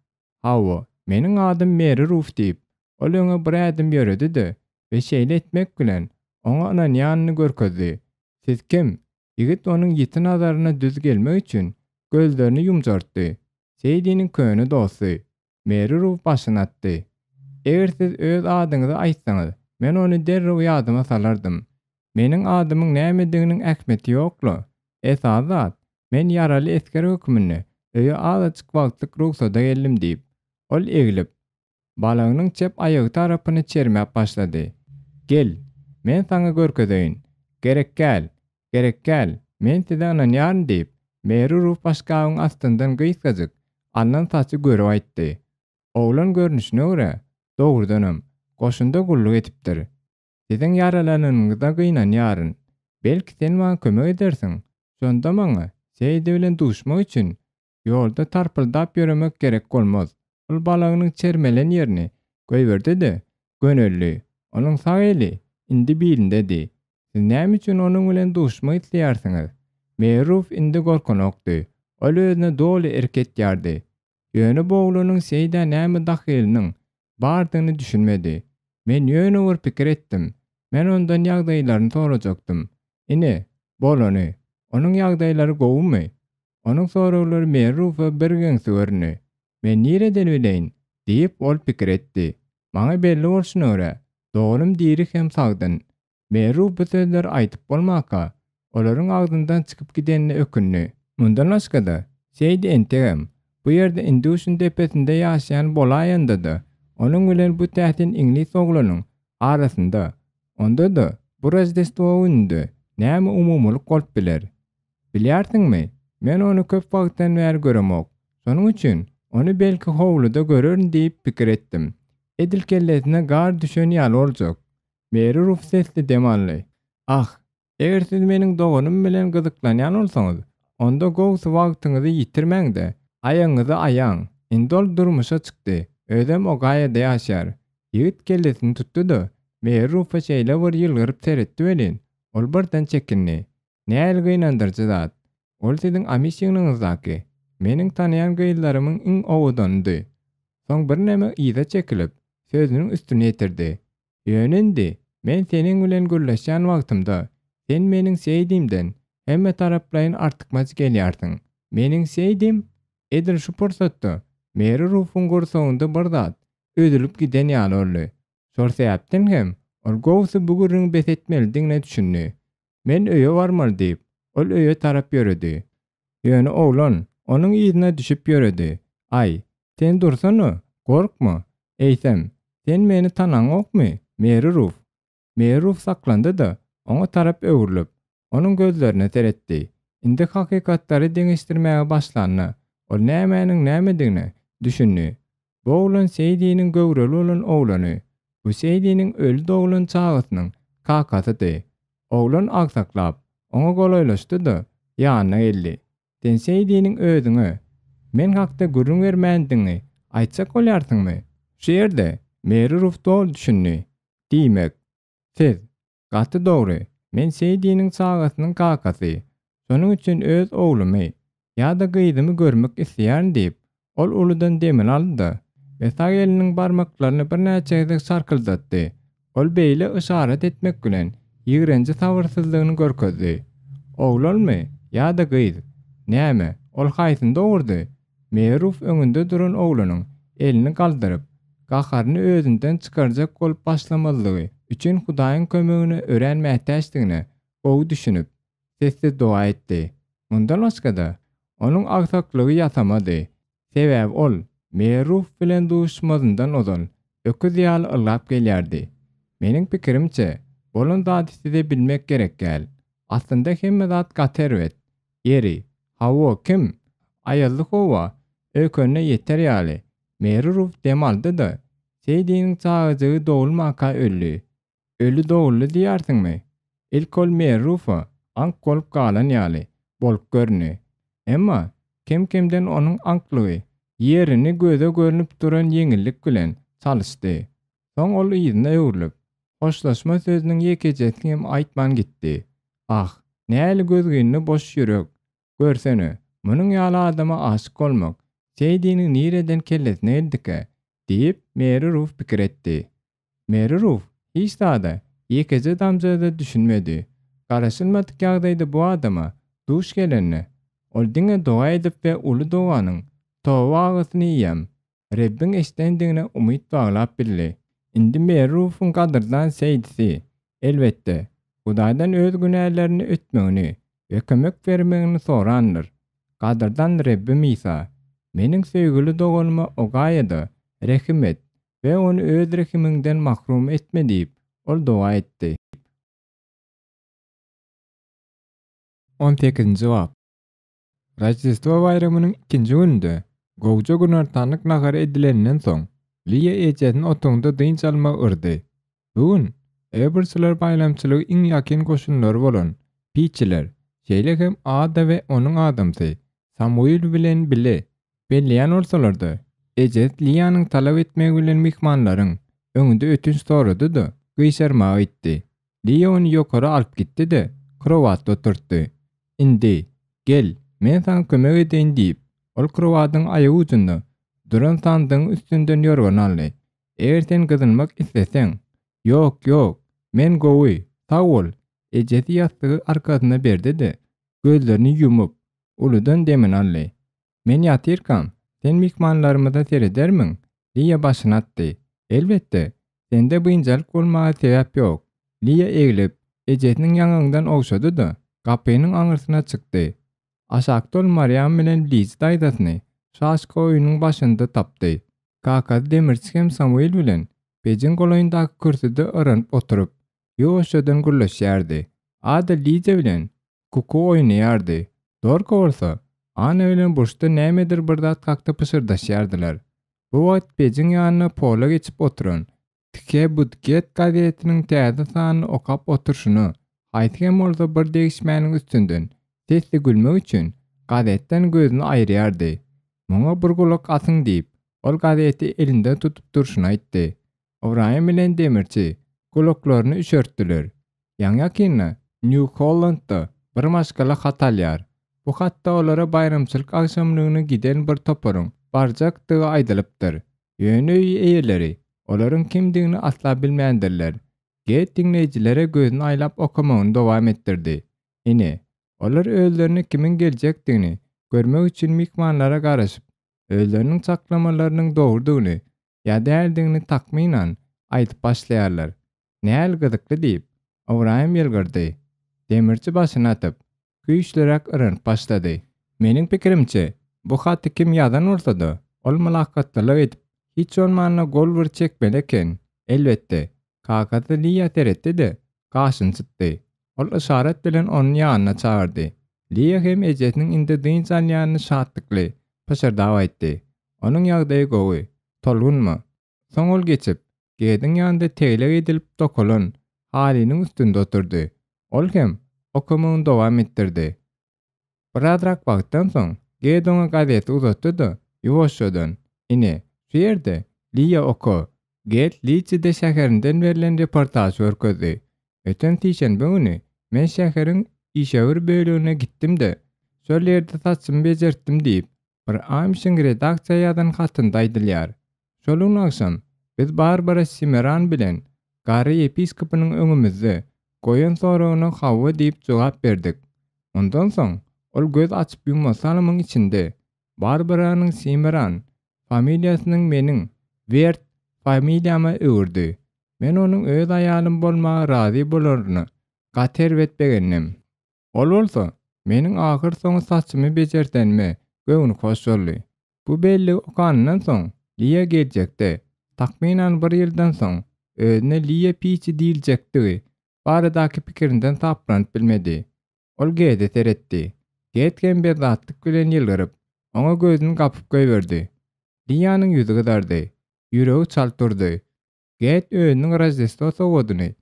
Hawa, meniň adym Meri Ruf diýip, ol öňe bir ädim ýöredi-de we şeýle etmek bilen, oňa ynanýanyny görkezdi. Siz kim? Ýigit onuň ýiti nazaryna düz gelmek üçin gözlerini ýumjartdy. Seýdiniň köne dosty. Meri Ruf başyny atdy. Eger siz öz adyňyzy aýtsaňyz, men ony derrew ýadyma salardym. Meniň adymyň nämediginiň ähmiýeti ýok-la. Esasy zat, men ýaraly esger hökmünde öýe azajyk wagtlyk rugsada geldim diýip, ol eglip, balagynyň çep aýagy tarapyny çermäp başlady. Gel, men saňa görkezeýin. Gerekgäl, gerekgäl, men size ynanýaryn diýip, Meri Ruf başgabyň astyndan gysgajyk alnan saçy görüp aýtdy. Oglan görnüşine görä, dogrudanam, goşunda gulluk edipdir. Siziň ýaralananyňyza gynanýaryn. Belki sen maňa kömek edersiň? Şonda maňa Seýdi bilen duşmak üçin ýolda tarpyldap ýöremek gerek bolmaz. Ol balagynyň çermelen ýerini goýberdi-de, göneldi. Onuň sag eli indi bilindedi. Siz näme üçin onuň bilen duşmak isleýärsiňiz? Meýruf indi gorkanokdy. Ol özüne doly erk etýärdi. Ýöne bu oglanyň Seýdä näme dahylynyň bardygyny düşünmedi. Men ýöne bir pikir etdim. Men ondan ýagdaýlaryny sorajakdym. Ine, bolany. Onuň ýagdaýlary gowumy? Onuň soraglary Merrufa birgeňsi göründi. Men nireden bileýin? diýip, ol pikir etdi. Maňa belli bolşuna görä, doganym diri hem sagdyn. Merru bu sözleri aýdyp bolmaka, olaryň agzyndan çykyp gidenine ökündi. Mundan başga-da, Seýdi entegem, bu ýerde Induşyň depesinde ýaşaýan bolaýanda-da, onuň bilen bu täsin iňlis oglanyň arasynda, onda-da bu Roždestwo gününde näme umumylyk bolup biler? Bilýärsiňmi, men ony köp wagtdan bäri göremok. Şonuň üçin, ony belki howluda görerin diýip pikir etdim. Edil kellesine gar düşen ýaly boljak. Meri Ruf sesli dem aldy. Ah, eger siz meniň doganym bilen gyzyklanýan bolsaňyz, onda gowusy wagtyňyzy ýitirmäň-de, aýagyňyzy aýaň. Indi ol durmuşa çykdy, özem Ogaýada ýaşaýar. Ýigit kellesini tutdy-da, Meri Rufa şeýle bir ýylgyryp seretdi welin, ol birden çekindi. Nähili gynandyryjy zat! Ol siziň amiş ýygnagyňyzdaky, meniň tanaýan gyzlarymyň iň owadanydy. Soň birneme yza çekilip, sözüniň üstüni ýetirdi. Ýöne indi, men seniň bilen gürleşýän wagtymda, sen meniň Seýdimden hemme taraplaýyn artykmaç gelýärsiň. Meniň Seýdim? Edil şu pursatda Meri Rufuň gursagynda bir zat üzülip giden ýaly boldy. Şol sebäpden hem ol gowusy bu gürrüňi bes etmelidigine düşündi. Men öýe barmaly diýip, ol öýe tarap ýöredi. Ýöne oglan onuň yzyna düşüp ýöredi. Aý, sen dursana, gorkma. Eýsem, sen meni tanaňokmy, Meri Ruf? Meri Ruf saklandy-da, oňa tarap öwrülip, onuň gözlerine seretdi. Indi hakykatlary deňeşdirmäge başlanda, ol nämäniň nämedigine düşündi. Bu oglan Seýdiniň göwreli bolan oglany. Bu Seýdiniň öli doglan çagasynyň kakasydy. Oglan agsaklap, oňa golaýlaşdy-da, ýanyna geldi. Sen Seýdiniň özüňe men hakda gürrüň bermändigiňi aýtjak bolýarsyňmy? Şu ýerde Meri Ruf doly düşündi. Diýmek, siz, Gaty dogry, men Seýdiniň çagasynyň kakasy. Şonuň üçin öz oglumy ýa-da gyzymy görmek isleýärin diýip, ol uludan demini aldy-da, we sag eliniň barmaklaryny birnäçe gezek şarkyldatdy. Ol beýle yşarat etmek bilen, ýigrenji sabyrsyzlygyny görkezdi. Oglanmy ýa-da gyz? Näme, ol haýsyny dogurdy? Meruf öňünde duran oglanyň elini galdyryp, gaharyny özünden çykarjak bolup başlamazlygy üçin Hudaýyň kömegine örän mätäçdigine gowy düşünip, sessiz doga etdi. Mundan başga-da, onuň agsaklygy ýasamady. Sebäbi ol Meruf bilen duşmazyndan ozal öküz ýaly ylgap gelýärdi. Meniň pikirimçe, bolan zady size bilmek gerek däl. Aslynda hemme zat gaty erbet. Ýeri, hawa, kim? Aýazly howa öýkenine ýeter ýaly, Meruf dem aldy-da, Seýdiniň çagajygy dogulmaka öldi. Öli doguldy diýýärsiňmi? Ilki ol Merrufa aňk bolup galan ýaly bolup göründi. Emma kem-kemden onuň aňklygy ýerini göze görnüp duran ýeňillik bilen çalyşdy. Soň ol yzyna öwrülip, hoşlaşma sözüniň ýekejesini hem aýtman gitdi. Ah, nähili gözgyny boş ýürek! Görsene, munuň ýaly adama aşyk bolmak Seýdiniň nireden kellesine geldikä? diýip, Meri Ruf pikir etdi. Meri Ruf hiç zada, ýekeje damja-da düşünmedi. Garaşylmadyk ýagdaýda bu adama duş gelende, ol diňe doga edip we uly doganyň toba agysyny iýem, Rebbiň eşidendigine umyt baglap bildi. Indi Meri Rufuň gadyrdan Seýdisi, elbetde, Hudaýdan öz günälerini ötmegini we kömek bermegini sorandyr. Gadyrdan Rebbim Isa, meniň söýgüli doganyma Ogaýa-da rehim et we ony öz rehimiňden mahrum etme diýip, ol doga etdi. On sekizinji bap. Roždestwo baýramynyň ikinji gününde, gowja günortanlyk nahary edileninden soň, Liýa ejesini otagynda dynç almagy yrdy. Bu gün Eberçiler baýramçylygy iň ýakyn goşunlary bolan Piçiler, şeýle hem Ada we onuň adamsy Samuil bilen bile belleýän bolsalar-da, ejesi Liýanyň talap etmegi bilen myhmanlaryň öňünde ötünç sorady-da, gyşarmaga gitdi. Liýa ony ýokary alyp gitdi-de, krowatda oturtdy. Indi, gel, men saňa kömek edeýin diýip, ol krowadyň aýagujunda duran sandygyň üstünden ýorgany aldy. Eger sen gyzynmak isleseň. Ýok, ýok, men gowy, sag bol, ejesi ýassygy arkasyna berdi-de, gözlerini ýumup, uludan demini aldy. Men ýatyrkam, sen myhmanlarymyza seredermiň? Liýa başyny atdy. Elbetde, sende biynjalyk bolmaga sebäp ýok. Liýa eglip, ejesiniň ýaňagyndan ogşady-da, gapynyň aňyrsyna çykdy. Aşakda ol Marýam bilen Lizi daýzasyny şaşka oýnunyň başynda tapdy. Kakasy demirçi hem Samuil bilen pejiň golaýyndaky kürsüde yranyp oturyp, ýuwaşjadan gürleşýärdi. Ada Liza bilen Kuku oýnaýardy. Dorka bolsa, Anna bilen burçda nämedir bir zat hakda pyşyrdaşýardylar. Bu wagt pejiň ýanynda pola geçip oturan Tke Budget gazetiniň täze sanyny okap oturyşyna, haýsy hem bolsa bir degişmäniň üstünden sesli gülmek üçin gazetden gözüni aýyrýardy. Muňa bir gulak asyň diýip, ol gazeti elinde tutup durşuna aýtdy. Ybraýym bilen demirçi gulaklaryny üşertdiler. Ýaňy-ýakynda Nýu-Hollandda bir maşgala hat alýar. Bu hatda olara baýramçylyk agşamlygyna giden bir toparyň barjakdygy aýdylypdyr. Ýöne öý eýeleri olaryň kimdigini asla bilmändirler. Ged diňleýjilere gözüni aýlap okamagyny dowam etdirdi. Ine, olar özlerine kimiň geljekdigini görmek üçin myhmanlara garaşyp, özleriniň çaklamalarynyň dogrudygyny ýa däldigini takmynan aýdyp başlaýarlar. Näl gyzykly diýip, Ybraýym ýylgyrdy. Demirçi başyny atyp, güýçliräk yranyp başlady. Meniň pikirimçe, bu haty kim ýazan bolsa-da, ol mylakatlylyk edip, hiç bolmanda gol bir çekmeli eken. Elbetde, kakasy Liýa seretdi-de, gaşyny çytdy. Ol yşarat bilen ony ýanyna çagyrdy. Liýa hem ejesiniň indi dynç alýanyny şatlykly, pyşyrdap aýtdy. Onuň ýagdaýy gowy. Tolgunma. Soň ol geçip, Gediň ýanynda tegelek edilip dokalan halynyň üstünde oturdy. Ol hem okamagyny dowam etdirdi. Birazrak wagtdan soň, Ged oňa gazeti uzatdy-da, ýuwaşjadan, Ine, şu ýerde, Liýa oka. Ged Liçide şäherinden berlen reportažy görkezdi. Öten sişenbe güni men şäheriň işewür bölegine gitdim-de, şol ýerde saçymy bejertdim diýip, Bir Amişiň redaksiýa ýazan hatynda aýdylýar. Şol gün agşam biz Barbara Simeran bilen garry ýepiskopynyň öňümizde goýan soragyna hawa diýip jogap berdik. Ondan soň ol göz açyp ýummasy salymyň içinde Barbaranyň Simeran familiýasynyň meniň Wert. familiýama öwürdi. Men onuň öz aýalym bolmaga razy bolaryna gaty erbet begendim. Ol bolsa, meniň ahyrsoňy saçymy bejerdenime göwni hoş boldy. Bu belligi okanyndan soň, Liýa geljekde, takmynan bir ýyldan soň, özüne Liýa Piçi diýiljekdigi baradaky pikirinden saplanyp bilmedi. Ol Gede seretdi. Ged hem bezzatlyk bilen ýylgyryp, oňa gözüni gapyp goýberdi. Liýanyň ýüzi gyzardy. Ýüregi çalt urdy. Ged özüniň Roždestwo sowgadyny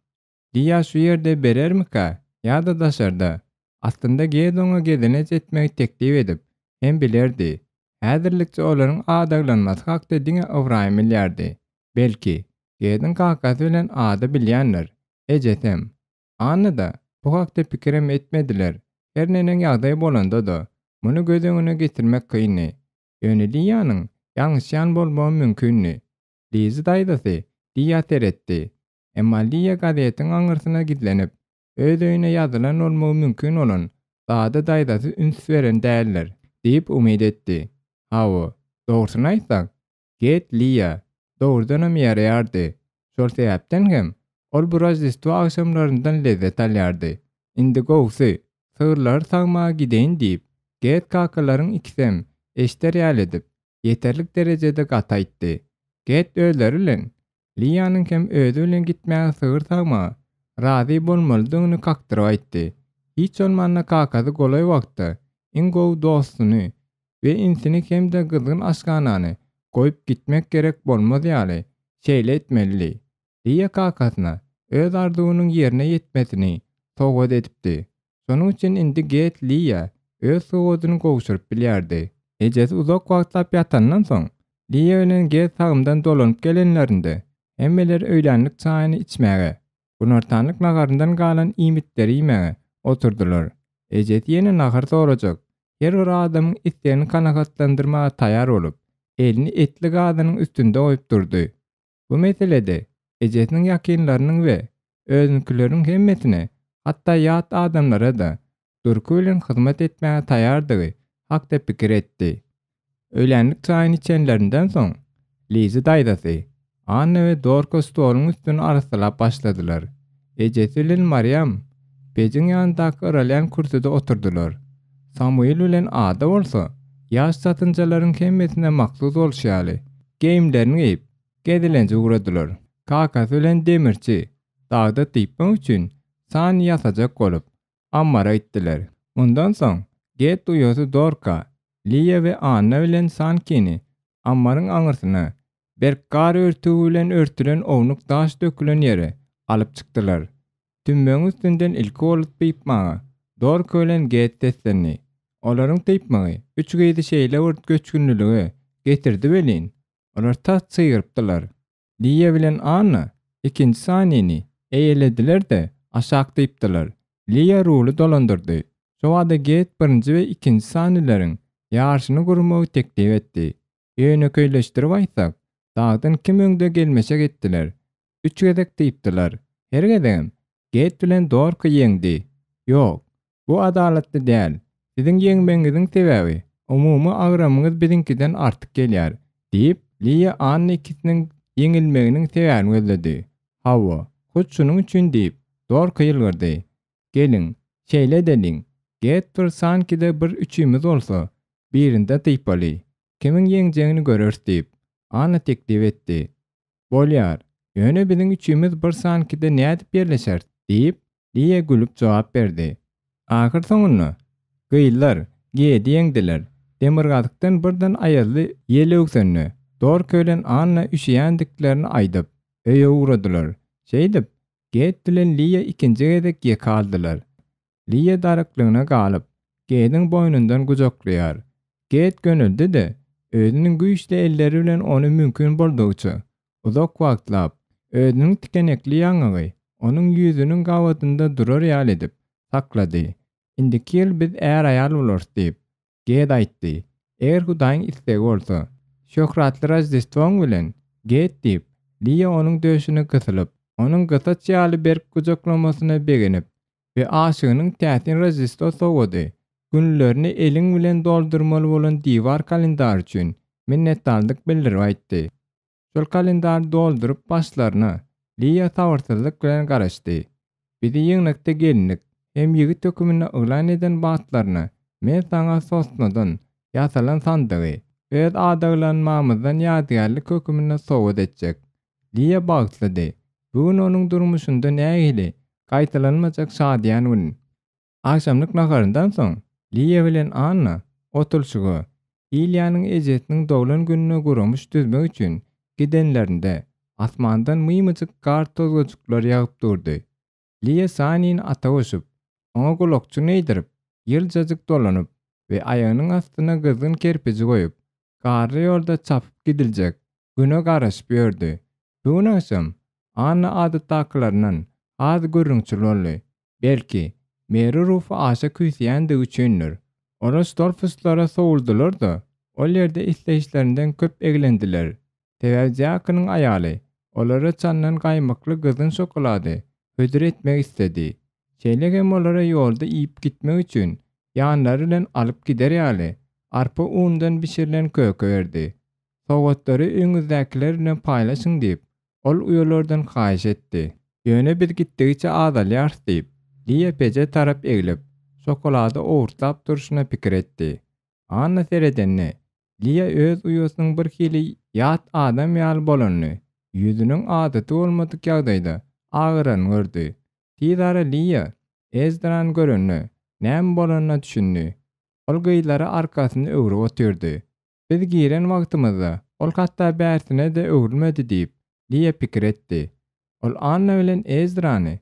Liýa şu ýerde berermikä ýa-da daşarda? Aslynda Ged oňa gezelenç etmegi teklip edip hem bilerdi. Häzirlikçe olaryň adaglanmasy hakda diňe Ybraýym bilýärdi. Belki, Gediň kakasy bilen Ada bilýändir. Ejesem. Anna-da bu hakda pikirem etmediler. Her neneň ýagdaý bolanda-da, muny göz öňüne getirmek kyndy. Ýöne Liýanyň ýalňyşýan bolmagy mümkindi. Lizi daýzasy Liýa seretdi. Emma Liýa gazetiň aňyrsyna gizlenip, öz öýüne ýazylan bolmagy mümkin bolan zada daýzasy üns beren däldir diýip umyt etdi. Hawa, dogrusyny aýtsak, Get Liýa dogrudanam ýaraýardy. Şol sebäpden hem ol bu Roždestwo agşamlaryndan lezzet alýardy. Indi gowusy, sygyrlary sagmaga gideýin diýip, Get kakalaryň ikisem eşder ýaly edip, ýeterlik derejede gaty aýtdy. Get özleri bilen, Liýanyň hem özi bilen gitmäge sygyr sagmaga razy bolmalydygyny kakdyryp aýtdy. Hiç bolmanda kakasy golaý wagtda iň gowy dostuny we insini hem-de gyzgyn aşhanany goýup gitmek gerek bolmaz ýaly şeýle etmelidi. Liýa kakasyna öz arzuwynyň ýerine ýetmesini sowgat edipdi. Şonuň üçin indi Get Liýa öz sowgadyny gowşuryp bilýärdi. Ejesi uzak wagtlap ýatandan soň, Liýa bilen Get sagymdan dolanyp gelenlerinde, hemmeler öýlänlik çaýyny içmäge, günortanlyk naharyndan galan iýmitleri iýmäge oturdylar. Ejesi ýene nahar sorajak, her bir adamyň islegini kanagatlandyrmaga taýar bolup, elini etli gazanyň üstünde goýup durdy. Bu meselede ejesiniň ýakynlarynyň we özüniňkileriň hemmesine, hatda ýat adamlara-da durky bilen hyzmat etmäge taýardygy hakda pikir etdi. Öýlänlik çaýyny içenlerinden soň, Lizi daýzasy, Anna we Dorka stoluň üstüni arassalap başladylar. Ejesi bilen Marýam pejiň ýanyndaky yralýan kürsüde oturdylar. Samuil bilen Ada bolsa, ýaş çatynjalaryň hemmesine mahsus bolşy ýaly, geýimlerini geýip, gezelenje ugradylar. Kakasy bilen demirçi dagda typmak üçin sany ýasajak bolup, ammara gitdiler. Mundan soň, Get uýasy Dorka, Liýa we Anna bilen Sankini ammaryň aňyrsyna, berk gar örtügi bilen örtülen ownuk daş dökülen ýere alyp çykdylar. Tümmegiň üstünden ilki bolup typmaga Dorka bilen Get seslendi. Olaryň typmagy üç gyzy şeýle bir göçgünlilige getirdi welin, olar tas çygyrypdylar. Liýa bilen Anna ikinji sanyny eýelediler-de, aşak typdylar. Liýa ruly dolandyrdy. Şobada Get birinji we ikinji sanileriň ýaryşyny gurmagy teklip etdi. Ýönekeýleşdirip aýtsak, dagdan kim öňde gelmeşek etdiler. Üç gezek typdylar. Her gezegem Get bilen Dorka ýeňdi. Ýok, bu adalatly däl. Siziň ýeňmegiňiziň sebäbi, umumy agramyňyz biziňkiden artyk gelýär, diýip, Liýa Anna ikisiniň ýeňilmeginiň sebäbini gözledi. Hawa, hut şunuň üçin, diýip, Dorka ýylgyrdy. Geliň, şeýle edeliň, Get bir sankide bir üçimiz bolsa, birinde typaly. Kimiň ýeňjegini göreris, diýip, Anna teklip etdi. Bolýar. Ýöne biziň üçimiz bir sankide nädip ýerleşeris? diýip, Liýa gülüp jogap berdi. Ahyrsoňunda, gyzlar Gedi ýeňdiler. Demirgazykdan birden aýazly ýel öwsende, Dorka bilen Anna üşeýändiklerini aýdyp, öýe ugradylar. Şeýdip, Ged bilen Liýa ikinji gezek ýeke galdylar. Liýa daryklygyna galyp, Gediň boýnundan gujaklaýar. Ged göneldi-de, özüniň güýçli elleri bilen ony mümkin boldugyça, uzak wagtlap, özüniň tikenekli ýaňagy onuň ýüzüniň gabadynda durar ýaly edip, saklady. Indiki ýyl biz är-aýal bolarys diýip, Ged aýtdy. Eger Hudaýyň islegi bolsa. Şöhratly Roždestwoň bilen, Ged diýip, Liýa onuň döşüne gysylyp, onuň gysaç ýaly berk gujaklamasyna begenip we aşygynyň täsin Roždestwo sowgady, günlerini eliň bilen doldurmaly bolan diwar kalendary üçin minnetdarlyk bildirip aýtdy. Şol kalendary dolduryp başlaryna Liýa sabyrsyzlyk bilen garaşdy. Bizi ýygnakda gelinlik hem ýigit höküminde yglan eden wagtlaryna men saňa sosnadan ýasalan sandygy öz adaglanmamyzdan ýadygärlik höküminde sowgat etjek. Liýa bagtlydy. Bu gün onuň durmuşynda nähili gaýtalanmajak şadyýan gün. Agşamlyk naharyndan soň Liýa bilen Anna otulyşyga, Ilýanyň ejesiniň doglan gününe guramyş düzmek üçin gidenlerinde, asmandan mymyjyk gar tozgajyklary ýagyp durdy. Liýa Sanini ata goşup, oňa gulakjyn geýdirip, ýyljajyk dolanyp we aýagynyň astyna gyzgyn kerpiji goýup, garly ýolda çapyp gidiljek güne garaşyp ýördi. Bu gün agşam Anna adatdakylaryndan has gürrüňçil boldy. Belki, Meri Rufy aşa küýseýändigi üçindir. Olar stol-pustlara sowuldylar-da, ol ýerde isleýişlerinden köp eglendiler. Sebäbi diakonyň aýaly olara çalnan gaýmykly gyzgyn şokolady hödür etmek isledi. Şeýle hem olara ýolda iýip gitmek üçin ýanlary bilen alyp gider ýaly arpa unundan bişirilen köke berdi. Sowgatlary öýüňizdäkiler bilen paýlaşyň diýip, ol uýalardan haýyş etdi. Ýöne biz gitdigiçe azalýarys diýip, Liýa peje tarap eglip, şokolady owurtlap durşuna pikir etdi. Anna seredende, Liýa öz uýasynyň birhili ýat adam ýaly bolanyny, ýüzüniň adaty bolmadyk ýagdaýda agyranyny gördi. Tizara Liýa Ezdrany görende, näme bolanyna düşündi. Ol gyzlara arkasyny öwrüp otyrdy. Biz giren wagtymyzda ol hatda bärsine-de öwrülmedi diýip, Liýa pikir etdi. Ol Anna bilen Ezrany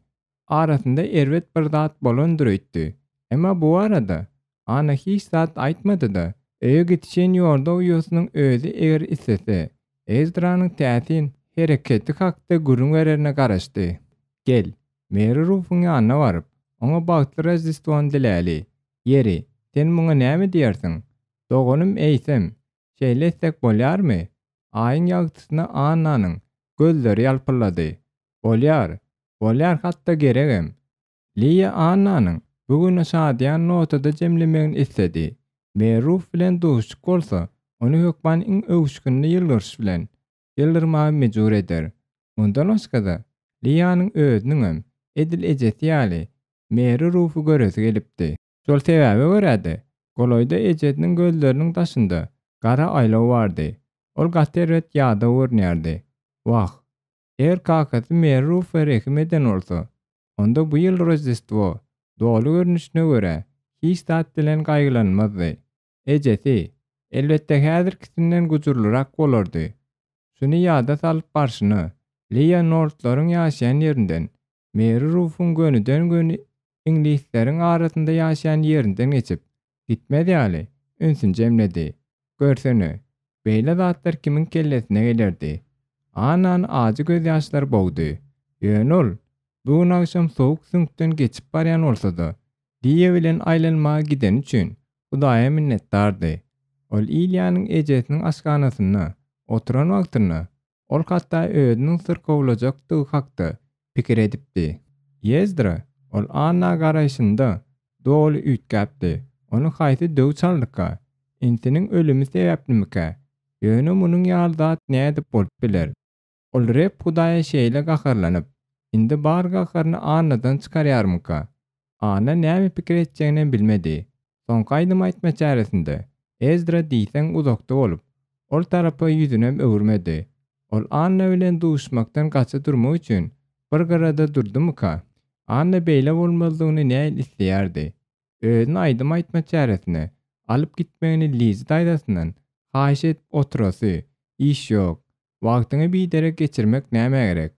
arasynda erbet bir zat bolandyr öýtdi. Emma bu barada Anna hiç zat aýtmady-da, öýe gidişen ýolda uýasynyň özi eger islese, Ezranyň täsin hereketi hakda gürrüň bererine garaşdy. Gel, Meri Rufuň ýanyna baryp, oňa bagtly Roždestwony diläli. Ýeri, sen muňa näme diýersiň? Doganym, eýsem, şeýle etsek bolýarmy? Aýyň ýagtysyna Annanyň gözleri ýalpyldady. Bolýar, bolýar, hatda geregem. Liýa Annanyň bu güni şadyýan notada jemlemegini isledi. Meruf bilen duşuşyk bolsa, ony hökman iň öwüşginli ýylgyryş bilen ýyldyrmaga mejbur eder. Mundan başga-da, Liýanyň özüniňem, edil ejesi ýaly, Meri Rufy göresi gelipdi. Şol sebäbe görä-de, golaýda ejesiniň gözleriniň daşynda gara aýlaw bardy. Ol gaty erbet ýadaw görünýärdi. Wah, eger kakasy Meri Rufa rehim eden bolsa, onda bu ýyl Roždestwo, doly görnüşine görä, hiç zat bilen gaýgylanmazdy. Ejesi, elbetde, häzirkisinden gujurlyrak bolardy. Şuny ýada salyp barşyna, Liýa Noltlaryň ýaşaýan ýerinden Meri Rufuň gönüden-göni iňlisleriň arasynda ýaşaýan ýerinden geçip gitmez ýaly ünsüni jemledi. Görsene, beýle zatlar kimiň kellesine gelerdi? Annany ajy gözýaşlar bogdy. Ýöne ol bu gün agşam sowuk süňkden geçip barýan bolsa-da, Liýa bilen aýlanmaga gideni üçin Hudaýa minnetdardy. Ol Ilýanyň ejesiniň aşhanasynda oturan wagtynda Ol hatda özüniň syrkawlajakdygy hakda pikir edipdi. Ýezdra ol Anna garaýşynda doly üýtgäpdi. Ony haýsy döw çaldyka? Inisiniň ölümi sebäplimikä? Ýöne munuň ýaly zat nädip bolup biler? Ol Reb Hudaýa şeýle gaharlanyp, indi bar gaharyny Annadan çykarýarmyka? Anna näme pikir etjeginem bilmedi. Soňky aýdym aýtma çäresinde Ezdra diýseň uzakda bolup, ol tarapa ýüzünem öwürmedi. Ol Anna bilen duşmakdan gaça durmak üçin bir gyrada durdumyka? Anna beýle bolmazlygyny näil isleýärdi. Özüni aýdym aýtma çäresine alyp gitmegini Lizi daýzasyndan haýyş edip oturasy iş ýok. Wagtyňy biderek geçirmek nämä gerek?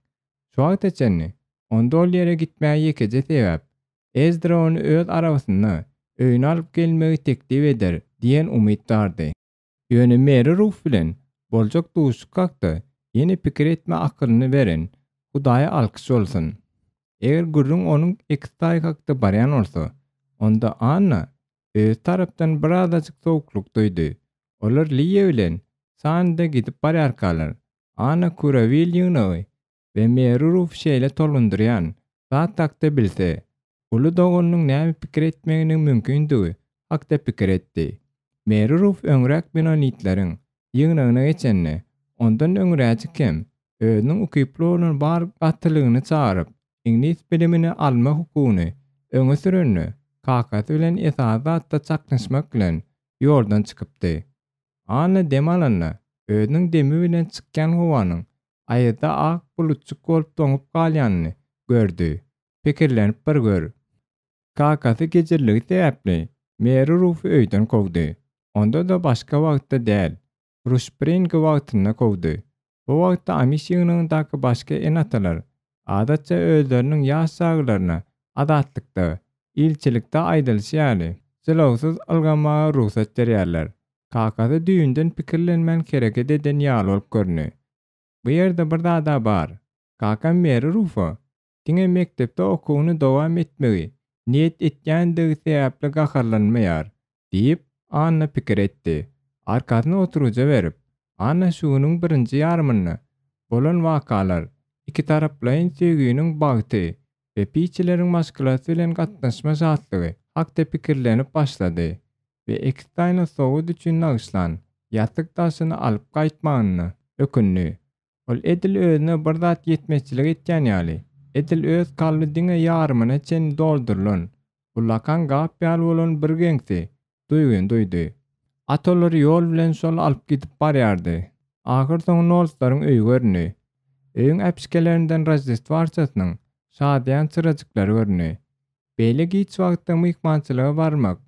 Şu wagta çenli onda ol ýere gitmäge ýekeje sebäp, Ezdra ony öz arabasynda öýüne alyp gelmegi teklip eder diýen umyt bardy. Ýöne Meri Ruf bilen boljak duşuşyk hakda ýene pikir etme akylyny beren Hudaýa alkyş bolsun. Eger gürrüň onuň ekiztaýy hakda barýan bolsa, onda Anna özi tarapdan birazajyk sowuklyk duýdy. Olar Liýa bilen Sanide gidip barýarkalar, Anna Kurawil ýygnagy we Meri Rufy şeýle tolgundyrýan zat hakda bilse, uly doganynyň näme pikir etmeginiň mümkindigi hakda pikir etdi. Meri Ruf öňräk menonitleriň ýygnagyna geçende, Ondan öňräjik hem özüniň ukyply bolan bar gatylygyny çagyryp, iňlis bilimini alma hukugyny öňe sürende, kakasy bilen esasy zatda çaknyşmak bilen ýoldan çykypdy. Anna dem alanda, özüniň demi bilen çykýan howanyň aýazda ak bulutjyk bolup doňup galýanyny gördi. Pikirlenip bir gör. Kakasy kejirligi sebäpli Meri Rufy öýden kowdy. Onda-da başga wagtda däl, Ruşpringi wagtynda kowdy. Bu wagtda Amiş ýygnagyndaky başga ene-atalar, adatça özleriniň ýaş çagalaryna azatlykda, ilçilikde aýdylyşy ýaly, jylawsyz ylgamaga rugsat berýärler. Kakasy düýbünden pikirlenmän hereket eden ýaly bolup göründi. Bu ýerde bir zad-a bar. Kakam Meri Rufa diňe mekdepde okuwyny dowam etmegi niýet etýändigi sebäpli gaharlanmaýar, diýip, Anna pikir etdi. Arkasyny oturyja berip, Anna şu günüň birinji ýarymynda bolan wakalar, ikitaraplaýyn söýginiň bagty we Piçileriň maşgalasy bilen gatnaşma şatlygy hakda pikirlenip başlady we Ekstaýna sowgat üçin nagyşlan ýassyk daşyny alyp gaýtmanyna ökündi. Ol edil özüne bir zat ýetmezçilik etýän ýaly, edil öz kalby diňe ýarymyna çenli doldurylan, ullakan gap ýaly bolan birgeňsi duýgyny duýdy. At olary ýol bilen şol alyp gidip barýardy. Ahyrsoňy Nolslaryň öýi göründi. Öýüň äpişgelerinden Roždestwo arçasynyň şadyýan çyrajyklary göründi. Beýle giç wagtda myhmançylyga barmak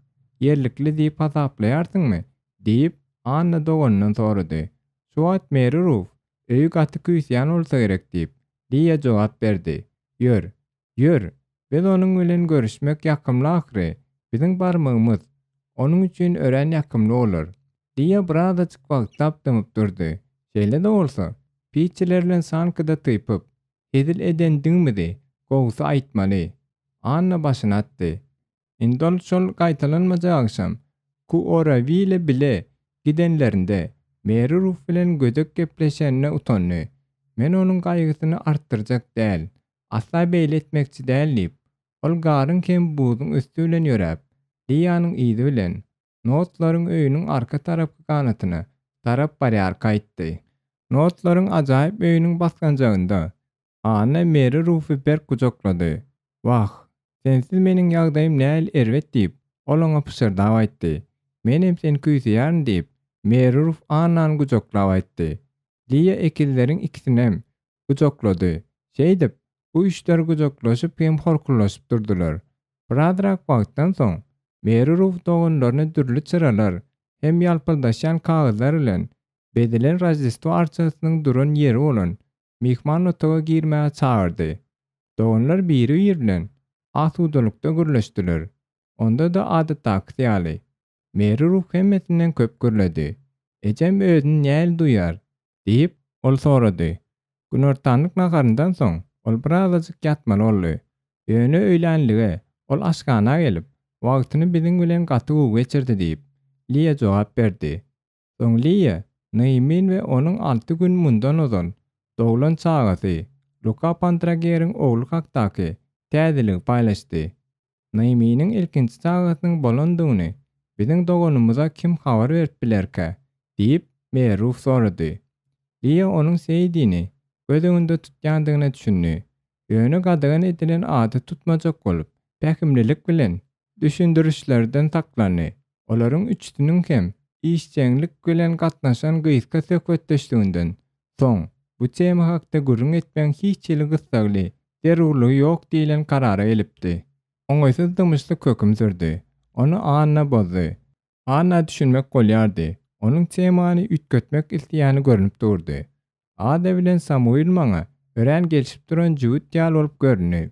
ýerlikli diýip hasaplaýarsyňmy? diýip, Anna doganyndan sorady. Şu wagt Meri Ruf öýi gaty küýseýän bolsa gerek diýip, Liýa jogap berdi. Ýör, ýör, biz onuň bilen görüşmek ýakymly ahyry, biziň barmagymyz onuň üçin örän ýakymly bolar. Liýa birazajyk wagtlap dymyp durdy. Şeýle-de bolsa, Pitçiler bilen sankada typyp, Hezil edendigimizi gowusy aýtmaly. Anna başyny atdy. Indi ol şol gaýtalanmajak agşam Kuorawile bile gidenlerinde Meri Ruf bilen gödek gepleşenine utandy. Men onuň gaýgysyny artdyrjak däl. Asla beýle etmekçi däl diýip, ol garyň hem buzuň üsti bilen ýöräp, Liýanyň yzy bilen Notlaryň öýüniň arka tarapky ganatyna tarap barýarka aýtdy. Notlaryň ajaýyp öýüniň basganjagynda Anna Meri Rufy berk gujaklady. Wah, sensiz meniň ýagdaýym nähili erbet diýip, ol oňa pyşyrdap aýtdy. Menem seni küýseýärin diýip, Meri Ruf Annany gujaklap aýtdy. Liýa ekizleriň ikisinem gujaklady. Şeýdip, bu üçler gujaklaşyp hem horkuldaşyp durdular. Birazrak wagtdan soň, Meri Ruf doganlaryny dürli çyralar hem ýalpyldaşýan kagyzlar bilen bezelen Roždestwo arçasynyň duran ýeri bolan myhman otaga girmäge çagyrdy. Doganlar biri-biri bilen asudalykda gürleşdiler. Onda-da adatdakysy ýaly, Meri Ruf hemmesinden köp gürledi. Ejem özüni nähili duýýar? Diýip, ol sorady. Günortanlyk naharyndan soň, ol birazajyk ýatmaly boldy. Ýöne öýlänlige ol aşhana gelip, wagtyny biziň bilen gaty gowy geçirdi diýip, Liýa jogap berdi. Soň Liýa Neýmin we onuň alty gün mundan ozal doglan çagasy Luka Pantrageriň ogly hakdaky täzeligi paýlaşdy. Naiminiň ilkinji çagasynyň bolandygyny biziň doganymyza kim habar berip bilerkä? diýip, Merruf sorady. Liýa onuň Seýdini göz öňünde tutýandygyna düşündi. Ýöne gadagan edilen ady tutmajak bolup, pähimlilik bilen düşündirişlerden saklandy. Olaryň üçüsiniň hem işjeňlik bilen gatnaşan gysga söhbetdeşliginden soň, bu tema hakda gürrüň etmegiň hiç hili gyssagly zerurlygy ýok diýlen karara gelipdi. Oňaýsyz dymyşlyk höküm sürdi. Ony Anna bozdy. Anna düşünmek bolýardy. Onuň temany üýtgetmek isleýäni görnüp durdy. Ada bilen Samuil maňa örän gelşip duran jübüt ýaly bolup göründi.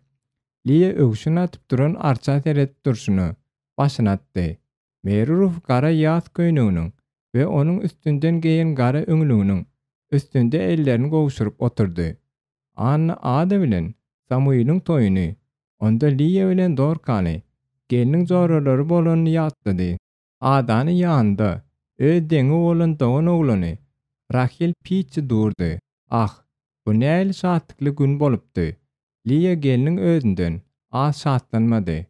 Liýa öwşün atyp duran arça seredip durşuna, başyny atdy. Meri Ruf gara ýaz köýneginiň we onuň üstünden geýen gara öňlüginiň üstünde ellerini gowşuryp oturdy. Anna Ada bilen Samuiliň toýuny, onda Liýa bilen Dorkany gelniň joralary bolanyny ýatlady. Adanyň ýanynda öz deňi bolan dogan oglany Rahil Pitçi durdy. Ah, bu nähili şatlykly gün bolupdy! Liýa gelniň özünden az şatlanmady.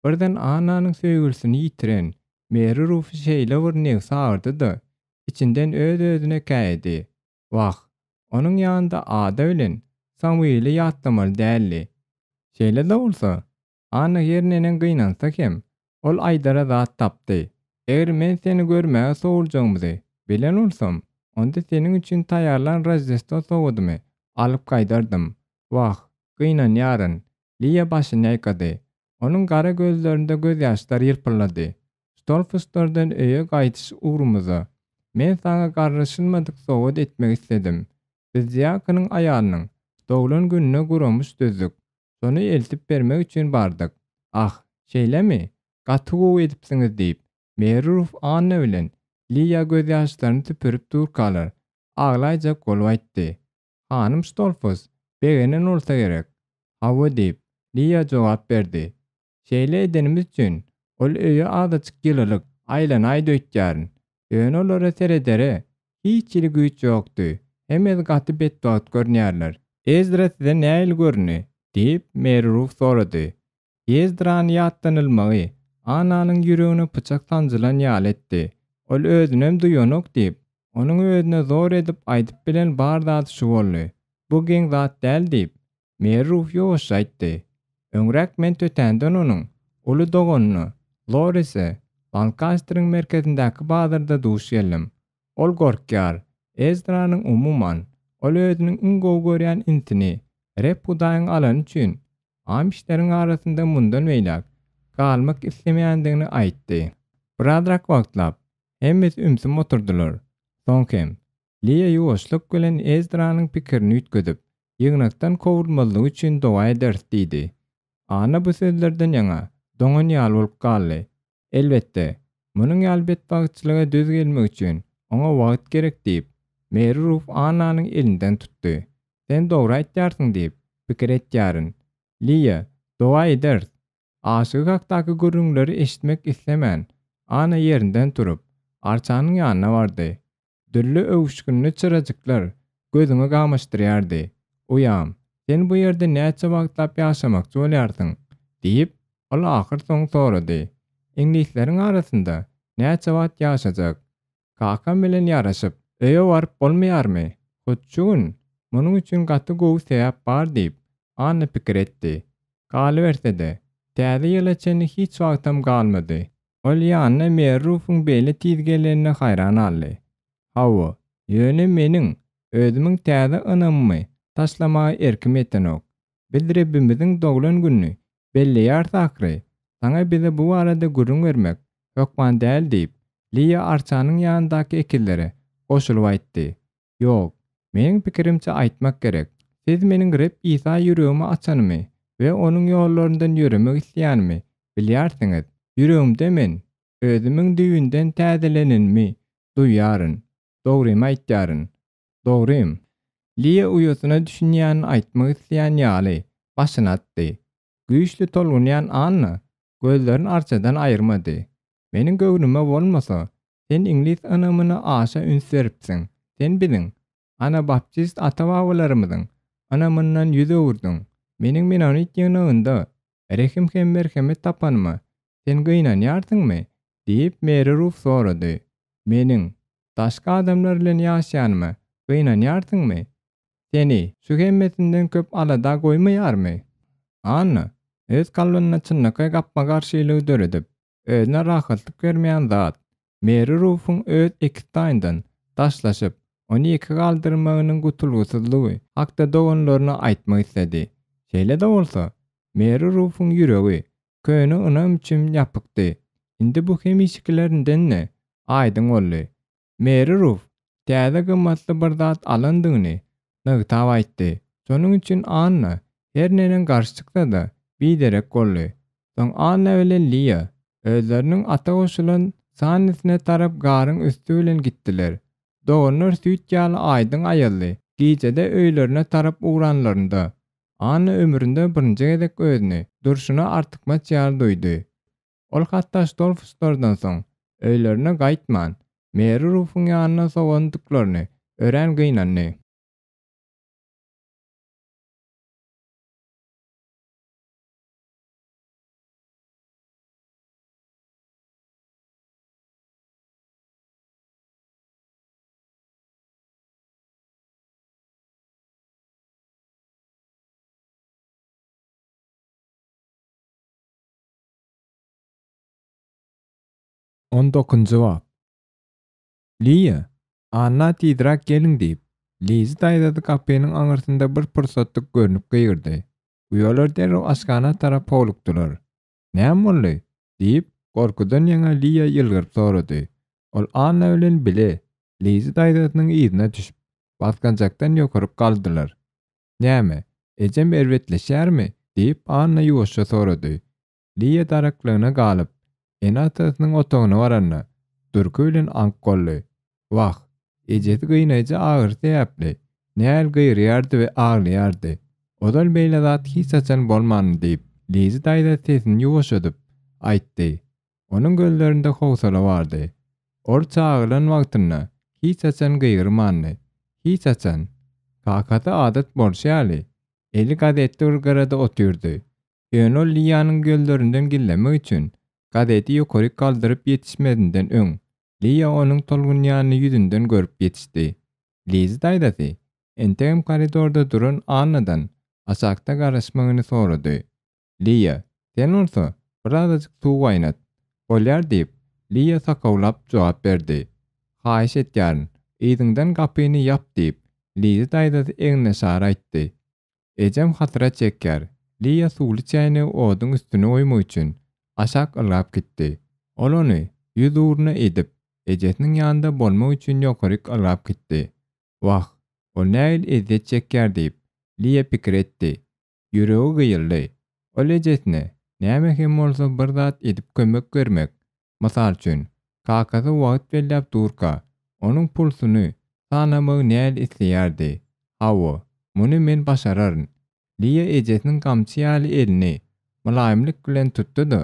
Birden Annanyň söýgülisini ýitiren Meri Rufy şeýle bir nebsi agyrdy-da, içinden öz-özüne käýedi. Wah, onuň ýanynda Ada bilen Samueli ýatlamaly däldi. Şeýle-de bolsa, Anna her neneň gynansa hem, ol aýdara zat tapdy, Eger men seni görmäge sowuljagymyzy bilen bolsam, onda seniň üçin taýýarlan roždestwo sowgadymy alyp gaýdardym. Wah, gynanýaryn. Liýa başyny ýaýkady. Onuň gara gözlerinde gözýaşlar ýylpyldady. Stolfuslardan öýe gaýdyş ugrumyzda, men saňa garryşylmadyk sowgat etmek isledim. Biz diakonyň aýalynyň doglan gününe guramyş düzdük. Şony eltip bermek üçin bardyk. Ah, şeýlemi? Gaty gowy edipsiňiz diýip, Meri Ruf Anna bilen Liýa gözýaşlaryny süpürip durkalar, aglaýjak bolup aýtdy. Hanym Stolfus begenen bolsa gerek. Hawa diýip, Liýa jogap berdi. Şeýle edenimiz üçin ol öýe azajyk ýylylyk aýlanaýdy öýtýärin. Ýöne olara seredere hiç hili güýç ýokdy. Hemmesi gaty betbagt görünýärler. Ezra size nähili göründi? diýip, Meri Ruf sorady. Ýezdrany ýatlanylmagy Annanyň ýüregine pyçak sanjylan ýaly etdi. Ol özünem duýanok diýip, onuň özüne zor edip aýdyp bilen bar zady şu boldy. Bu geň zat däl diýip, Meri Ruf ýuwaşja aýtdy. Öňräk men tötänden onuň uly doganyna, Lorise, Lankasteriň merkezindäki bazarda duş geldim. Ol gorkýar. Ezranyň umuman, ol özüniň iň gowy görýän inisini Reb Hudaýyň alany üçin, amişleriň arasynda mundan beýläk galmak islemeýändigini aýtdy. Birazrak wagtlap, hemmesi ümsüm oturdylar. Soň hem, Liýa ýuwaşlyk bilen Ezranyň pikirini üýtgedip, ýygnakdan kowulmazlygy üçin doga ederis diýdi. Anna bu sözlerden ýaňa doňan ýaly bolup galdy. Elbetde, munuň ýaly betbagtçylyga döz gelmek üçin oňa wagt gerek diýip, Meri Ruf Annanyň elinden tutdy. Sen dogry aýtýarsyň diýip, pikir etýärin. Liýa, doga ederis. Aşygy hakdaky gürrüňleri eşitmek islemän, Anna ýerinden turup, arçanyň ýanyna bardy. Dürli öwüşginli çyrajyklar gözüňi gamaşdyrýardy. Uýam, sen bu ýerde näçe wagtlap ýaşamakçy bolýarsyň? diýip, ol ahyrsoňy sorady. Iňlisleriň arasynda näçe wagt ýaşajak? Kakam bilen ýaraşyp, öýe baryp bolmaýarmy? Hut şu gün munuň üçin gaty gowy sebäp bar diýip, Anna pikir etdi. Galyberse-de, Täze ýyla çenli hiç wagtam galmady. Ol ýanyna Merrufyň beýle tiz gelenine haýran galdy. Hawa, ýöne meniň özümiň täze ynamymy taşlamaga erkim ýetenok. Biz Rebbimiziň doglan gününi belleýäris ahyry, saňa bize bu barada gürrüň bermek hökman däl diýip, Liýa arçanyň ýanyndaky ekizlere goşulyp aýtdy. Ýok, meniň pikirimçe aýtmak gerek. Siz meniň Reb Isa ýüregimi açanymy we Onuň ýollaryndan ýöremek isleýänimi bilýärsiňiz. Ýüregimde men özümiň düýbünden täzelenenimi duýýaryn. Dogrymy aýtýaryn. Dogrym. Liýa uýasyna düşünýänini aýtmak isleýän ýaly, başyny atdy. Güýçli tolgunýan Anna gözlerini arçadan aýyrmady. Meniň göwnüme bolmasa, sen iňlis ynamyna aşa üns beripsiň. Sen biziň, anabaptist ata-babalarymyzyň ynamyndan ýüz öwürdiň. Meniň menonit ýygnagynda rehim hem merhemet tapanyma sen gynanýarsyňmy? diýip, Meri Ruf sorady. Meniň, daşky adamlar bilen ýaşaýanyma gynanýarsyňmy? Seni şu hemmesinden köp alada goýmaýarmy? Anna öz kalbynda çynlakaý gapma-garşylygy döredip, özüne rahatlyk bermeýän zat, Meri Rufuň öz ekiztaýyndan daşlaşyp, ony ýeke galdyrmagynyň gutulgysyzlygy hakda doganlaryna aýtmak isledi. Şeýle-de bolsa, Meri Rufuň ýüregi köne ynam üçin ýapykdy. Indi bu hemişekilerinden-de aýdyň boldy. Meri Ruf täze gymmatly bir zat alandygyny nygtap aýtdy. Şonuň üçin Anna her neneň garşy çyksa-da, biderek boldy. Soň Anna bilen Liýa özleriniň ata goşulan Sannisine tarap garyň üsti bilen gitdiler. Doganlar süýt ýaly aýdyň aýazly gijede öýlerine tarap ugranlarynda, Anna ömründe birinji gezek özüni durşuna artykmaç ýaly duýdy. Ol hatda Stolfuslardan soň öýlerine gaýtman, Meri Rufuň ýanyna sowandyklaryny örän gynandy. On dokuzynjy bap. Liýa, Anna tizräk geliň diýip, Lizi daýzasy gapynyň aňyrsynda bir pursatlyk görnüp gygyrdy. Uýalar derrew aşhana tarap howlukdylar. Näme boldy? diýip, gorkudan ýaňa Liýa ýylgyryp sorady. Ol Anna bilen bile Lizi daýzasynyň yzyna düşüp, basgançakdan ýokaryk galdylar. Näme, ejem erbetleşýärmi? diýip, Anna ýuwaşja sorady. Liýa daraklygyna galyp, ene-atasynyň otagyna baranda, durky bilen aňk boldy. Wah, ejesi gynaýjy agyry sebäpli, näl gygyrýardy we aglaýardy. Ozal beýle zat hiç haçan bolmandy diýip, Lizi daýza sesini ýuwaşadyp, aýtdy. Onuň gözlerinde howsala bardy. Ol çagyrylan wagtynda hiç haçan gygyrmandy. Hiç haçan. Kakasy adat bolşy ýaly, eli gazetli bir gyrada otyrdy. Ýöne ol Liýanyň gözlerinden gizlemek üçin, gazeti ýokaryk galdyryp ýetişmezinden öň, Liýa onuň tolgunýanyny ýüzünden görüp ýetişdi. Lizi daýzasy, entegem koridorda duran Annadan aşakda garaşmagyny sorady. Liýa, sen bolsa, birazajyk suw gaýnat. Bolýar diýip, Liýa sakawlap jogap berdi. Haýyş etýärin, yzyňdan gapyny ýap diýip, Lizi daýzasy egneşara aýtdy. Ejem hasrat çekýär. Liýa suwly çäýnegi oduň üstüne goýmak üçin, aşak ylgap gitdi. Ol ony ýüzugruna edip, ejesiniň ýanynda bolmak üçin ýokaryk ylgap gitdi. Wah, ol nähili ezýet çekýär diýip, Liýa pikir etdi. Ýüregi gyýyldy. Ol ejesine näme hem bolsa bir zat edip kömek bermek, mysal üçin, kakasy wagt belläp durka, onuň pulsuny sanamagy näl isleýärdi. Hawa, muny men başararyn. Liýa ejesiniň gamçy ýaly elini mylaýymlyk bilen tutdy-da,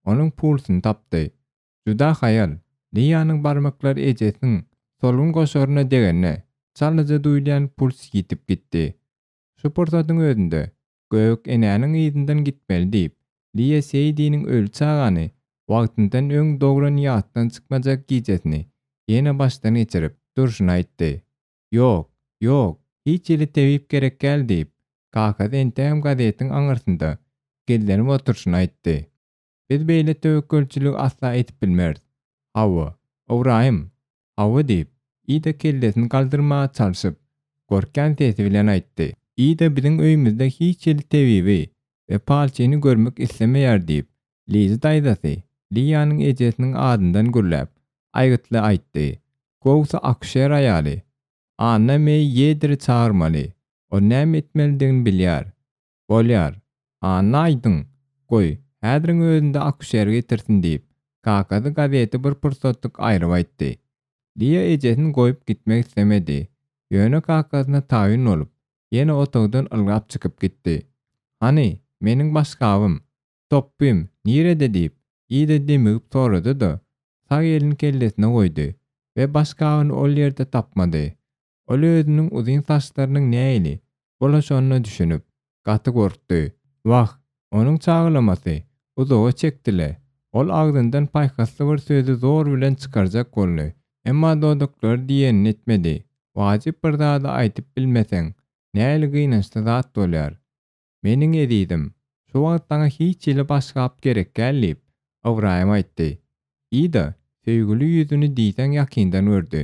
onuň pulsuny tapdy. Juda haýal, Liýanyň barmaklary ejesiniň solgun goşaryna degende, çalaja duýulýan puls ýitip gitdi. Şu pursatyň özünde Göbek enäniň yzyndan gitmeli diýip, Liýa Seýdiniň öli çagany wagtyndan öň dogran ýatdan çykmajak gijesini ýene başdan geçirip durşuna aýtdy. Ýok, ýok, hiç hili tebip gerek däl diýip, kakasy entegem gazetiň aňyrsynda gizlenip oturyşyna aýtdy. Biz beýle töwekgelçiligi asla edip bilmeris. Hawa, Ybraýym, hawa diýip, Ida kellesini galdyrmaga çalşyp, gorkýan sesi bilen aýtdy. Ida biziň öýümizde hiç hili tebibi we palçyny görmek islemeýär diýip, Lizi daýzasy Liýanyň ejesiniň adyndan gürläp, aýgytly aýtdy. Gowusy akuşer aýaly, Anna Meý Ýediri çagyrmaly. Ol näme etmelidigini bilýär. Bolýar. Anna aýdyň, goý, häziriň özünde akuşeri getirsin diýip, kakasy gazeti bir pursatlyk aýryp aýtdy. Liýa ejesini goýup gitmek islemedi. Ýöne kakasyna tabyn bolup, ýene otagdan ylgap çykyp gitdi. Hany, meniň başgabym, topbym nirede diýip, Ida demigip sorady-da, sag elini kellesine goýdy we başgabyny ol ýerde tapmady. Ol özüniň uzyn saçlarynyň nähili bulaşanyna düşünip, gaty gorkdy. Wah, onuň çagalamasy uzaga çekdi-le. Ol agzyndan paýhasly bir sözi zor bilen çykarjak boldy. Emma dodaklary diýenini etmedi. Wajyp bir zady aýdyp bilmeseň, nähili gynançly zat bolýar. Meniň ezizim, şu wagt saňa hiç hili başgap gerek däl diýip, Ybraýym aýtdy. Ida söýgüli ýüzüni diýseň ýakyndan gördi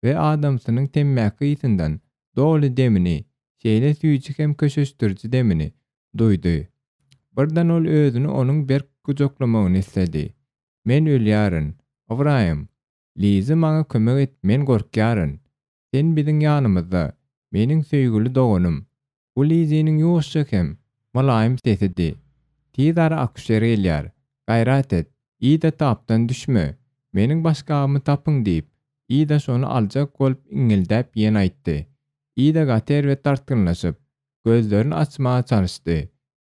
we adamsynyň temmäki ysyndan doly demini, şeýle süýji hem köşeşdiriji demini duýdy. Birden ol özüni onuň berk gujaklamagyny isledi. Men ölýärin, Ybraýym. Lizi maňa kömek et, men gorkýaryn. Sen biziň ýanymyzda, meniň söýgüli doganym. Bu Liziniň ýuwaşja hem mylaýym sesidi. Tiz ara akuşer gelýär. Gaýrat et, Ida tapdan düşme. Meniň başgabymy tapyň diýip, Ida şony aljak bolup iňňildäp ýene aýtdy. Ida gaty erbet dartgynlaşyp, gözlerini açmaga çalyşdy.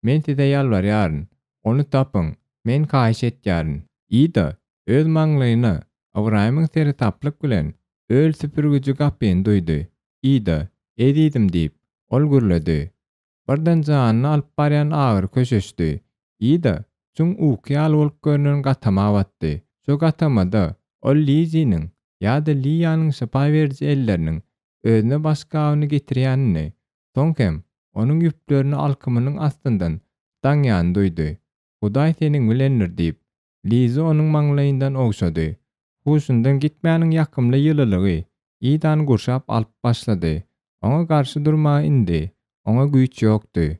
Men size ýalbarýaryn, ony tapyň, men haýyş etýärin. Ida öz maňlaýyna Ybraýymyň seresaplyk bilen öl süpürgiji gapyny duýdy. Ida, ezizim diýip, ol gürledi. Birden janyny alyp barýan agyry köşeşdi. Ida çuň uky ýaly bolup görnen gatama batdy. Şo gatamada ol Liziniň ýa-da Liýanyň şypa beriji elleriniň özüne başgabyny getirýänini, Soň hem onuň ýüplerini alkymynyň astyndan daňýanyny duýdy. Hudaý seniň bilendir diýip, Liza onuň maňlaýyndan ogşady. Huşundan gitmäniň ýakymly ýylylygy Idany gurşap alyp başlady. Oňa garşy durmaga indi oňa güýç ýokdy.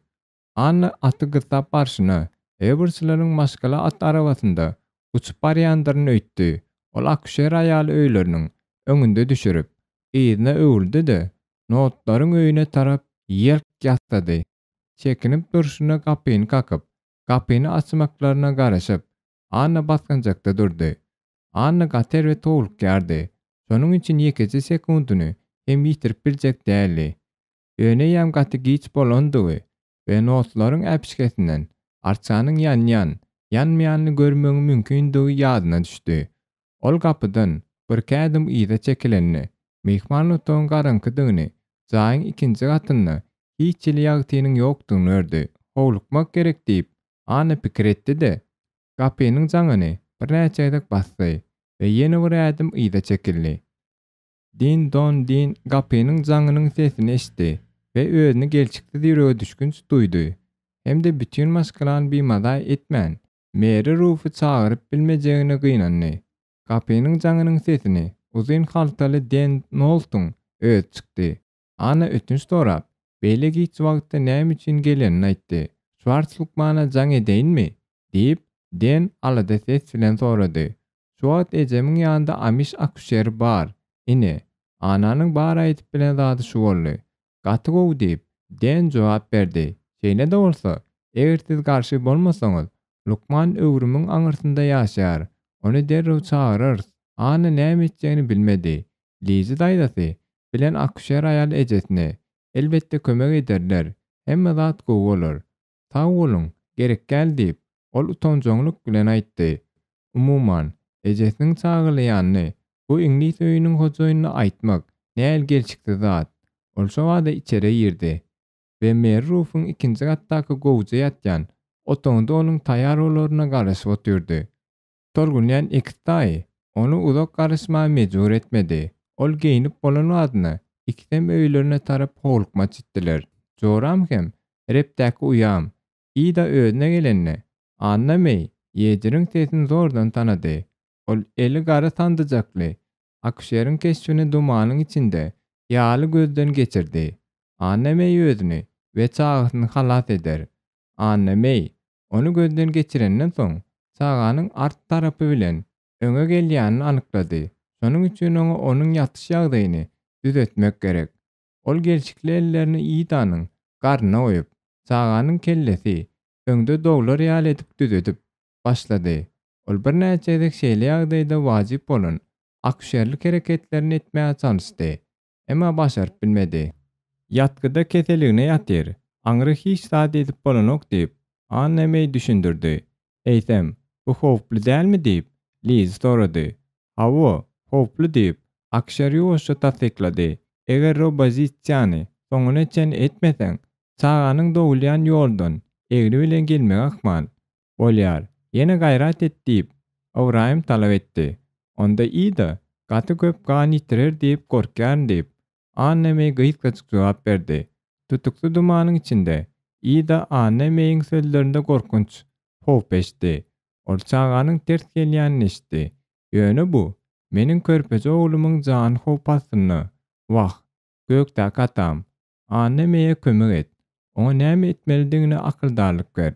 Anna aty gyssap barşyna, Ewerçileriň maşgala at arabasynda uçup barýandyryn öýtdi. Ol akuşer aýaly öýleriniň öňünde düşürip, yzyna öwrüldi-de, Notlaryň öýüne tarap ýelk ýassady. Çekinip durşuna gapyny kakyp, gapyny açmaklaryna garaşyp, Anna basgançakda durdy. Anna gaty erbet howlukýardy. Şonuň üçin ýekeje sekundyny hem ýitirip biljek däldi. Ýöne eýýäm gaty giç bolandygy we notlaryň äpişgesinden arçanyň ýanýan, ýanmaýanyny görmegiň mümkindigi ýadyna düşdi. Ol gapydan birki ädim yza çekilende, myhman otagyň garaňkydygyny, jaýyň ikinji gatynda hiç hili ýagtynyň ýokdugyny gördi. Howlukmak gerek diýip, Anna pikir etdi-de, gapynyň jaňyny birnäçe gezek basdy we ýene bir ädim yza çekildi. Din Don Din gapynyň jaňynyň sesini eşitdi we özüni gelşiksiz ýüregedüşgünç duýdy hem-de bütin maşgalany bimaza etmän, Meri Rufy çagyryp bilmejegine gynandy. Gapynyň jaňynyň sesini uzyn haltaly Den Noltuň özi çykdy. Anna ötünç sorap, beýle giç wagtda näme üçin gelenini aýtdy. Şwarts lukmana jaň edeýinmi? diýip, Den alada ses bilen sorady. Şu wagt ejemiň ýanynda amiş akuşeri bar. Ine, Annanyň bar aýdyp bilen zady şu boldy. Gaty gowy diýip, Den jogap berdi. Şeýle-de bolsa, eger siz garşy bolmasaňyz, lukman öwrümiň aňyrsynda ýaşaýar. Ony derrew çagyrarys. Anna näme etjegini bilmedi. Lizi daýzasy bilen akuşer aýal ejesine, elbetde kömek ederler, hemme zat gowy bolar. Sag boluň, gerek däl diýip, ol utanjaňlyk bilen aýtdy. Umuman, ejesiniň çagylaýanyny bu iňlis öýüniň hojaýynyna aýtmak nähili gelşiksiz zat. Ol şobada içeri girdi we Meri Rufuň ikinji gatdaky gowuja ýatýan otagynda onuň taýýar bolaryna garaşyp otyrdy. Tolgunýan ekiz daýy ony uzak garaşmaga mejbur etmedi. Ol geýnip bolan badyna ikisem öýlerine tarap howlukmaç gitdiler. Joram hem repdäki uýam Ida özüne gelende, Anna Meý Ýejiriň sesini zordan tanady. Ol eli gara sandyjakly akuşeriň keşbini dumanyň içinde ýaly gözden geçirdi. Anna Meý özüni we çagasyny halas eder. Anna Meý ony gözden geçirenden soň, çaganyň art tarapy bilen öňe gelýänini anyklady. Şonuň üçin oňa onuň ýatyş ýagdaýyny düzetmek gerek. Ol gelşikli ellerini Idanyň garnyna goýup, çaganyň kellesi öňde doglar ýaly edip düzedip başlady. Ol birnäçe gezek şeýle ýagdaýda wajyp bolan akuşerlik hereketlerini etmäge çalyşdy. Emma başaryp bilmedi. Ýatgyda keseligine ýatyr, aňry hiç zat edip bolanok diýip, Anna Meý düşündirdi. Eýsem, bu howply dälmi diýip, Liz sorady. Hawa, howply diýip, Akşer ýuwaşja tassyklady. Eger robozisiýany soňuna çenli etmeseň, çaganyň dogulýan ýoldan egri bilen gelmegi ahmal. Bolýar, ýene gaýrat et diýip, Ybraýym talap etdi. Onda Ida gaty köp gan ýitirer diýip gorkýaryn diýip, Anna Meý gysgajyk jogap berdi. Tutuksy dumanyň içinde Ida Anna Meýiň sözlerinde gorkunç howp eşitdi. Ol çaganyň ters gelýänini eşitdi. Ýöne bu, meniň körpeje oglumyň jany howp astynda. Wah, gökdäki atam, Anna Meýe kömek et. Oňa näme etmelidigine akyldarlyk ber.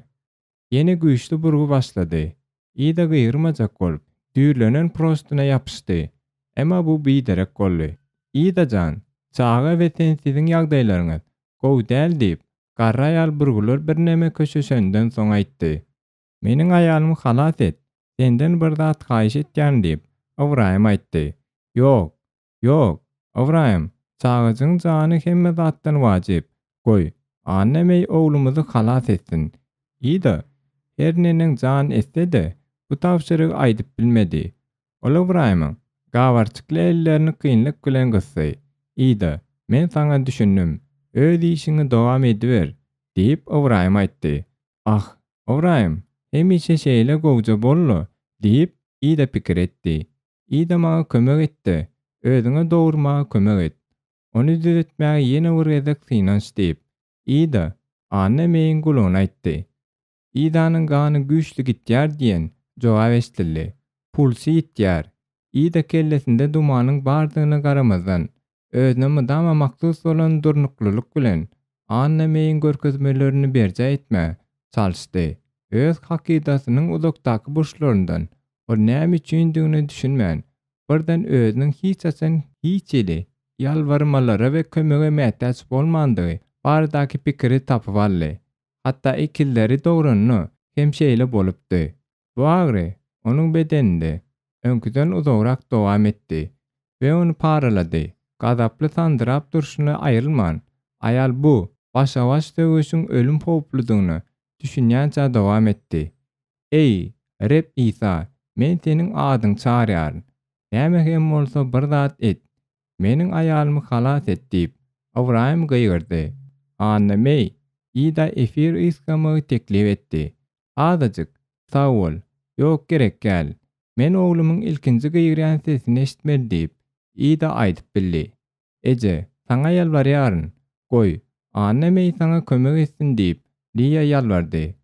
Ýene güýçli burgy başlady. Ida gygyrmajak bolup, düýrlenen prostyna ýapyşdy. Emma bu biderek boldy. Ida jan, çaga we sen siziň ýagdaýlaryňyz gowy däl diýip, garry aýal burgular birneme köşeşenden soň aýtdy. Meniň aýalymy halas et, senden bir zat haýyş etýärin diýip, Ybraýym aýtdy. Ýok, Ýok, Ybraýym, çagajygyň jany hemme zatdan wajyp. Goý, Anna Meý oglumyzy halas etsin. Ida, her neneň jan etse-de, bu tabşyrygy aýdyp bilmedi. Ol Ybraýymyň gabarçykly ellerini kynlyk bilen gysdy. Ida, men saňa düşündim. Öz işiňi dowam ediber, diýip, Ybraýym aýtdy. Ah, Ybraýym, hemişe şeýle gowja bol-la, diýip, Ida pikir etdi. Ida maňa kömek et-de, özüňe dogurmaga kömek et. Ony düzetmäge ýene bir gezek synanyş diýip, Ida Anna Meýiň gulagyna aýtdy. Idanyň gany güýçli gitýär diýen jogap eşidildi. Pulsy ýitýär. Ida kellesinde dumanyň bardygyna garamazdan, özüne mydama mahsus bolan durnuklylyk bilen Anna Meýiň görkezmelerini berjaý etmäge çalyşdy. Öz hakydasynyň uzakdaky burçlaryndan ol näme üçindigine düşünmän, birden özüniň hiç haçan hiç hili ýalbarmalara we kömege mätäç bolmandygy baradaky pikiri tapyp aldy. Hatda ekizleri dogranda hem şeýle bolupdy. Bu agyry onuň bedeninde öňküden uzagrak dowam etdi we ony paralady. Gazaply sandyrap durşuna aýrylman, aýal bu başa-baş söweşiň ölüm howpludygyna düşünýänçä dowam etdi. Eý, Reb Isa, men Seniň adyňy çagyrýaryn. Näme hem bolsa bir zat et. Meniň aýalymy halas et diýip, Ybraýym gygyrdy. Anna Meý Ida efir ysgamagy teklip etdi. Azajyk, sag bol. Ýok, gerek däl. Men oglumyň ilkinji gygyrýan sesini eşitmeli diýip, Ida aýdyp bildi. Eje, saňa ýalbarýaryn, goý, Anna Meý saňa kömek etsin diýip, Liýa ýalbardy.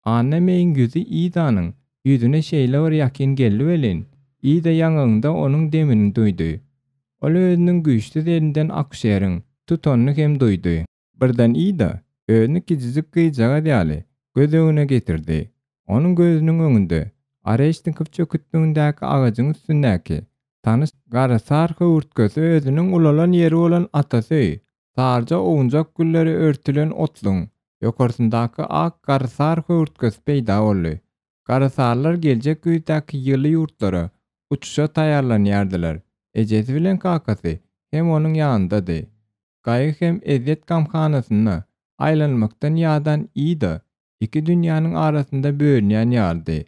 Anna Meýiň ýüzi Idanyň ýüzüne şeýle bir ýakyn geldi welin, Ida ýaňagynda onuň demini duýdy. Ol özüniň güýçsüz elinden akuşeriň tutanyny hem duýdy. Birden Ida özüni kiçijik gyzjagaz ýaly göz öňüne getirdi. Onuň gözüniň öňünde Oreşnikow çöketligindäki agajyň üstündäki tanyş garasar höwürtgesi özüniň ulalan ýeri bolan atasy öýi, saryja owunjak gülleri örtülen otluň ýokarsyndaky ak garasar höwürtgesi peýda boldy. Garasarlar geljek güýzdäki ýyly ýurtlara uçuşa taýýarlanýardylar. Ejesi bilen kakasy hem onuň ýanyndady. Gaýgy hem ezýet gamhanasynda aýlanmakdan ýadan Ida iki dünýäniň arasynda bölünýän ýalydy.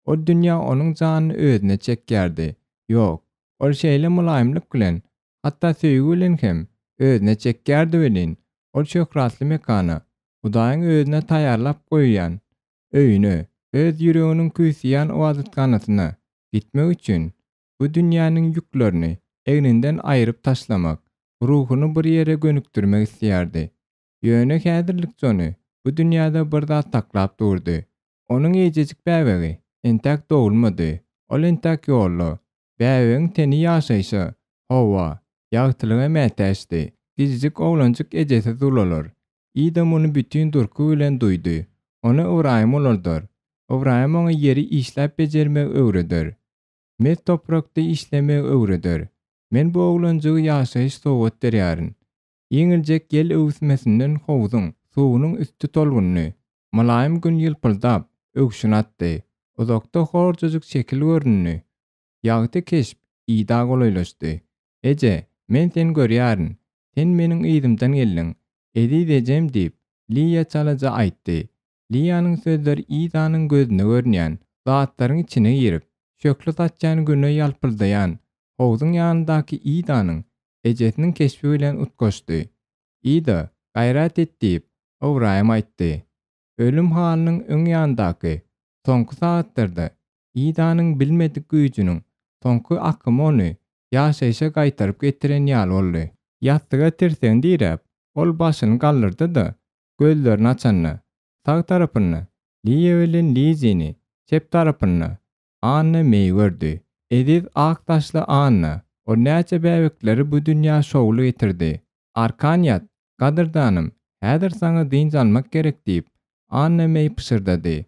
Ol dünýä onuň janyny özüne çekýärdi. Ýok, ol şeýle mylaýymlyk bilen, hatda söýgi bilen hem özüne çekýärdi welin, ol şöhratly mekana, Hudaýyň özüne taýýarlap goýan öýüne, öz ýüreginiň küýseýän ybadathanasyna gitmek üçin bu dünýäniň ýüklerini egninden aýryp taşlamak, ruhuny bir ýere gönükdirmek isleýärdi. Ýöne häzirlikçe ony bu dünýäde bir zat saklap durdy. Onuň eýjejik bäbegi entäk dogulmady, ol entäk ýolda. Bäbegiň teni ýaşaýşa, howa, ýagtylyga mätäçdi. Kiçijik oglanjyk ejesiz ulalar. Ida muny bütin durky bilen duýdy. Ony Ybraýym ulaldar. Ybraýym oňa ýeri işläp bejermegi öwreder. Mes toprakda işlemegi öwreder. Men bu oglanjygy ýaşaýyş sowgat berýärin. Ýeňiljek ýel öwüsmesinden howzuň suwunyň üsti tolgundy. Mylaýym gün ýylpyldap, öwşün atdy. Uzakda horjajyk şekil göründi. Ýagty keşp Ida golaýlaşdy. Eje, men seni görýärin. Sen meniň yzymdan geldiň. Eziz ejem diýip, Liýa çalaja aýtdy. Liýanyň sözleri Idanyň gözüne görünýän zatlaryň içine girip, şöhle saçýan güne ýalpyldaýan howzuň ýanyndaky Idanyň ejesiniň keşbi bilen utgaşdy. Ida, gaýrat et diýip, Ybraýym aýtdy. Ölüm halynyň öň ýanyndaky soňky sagatlarda Idanyň bilmedik güýjüniň soňky akymy ony ýaşaýşa gaýtaryp getiren ýaly boldy. Ýassyga tirsegini diräp, ol başyny galdyrdy-da, Gözlerini açanda, sag tarapynda Liýa bilen Lizini, çep tarapynda Anna Meýi gördi. Eziz ak saçly Anna, ol näçe bäbekleri bu dünýä şowly getirdi. Arkan ýat, gadyrdanym, häzir saňa dynç almak gerek diýip, Anna Meý pyşyrdady.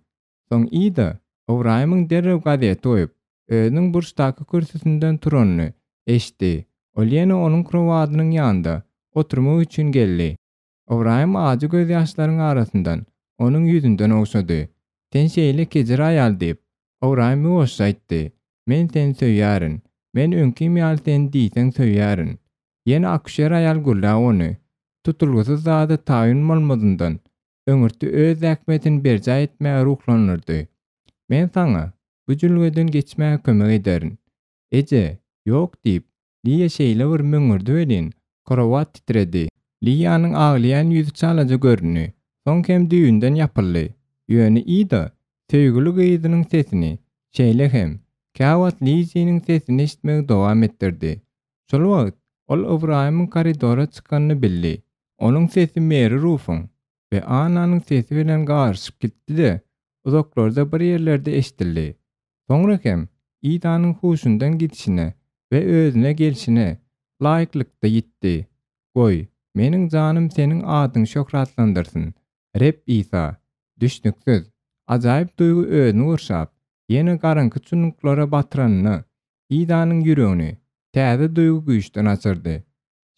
Soň Ida Ybraýymyň derrew gazeti goýup, özüniň burçdaky kürsüsinden turanyny eşitdi. Ol ýene onuň krowadynyň ýanynda oturmak üçin geldi. Ybraýym ajy gözýaşlaryň arasyndan onuň ýüzünden ogşady. Sen şeýle kejir aýal diýip, Ybraýym ýuwaşja aýtdy. Men seni söýýärin. Men öňkim ýaly seni diýseň söýýärin. Ýene akuşer aýal gürläp ony, tutulgysyz zada taýyn bolmazyndan öňürti öz zähmetini berjaý etmäge ruhlandyrdy. Men saňa bu jülgeden geçmäge kömek ederin. Eje, ýok diýip, Liýa şeýle bir möňňürdi welin, krowat titredi. Liýanyň aglaýan ýüzi çalaja göründi, soň hem düýbünden ýapyldy. Ýöne Ida söýgüli gyzynyň sesini, şeýle hem, käwagt Liziniň sesini eşitmegi dowam etdirdi. Şol wagt ol Ybraýymyň koridora çykanyny bildi. Onuň sesi Meri Rufuň we Annanyň sesi bilen garyşyp gitdi-de, uzaklarda bir ýerlerde eşidildi. Soňra hem Idanyň huşundan gidişine. we özüne gelşine laýyklykda ýitdi. Goý, meniň janym Seniň adyňy şöhratlandyrsyn, Reb Isa! Düşnüksiz, ajaýyp duýgy özüni gurşap, ýene garaňky çuňluklara batyranyna Isanyň ýüregini täze duýgy güýçden açyrdy.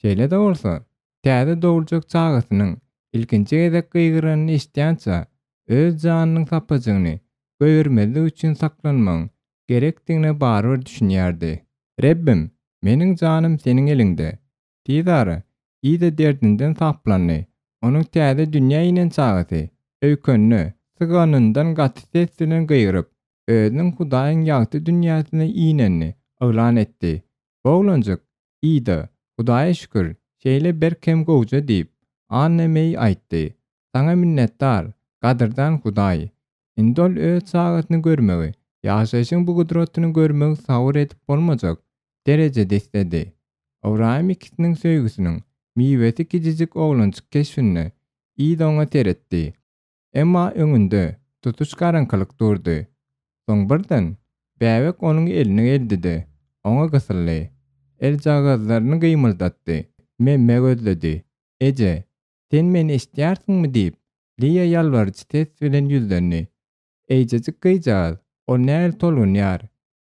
Şeýle-de bolsa, täze doguljak çagasynyň ilkinji gezek gygyranyny eşidýänçä, öz janynyň sapajygyny goýbermezlik üçin saklanmagyň gerekdigine barybir düşünýärdi. Rebbim, meniň janym Seniň eliňde. Tizara Ida derdinden saplandy. Onuň täze dünýä inen çagasy, öýkenine syganyndan gaty ses bilen gygyryp, özüniň Hudaýyň ýagty dünýäsine inenini yglan etdi. Bu oglanjyk, Ida, Hudaýa şükür, şeýle berk hem gowja diýip, Anna Meý aýtdy. Saňa minnetdar, gadyrdan Hudaý. Indi ol öz çagasyny görmegi, ýaşaýşyň bu gudratyny görmegi sabyr edip bolmajak derejede isledi. Ybraýym ikisiniň söýgüsiniň miwesi kiçijik oglanjyk keşbinde Ida oňa seretdi. Emma öňünde tutuş garaňkylyk durdy. Soň birden bäbek onuň eline geldi-de, oňa gysyldy. Eljagazlaryny gymyldatdy, memme gözledi. Eje, sen meni eşidýärsiňmi? diýip, Liýa ýalbaryjy ses bilen ýüzlendi. Eýjejik gyzjagaz, ol nähili tolgunýar.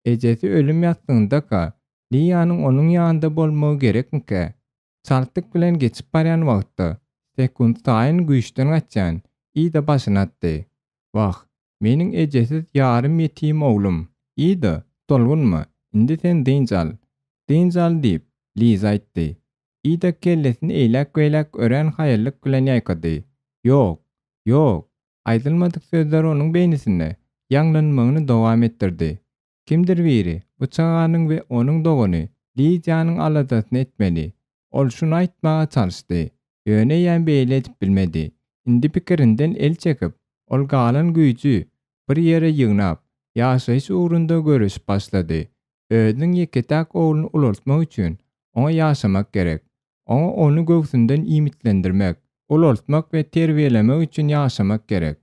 Ejesi ölüm ýassygyndaka, Liýanyň onuň ýanynda bolmagy gerekmikä? Çaltlyk bilen geçip barýan wagtda, sekuntsaýyn güýçden gaçýan Ida başyny atdy. Wah, meniň ejesiz ýarym ýetim oglum! Ida, tolgunma, indi sen dynç al. Dynç al diýip, Liza aýtdy. Ida kellesini eýläk-beýläk örän haýallyk bilen ýaýkady. Ýok! Ýok! Aýdylmadyk sözler onuň beýnisinde ýaňlanmagyny dowam etdirdi. Kimdir biri bu çaganyň we onuň dogany Lidiýanyň aladasyny etmeli. Ol şuny aýtmaga çalyşdy, ýöne eýýäm beýle edip bilmedi. Indi pikirinden el çekip, ol galan güýji bir ýere ýygnap, ýaşaýyş ugrunda göreşip başlady. Özüniň ýeke-täk ogluny ulaltmak üçin oňa ýaşamak gerek. Oňa ony göwsünden iýmitlendirmek, ulaltmak we terbiýelemek üçin ýaşamak gerek.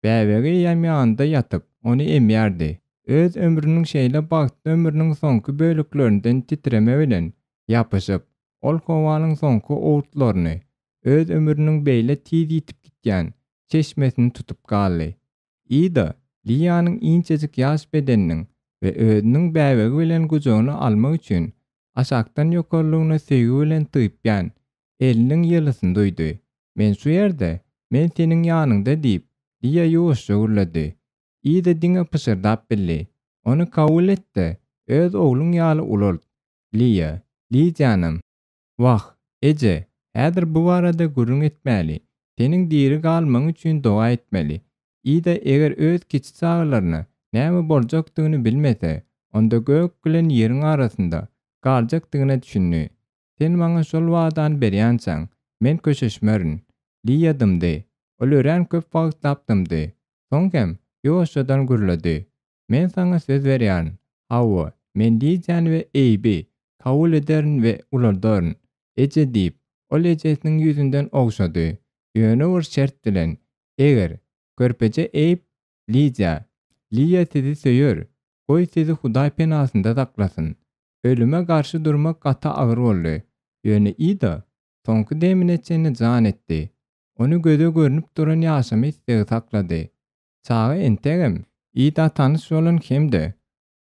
Bäbegi eýýäm ýanynda ýatyp, ony emýärdi. Öz ömrüniň şeýle bagtly ömrüniň soňky böleklerinden titreme bilen ýapyşyp, ol howanyň soňky owurtlaryny, öz ömrüniň beýle tiz ýitip gitýän çeşmesini tutup galdy. Ida Liýanyň inçejik ýaş bedeniniň we özüniň bäbegi bilen gujagyna almak üçin aşakdan ýokarlygyna söýgi bilen typýan eliniň ýylysyny duýdy. Men şu ýerde, men seniň ýanyňda diýip, Liýa ýuwaşja gürledi. Ida diňe pyşyrdap bildi. Ony kabul et-de, öz ogluň ýaly ulalt. Liýa, Lidiýanam. Wah, eje, häzir bu barada gürrüň etmäli. Seniň diri galmagyň üçin doga etmeli. Ida eger öz kiçi çagalaryna näme boljakdygyny bilmese, onda gök bilen ýeriň arasynda galjakdygyna düşündi. Sen maňa şol wadany berýänçäň, men köşeşmerin. Liýa dymdy. Ol örän köp wagtlap dymdy. Soň hem ýuwaşjadan gürledi. Men saňa söz berýärin. Hawa, men Lidiýany we Eýbi kabul ederin we ulaldaryn. Eje diýip, ol ejesiniň ýüzünden ogşady. Ýöne bir şert bilen, eger, körpeje Eýb Lidiýa, Liýa sizi söýer, goý sizi Hudaý penasynda saklasyn. Ölüme garşy durmak gaty agyr boldy. Ýöne Ida soňky demine çenli jan etdi. Ony göze görnüp duran ýaşama islegi saklady. Çaga entegem Ida tanyş bolan hem-de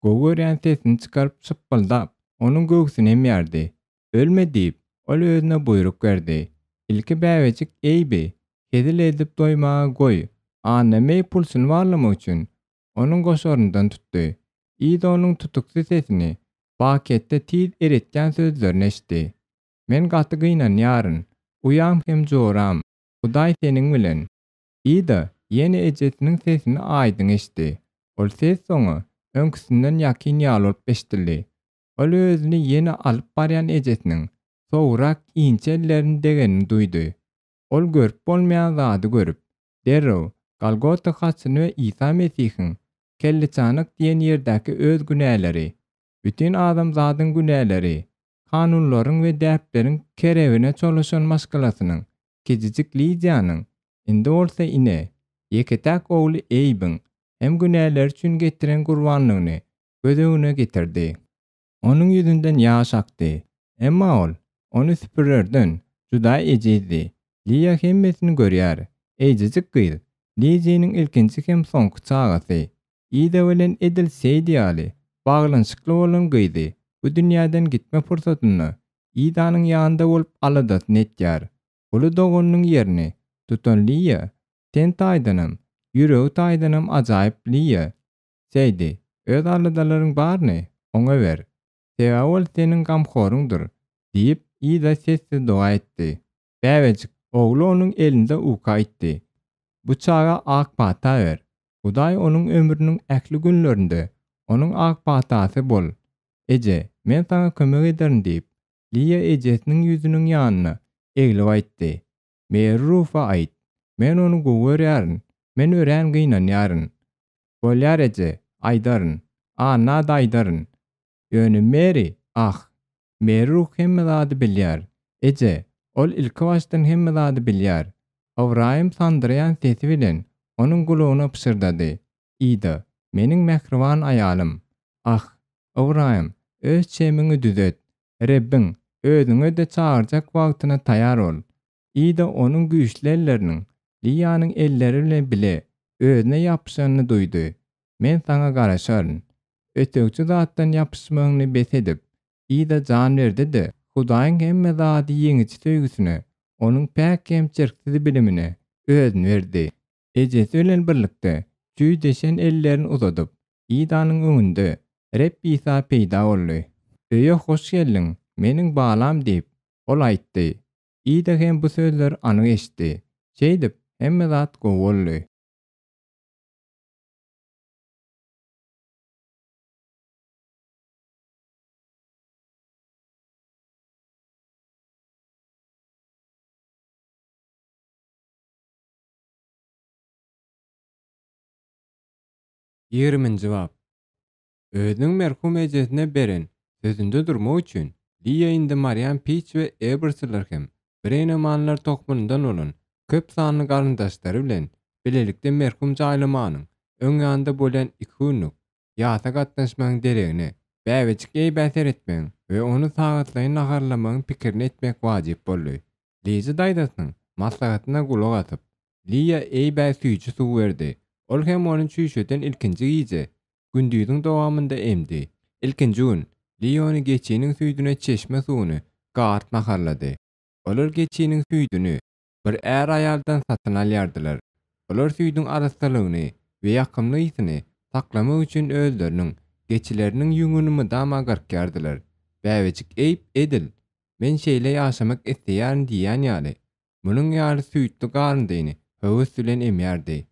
gowy görýän sesini çykaryp şypbyldap, onuň göwsüni emýärdi. Ölme diýip, ol özüne buýruk berdi. Ilki bäbejik Eýbi hezil edip doýmaga goý, Anna Meý pulsuny barlamak üçin onuň goşaryndan tutdy. Ida onuň tutuksy sesini, baketde tiz eretýän sözlerini eşitdi. Men gaty gynanýaryn, uýam hem joram. Hudaý seniň bilen. Ida ýene ejesiniň sesini aýdyň eşitdi. Ol ses oňa öňküsinden ýakyn ýaly bolup eşidildi. Ol özüni ýene alyp barýan ejesiniň sowugrak inçe ellerini degenini duýdy. Ol görüp bolmaýan zady görüp, derrew Golgota haçyny we Isa Mesihiň Kelleçanak diýen ýerdäki öz günäleri, bütin adamzadyň günäleri, kanunlaryň we däpleriň kerebine çolaşan maşgalasynyň, kiçijik Lidiýanyň, indi bolsa ine, ýeke-täk ogly Eýbiň hem günäleri üçin getiren gurbanlygyny göz öňüne getirdi. Onuň ýüzünden ýaş akdy. Emma ol ony süpürerden juda ejizdi. Liýa hemmesini görýär. Eýjejik gyz, Liziniň ilkinji hem soňky çagasy. Ida bilen edil Seýdi ýaly baglanyşykly bolan gyzy bu dünýäden gitme pursatynda Idanyň ýanynda bolup aladasyny etýär. Uly doganynyň ýerini tutan Liýa ten taýdanam, ýüregi taýdanam ajaýyp Liýa. Seýdi, öz aladalaryň baryny oňa ber. Sebäbi ol seniň gamhoryňdyr, diýip, Ida sessiz doga etdi. Bäbejik, ogly onuň elinde uka gitdi. Bu çaga ak pata ber. Hudaý onuň ömrüniň ähli günlerinde onuň ak patasy bol. Eje, men saňa kömek ederin diýip, Liýa ejesiniň ýüzüniň ýanyna eglip aýtdy. Meri Rufa aýt, men ony gowy görýärin, men örän gynanýaryn. Bolýar eje, aýdaryn. Anna-da aýdaryn. Ýöne Meri, ah, Meri Ruh hemme zady bilýär. Eje, ol ilkibaşdan hemme zady bilýär. Ybraýym sandyraýan sesi bilen onuň gulagyna pyşyrdady, Ida, meniň mähriban aýalym. Ah, Ybraýym, öz çemiňi düzet. Rebbiň özüňe-de çagyrjak wagtyna taýar bol. Ida onuň güýçli elleriniň Liýanyň elleri bilen bile özüne ýapyşanyny duýdy. Men saňa garaşaryn. Ötegçi zatdan ýapyşmagyny bes edip, Ida jan berdi-de, Hudaýyň hemme zady ýeňiji söýgüsine, onuň päk hem çirksiz bilimine özüni berdi. Ejesi bilen birlikde çüý deşen ellerini uzadyp, Idanyň öňünde Reb Isa peýda boldy. Öýe hoş geldiň, meniň balam diýip, ol aýtdy. Ida hem bu sözleri anyk eşitdi. Şeýdip, hemme zat gowy boldy. Ýigriminji bap. Özüniň merhum ejesine beren sözünde durmak üçin, Liýa indi Marian Piç we Ebersler hem Brenemanlar tohumyndan bolan köp sanly garyndaşlary bilen bilelikde merhum jaýlamanyň öň ýanynda bolýan iki günlük ýasa gatnaşmagyň deregine, bäbejik Eýbä seretmegiň we ony sagatlaýyn naharlamagyň pikirini etmek wajyp boldy. Liza daýzasynyň maslahatyna gulak asyp, Liýa Eýbä süýji suw berdi. Ol hem ony çüýşeden ilkinji gije, gündiziň dowamynda emdi. Ilkinji gün, Liýa ony geçiniň süýdüne çeşme suwuny garyp naharlady. Olar geçiniň süýdüni bir är-aýaldan satyn alýardylar. Olar süýdüň arassalygyny we ýakymly ysyny saklamak üçin özleriniň geçileriniň ýüňüni mydama gyrkýardylar. Bäbejik Eýb edil, Men şeýle ýaşamak isleýärin diýýän ýaly, munuň ýaly süýtli garyndyny höwes bilen emýärdi.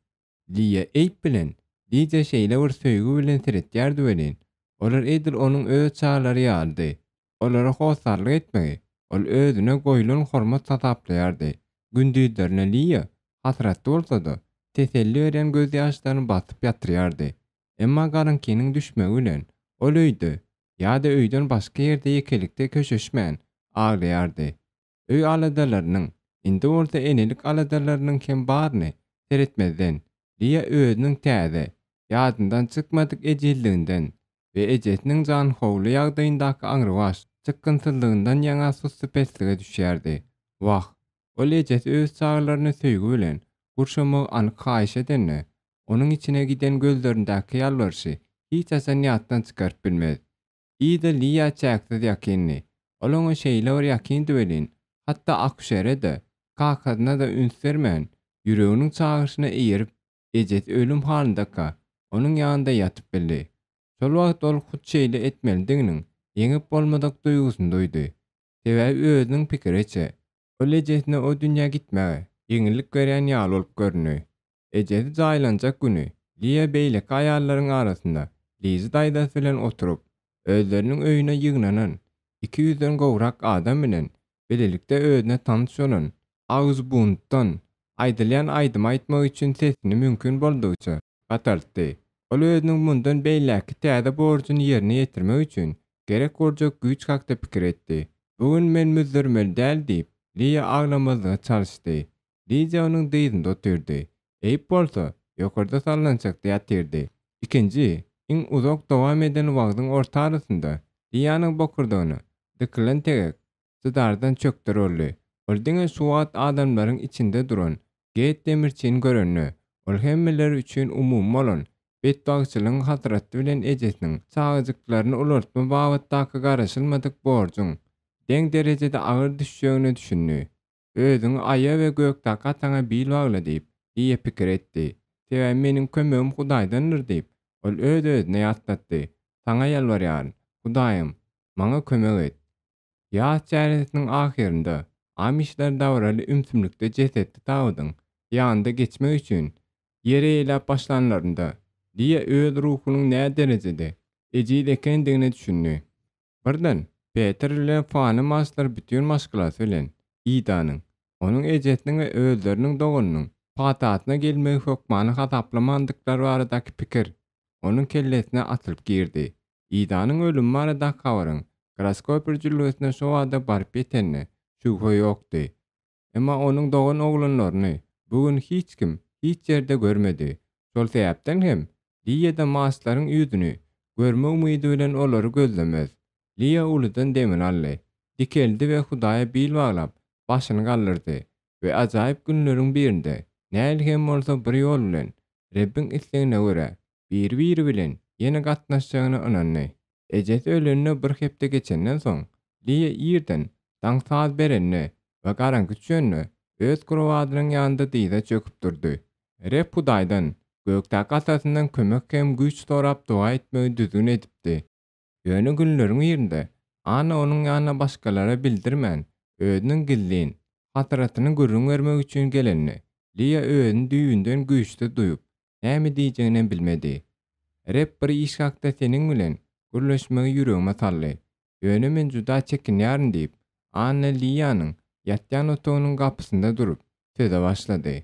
Liýa Eýb bilen Liza şeýle bir söýgi bilen seretýärdi welin, olar edil onuň öz çagalary ýalydy. Olara hossarlyk etmegi ol özüne goýlan hormat hasaplaýardy. Gündizlerine Liýa hasratly bolsa-da, teselli berýän gözýaşlaryny basyp ýatyrýardy. Emma garaňkynyň düşmegi bilen, ol öýde ýa-da öýden başga ýerde ýekelikde köşeşmän aglaýardy. Öý aladalarynyň, indi bolsa enelik aladalarynyň hem baryny seretmezden, Liýa özüniň täze, ýadyndan çykmadyk ejizliginden we ejesiniň janhowly ýagdaýyndaky aňrybaş çykgynsyzlygyndan ýaňa sussupeslige düşýärdi. Wah, ol ejesi öz çagalaryny söýgi bilen gurşamagy anyk haýyş edende, onuň içine giden gözlerindäki ýalbaryşy hiç haçan ýatdan çykaryp bilmez. Ida Liýa çäksiz ýakyndy. Ol oňa şeýle bir ýakyndy welin, hatda akuşere-de, kakasyna-da üns bermän, ýüreginiň çagyryşyna eýerip, ejesi ölüm halyndaka, onuň ýanynda ýatyp bildi. Şol wagt ol hut şeýle etmelidiginiň ýeňip bolmadyk duýgusyny duýdy. Sebäbi özüniň pikiriçe, ol ejesine o dünýä gitmäge ýeňillik berýän ýaly bolup göründi. Ejesi jaýlanjak güni Liýa beýleki aýallaryň arasynda Lizi daýzasy bilen oturyp, özleriniň öýüne ýygnanan 200-den gowrak adam bilen bilelikde özüne tanyş bolan Auzbunddan aýdylýan aýdymy aýtmak üçin sesini mümkin boldugyça gataltdy. Ol özüniň mundan beýläkki täze borjuny ýerine ýetirmek üçin gerek boljak güýç hakda pikir etdi. Bu gün men müzzermeli däl diýip, Liýa aglamazlyga çalyşdy. Lidiýa onuň dyzynda otyrdy. Eýip bolsa, ýokarda sallançakda ýatyrdy. Ikinji, iň uzak dowam eden wagzyň orta arasynda. Liýanyň bokurdagyna dykylan tegek jydardan çökder boldy. Ol diňe şu wagt adamlaryň içinde duran Geýt demirçini görende, ol hemmeler üçin umumy bolan betbagtçylygyň hasraty bilen ejesiniň çagajyklaryny ulaltma babatdaky garaşylmadyk borjuň deň derejede agyr düşjegine düşündi. Özüňi aýa we gökdäki Ataňa bil bagla diýip, Liýa pikir etdi. Sebäbi meniň kömegim Hudaýdandyr diýip, ol öz-özüne ýatlatdy. Saňa ýalbarýaryn, Hudaýym, maňa kömek et. Ýas çäresiniň ahyrynda amişler dabaraly ümsümlikde jesetli tabydyň ýanynda geçmek üçin ýer eýeläp başlanlarynda, Liýa öz ruhunyň näderejede ejiz ekendigine düşündi. Birden, Peter bilen Fani Maslar bütin maşgalasy bilen Idanyň, onuň ejesiniň we özleriniň doganynyň patasyna gelmegi hökmany hasaplamandyklary baradaky pikir onuň kellesine atylyp girdi. Idanyň ölümi baradaky habaryň Graskoper jülgesine şobada baryp ýetenine şübhe ýokdy. Emma onuň dogan oglanlaryny bu gün hiç kim hiç ýerde görmedi. Şol sebäpden hem Liýa-da Maslaryň ýüzüni görme umydy bilen olary gözlemez. Liýa uludan demini aldy. Dikeldi we Hudaýa bil baglap, başyny galdyrdy we ajaýyp günleriň birinde, nähili hem bolsa bir ýol bilen, Rebbiň islegine görä, biri-biri bilen ýene gatnaşjagyna ynandy. Ejesi ölenine bir hepde geçenden soň, Liýa irden, daň saz berende we garaňky düşende öz krowadynyň ýanynda dyza çöküp durdy. Reb Hudaýdan, gökdäki Atasyndan kömek hem güýç sorap doga etmegi düzgün edipdi. Ýöne günleriň birinde Anna onuň ýanyna başgalara bildirmän, özüniň gizlin hasratyny gürrüň bermek üçin gelende, Liýa özüni düýbünden güýçsüz duýup, näme diýjeginem bilmedi. Reb bir iş hakda seniň bilen gürleşmegi ýüregime saldy. Ýöne men juda çekinýärin diýip, Anna Liýanyň ýatýan otagynyň gapysynda durup, söze başlady.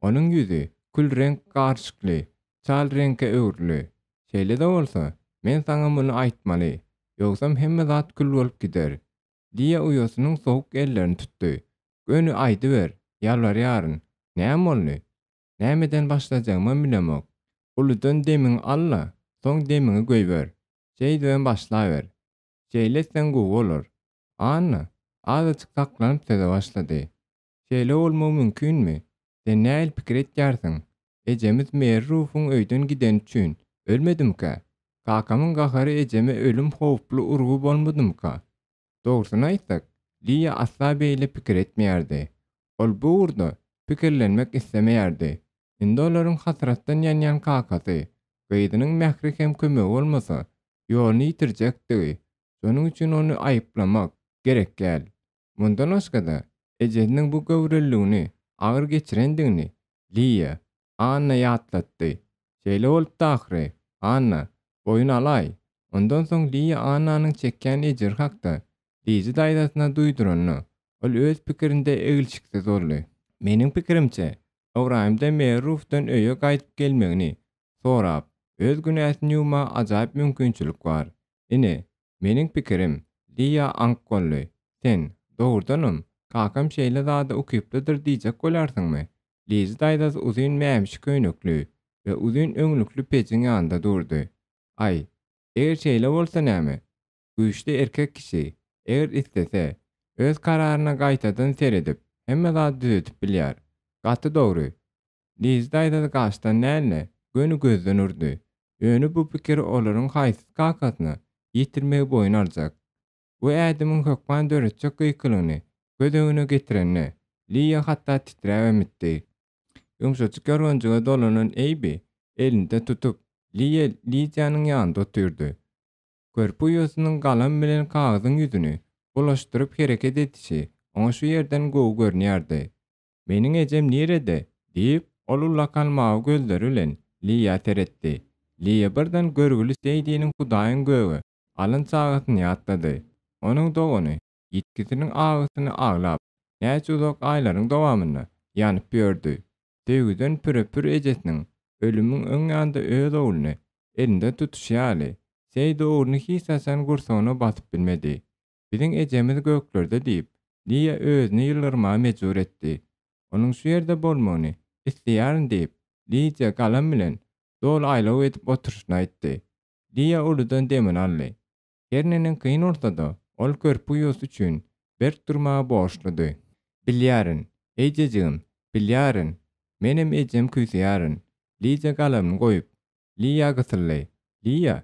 Onuň ýüzi kül reňk garyşykly çal reňke öwrüldi. Şeýle-de bolsa, men saňa muny aýtmaly, ýogsam hemme zat kül bolup gider. Liýa uýasynyň sowuk ellerini tutdy. Göni aýdyber, ýalbarýaryn. Näme boldy? Nämeden başlajagymam bilemok. Uludan demiňi al-da, soň demiňi goýber. Şeýdibem başlaber. Şeýle etseň gowy bolar. Anna azajyk saklanyp söze başlady. Şeýle bolmagy mümkinmi? Sen nähili pikir etýärsiň? Ejemiz Meri Rufuň öýden gideni üçin ölmedimikä? Kakamyň gahary ejeme ölüm howply urgy bolmadymyka? Dogrusyny aýtsak, Liýa asla beýle pikir etmeýärdi. Ol bu ugurda pikirlenmek islemeýärdi. Indi olaryň hasratdan ýanýan kakasy, gyzynyň mähri hem kömegi bolmasa, ýoluny ýitirjekdigi, şonuň üçin ony aýyplamak gerek däl. Mundan başga-da, ejesiniň bu göwreliligini agyr geçirendigini Liýa Anna ýatlatdy. Şeýle bolupdy ahyry, Anna, boýun alaý. Ondan soň Liýa Annanyň çekýän ejiri hakda Lizi daýzasyna duýduranda, ol öz pikirinde egilşiksiz boldy. Meniň pikirimçe, Ybraýymda Merrufdan öýe gaýdyp gelmegini sorap, öz günäsini ýuwmaga ajaýyp mümkinçilik bar. Ine, meniň pikirim, Liýa aňk boldy. Sen, dogrudanam, kakam şeýle zada ukyplydyr diýjek bolýarsyňmy? Lizi daýzasy uzyn mämişi köýnekli we uzyn öňlükli pejiň ýanynda durdy. Aý, eger şeýle bolsa näme? Güýçli erkek kişi, eger islese, öz kararyna gaýtadan seredip, hemme zady düzedip bilýär. Gaty dogry. Lizi daýzasy gaşdan däl-de, göni gözden urdy. Ýöne bu pikiri olaryň haýsysy kakasyna ýetirmegi boýun aljak? Bu ädimiň hökman döretjek gykylygyny göz öňüne getirende, Liýa hatda titräbem gitdi. Ýumşajyk ýorganjyga dolanan Eýbi elinde tutup, Liýa Lidiýanyň ýanynda otyrdy. Körpe uýasynyň galam bilen kagyzyň ýüzüni bulaşdyryp hereket edişi oňa şu ýerden gowy görünýärdi. Meniň ejem nirede? diýip, ol ullakan mawy gözleri bilen Liýa seretdi. Liýa birden görgüli Seýdiniň Hudaýyň göge alan çagasyny ýatlady. Onuň dogany ýitgisiniň agysyny aglap, näçe uzak aýlaryň dowamynda ýanyp ýördi. Söýgüden püre-pür ejesiniň ölümiň öň ýanynda öz ogluny elinde tutuşy ýaly, Seýdi ogluny hiç haçan gursagyna basyp bilmedi. Biziň ejemiz göklerde diýip, Liýa özüni ýylgyrmaga mejbur etdi. Onuň şu ýerde bolmagyny isleýärin diýip, Lidiýa galam bilen doly aýlaw edip oturyşyny aýtdy. Liýa uludan demini aldy. Her neneň kyn bolsa-da, ol körpe uýasy üçin berk durmaga borçludy. Bilýärin, eýjejigim, bilýärin, menem ejemi küýseýärin. Liza galamyny goýup, Liýa gysyldy. Liýa,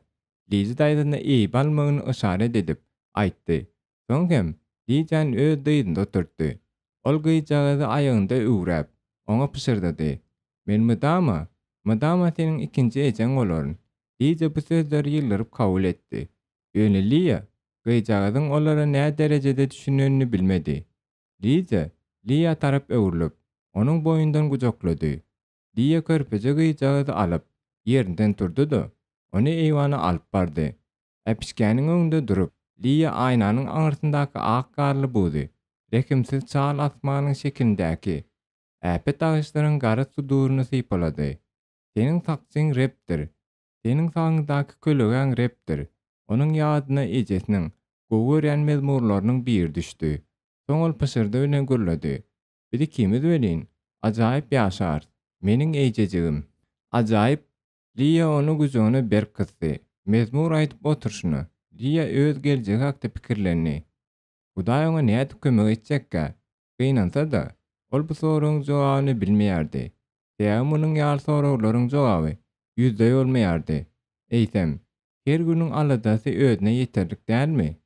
Lizi daýzasyna eýip almagyny yşarat edip, aýtdy. Soň hem Ližany öz dyzynda oturtdy. Ol gyzjagazy aýagynda üwräp, oňa pyşyrdady. Men mydama, mydama seniň ikinji ejeň bolaryn. Liza bu sözleri ýylgyryp kabul etdi. Ýöne Liýa gyzjagazyň olara näderejede düşünenini bilmedi. Liza Liýa tarap öwrülip, onuň boýundan gujaklady. Liýa körpeje gyzjagazy alyp, ýerinden turdy-da, ony eýwana alyp bardy. Äpişgäniň öňünde durup, Liýa aýnanyň aňyrsyndaky ak garly buzy, rehimsiz çal asmanyň şekilindäki äpet agaçlaryň gara suduryny sypalady. Seniň sakçyň Rebdir. Seniň sagyňdaky kölegäň Rebdir. Onuň ýadyna ejesiniň gowy görýän mezmurlarynyň biri düşdi. Soň ol pyşyrdy bilen gürledi. Biz ikimiz welin, ajaýyp ýaşarys, meniň eýjejigim. Ajaýyp Liýa ony gujagyna berk gysdy. Mezmur aýdyp oturyşyna, Liýa öz geljegi hakda pikirlendi. Hudaý oňa nädip kömek etjekkä? Gynansa-da, ol bu soragyň jogabyny bilmeýärdi. Sebäbi munuň ýaly soraglaryň jogaby ýüzleý bolmaýardy. Eýsem, her günüň aladasy özüne ýeterlik dälmi?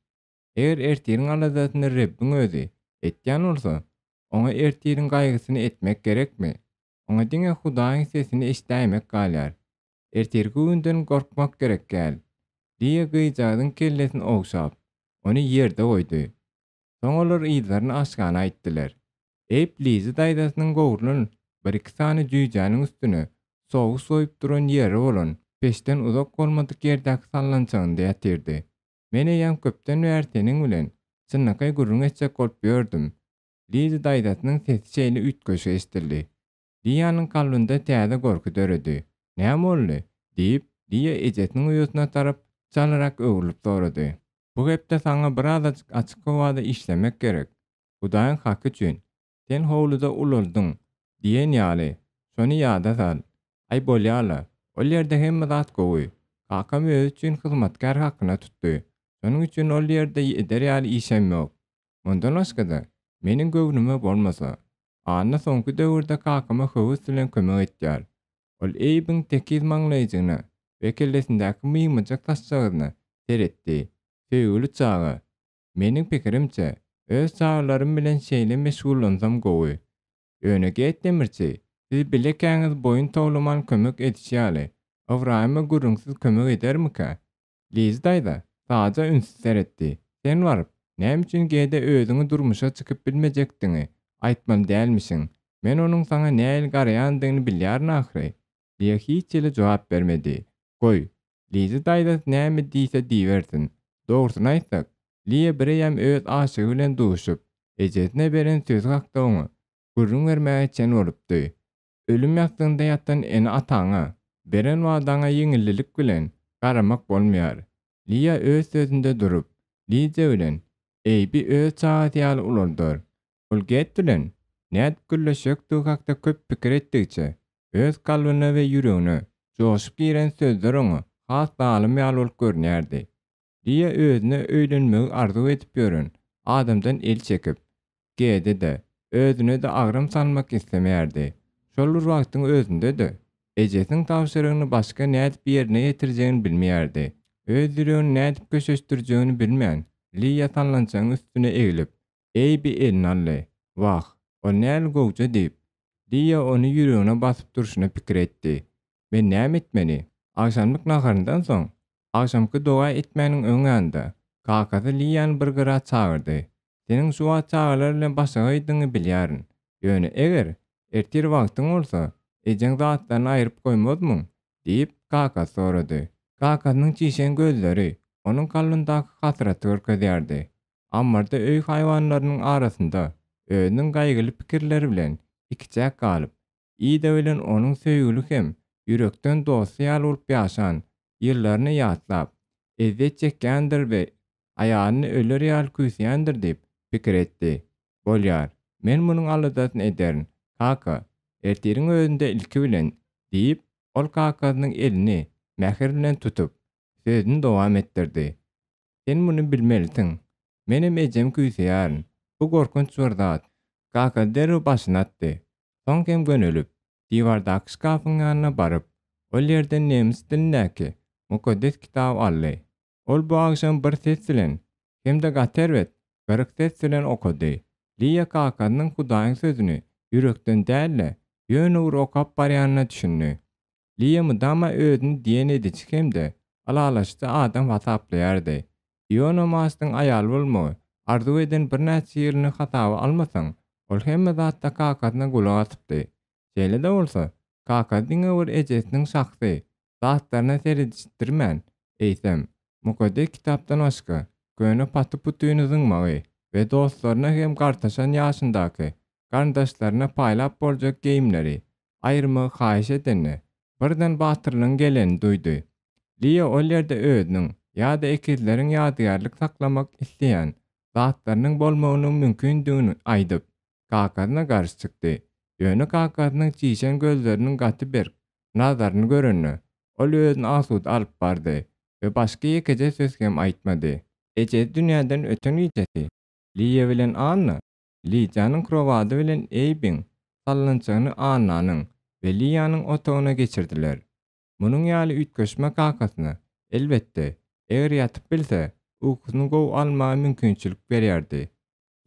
Eger ertiriň aladasyny Rebbiň Özi etýän bolsa, Oňa ertiriň gaýgysyny etmek gerekmi? Oňa diňe Hudaýyň sesini eşidäýmek galýar. Ertirki günden gorkmak gerek däl. Liýa gyzjagazyň kellesini ogşap, ony ýerde goýdy. Soň olar yzlaryna aşhana gitdiler. Eýp Lizi daýzasynyň gowrulan bir-iki sany jüýjäniň üstüne sous goýup duran ýeri bolan peçden uzak bolmadyk ýerdäki sallançagynda ýatyrdy. Men eýýäm köpden bäri seniň bilen çynlakaý gürrüň etjek bolup ýördüm. Lizi daýzasynyň sesi şeýle üýtgeşik eşidildi. Liýanyň kalbynda täze gorky döredi. Näme boldy? diýip, Liýa ejesiniň uýasyna tarap çalarak öwrülip sorady. Bu hepde saňa birazajyk açyk howada işlemek gerek. Hudaýyň haky üçin, Sen howluda ulaldyň diýen ýaly, şony ýada sal. Aý bolýa-la, ol ýerde hemme zat gowy. Kakam özi üçin hyzmatkär hakyna tutdy. Şonuň üçin ol ýerde eder ýaly işem ýok. Mundan başga-da, meniň göwnüme bolmasa, Anna soňky döwürde kakama höwes bilen kömek etýär. Ol Eýbiň tekiz maňlaýjygyna we kellesindäki mymyjak saçjagazyna seretdi. Söýgüli çaga, Meniň pikirimçe, öz çagalarym bilen şeýle meşgullansam gowy. Ýöne Get demirçi, siz bilekäňiz boýun towlaman kömek edişi ýaly, Ybraýyma gürrüňsiz kömek edermikä? Lizi daýza saja ünsli seretdi. Sen baryp, näme üçin Gede özüňi durmuşa çykyp bilmejekdigiňi aýtmaly dälmişiň. Men onuň saňa nähili garaýandygyny bilýärin ahyry. Liýa hiç hili jogap bermedi. Goý, Lizi daýzasy näme diýse diýibersin. Dogrusyny aýtsak, Liýa bireýýäm öz aşygy bilen duşup, ejesine beren sözi hakda oňa gürrüň bermäge çen bolupdy. Ölüm ýassygynda ýatan ene-ataňa beren wadaňa ýeňillilik bilen garamak bolmaýar. Liýa öz sözünde durup, Liza bilen Eýbi öz çagasy ýaly ulaldar. Ol Get bilen nädip gürleşjekdigi hakda köp pikir etdigiçe, öz kalbyna we ýüregine joşup giren sözler oňa has zalym ýaly bolup görünýärdi. Liýa özüne öýlenmegi arzuw edip ýören adamdan el çekip, Gede-de, özüne-de agram salmak islemeýärdi. Şol bir wagtyň özünde-de, ejesiniň tabşyrygyny başga nädip ýerine ýetirjegini bilmeýärdi. Öz ýüregini nädip köşeşdirjegini bilmän, Liýa sallançagyň üstüne eglip, Eýbi eline aldy. Wah, ol näl gowja diýip, Liýa ony ýüregine basyp durşuna pikir etdi. Men näme etmeli? Agşamlyk naharyndan soň, agşamky doga etmäniň öň ýanynda, kakasy Liýany bir gyra çagyrdy. Seniň şu wagt çagalar bilen başagaýdygyňy bilýärin. Ýöne eger, ertir wagtyň bolsa, ejeň zatlaryny aýryp goýmazmyň? diýip, kakasy sorady. Kakasynyň çişen gözleri onuň kalbyndaky hasraty görkezýärdi. Ammarda öý haýwanlarynyň arasynda özüniň gaýgyly pikirleri bilen ikiçäk galyp, Ida bilen onuň söýgüli hem ýürekden dosty ýaly bolup ýaşan ýyllaryny ýatlap, ezýet çekýändir we aýalyny öler ýaly küýseýändir diýip pikir etdi. Bolýar, men munuň aladasyny ederin, kaka, ertiriň özünde ilki bilen, diýip, ol kakasynyň elini mähir bilen tutup, sözüni dowam etdirdi. Sen muny bilmelisiň. Menem ejemi küýseýärin. Bu gorkunç bir zat. Kakasy derrew başyny atdy. Soň hem gönelip, diwardaky şkafyň ýanyna baryp, ol ýerden nemis dilindäki Mukaddes Kitaby aldy. Ol bu agşam bir ses bilen hem-de gaty erbet, gyryk ses bilen okady. Liýa kakasynyň Hudaýyň Sözüni ýürekden däl-de, ýöne bir okap barýanyna düşündi. Liýa mydama özüni diýen ediji hem-de ylalaşyjy adam hasaplaýardy. Iona Mastyň aýaly bolmagy arzuw eden birnäçe ýylyny hasaba almasaň, ol hemme zatda kakasyna gulak asypdy. Şeýle-de bolsa, kakasy diňe bir ejesiniň şahsy zatlaryna seredişdirmän, eýsem, Mukaddes Kitapdan başga, köne paty-putyny zyňmagy we dostlaryna hem gartaşan ýaşyndaky garyndaşlaryna paýlap boljak geýimleri aýyrmagy haýyş edende, birden batyrlygyň gelenini duýdy. Liýa ol ýerde özüniň ýa-da ekizleriň ýadygärlik saklamak isleýän zatlarynyň bolmagynyň mümkindigini aýdyp, kakasyna garşy çykdy. Ýöne kakasynyň çişen gözleriniň gaty berk nazaryny görende, ol özüni asuda alyp bardy we başga ýekeje söz hem aýtmady. Ejesi dünýäden öten gijesi Liýa bilen Anna Lidiýanyň krowady bilen Eýbiň sallançagyny Annanyň we Liýanyň otagyna geçirdiler. Munuň ýaly üýtgeşme kakasyna, elbetde, eger ýatyp bilse, ukusyny gowy almaga mümkinçilik berýärdi.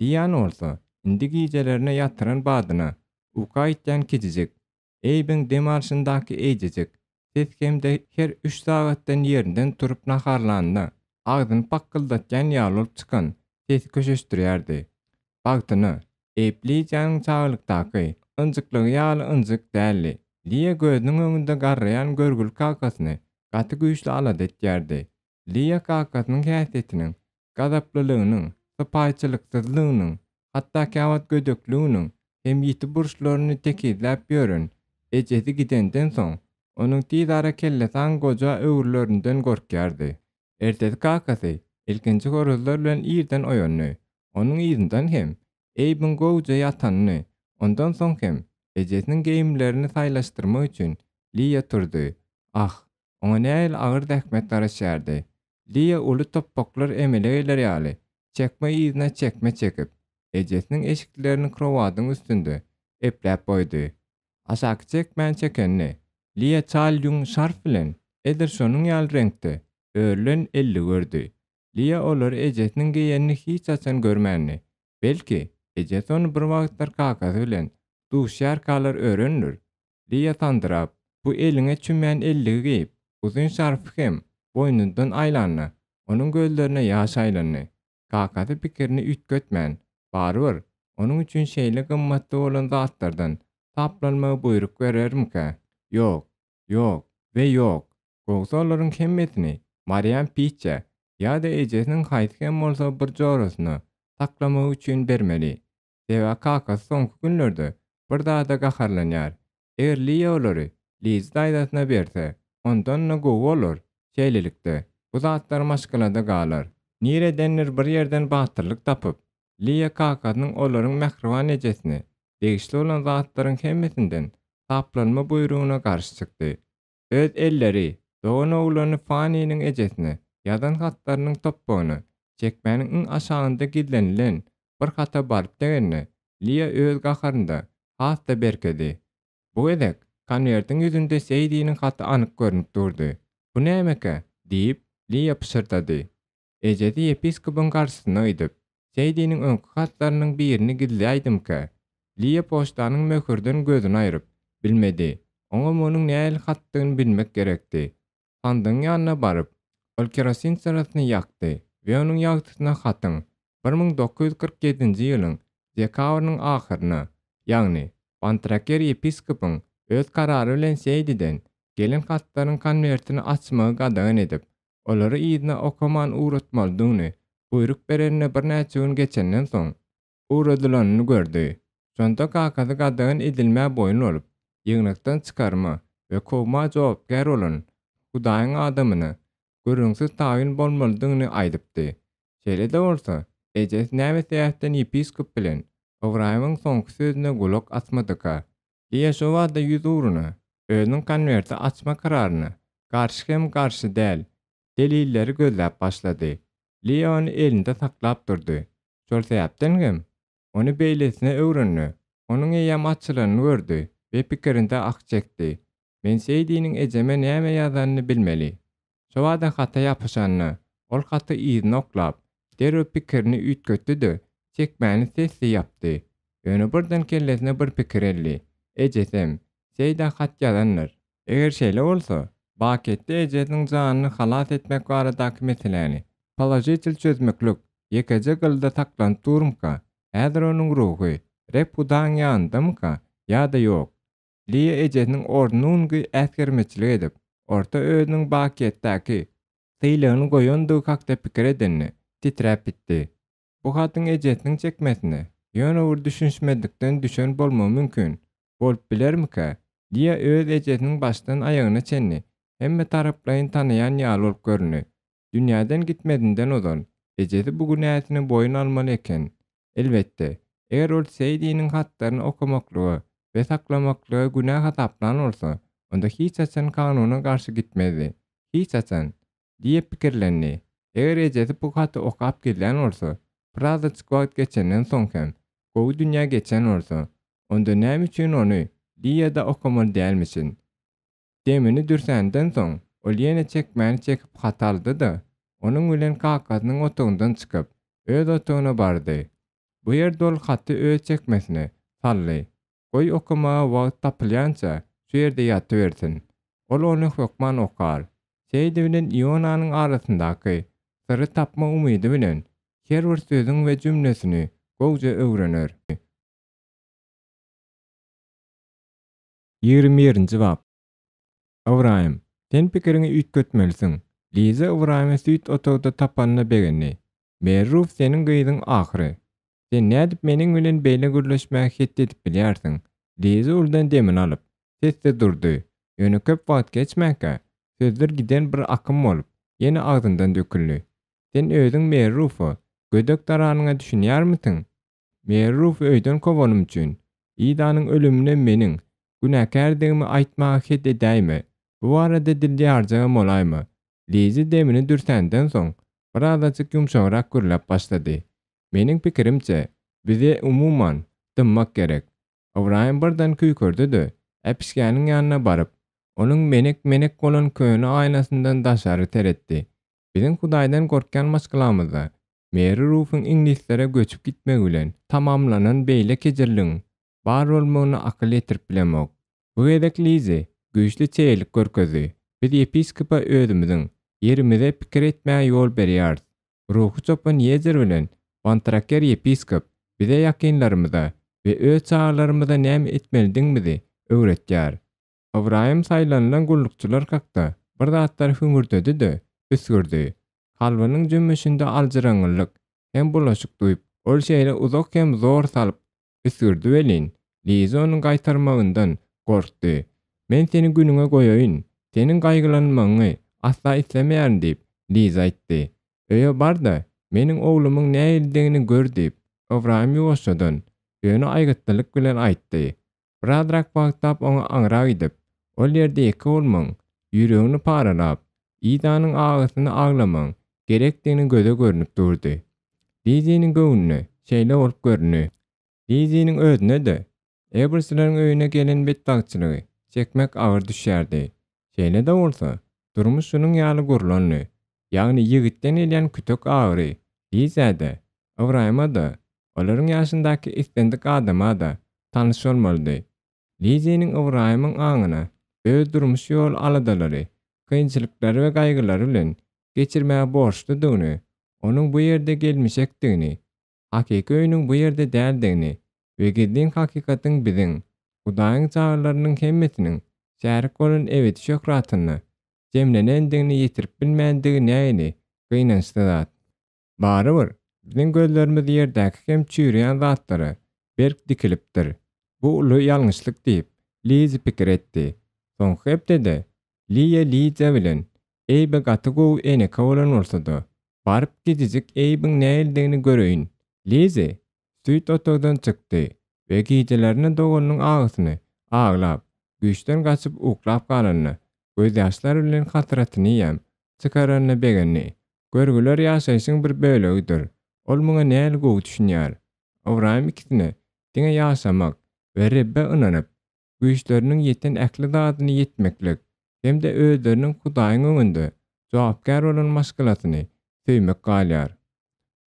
Liýany bolsa, indi gijelerine ýatyran badyna uka gitýän kiçijik, Eýbiň dem alşyndaky eýjejik ses hem-de her üç sagatdan ýerinden turup naharlanda, agzyny pakgyldatýan ýaly bolup çykan sesi köşeşdirýärdi. Bagtyna, Eýp Lidiýanyň çagalykdaky ynjyklygy ýaly ynjyk däldi. Liýa gözüniň öňünde garraýan görgüli kakasyny gaty güýçli alada etýärdi. Liýa kakasynyň häsiýetiniň, gazaplylygynyň, sypaýyçylyksyzlygynyň, hatda käwagt gödekliginiň hem ýiti burçlaryny tekizläp ýören ejesi gidenden soň, onuň tizara kellesaň goja öwrülerinden gorkýardy. Ertesi kakasy ilkinji horazlar bilen irden oýandy. Onuň yzyndan hem Eýbiň gowuja ýatanyny, ondan soň hem ejesiniň geýimlerini saýlaşdyrmak üçin Liýa turdy. Ah, oňa nähili agyr zähmet garaşýardy. Liýa uly topbaklar emele geler ýaly, çekme yzyna çekme çekip, ejesiniň eşiklerini krowadyň üstünde epläp goýdy. Aşaky çekmäni çekende, Liýa çal ýüň şarf bilen, edil şonuň ýaly reňkde, örülen elli gördi. Liýa olary ejesiniň geýenini hiç haçan görmändi. Belki, ejesi ony bir wagtlar kakasy bilen duşýarkalar örendir. Liýa sandyrap, bu eliňe çümýän elligi geýip, uzyn şarfy hem boýnundan aýlanda, onuň gözlerine ýaş aýlandy. Kakasy pikirini üýtgetmän, barybir, onuň üçin şeýle gymmatly bolan zatlardan saplanmagy buýruk berermikä? Ýok, ýok we ýok! Gowusy olaryň hemmesini Marýam Piçä ýa-da ejesiniň haýsy hem bolsa bir jorasyna saklamagy üçin bermeli. Sebäbi kakasy soňky günlerde bir zada gaharlanýar. Eger Liýa olary Lizi daýzasyna berse, ondan-da gowy bolar. Şeýlelikde, bu zatlar maşgalada galar. Niredendir bir ýerden batyrlyk tapyp, Liýa kakasynyň olaryň mähriban ejesine degişli bolan zatlaryň hemmesinden saplanma buýrugyna garşy çykdy. Öz elleri, doganoglany Faniniň ejesine ýazan hatlarynyň topbagyny çekmäniň iň aşagynda gizlenilen bir hata baryp degende, Liýa öz gaharynda has-da berkedi. Bu gezek konwertiň ýüzünde Seýdiniň haty anyk görnüp durdy. Bu nämekä? diýip, Liýa pyşyrdady. Ejesi ýepiskopyň garşysyna gidip, Seýdiniň öňki hatlarynyň birini gizläýdimkä? Liýa poçtanyň möhürden gözüni aýryp, bilmedi. Oňa munuň nähili hatdygyny bilmek gerekdi. Sandygyň ýanyna baryp, ol kerosin çyrasyny ýakdy we onuň ýagtysyna hatyň 1947-nji ýylyň dekabrynyň ahyryna, ýagny Bantraker ýepiskopyň öz karary bilen Seýdiden gelen hatlaryň konwertini açmagy gadagan edip, olary yzyna okaman ugratmalydygyny buýruk berenine birnäçe gün geçenden soň, ugradylanyny gördi. Şonda kakasy gadagan edilmä boýun bolup, ýygnakdan çykarma we kowma jogapkär bolan Hudaýyň adamyna gürrüňsiz tabyn bolmalydygyny aýdypdy. Şeýle-de bolsa, ejesi näme sebäpden ýepiskop bilen Ybraýymyň soňky sözüne gulak asmadyka? Liýa şo bada ýüzugruna özüniň konwerti açma kararyna garşy hem garşy däl delilleri gözläp başlady. Liýa ony elinde saklap durdy. Şol sebäpden hem, ony beýlesine öwrende, onuň eýýäm açylanyny gördi we pikirinde ah çekdi. Men Seýdiniň ejeme näme ýazanyny bilmeli. Şobada hata ýapyşanda, ol haty yzyna oklap, derrew pikirini üýtgetdi-de, çekmäni sesli ýapdy. Ýöne birden kellesine bir pikir geldi. Ejesem, Seýdä hat ýazandyr. Eger şeýle bolsa, Baketde ejesiniň janyny halas etmek baradaky meseläni položitel çözmeklik ýekeje gylda saklanyp durmyka, häzir onuň ruhy Reb Hudaýyň ýanyndamyka ýa-da ýok? Liýa ejesiniň ornuny äsgermezçilik edip, orta özüniň Baketdäki sylagyny goýandygy hakda pikir edende, titräp gitdi. Bu hatyň ejesiniň çekmesine ýöne bir düşünişmezlikden düşen bolmagy mümkin. Bolup bilermikä? Liýa öz ejesiniň başdan aýagyna çenli hemme taraplaýyn tanaýan ýaly bolup göründi. Dünýäden gitmezinden ozal, ejesi bu günäsini boýun almaly eken. Elbetde, eger ol Seýdiniň hatlaryny okamaklyga we saklamaklyga günä hasaplan bolsa, onda hiç haçan kanuna garşy gitmezdi. Hiç haçan! Diýip pikirlendi. Eger ejesi bu haty okap gizlän bolsa, birazajyk wagt geçenden soň hem, gowy dünýä geçen bolsa, onda näme üçin ony Liýa-da okamaly dälmişin? Demini dürsänden soň, ol ýene çekmäni çekip haty aldy-da, onuň bilen kakasynyň otagyndan çykyp, öz otagyna bardy. Bu ýerde ol haty öz çekmesine saldy. Goý okamaga wagt tapylýança şu ýerde ýatybersin. Ol ony hökman okar. Şeýdi bilen Ionanyň arasyndaky syry tapma umydy bilen her bir sözüň we jümlesini gowja öwrener. 21-nji bap. Ybraýym, sen pikiriňi üýtgetmelisiň. Liza Ybraýymy süýt otagda tapanyna begendi. Merruf seniň gyzyň ahyry. Sen nädip meniň bilen beýle gürleşmäge het edip bilýärsiň? Liza uludan demini alyp, sessiz durdy. Ýöne köp wagt geçmänkä, sözler giden bir akym bolup, ýene agzyndan döküldi. Sen özüň Merrufa gödek daranyňa düşünýärmisiň? Merrufy öýden kowanym üçin, Idanyň ölümine meniň günäkärdigimi aýtmaga het edäýme. Bu barada dil ýarjagam bolaýma. Lizi demini dürsänden soň, birazajyk ýumşagrak gürläp başlady. Meniň pikirimçe, bize, umuman, dymmak gerek. Ybraýym birden küýkerdi-de, äpişgäniň ýanyna baryp, onuň menek-menek bolan köne aýnasyndan daşary seretdi. Biziň Hudaýdan gorkýan maşgalamyzda Meri Rufuň iňlislere göçüp gitmegi bilen tamamlanan beýle kejirligiň bar bolmagyna akyl ýetirip bilemok. Bu gezek Lizi güýçli çeýelik görkezdi. Biz ýepiskopa özümiziň ýerimize pikir etmäge ýol berýäris. Ruhy çopan Ýezer bilen Wantraker ýepiskop bize ýakynlarymyza we öz çagalarymyza näme etmelidigimizi öwretýär. Ybraýym saýlanylan gullukçylar hakda bir zatlar hüňürdedi-de, üsgürdi. Kalbynyň jümmüşinde aljyraňňylyk hem bulaşyk duýup, ol şeýle uzak hem zor salyp üsgürdi welin, Liza onuň gaýtarmagyndan gorkdy. Men seni günüňe goýaýyn, seniň gaýgylanmagyňy asla islemeýärin diýip, Liza aýtdy. Öýe bar-da, meniň oglumyň nähilidigini gör diýip, Ybraýym ýuwaşjadan, ýöne aýgytlylyk bilen aýtdy. Birazrak wagtlap oňa aňra gidip, ol ýerde ýeke bolmagyň, ýüregini paralap, Idanyň agysyny aglamagyň gerekdigini göze görnüp durdy. Liziniň göwnüne şeýle bolup göründi. Liziniň özüne-de Ebersleriň öýüne gelen betbagtçylygy çekmek agyr düşýärdi. Şeýle-de bolsa, durmuş şunuň ýaly gurlandy. Ýagny ýigitden gelýän kütek agyry Lizä-de, Ybraýyma-da, olaryň ýaşyndaky islendik adama-da tanyş bolmalydy. Liziniň Ybraýymyň aňyna öz durmuş ýoly aladalary, kynçylyklary we gaýgylary bilen geçirmäge borçludygyny, onuň bu ýerde gelmişekdigini, hakyky öýüniň bu ýerde däldigini we gizlin hakykatyň biziň, Hudaýyň çagalarynyň hemmesiniň şärik bolan ebedi şöhratynda jemlenendigini ýetirip bilmändigi nähili gynançly zat. Barybir, biziň gözlerimiz ýerdäki hem çüýreýän zatlara berk dikilipdir. Bu uly ýalňyşlyk diýip, Lizi pikir etdi. Soňky hepdede Liýa Lidiýa bilen Eýbe gaty gowy eneke bolan bolsa-da, baryp gijijik Eýbiň nähilidigini göreýin. Lizi süýt otagdan çykdy we gijelerine doganynyň agysyny aglap, güýçden gaçyp uklap galanyna, gözýaşlar bilen hasratyny hem çykaranyna begendi. Görgüler ýaşaýşyň bir bölegidir. Ol muňa näli gowy düşünýär. Ybraýym ikisine diňe ýaşamak we Rebbe ynanyp, güýçleriniň ýeten ähli zadyny ýetmeklik hem-de özleriniň Hudaýyň öňünde jogapkär bolan maşgalasyny söýmek galýar.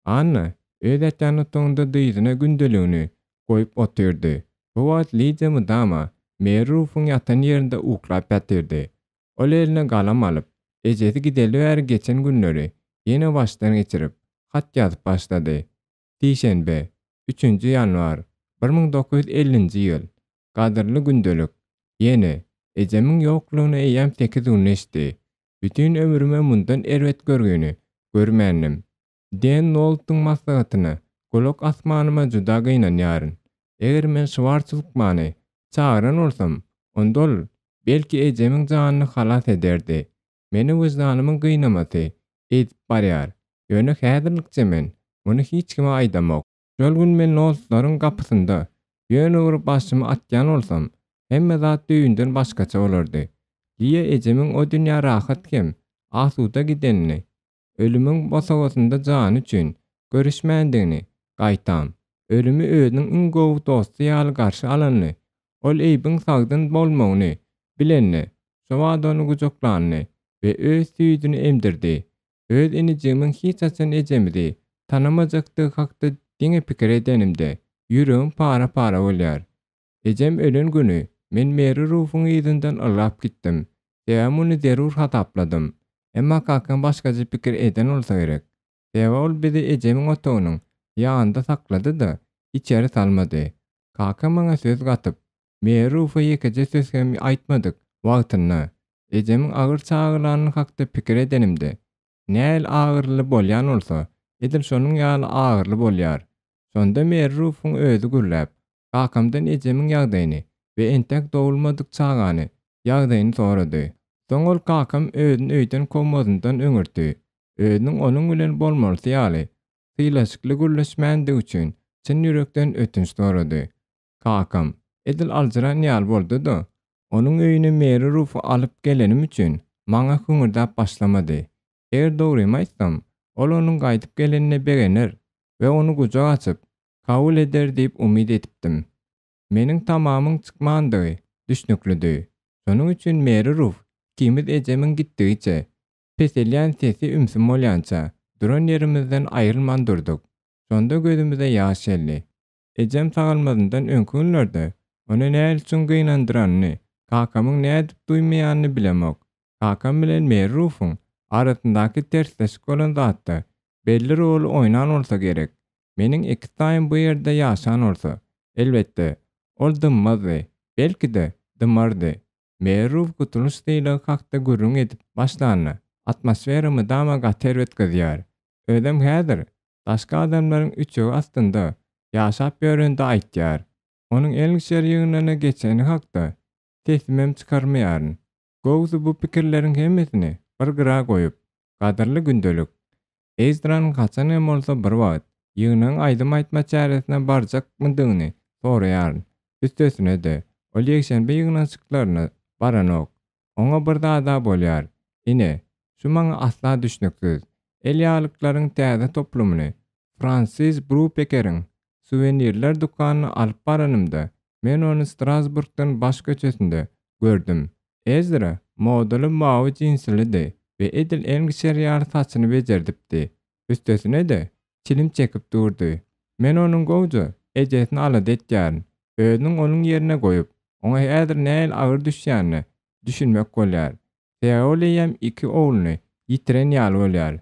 Anna öz ýatýan otagynda dyzyna gündeligini goýup otyrdy. Bu wagt Lidiýa mydama Meri Rufuň ýatan ýerinde uklap ýatyrdy. Ol eline galam alyp, ejesi gideli bäri geçen günleri ýene başdan geçirip, hat ýazyp başlady. Sişenbe, üçünji ýanwar, 1950-nji ýyl. Gadyrly gündelik. Ýene, ejemiň ýoklugyna eýýäm sekiz gün geçdi. Bütin ömrüme mundan erbet görgüni görmändim. Den Noltuň maslahatyna gulak asmanyma juda gynanýaryn. Eger men Şwarts lukmany çagyran bolsam, onda ol, belki, ejemiň janyny halas ederdi. Meni wyždanymyň gynamasy ezip barýar. Ýöne häzirlikçe men muny hiç kime aýdamok. Şol gün men Noltlaryň gapysynda ýöne bir başymy atýan bolsam, hemme zat düýbünden başgaça bolardy. Liýa ejemiň o dünýä rahat hem asuda gidenini, ölümiň bosagasynda jany üçin göreşmändigini, gaýtam, ölümi özüniň iň gowy dosty ýaly garşy alanyny, ol Eýbiň sagdyn bolmagyny bilende, şobada ony gujaklanyny we öz süýdüni emdirdi. Öz inijigimiň hiç haçan ejemizi tanamajakdygy hakda diňe pikir edenimde, ýüregim para-para bolýar. Ejem ölen güni men Meri Rufuň yzyndan ylgap gitdim. Sebäbi muny zerur hasapladym. Emma kakam başgaça pikir eden bolsa gerek. Sebäbi ol bizi ejemiň otagynyň ýanynda saklady-da, içeri salmady. Kakam maňa söz gatyp, Meri Rufa ýekeje söz hem aýtmadyk wagtynda, ejemiň agyr çagylanyny hakda pikir edenimde, nähili agyryly bolýan bolsa, edil şonuň ýaly agyryly bolýar. Şonda Meri Rufuň özi gürläp, Kakamdan ejemiň ýagdaýyny we entek dogulmadyk çagany ýagdaýyny sorady. Soň ol kakam özüni öýden kowmazyndan öňürti, özüniň onuň bilen bolmalysy ýaly, sylaşykly gürleşmändigi üçin çyn ýürekden ötünç sorady. Kakam, edil aljyran ýaly boldy-da, onuň öýüne Meri Rufy alyp gelenim üçin maňa hüňürdäp başlamady. Eger dogrymy aýtsam, ol onuň gaýdyp gelenine begener we ony gujak açyp, kabul eder diýip umyt edipdim. Meniň tamamyň çykmandygy düşnüklidi. Şonuň üçin Meri Ruf ikimiz ejemiň gitdigiçe peselýän sesi ümsüm bolýança, duran ýerimizden aýrylman durduk. Şonda gözümize ýaş geldi. Ejem sagalmazyndan öňki günlerde ony nähili çuň gynandyranyny kakamyň nädip duýmaýanyny bilemok. Kakam bilen Meri Rufuň arasyndaky tersleşik bolan zatda belli roly oýnan bolsa gerek. Meniň ekiztaýym bu ýerde ýaşan bolsa, elbetde, ol dymmazdy, belki-de, dymardy. Meri Ruf gutulyş sylagy hakda gürrüň edip başlanda, atmosfera mydama gaty erbet gyzýar. Özem häzir, daşky adamlaryň üçegi astynda ýaşap ýörende aýtýar. Onuň Elgşer ýygnagyna geçeni hakda sesimem çykarmaýaryn. Gowusy bu pikirleriň hemmesini bir gyra goýup, gadyrly gündelik Ezdranyň haçan hem bolsa bir wagt ýygnagyň aýdym aýtma çäresine barjakmydygyny soraýaryn. Üstesine-de, ol ýekşenbe ýygnanyşyklaryna baranok. Oňa bir zad-a bolýar. Ine, şu maňa asla düşnüksiz. Elýaglyklaryň täze toplumyny Fransiz Brupekeriň suwenirler dükanyna alyp baranymda, men ony Strasburgdan baş köçesinde gördüm. Ezra modaly mawy jinsilidi we edil Engşer ýaly saçyny bejerdipdi. Üstesine-de, çilim çekip durdy. Men onuň gowja ejesini alada etýärin. Özüniň onuň ýerine goýup, oňa häzir nähili agyr düşýänine düşünmek bolýar. Sebäbi ol eýýäm iki ogluny ýitiren ýaly bolýar.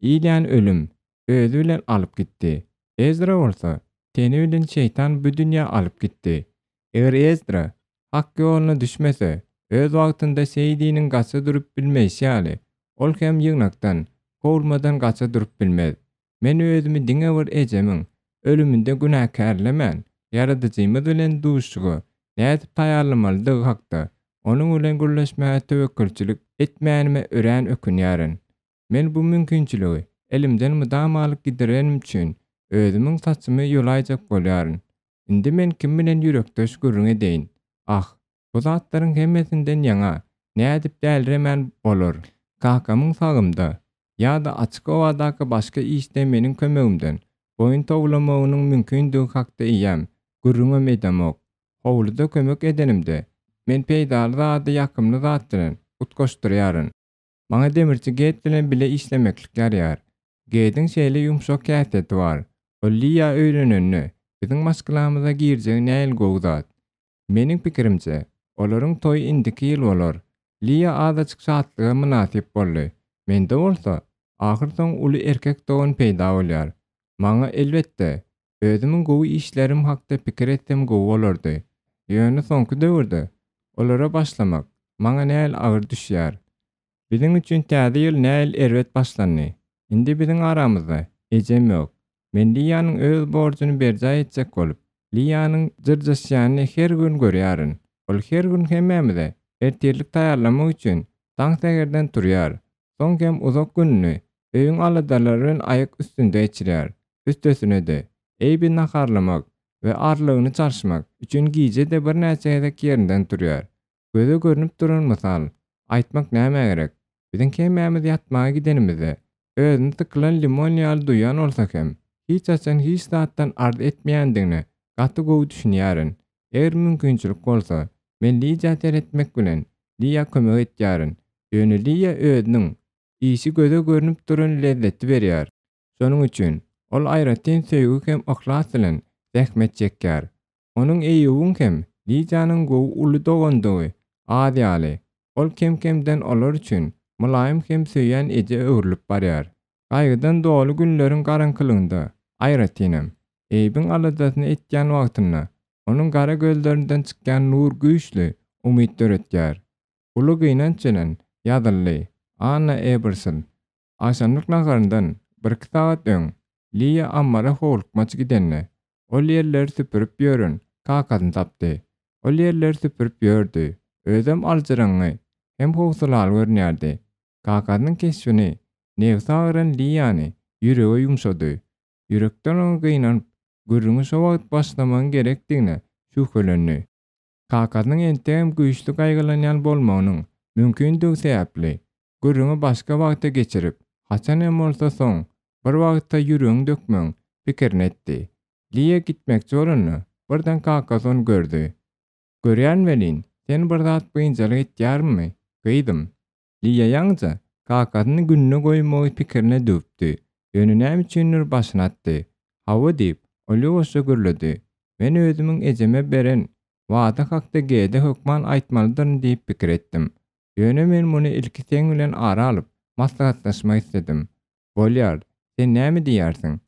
Ilýany ölüm özi bilen alyp gitdi. Ezra bolsa teni bilen şeýtan bu dünýä alyp gitdi. Eger Ezra hak ýoluna düşmese, öz wagtynda Seýdiniň gaça durup bilmeýşi ýaly, ol hem ýygnakdan, kowulmadan gaça durup bilmez. Men özümi diňe bir ejemiň ölüminde günäkärlemän, Ýaradyjymyz bilen duşuşyga nädip taýýarlamalydygy hakda onuň bilen gürleşmäge töwekgelçilik etmänime örän ökünýärin. Men bu mümkinçiligi elimden mydamalyk gidirenim üçin özümiň saçymy ýolaýjak bolýaryn. Indi men kim bilen ýürekdeş gürrüň edeýin? Ah, bu zatlaryň hemmesinden ýaňa nädip däliremän bolar? Kakamyň sagymda. ýa-da açyk howadaky başga işde meniň kömegimden boýun towlamagynyň mümkindigi hakda eýýäm gürrüňem edemok. Howluda kömek edenimde, men peýdaly zady ýakymly zat bilen utgaşdyrýaryn. Maňa demirçi Ged bilen bile işlemeklik ýaraýar. Gediň şeýle ýumşak häsiýeti bar. Ol Liýa öýlenende, biziň maşgalamyza girjegi nähili gowy zat. Meniň pikirimçe, olaryň toýy indiki ýyl bolar. Liýa azajyk şatlyga mynasyp boldy. Mende bolsa, ahyrsoňy uly erkek dogan peýda bolýar. Maňa, elbetde, özümiň gowy işlerim hakda pikir etsem gowy bolardy. Ýöne soňky döwürde olara başlamak maňa nähili agyr düşýär. Biziň üçin täze ýyl nähili erbet başlandy. Indi biziň aramyzda ejem ýok. Men Liýanyň öz borjuny berjaý etjek bolup, Liýanyň jyrjaşýanyny her gün görýärin. Ol her gün hemmämize ertirlik taýýarlamak üçin daň säherden turýar. Soň hem uzak gününi öýüň aladalary bilen aýak üstünde geçirýär. Üstesine-de, Eýbi naharlamak we arlygyny çalyşmak üçin gije-de birnäçe gezek ýerinden turýar. Göze görnüp duran mysal. Aýtmak nämä gerek? Biziň hemmämiz ýatmaga gidenimizde, özüni sykylan limon ýaly duýan bolsa hem, hiç haçan hiç zatdan arz etmeýändigine gaty gowy düşünýärin. Eger mümkinçilik bolsa, men Lidiýa seretmek bilen, Liýa kömek etýärin. Ýöne Liýa özüniň işi göze görnüp duran lezzeti berýär. Şonuň üçin, ol aýratyn söýgi hem yhlas bilen zähmet çekýär. Onuň Eýýubyň hem Lidiýanyň gowy uly dogandygy az ýaly, ol kem-kemden olar üçin mylaýym hem söýýän eje öwrülip barýar. Gaýgydan doly günleriň garaňkylygynda, aýratynam, Eýýubyň aladasyny etýän wagtynda, onuň gara gözlerinden çykýan nur güýçli umyt döretýär. Uly gynanç bilen ýazyldy, Anna Ebersol. Agşamlyk naharyndan birki sagat öň Liýa ammara howlukmaç gidende, ol ýerleri süpürip ýören kakasyny tapdy. Ol ýerleri süpürip ýördi, özem aljyraňňy hem howsalaly görünýärdi. Kakasynyň keşbini nebsi agyran Liýany ýüregi ýumşady. Ýürekden oňa gynanyp, gürrüňi şo wagt başlamagyň gerekdigine şübhelendi. Kakasynyň entegem güýçli gaýgylanýan bolmagynyň mümkindigi sebäpli, gürrüňi başga wagta geçirip, haçan hem bolsa soň, bir wagtda ýüregiňi dökmegiň pikirini etdi. Liýa gitmekçi bolanda, birden kakasy ony gördi. Görýän welin, seni bir zat biynjalyk etýärmi, gyzym? Liýa ýaňyja kakasyny gününe goýmagy pikirine düwüpdi, ýöne näme üçindir başyny atdy. Hawa diýip, ol ýuwaşja gürledi. Men özümiň ejeme beren wada hakda Gede hökman aýtmalydyryn diýip pikir etdim. Ýöne men muny ilki seň bilen ara alyp, maslahatlaşmak isledim. Bolýar, sen näme diýýärsiň?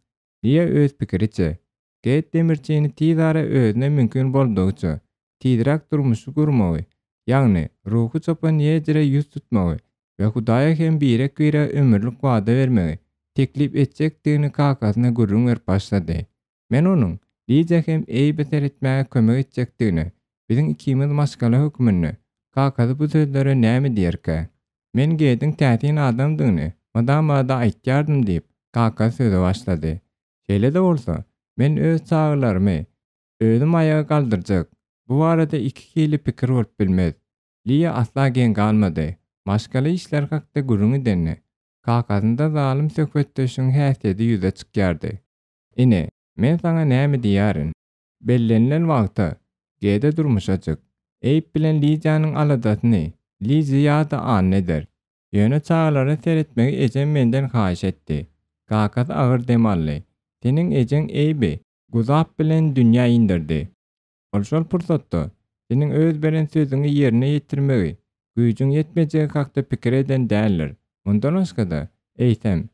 Liýa öz pikiriçe, Ged demirçini tizara özüne mümkin boldugyça, tizräk durmuşy gurmagy, ýagny ruhy çopan Ýejire ýüz tutmagy we Hudaýa hem birek-birege ömürlik wada bermegi teklip etjekdigini kakasyna gürrüň berip başlady. Men onuň Lidiýa hem Eýbe seretmäge kömek etjekdigine, biziň ikimiz maşgala hökmünde, kakasy bu sözlere näme diýerkä? Men Gediň täsin adamdygyny mydama-da aýtýardym diýip, kakasy söze başlady. Şeýle-de bolsa, men öz çagalarymy özüm aýaga galdyrjak. Bu barada iki hili pikir bolup bilmez. Liýa asla geň galmady. Maşgala işleri hakda gürrüň edende, kakasynda zalym söhbetdeşiň häsiýeti ýüze çykýardy. Ine, men saňa näme diýýärin. Bellenilen wagta G-de durmuşa çyk. Eýp bilen Lidiýanyň aladasyny Lizi ýa-da Anna eder. Ýöne çagalara seretmegi ejem menden haýyş etdi. Kakasy agyr dem aldy. Seniň ejeň Eýbi guzap bilen dünýä indirdi. Ol şol pursatda seniň öz beren sözüňi ýerine ýetirmegi güýjüň ýetmejegi hakda pikir eden däldir. Mundan başga-da, eýsem,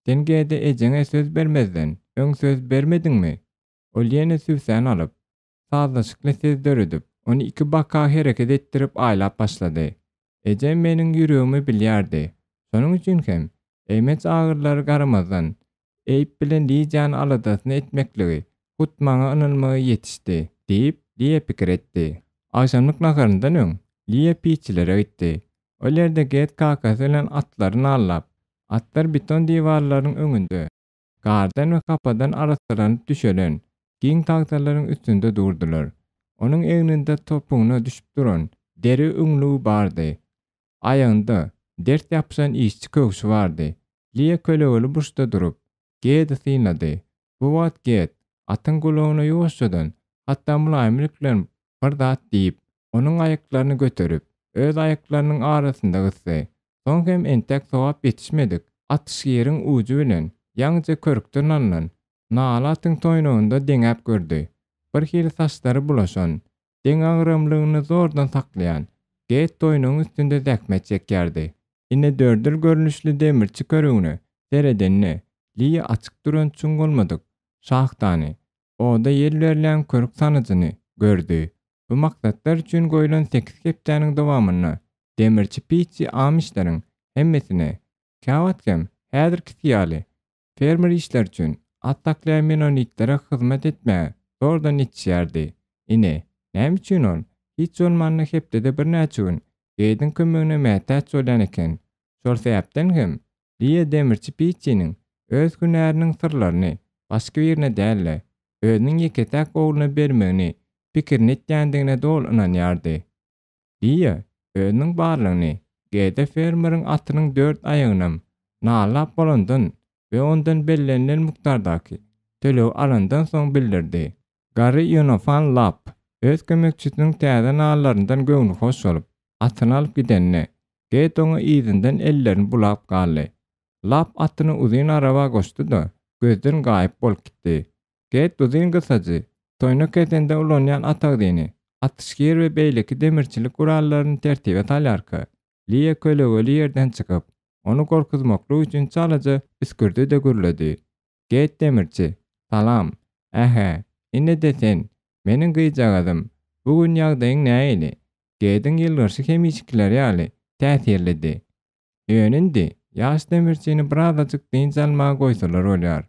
sen G-de ejeňe söz bermezden öň söz bermediňmi? Ol ýene sübsäni alyp, sazlaşykly ses döredip, ony iki-baka hereket etdirip aýlap başlady. Ejem meniň ýüregimi bilýärdi. Şonuň üçin hem, eýmenç agyrylara garamazdan, Eýp bilen Lidiýanyň aladasyny etmekligi hut maňa ynanmagy ýetişdi, diýip, Liýa pikir etdi. Agşamlyk naharyndan öň, Liýa piçilere gitdi. Ol ýerde Ged kakasy bilen atlary nallap, atlar beton diwarlaryň öňünde, Gardan we hapadan arassalanyp düşelen giň tagtalaryň üstünde durdular. Onuň egninde topugyna düşüp duran deri öňlügi bardy. Aýagynda dert ýapyşan işçi köwşi bardy. Liýa kölegeli burçda durup, Gedi synlady. Bu wagt Ged, atyň gulagyna ýuwaşjadan, hatda mylaýymlyk bilen bir zat diýip, onuň aýaklaryny göterip, öz aýaklarynyň arasynda gysdy. Soň hem entek sowap ýetişmedik atyşgiriň ujy bilen ýaňyja körükden alnan naly atyň toýnagynda deňäp gördi. Birhili saçlary bulaşan, deňagramlygyny zordan saklaýan Ged toýnagyň üstünde zähmet çekýärdi. Inedördül görnüşli demirçi körügine seredende, Liýa açyk duran çuň bolmadyk şahtany, oda ýel berilýän körük sanajyny gördi. Bu maksatlar üçin goýlan sekiz hepdäniň dowamynda demirçi Pitçi amişleriň hemmesine, käwagt hem häzirkisi ýaly, fermer işleri üçin at saklaýan menonitlere hyzmat etmäge zordan ýetişýärdi. Ine, näme üçin ol, hiç bolmanda hepdede birnäçe gün Geýdiň kömegine mätäç bolýan eken. Şol sebäpden hem Liýa demirçi Pitçiniň öz hünäriniň syrlaryny başga birine däl-de, özüniň ýeke-täk ogluna bermegini pikirini etýändigine doly ynanýardy. Liýa özüniň barlygyny Gede fermeriň atynyň dört aýagynam nallap bolandan we ondan bellenilen mukdardaky tölegi alandan soň bildirdi. Garry Ionafan Lapp öz kömekçisiniň täze nallaryndan göwnühoş bolup, atyny alyp gidende, Ged oňa yzyndan ellerini bulap galdy. Lapp atyny uzyn araba goşdy-da, gözden gaýyp bolup gitdi. Ged uzyn gysajy, toýnak kesende ulanýan atagzyny, atyşgir we beýleki demirçilik gurallaryny tertibe salýarka, Liýa kölegeli ýerden çykyp, ony gorkuzmaklyk üçin çalaja üsgürdi-de gürledi. Ged demirçi, salam. Ähä, ine-de sen, meniň gyzjagazym. Bu gün ýagdaýyň nähili? Gediň ýylgyrşy hemişekileri ýaly, täsirlidi. Ýöne indi ýaş demirçini birazajyk dynç almaga goýsalar bolýar.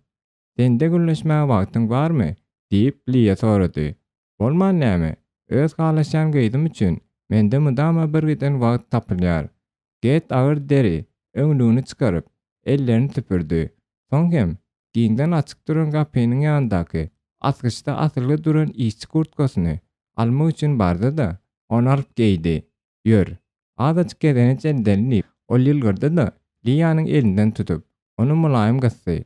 Sende gürleşmäge wagtyň barmy? diýip, Liýa sorady. Bolman näme, öz halaşýan gyzym üçin mende mydama birgiden wagt tapylýar. Ged agyr deri öňlügini çykaryp, ellerini süpürdi. Soň hem giňden açyk duran gapynyň ýanyndaky asgyçda asylgy duran işçi kurtkasyny almak üçin bardy-da, ony alyp geýdi. Ýör, azajyk gezelenç edeli diýip, ol ýylgyrdy-da, Liýanyň elinden tutup, ony mylaýym gysdy.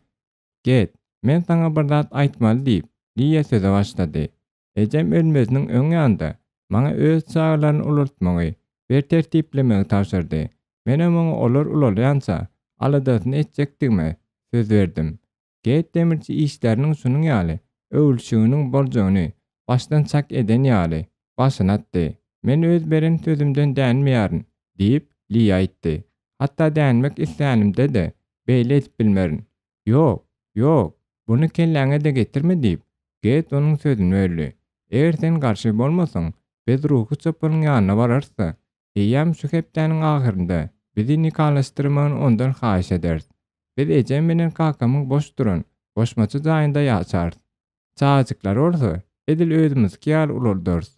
Ged, men saňa bir zat aýtmaly diýip, Liýa söze başlady. Ejem ölmeziniň öň ýanynda maňa öz çagalaryny ulaltmagy we tertiplemegi tabşyrdy. Menem oňa olar ulalýança aladasyny etjekdigime söz berdim. Ged demirçi işleriniň şunuň ýaly öwrülişiginiň boljagyny başdan çak eden ýaly, başyny atdy. Men öz beren sözümden dänmeýärin, diýip, Liýa aýtdy. Hatda dänmek islänimde-de, beýle edip bilmerin. Ýok, ýok, buny kelläňe-de getirme diýip, Ged onuň sözüni böldi. Eger sen garşy bolmasaň, biz ruhy çopanyň ýanyna bararys-da, eýýäm şu hepdäniň ahyrynda bizi nikalaşdyrmagyny ondan haýyş ederis. Biz ejem bilen kakamyň boş duran goşmaça jaýynda ýaşarys. Çagajyklary bolsa edil özümiziňki ýaly ulaldarys.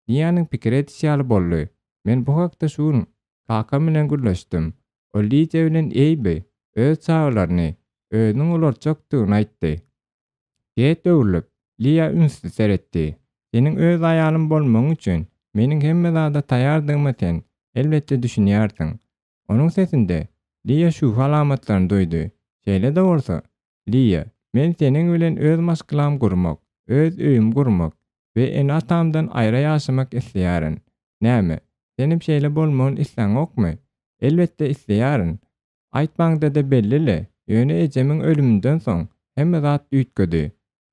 Liýanyň pikir edişi ýaly boldy. Men bu hakda şu gün kakam bilen gürleşdim. Ol Lidiýa bilen Eýbi öz çagalaryny özüniň ulaltjakdygyny aýtdy. Ged öwrülip, Liýa ünsli seretdi. Seniň öz aýalym bolmagyň üçin meniň hemme zada taýýardygyma sen, elbetde, düşünýärsiň. Onuň sesinde Liýa şübhe alamatlaryny duýdy. Şeýle-de bolsa, Liýa, men seniň bilen öz maşgalam gurmak, öz öýümi gurmak we ene-atamdan aýra ýaşamak isleýärin. Näme, senem şeýle bolmagyny isläňokmy? Elbetde isleýärin. Aýtmaňda-da belli-le, ýöne ejemiň ölüminden soň hemme zat üýtgedi.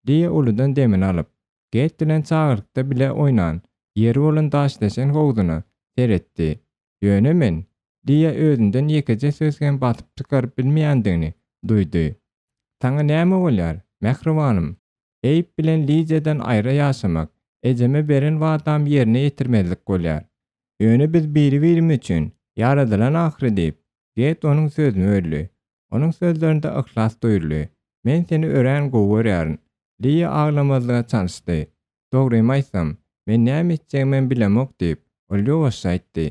Liýa uludan demini alyp, Ged bilen çagalykda bile oýnan ýeri bolan daşdeşen howzuna seretdi. Ýöne men, Liýa özünden ýekeje söz hem basyp çykaryp bilmeýändigini duýdy. Saňa näme bolýar, mähribanym? Eýb bilen Lidiýadan aýra ýaşamak, ejeme beren wadamy ýerine ýetirmezlik bolýar. Ýöne biz biri-birimiz üçin ýaradylan ahyry diýip, Ged onuň sözüni böldi. Onuň sözlerinde yhlas duýuldy. Men seni örän gowy görýärin. Liýa aglamazlyga çalyşdy. Dogrymy aýtsam, men näme etjegimem bilemok diýip, ol ýuwaşja aýtdy.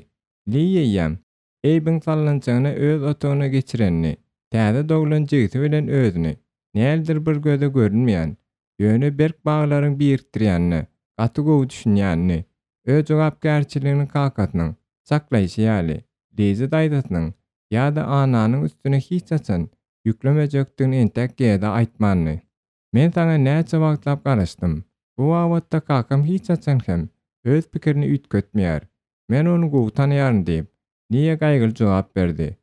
Liýa eýýäm Eýbiň sallançagyny öz otagyna geçirenini, täze doglan jigisi bilen özüni, nälidir bir göze görünmeýän, ýöne berk baglaryň birikdirýänine gaty gowy düşünýänini, öz jogapkärçiligini kakasynyň çaklaýşy ýaly, Liza daýzasynyň ýa-da Annanyň üstüne hiç haçan. ýüklemejekdigini entäk Geda aýtmandy. Men saňa näçe wagtlap garaşdym. Bu babatda kakam hiç haçan hem öz pikirini üýtgetmeýär. Men ony gowy tanaýaryn diýip, Liýa gaýgyly jogap berdi.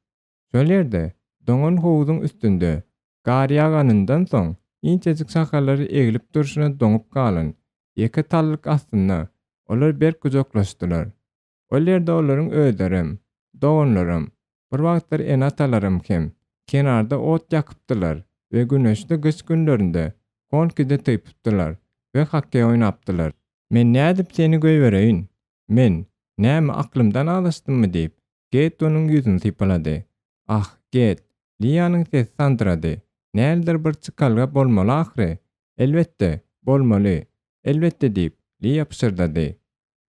Şol ýerde, doňan howzuň üstünde, gar ýaganyndan soň inçejik şahalary eglip durşuna doňup galan ýeke tallyk astynda olar berk gujaklaşdylar. Ol ýerde olaryň özlerem, doganlaram, bir wagtlar ene-atalaram hem kenarda ot ýakypdylar we güneşli gyş günlerinde konkide typypdylar we hokkeý oýnapdylar. Men nädip seni goýbereýin? Men, näme, aklymdan azaşdymmy diýip, Get onuň ýüzüni sypalady. Ah, Get, Liýanyň sesi sandyrady. Nälidir bir çykalga bolmaly ahyry. Elbetde, bolmaly. Elbetde diýip, Liýa pyşyrdady.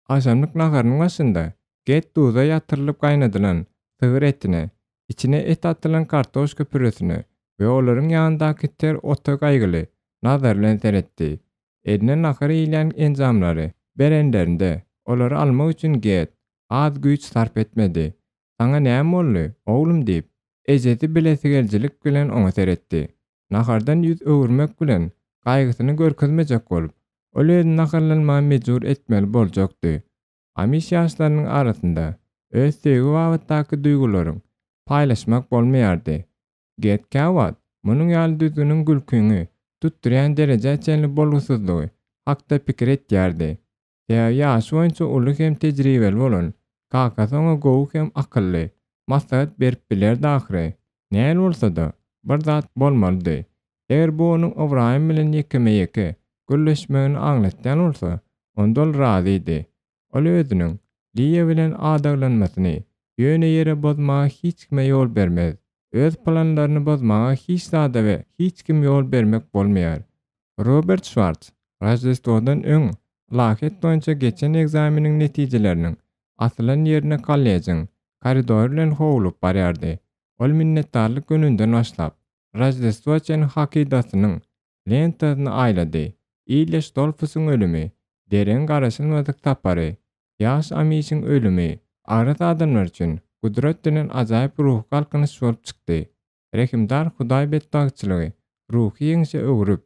Agşamlyk naharynyň başynda Get duza ýatyrylyp gaýnadylan sygyr etine, içine et atylan kartoşka püresine we olaryň ýanyndaky ter ota gaýgyly nazar bilen seretdi. Eline nahar iýilýän enjamlary berenlerinde, olary almak üçin Get az güýç sarp etmedi. Saňa näme boldy, oglum diýip, ejesi bilesigelijilik bilen oňa seretdi. Nahardan ýüz öwürmek bilen, gaýgysyny görkezmejek bolup, ol özüni naharlanmaga mejbur etmeli boljakdy. Amiş ýaşlarynyň arasynda öz söýgi babatdaky duýgularyň paýlaşmak bolmaýardy. Get käwagt munuň ýaly düzgüniň gülküňi tutdurýan derejä çenli bolgusyzlygy hakda pikir etýärdi. Sebäbi ýaşy boýunça uly hem tejribeli bolan kakasy oňa gowy hem akylly maslahat berip bilerdi ahyry. Nähili bolsa-da, bir zat bolmalydy. Eger bu onuň Ybraýym bilen ýekeme-ýeke gürleşmegini aňlatýan bolsa, onda ol razydy. Ol özüniň Liýa bilen adaglanmasyny ýöne ýere bozmaga hiç kime ýol bermez. Öz planlaryny bozmaga hiç zada we hiç kim ýol bermek bolmaýar. Robert Şwarts Roždestwodan öň ylahyýet boýunça geçen ekzameniň netijeleriniň asylan ýerine kollejiň koridory bilen howlugyp barýardy. Ol minnetdarlyk gününden başlap, Roždestwo çenli hakydasynyň lentasyny aýlady. Ilýa Ştolfusyň ölümi, Deregiň garaşylmadyk sapary, ýaş Amişiň ölümi agras adamlar üçin gudrat denen ajaýyp ruhy galkynyş bolup çykdy. Rehimdar Hudaý betbagtçylygy ruhy ýeňşe öwrüp,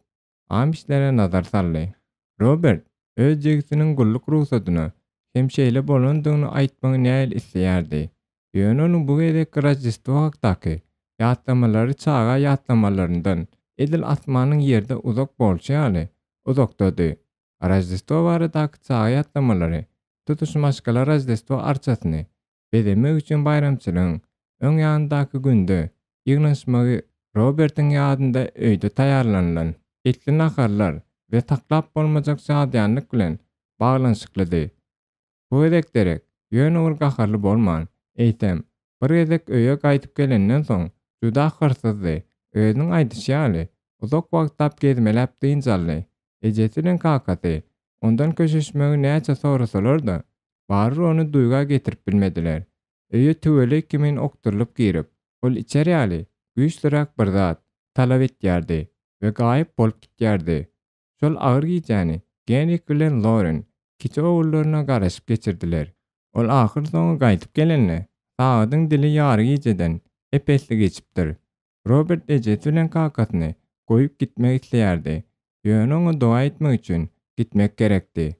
Amişlere nazar saldy. Robert öz jigisiniň gulluk rugsadyna hem şeýle bolandygyny aýtmagy nähili isleýärdi. Ýöne onuň bu gezekki Roždestwo hakdaky ýatlamalary çaga ýatlamalaryndan edil asmanyň ýerde uzak bolşy ýaly uzakdady. Roždestwo baradaky çaga ýatlamalary tutuş maşgala Roždestwo arçasyny bezemek üçin baýramçylygyň öň ýanyndaky günde ýygnanyşmagy Robertiň ýadynda öýde taýýarlanylan etli naharlar we saklap bolmajak şadyýanlyk bilen baglanyşyklydy. Bu gezek Derek ýöne bir gaharly bolman, eýsem, bir gezek öýe gaýdyp gelenden soň juda hyrsyzdy. Özüniň aýdyşy ýaly, uzak wagtlap gezmeläp dynç aldy. Ejesi bilen kakasy ondan köşeşmegi näçe sorasalar-da, barybir ony duýga getirip bilmediler. Öýe tüweleý kimin okdurylyp girip, ol içer ýaly güýçlüräk bir zat talap etýärdi we gaýyp bolup gitýärdi. Şol agyr gijäni Genrik bilen Loren kiçi ogullaryna garaşyp geçirdiler. Ol ahyrsoňy gaýdyp gelende, sagadyň dili ýary gijeden ep-esli geçipdir. Robert ejesi bilen kakasyny goýup gitmek isleýärdi, ýöne oňa doga etmek üçin gitmek gerekdi.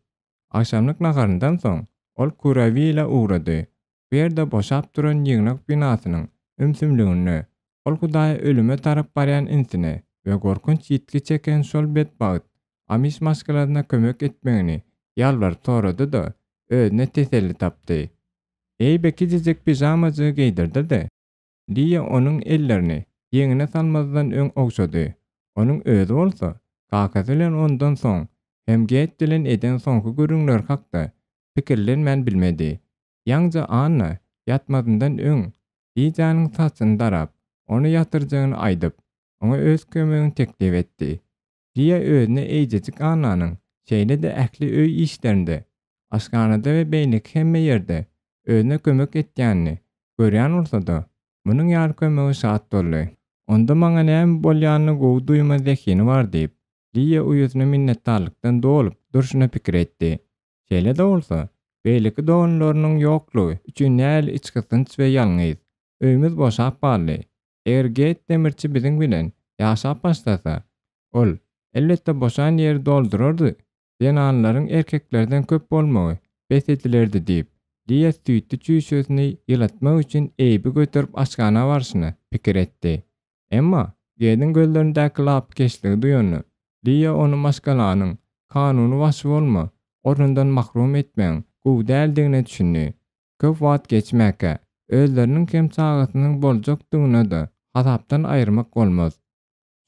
Agşamlyk naharyndan soň, ol Kurawila ugrady. Bu ýerde boşap duran ýygnak binasynyň ümsümliginde ol Hudaýa ölüme tarap barýan inisine we gorkunç ýitgi çeken şol betbagt amiş maşgalasyna kömek etmegini ýalbaryp sorady-da, özüne teselli tapdy. Eýbe kiçijik pižamajygy geýdirdi-de, Liýa onuň ellerini ýeňine salmazdan öň ogşady. Onuň özi bolsa, kakasy bilen ondan soň hem Get bilen eden soňky gürrüňleri hakda pikirlenmän bilmedi. Ýaňja Anna ýatmazyndan öň Lidiýanyň saçyny darap, ony ýatyrjagyny aýdyp, oňa öz kömegini teklip etdi. Liýa özüne eýjejik Annanyň, şeýle-de ähli öý işlerinde, aşhanada we beýleki hemme ýerde özüne kömek etýänini görýän bolsa-da, munuň ýaly kömege şat boldy. Onda maňa näme bolýanyny gowy duýma zehini bar diýip, Liýa uýasyna minnetdarlykdan dolup durşuna pikir etdi. Şeýle-de bolsa, beýleki doganlarynyň ýoklugy üçin nähili içgysgynç we ýalňyz. Öýümiz boşap galdy. Eger Geýt demirçi biziň bilen ýaşap başlasa, ol, elbetde, boşan ýeri doldurardy, zenanlaryň erkeklerden köp bolmagy bes edilerdi diýip, Liýa süýtli çüýşesini ýylatmak üçin Eýbi göterip aşhana barşyna pikir etdi. Emma Gediň gözlerindäki lapykeçligi duýanda, Liýa ony maşgalanyň kanuny başy bolma ornundan mahrum etmegiň gowy däldigine düşündi. Köp wagt geçmäkä, özleriniň hem çagasynyň boljakdygyny-da hasapdan aýyrmak bolmaz.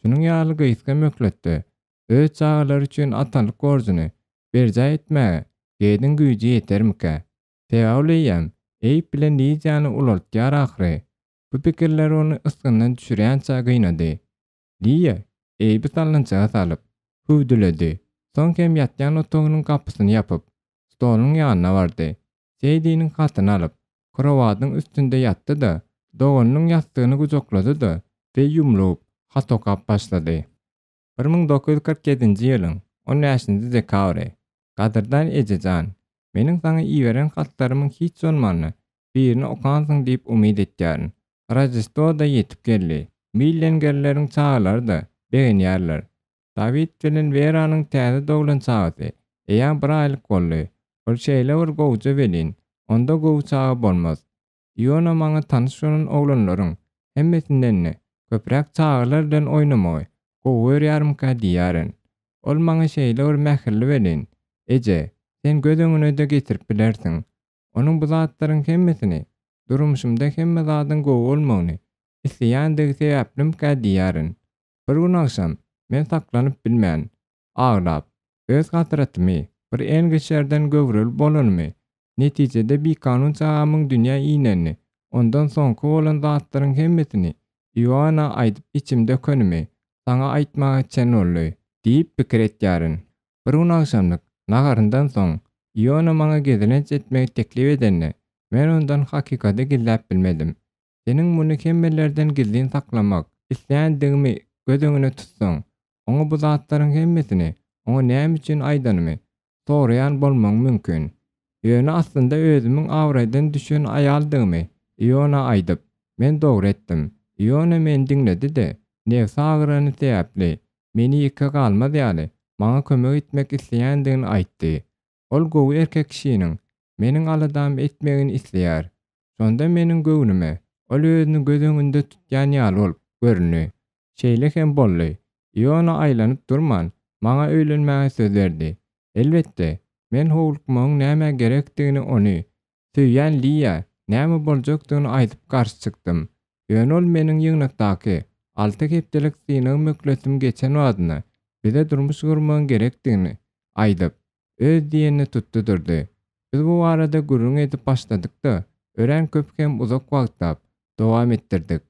Şunuň ýaly gysga möhletde öz çagalary üçin atalyk borjuny berjaý etmäge Gediň güýji ýetermikä? Sebäbi ol eýýäm Eýp bilen Lidiýany ulaltýar ahyry. Bu pikirler ony ysgyndan düşürýänçä gynady. Liýa Eýbi sallançaga salyp, hüwdüledi. Soň hem ýatýan otagynyň gapysyny ýapyp, stoluň ýanyna bardy. Seýdiniň hatyny alyp, krowadyň üstünde ýatdy-da, doganynyň ýassygyny gujaklady-da we ýumlugyp, hat okap başlady. 1947-nji ýylyň on bäşinji dekabry. Gadyrdan eje jan! Meniň saňa iberen hatlarymyň hiç bolmanda birini okansyň diýip umyt etýärin. Roždestwo-da ýetip geldi. Millengerleriň çagalary-da begenýärler. Dawid bilen Weranyň täze doglan çagasy eýýäm bir aýlyk boldy. Ol şeýle bir gowuja welin, onda gowy çaga bolmaz. Iona maňa tanyş bolan oglanlaryň hemmesinden-de köpräk çagalar bilen oýnamagy gowy görýärmikä diýýärin. Ol maňa şeýle bir mähirli welin, eje, sen göz öňüne-de getirip bilersiň. Onuň bu zatlaryň hemmesini durmuşymda hemme zadyň gowy bolmagyny isleýändigi sebäplimkä diýýärin. Bir gün agşam men saklanyp bilmän, aglap, öz hasratymy, bir engeşerden göwreli bolanymy, netijede bikanun çagamyň dünýä inenini, ondan soňky bolan zatlaryň hemmesini Ioanna aýdyp içim dökenimi saňa aýtmaga çen boldy diýip pikir etýärin. Bir gün agşamlyk naharyndan soň Iona maňa gezelenç etmegi teklip edende, men ondan hakykaty gizläp bilmedim. Seniň muny hemmelerden gizlin saklamak isleýändigimi göz öňüne tutsaň, oňa bu zatlaryň hemmesini oňa näme üçin aýdanymy soraýan bolmagyň mümkin. Ýöne aslynda özümiň abraýdan düşen aýaldygymy Iona aýdyp, men dogry etdim. Iona meni diňledi-de, nebsi agyrany sebäpli, meni ýeke galmaz ýaly, maňa kömek etmek isleýändigini aýtdy. Ol gowy erkek kişiniň meniň aladamy etmegini isleýär. Şonda meniň göwnüme, ol özüni göz öňünde tutýan ýaly bolup göründi. Şeýle hem boldy. Iona aýlanyp durman, maňa öýlenmäge söz berdi. Elbetde, men howlukmagyň nämä gerekdigini ony söýýän Liýa näme boljakdygyny aýdyp garşy çykdym. Ýöne ol meniň ýygnakdaky alty hepdelik synag möhletim geçen badyna bize durmuş gurmagyň gerekdigini aýdyp, öz diýenini tutdy durdy. Biz bu barada gürrüň edip başladyk-da, örän köp hem uzak wagtlap dowam etdirdik.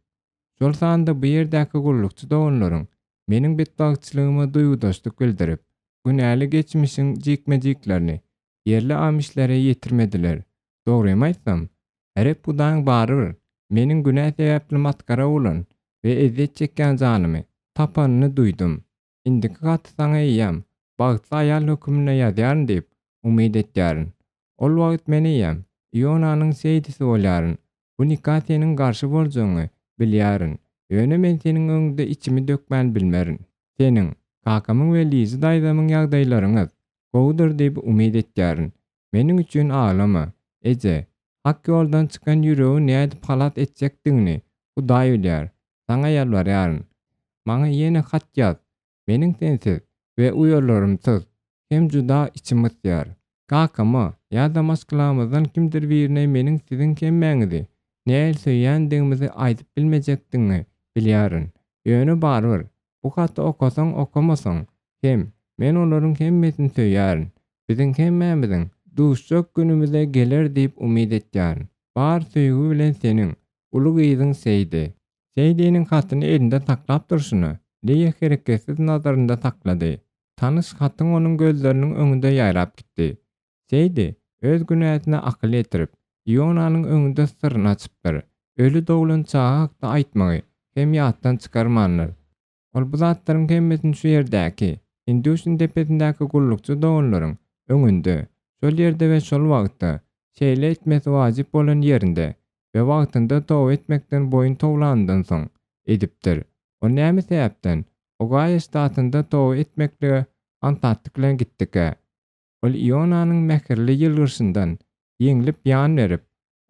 Şol sanda bu ýerdäki gullukçy doganlaryň meniň betbagtçylygyma duýgudaşlyk bildirip, günäli geçmişiň jikme-jiklerini ýerli amişlere ýetirmediler. Dogrymy aýtsam, Reb Hudaýyň barybir meniň günä sebäpli masgara bolan we ezýet çekýän janymy tapanyny duýdum. Indiki haty saňa eýýäm bagtly aýal höküminde ýazýaryn diýip umyt etýärin. Ol wagt men eýýäm Ionanyň seýdisi bolýaryn. Bu nika seniň garşy boljagyňy bilýärin. Ýöne men seniň öňüňde içimi dökmän bilmerin. Seniň, kakamyň we Lizi daýzamyň ýagdaýlaryňyz gowudyr diýip umyt etýärin. Meniň üçin aglama, eje. Hak ýoldan çykan ýüregi nädip halas etjekdigini Hudaý bilýär. Saňa ýalbarýaryn. Maňa ýene hat ýaz. Meniň sensiz we uýalarymsyz hem juda içim gysýar. Kakama ýa-da maşgalamyzdan kimdir birine meniň siziň hemmäňizi nähili söýýändigimizi aýdyp bilmejekdigiňi bilýärin. Ýöne barybir, bu haty okasaň-okamasaň hem, men olaryň hemmesini söýýärin. Biziň hemmämiziň duşjak günümize geler diýip umyt etýärin. Bar söýgi bilen seniň uly gyzyň Seýdi. Seýdiniň hatyny elinde saklap durşuna, Leýa hereketsiz nazarynda saklady. Tanyş hatyň onuň gözleriniň öňünde ýaýrap gitdi. Seýdi öz günäsine akyl ýetirip, Ionanyň öňünde syryny açypdyr. Öli doglan çaga hakda aýtmagy hem ýatdan çykarmandyr. Ol bu zatlaryň hemmesini şu ýerdäki, Induşin depesindäki gullukçy doganlaryň öňünde, şol ýerde we şol wagtda, şeýle etmesi wajyp bolan ýerinde we wagtynda toba etmekden boýun towlanyndan soň. edipdir. Ol näme sebäpden Ogaýo ştatynda toba etmeklige aňsatlyk bilen gitdikä? Ol Ionanyň mähirli ýylgyryşyndan ýeňlip ýan berip,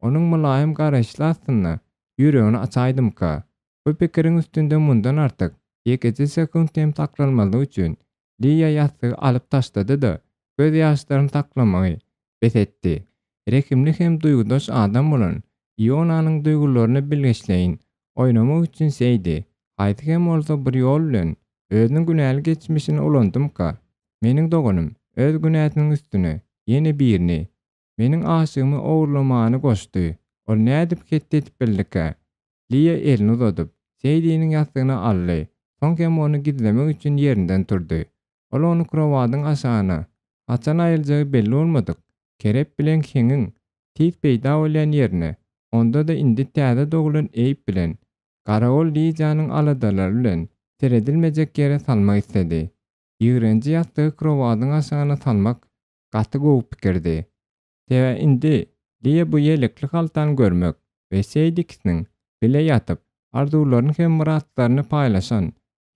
onuň mylaýym garaýyşly astynda ýüregini açaýdymyka? Bu pikiriň üstünde mundan artyk ýekeje sekunt hem saklanmazlyk üçin Liýa ýassygy alyp taşlady-da, göz ýaşlaryny saklamagy bes etdi. Rehimli hem duýgudaş adam bolan Ionanyň duýgularyny bilgeşleýin oýnamak üçin Seýdi, haýsy hem bolsa bir ýol bilen, özüniň günäli geçmişini ulandymyka? Meniň doganym öz günäsiniň üstüne ýene birini, meniň aşygymy ogurlamany goşdy. Ol nädip hetdi edip bildikä? Liýa elini uzadyp, Seýdiniň ýassygyny aldy, soň hem ony gizlemek üçin ýerinden turdy. Ol ony krowadyň aşagyna, haçan aýyljagy belli bolmadyk, kerep bilen heňiň tiz peýda bolýan ýerine, onda-da indi täze doglan Eýp bilen, garagol Lidiýanyň aladalary bilen seredilmejek ýere salmak isledi. Ýigrenji ýassygy krowadyň aşagyna salmak gaty gowy pikirdi. Sebäbi indi Liýa bu ýelekli haltany görmek we Seýdi ikisiniň bile ýatyp, arzuwlaryny hem myratlaryny paýlaşan,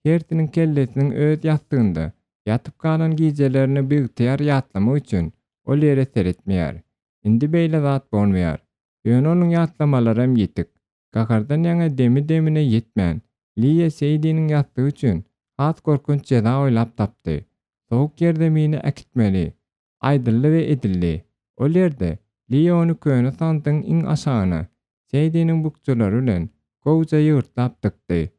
hersiniň kellesiniň öz ýassygynda ýatyp galan gijelerini biygtyýar ýatlamak üçin ol ýere seretmeýär. Indi beýle zat bolmaýar. Ýöne onuň ýatlamalaram ýetik. Gahardan ýaňa demi-demine ýetmän, Liýa Seýdiniň ýassygy üçin has gorkunç jeza oýlap tapdy. Sowuk ýerzemine äkitmeli. Aýdyldy we edildi. Ol ýerde Liýa ony köne sandygyň iň aşagyna, Seýdiniň bukjalary bilen gowuja ýygyrtlap dykdy.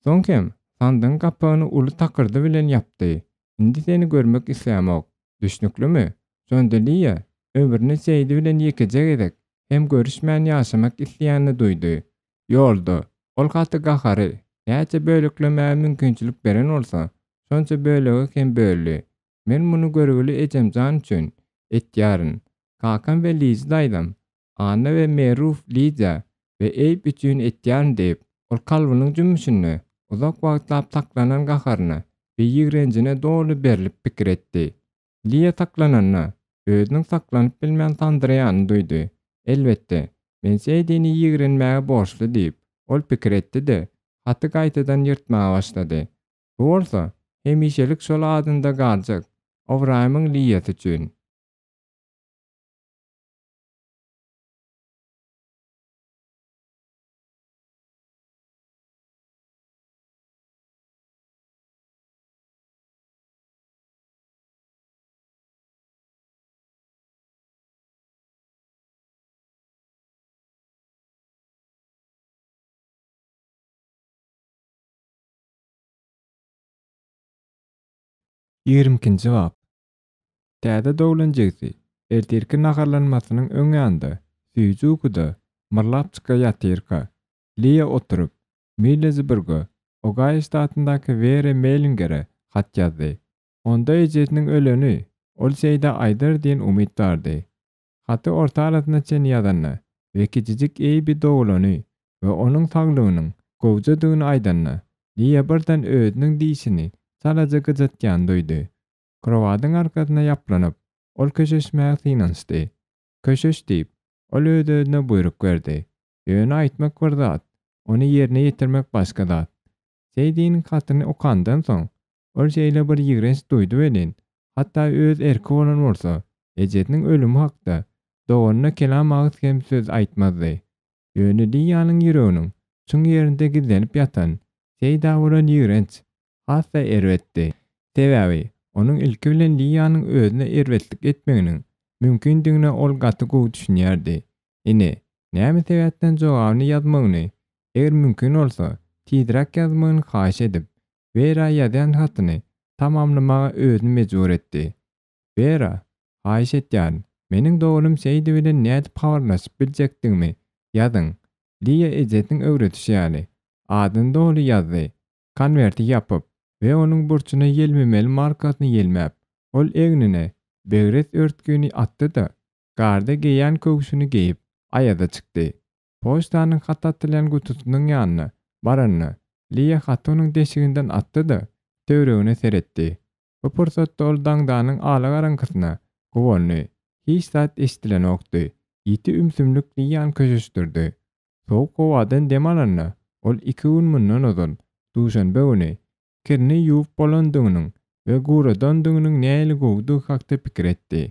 Soň hem sandygyň gapagyny uly takyrdy bilen ýapdy. Indi seni görmek islämok. Düşnüklimi? Şonda Liýa ömrüni Seýdi bilen ýekeje gezek hem görüşmän ýaşamak isleýänini duýdy. Ýolda, ol haty gahary näçe böleklemäge mümkinçilik beren bolsa, şonça bölege hem böldi. Men muny görgüli ejemjan üçin etýärin. Kakam we Lizi daýzam, Anna we Meruf Lidiýa we Eýp üçin etýärin diýip, ol kalbynyň jümmüşinde uzak wagtlap saklanan gaharyna we ýigrenjine doly berlip pikir etdi. Liýa saklananda, özüniň saklanyp bilmän sandyraýanyny duýdy. Elbetde, men Seýdini ýigrenmäge borçly diýip, ol pikir etdi-de, haty gaýtadan ýyrtmaga başlady. Bu bolsa, hemişelik şol adynda galjak Ybraýymyň Liýasy üçin. Ýigrimi ikinji bap. Täze doglan jigsi ertirki naharlanmasynyň öň ýanynda süýji ukuda myrlap çyka ýatyrka, Liýa oturyp, Millesburga, Ogaýo ştatyndaky Were Mellingere hat ýazdy. Onda ejesiniň öleni ol Seýdä aýdar diýen umyt bardy. Haty orta arasyna çenli ýazanda we kiçijik Eýbi dogulany we onuň saglygynyň gowjadygyny aýdanda, Liýa birden özüniň dişini çalaja gyjatýanyny duýdy. Krowadyň arkasyna ýaplanyp, ol köşeşmäge synanyşdy. Köşeş diýip, ol öz-özüne buýruk berdi. Ýöne aýtmak bir zat, ony ýerine ýetirmek başga zat. Seýdiniň hatyny okandan soň, ol şeýle bir ýigrenç duýdy welin, hatda öz erki bolan bolsa, ejesiniň ölümi hakda doganyna kelam agyz hem söz aýtmazdy. Ýöne Liýanyň ýüreginiň çuň ýerinde gizlenip ýatan Seýdä bolan ýigrenç has-da erbetdi. Sebäbi, onuň ilki bilen Liýanyň özüne erbetlik etmeginiň mümkindigine ol gaty gowy düşünýärdi. Ine, näme sebäpden jogabyny ýazmagyny, eger mümkin bolsa, tizräk ýazmagyny haýyş edip, Wera ýazýan hatyny tamamlamaga özüni mejbur etdi. Wera, haýyş etýärin, meniň doganym Seýdi bilen nädip habarlaşyp biljekdigimi ýazyň. Liýa ejesiniň öwredişi ýaly, adyny doly ýazdy. Konwerti ýapyp we onuň burçuna ýelmemeli markasyny ýelmäp, ol egnine begres örtgüni atdy-da, garda geýýän köwşüni geýip, aýaza çykdy. Poçtanyň hat atylýan gutusynyň ýanyna baranda, Liýa haty onuň deşiginden atdy-da, töweregine seretdi. Bu pursatda ol daňdanyň alagaraňkysyna guwandy. Hiç zat eşidilenokdy. Ýiti ümsümlik Liýany köşeşdirdi. Sowuk howadan dem alanda, Ol iki gün mundan ozal, duşenbe güni, kirini ýuwup bolandygynyň we guradandygynyň nähili gowudygy hakda pikir etdi.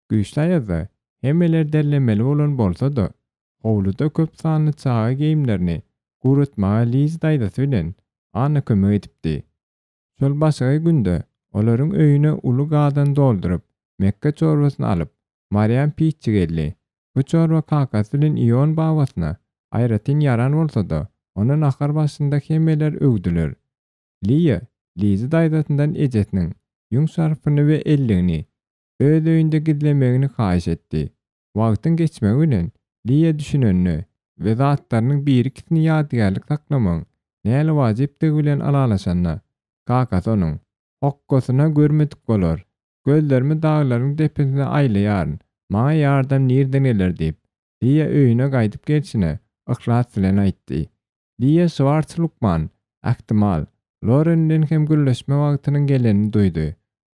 Güýçli aýazda hemmeler derlemeli bolan bolsa-da, howluda köp sanly çaga geýimlerini guratmaga Liz daýzasy bilen Anna kömek edipdi. Şol başgaý günde olaryň öýüne uly gazan dolduryp, mekge çorbasyny alyp, Marýam piççi geldi. Bu çorba kakasy bilen Ion babasyna aýratyn ýaran bolsa-da, ony nahar başynda hemmeler öwdüler. Liýa Lizi daýzasyndan ejesiniň ýüň şarfyny we elligini öz öýünde gizlemegini haýyş etdi. Wagtyň geçmegi bilen Liýa düşünende we zatlarynyň bir-ikisini ýadygärlik saklamagyň näli wajypdygy bilen ylalaşanda, kakasy onuň hokgasyna görmedik bolar. Gözlerimi daglaryň depesine aýlaýaryn, maňa ýardam nirden geler diýip, Liýa öýüne gaýdyp gelşine yhlas bilen aýtdy. Liýa Şwarts lukman, ähtimal, Loren bilen hem gürleşme wagtynyň gelenini duýdy.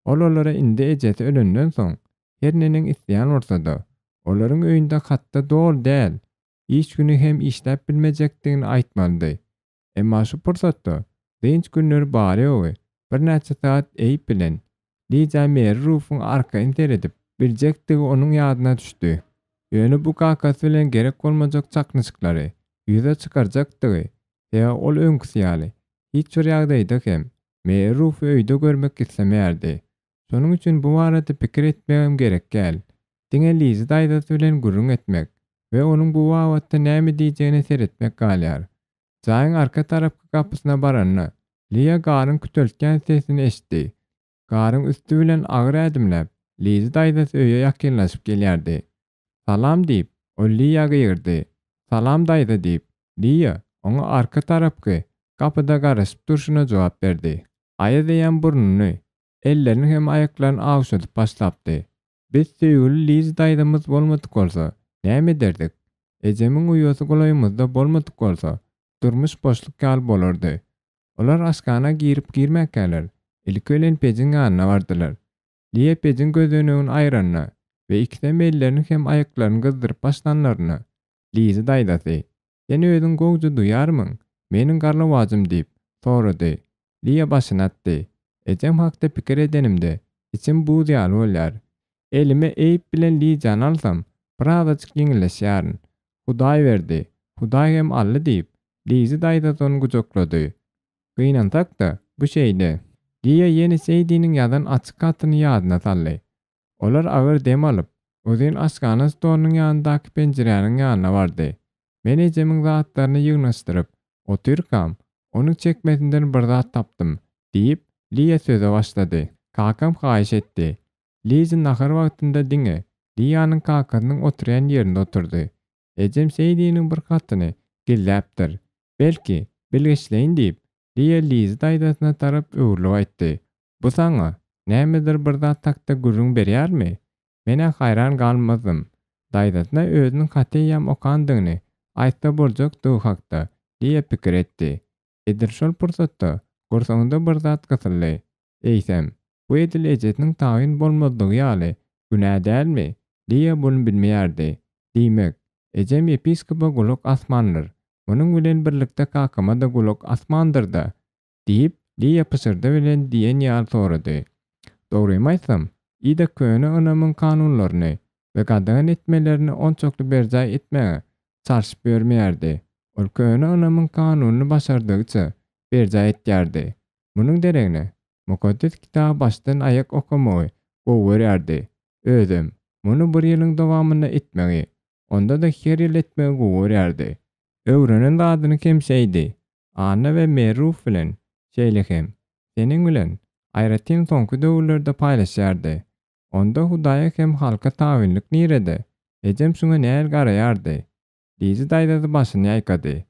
Ol olara indi ejesi ölenden soň, her neneň isleýän bolsa-da, olaryň öýünde hatda doly däl, iş güni hem işläp bilmejekdigini aýtmalydy. Emma şu pursatda dynç günleri bary-ýogy birnäçe sagat Eýb bilen Liza Meri Rufuň arkaýyn seredip biljekdigi onuň ýadyna düşdi. Ýöne bu kakasy bilen gerek bolmajak çaknyşyklary ýüze çykarjakdygy, sebäbi ol öňküsi ýaly, hiç bir ýagdaýda hem Meri Rufy öýde görmek islemeýärdi. Şonuň üçin bu barada pikir etmegem gerek däl. Diňe Lizi daýzasy bilen gürrüň etmek we onuň bu babatda näme diýjegine seretmek galýar. Jaýyň arka tarapky gapysyna baranda, Liýa garyň küteltýän sesini eşitdi. Garyň üsti bilen agyr ädimläp, Lizi daýzasy öýe ýakynlaşyp gelýärdi. Salam diýip, ol Liýa gygyrdy. Salam daýza diýip, Liýa oňa arka tarapky gapyda garaşyp durşuna jogap berdi. Aýaz eýýäm burnuny, ellerini hem aýaklaryny awuşadyp başlapdy. Biz söýgüli Liz daýzamyz bolmadyk bolsa, näme ederdik? Ejemiň uýasy golaýymyzda bolmadyk bolsa, durmuş boşluk ýaly bolardy. Olar aşhana girip-girmäkäler, ilki bilen pejiň ýanyna bardylar. Liýa pejiň gözenegini aýranda we ikisem ellerini hem aýaklaryny gyzdyryp başlanlarynda, Lizi daýzasy, Sen özüň gowja duýarmyň, meniň garlawajym diýip, sorady. Liýa başyny atdy. Ejem hakda pikir edenimde, içim buz ýaly bolýar. Elime Eýp bilen Ližany alsam, birazajyk ýeňilleşýärin. Hudaý berdi, Hudaý hem aldy diýip, Lizi daýzasy ony gujaklady. Gynansak-da, bu şeýle. Liýa ýene Seýdiniň ýazan açyk hatyny ýadyna saldy. Olar agyr dem alyp, uzyn aşhana stolunyň ýanyndaky penjiräniň ýanyna bardy. Men ejemiň zatlaryny ýygnaşdyryp otyrkam, onuň çekmesinden bir zat tapdym, diýip, Liýa söze başlady. Kakam haýyş etdi. Lizi nahar wagtynda diňe Liýanyň kakasynyň oturýan ýerinde oturdy. Ejem Seýdiniň bir hatyny gizläpdir. Belki, bilgeşleýin diýip, Liýa Lizi daýzasyna tarap öwrülip aýtdy. Bu saňa nämedir bir zat hakda gürrüň berýärmi? Men-ä haýran galmazdym. Daýzasyna özüniň haty eýýäm okandygyny aýtsa boljakdygy hakda Liýa pikir etdi. Edil şol pursatda gursagynda bir zat gysyldy. Eýsem, bu edil ejesiniň tabyn bolmazlygy ýaly günä dälmi? Liýa muny bilmeýärdi. Diýmek, ejem ýepiskopa gulak asmandyr. Munuň bilen birlikde kakama-da gulak asmandyr-da? Diýip, Liýa pyşyrdy bilen diýen ýaly sorady. Dogrymy aýtsam, Ida köne ynamyň kanunlaryny we gadagan etmelerini onçakly berjaý etmäge çalşyp ýörmeýärdi. Ol köne ynamyň kanunyny başardygyça berjaý etýärdi. Munuň deregine, Mukaddes Kitaby başdan-aýak okamagy gowy görýärdi. Özem, muny bir ýylyň dowamynda etmegi, onda-da her ýyl etmegi gowy görýärdi. Öwrenen zadyny hem şeýdi. Anna we Merruf bilen, şeýle hem, seniň bilen, aýratyn soňky döwürlerde paýlaşýardy. Onda Hudaýa hem halka tabynlyk nirede? Ejem şuňa nähili garaýardy? Lizi daýzasy başyny ýaýkady.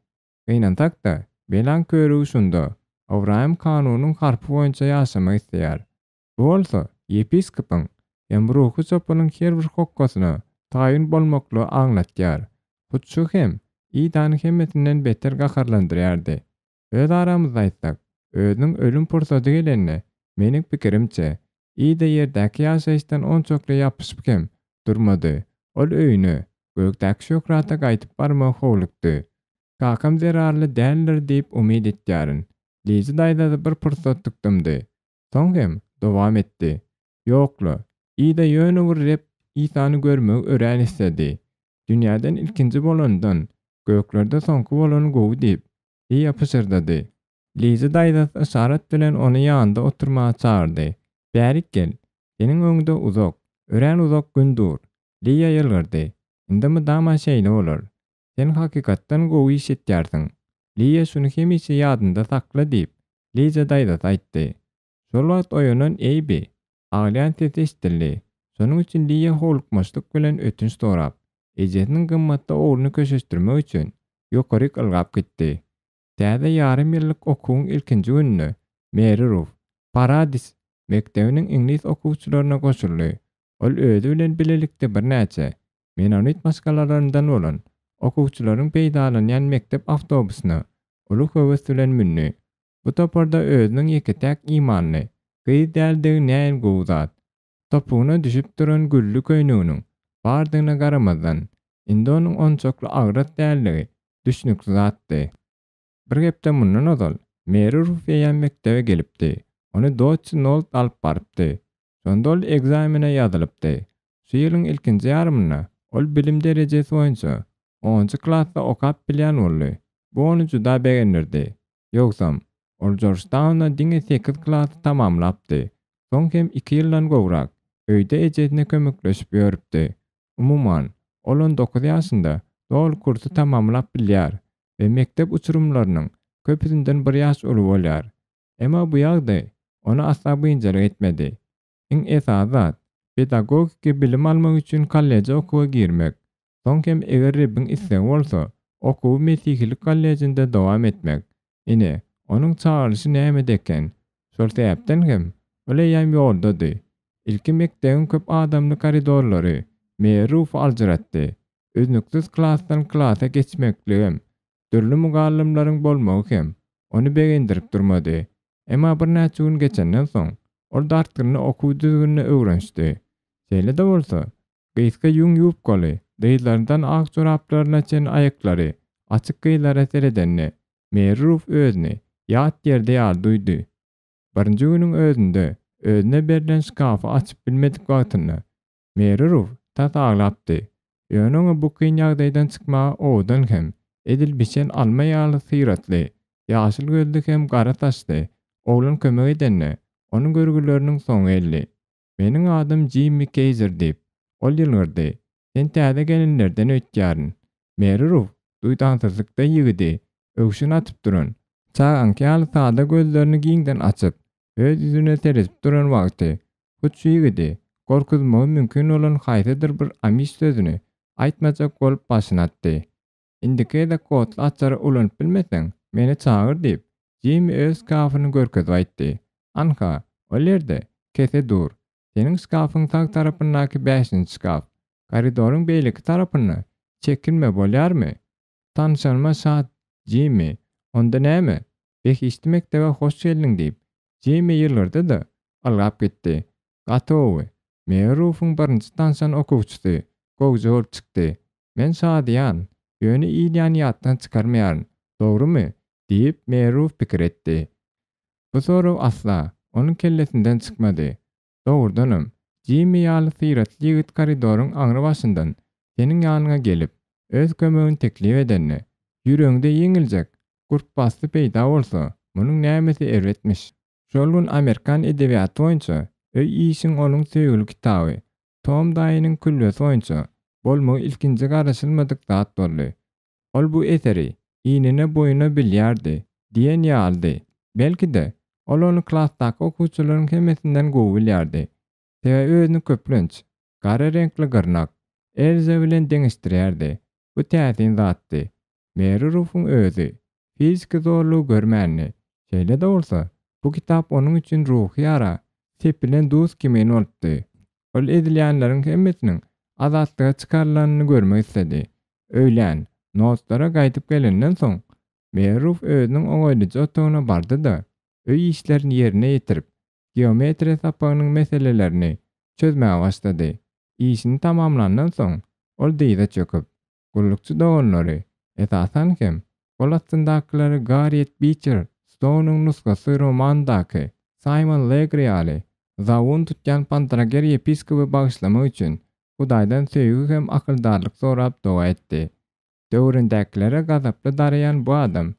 Gynansak-da, belaň körügi şunda, Ybraýym kanunyň harpy boýunça ýaşamak isleýär. Bu bolsa ýepiskopyň hem ruhy çopanyň her bir hokgasyna taýyn bolmaklygy aňlatýar. Hut şu hem Idany hemmesinden beter gaharlandyrýardy. Öz aramyzda aýtsak, özüniň ölüm pursady gelende, meniň pikirimçe, Ida ýerdäki ýaşaýyşdan onçakly ýapyşyp hem durmady. Ol öýüne, gökdäki şöhrata gaýdyp barmagy howlukdy. Kakam zerarly däldir diýip umyt etýärin. Lizi daýzasy bir pursatlyk dymdy. Soň hem dowam etdi. Ýok-la, Ida ýöne bir Reb Isany görmegi örän isledi. Dünýäden ilkinji bolandan, göklerde soňky bolany gowy diýip, Liýa pyşyrdady. Lizi daýzasy yşarat bilen ony ýanynda oturmaga çagyrdy. Bärik gel. Seniň öňüňde uzak, örän uzak gün dur. Liýa ýylgyrdy. Indi mydama şeýle bolar. Sen hakykatdan gowy iş etýärsiň. Liýa şuny hemişe ýadynda sakla diýip, Liza daýzasy aýtdy. Şol wagt oýanan Eýbi, aglaýan sesi eşidildi. Şonuň üçin Liýa howlukmaçlyk bilen ötünç sorap, ejesiniň gymmatly ogluny köşeşdirmek üçin ýokaryk ylgap gitdi. Täze ýarym ýyllyk okuwyň ilkinji gününde Meri Ruf Paradis mekdebiniň iňlis okuwçylaryna goşuldy. Ol özi bilen bilelikde birnäçe menonit maşgalalaryndan bolan okuwçylaryň peýdalanýan mekdep awtobusyna uly höwes bilen mündi. Bu toparda özüniň ýeke-täk imanly gyz däldigi näin gowy zat. Topugyna düşüp duran gülli köýneginiň bardygyna garamazdan, indi onuň onçakly agras däldigi düşnükli zatdy. Bir hepde mundan ozal Meri Ruf eýýäm mekdebe gelipdi. Ony Dotsi Nolt alyp barypdy. Şonda ol ekzamene ýazylypdy. Şu ýylyň ilkinji ýarymynda ol bilim derejesi boýunça onunjy klasda okap bilýän boldy. Bu ony juda begendirdi. Ýogsam, ol Jorjtaunda diňe sekiz klasy tamamlapdy. Soň hem iki ýyldan gowrak öýde ejesine kömekleşip ýörüpdi. Umuman, ol on dokuz ýaşynda doly kursy tamamlap bilýär we mekdep uçurymlarynyň köpüsinden bir ýaş uly bolýar. Emma bu ýagdaý ony asla biynjalyk etmedi. Iň esasy zat, pedagogiki bilim almak üçin kolleje okuwa girmek, soň hem eger Rebbiň islegi bolsa, okuwy mesihilik kollejinde dowam etmek. Ine, onuň çagyryşy nämede eken. Şol sebäpden hem, ol eýýäm ýoldady. Ilki mekdebiň köp adamly koridorlary Meri Rufy aljyratdy. Üznüksiz klasdan klasa geçmekligem, dürli mugallymlaryň bolmagy hem ony begendirip durmady. Emma birnäçe gün geçenden soň, ol dartgynly okuw düzgünine öwrenişdi. Şeýle-de bolsa, gysga ýüň ýubkaly, dyzlaryndan ak joraplaryna çenli aýaklary açyk gyzlara seredende, Meri Ruf özüni ýat ýerde ýaly duýdy. Birinji günüň özünde özüne berlen şkafy açyp bilmedik wagtynda, Meri Ruf tas aglapdy. Ýöne oňa bu kyn ýagdaýdan çykmaga owadan hem, edil bişen alma ýaly syratly, ýaşyl gözli hem gara saçly oglan kömek edende, onuň görgüleriniň soňy geldi. Meniň adym Jimmi Keýzer diýip, ol ýylgyrdy. Sen täze gelenlerden öýtýärin. Meri Ruf duýdansyzlykda ýigidi öwşün atyp duran, çagaňky ýaly sada gözlerini giňden açyp, öz ýüzüne seredip duran wagty, hut şu ýigidi gorkuzmagy mümkin bolan haýsydyr bir amiş sözüni aýtmajak bolup başyny atdy. Indiki gezek kodly açary ulanyp bilmeseň, meni çagyr diýip, Jimmi öz şkafyny görkezip aýtdy. Anha, ol ýerde kese dur. Seniň şkafyň sag tarapyndaky bäşinji şkaf. Koridoryň beýleki tarapynda. Çekinme, bolýarmy? Tanyşanyma şat, Jimmi. Onda näme? Behişdi mekdebe hoş geldiň diýip, Jimmi ýylgyrdy-da, ylgap gitdi. Gaty gowy. Meri Rufuň birinji tanşan okuwçysy, gowja bolup çykdy. Men şadyýan, ýöne Ilýany ýatdan çykarmaýaryn, dogrumy? diýip, Meri Ruf pikir etdi. Bu sorag asla onuň kellesinden çykmady. Dogrudanam, Jimmi ýaly syratly ýigit koridoryň aňry başyndan seniň ýanyňa gelip, öz kömegini teklip edende, ýüregiňde ýeňiljek gurpbasdy peýda bolsa, munuň nämesi erbetmiş? Şol gün amerikan edebiýaty boýunça öý işiň onuň söýgüli kitaby, Tom daýynyň külbesi boýunça bolmagy ilkinji garaşylmadyk zat boldy. Ol bu eseri inine-boýuna bilýärdi diýen ýalydy. Belki-de, ol ony klasdaky okuwçylaryň hemmesinden gowy bilýärdi. Sebäbi özüni köplenç, gara reňkli gyrnak, Elza bilen deňeşdirýärdi. Bu täsin zatdy. Meri Rufuň özi fiziki zorlugy görmändi. Şeýle-de bolsa, bu kitap onuň üçin ruhy ýara sepilen duz kimin bolupdy. Ol ezilýänleriň hemmesiniň azatlyga çykarylanyny görmek isledi. Öýlän, notlara gaýdyp gelenden soň, Meri Ruf özüniň oňaýlyja otagyna bardy-da, öý işlerini ýerine ýetirip, geometriýa sapagynyň meselelerini çözmäge başlady. Işini tamamlandan soň, ol dyza çöküp, gullukçy doganlary, esasan hem. Gol astyndakylary Garriýet Biçer Stounyň nusgasy romanyndaky Saýmon Legri ýaly zabun tutýan pantrager ýepiskoby bagyşlamak üçin Hudaýdan söýgi hem akyldarlyk sorap doga etdi. Döwründäkilere gazaply daraýan bu adam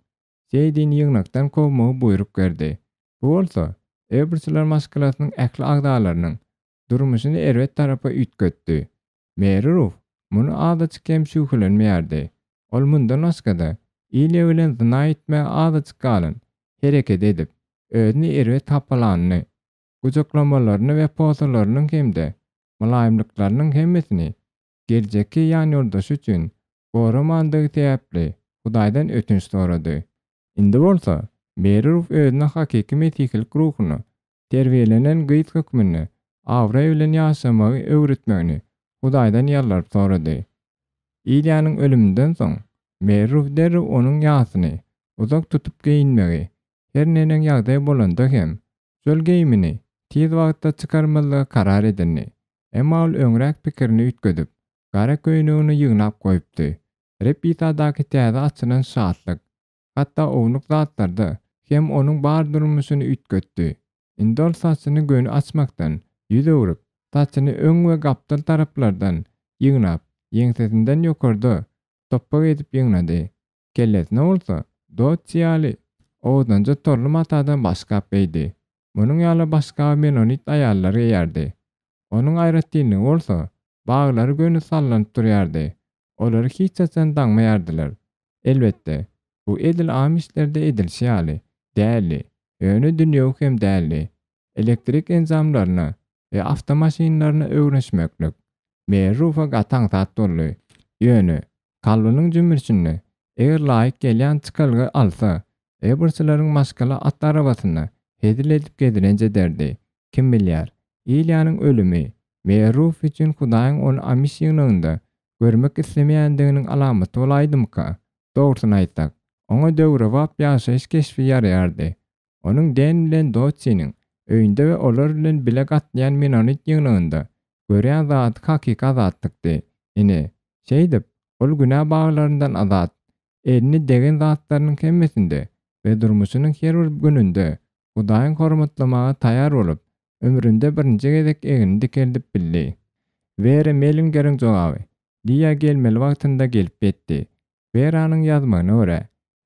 Seýdini ýygnakdan kowmagy buýruk berdi. Bu bolsa Eberçiler maşgalasynyň ähli agzalarynyň durmuşyny erbet tarapa üýtgetdi. Meri Ruf muny azajyk hem şübhelenmeýärdi. Ol mundan başga-da, Ilýa bilen zyna etmäge azajyk galan hereketi edip, özüni erbet hapalanyny, gujaklamalaryny we posalarynyň hem-de mylaýymlyklarynyň hemmesini geljekki ýanýoldaşy üçin goramandygy sebäpli Hudaýdan ötünç sorady. Indi bolsa, Meri Ruf özüne hakyky mesihilik ruhuna terbiýelenen gyz hökmünde abraý bilen ýaşamagy öwretmegini Hudaýdan ýalbaryp sorady. Ilýanyň ölüminden soň, Merruf derrew onuň ýasyny uzak tutup geýinmegi, her neneň ýagdaý bolanda hem, şol geýimini tiz wagtda çykarmazlygy karar edindi. Emma ol öňräk pikirini üýtgedip, gara köýnegini ýygnap goýupdy. Reb Isadaky täze açylan şatlyk, hatda ownuk zatlarda hem onuň bar durmuşyny üýtgetdi. Indi ol saçyny göni açmakdan ýüz öwrüp, saçyny öň we gapdal taraplardan ýygnap, ýeňsesinden ýokarda topbak edip ýygnady. Kellesine bolsa Dotçi ýaly owadanja torly matadan başgap geýdi. Munuň ýaly başgaby menonit aýallar geýerdi. Onuň aýratynlygy bolsa, baglary göni sallanyp durýardy. Olary hiç haçan daňmaýardylar. Elbetde, bu edil amişlerde edilişi ýaly däldi, ýöne dünýewi hem däldi. Elektrik enjamlaryna we awtomaşynlaryna öwrenişmeklik Merrufa gaty aňsat boldy. Ýöne, kalbynyň jümmüşinde eger laýyk gelýän çykalga alsa, Eberçileriň maşgala at arabasynda hezil edip gezelenç ederdi. Kim bilýär, Ilýanyň ölümi Merruf üçin Hudaýyň ony Amiş ýygnagynda görmek islemeýändiginiň alamaty bolaýdymyka? Dogrusyny aýtsak, oňa döwrebap ýaşaýyş keşbi ýaraýardy. Onuň Den bilen Dotsiniň öýünde we olar bilen bile gatnaýan menonit ýygnagynda görýän zady hakyky azatlykdy. Ine, şeýdip, ol günä baglaryndan azat, elini degen zatlarynyň hemmesinde we durmuşynyň her bir gününde Hudaýyň hormatlamaga taýar bolup, ömründe birinji gezek egnini dikeldip bildi. Wera Mellingeriň jogaby Liýa gelmeli wagtynda gelip ýetdi. Weranyň ýazmagyna görä,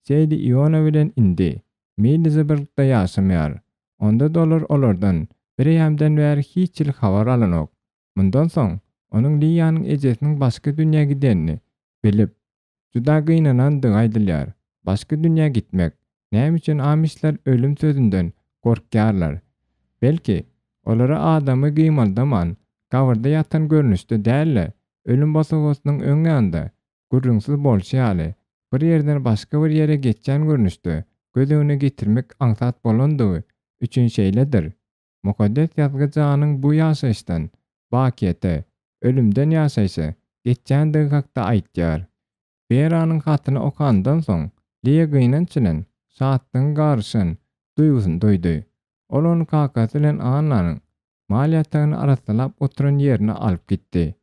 Seýdi Iona bilen indi Millizeburgda ýaşamaýar. Onda-da olar olardan bireýýämden bäri hiç hili habar alanok. Mundan soň, onuň Liýanyň ejesiniň başga dünýä gidenini bilip, juda gynanandygy aýdylýar. Başga dünýä gitmek. Näme üçin amişler ölüm sözünden gorkýarlar? Belki, olara adamy gymyldaman, gabyrda ýatan görnüşde däl-de, ölüm bosagasynyň öň ýanynda, gürrüňsiz bolşy ýaly, bir ýerden başga bir ýere geçýän görnüşde göz öňüne getirmek aňsat bolandygy üçin şeýledir. Mukaddes Ýazgy janyň bu ýaşaýyşdan bakyýete, ölümden ýaşaýşa geçýändigi hakda aýtýar. Weranyň hatyny okandan soň, Liýa gynanç bilen şatlygyň garyşan duýgusyny duýdy. Ol ony kakasy bilen Annanyň mal ýatagyny arassalap oturan ýerine alyp gitdi.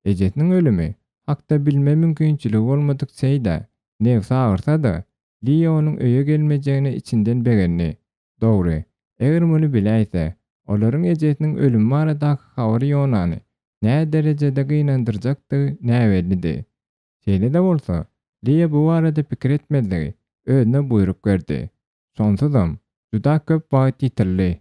Ejesiniň ölümi hakda bilme mümkinçiligi bolmadyk Seýdä nebsi agyrsa-da, Liýa onuň öýe gelmejegine içinden begendi. Dogry, eger muny biläýse, olaryň ejesiniň ölümi baradaky habar Ýonany näderejede gynandyrjakdygy näbellidi. Şeýle-de bolsa, Liýa bu barada pikir etmezligi özüne buýruk berdi. Şonsuzam, juda köp wagt ýitirildi.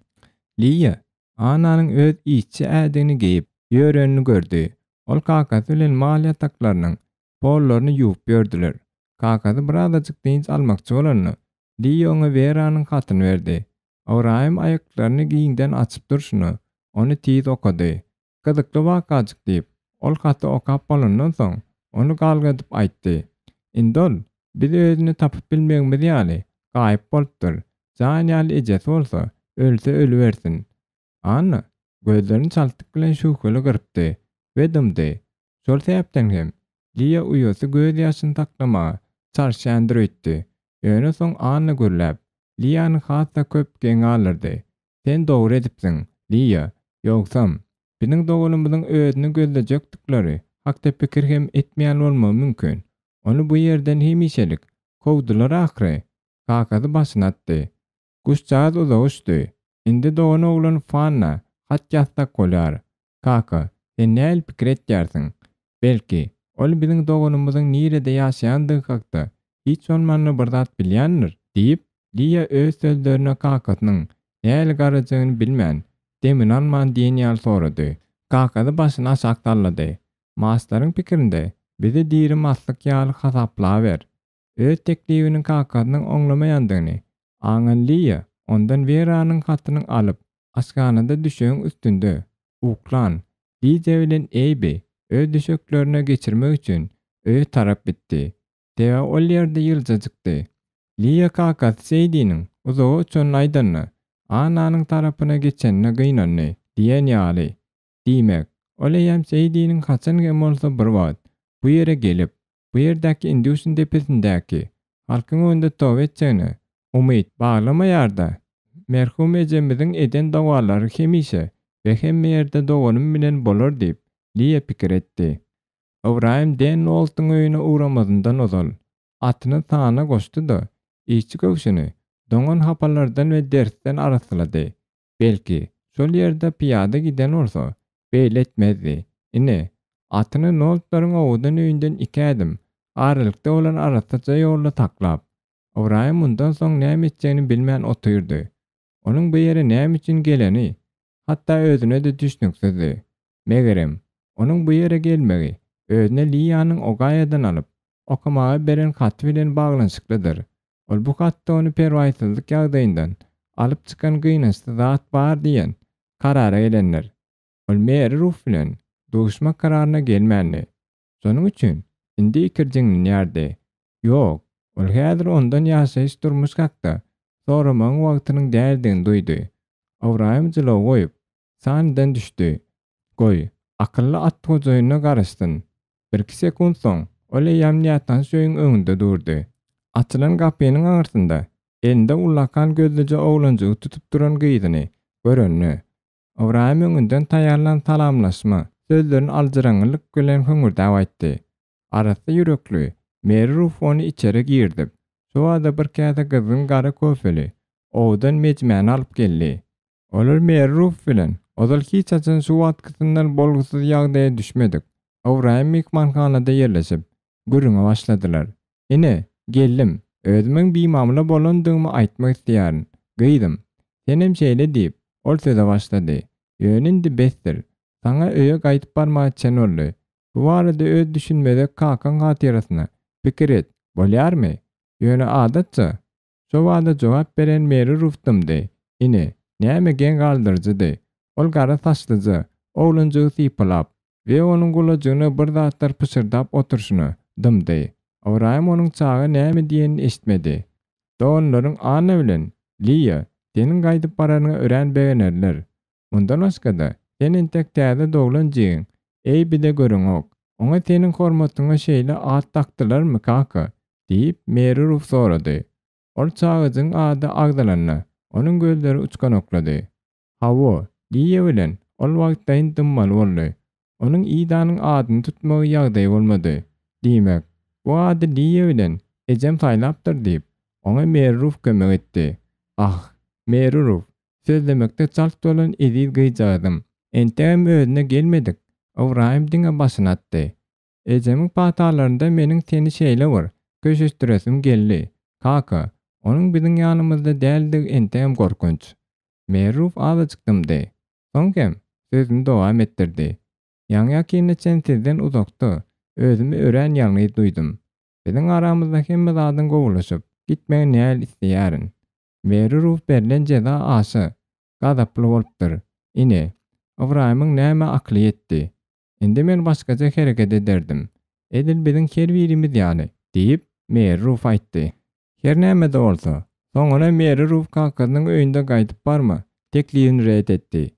Liýa Annanyň öz işçi ädigini geýip ýörenini gördi. Ol kakasy bilen mal ýataklarynyň pollaryny ýuwup ýördüler. Kakasy birazajyk dynç almakçy bolanda, Liýa oňa Weranyň hatyny berdi. Ybraýym aýaklaryny giňden açyp durşuna, ony tiz okady. Gyzykly wakajyk diýip, ol haty okap bolandan soň, ony galgadyp aýtdy. Indi ol, biz özüni tapyp bilmegimiz ýaly, gaýyp bolupdyr. Jan ýaly ejesi bolsa, ölse ölübersin. Anna gözlerini çaltlyk bilen şübheli gyrpdy we dymdy. Şol sebäpden hem Liýa uýasy gözýaşyny saklamaga çalyşýandyr öýtdi. Ýöne soň Anna gürläp, Liýany has-da köp geň galdyrdy. Sen dogry edipsiň, Liýa. Ýogsam, biziň doganymyzyň özüni gözlejekdikleri hakda pikir hem etmeýän bolmagy mümkin. Ony bu ýerden hemişelik. Kowdular ahyry. Kakasy başyny atdy. Guşjagaz uzaga uçdy. Indi dogan oglan Fanna hat ýazsak bolýar. Kaka, sen nähili pikir etýärsiň? Belki, ol biziň doganymyzyň nirede ýaşaýandygy hakda hiç bolmanda bir zat bilýändir? diýip, Liýa öz sözlerine kakasynyň nähili garajagyny bilmän, demini alman diýen ýaly sorady. Kakasy başyny aşak sallady. Maslaryň pikirinde bizi diri maslyk ýaly hasaplaber. Öz teklibini kakasynyň oňlamaýandygyny aňan Liýa ondan Weranyň hatynyň alyp, aşhanada düşegiň üstünde uklan Lidiýa bilen Eýbi öz düşeklerine geçirmek üçin öýe tarap gitdi. Sebäbi ol ýerde ýyljajykdy. Liýa kakasy Seýdiniň uzaga uçanyny aýdanda, Annanyň tarapyna geçenine gynandy diýen ýaly. Diýmek, ol eýýäm Seýdiniň haçan hem bolsa bir wagt bu ýere gelip, bu ýerdäki Induşyň depesindäki halkyň öňünde toba etjegine umyt baglamaýar-da. Merhum ejemiziň eden dogalary hemişe we hemme ýerde doganym bilen bolar diýip, Liýa pikir etdi. Ybraýym Den Noltuň öýüne ugramazyndan ozal, atyny sana goşdy-da, işçi köwşüni doňan hapalardan we dersden arassalady. Belki, şol ýerde pyýada giden bolsa, beýle etmezdi. Ine, atyny Noltlaryň owadan öýünden iki ädim aralykda bolan arassaja ýolda saklap, Ybraýym mundan soň näme etjegini bilmän otyrdy. Onuň bu ýere näme üçin geleni hatda özüne-de düşnüksizdi. Megerem, onuň bu ýere gelmegi özüne Liýanyň Ogaýadan alyp, okamaga beren haty bilen baglanyşyklydyr. Ol bu hatda ony perwaýsyzlyk ýagdaýyndan alyp çykan gynançly zat bar diýen karara gelendir. Ol Meri Ruf bilen duşmak kararyna gelmändi. Şonuň üçin indi ikirjiňlenýärdi. Ýok, ol häzir ondan ýaşaýyş-durmuş hakda soramagyň wagtynyň däldigini duýdy. Ybraýym jylawy goýup, saniden düşdi. Goý, akylly at hojaýynyna garaşsyn. Birki sekunt soň, ol eýýäm nätanyş öýüň öňünde durdy. Açylan gapynyň aňyrsynda elinde ullakan gözlüje oglanjygy tutup duran gyzyny görende, Ybraýym öňünden taýýarlan salamlaşma sözlerini aljyraňňylyk bilen hüňürdäp aýtdy. Arassa ýürekli Meri Ruf ony içeri girizip, şobada bir käse gyzgyn gara kofeli, owadan mejmäni alyp geldi. Olar Meri Ruf bilen ozal hiç haçan şu wagtkysyndan bolgusyz ýagdaýa düşmedik Ybraýym myhmanhanada ýerleşip, gürrüňe başladylar. Ine, geldim. Özümiň bimamla bolandygymy aýtmak isleýärin. Gyzym, senem şeýle diýip, ol söze başlady. Ýöne indi besdir. Saňa öýe gaýdyp barmaga çen boldy. Bu barada öz düşünmezek kakaň hatyrasyna pikir et, bolýarmy? Ýöne adatça, şo bada jogap beren Meri Ruf dymdy. Ine, näme geň galdyryjydy. Ol gara saçlyja oglanjygy sypalap, we onuň gulajygyna bir zatlar pyşyrdap oturyşyna dymdy. Ybraýym onuň çaga näme diýenini eşitmedi. Doganlaryň Anna bilen Liýa seniň gaýdyp baranyňa örän begenerler. Mundan başga-da, sen entek täze doglan jigiň Eýbi-de göreňok. Oňa seniň hormatyňa şeýle at dakdylarmy, kaka? diýip, Meri Ruf sorady. Ol çagajygyň ady agzalanda, onuň gözleri uçganaklady. Hawa, Liýa bilen ol wagtlaýyn dymmaly boldy. Onuň Idanyň adyny tutmagy ýagdaýy bolmady. Diýmek, bu ady Liýa bilen ejem saýlapdyr diýip, oňa Meri Ruf kömek etdi. Ah, Meri Ruf, sözlemekde çalt bolan eziz gyzjagazym, entegem özüne gelmedik Ybraýym diňe başyny atdy. Ejemiň patalarynda meniň seni şeýle bir köşeşdiresim geldi, kaka, onuň biziň ýanymyzda däldigi entegem gorkunç. Merruf azajyk dymdy. Soň hem sözüni dowam etdirdi. Ýaňy-ýakynda çen sizden uzakda özümi örän ýalňyz duýdum. Biziň aramyzda hemme zadyň gowulaşyp gitmegini näl isleýärin. Merruf berlen jeza aşa gazaply bolupdyr. Ine, Ybraýymyň nämä akyly ýetdi. Indi men başgaça hereket ederdim. Edil biziň her birimiz ýaly, diýip, Meri Ruf aýtdy. Her näme-de bolsa, soňuna Meri Ruf kakasynyň öýünde gaýdyp barma teklibini ret etdi.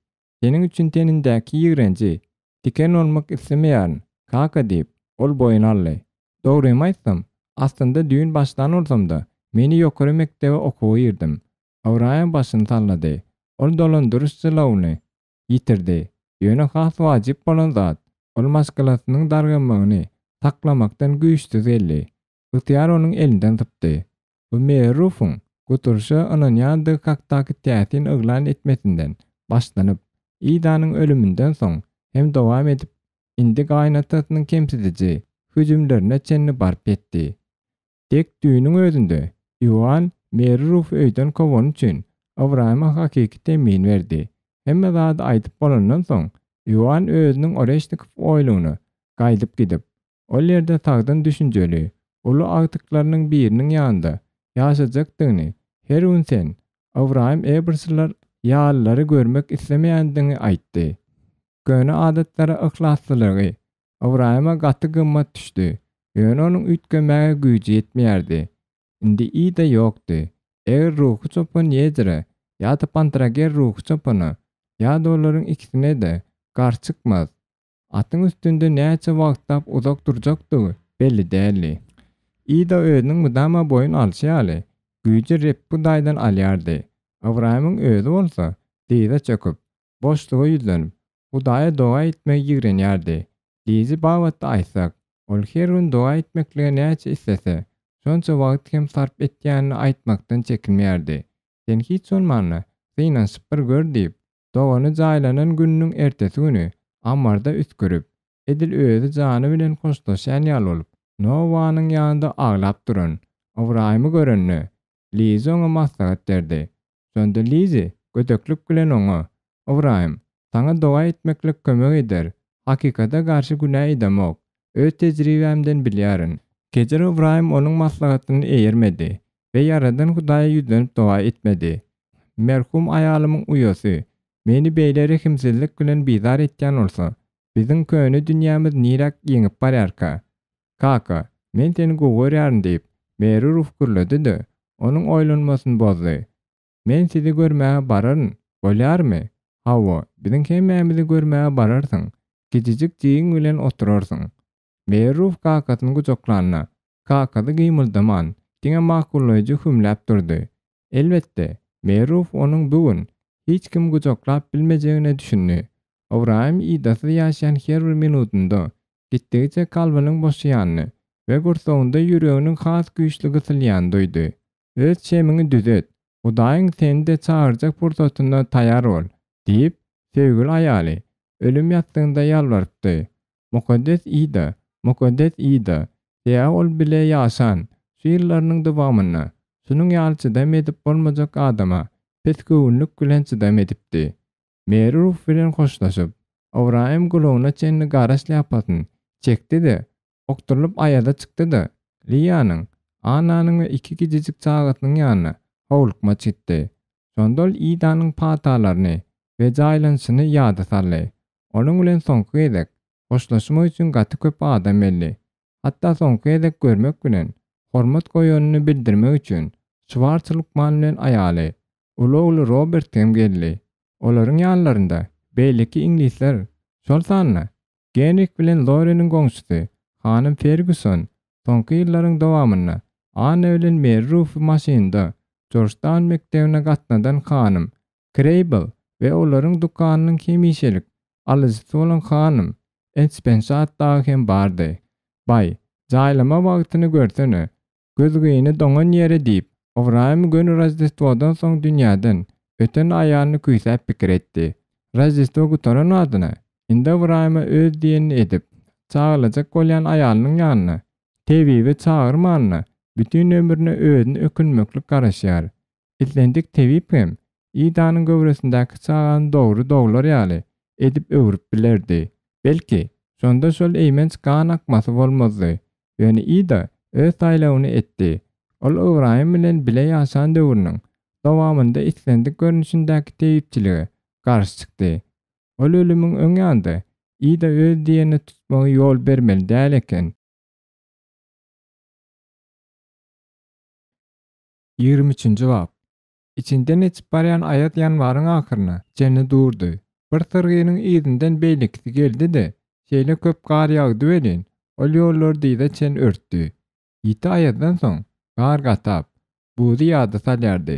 Seniň üçin tenindäki ýigrenji tiken bolmak islemeýärin, kaka diýip, ol boýun aldy. Dogrymy aýtsam, aslynda düýn başlan bolsam-da, meni ýokary mekdebe okuwa girdim. Ybraýym başyny sallady. Ol dolandyryş jylawyny ýitirdi. Ýöne has wajyp bolan zat, ol maşgalasynyň dargamagyny saklamakdan güýçsüz geldi. Ygtyýar onuň elinden sypdy. Bu Merufyň Gutulyşa ynanýandygy hakdaky täsin yglan etmesinden başlanyp, Idanyň ölüminden soň hem dowam edip, indi gaýynatasynyň kemsidiji hüjümlerine çenli baryp ýetdi. Dek düýnüň özünde Ioann Meri Rufy öýden kowany üçin Ybraýyma hakyky temmini berdi. Hemme zady aýdyp bolandan soň, Ioann özüniň Oreşnikow oýlugyna gaýdyp gidip, ol ýerde sagdyn düşünjeli, uly agtyklarynyň biriniň ýanynda ýaşajakdygyny, her gün sen, Ybraýym Ebersler ýalylary görmek islemeýändigiňi aýtdy. Köne adatlara yhlaslylygy Ybraýyma gaty gymmat düşdi, ýöne onuň üýtgemäge güýji ýetmeýärdi. Indi Ida ýokdy. Eger ruhy çopan Ýedire ýa-da Pantrager ruhy çopana, ýa-da olaryň ikisine-de gar çykmaz, Atyň üstünde näçe wagtlap uzak durjakdygy belli däldi. Ida özüniň mydama boýun alşy ýaly, güýji Reb Hudaýdan alýardy. Ybraýymyň özi bolsa dyza çöküp, boşluga ýüzlenip, Hudaýa doga etmegi ýigrenýärdi. Lizi babatda aýtsak, ol her gün doga etmeklige näçe islese, şonça wagt hem sarp etýänini aýtmakdan çekinmeýärdi. Sen hiç bolmanda, synanyşyp bir gör diýip, dogany jaýlanan gününiň ertesi güni ammarda üsgürip, edil özi jany bilen hoşlaşýan ýaly bolup, Nowanyň ýanynda aglap duran Ybraýymy görende, Lizi oňa maslahat berdi. Şonda Lizi gödeklik bilen oňa, Ybraýym, saňa doga etmeklik kömek eder, hakykata garşy günä edemok, öz tejribämden bilýärin. Kejir Ybraýym onuň maslahatyny eýermedi we Ýaradan Hudaýa ýüzlenip doga etmedi. Merhum aýalymyň uýasy meni beýle rehimsizlik bilen bizar etýän bolsa, biziň köne dünýämiz niräk ýeňip barýarka? Kaka, men seni gowy görýärin diýip, Meri Ruf gürledi-de, onuň oýlanmasyny bozdy. Men sizi görmäge bararyn, bolýarmy? Hawa, biziň hemmämizi görmäge bararsyň. Kiçijik jigiň bilen oturarsyň. Merruf kakasyny gujaklanda, kakasy gymyldaman, diňe makullaýjy hümläp durdy. Elbetde, Merruf onuň bu gün hiç kimi gujaklap bilmejegine düşündi. Ybraýym Idasyz ýaşaýan her bir minutynda gitdigiçe kalbynyň boşaýanyny we gursagynda ýüreginiň has güýçli gysylýanyny duýdy. Öz çemiňi düzet, Hudaýyň seni-de çagyrjak pursatynda taýar bol, diýip, söýgüli aýaly ölüm ýassygynda ýalbarypdy. Mukaddes Ida, mukaddes Ida, sebäbi ol bile ýaşan şu ýyllarynyň dowamynda şunuň ýaly çydam edip bolmajak adama pesgöwünlik bilen çydam edipdi. Meri Ruf bilen hoşlaşyp, Ybraýym gulagyna çenli gara şlýapasyny çekdi-de, okdurylyp aýaza çykdy-da, Liýanyň, Annanyň we iki kiçijik çagasynyň ýanyna howlukmaç gitdi. Şonda ol Idanyň patalaryny we jaýlanyşyny ýada saldy. Onuň bilen soňky gezek hoşlaşmak üçin gaty köp adam geldi. Hatda soňky gezek görmek bilen, hormat goýanyny bildirmek üçin Şwarts lukman bilen aýaly, uly ogly Robert hem geldi. Olaryň ýanlarynda beýleki iňlisler, şol sanda Genrih bilen Loreniň goňşusy hanym Fergýuson soňky ýyllaryň dowamynda Anna bilen Meri Rufy maşynda Jorjtaun mekdebine gatnadan hanym Kreýbl we olaryň dükanynyň hemişelik alyjysy bolan hanym Enspenşat dagy hem bardy. Baý, jaýlama wagtyny görsene, gözgyny doňan ýeri diýip, Ybraýym göni Roždestwodan soň dünýäden öten aýalyny küýsäp pikir etdi. Roždestwo gutaran badyna, indi Ybraýyma öz diýenini edip, çagylajak bolýan aýalynyň ýanyna, tebibi çagyrmanyna bütin ömrüne özüni ökünmeklik garaşýar. Islendik tebip hem Idanyň göwresindäki çagany dogry doglar ýaly edip öwrüp bilerdi. Belki, şonda şol eýmenç gan akmasy bolmazdy. Ýöne Ida öz saýlawyny etdi. Ol Ybraýym bilen bile ýaşan döwrüniň dowamynda islendik görnüşindäki tebipçilige garşy çykdy. Ol ölümiň öň ýanynda Ida öz diýenini tutmagy ýol bermeli däl eken. Ýigrimi üçünji bap. Içinden geçip barýan aýaz ýanwaryň ahyryna çenli durdy. Bir syrgynyň yzyndan beýlekisi geldi-de, şeýle köp gar ýagdy welin, ol ýollary dyza çen örtdi. Ýiti aýazdan soň gar gatap, buzy ýada salýardy.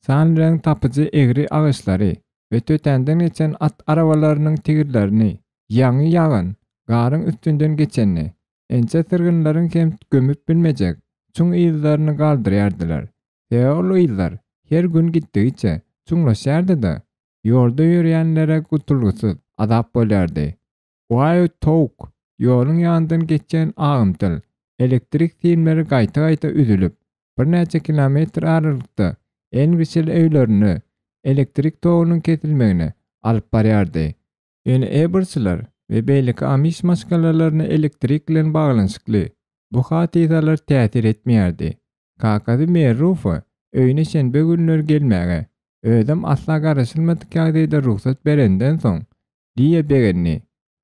Sanlreň tapyjy egri agaçlary we tötänden geçen at arabalarynyň tigirlerini ýaňy ýagan garyň üstünden geçende. Inçe syrgynlaryň hem gömüp bilmejek çuň yzlaryny galdyrýardylar. Sebäbi ol yzlar her gün gitdigiçe çuňlaşýardy-da, ýolda ýörýänlere gutulgysyz azap bolýardy. Waý towuk! Ýoluň ýanyndan geçýän agymtyl elektrik simleri gaýta-gaýta üzülip, birnäçe kilometr aralykda Enwişel öýlerinde elektrik togunyň kesilmegine alyp barýardy. Ýöne Ebersler we beýleki amiş maşgalalaryna elektrik bilen baglanyşykly bu hadysalar täsir etmeýärdi. Kakasy Merrufa öýüne şenbe günleri gelmäge, özem asla garaşylmadyk ýagdaýda rugsat berenden soň, Liýa begendi.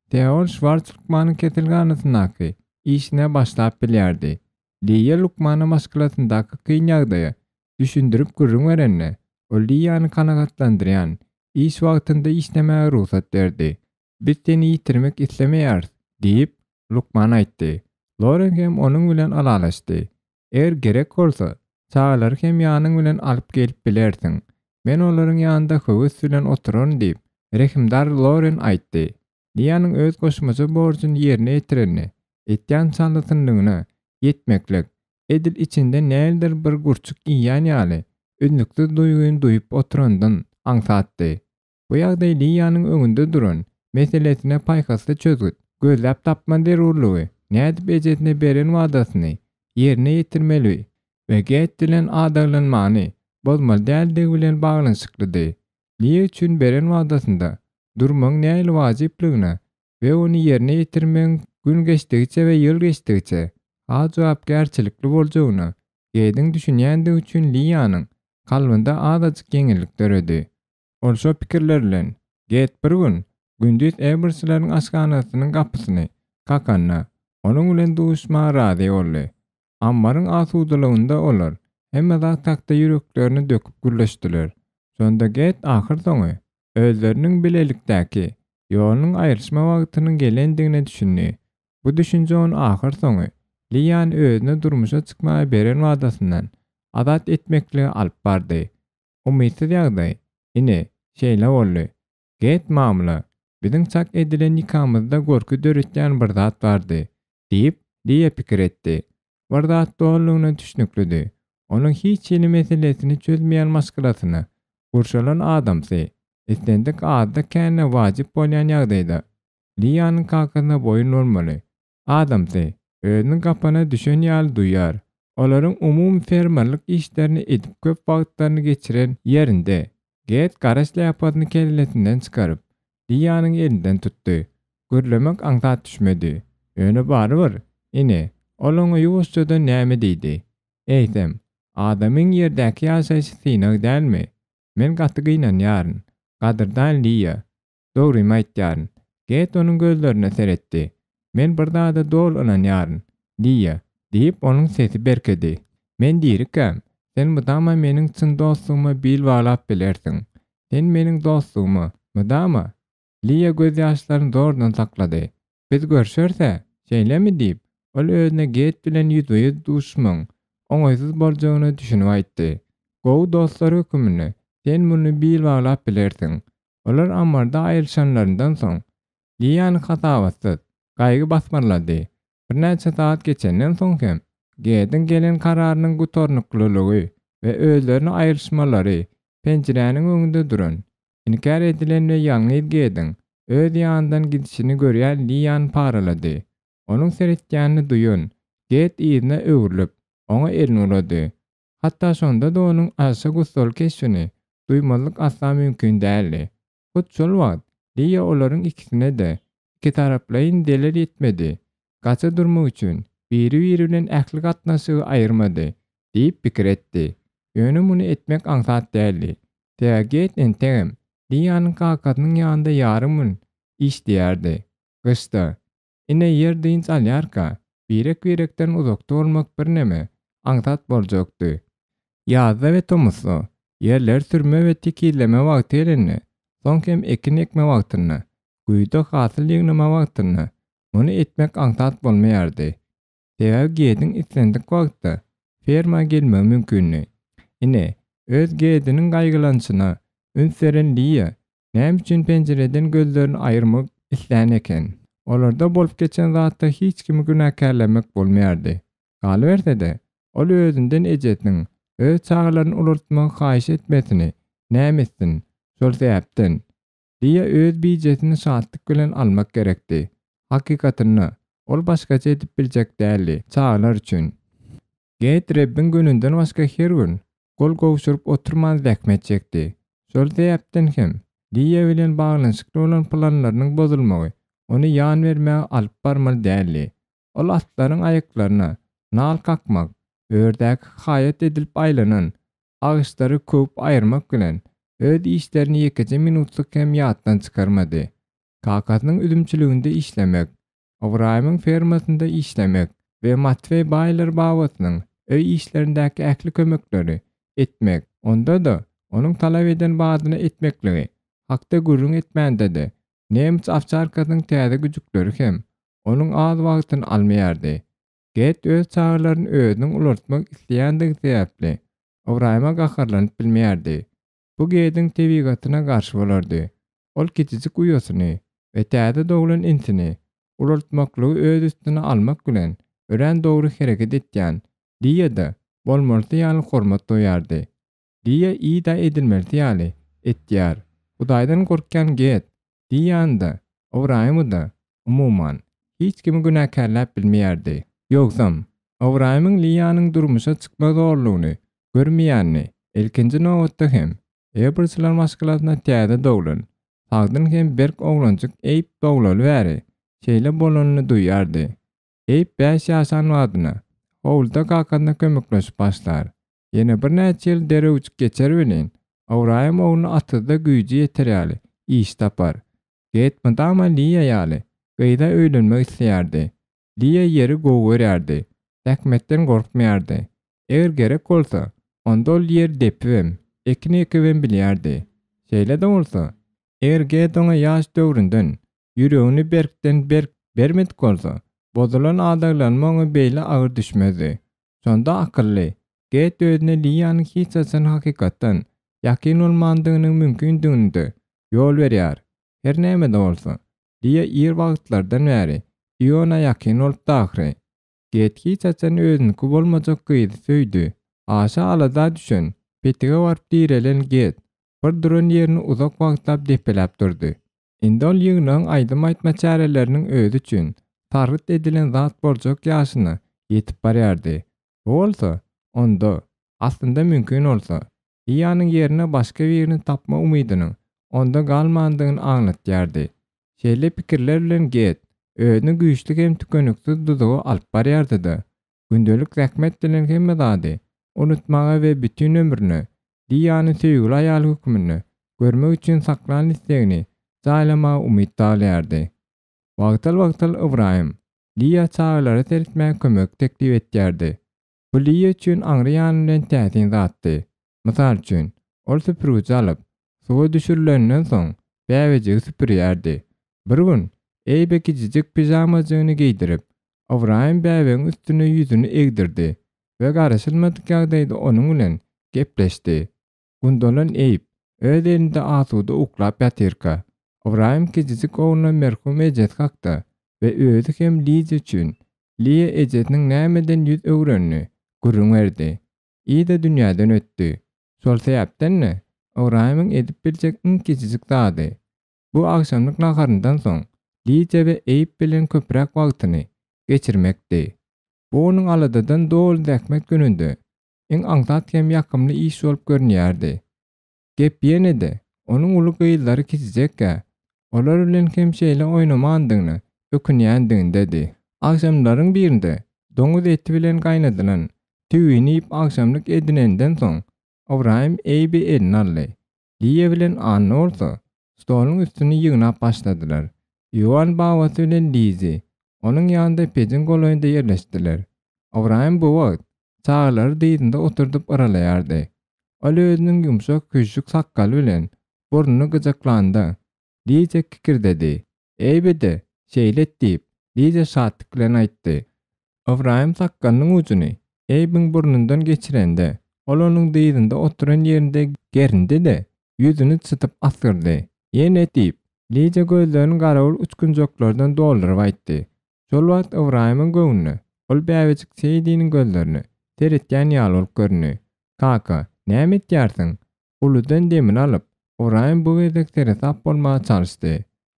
Teol Şwarts lukmanyň keselhanasyndaky işine başlap bilýärdi. Liýa lukmana maşgalasyndaky kyn ýagdaýy düşündirip gürrüň berende, ol Liýany kanagatlandyrýan iş wagtynda işlemäge rugsat berdi. Biz seni ýitirmek islemeýäris, diýip, lukman aýtdy. Loren hem onuň bilen ylalaşdy. Eger gerek bolsa, çagalary hem ýanyň bilen alyp gelip bilersiň. Men olaryň ýanynda höwes bilen oturaryn diýip, rehimdar Loren aýtdy. Liýanyň öz goşmaça borjuny ýerine ýetirenini, etýän çalasynlygyna ýetmeklik, edil içinde nälidir bir gurçuk iýýän ýaly, üznüksiz duýgyny duýup oturandan aňsatdy. Bu ýagdaý Liýanyň öňünde duran meselesine paýhasly çözgüt gözläp tapma zerurlygy, nädip ejesine beren wadasyny ýerine ýetirmeli we Get bilen adaglanmany bozmaly däldigi bilen baglanyşyklydy. Liýa üçin beren wadasynda durmagyň nähili wajyplygyna we ony ýerine ýetirmegiň gün geçdigiçe we ýyl geçdigiçe has jogapkärçilikli boljagyna Gediň düşünýändigi üçin Liýanyň kalbynda azajyk ýeňillik döredi. Ol şo pikirler bilen, Get bir gün, gündiz Ebersleriň aşhanasynyň gapysyny kakanda, onuň bilen duşmaga razy boldy. Ammaryň asudalygynda olar hemme zat hakda ýüreklerini döküp gürleşdiler. Şonda Get ahyrsoňy özleriniň bilelikdäki ýolunyň aýrylyşma wagtynyň gelendigine düşündi. Bu düşünje ony ahyrsoňy Liýany özüne durmuşa çykmaga beren wadasyndan azat etmeklige alyp bardy. Umytsyz ýagdaý, ine, şeýle boldy. Get mamla, biziň çak edilen nikamyzda gorky döretýän bir zat bardy, diýip, Liýa pikir etdi. Bir zat dolulygyna düşnüklidi. Onuň hiç hili meselesini çözmeýän maşgalasyna gurşalan adamsy, islendik azda-kände wajyp bolýan ýagdaýda, Liýanyň kakasyna boýun bolmaly. Adamsy, özüni gapana düşen ýaly duýýar. Olaryň umumy fermerlik işlerini edip köp wagtlaryny geçiren ýerinde, Get gara şlýapasyny kellesinden çykaryp, Liýanyň elinden tutdy. Gürlemek aňsat düşmedi. Ýöne barybir, ine, ol oňa ýuwaşjadan näme diýdi. Eýsem, adamyň ýerdäki ýaşaýşy synag dälmi? Men gaty gynanýaryn, gadyrdan Liýa. Dogrymy aýtýaryn. Get onuň gözlerine seretdi. Men bir zada doly ynanýaryn, Liýa, diýip, onuň sesi berkedi. Men dirikäm, sen mydama meniň çyn dostlugyma bil baglap bilersiň. Sen meniň dostlugyma mydama Liýa gözýaşlaryny zordan saklady. Biz görşeris-ä, şeýlemi? diýip, ol özüne Get bilen ýüzbe-ýüz duşmagyň oňaýsyz boljagyna düşünip aýtdy. Gowy dostlar höküminde sen muny bil baglap bilersiň. Olar ammarda aýrylyşanlaryndan soň, Liýany hasabatsyz gaýgy basmarlady. Birnäçe sagat geçenden soň hem Gediň gelen kararynyň gutarnyklylygy we özlerini aýrylyşmalary penjiräniň öňünde duran, inkär edilen we ýalňyz Gediň öz ýanyndan gidişini görýän Liýany paralady. Onuň seretýänini duýan Ged yzyna öwrülip, oňa elini uzady. Hatda şonda-da onuň aşa gussaly keşbini duýmazlyk asla mümkin däldi. Hut şol wagt Liýa olaryň ikisine-de ikitaraplaýyn zelel ýetmedi, gaça durmak üçin biri-biri bilen ähli gatnaşygy aýyrmady diýip pikir etdi. Ýöne muny etmek aňsat däldi. Sebäbi Geýt entegem Liýanyň kakasynyň ýanynda ýarym gün işleýärdi. Gyşda, Ine ýer dynç alýarka, birek-birekden uzakda bolmak birneme aňsat boljakdy. Ýazda we tomusda, ýerleri sürme we tekizleme wagty gelende, soň hem ekin ekme wagtynda, güýzde hasyl ýygnama wagtynda muny etmek aňsat bolmaýardy. Sebäbi Gediň islendik wagtda ferma gelmegi mümkindi. Ine, öz Gediniň gaýgylanyşyna üns beren Liýa Näme üçin penjireden gözlerini aýyrmak islän eken? Olarda bolup geçen zatda hiç kimi günäkärlemek bolmaýardy. Galyberse-de, ol özünden ejesiniň öz çagalaryny ulaltmagy haýyş etmesini näme etsin? Şol sebäpden, Liýa öz bijesini şatlyk bilen almak gerekdi. Hakykatynda, ol başgaça edip biljek däldi, çagalar üçin. Geýt Rebbiň gününden başga her gün gol gowşuryp oturman zähmet çekdi. Şol sebäpden hem, Liýa bilen baglanyşykly bolan planlarynyň bozulmagy ony ýan bermäge alyp barmaly däldi. Ol atlaryň aýaklaryna nal kakmak, ördäki haýat edilip aýlanan agaçlary köwüp aýyrmak bilen, öz işlerini ýekeje minutlyk hem ýatdan çykarmady. Kakasynyň üzümçiliginde işlemek, Ybraýymyň fermasynda işlemek we Matweý baýlar babasynyň öý işlerindäki ähli kömekleri etmek, onda-da onuň talap eden badyna etmekligi hakda gürrüň etmände-de, nemes owçarkasynyň täze güjükleri hem onuň az wagtyny almaýardy. Get öz çagalaryny özüniň ulaltmak isleýändigi sebäpli, Ybraýyma gaharlanyp bilmeýärdi. Bu Gediň tebigatyna garşy bolardy. Ol kiçijik uýasyny we täze doglan inisini ulaltmaklygy öz üstüne almak bilen örän dogry hereket etýän Liýa-da bolmalysy ýaly hormat goýardy. Liýa ida edilmelisi ýaly etýär. Hudaýdan gorkýan Ged, Liýany-da, Ybraýymy-da, umuman, hiç kimi günäkärläp bilmeýärdi. Ýogsam, Ybraýymyň Liýanyň durmuşa çykma zorlugyny görmeýänini, ilkinji nobatda hem, Ebrçiler maşgalasyna täze doglan, sagdyn hem berk oglanjyk Eýp doglaly bäri şeýle bolanyny duýýardy. Eýp bäş ýaşan badyna, howluda kakasyna kömekleşip başlar. Ýene birnäçe ýyl derewjik geçer welin, Ybraýym ogluny atyzda güýji ýeter ýaly iş tapar. Get mydama Liýa ýaly gyza öýlenmek isleýärdi. Liýa ýeri gowy görýärdi, zähmetden gorkmaýardy. Eger gerek bolsa, onda ol ýer depibem, ekin ekibem bilýärdi. Şeýle-de bolsa, eger Get oňa ýaş döwründen ýüregini berkden berk bermedik bolsa, bozulan adaglanma oňa beýle agyr düşmezdi. Şonda akylly Get özüne Liýanyň hiç haçan hakykatdan ýakyn bolmandygynyň mümkindigini-de ýol berýär. Her näme-de bolsa, Liýa ir wagtlardan bäri Iona ýakyn bolupdy ahyry. Get hiç haçan özüniňki bolmajak gyzy söýdi. Aşa alada düşen, petige baryp direlen Get bir duran ýerini uzak wagtlap depeläp durdy. Indi ol ýygnagyň aýdym aýtma çäreleriniň özi üçin sargyt edilen zat boljak ýaşyna ýetip barýardy. Bu bolsa, onda, aslynda mümkin bolsa, Liýanyň ýerine başga birini tapma umydynyň onda galmandygyny aňlatýardy. Şeýle pikirler bilen Get özüni güýçli hem tükeniksiz duzaga alyp barýardy-da, gündelik zähmet bilen hemme zady unutmaga we bütin ömrüne Liýany söýgüli aýaly hökmünde görmek üçin saklan islegini jaýlamaga umyt baglaýardy. Wagtal-wagtal Ybraýym Liýa çagalara seretmäge kömek teklip etýärdi. Bu Liýa üçin aňry ýany bilen täsin zatdy. Mysal üçin, ol süpürgiç alyp, suwa düşürilenden soň, bäbejigi süpürýärdi. Bir gün Eýbe kiçijik pižamajygyny geýdirip, Ybraýym bäbegiň üstüne ýüzüni egdirdi we garaşylmadyk ýagdaýda onuň bilen gepleşdi. Gundalan Eýp öz elinde asuda uklap ýatyrka, Ybraýym kiçijik ogluna merhum ejesi hakda we özi hem Liza üçin Liýa ejesiniň nämeden ýüz öwrenini gürrüň berdi. Ida dünýäden ötdi. Şol sebäpden-de, Ybraýymyň edip biljek iň kiçijik zady, bu agşamlyk naharyndan soň Liza we Eýp bilen köpräk wagtyny geçirmekdi. Bu onuň aladadan doly zähmet gününde iň aňsat hem ýakymly iş bolup görünýärdi. Gep ýene-de onuň uly gyzlary kiçijekkä, olar bilen hem şeýle oýnamandygyna ökünýändigindedi. Agşamlaryň birinde doňuz eti bilen gaýnadylan tüwini iýip agşamlyk edinenden soň, Ybraýym Eýbi eline aldy. Liýa bilen Anna bolsa stoluň üstüni ýygnap başladylar. Ioann babasy bilen Lizi onuň ýanynda pejiň golaýynda ýerleşdiler. Ybraýym bu wagt çagalary dyzynda oturdyp yralaýardy. Ol özüniň ýumşak hüžžük sakgaly bilen burnuny gyjaklanda, Liza kikirdedi. Eýbe-de, şeýle et diýip, Liza şatlyk bilen aýtdy. Ybraýym sakgalynyň ujuny Eýbiň burnundan geçirende, ol onuň dyzynda oturan ýerinde gerindi-de, ýüzüni çytyp asgyrdy. Ýene et diýip, Lidiýa gözlerini garawul uçgunjaklardan dolduryp aýtdy. Şol wagt Ybraýymyň göwnüne ol bäbejik Seýdiniň gözlerine seretýän ýaly bolup göründi. Kaka, näme etýärsiň? Uludan demini alyp, Ybraýym bu gezek seresap bolmaga çalyşdy.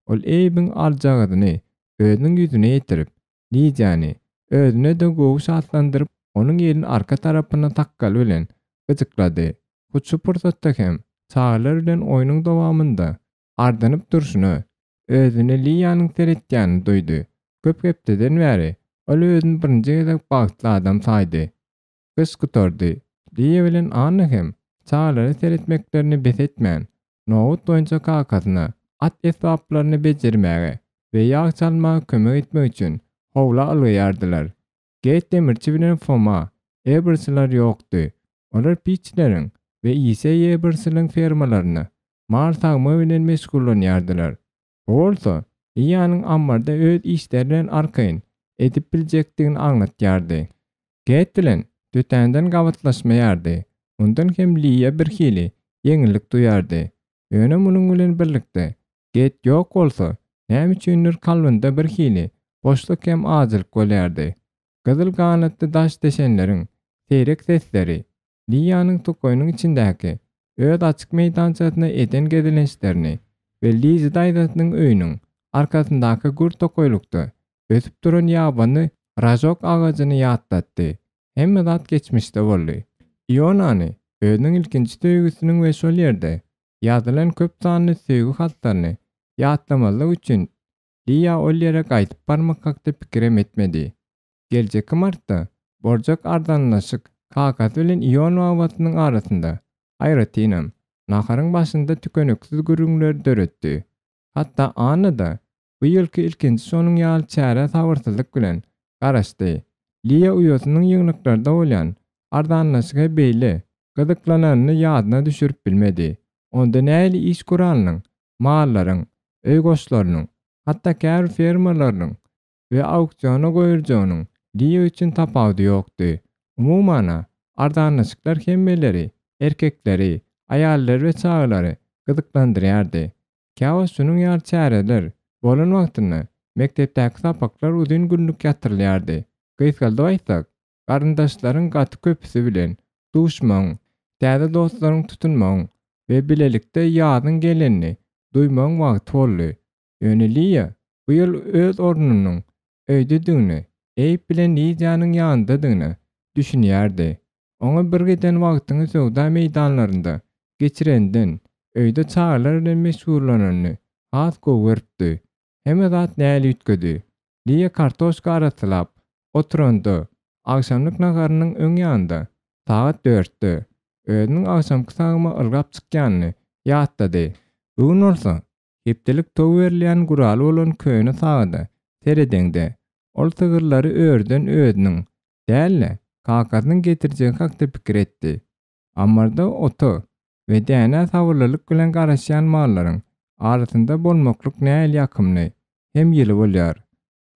Ol Eýbiň aljagazyny özüniň ýüzüne ýetirip, Lidiýany özüne-de gowy şatlandyryp, onuň elini arka tarapyna sakgaly bilen gyjyklady. Hut şu pursatda hem çagalar bilen oýnuň dowamynda ardanyp durşuna, özüne Liýanyň seretýänini duýdy. Köp hepdeden bäri ol özüni birinji gezek bagtly adam saýdy. Gyş gutardy. Liýa bilen Anna hem çagalara seretmeklerini bes etmän, nobat boýunça kakasyna at esbaplaryny bejermäge we ýag çalmaga kömek etmek üçin howla ylgaýardylar. Geýt demirçi bilen Foma Ebersler ýokdy. Olar Piçleriň we Iseý Ebersliň fermalarynda mal sagma bilen meşgullanýardylar. Bu bolsa, Liýanyň ammarda öz işleri bilen arkaýyn edip biljekdigini aňlatýardy. Get bilen tötänden gabatlaşmaýardy. Mundan hem Liýa birhili ýeňillik duýardy. Ýöne munuň bilen birlikde, Get ýok bolsa, näme üçindir kalbynda birhili boşluk hem ajylyk bolýardy. Gyzyl ganatly daş deşenleriň seýrek sesleri Liýanyň tokaýynyň içindäki öz açyk meýdançasyna eden gezelençlerini we Lizi daýzasynyň öýüniň arkasyndaky gür tokaýlykda ösüp duran ýabany ražok agajyny ýatlatdy. Hemme zat geçmişde boldy. Ionany özüniň ilkinji söýgüsiniň we şol ýerde ýazylan köp sanly söýgi hatlaryny ýatlamazlyk üçin Liýa ol ýere gaýdyp barmak hakda pikirem etmedi. Geljekki martda boljak arzanlaşyk kakasy bilen Ion babasynyň arasynda, aýratynam, naharyň başynda tükeniksiz gürrüňleri döretdi. Hatda Anna-da bu ýylky ilkinji şonuň ýaly çärä sabyrsyzlyk bilen garaşdy. Liýa uýasynyň ýygnaklarda bolýan arzanlaşyga beýle gyzyklanyny ýadyna düşürip bilmedi. Onda nähili iş guralynyň, mallaryň, öý goşlarynyň, hatda käbir fermalarynyň we auksiona goýuljagynyň Liýa üçin tapawudy ýokdy. Umuman-a, arzanlaşyklar hemmeleri, erkekleri, aýallary we çagalary gyzyklandyrýardy. Käwagt şunuň ýaly çäreler bolan wagtynda mekdepdäki sapaklar uzyn günlük ýatyrylýardy. Gysgaldyp aýtsak, garyndaşlaryň gaty köpüsi bilen duşmagyň, täze dostlaryň tutunmagyň we bilelikde ýazyň gelenini duýmagyň wagty boldy. Ýöne Liýa bu ýyl öz ornunyň öýdedigine, Eýb bilen Lidiýanyň ýanyndadygyna düşünýärdi. Oňa birgiden wagtyňy söwda meýdanlarynda geçirenden, öýde çagalar bilen meşgullananyny has gowy görüpdi. Hemme zat nähili üýtgedi. Liýa kartoşka arassalap oturanda, agşamlyk naharynyň öň ýanynda, sagat dörtde, özüniň agşamky sagyma ylgap çykýanyny ýatlady. Bu gün bolsa Hepdelik tow berilýän guraly bolan köne sagada seredeňde, ol sygyrlary örüden özüniň däl-de, kakasynyň getirjegi hakda pikir etdi. Ammarda ota we dänä sabyrlylyk bilen garaşýan mallaryň arasynda bolmaklyk nähili ýakymly hem ýyly bolýar.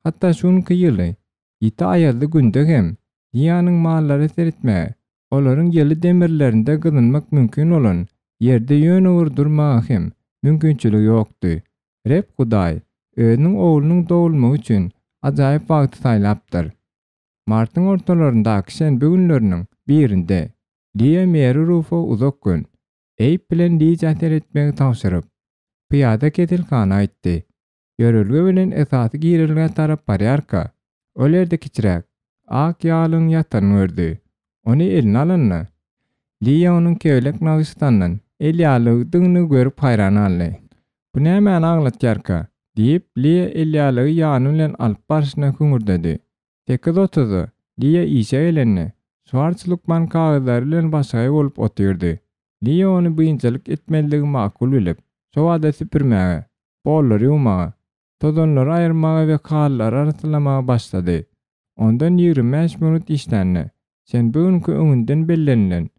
Hatda şu günki ýyly, ýiti aýazly günde hem Diýanyň mallara seretmäge, olaryň ýyly demirlerinde gyzynmak mümkin bolan ýerde ýöne bir durmaga hem mümkinçiligi ýokdy. Reb Hudaý Özüniň Oglunyň dogulmagy üçin ajaýyp wagty saýlapdyr. Martyň ortalaryndaky şenbe günleriniň birinde Liýa Meri Rufa uzak gün, Eýb bilen Lidiýa seretmegi tabşyryp, pyýada keselhana gitdi. Ýörelge bilen esasy girelgä tarap barýarka, ol ýerde kiçiräk, ak ýaglygyň ýatanyny gördi. Ony eline alanda, Liýa onuň kebelek nagyş salnan elýaglygydygyny görüp haýran galdy. Bu nämäni aňlatýarka? diýip, Liýa elýaglygy ýany bilen alyp barşyna hüňürdedi. Sekiz otuzda Liýa işe gelende, Şwarts lukman kagyzlary bilen başagaý bolup otyrdy. Liýa ony biynjalyk etmezligi makul bilip, şobada süpürmäge, pollary ýuwmaga, tozanlary aýyrmaga we halylary arassalamaga başlady. Ondan 25 minut işlände, şenbe günki öňünden bellenilen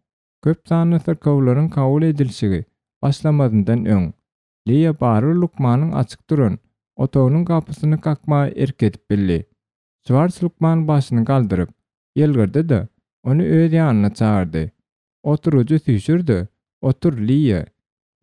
köp sanly syrkawlaryň kabul edilişigi başlamazyndan öň, Liýa barybir lukmanyň açyk duran otagynyň gapysyny kakmaga erk edip bildi. Şwars lukman başyny galdyryp, ýylgyrdy-da, ony öz ýanyna çagyrdy. Oturgyjy süýşür-de, otur, Liýa!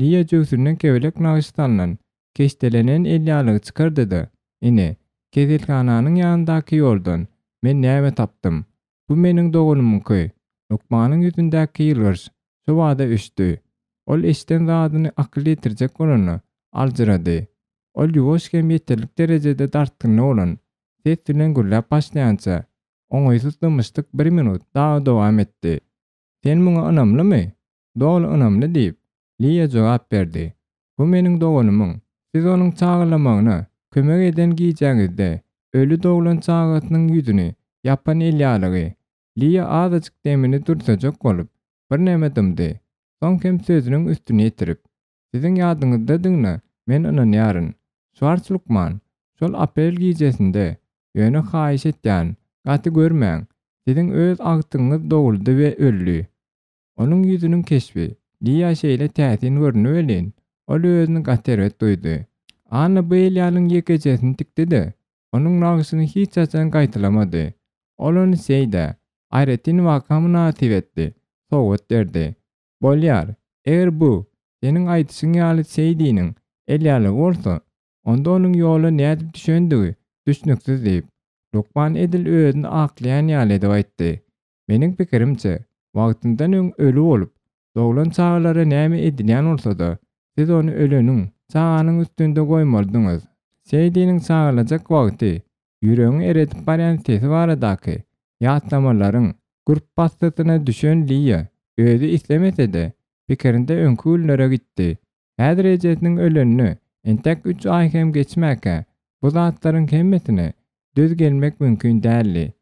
Liýa jübsünden kebelek nagyşy salnan. keşdelenen elýalygy çykardy-da, Ine, keselhananyň ýanyndaky ýoldan men näme tapdym? Bu meniň doganymyňky. Lukmanyň ýüzündäki ýylgyryş şo bada öçdi. Ol eşiden zadyny akyl ýetirjek bolanda, aljyrady. Ol ýuwaş hem ýeterlik derejede dartgynly bolan ses bilen gürläp başlaýança, oňaýsyz dymyşlyk bir minut dagy dowam etdi. Sen muňa ynamlymy? Doly ynamly diýip, Liýa jogap berdi. Bu meniň doganymyň, siz onuň çagalamagyna kömek eden gijäňizde öli doglan çagasynyň ýüzüni ýapan elýalygy. Liýa azajyk demini dürsejek bolup, birneme dymdy. Soň hem sözüniň üstüni ýetirip, Siziň ýadyňyzdadygyna men ynanýaryn. Şwarts lukman, şol aprel gijesinde, ýöne haýyş etýän, gaty görmäň, siziň öz agtygyňyz doguldy we öldi. Onuň ýüzüniň keşbi Liýa şeýle täsin göründi welin, ol özüni gaty erbet duýdy. Anna bu elýalyň ýekejesini tikdi-de, onuň nagyşyny hiç haçan gaýtalamady. Ol ony Seýdä, aýratyn waka mynasybetli, sowgat berdi. Bolýar, eger bu, seniň aýdyşyň ýaly Seýdiniň elýalygy bolsa, onda onuň ýola nädip düşendigi düşnüksiz diýip, lukman edil özüni aklaýan ýaly edip aýtdy. Meniň pikirimçe, wagtyndan öň öli bolup, doglan çagalara näme edilýän bolsa-da, siz ony öleniň, çaganyň üstünde goýmalydyňyz. Seýdiniň çagalajak wagty ýüregiňi eredip barýan sesi baradaky ýatlamalaryň gürp bassysyna düşen Liýa özi islemese-de, pikirinde öňki günlere gitdi. Häzir ejesiniň ölenine entek üç aý hem geçmäkä, bu zatlaryň hemmesine döz gelmek mümkin däldi.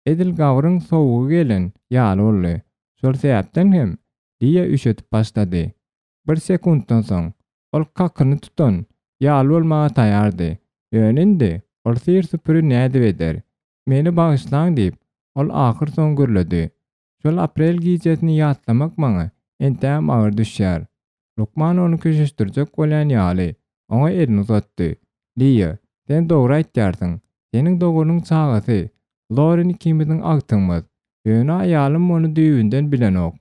Edil gabryň sowugy gelen ýaly boldy. Şol sebäpden hem Liýa üşedip başlady. Bir sekuntdan soň, ol kakyny tutan ýaly bolmaga taýýardy. Ýöne indi ol syr-süpüri nädip eder? Meni bagyşlaň diýip, ol ahyrsoňy gürledi. Şol aprel gijesini ýatlamak maňa entägem agyr düşýär. Lukman ony köşeşdirjek bolýan ýaly, oňa elini uzatdy. Liýa, sen dogry aýtýarsyň. Seniň doganyň çagasy, Loren ikimiziň agtygymyz. Ýöne aýalym muny düýbünden bilenok.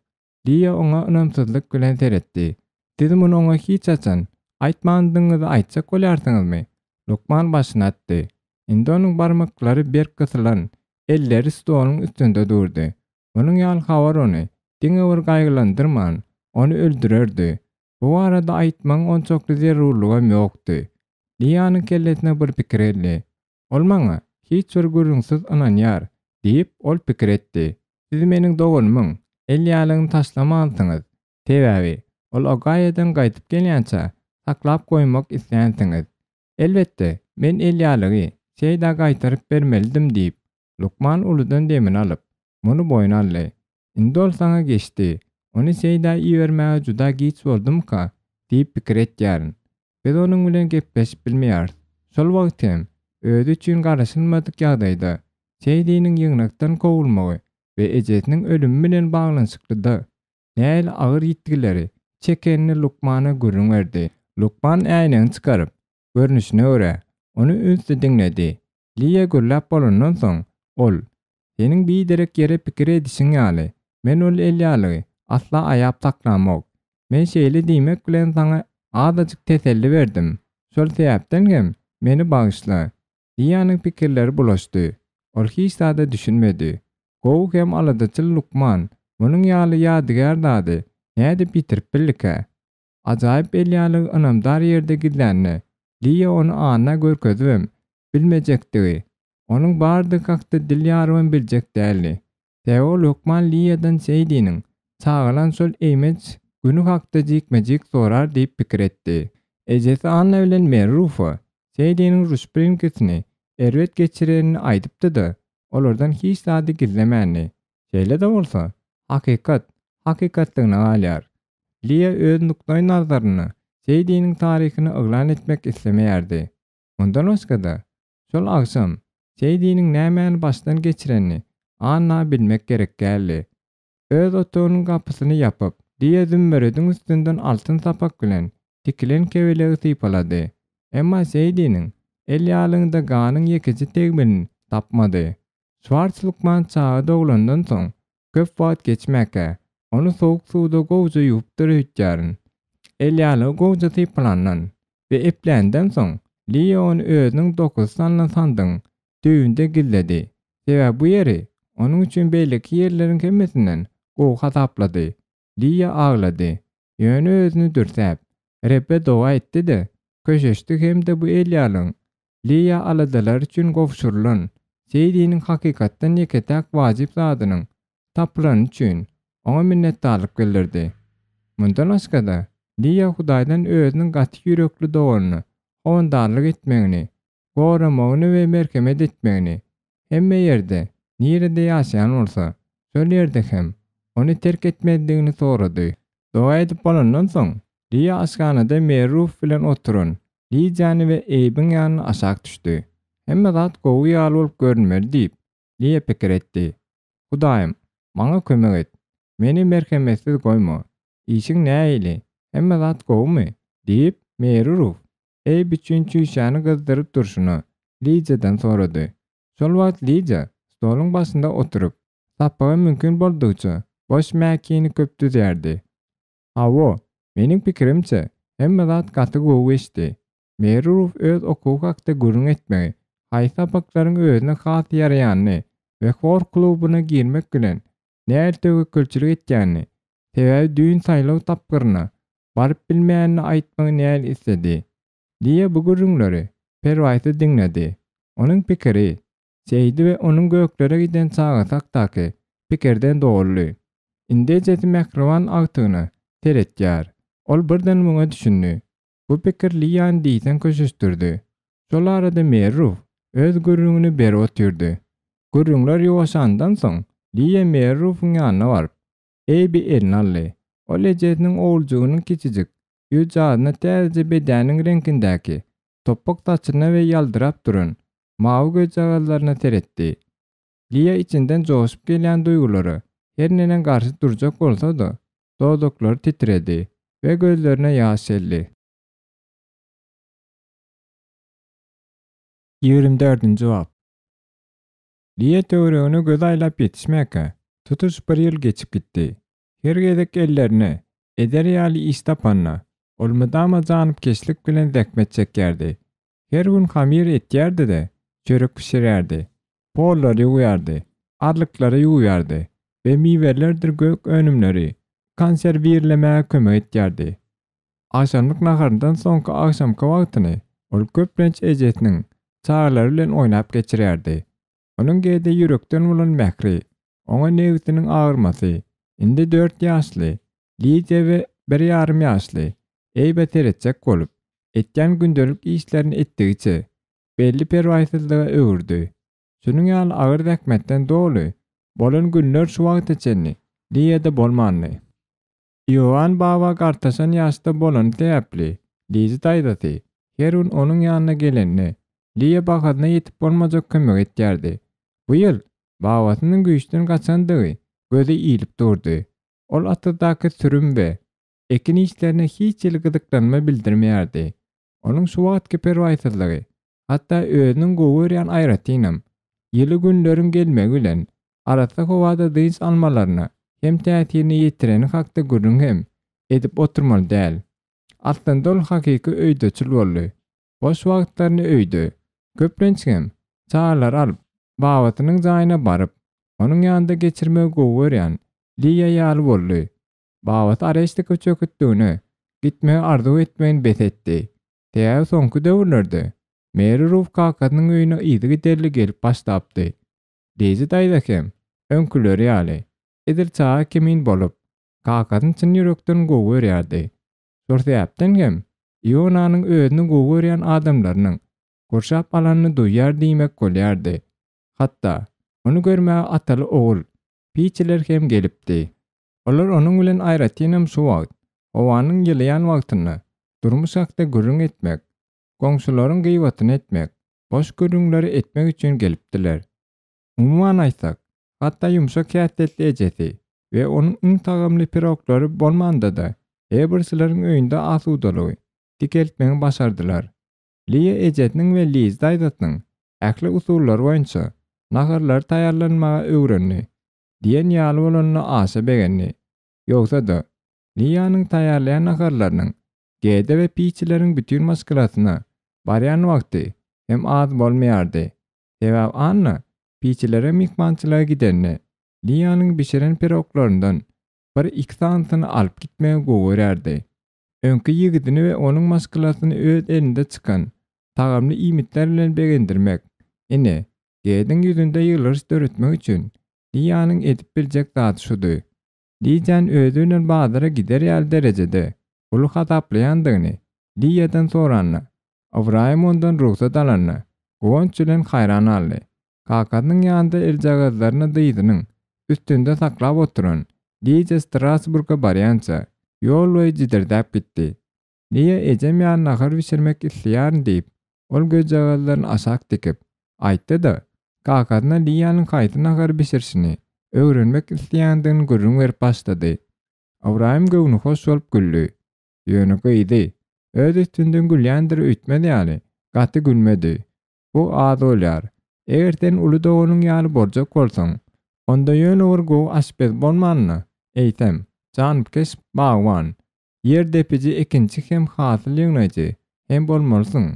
Liýa oňa ynamsyzlyk bilen seretdi. Siz muny oňa hiç haçan aýtmandygyňyzy aýtjak bolýarsyňyzmy? Lukman başyny atdy. Indi onuň barmaklary berk gysylan, elleri stoluň üstünde durdy. Munuň ýaly habar ony diňe bir gaýgylandyrman, ony öldürerdi. Bu barada aýtmagyň onçakly zerurlygam ýokdy. Liýanyň kellesine bir pikir geldi. Ol maňa hiç bir gürrüňsiz ynanýar, diýip, ol pikir etdi. Siz meniň doganymyň el ýalygyny taşlamansyňyz. Sebäbi, ol Ogaýadan gaýdyp gelýänçä, saklap goýmak islänsiňiz. Elbetde, men el ýalygy Seýdä gaýtaryp bermelidim diýip, lukman uludan demini alyp, muny boýun aldy. Indi ol saňa geçdi. Ony Seýdä ibermäge juda giç boldumyka diýip pikir etýärin. Biz onuň bilen gepleşip bilmeýäris. Şol wagt hem, özi üçin garaşylmadyk ýagdaýda, Seýdiniň ýygnakdan kowulmagy we ejesiniň ölümi bilen baglanyşyklyda nähili agyr ýitgileri çekenini lukmana gürrüň berdi. Lukman äýnegini çykaryp, görnüşine görä, ony ünsli diňledi. Liýa gürläp bolandan soň, ol, Seniň biderek ýere pikir edişiň ýaly, men ol elýalygy asla aýap saklamok. Men şeýle diýmek bilen saňa azajyk teselli berdim. Şol sebäpden hem meni bagyşla. Liýanyň pikirleri bulaşdy. Ol hiç zada düşünmedi. Gowy hem aladaçyl lukman munuň ýaly ýadygär zady nädip ýitirip bildikä? Ajaýyp elýalygy ynamdar ýerde gizlände, Liýa ony Anna görkezibem bilmejekdigi, onuň bardygy hakda dil ýarybam biljek däldi. Sebäbi ol hökman Liýadan Seýdiniň çagalan şol eýmenç güni hakda jikme-jik sorar diýip pikir etdi. Ejesi Anna bilen Meri Rufa Seýdiniň Ruşpringisini erbet geçirenini aýdypdy-da, olardan hiç zady gizlemändi. Şeýle-de bolsa, hakykat hakykatlygyna galýar. Liýa öz nukdaý-nazarynda Seýdiniň taryhyny yglan etmek islemeýärdi. Mundan başga-da, şol agşam Seýdiniň nämäni başdan geçirenini Anna bilmek gerek däldi. Öz otagynyň gapysyny ýapyp, Liýa zümmerediň üstünden altyn sapak bilen tikilen kebelegi sypalady. Emma Seýdiniň el ýalygynda ganyň ýekeje tegmilini tapmady. Şwarts lukman çaga doglandan soň köp wagt geçmäkä, ony sowuk suwda gowuja ýuwupdyr öýtýärin. Elýalygy gowuja sypalandan. we epländen soň, Liýa ony özüniň dokuzy salnan sandygyň düýbünde gizledi, sebäbi bu ýeri onuň üçin beýleki ýerleriň hemmesinden gowy hasaplady. Liýa aglady, ýöne özüni dürsäp, Rebbe doga etdi-de, köşeşdi hem-de bu elýalygyň Liýa aladalary üçin gowşurylan Seýdiniň hakykatdan ýeke-täk wajyp zadynyň tapylany üçin oňa minnetdarlyk bildirdi. Mundan başga-da, Liýa Hudaýdan özüniň gaty ýürekli doganyna howandarlyk etmegini, goramagyny we merhemet etmegini, hemme ýerde, nirede ýaşaýan bolsa, şol ýerde hem ony terk etmezligini sorady. Doga edip bolandan soň, Liýa aşhanada Merruf bilen oturan Lidiýany we Eýbiň ýanyna aşak düşdi. Hemme zat gowy ýaly bolup görünmeli diýip, Liýa pikir etdi. Hudaýym, maňa kömek et. Meni merhemetsiz goýma. Işiň nähili? Hemme zat gowumy? diýip, Meri Ruf, Eýb üçin çüýşäni gyzdyryp durşuna, Lidiýadan sorady. Şol wagt Lidiýa stoluň başynda oturyp, sapaga mümkin boldugyça boş mäkini köp düzýärdi. Hawa, meniň pikirimçe, hemme zat gaty gowy geçdi. Meri Ruf öz okuwy hakda gürrüň etmegi, haýsy sapaklaryň özüne has ýaraýanyny we hor klubyna girmek bilen nähili töwekgelçilik etýänini, sebäbi düýn saýlaw tapgyryna baryp bilmeýänini aýtmagy nähili isledi. Liýa bu gürrüňleri perwaýsyz diňledi. Onuň pikiri Seýdi we onuň göklere giden çagasy hakdaky pikirden doldy. Indi ejesi mähriban agtygyna seretýär. Ol birden muňa düşündi. Bu pikir Liýany diýseň köşeşdirdi. Şol arada Merruf öz gürrüňini berip otyrdy. Gürrüňler ýuwaşandan soň, Liýa Merrufyň ýanyna baryp, Eýbi eline aldy. Ol ejesiniň oguljygynyň kiçijik ýüzjagyzyna täzeje bedäniň reňkindäki topbak saçyna we ýaldyrap duran mawy gözjagazlaryna seretdi. Liýa içinden joşup gelýän duýgulara her neneň garşy durjak bolsa-da, dodaklary titredi we gözlerine ýaş geldi. 24-nji bap. Liýa töweregine göz aýlap ýetişmäkä, tutuş bir ýyl geçip gitdi. Her gezek ellerine eder ýaly iş tapanda, ol mydama janypkeşlik bilen zähmet çekýärdi. Her gün hamyr etýärdi-de, çörek bişirýärdi, pollary ýuwýardy, arlyklary ýuwýardy we miwelerdir gök önümleri konserwirlemäge kömek etýärdi. Agşamlyk naharyndan soňky agşamky wagtyny ol köplenç ejesiniň çagalary bilen oýnap geçirýärdi. Onuň Gede ýürekden bolan mähri, oňa nebsiniň agyrmasy, indi dört ýaşly Lidiýa we bir ýarym ýaşly Eýbe seretjek bolup, etýän gündelik işlerini etdigiçe, belli perwaýsyzlyga öwürdi. Şunuň ýaly agyr zähmetden doly bolan günler şu wagta çenli Liýada bolmandy. Ioann baba gartaşan ýaşda bolany sebäpli, Lizi daýzasy her gün onuň ýanyna gelende, Liýa bahasyna ýetip bolmajak kömek etýärdi. Bu ýyl babasynyň güýçden gaçandygy göze ilip durdy. Ol atyzdaky sürüm we ekin işlerine hiç hili gyzyklanma bildirmeýärdi. Onuň şu wagtky perwaýsyzlygy, hatda özüniň gowy görýän aýratynam, ýyly günleriň gelmegi bilen arassa howada dynç almalaryna hem täsirini ýetireni hakda gürrüň hem edip oturmaly däl. Aslynda ol hakyky öýdeçil boldy. Boş wagtlaryny öýde, köplenç hem çagalary alyp, babasynyň jaýyna baryp, onuň ýanynda geçirmegi gowy görýän Liýa ýaly boldy. Babasy Areştikow çöketligine gitmegi arzuw etmegini bes etdi. Sebäbi soňky döwürlerde Meri Ruf kakasynyň öýüne yzygiderli gelip başlapdy. Deýzi daýza hem, öňküleri ýaly, edil çaga kimin bolup, kakasyny çyn ýürekden gowy görýärdi. Şol sebäpden hem Ionanyň özüni gowy görýän adamlarynyň gurşap alanyny duýýar diýmek bolýardy. Hatda, ony görmäge ataly-ogul Piçiler hem gelipdi. Olar onuň bilen aýratynam şu wagt, howanyň ýylaýan wagtynda durmuş hakda gürrüň etmek, goňşularyň gyýbatyny etmek, boş gürrüňleri etmek üçin gelipdiler. Umuman aýtsak, hatda ýumşak häsiýetli ejesi we onuň iň tagamly piroglary bolmanda-da, Eberslerň öýünde asudalygy dikeltmegi başardylar. Liýa ejesiniň we Liz daýzasynyň ähli usullary boýunça naharlary taýýarlanmaga öwrendi. Diýen ýaly bolanyna aşa begendi. Ýogsa-da, Liýanyň taýýarlaýan naharlarynyň. Gede we Piçileriň bütin maşgalasyna barýan wagty hem az bolmaýardy. Sebäbi Anna Piçilere myhmançylyga gidende, Liýanyň bişiren piroglaryndan bir-iki sanysyny alyp gitmegi gowy görýärdi. Öňki ýigidini we onuň maşgalasyny öz elinde çykan tagamly iýmitler bilen begendirmek, ine, Gediň ýüzünde ýylgyryş döretmek üçin Liýanyň edip biljek zady şudy. Lidiýany özi bilen bazara gider ýaly derejede uly hasaplaýandygyny Liýadan soranda, Ybraýym ondan rugsat alanda, guwanç bilen haýran galdy. Kakasynyň ýanynda eljagazlaryny dyzynyň üstünde saklap oturan Lidiýa Strasburga barýança, ýol boýy jidirdäp gitdi. Liýa ejem ýaly nahar bişirmek isleýärin diýip, ol gözjagazlaryny aşak dikip, aýtdy-da, kakasyna Liýanyň haýsy nahary bişirişini öwrenmek isleýändigini gürrüň berip başlady. Ybraýym göwnühoş bolup güldi. Ýöne gyzy, öz üstünden gülýändir öýtmez ýaly, gaty gülmedi. Bu az bolýar. Eger sen uly doganyň ýaly boljak bolsaň, onda ýöne bir gowy aşpez bolman-da, eýsem, janypkeş bagban, ýer depiji ekinçi hem hasyl ýygnaýjy hem bolmalysyň.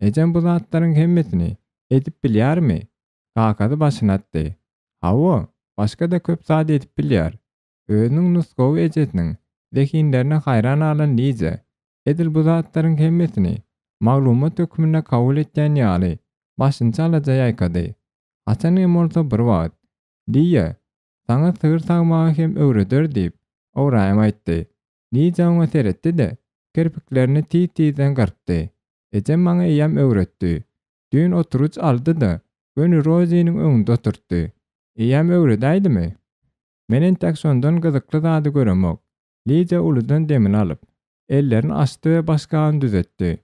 Ejem bu zatlaryň hemmesini edip bilýärmi? Kakasy başyny atdy. Hawa, başga-da köp zat edip bilýär. Özüniň nusgawy ejesiniň zehinlerine haýran galan Liza edil bu zatlaryň hemmesini maglumat hökmünde kabul etýän ýaly başyny çalaja ýaýkady. Haçan hem bolsa bir wagt, Liýa, saňa sygyr sagmagy hem öwreder diýip, Ybraýym aýtdy. Liza oňa seretdi-de, kirpiklerini tiz-tizden gyrpdy. Ejem maňa eýýäm öwretdi. Düýn oturgyç aldy-da, göni Roziniň öňünde oturtdy. Eýýäm öwredäýdimi? Men entek şondan gyzykly zady göremok. Lidiýa uludan demini alyp, ellerini açdy we başgabyny düzetdi.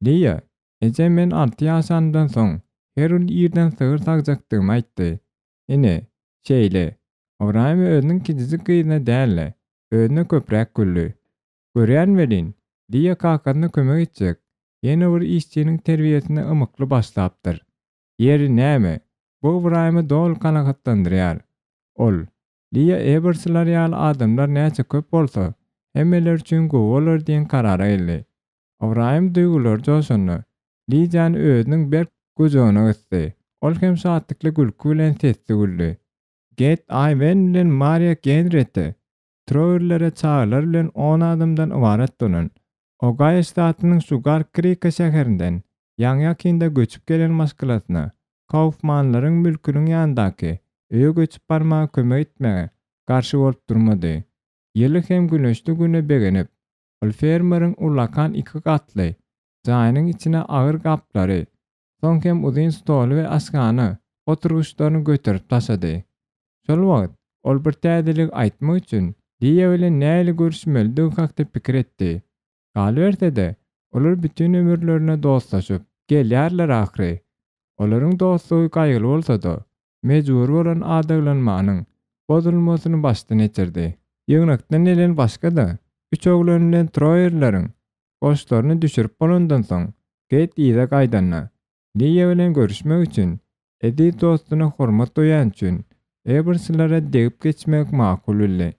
Liýa, ejem men alty ýaşanymdan soň, her gün irden sygyr sagjakdygymy aýtdy. Ine, şeýle. Ybraýym özüniň kiçijik gyzyna däl-de, özüne köpräk güldi. Görýän welin, Liýa kakasyna kömek etjek ýene bir işçiniň terbiýesine ymykly başlapdyr. Ýeri näme, bu Ybraýymy doly kanagatlandyrýar. Ol, Liýa Ebersler ýaly adamlar näçe köp bolsa, hemmeler üçin gowy bolar diýen karara geldi. Ybraýym duýgulary joşanda, Lidiýany özüniň berk gujagyna gysdy. Ol hem şatlykly gülki bilen sesli güldi. Get Aýwen bilen Mariýa Genriette Trowerlere çagalar bilen on adamdan ybarat bolan Ogaýo ştatynyň Şugar Krika şäherinden ýaňy-ýakynda göçüp gelen maşgalasyna Kaufmanlaryň mülküniň ýanyndaky öýe göçüp barmaga kömek etmäge garşy bolup durmady. Ýyly hem güneşli güne begenip, ol fermeriň ullakan iki gatly jaýynyň içine agyr gaplary, soň hem uzyn stoly we aşhana oturgyçlaryny göterip taşlady. Şol wagt ol bir täzeligi aýtmak üçin Liýa bilen nähili görüşmelidigi hakda pikir etdi. Galyberse-de, olar bütin ömürlerine dostlaşyp gelýärler ahyry. Olaryň dostlugy gaýgyly bolsa-da, mejbury bolan adaglanmanyň bozulmasyny başdan geçirdi. Ýygnakdan gelen başga-da üç oglan bilen Troýerleriň goşlaryny düşürip bolandan soň, Geýt yza gaýdanda, Liýa bilen görüşmek üçin, eziz dostuna hormat goýýany üçin, Eberslara degip geçmegi makul bildi.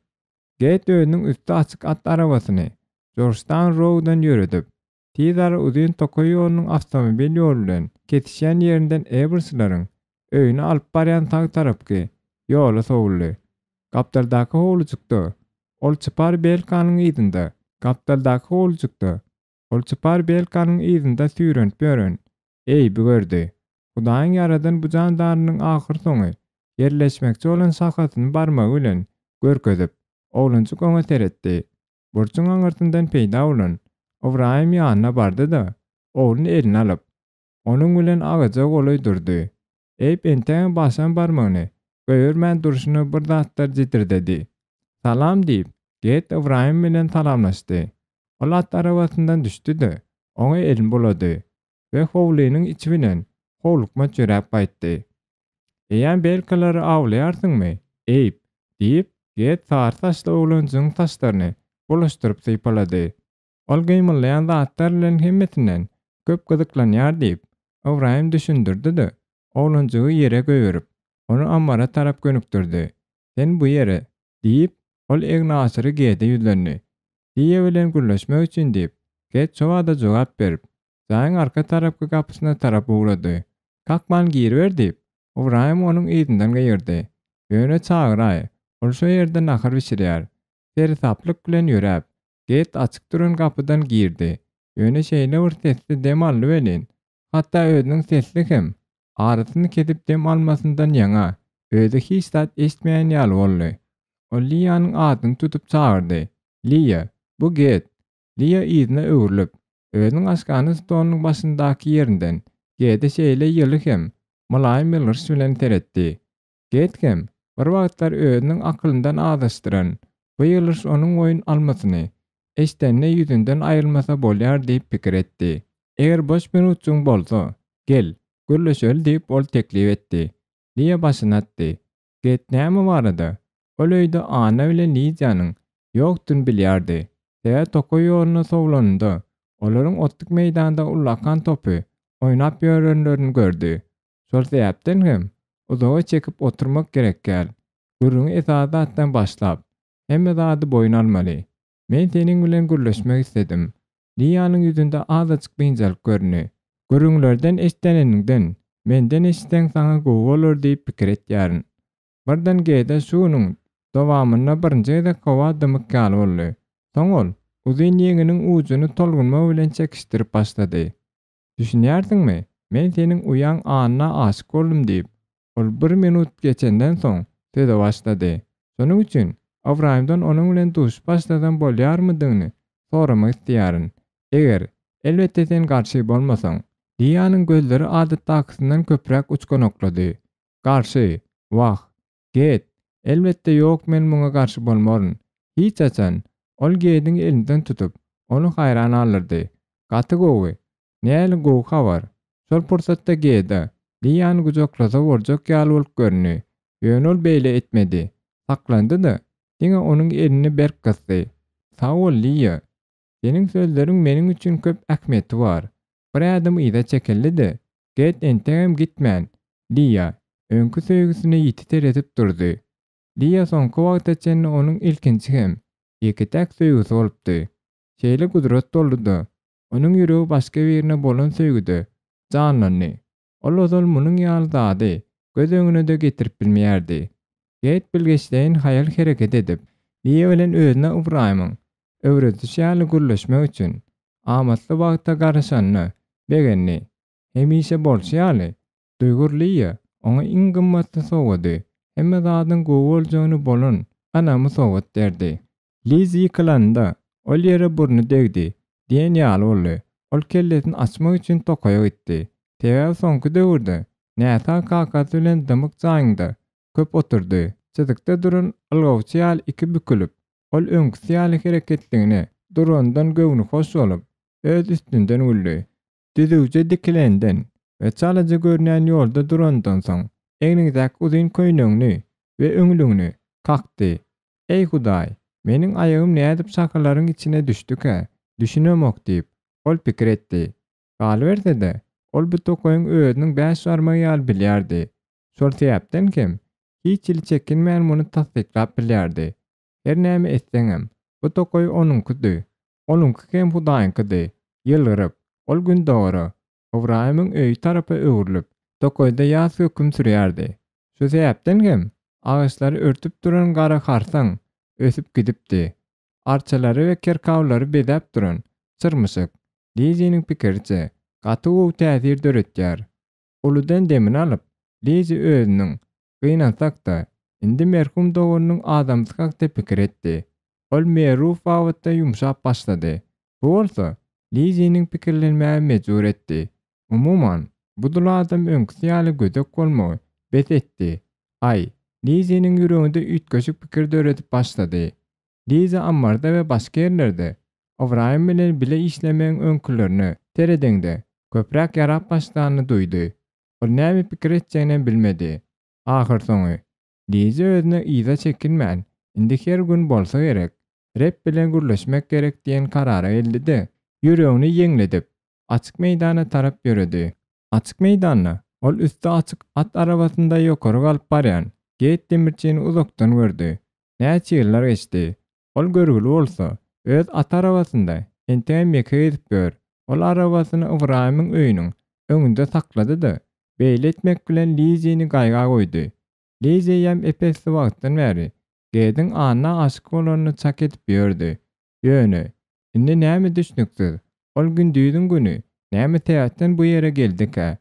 Geýt özüniň üsti açyk at arabasyny Jorjtaun Rouddan ýöredip, tiz ara uzyn tokaý ýolunyň awtomobil ýoly bilen kesişýän ýerinden Eberslaryň öýüne alyp barýan sag tarapky ýola sowuldy. Gapdaldaky howlujykda ol çypar belkanyň yzynda gapdaldaky howlujykda ol çypar belkanyň yzynda süýrenip ýören Eýbi gördi. Hudaýyň ýaradan bu jandarynyň ahyrsoňy ýerleşmekçi bolan şahasyny barmagy bilen görkezip, oglanjyk oňa seretdi. Burçuň aňyrsyndan peýda bolan Ybraýym ýanyna bardy-da, ogluny eline alyp, onuň bilen agaja golaý durdy. Eýp entegem başam barmagyny goýbermän durşuna bir zatlar jedirdedi. Salam diýip, Get Ybraýym bilen salamlaşdy. Ol at arabasyndan düşdi-de, oňa elini bulady we howlynyň içi bilen howlukmaç ýöräp gaýtdy. Eýýäm belkalary awlaýarsyňmy, Eýp? diýip, Get sary saçly oglanjygyň saçlaryny bulaşdyryp sypalady. Ol gymyldaýan zatlar bilen hemmesinden köp gyzyklanýar diýip, Ybraýym düşündirdi-de, oglanjygy ýere goýberip, ony ammara tarap gönükdirdi. Sen bu ýere, diýip, ol egniaşyry Gede ýüzlendi. Liýa bilen gürleşmek üçin diýip, Ket şobada jogap berip, jaýyň arka tarapky gapysyna tarap ugrady. Kakman giriber diýip, Ybraýym onuň yzyndan gygyrdy. Ýöne çagyraý, ol şo ýerde nahar bişirýär. Seresaplyk bilen ýöräp, Ket açyk duran gapydan girdi. Ýöne şeýle bir sesli dem aldy welin, hatda özüniň sesli hem arasyny kesip dem almasyndan ýaňa özi hiç zat eşitmeýän ýaly boldy. Ol Liýanyň adyny tutup çagyrdy, Liýa, bu Get! Liýa yzyna öwrülip, özüniň aşhana stolunyň başyndaky ýerinden Gede şeýle ýyly hem mylaýym ýylgyryş bilen seretdi. Get hem bir wagtlar özüniň akylyndan azaşdyran bu ýylgyryş onuň boýun almasyny eşidende ýüzünden aýrylmasa bolýar diýip pikir etdi. Eger boş minutjygyň bolsa, gel, gürleşeli diýip ol teklip etdi. Liýa başyny atdy. Get näme barada? Ol öýde Anna bilen Lidiýanyň ýokdugyny bilýärdi. Sebäbi tokaý ýoluna sowlanynda, olaryň otluk meýdanda ullakan topy oýnap ýörenlerini gördi. Şol sebäpden hem uzaga çekip oturmak gerek däl. Gürrüňi esasy zatdan başlap, hemme zady boýun almaly. Men seniň bilen gürleşmek isledim. Liýanyň ýüzünde azajyk biynjalyk göründi. Gürrüňlerden eşdeneniňden, menden eşitseň saňa gowy bolar diýip pikir etýärin. Birden Gede şu günüň dowamynda birinji gezek howa dymyk ýaly boldy. Soň ol uzyn ýeňiniň ujuny tolgunma bilen çekişdirip başlady. Düşünýärsiňmi, men seniň uýaň Anna aşyk boldum diýip, ol bir minut geçenden soň söze başlady. Şonuň üçin Ybraýymdan onuň bilen duşup başlasam bolýarmydygyny soramak isleýärin. Eger, elbetde sen garşy bolmasaň. Liýanyň gözleri adatdakysyndan köpräk uçganaklady. Garşy! Wah! Ged! Elbetde ýok men muňa garşy bolmaryn. Hiç haçan! Ol Gediň elinden tutup, ony haýran galdyrdy. Gaty gowy! Näli gowy habar! Şol pursatda Geda, Liýany gujaklasa boljak ýaly bolup göründi. Ýöne ol beýle etmedi. Saklandy-da, diňe onuň elini berk gysdy. Sag bol, Liýa! Seniň sözleriň meniň üçin köp ähmiýeti bar. Bir ädim yza çekildi-de, Ged entegem gitmän, Liýa, öňki söýgüsine ýiti seredip durdy. Liýa soňky wagta çenli onuň ilkinji hem ýeke-täk söýgüsi bolupdy. Şeýle gudrat boldy-da, onuň ýüregi başga birine bolan söýgüde janlandy. Ol ozal munuň ýaly zady göz öňüne-de getirip bilmeýärdi. Ged bilgeşleýin haýal hereket edip, Liýa bilen özüne Ybraýymyň öwredişi ýaly gürleşmek üçin amatly wagta garaşanyna begendi. Hemişe bolşy ýaly, duýgur Liýa oňa iň gymmatly sowgady, hemme zadyň gowy boljagyny bolan ynamy sowgat berdi. Liz ýykylanynda, ol ýere burny degdi diýen ýaly boldy. Ol kellesini açmak üçin tokaýa gitdi. Sebäbi soňky döwürde näsag kakasy bilen dymyk jaýynda köp oturdy. Çyzykda duran ylgawçy ýaly iki bükülip, ol öňküsi ýaly hereketligine durandan göwnühoş bolup, öz üstünden güldi. Düzüwje dikilenden we çalaja görünýän ýolda durandan soň, egniňdäki uzyn köýnegiňi we öňlügini kakdy. Eý, Hudaý, meniň aýagym nädip şahalaryň içine düşdükä, düşünemok diýip, ol pikir etdi. Galyberse-de, ol bu tokaýyň özüniň bäş barmagy ýaly bilýärdi. Şol sebäpden hem, hiç hili çekinmän muny tassyklap bilýärdi. Her näme etseňem, bu tokaý onuňkydy. Onuňky hem Hudaýyňkydy. Ýylgyryp, ol gündogara, Ybraýymyň öýi tarapa öwrülip, tokaýda ýas höküm sürýärdi. Şu sebäpden hem agaçlary örtüp duran gara harsaň ösüp gidipdi. Arçalary we kerkawlary bezäp duran çyrmyşyk, Liziniň pikiriçe, gaty gowy täsir döretýär. Uludan demini alyp, Lizi özüniň, gynansak-da, indi merhum doganynyň adamsy hakda pikir etdi. Ol Meruf babatda ýumşap başlady. Bu bolsa, Liziniň pikirlenmäge mejbur etdi. Umuman, bu dul adam öňküsi ýaly gödek bolmagy bes etdi. Aý, Liziniň ýüreginde üýtgeşik pikir döredip başlady. Liza ammarda we başga ýerlerde Ybraýym bilen bile işlemegiň öňkülerine seredeňde köpräk ýarap başlanyny duýdy. Ol näme pikir etjeginem bilmedi. Ahyrsoňy, Liza özüne yza çekinmän, indi her gün bolsa gerek, Reb bilen gürleşmek gerek diýen karara geldi-de, ýüregini ýeňledip, açyk meýdana tarap ýöredi. Açyk meýdanda ol üsti açyk at arabasynda ýokary galyp barýan Geýt demirçini uzakdan gördi. Näçe ýyllar geçdi. Ol görgüli bolsa, öz at arabasynda. Entegem ýeke gezip ýör. Ol arabasyny Ybraýymyň öýüniň öňünde saklady-da, beýle etmek bilen Lizini gaýga goýdy. Lizi eýýäm ep-esli wagtdan bäri Gediň Anna aşyk bolanyny çak edip ýördi. Ýöne, indi näme düşnüksiz, ol gündiziň güni näme sebäpden bu ýere geldikä?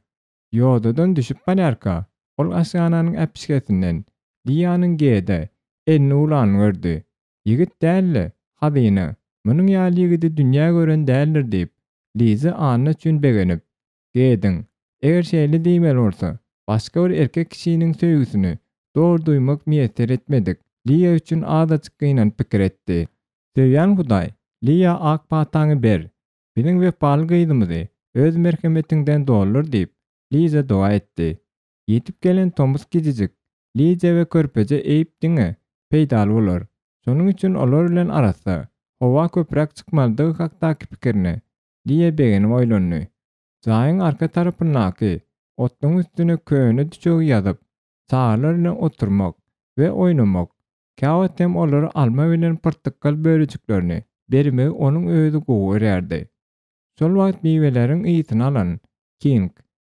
Ýodadan düşüp barýarka, ol aşhananyň äpişgesinden Liýanyň Gede elini ulanyny gördi. Ýigit däl-de, hazyna. Munuň ýaly ýigidi dünýä gören däldir diýip, Liza Anna üçin begenip, Gediň, eger şeýle diýmeli bolsa, başga bir erkek kişiniň söýgüsini dogry duýmak miýesser etmedik Liýa üçin azajyk gynanyp pikir etdi. Söýýän Hudaý, Liýa ak pataňy ber. Biziň wepaly gyzymyzy öz merhemetiňden doldur diýip, Liza doga etdi. Ýetip gelen tomus gijijik Liza we körpeje Eýp diňe peýdaly bolar. Şonuň üçin olar bilen arassa howa köpräk çykmalydygy hakdaky pikirine Liýa begenip oýlandy. Jaýyň arka tarapyndaky otluň üstüne köne düşegi ýazyp, çagalar bilen oturmak we oýnamak, käwagt hem olara alma bilen pyrtykal bölejiklerini bermegi onuň özi gowy görýärdi. Şol wagt miweleriň ysyny alan King,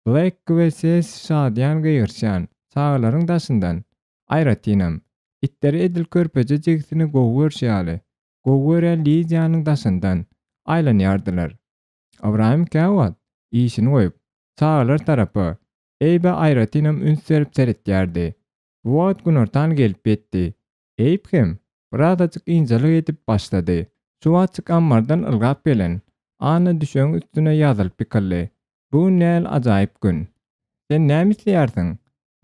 Blek we Ses şadyýan gygyryşýan çagalaryň daşyndan, aýratynam, itleri edil körpeje jigisini gowy görşi ýaly, gowy görýän Lidiýanyň daşyndan aýlanýardylar. Ybraýym käwagt işini goýup, çagalar tarapa, Eýbe aýratynam üns berip seretýärdi. Bu wagt günortan gelip ýetdi. Eýp hem birazajyk ynjalyk edip başlady. Şu wagtjyk ammardan ylgap gelen Anna düşegiň üstüne ýazylyp ýykyldy. Bu gün näl ajaýyp gün. Sen näme isleýärsiň?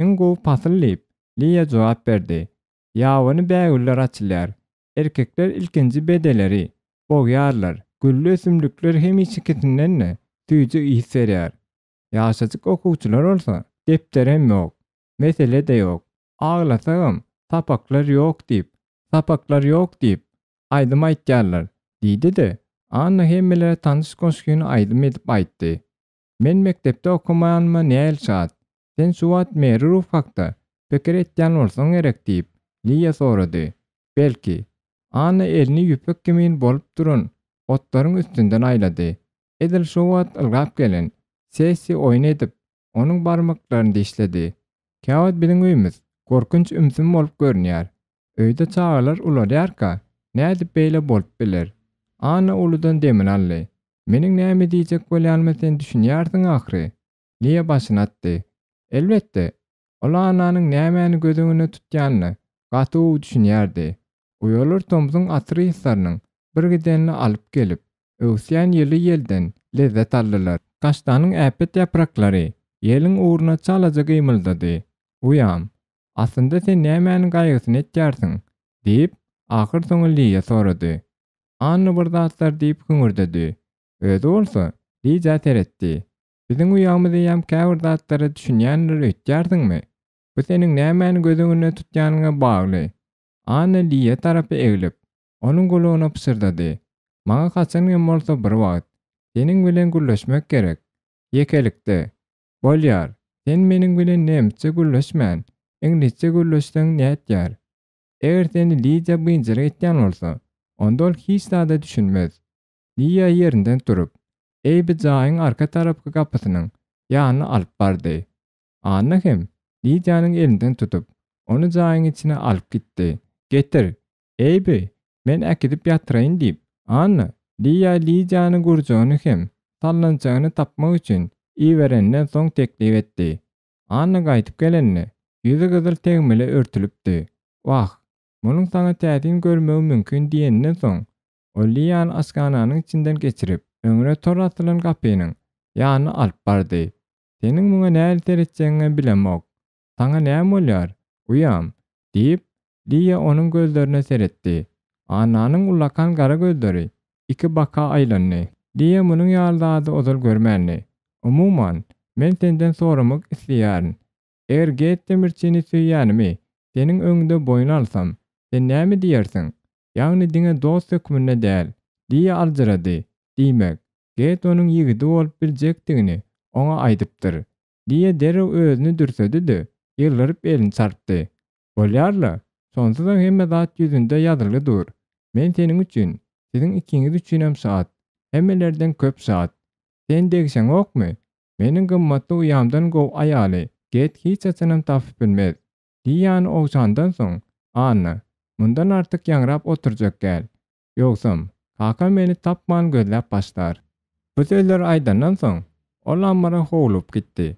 Iň gowy pasyl diýip, Liýa jogap berdi. Ýabany bägüller açylýar. Erkekler ilkinji bedeleri bogýarlar. Gülli ösümlikler hemişekisinden-de süýji ys berýär. Ýaşajyk okuwçylar bolsa, depderem ýok, mesele-de ýok. Aglasagam, sapaklar ýok diýip, sapaklar ýok diýip, aýdym aýtýarlar, diýdi-de, Anna hemmelere tanyş goşgyny aýdym edip aýtdy. Men mekdepde okamaýanyma näl şat. Sen şu wagt Meri Ruf hakda pikir etýän bolsaň gerek diýip, Liýa sorady. Belki. Anna elini ýüpek kimin bolup duran otlaryň üstünden aýlady. Edil şo wagt ylgap gelen Sessi oýun edip, onuň barmaklaryny dişledi. Käwagt biziň öýümiz gorkunç ümsüm bolup görünýär. Öýde çagalar ulalýarka, nädip beýle bolup biler? Anna uludan demini aldy. Meniň näme diýjek bolýanyma sen düşünýärsiň ahyry? Liýa başyny atdy. Elbetde, ol Annanyň nämäni göz öňünde tutýanyna gaty gowy düşünýärdi. Uýalar tomsuň atyr yslarynyň birgidenini alyp gelip, öwüsýän ýyly ýelden lezzet aldylar. Kaştanyň äpet ýapraklary ýeliň ugruna çalaja gymyldady. Uýam, aslynda sen nämäniň gaýgysyny etýärsiň? diýip, ahyrsoňy Liýa sorady. Anna bir zatlar diýip hüňürdedi. Özi bolsa Liža seretdi. Biziň uýamyz eýýäm käbir zatlara düşünýändir öýtýärsiňmi? Bu seniň nämäni göz öňünde tutýanyňa bagly. Anna Liýa tarapa eglip, onuň gulagyna pyşyrdady, Maňa haçan hem bolsa bir wagt, seniň bilen gürleşmek gerek. Ýekelikde. Bolýar, sen meniň bilen nemisçe gürleşmän, iňlisçe gürleşseň nätýär? Eger seni Lidiýa biynjalyk etýän bolsa, onda ol hiç zada düşünmez. Liýa ýerinden turup, Eýbi jaýyň arka tarapky gapysynyň ýanyna alyp bardy. Anna hem Lidiýanyň elinden tutup, ony jaýyň içine alyp gitdi. Getir, Eýbi, men äkidip ýatyraýyn diýip, Anna Liýa Lidiýany gurjagyny hem sallançagyny tapmak üçin ibereninden soň teklip etdi. Anna gaýdyp gelende, ýüzi gyzyl tegmile örtülipdi. Wah, munuň saňa täsin görmegi mümkin diýeninden soň, ol Liýany aşhananyň içinden geçirip, öňüne tor asylan gapynyň ýanyna alyp bardy. Seniň muňa nähili seretjegiňem bilemok. Saňa näme bolýar, uýam? diýip, Liýa onuň gözlerine seretdi. Annanyň ullakan gara gözleri iki-baka aýlandy. Liýa munuň ýaly zady ozal görmändi. Umuman, men senden soramak isleýärin. Eger Get demirçini söýýänimi seniň öňüňde boýun alsam, sen näme diýersiň? Ýagny diňe dost hökmünde däl. Liýa aljyrady. Diýmek, Get onuň ýigidi bolup biljekdigini oňa aýdypdyr. Liýa derrew özüni dürsedi-de, ýylgyryp elini çarpdy. Bolýar-la, şonsuzam hemme zat ýüzünde ýazylgy dur. Men seniň üçin, siziň ikiňiz üçinem şat. hemmelerden köp şat. Sen degşeňokmy? Meniň gymmatly uýamdan gowy aýaly Get hiç haçanam tapyp bilmez. Diýýäni ogşandan soň, Anna, mundan artyk ýaňrap oturjak däl. Ýogsam, kakam meni tapman gözläp başlar. Bu sözleri aýdandan soň, ol ammara howlugyp gitdi.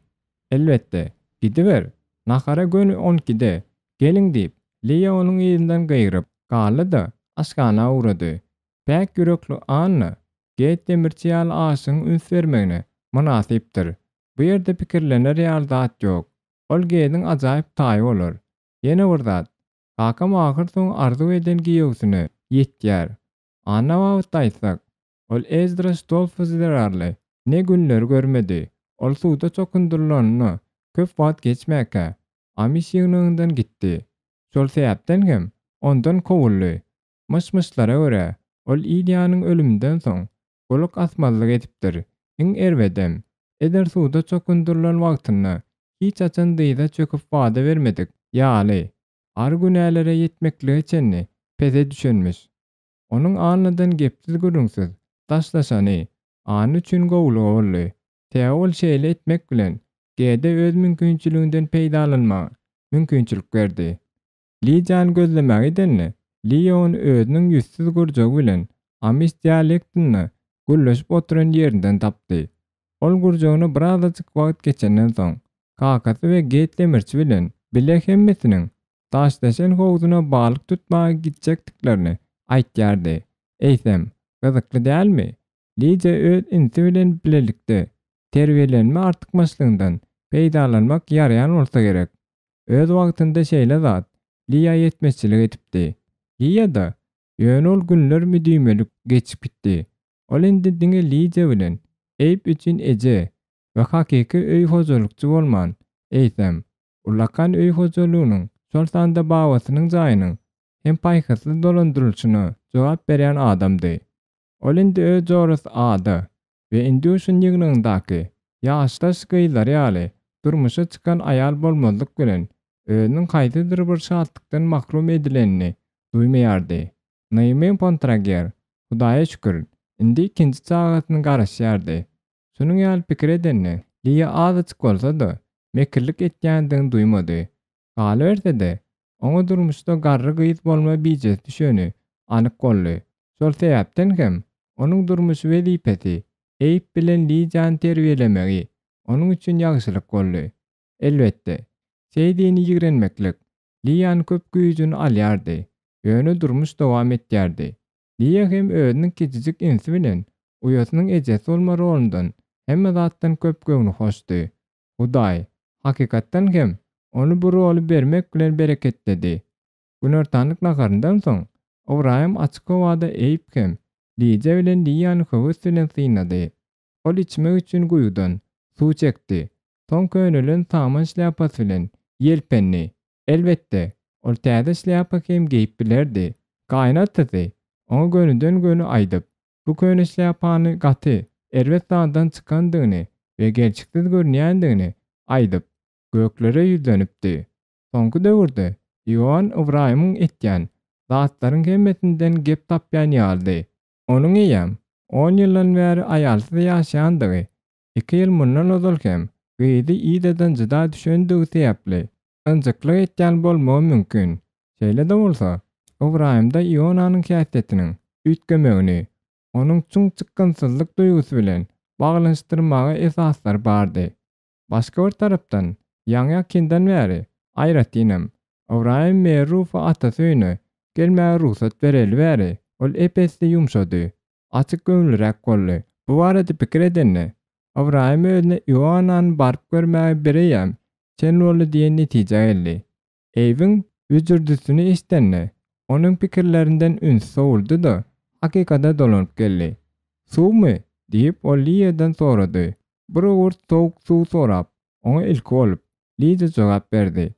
Elbetde, gidiber, nahara göni on ikide geliň diýip, Liýa onuň yzyndan gygyryp galdy-da, aşhana ugrady. Päk ýürekli Anna Geýt demirçi ýaly aşygyň üns bermegine mynasypdyr. Bu ýerde pikirlener ýaly zat ýok. Ol Geýdiň ajaýyp taýy bolar. Ýene bir zat, kakam ahyrsoňy arzuw eden giýewsine ýetýär. Anna babatda aýtsak, ol Ezdra Stolfus zerarly ne günleri görmedi. Ol suwda çokundyrylanyna köp wagt geçmäkä, Amiş ýygnagyndan gitdi. Şol sebäpden hem ondan kowuldy. Myş-myşlara görä, ol Ilýanyň ölüminden soň gulak asmazlyk edipdir. Iň erbedem, Eder suwda çokundyrylan wagtynda hiç haçan dyza çöküp wada bermedik ýaly, agyr günälere ýetmeklige çenli pese düşenmiş. Onuň Annadan gepsiz-gürrüňsiz daşlaşany Anna üçin gowulyga boldy. Sebäbi ol şeýle etmek bilen Gede öz mümkinçiliginden peýdalanmaga mümkinçilik berdi. Lidiýany gözlemäge gidende, Liýa ony özüniň ýüzsüz gurjagy bilen amis dialektinde gürleşip oturan ýerinden tapdy. Ol gurjagyna birazajyk wagt geçenden soň, kakasy we Geýt demirçi bilen bile hemmesiniň Daşdeşen howzuna balyk tutmaga gitjekdiklerini aýtýardy. Eýsem, gyzykly dälmi? Lidiýa öz inisi bilen bilelikde terbiýelenme artykmaçlygyndan peýdalanmak ýaraýan bolsa gerek. Öz wagtynda şeýle zat Liýa ýetmezçilik edipdi. Liýa-da, ýöne ol günler müdimilik geçip gitdi. Ol indi diňe Lidiýa bilen Eýp üçin eje we hakyky öý hojalykçy bolman, eýsem, ullakan öý hojalygynyň, şol sanda babasynyň jaýynyň hem paýhasly dolandyrylyşyna jogap berýän adamdy. Ol indi öz jorasy Ada we Indýuşin ýygnagyndaky ýaşdaş gyzlary ýaly durmuşa çykan aýal bolmazlyk bilen, özüniň haýsydyr bir şatlykdan mahrum edilenini duýmaýardy. Naomi Bontrager, Hudaýa şükür, indi ikinji çagasyny garaşýardy. Şunuň ýaly pikir edende, Liýa azajyk bolsa-da, mekirlik etýändigini duýmady. Galyberse-de, oňa durmuşda garry gyz bolma bijesi düşeni anyk boldy. Şol sebäpden hem onuň durmuş wezipesi Eýp bilen Lidiýany terbiýelemegi onuň üçin ýagşylyk boldy. Elbetde, Seýdini ýigrenmeklik Liýanyň köp güýjüni alýardy, ýöne durmuş dowam etýärdi. Liýa hem özüniň kiçijik inisi bilen uýasynyň ejesi bolma rolundan hemme zatdan köp göwnühoşdy. Hudaý, hakykatdan hem, ony bu roly bermek bilen bereketledi. Günortanlyk naharyndan soň, Ybraýym açyk howada Eýp hem Lije bilen Liýany höwes bilen synlady. Ol içmek üçin guýudan suw çekdi. Soň könelen saman şlýapasy bilen ýelpendi. Elbetde, ol täze şlýapa hem geýip bilerdi. Gaýynatasy oňa gönüden-göni aýdyp, bu köne şlýapany gaty erbet zatdan çykandygyny we gelşiksiz görünýändigini aýdyp, göklere ýüzlenipdi. Soňky döwürde Ioann Ybraýymyň etýän zatlaryň hemmesinden gep tapýan ýalydy. Onuň eýýäm on ýyldan bäri aýalsyz ýaşaýandygy, iki ýyl mundan ozal hem gyzy Idadan jyda düşendigi sebäpli ynjyklyk etýän bolmagy mümkin. Şeýle-de bolsa, Ybraýymda Ionanyň häsiýetiniň üýtgemegini onuň çuň çykgynsyzlyk duýgusy bilen baglanyşdyrmaga esaslar bardy. Başga bir tarapdan, ýaňy-ýakyndan bäri, aýratynam, Ybraýym Merrufa atasy öýüne gelmäge rugsat bereli bäri, ol ep-esli ýumşady, açyk göwünliräk boldy. Bu barada pikir edende, Ybraýym özüne Ioannany baryp görmäge bireýýäm çen boldy diýen netijä geldi. Eýbiň wüjürdisini eşidende, onuň pikirlerinden ünsi sowuldy-da, hakykata dolanyp geldi. Suwmy? diýip, ol Liýadan sorady. Bir owurt sowuk suw sorap, oňa ilki bolup, Liza jogap berdi.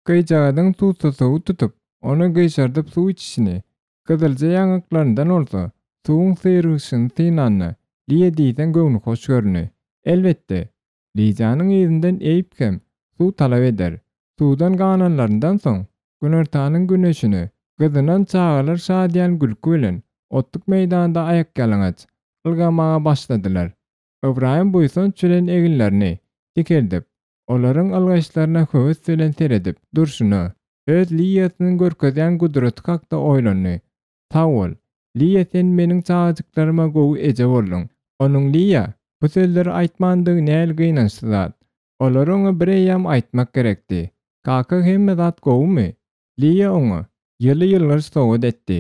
Gyzjagazyň suwsuzlygy tutup, ony gyşardyp suw içişini, gyzylja ýaňaklaryndan bolsa, suwuň syrygyşyny synlanda, Liýa diýseň göwnühoş göründi. Elbetde, Lizanyň yzyndan Eýp hem suw talap eder. Suwdan gananlaryndan soň, günortanyň güneşine gyzynan çagalar şadyýan gülki bilen otluk meýdanda aýakýalaňaç. ylgamaga başladylar. Ybraýym buýsanç bilen eginlerini dikeldip, olaryň ylgaýyşlaryna höwes bilen seredip durşuna, öz Liýasynyň görkezýän gudraty hakda oýlandy. Sag bol, Liýa sen meniň çagajyklaryma gowy eje bolduň. Onuň Liýa bu sözleri aýtmandygy näl gynançly zat. Olary oňa bireýýäm aýtmak gerekdi. Kaka hemme zat gowumy? Liýa oňa ýyly ýylgyryş sowgat etdi.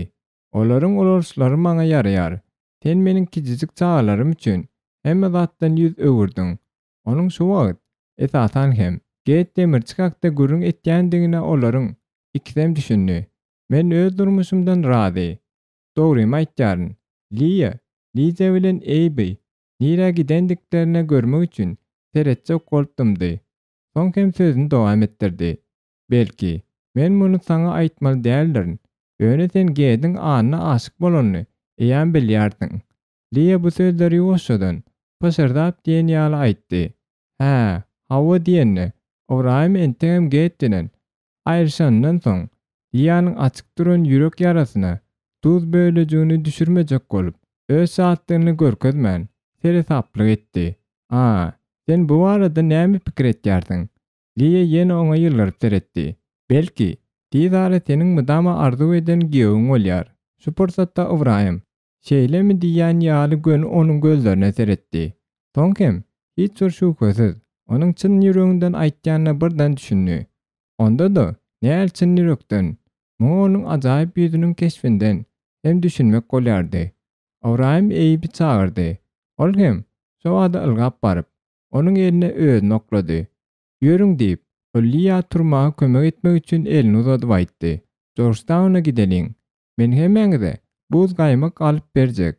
Olaryň ulalyşlary maňa ýaraýar. Sen meniň kiçijik çagalarym üçin hemme zatdan ýüz öwürdiň. Onuň şu wagt, esasan hem, Geýt demirçi hakda gürrüň etýändigine olaryň ikisem düşündi. Men öz durmuşymdan razy. Dogrymy aýtýaryn. Liýa, Liza bilen Eýbi nirä gidendiklerine görmek üçin seretjek bolup dymdy. Soň hem sözüni dowam etdirdi. Belki, men muny saňa aýtmaly däldirin, ýöne sen Gediň Anna aşyk bolanyny eýýäm bilýärsiň. Liýa bu sözleri ýuwaşjadan, pyşyrdap diýen ýaly aýtdy. Hä, hawa diýende, Ybraýym entegem Ged bilen aýryşanyndan soň, Liýanyň açyk duran ýürek ýarasyna duz bölejigini düşürmejek bolup, öz şatlygyny görkezmän, seresaplyk etdi. A, sen bu barada näme pikir etýärsiň? Liýa ýene oňa ýylgyryp seretdi. Belki, tiz ara seniň mydama arzuw eden giýewiň bolýar. Şu pursatda Ybraýym, Şeýlemi diýýän ýaly göni onuň gözlerine seretdi. Soň hem, hiç bir şübhesiz, onuň çyn ýüreginden aýtýanyna birden düşündi. Onda-da, näl çyn ýürekden? Muňa onuň ajaýyp ýüzüniň keşbinden hem düşünmek bolýardy. Ybraýym Eýibi çagyrdy. Ol hem şobada ylgap baryp, onuň eline özüni oklady. Ýörüň diýip, ol Liýa turmaga kömek etmek üçin elini uzadyp aýtdy. Jorjtauna gideliň. Men hemmäňize buz gaýmak alyp berjek.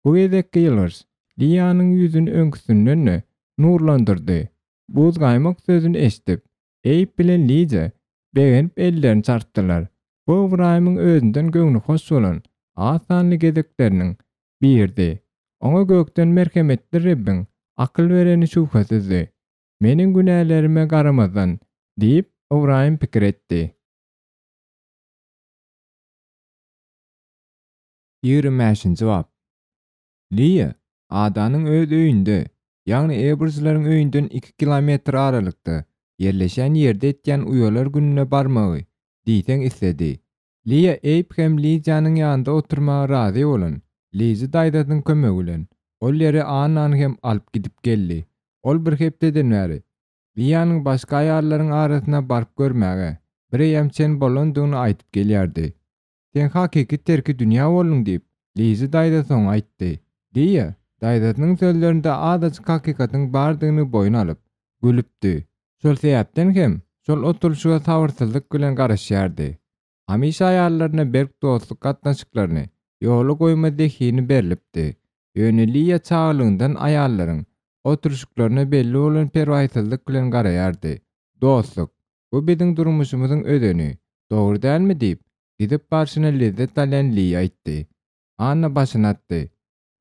Bu gezekki ýylgyryş Liýanyň ýüzüni öňküsinden-de nurlandyrdy. Buz gaýmak sözüni eşidip, Eýip bilen Liza begenip ellerini çarpdylar. Bu Ybraýymyň özünden göwnühoş bolan az sanly gezekleriniň biridi. Oňa gökden merhemetli Rebbiň akyl bereni şübhesizdi. Meniň günälerime garamazdan, diýip, Ybraýym pikir etdi. 25-nji bap. Liýa adanyň öz öýünde, ýagny Eberslerň öýünden iki kilometr aralykda ýerleşen ýerde etýän uýalar gününe barmagy diýseň isledi. Liýa Eýb hem Lidiýanyň ýanynda oturmaga razy bolan Lizi daýzasynyň kömegi bilen ol ýere Annany hem alyp gidip geldi. Ol bir hepdeden bäri Liýanyň başga aýallaryň arasyna baryp görmäge bireýýäm çen bolandygyny aýdyp gelýärdi. Sen hakyky terki dünýä bolduň diýip, Lizi daýzasy oňa aýtdy. Liýa, daýzasynyň sözlerinde azajyk hakykatyň bardygyny boýun alyp, gülüpdi. Şol sebäpden hem şol oturylyşyga sabyrsyzlyk bilen garaşýardy. Amiş aýallaryna berk dostluk gatnaşyklaryny ýola goýma zehini berlipdi. Ýöne Liýa çagalygyndan aýallaryň oturyşyklaryna belli bolan perwaýsyzlyk bilen garaýardy. Dostluk, bu biziň durmuşymyzyň özeni, dogry dälmi diýip, gidip barşyna lezzet alýan Liýa aýtdy. Anna başyny atdy.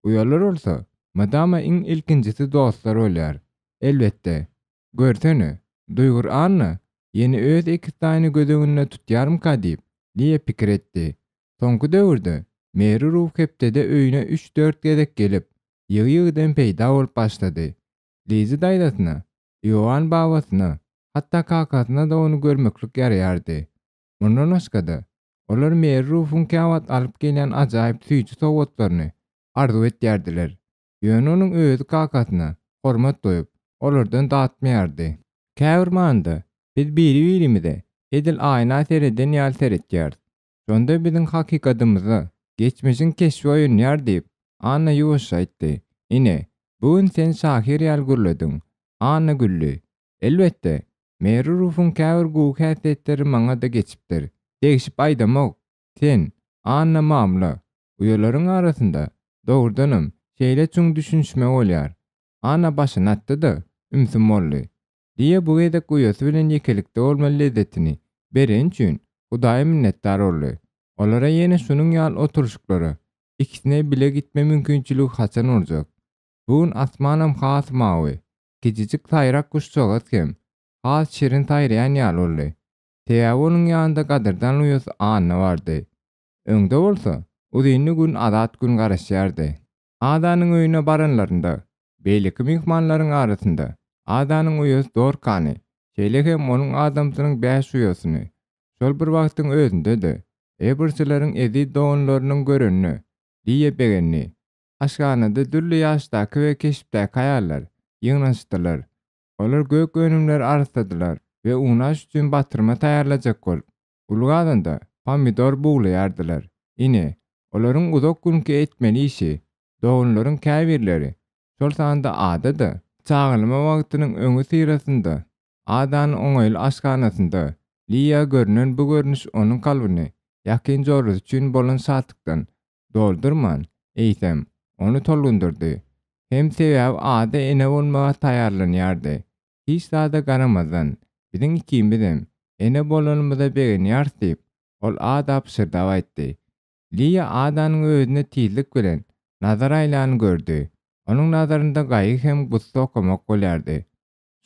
Uýalar bolsa, mydama iň ilkinjisi dostlar bolýar. Elbetde. Görsene, duýgur Anna ýene öz ekiztaýyny göz öňünde tutýarmyka diýip, Liýa pikir etdi. Soňky döwürde Meri Ruf hepdede öýüne üç-dört gezek gelip, ýygy-ýygydan peýda bolup başlady. Lizi daýzasyna, Ioan babasyna, hatda kakasyna-da ony görmeklik ýaraýardy. Mundan başga-da, olar Meri Rufuň käwagt alyp gelýän ajaýyp süýji sowgatlaryny arzuw etýärdiler. Ýöne onuň özi kakasyna hormat goýup, olardan datmaýardy. Käbir manyda biz biri-birimize edil aýna sereden ýaly seretýäris. Şonda biziň hakykatymyzda geçmişiň keşbi oýanýar diýip, Anna ýuwaşja aýtdy. Ine, bu gün sen şahyr ýaly gürlediň. Anna güldi. Elbetde, Meri Rufuň käbir gowy häsiýetleri maňa-da geçipdir. Degşip aýdamok, sen, Anna mamla. Uýalaryň arasynda, dogrudanam, şeýle çuň düşünişme bolýar. Anna başyny atdy-da, ümsüm boldy. Liýa bu gezek uýasy bilen ýekelikde bolma lezzetini bereni üçin Hudaýa minnetdar boldy. Olara ýene şunuň ýaly oturyşyklara ikisine bile gitme mümkinçiligi haçan boljak? Bu gün asmanam has mawy, kiçijik saýrak guşjagaz hem has şirin saýraýan ýaly boldy. Sebäbi onuň ýanynda gadyrdan uýasy Anna bardy. Öňde bolsa, uzynly gün azat gün garaşýardy. Adanyň öýüne baranlarynda, beýleki myhmanlaryň arasynda Adanyň uýasy Dorkany, şeýle hem onuň adamsynyň bäş uýasyny, şol bir wagtyň özünde-de, Eberslerň eziz doganlarynyň görenine Liýa begendi. Aşhanada dürli ýaşdaky we keşpdäki aýallar ýygnanyşdylar. Olar gök önümleri arassadylar we unaş üçin batyrma taýýarlajak bolup, uly gazanda pomidor buglaýardylar. Ine, olaryň uzak günki etmeli işi. Doganlaryň käbirleri, şol sanda Ada-da, çagalama wagtynyň öňüsyrasynda Adanyň oňaýly aşhanasynda Liýa görnen bu görnüş onuň kalbyny ýakyn jorasy üçin bolan şatlykdan doldurman, eýsem, ony tolgundyrdy. Hem sebäbi Ada ene bolmaga taýýarlanýardy. Hiç zada garamazdan, biziň ikimizem ene bolanymyza begenýäris diýip, ol Ada pyşyrdap aýtdy. Liýa Adanyň özüne tizlik bilen nazar aýlanyny gördi. Onuň nazarynda gaýgy hem gussa okamak bolýardy.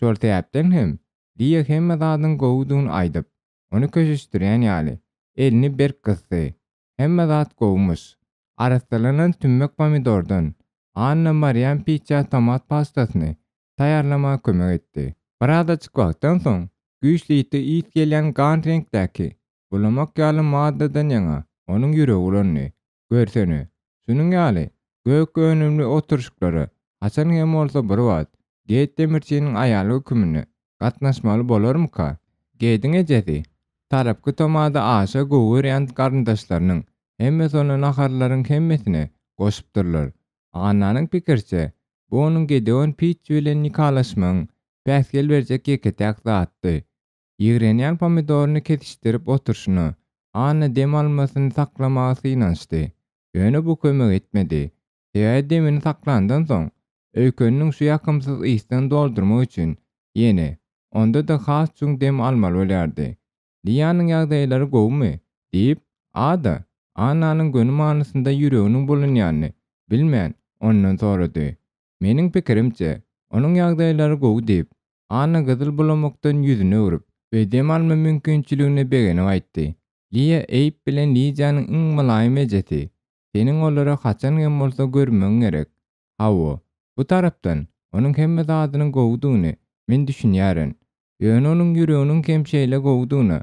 Şol sebäpden hem Liýa hemme zadyň gowudygyny aýdyp, ony köşeşdirýän ýaly, elini berk gysdy. Hemme zat gowumyş. Arassalanan tümmek pomidordan Anna Mariýam piçä tomat pastasyny taýýarlamaga kömek etdi. Birazajyk wagtdan soň, güýçli ýiti ys gelýän gan reňkdäki bulamak ýaly maddadan ýaňa onuň ýüregi bulandy. Görsene, şunuň ýaly gök önümli oturyşyklara haçan hem bolsa bir wagt Geýt demirçiniň aýaly höküminde gatnaşmaly bolarmyka? Geýdiň ejesi tarapky tomady aşa gowy görýän garyndaşlarynyň hemmesi ony naharlaryň hemmesine goşupdyrlar. Annanyň pikiriçe, bu onuň Gedeon Pitç bilen nikalaşmagyň päsgel berjek ýeke-täk zatdy. Ýigrenýän pomidoryny kesişdirip oturyşyna, Anna dem almasyny saklamaga synanyşdy. Ýöne bu kömek etmedi. Sebäbi demini saklandan soň, öýkeniniň şu ýakymsyz ysdan doldurmak üçin ýene, onda-da has çuň dem almaly bolýardy. Liýanyň ýagdaýlary gowumy? diýip, Ada, Annanyň göni manysynda ýüreginiň bulanýanyny bilmän, ondan sorady. Meniň pikirimçe, onuň ýagdaýlary gowy diýip, Anna gyzyl bulamykdan ýüzüni öwrüp we dem alma mümkinçiligine begenip aýtdy. Liýa Eýb bilen Lidiýanyň iň mylaýym ejesi. Seniň olary haçan hem bolsa görmegiň gerek. Hawa, bu tarapdan, onuň hemme zadynyň gowudygyny men düşünýärin. Ýöne onuň ýüreginiň hem şeýle gowudygyna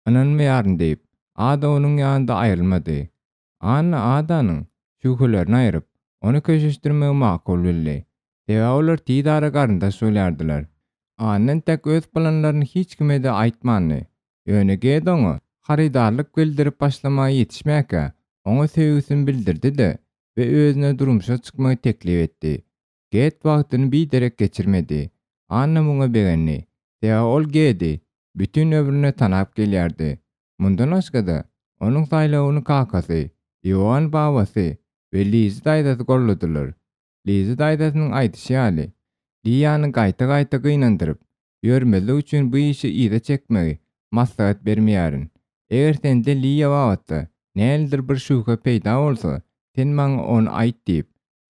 ynanmaýaryn diýip, Ada onuň ýanynda aýrylmady. Anna Adanyň şübhelerini aýryp, ony köşeşdirmegi makul bildi. Sebäbi olar tiz ara garyndaş bolýardylar. Anna entek öz planlaryny hiç kime-de aýtmandy. Ýöne Ged oňa hyrydarlyk bildirip başlamaga ýetişmäkä, oňa söýgüsini bildirdi-de we özüne durmuşa çykmagy teklip etdi. Ged wagtyny biderek geçirmedi. Anna muňa begendi. Sebäbi ol Gedi bütin ömrüne tanap gelýärdi. Mundan başga-da, onuň saýlawyny kakasy, Ioan babasy we Lizi daýzasy golladylar. Lizi daýzasynyň aýdyşy ýaly, Liýany gaýta-gaýta gynandyryp ýörmezlik üçin bu işi yza çekmegi maslahat bermeýärin. Eger sende Liýa babatda nähilidir bir şübhe peýda bolsa, sen maňa ony aýt diýip,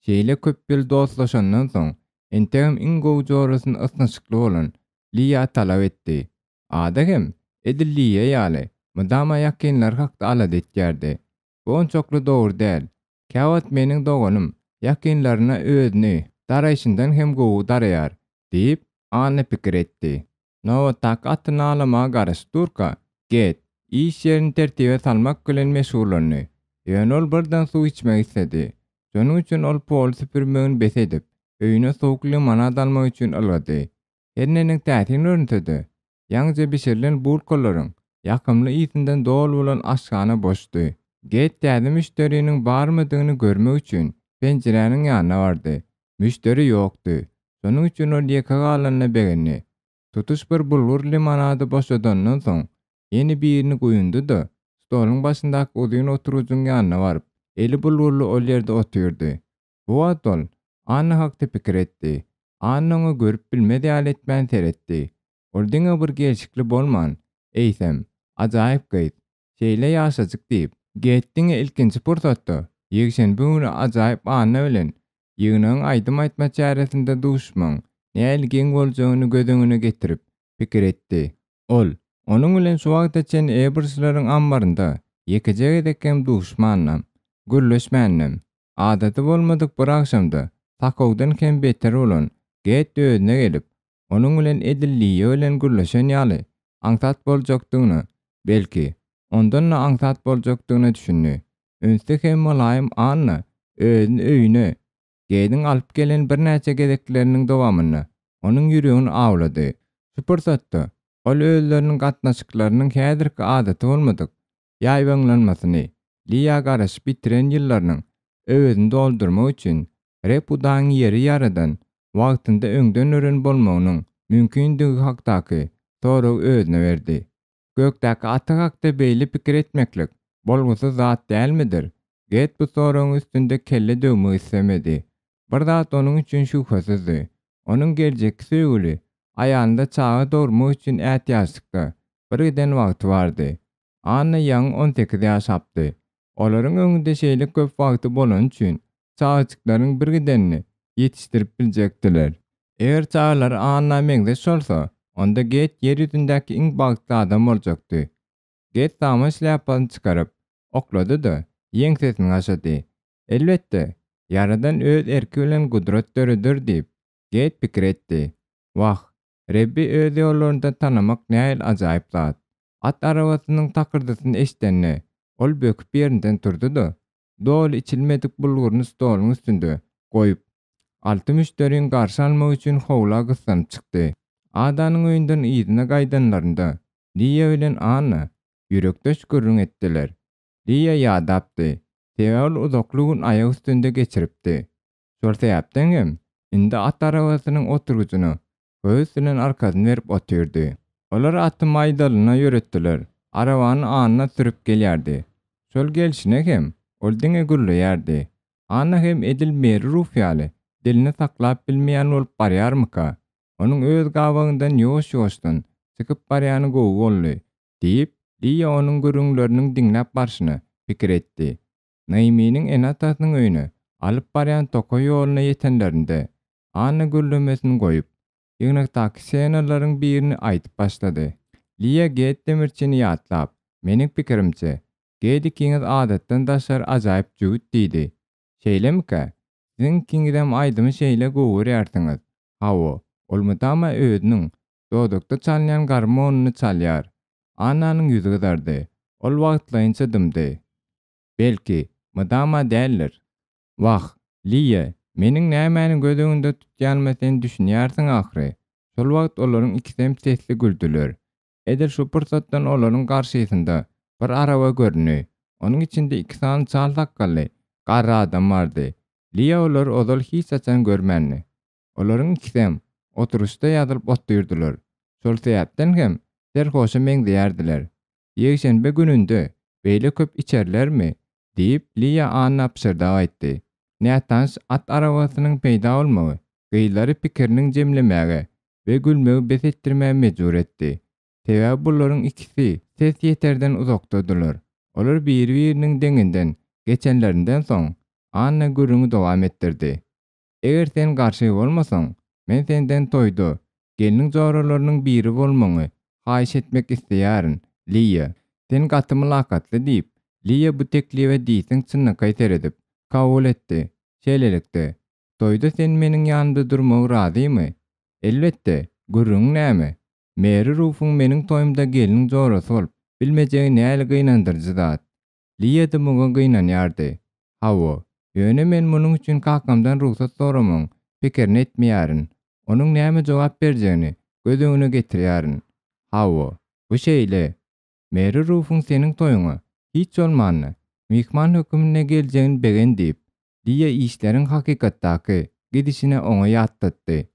şeýle köp ýyl dostlaşandan soň, entegem iň gowy jorasyny ysnyşykly bolan Liýa talap etdi. Ada hem, edil Liýa ýaly, mydama ýakynlary hakda alada etýärdi. Bu onçakly dogry däl. Käwagt meniň doganym ýakynlaryna özüni daraýşyndan hem gowy daraýar, diýip, Anna pikir etdi. Nobatdaky aty nalamaga garaşyp durka, Ged iş ýerini tertibe salmak bilen meşgullandy. Ýöne ol birden suw içmek isledi. Şonuň üçin ol poly süpürmegini bes edip, öýüne sowuk limonad almak üçin ylgady. Her neneň täsin görünse-de, ýaňyja bişirilen bulkalaryň ýakymly ysyndan doly bolan aşhana boşdy. Ged täze müşderiniň barmydygyny görmek üçin penjiräniň ýanyna bardy. Müşderi ýokdy. Şonuň üçin ol ýeke galanyna begendi. Tutuş bir bulgur limonady boşadandan soň, ýene birini guýundy-da, stoluň başyndaky uzyn oturgyjyň ýanyna baryp, eli bulgurly ol ýerde otyrdy. Bu wagt ol Anna hakda pikir etdi. Anna oňa görüp bilmez ýaly etmän seretdi. Ol diňe bir gelşikli bolman, eýsem, ajaýyp gyz. Şeýle ýaşajyk diýip, Ged diňe ilkinji pursatda, ýekşenbe güni ajaýyp Anna bilen ýygnagyň aýdym aýtma çäresinde duşuşmagyň nähili geň boljagyny göz öňüne getirip, pikir etdi. Ol, onuň bilen şu wagta çenli Ebersleriň ammarynda ýekeje gezek hem duşmandam, gürleşmändem. Adaty bolmadyk bir agşamda sakawdan hem beter bolan Ged özüne gelip, onuň bilen edil Liýa bilen gürleşen ýaly aňsat boljakdygyna, belki, ondan-da aňsat boljakdygyna düşündi. Ünsli hem mylaýym Anna özüni öýüne Gediň alyp gelen birnäçe gezekleriniň dowamynda onuň ýüregini awlady. Şu pursatda ol özleriniň gatnaşyklarynyň häzirki adaty bolmadyk ýaýbaňlanmasyny Liýa garaşyp ýitiren ýyllarynyň öwezini doldurmak üçin Reb Hudaýyň ýeri ýaradan wagtynda öňden ören bolmagynyň mümkindigi hakdaky soragy özüne berdi. Gökdäki Ata hakda beýle pikir etmeklik bolgusyz zat dälmidir? Ged bu soragyň üstünde kelle döwmek islemedi. Bir zat onuň üçin şübhesizdi. Onuň geljekki söýgüli aýalynda çaga dogurmak üçin ätiýaçlykda bir giden wagty bardy. Anna ýaňy 18 ýaşapdy. Olaryň öňünde şeýle köp wagty bolany üçin çagajyklaryň birgidenini ýetişdirip biljekdiler. Eger çagalary Anna meňzeş bolsa, onda Ged ýer ýüzündäki iň bagtly adam boljakdy. Ged saman şlýapasyny çykaryp, oklady-da, ýeňsesini gaşady. Elbetde, Ýaradan öz erki bilen gudrat döreder diýip, Ged pikir etdi. Wah, Rebbi öz ýollarynda tanamak nähili ajaýyp zat! At arabasynyň takyrdysyny eşidende, ol böküp ýerinden turdy-da, doly içilmedik bulguryny stoluň üstünde goýup, alty müşderini garşy almak üçin howla gyssanyp çykdy. Adanyň öýünden yzyna gaýdanlarynda, Liýa bilen Anna ýürekdeş gürrüň etdiler. Liýa ýadapdy, sebäbi ol uzakly gün aýak üstünde geçiripdi. Şol sebäpden hem indi at arabasynyň oturgyjyna höwes bilen arkasyny berip otyrdy. Olar aty maýdalyna ýöretdiler. Arabany Anna sürüp gelýärdi. Şol gelşine hem ol diňe gürleýärdi. Anna hem edil Meri Ruf ýaly dilini saklap bilmeýän bolup barýarmyka? Onuň öz gabagyndan ýuwaş-ýuwaşdan çykyp barýany gowy boldy, diýip, Liýa onuň gürrüňleriniň diňläp barşyna pikir etdi. Naiminiň ene-atasynyň öýüne alyp barýan tokaý ýoluna ýetenlerinde, Anna gürlemesini goýup, ýygnakdaky ssenalaryň birini aýdyp başlady. Liýa Ged demirçini ýatlap, Meniň pikirimçe, Ged ikiňiz adatdan daşary ajaýyp jübüt diýdi. Şeýlemikä? Siziň ikiňizem aýdymy şeýle gowy görýärsiňiz. Hawa, ol mydama özüniň dodakda çalynýan garmonyny çalýar. Annanyň ýüzi gyzardy. Ol wagtlaýynça dymdy. Belki, mydama däldir. Wah, Liýa, meniň nämäni göz öňünde tutýanyma sen düşünýärsiň ahyry. Şol wagt olaryň ikisem sesli güldüler. Edil şu pursatdan olaryň garşysynda bir araba göründi. Onuň içinde iki sany çal sakgally, garry adam bardy. Liýa olary ozal hiç haçan görmändi. Olaryň ikisem oturyşda ýazylyp otyrdylar. Şol sebäpden hem serhoşa meňzeýärdiler. Ýekşenbe gününde beýle köp içerlermi? diýip, Liýa Anna pyşyrdap aýtdy. Nätanyş at arabasynyň peýda bolmagy gyzlary pikiriniň jemlemäge we gülmegi bes etdirmäge mejbur etdi. Sebäbi bularyň ikisi ses ýeterden uzakdadylar. Olar biri-biriniň deňinden geçenlerinden soň, Anna gürrüňi dowam etdirdi. Eger sen garşy bolmasaň, men senden toýda gelniň joralarynyň biri bolmagyňy haýyş etmek isleýärin, Liýa. Sen gaty mylakatly, diýip, Liýa bu teklibe diýseň çynlakaý seredip, kabul etdi. Şeýlelikde, toýda sen meniň ýanymda durmagy razymy? Elbetde, gürrüňiň näme? Meri Rufuň meniň toýumda gelniň jorasy bolup bilmejegi näli gynandyryjy zat. Liýa-da muňa gynanýardy. Hawa, ýöne men munuň üçin kakamdan rugsat soramagyň pikirini etmeýärin. Onuň näme jogap berjegini göz öňüne getirýärin. Hawa, bu şeýle. Meri Rufuň seniň toýuňa, hiç bolmanda, myhman höküminde geljegini begen diýip, Liýa işleriň hakykatdaky gidişini oňa ýatlatdy.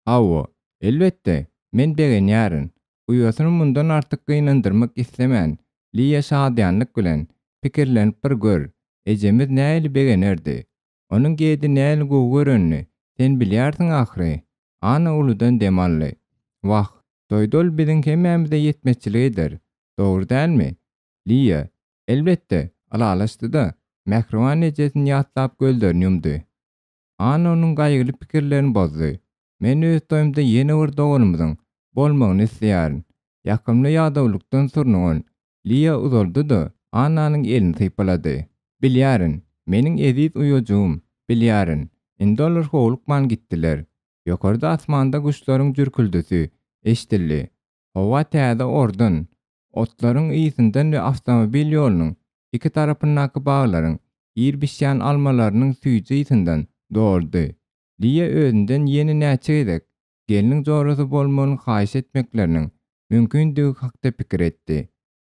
Hawa, elbetde, men begenýärin. Uýasyny mundan artyk gynandyrmak islemän, Liýa şadyýanlyk bilen, Pikirlenip bir gör, ejemiz nähili begenerdi. Onuň Gedi nähili gowy görenini sen bilýärsiň ahyry. Anna uludan dem aldy. Wah, toýda ol biziň hemmämize ýetmezçilik eder. Dogry dälmi? Liýa, elbetde, ylalaşdy-da, mähriban ejesini ýatlap gözlerini ýumdy. Anna onuň gaýgyly pikirlerini bozdy. Men öz toýumda ýene bir doganymyzyň bolmagyny isleýärin. Ýakymly ýadawlykdan surnugan Liýa uzaldy-da, Annanyň elini sypalady. Bilýärin. Meniň eziz uýajygym, bilýärin, indi olar howlukman gitdiler. Ýokarda asmanda guşlaryň jürküldisi eşidildi. Howa täze ordan, otlaryň ysyndan we awtomobil ýolunyň iki tarapyndaky baglaryň ir bişýän almalarynyň süýji ysyndan doldy. Liýa özünden ýene näçe gezek gelniň jorasy bolmagyny haýyş etmekleriniň mümkindigi hakda pikir etdi.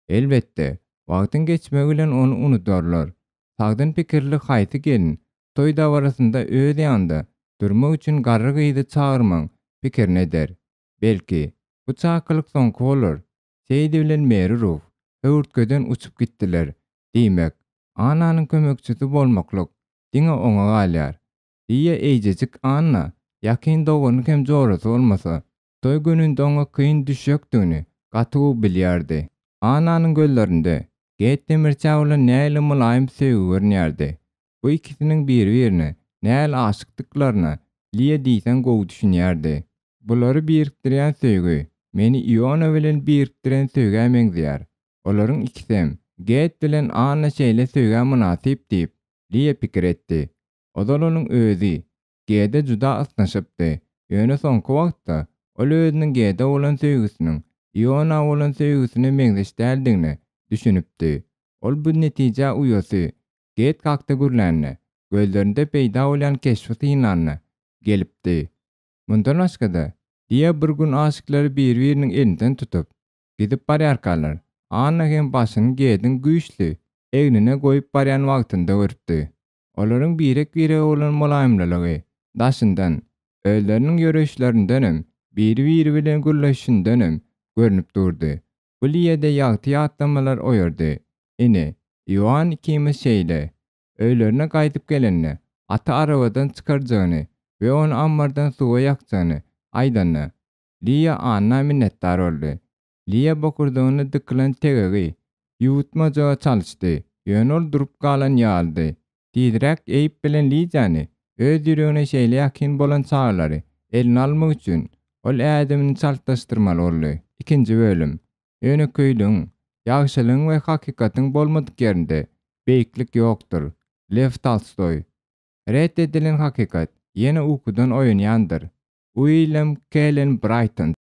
Elbetde, wagtyň geçmegi bilen ony unudarlar. Sagdyn pikirli haýsy gelin toý dabarasynda öz ýanynda durmak üçin garry gyzy çagyrmagyň pikirini eder? Belki, bu çakylyk soňky bolar. Seýdi bilen Meri Ruf höwürtgeden uçup gitdiler. Diýmek, Annanyň kömekçisi bolmaklyk diňe oňa galýar. Diýe eýjejik Anna ýakyn dogany hem jorasy bolmasa, toý gününde oňa kyn düşjekdigini gaty gowy bilýärdi. Annanyň gözlerinde Geýt demirçä bolan nähili mylaýym söýgi görünýärdi. Bu ikisiniň biri-birine nähili aşykdyklaryna Liýa diýseň gowy düşünýärdi. Bulary birikdirýän söýgi, meni Iona bilen birikdiren söýgä meňzeýär. Olaryň ikisem, Geýt bilen Anna şeýle söýgä mynasyp diýip, Liýa pikir etdi. Ozal onuň özi Gede juda ysnyşypdy. Ýöne soňky wagtda ol özüniň Gede bolan söýgüsiniň Iona bolan söýgüsine meňzeş däldigine düşünipdi. Ol bu netijä uýasy Ged hakda gürlände, gözlerinde peýda bolýan keşbi synlanda gelipdi. Mundan başga-da, Liýa bir gün aşyklary bir-biriniň elinden tutup, gidip barýarkalar, Anna hem başyny Gediň güýçli egnine goýup barýan wagtynda görüpdi. Olaryň birek-birege bolan mylaýymlylygy daşyndan, özleriniň ýöreýişlerindenem, biri-biri bilen gürleşişindenem görnüp durdy. Bu Liýede ýagty ýatlamalar oýardy. Ine, Ioann ikimiz şeýle. Öýlerine gaýdyp gelende, aty arabadan çykarjagyny we ony ammardan suwa ýakjagyny aýdanda, Liýa Anna minnetdar boldy. Liýa bokurdagyna dykylan tegegi ýuwutmajaga çalyşdy, ýöne ol durup galan ýalydy. Tizräk Eýp bilen Lidiýany, öz ýüregine şeýle ýakyn bolan çagalary eline almak üçin, ol ädimini çaltlaşdyrmaly boldy. Ikinji bölüm. Ýönekeýligiň, ýagşylygyň we hakykatyň bolmadyk ýerinde beýiklik ýokdur. Lew Tolstoý. Ret edilen hakykat ýene ukudan oýanýandyr. Uilýam Kellen Braýton.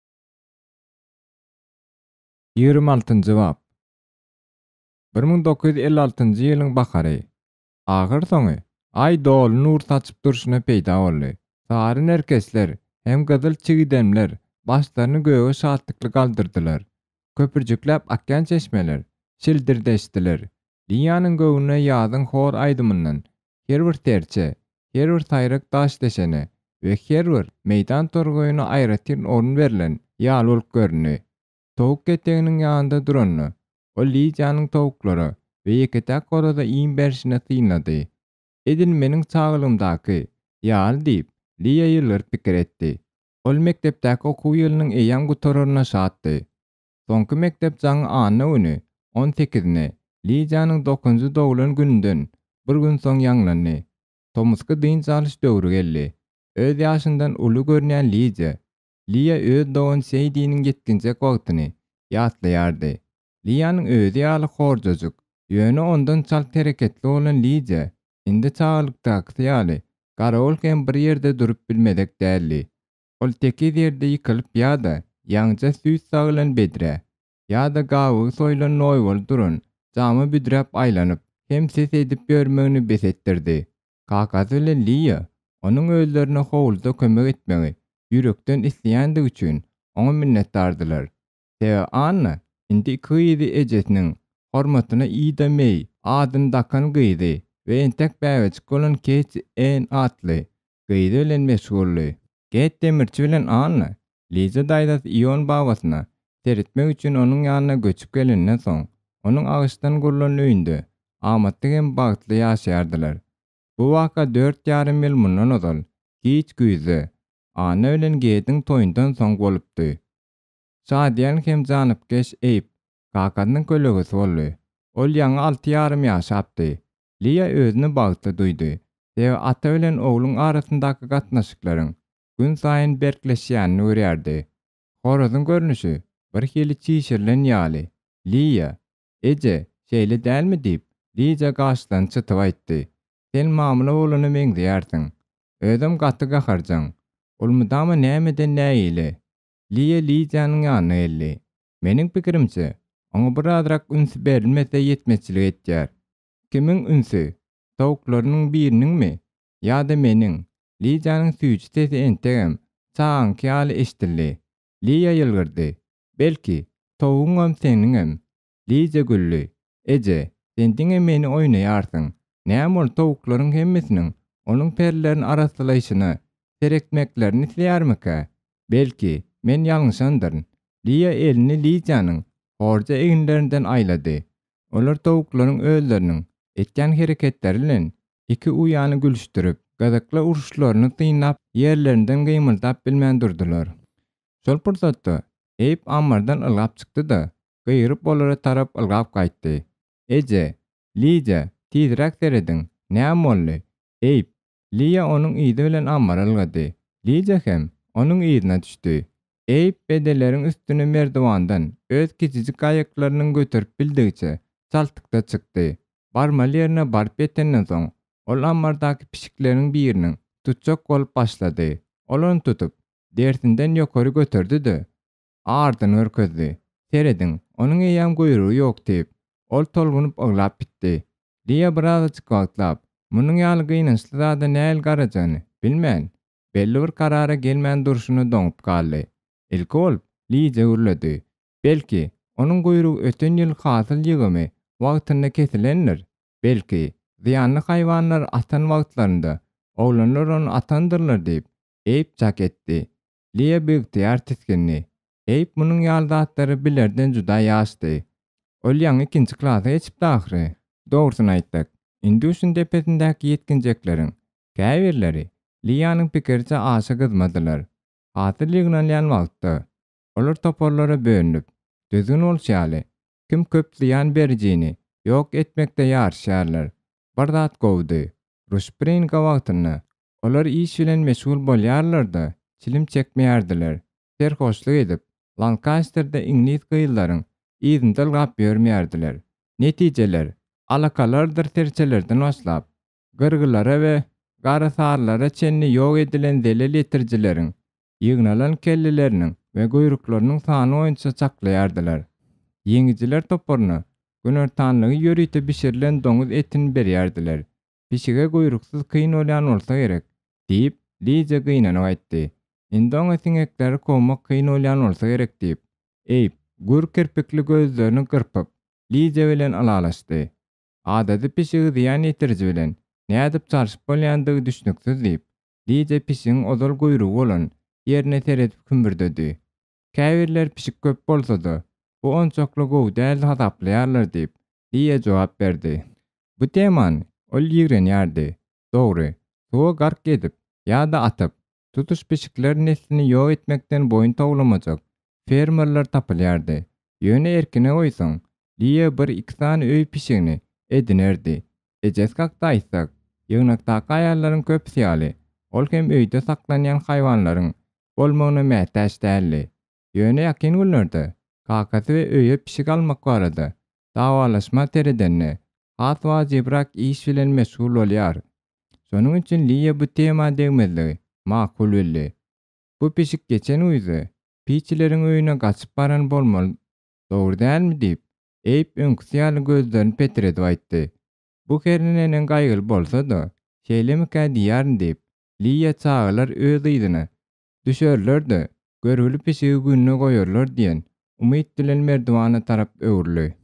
26-njy bap. 1956-njy ýylyň bahary. Ahyrsoňy, Aý doly nur saçyp durşuna peýda boldy. Sary nerkesler hem gyzyl çigidemler başlaryny göge şatlykly galdyrdylar. Köpürjikläp akýan çeşmeler şildirdeşdiler. Liýanyň göwnüne ýazyň hor aýdymyndan her bir serçe, her bir saýrak daş deşene we her bir meýdan torgaýyna aýratyn orun berlen ýaly bolup göründi. Towuk keteginiň ýanynda duranda, ol Lidiýanyň towuklara we ýeke-täk horaza iým berşini synlady. Edil meniň çagalygymdaky ýaly diýip, Liýa ýylgyryp pikir etdi. Ol mekdepdäki okuw ýylynyň eýýäm gutararyna şatdy. Soňky mekdep jaňy anna güni, on sekizine, Lidiýanyň dokuzynjy doglan gününden bir gün soň ýaňlandy. Tomusky dynç alyş döwri geldi. Öz ýaşyndan uly görünýän Lidiýa Liýa öz dogany Seýdiniň ýetginjek wagtyny ýatlaýardy. Liýanyň özi ýaly horjajyk, ýöne ondan çalt hereketli bolan Lidiýa indi çagalykdakysy ýaly garawul hem bir ýerde durup bilmezek däldi. Ol tekiz ýerde ýykylyp ýa-da ýaňja süýt sagylan bedrä, ýa-da gabygy soýlan noýbaly duran jama büdräp aýlanyp hem ses edip ýörmegini bes etdirdi. Kakasy bilen Liýa onuň özlerine howluda kömek etmegi ýürekden isleýändigi üçin oňa minnetdardylar. Sebäbi Anna indi iki gyzy ejesiniň hormatyna Ida Meý adyny dakan gyzy we entek bäbejik bolan Keýti Enn atly gyzy bilen meşguldy. Keýt demirçi bilen Anna Liza daýzasy Ion babasyna seretmek üçin onuň ýanyna göçüp gelenden soň, onuň agaçdan gurlan öýünde amatly hem bagtly ýaşaýardylar. Bu waka dört ýarym ýyl mundan ozal, giç güýzde, Anna bilen Gediň toýundan soň bolupdy. Şadyýan hem janypkeş Eýp kakasynyň kölegesi boldy. Ol ýaňy alty ýarym ýaşapdy. Liýa özüni bagtly duýdy. Sebäbi ata bilen ogluň arasyndaky gatnaşyklaryň günsaýyn berkleşýänini görýärdi. Horazyň görnüşi birhili çişirilen ýaly. Liýa, Eje, şeýle dälmi diýip, Liza gaşlaryny çytyp aýtdy. Sen mamla bolana meňzeýärsiň. Özem gaty gaharjaň. Ol mydama nämeden nägile. Liýa Lidiýanyň ýanyna geldi. Meniň pikirimçe, oňa birazrak üns berilmese ýetmezçilik etýär. Kimiň ünsi? Towuklarynyň biriniňmi? Ýa-da meniň? Lidiýanyň süýji sesi entegem çagaňky ýaly eşidildi. Liýa ýylgyrdy. Belki, towugyňam seniňem. Lidiýa güldi. Eje, sen diňe meni oýnaýarsyň. Näme ol towuklaryň hemmesiniň onuň perlerini arassalaýşyna seretmeklerini isleýärmikä? Belki, men ýalňyşandyryn. Liýa elini Lidiýanyň horja eginlerinden aýlady. Olar towuklaryň özleriniň etýän hereketleri bilen iki uýany gülüşdirip, gyzykly uruşlaryny synlap ýerlerinden gymyldap bilmän durdular. Şol pursatda Eýp ammardan ylgap çykdy-da, gygyryp olara tarap ylgap gaýtdy. Eje! Lidiýa, tizräk serediň, näme boldy? Eýp! Liýa onuň yzy bilen ammara ylgady. Lidiýa hem onuň yzyna düşdi. Eýp bedeleriň üstüne merdiwandan öz kiçijik aýaklarynyň göterip bildigiçe çaltlykda çykdy. Barmaly ýerine baryp ýetenden soň, ol ammardaky pişikleriň biriniň tutjak bolup başlady. Ol ony tutup, derisinden ýokary göterdi-de, ardyny görkezdi. Serediň, onuň eýýäm guýrugy ýok diýip, ol tolgunyp yglap gitdi. Liýa birazajyk wagtlap, munuň ýaly gynançly zada nähili garajagyny bilmän, belli bir karara gelmän durşuna doňup galdy. Ilki bolup, Lidiýa gürledi. Belki, onuň guýrugy öten ýyl hasyl ýygymy wagtynda kesilendir? Belki, zyýanly haýwanlary atan wagtlarynda, oglanlar ony atandyrlar diýip, Eýp çak etdi. Liýa biygtyýar tisgindi. Eýp munuň ýaly zatlary bilerden juda ýaşdy. Ol ýaňy ikinji klasa geçipdi ahyry. Dogrusyny aýtsak, Induşyň depesindäki ýetginjekleriň käbirleri Liýanyň pikiriçe aşa gyzmadylar. Hasyl ýygnalýan wagtda, olar toparlara bölünip, düzgün bolşy ýaly, kim köp zyýan berijini ýok etmekde ýaryşýarlar. Bir zat gowudy, Ruşpringa wagtynda olar iş bilen meşgul bolýarlar-da, çilim çekmeýärdiler, serhoşlyk edip, Lankasterde iňlis gyzlaryň yzynda ylgap ýörmeýärdiler. Netijeler, alakalardyr serçelerden başlap, gyrgylara we garasarlara çenli ýok edilen zelel ýetirijileriň ýygnalan kelleleriniň we guýruklarynyň sany boýunça çaklaýardylar. Ýeňijiler toparyna günortanlygy ýörite bişirilen doňuz etini berýärdiler. Pişige guýruksyz kyn bolýan bolsa gerek, diýip, Lidiýa gynanyp aýtdy. Indi oňa siňekleri kowmak kyn bolýan bolsa gerek diýip, Eýp, gür kirpikli gözlerini gyrpyp, Lidiýa bilen ylalaşdy. Adaty pişigi zyýan ýetiriji bilen nädip çalşyp bolýandygy düşnüksiz diýip, Lidiýa pişigiň ozal guýrugy bolan ýerine seredip hümmürdedi. Käbirleri pişik köp bolsa-da, bu onçakly gowy däl hasaplaýarlar diýip, Liýa jogap berdi. Bu temany ol ýigrenýärdi. Dogry, suwa gark edip ýa-da atyp, tutuş pişikler neslini ýok etmekden boýun towlamajak fermerler tapylýardy. Ýöne erkine goýsaň, Liýa bir-iki sany öý pişigini edinerdi. Ejesi hakda aýtsak, ýygnakdaky aýallaryň köpüsi ýaly, ol hem öýde saklanýan haýwanlaryň bolmagyna mätäç däldi. Ýöne ýakyn günlerde kakasy we öýe pişik almak barada dawalaşma seredende, has wajybrak iş bilen meşgul bolýar. Şonuň üçin Liýa bu tema degmezligi makul bildi. Bu pişik geçen güýzde Piçileriň öýüne gaçyp baran bolmaly, dogry dälmi diýip, Eýp öňküsi ýaly gözlerini petredip aýtdy. Bu her neneň gaýgyly bolsa-da, şeýlemikä diýýärin diýip, Liýa çagalar öz yzyna düşerler-de, görgüli pişigi gününe goýarlar diýen umyt bilen merdiwana tarap öwrüldi.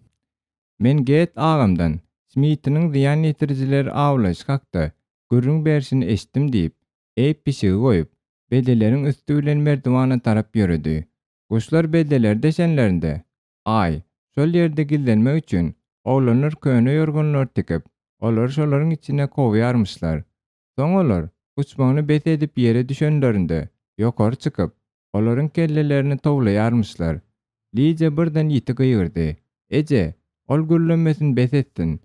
Men Get agamdan Smitiniň zyýan ýetirijileri awlaýşy hakda gürrüň berşini eşitdim diýip, Eýp pişigi goýup, bedeleriň üsti bilen merdiwana tarap ýöredi. Guşlar bedeleri deşenlerinde, Aý, şol ýerde gizlenmek üçin oglanlar köne ýorganlary tikip, olary şolaryň içine kowýarmyşlar. Soň olar uçmagyny bes edip ýere düşenlerinde, ýokary çykyp, olaryň kellelerini towlaýarmyşlar. Lidiýa birden ýiti gygyrdy. Eje, ol gürlemesini bes etsin!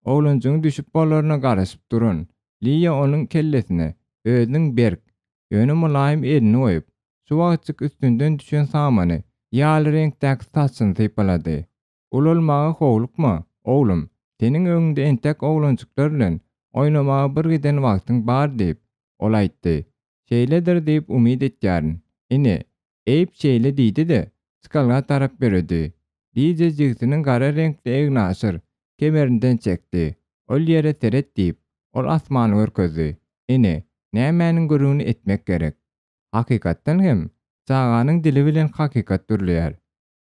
Oglanjygyň düşüp bolaryna garaşyp duran Liýa onuň kellesine özüniň berk, ýöne mylaýym elini goýup, şu wagtjyk üstünden düşen samany ýaly reňkdäki saçyny sypalady. Ulalmaga howlukma, oglum. Seniň öňüňde entek oglanjyklar bilen. oýnamaga bir giden wagtyň bar diýip, ol aýtdy. Şeýledir diýip umyt etýärin. Ine, Eýb şeýle diýdi-de, çykalga tarap ýöredi. Lije jigisiniň gara reňkli egnaşyr kemerinden çekdi. Ol ýere seret diýip, ol asmany görkezdi. Ine, nämäniň gürrüňini etmek gerek. Hakykatdan hem, çaganyň dili bilen hakykat gürleýär.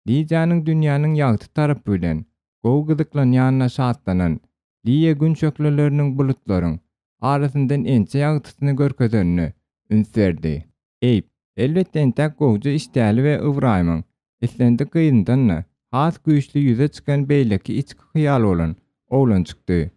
Lijanyň dünýäniň ýagty tarapy bilen gowy gyzyklanýanyna şatlanan Liýa gün şöhleleriniň bulutlaryň arasyndan inçe ýagtysyny görkezenine üns berdi. Eýp, elbetde entäk gowja işdäli we Ybraýymyň islendik gyzyndan-da has güýçli ýüze çykan beýleki içki hyýal bolan oglanjykdy.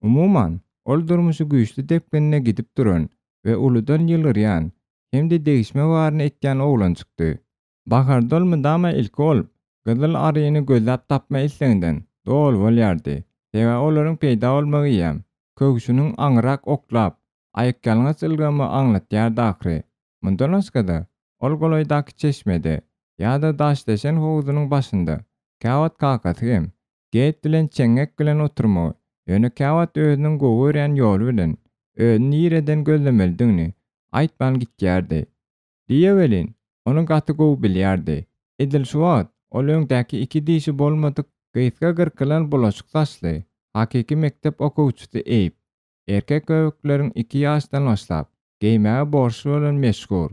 Umuman, ol durmuşy güýçli depginde gidip duran we uludan ýylgyrýan hem-de degişme baryny etýän oglanjykdy. Baharda ol mydama ilki bolup, gyzyl aryny gözläp tapma isleginden doly bolýardy. Sebäbi olaryň peýda bolmagy eýýäm köwşüniň aňryrak oklap, aýakýalaňaç ylgamagy aňlatýardy ahyry. Mundan başga-da, ol golaýdaky çeşmede ýa-da daşdeşen howzunyň başynda käwagt kakasy hem Geýt bilen çeňňek bilen oturmagy, ýöne käwagt özüniň gowy görýän ýoly bilen özüni nireden gözlemelidigini aýtman gitýärdi. Diýe welin, ony gaty gowy bilýärdi. Edil şu wagt ol öňdäki iki dişi bolmadyk gysga gyrkylan bulaşyk saçly, hakyky mekdep okuwçysy Eýp, erkek göbekleriň iki ýaşdan başlap, geýmäge borçly bolan meşhur,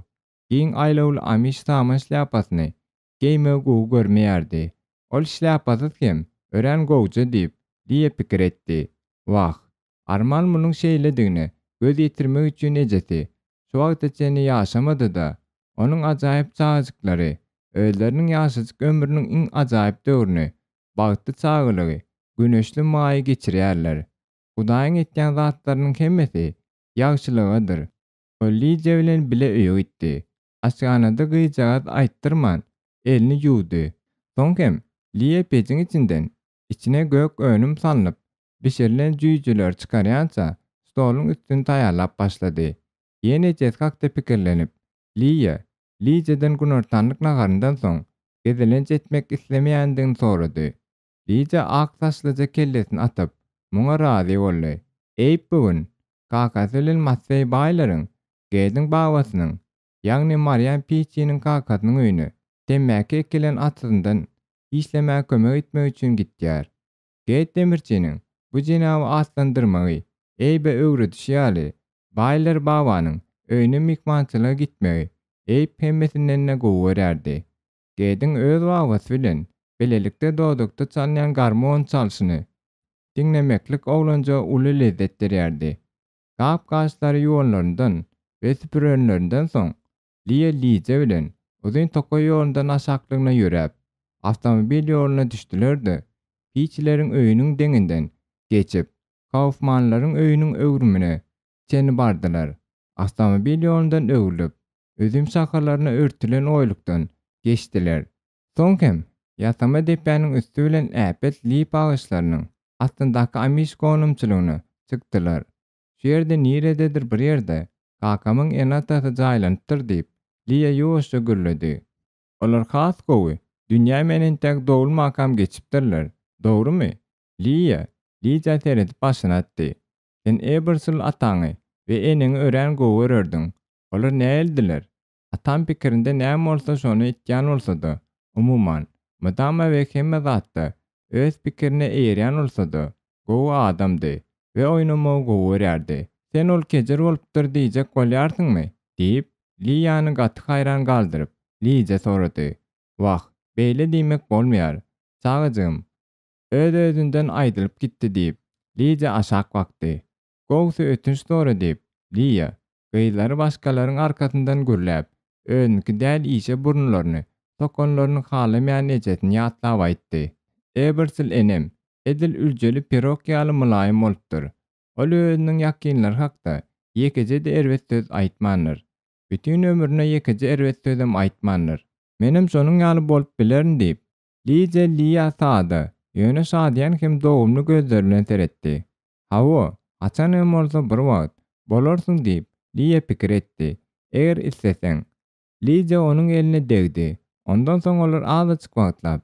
giň aýlawly amiş saman şlýapasyny geýmegi gowy görmeýärdi. Ol şlýapasyz hem örän gowja diýip, Liýa pikir etdi. Wah, Arman munuň şeýledigine göz ýetirmek üçin ejesi şu wagta çenli ýaşamady-da. Onuň ajaýyp çagajyklary özleriniň ýaşajyk ömrüniň iň ajaýyp döwrüni, bagtly çagalygy, güneşli maýy geçirýärler. Hudaýyň etýän zatlarynyň hemmesi ýagşylygadyr. Ol Lidiýa bilen bile öýe gitdi. Aşhanada gyzjagaz aýtdyrman, elini ýuwdy. Soň hem Liýa pejiň içinden içine gök önüm salnyp bişirilen jüýjeleri çykarýança stoluň üstüni taýýarlap başlady. Ýene ejesi hakda pikirlenip, Liýa Lijadan günortanlyk naharyndan soň gezelenç etmek islemeýändigini sorady. Lija ak saçlyja kellesini atyp, muňa razy boldy. Eýp bu gün kakasy bilen Matfeý baýlaryň, Gediň babasynyň, ýagny Marýam Piçiniň kakasynyň öýüne temmäki ekilen atyzyndan işlemäge kömek etmek üçin gitýär. Geýt demirçiniň bu jenaby atlandyrmagy Eýbe öwredişi ýaly, Baýler babanyň öýüne myhmançylyga gitmegi Eýp hemmesinden-de gowy görýärdi. Geýdiň öz babasy bilen bilelikde dodakda çalynýan garmon çalşyny diňlemeklik oglanjyga uly lezzet berýärdi. Gap-gaçlary ýuwanlaryndan we süpürenlerinden soň, Liýa Lije bilen uzyn tokaý ýolundan aşaklygyna ýöräp, awtomobil ýoluna düşdüler-de, Piçileriň öýüniň deňinden geçip, Kaufmanlaryň öýüniň öwrümine çenli bardylar. Awtomobil ýolundan öwrülip, üzüm şahalaryna örtülen oýlukdan geçdiler. Soň hem ýasama depäniň üsti bilen äpet lipa agaçlarynyň astyndaky amiş gonamçylygyna çykdylar. Şu ýerde nirededir bir ýerde kakamyň ene-atasy jaýlanypdyr diýip, Liýa ýuwaşja gürledi. Olar has gowy dünýä men entäk dogulmakam geçipdirler, dogrumy? Liýa, Lija seredip başyny atdy. Sen Ebersul ataňy we eneňi örän gowy görerdiň. Olar nähilidiler? Atam pikirinde näme bolsa şony etýän bolsada, umuman, mydama we hemme zatda öz pikirine eýerýän bolsada, gowy adamdy we oýnamagy gowy görýärdi. Sen ol kejir bolupdyr diýjek bolýarsyňmy? diýip, Liýany gaty haýran galdyryp, Lije sorady. Wah, beýle diýmek bolmaýar, çagajygym. Öz-özünden aýdylyp gitdi diýip, Lije aşak bakdy. Gowusy ötünç sora diýip, Liýa, gyzlary başgalaryň arkasyndan gürläp, özüniňki däl işe burunlaryny sokanlaryny halamaýan ejesini ýatlap aýtdy. Ebersil enem, edil üljeli pirog ýaly mylaýym bolupdyr. Ol özüniň ýakynlary hakda ýekeje-de erbet söz aýtmandyr. Bütin ömrüne ýekeje erbet sözem aýtmandyr. Menem şonuň ýaly bolup bilerin diýip, Lije Liýa sada, ýöne şadyýan hem dogumly gözleri bilen seretdi. Hawa, haçan hem bolsa bir wagt, bolarsyň diýip, Liýa pikir etdi. Eger isleseň. Lije onuň eline degdi. Ondan soň olar azajyk wagtlap,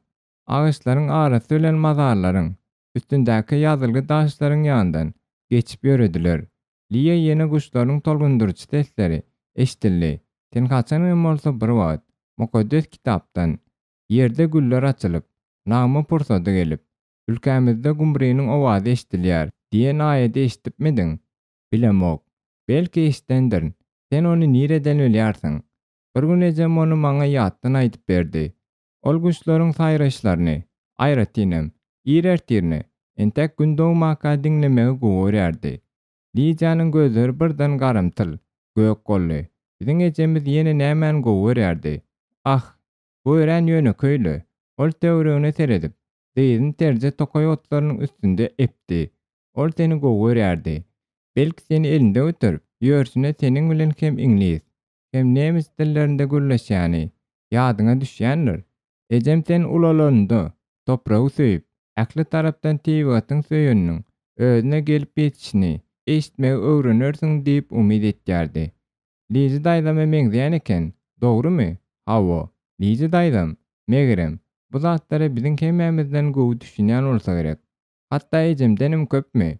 agaçlaryň arasy bilen mazarlaryň üstündäki ýazylgy daşlaryň ýanyndan. geçip ýörediler. Liýa ýene guşlaryň tolgundyryjy sesleri eşidildi. Sen haçan hem bolsa bir wagt Mukaddes Kitapdan, Ýerde güller açylyp, nagma pursady gelip, ülkämizde gumrynyň owazy eşidilýär diýen aýady eşidipmidiň? Bilemok. Belki eşidendirin. Sen ony nireden bilýärsiň? Bir gün ejem ony maňa ýatdan aýdyp berdi. Ol guşlaryň saýraýyşlaryny, aýratynam, ir ertirine, entäk Gün dogmaka diňlemegi gowy görýärdi. Lidiýanyň gözleri birden garamtyl, gök boldy. Biziň ejemiz ýene nämäni gowy görýärdi? Ah, bu örän ýönekeý-le. Ol töweregine seredip, dyzyny terje tokaý otlarynyň üstünde epdi. Ol seni gowy görýärdi. Belki seni elinde göterip ýörşüne seniň bilen hem iňlis, hem nemes dillerinde gürleşýäni ýadyňa düşýändir. Ejem sen ulalanyňda topragy söýüp, ähli tarapdan tebigatyň söýeniniň özüne gelip ýetişini eşitmegi öwrenersiň diýip umyt etýärdi. Lizi daýzama meňzeýän eken, dogrumy? Hawa, Lizi daýzam, megerem, bu zatlara biziň hemmämizden gowy düşünýän bolsa gerek. Hatda ejemdenem köpmi?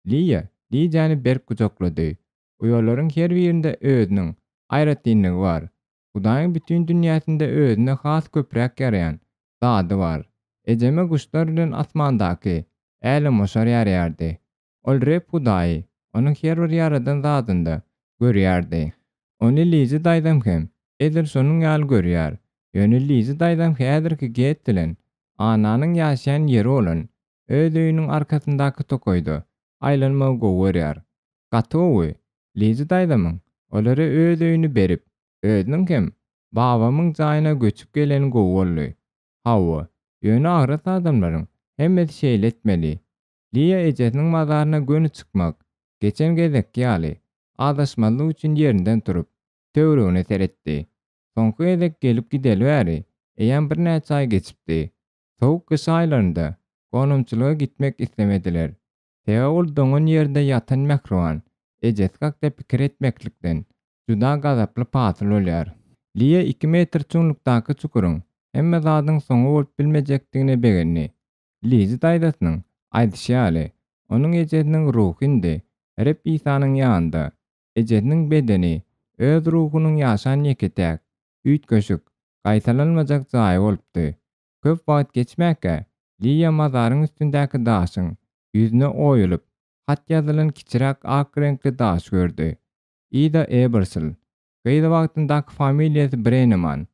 Liýa Lidiýany berk gujaklady. Uýalaryň her birinde özüniň aýratynlygy bar. Hudaýyň bütin dünýäsinde özüne has köpräk ýaraýan zady bar. Ejeme guşlar bilen asmandaky älemgoşar ýaraýardy. Ol Reb Hudaýy onuň her bir ýaradan zadynda görýärdi. Ony Lizi daýzam hem edil şonuň ýaly görýär. Ýöne Lizi daýzam häzirki Get bilen Annanyň ýaşaýan ýeri bolan öz öýüniň arkasyndaky tokaýda aýlanmagy gowy görýär. Gaty gowy, Lizi daýzamyň olara öz öýüni berip, özüniň hem babamyň jaýyna göçüp geleni gowy boldy. Hawa, ýöne agras adamlaryň hemmesi şeýle etmeli. Liýa ejesiniň mazaryna göni çykmak, geçen gezekki ýaly, azaşmazlyk üçin ýerinden turup, töweregine seretdi. Soňky gezek gelip gideli bäri eýýäm birnäçe aý geçipdi. Sowuk gyş aýlarynda gonamçylyga gitmek islemediler. Sebäbi ol doňan ýerde ýatan mähriban ejesi hakda pikir etmeklikden juda gazaply pasyl bolýar. Liýa iki metr çuňlukdaky çukuryň hemme zadyň soňy bolup bilmejekdigine begendi. Lizi daýzasynyň aýdyşy ýaly, onuň ejesiniň ruhy indi Reb Isanyň ýanynda. Ejesiniň bedeni öz ruhunyň ýaşan ýeke-täk, üýtgeşik, gaýtalanmajak jaýy bolupdy. Köp wagt geçmäkä, Liýa mazaryň üstündäki daşyň ýüzüne oýulyp, hat ýazylan kiçiräk ak reňkli daşy gördi. Ida Ebersl, gyz wagtyndaky familiýasy Breneman,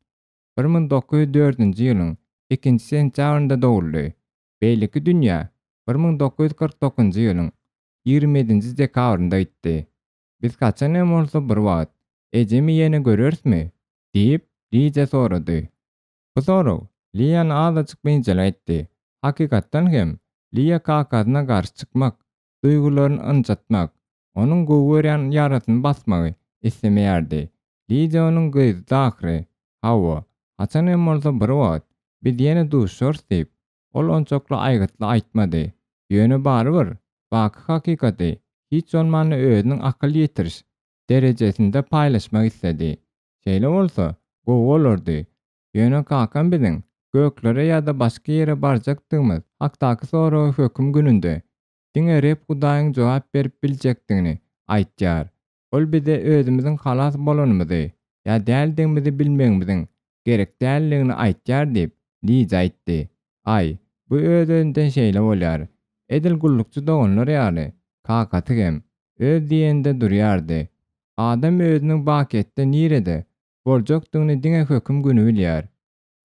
1904-nji ýylyň ikinji sentýabrynda doguldy. Beýleki dünýä 1949-njy ýylyň 27-nji dekabrynda gitdi. Biz haçan hem bolsa bir wagt ejemi ýene görerismi? diýip, Lidiýa sorady. Bu sorag Liýany azajyk biynjalyk etdi. Hakykatdan hem, Liýa kakasyna garşy çykmak, duýgularyny ynjatmak, onuň gowy görýän ýarasyny basmagy islemeýärdi. Lidiýa onuň gyzydy ahyry. Hawa, haçan hem bolsa bir wagt biz ýene duşuşarys diýip, ol onçakly aýgytly aýtmady. Ýöne barybir, baky hakykaty hiç bolmanda özüniň akyl ýetiriş derejesinde paýlaşmak isledi. Şeýle bolsa, gowy bolardy. Ýöne kakam biziň göklere ýa-da başga ýere barjakdygymyz hakdaky soraga höküm gününde diňe Reb Hudaýyň jogap berip biljekdigini aýtýar. Ol bize özümiziň halas bolanymyzy ýa däldigimizi bilmegimiziň gerek däldigini aýtýar diýip, Liza aýtdy. Aý, bu öz-özünden şeýle bolýar. Edil gullukçy doganlar ýaly, kakasy hem öz diýeninde durýardy. Adam özüniň bakyýetde nirede boljakdygyny diňe höküm güni bilýär.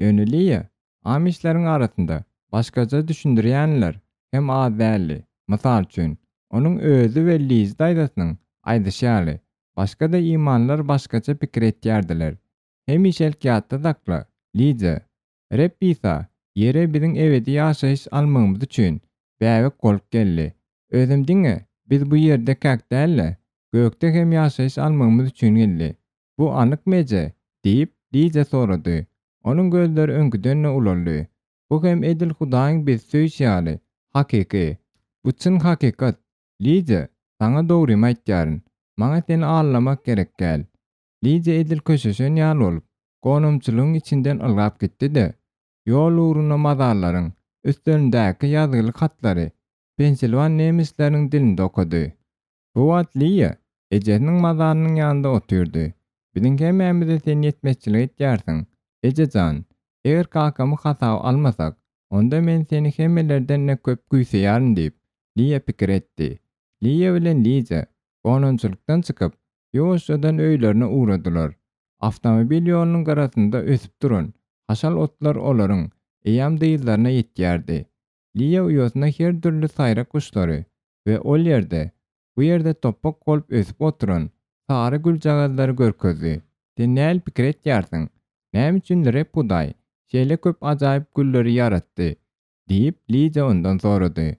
Ýöne Liýa amişleriň arasynda başgaça düşündirýänler hem az däldi. Mysal üçin, onuň özi we Liz daýzasynyň aýdyşy ýaly, başga-da imanlylar başgaça pikir etýärdiler. Hemişelik ýatda sakla, Liza, Reb Isa ýere biziň ebedi ýaşaýyş almagymyz üçin bäbek bolup geldi. Özem diňe biz bu ýerdekäk däl-de, gökde hem ýaşaýyş almagymyz üçin geldi. Bu anykmy eje? diýip, Liza sorady. Onuň gözleri öňküden-de ulaldy. Bu hem edil Hudaýyň bizi söýşi ýaly, hakyky. Bu çyn hakykat. Liza, saňa dogrymy aýtýaryn. Maňa seni aldamak gerek däl. Liza edil köşeşen ýaly bolup, gonamçylygyň içinden ylgap gitdi-de, ýol ugruna mazarlaryň üstlerindäki ýazgyly hatlary. Pensilwan nemisleriniň dilinde okady. Bu wagt Liýa ejesiniň mazarynyň ýanynda otyrdy. Biziň hemmämize sen ýetmezçilik etýärsiň, eje jan. Eger kakamy hasaba almasak, onda men seni hemmelerden-de köp küýseýärin diýip, Liýa pikir etdi. Liýa bilen Liza gonamçylykdan çykyp, ýuwaşjadan öýlerine ugradylar. Awtomobil ýolunyň gyrasynda ösüp duran haşal otlar olaryň eýýäm dyzlaryna ýetýärdi. Liýa uýasyna her dürli saýrak guşlary we ol ýerde, bu ýerde topbak bolup ösüp oturan sary güljagazlary görkezdi. Sen nähili pikir etýärsiň? Näme üçin Reb Hudaý şeýle köp ajaýyp gülleri ýaratdy? diýip, Lidiýa ondan sorady.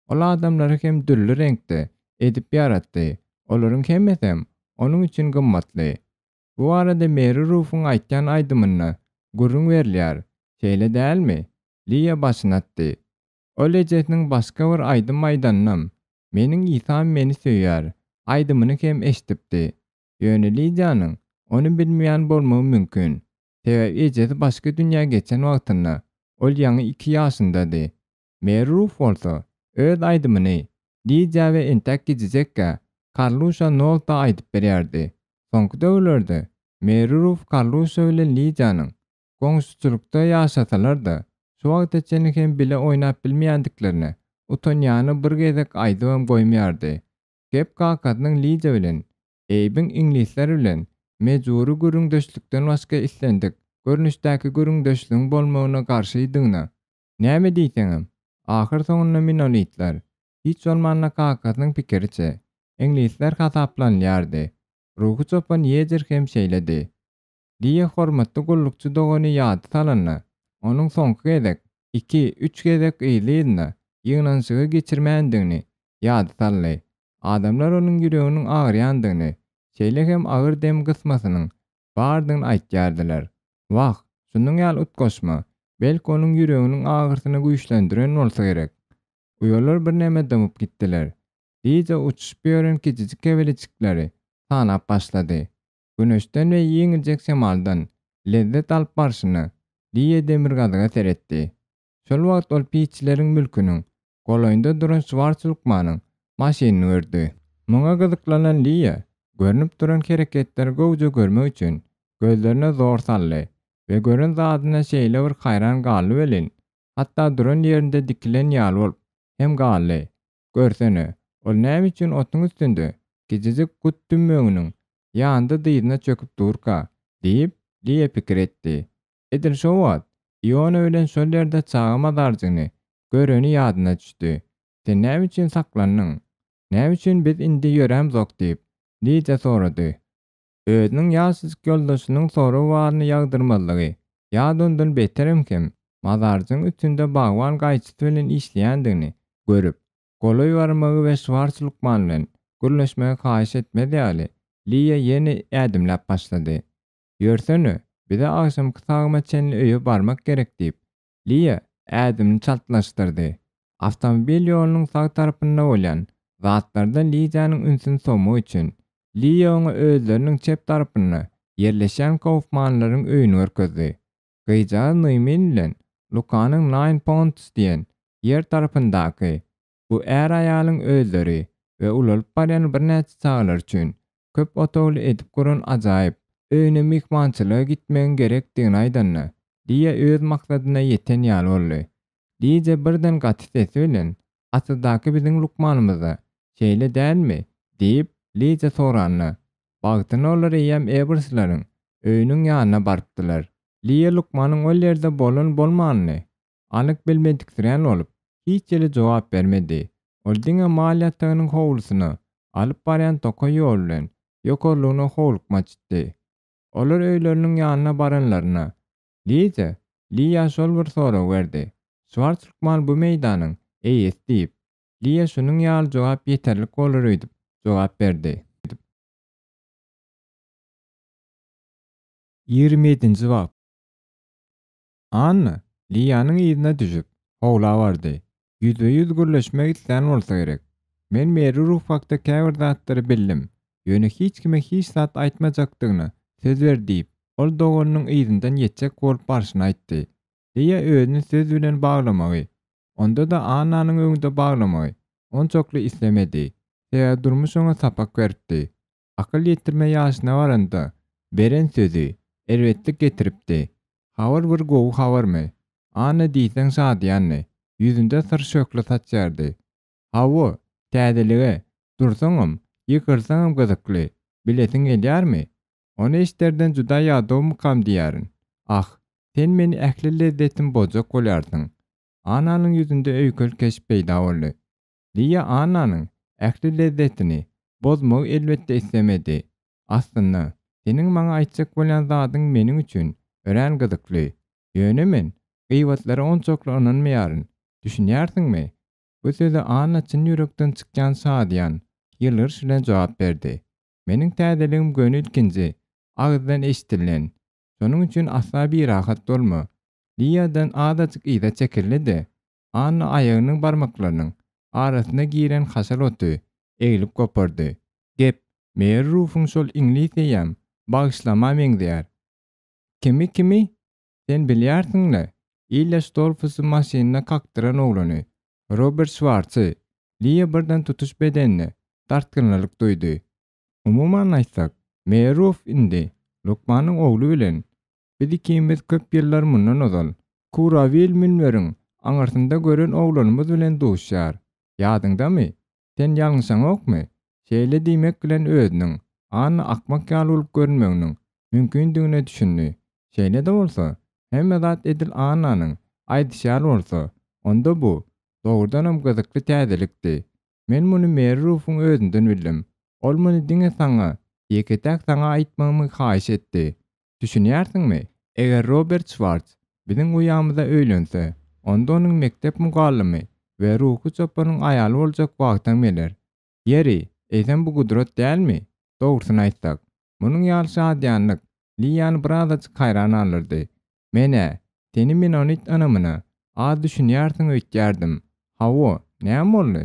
Ol adamlary hem dürli reňkde edip ýaratdy, olaryň hemmesem Onuň üçin gymmatly. Bu barada Meri Rufuň aýtýan aýdymynda gürrüň berilýär, şeýle dälmi? Liýa başyny atdy. Ol ejesiniň başga bir aýdym aýdanynam, Meniň Isam meni söýýär aýdymyny hem eşidipdi. Ýöne Lidiýanyň ony bilmeýän bolmagy mümkin. Sebäbi ejesi başga dünýä geçen wagtynda ol ýaňy iki ýaşyndady. Meri Ruf bolsa öz aýdymyny Lidiýa we entäk gijijekkä Karluşa Nolta aýdyp berýärdi. Soňky döwürlerde Meri Ruf Karluşa bilen Lidiýanyň goňşuçylykda ýaşasalar-da, şu wagta çenli hem bile oýnap bilmeýändiklerine utanýanyny bir gezek aýdybam goýmaýardy. Gep kakasynyň Lidiýa bilen Eýbiň iňlisler bilen mejbury gürrüňdeşlikden başga islendik görnüşdäki gürrüňdeşligiň bolmagyna garşydygyna Näme diýseňem, ahyrsoňunda minolitler, hiç bolmanda kakasynyň pikiriçe, iňlisler hasaplanylýardy. Ruhy çopan Ýejer hem şeýledi. Liýa hormatly gullukçy dogany ýada salanda, onuň soňky gezek iki, üç gezek yzly-yzyna ýygnanyşygy geçirmändigini ýada saldy. Adamlar onuň ýüreginiň agyrýandygyny, şeýle hem agyr dem gysmasynyň bardygyny aýtýardylar. Wah, şunuň ýaly utgaşma, belki onuň ýüreginiň agyrsyny güýçlendiren bolsa gerek. Uýalar birneme dymyp gitdiler. Liza uçuşyp ýören kiçijik kebelejikleri sanap başlady. Güneşden we ýeňiljek şemaldan lezzet alyp barşyna Liýa demirgazyga seretdi. Şol wagt ol piçleriň mülküniň golaýynda duran Şwarts lukmanyň maşynyny gördi. Muňa gyzyklanan Liýa görnüp duran hereketleri gowuja görmek üçin gözlerine zor saldy we gören zadyna şeýle bir haýran galdy welin, hatda duran ýerinde dikilen ýaly bolup hem galdy. Görsene, ol näme üçin otuň üstünde kiçijik gut tümmeginiň ýanynda dyzyna çöküp durka? diýip, Liýa pikir etdi. Edil şo wagt, Iona bilen şol ýerde çaga mazarjygyny göreni ýadyna düşdi. Sen näme üçin saklandyň? Näme üçin biz indi ýörämzok diýip, Lidiýa sorady. Özüniň ýaşajyk ýoldaşynyň sorag baryny ýagdyrmazlygy, ýa-da ondan beterem hem, mazarjygyň üstünde bagban gaýçysy bilen işleýändigini görüp, golaý barmagy we Şwarts lukman bilen gürleşmegi haýyş etmez ýaly, Liýa ýene ädimläp başlady. Ýörsene, bize agşamky sagyma çenli öýe barmak gerek diýip, Liýa ädimini çaltlaşdyrdy. Awtomobil ýolunyň sag tarapynda bolýan zatlardan Lidiýanyň ünsüni sowmak üçin, Liýa oňa özleriniň çep tarapynda ýerleşýän Kaufmanlaryň öýüni görkezdi. Gyzjagaz Noýmin bilen Lukanyň Nine Ponds diýen ýer tarapyndaky Bu är-aýalyň özleri we ulalyp barýan birnäçe çagalary üçin köp otagly edip guran ajaýyp öýüne myhmançylyga gitmegiň gerekdigini aýdanda, Liýa öz maksadyna ýeten ýaly boldy. Lidiýa birden gaty sesi bilen, Asyzdaky biziň lukmanymyz-a, şeýle dälmi? diýip, Lidiýa soranda, bagtyna olar eýýäm Ebersleriň öýüniň ýanyna barypdylar. Liýa lukmanyň ol ýerde bolan-bolmanyny Anyk bilmediksirän bolup, hiç hili jogap bermedi. Ol diňe mal ýatagynyň howlusyna alyp barýan tokaý ýol bilen ýokarlygyna howlukmaç gitdi. Olar öýleriniň ýanyna baranlarynda, Liza Liýa şol bir soragy berdi. Şwarts lukman bu meýdanyň eýesi diýip, Liýa şunuň ýaly jogap ýeterlik bolar öýdüp jogap berdi. 27-nji bap. Anna Liýanyň yzyna düşüp, howla bardy. Ýüzbe-ýüz gürleşmek islän bolsa gerek. Men Meri Ruf hakda käbir zatlary bildim, ýöne hiç kime hiç zat aýtmajakdygyna söz ber diýip, ol doganynyň yzyndan ýetjek bolup barşyny aýtdy. Liýa özüni söz bilen baglamagy, onda-da Annanyň öňünde baglamagy. onçakly islemedi. Sebäbi durmuş oňa sapak beripdi. Akyl ýetirme ýaşyna baranda beren sözi erbetlik getiripdi. Habar bir gowy habarmy? Anna diýseň şadyýandy. Ýüzünde syr şöhle saçýardy. Hawa, täzelige, dursaňam, ýykylsaňam gyzykly. Bilesiň gelýärmi? Ony eşderden juda ýadawmykam diýýärin. Ah, sen meni ähli lezzetim bozjak bolýarsyň. Annanyň ýüzünde öýkeli keşp peýda boldy. Liýa Annanyň ähli lezzetini bozmagy elbetde islemedi. Aslynda, seniň maňa aýtjak bolýan zadyň meniň üçin örän gyzykly. Ýöne men gybatlara onçakly ynanmaýaryn. Düşünýärsiňmi? Bu söze Anna çyn ýürekden çykýan şadyýan ýylgyryş bilen jogap berdi. Meniň täzeligim göni ilkinji agyzdan eşidilen. Şonuň üçin asla birahat bolma. Liýadan azajyk yza çekildi-de, Anna aýagynyň barmaklarynyň arasyna giren haşal oty eglip gopardy. Gep, Meri Rufuň şol iňlis eýýäm bagyşlama meňzeýär. Kimi, kimi? Sen bilýärsiň-le, Ilýa Ştolfusy maşynyna kakdyran oglany, Robert Şwartsy. Liýa birden tutuş bedeninde dartgynlylyk duýdy. Umuman aýtsak, Meri Ruf indi lukmanyň ogly bilen Biz ikimiz köp ýyllar mundan ozal, Kurawil münberiň aňyrsynda gören oglanymyz bilen duşýar. Ýadyňdamy? Sen ýalňyşaňokmy? Şeýle diýmek bilen özüniň Anna akmak ýaly bolup görünmeginiň mümkindigine düşündi. Şeýle-de bolsa, hemme zat edil Annanyň aýdyşy ýaly bolsa, onda bu, dogrudanam gyzykly täzelikdi. Men muny Meri Rufuň özünden bildim. Ol muny diňe saňa, ýeke-täk saňa aýtmagymy haýyş etdi. Düşünýärsiňmi? Eger Robert Şwarts biziň uýamyza öýlense, onda onuň mekdep mugallymy we ruhy çopanyň aýaly boljak wagtam geler. Ýeri, eýsem bu gudrat dälmi? Dogrusyny aýtsak, munuň ýaly şadyýanlyk Liýany birazajyk haýran galdyrdy. Men-ä, seni menonit ynamyna az düşünýärsiň öýtýärdim. Hawa, näme boldy?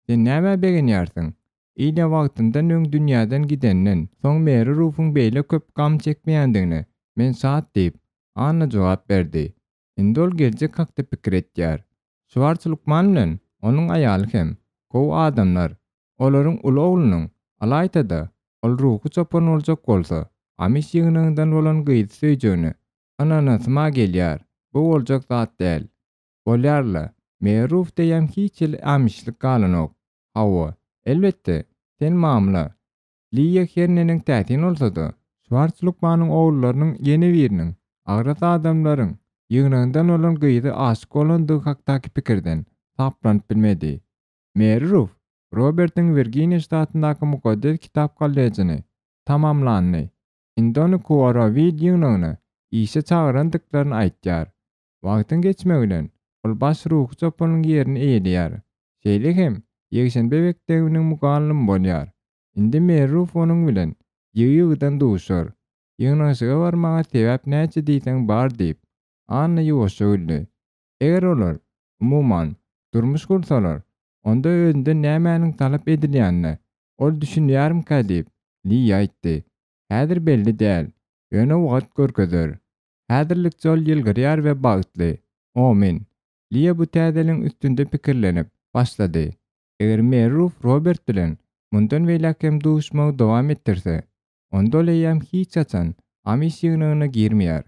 Sen nämä begenýärsiň? Ilýa wagtyndan öň dünýäden gidenden soň Meri Rufuň beýle köp gam çekmeýändigine men şat diýip, Anna jogap berdi. Indi ol geljek hakda pikir etýär. Şwarts lukman bilen onuň aýaly hem gowy adamlar. Olaryň uly oglunyň, ylaýta-da, ol ruhy çopan boljak bolsa, amiş ýygnagyndan bolan gyzy söýjegine ynanasym-a gelýär. Bu boljak zat däl. Bolýar-la, Meruf deýem hiç hili amişlik galanok. Hawa, elbetde, sen mamla. Liýa her neneň täsin bolsa-da, Şwarts lukmanyň ogullarynyň ýene biriniň, agras adamlaryň ýygnagyndan bolan gyza aşyk bolandygy hakdaky pikirden saplanyp bilmedi. Meri Ruf Robertiň Wirginiýa ştatyndaky Mukaddes Kitap kollejini tamamlanyny, indi ony Kuorawil ýygnagyna işe çagyrandyklaryny aýtýar. Wagtyň geçmegi bilen, ol baş ruhy çopanyň ýerini eýeleýär. Şeýle hem, ýekşenbe mekdebiniň mugallymy bolýar. Indi Merruf onuň bilen ýygy-ýygydan duşar. Ýygnanyşyga barmaga sebäp näçe diýseň bar diýip, Anna ýuwaşja güldi. Eger olar, umuman, durmuş gursalar, onda özünden nämäniň talap edilýänine ol düşünýärmikä diýip, Liýa aýtdy. Häzir belli däl, ýöne wagt görkezer. Häzirlikçe ol ýylgyrýar we bagtly. Omyn. Liýa bu täzeligiň üstünde pikirlenip başlady. Eger Merruf Robert bilen mundan beýläk hem duşmagy dowam etdirse, onda ol eýýäm hiç haçan Amiş ýygnagyna girmeýär.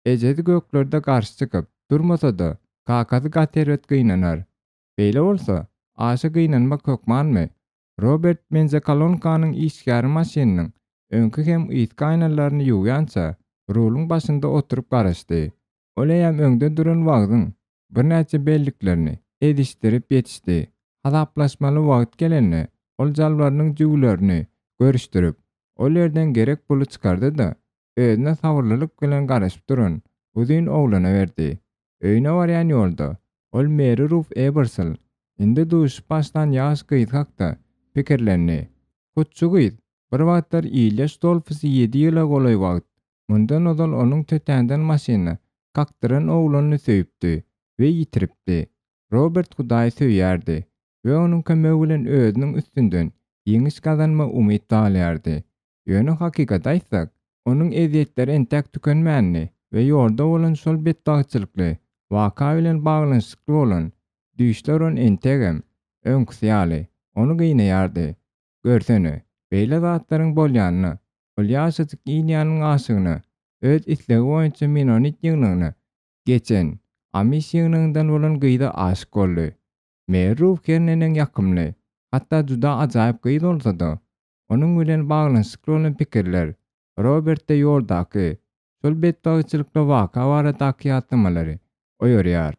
Ejesi göklerde garşy çykyp durmasa-da, kakasy gaty erbet gynanar. Beýle bolsa, aşa gynanmak hökmanmy? Robert benzekolonkanyň işgäri maşynynyň öňki hem yzky aýnalaryny ýuwýança, ruluň başynda oturyp garaşdy. Ol eýýäm öňde duran wagzyň birnäçe belliklerini ezişdirip ýetişdi. Hasaplaşmaly wagt gelende, ol jalbarynyň jübülerini görüşdirip, ol ýerden gerek puly çykardy-da, özüne sabyrlylyk bilen garaşyp duran uzyn oglana berdi. Öýüne barýan ýolda, ol Meri Ruf Ebersol indi duşup başlan ýaş gyz hakda pikirlendi. Hut şu gyz bir wagtlar Ilýa Ştolfusy ýedi ýyla golaý wagt mundan ozal onuň tötänden maşynyna kakdyran oglanyny söýüpdi we ýitiripdi. Robert Hudaýy söýýärdi we onuň kömegi bilen özüniň üstünden ýeňiş gazanma umyt baglaýardy. Ýöne hakykaty aýtsak, onuň ezýetleri entäk tükenmändi we ýolda bolan şol betbagtçylykly waka bilen baglanyşykly bolan düýşler ony entegem. Öňküsi ýaly, ony gynaýardy. Görsene, beýle zatlaryň bolýanyny, ol ýaşajyk Ilýanyň aşygyna, öz islegi boýunça menonit ýygnagyna geçen, amiş ýygnagyndan bolan gyza aşyk boldy. Merruw her neneň ýakymly, hatda juda ajaýyp gyz bolsa-da, onuň bilen baglanyşykly bolan pikirler Robertde ýoldaky şol betbagtçylykly waka baradaky ýatlamalary oýarýar.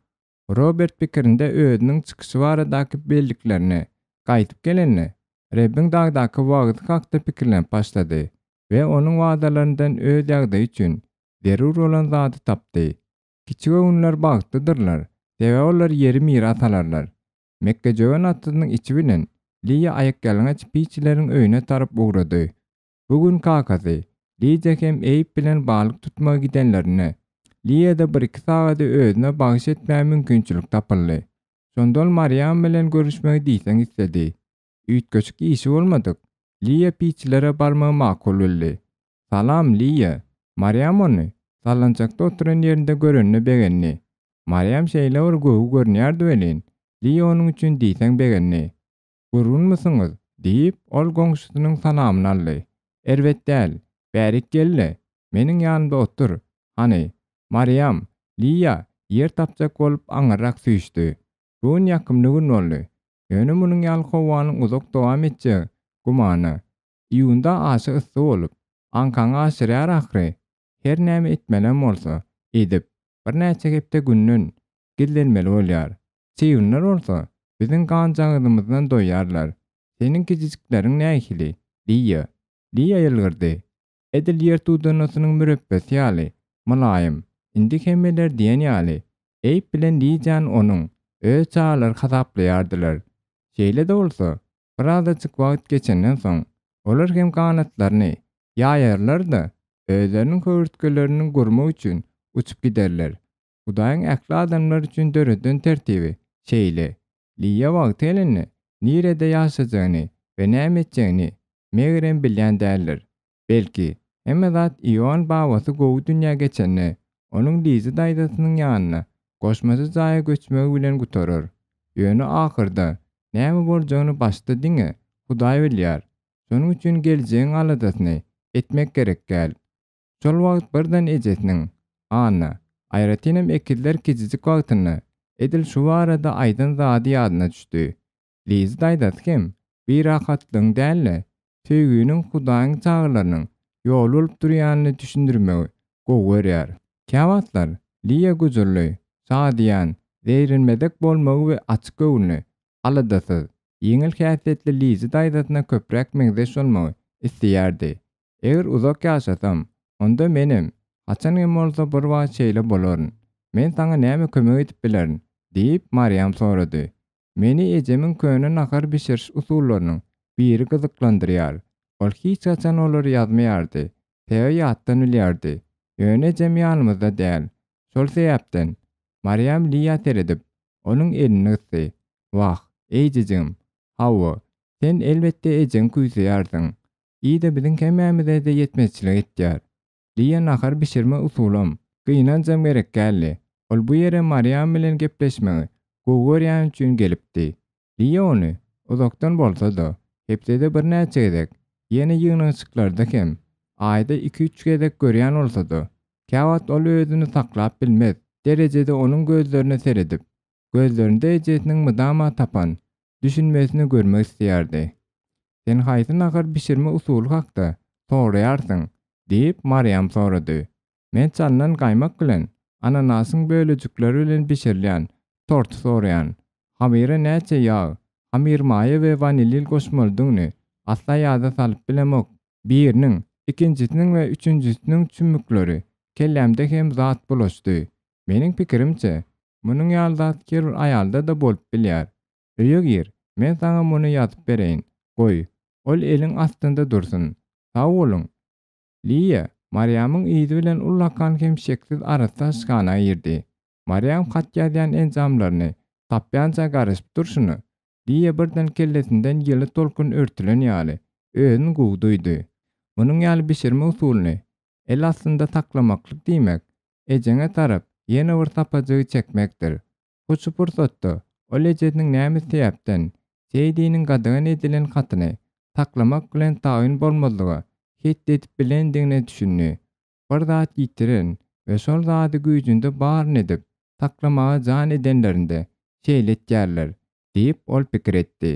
Robert pikirinde özüniň çykyşy baradaky belliklerine gaýdyp gelende, Rebbiň dagdaky wagyzy hakda pikirlenip başlady we onuň wadalaryndan öz ýagdaýy üçin zerur bolan zady tapdy. Kiçigöwünliler bagtlydyrlar, sebäbi olar ýeri miras alarlar. Mekgejöwen atyzynyň içi bilen Liýa aýakýalaňaç piçileriň öýüne tarap ugrady. Bu gün kakasy, Lidiýa hem Eýp bilen balyk tutmaga gidenlerinde, Liýada bir-iki sagady özüne bagyş etmäge mümkinçilik tapyldy. Şonda ol Mariam bilen görüşmegi diýseň isledi. Üýtgeşik işi bolmadyk, Liýa piçilere barmagy makul bildi. Salam, Liýa! Mariam ony sallançakda oturan ýerinde görenine begendi. Mariam şeýle bir göwy görünýärdi welin, Liýa onuň üçin diýseň begendi. Gurgunmysyňyz? diýip, ol goňşusynyň salamyny aldy. Erbet däl. Bärik gel-le, meniň ýanymda otur. Hany, Mariam, Liýa ýer tapjak bolup aňyrrak süýşdi. Bu gün ýakymly gün boldy. Ýöne munuň ýaly howanyň uzak dowam etjegi gümana. Iýunda aşa yssy bolup, aňkaňy aşyrýar ahyry. Her näme etmelem bolsa, edip, birnäçe hepde günden gizlenmeli bolýar. Çybynlar bolsa, biziň ganjagazymyzdan doýýarlar. Seniň kijijikleriň nähili, Liýa? Liýa ýylgyrdy. Edil ýer tudanasynyň mürepbesi ýaly, mylaýym. Indi hemmeler diýen ýaly, Eýp bilen Lidiýany onuň öz çagalary hasaplaýardylar. Şeýle-de bolsa, birazajyk wagt geçenden soň, olar hem ganatlaryny ýaýarlar-da, özleriniň höwürtgelerini gurmak üçin uçup giderler. Hudaýyň ähli adamlar üçin döreden tertibi şeýle. Liýa wagty gelende nirede ýaşajagyny we näme etjegini megerem bilýän däldir. Belki, hemme zat Ioann babasy gowy dünýä geçende, onuň Lizi daýzasynyň ýanyna goşmaça jaýa göçmegi bilen gutarar. Ýöne ahyrda näme boljagyny başda diňe Hudaý bilýär. Şonuň üçin geljegiň aladasyny etmek gerek däl. Şol wagt birden ejesiniň, Anna, aýratynam ekizler kiçijik wagtynda edil şu barada aýdan zady ýadyna düşdi. Lizi daýzasy hem birahatlygyň däl-de, söýginiň Hudaýyň çagalarynyň ýoly bolup durýanyny düşündirmegi gowy görýär. Käwagtlar Liýa gujurly, şadyýan, zeýrenmezek bolmagy we açyk göwünli, aladasyz, ýeňil häsiýetli Lizi daýzasyna köpräk meňzeş bolmagy isleýärdi. Eger uzak ýaşasam, onda menem, haçan hem bolsa bir wagt şeýle bolaryn. Men saňa näme kömek edip bilerin? diýip, Marýam sorady. Meni ejemiň köne nahar bişiriş usullarynyň biri gyzyklandyrýar. Ol hiç haçan olary ýazmaýardy, sebäbi ýatdan bilýärdi. Ýöne ejem ýanymyzda däl. Şol sebäpden, Marýam Liýa seredip, onuň elini gysdy. Wah, eýjejigim! Hawa, sen elbetde ejeňi küýseýärsiň. Ida biziň hemmämize-de ýetmezçilik etýär. Liýa nahar bişirme usulam, gynanjam gerek däldi. Ol bu ýere Mariam bilen gepleşmegi gowy görýäni üçin gelipdi. Liýa ony, uzakdan bolsa-da, hepdede birnäçe gezek, ýene ýygnanyşyklarda hem, aýda iki-üç gezek görýän bolsa-da, käwagt ol özüni saklap bilmez derejede onuň gözlerine seredip, gözlerinde ejesiniň mydama tapan düşünmesini görmek isleýärdi. Sen haýsy nahar bişirme usuly hakda soraýarsyň? diýip, Marýam sorady. Men çalnan gaýmak bilen ananasyň bölejikleri bilen bişirilýän torty soraýan. Hamyra näçe ýag, hamyrmaýa we wanilil goşmalydygyny asla ýada salyp bilemok. Biriniň, ikinjisiniň we üçünjisiniň çümmükleri kellämde hem zat bulaşdy. Meniň pikirimçe, munuň ýaly zat her bir aýalda-da bolup bilýär. Öýe gir, men saňa muny ýazyp bereýin. Goý, ol eliň astynda dursun. Sag boluň! Liýa, Marýamyň yzy bilen ullakan hem şeksiz arassa aşhana girdi. Marýam hat ýazýan enjamlaryny tapýança garaşyp durşuna, Liýa birden kellesinden ýyly tolkun örtülen ýaly, özüni gowy duýdy. Munuň ýaly bişirme usulyny el astynda saklamaklyk diýmek, ejeňe tarap ýene bir sapajygy çekmekdir. Hut şu pursatda ol ejesiniň näme sebäpden. Seýdiniň gadagan edilen hatyny saklamak bilen tabyn bolmazlyga het edip bilendigine düşündi. Bir zat ýitiren we şol zady güýjünde baryny edip saklamaga jan edenlerinde şeýle etýärler diýip ol pikir etdi.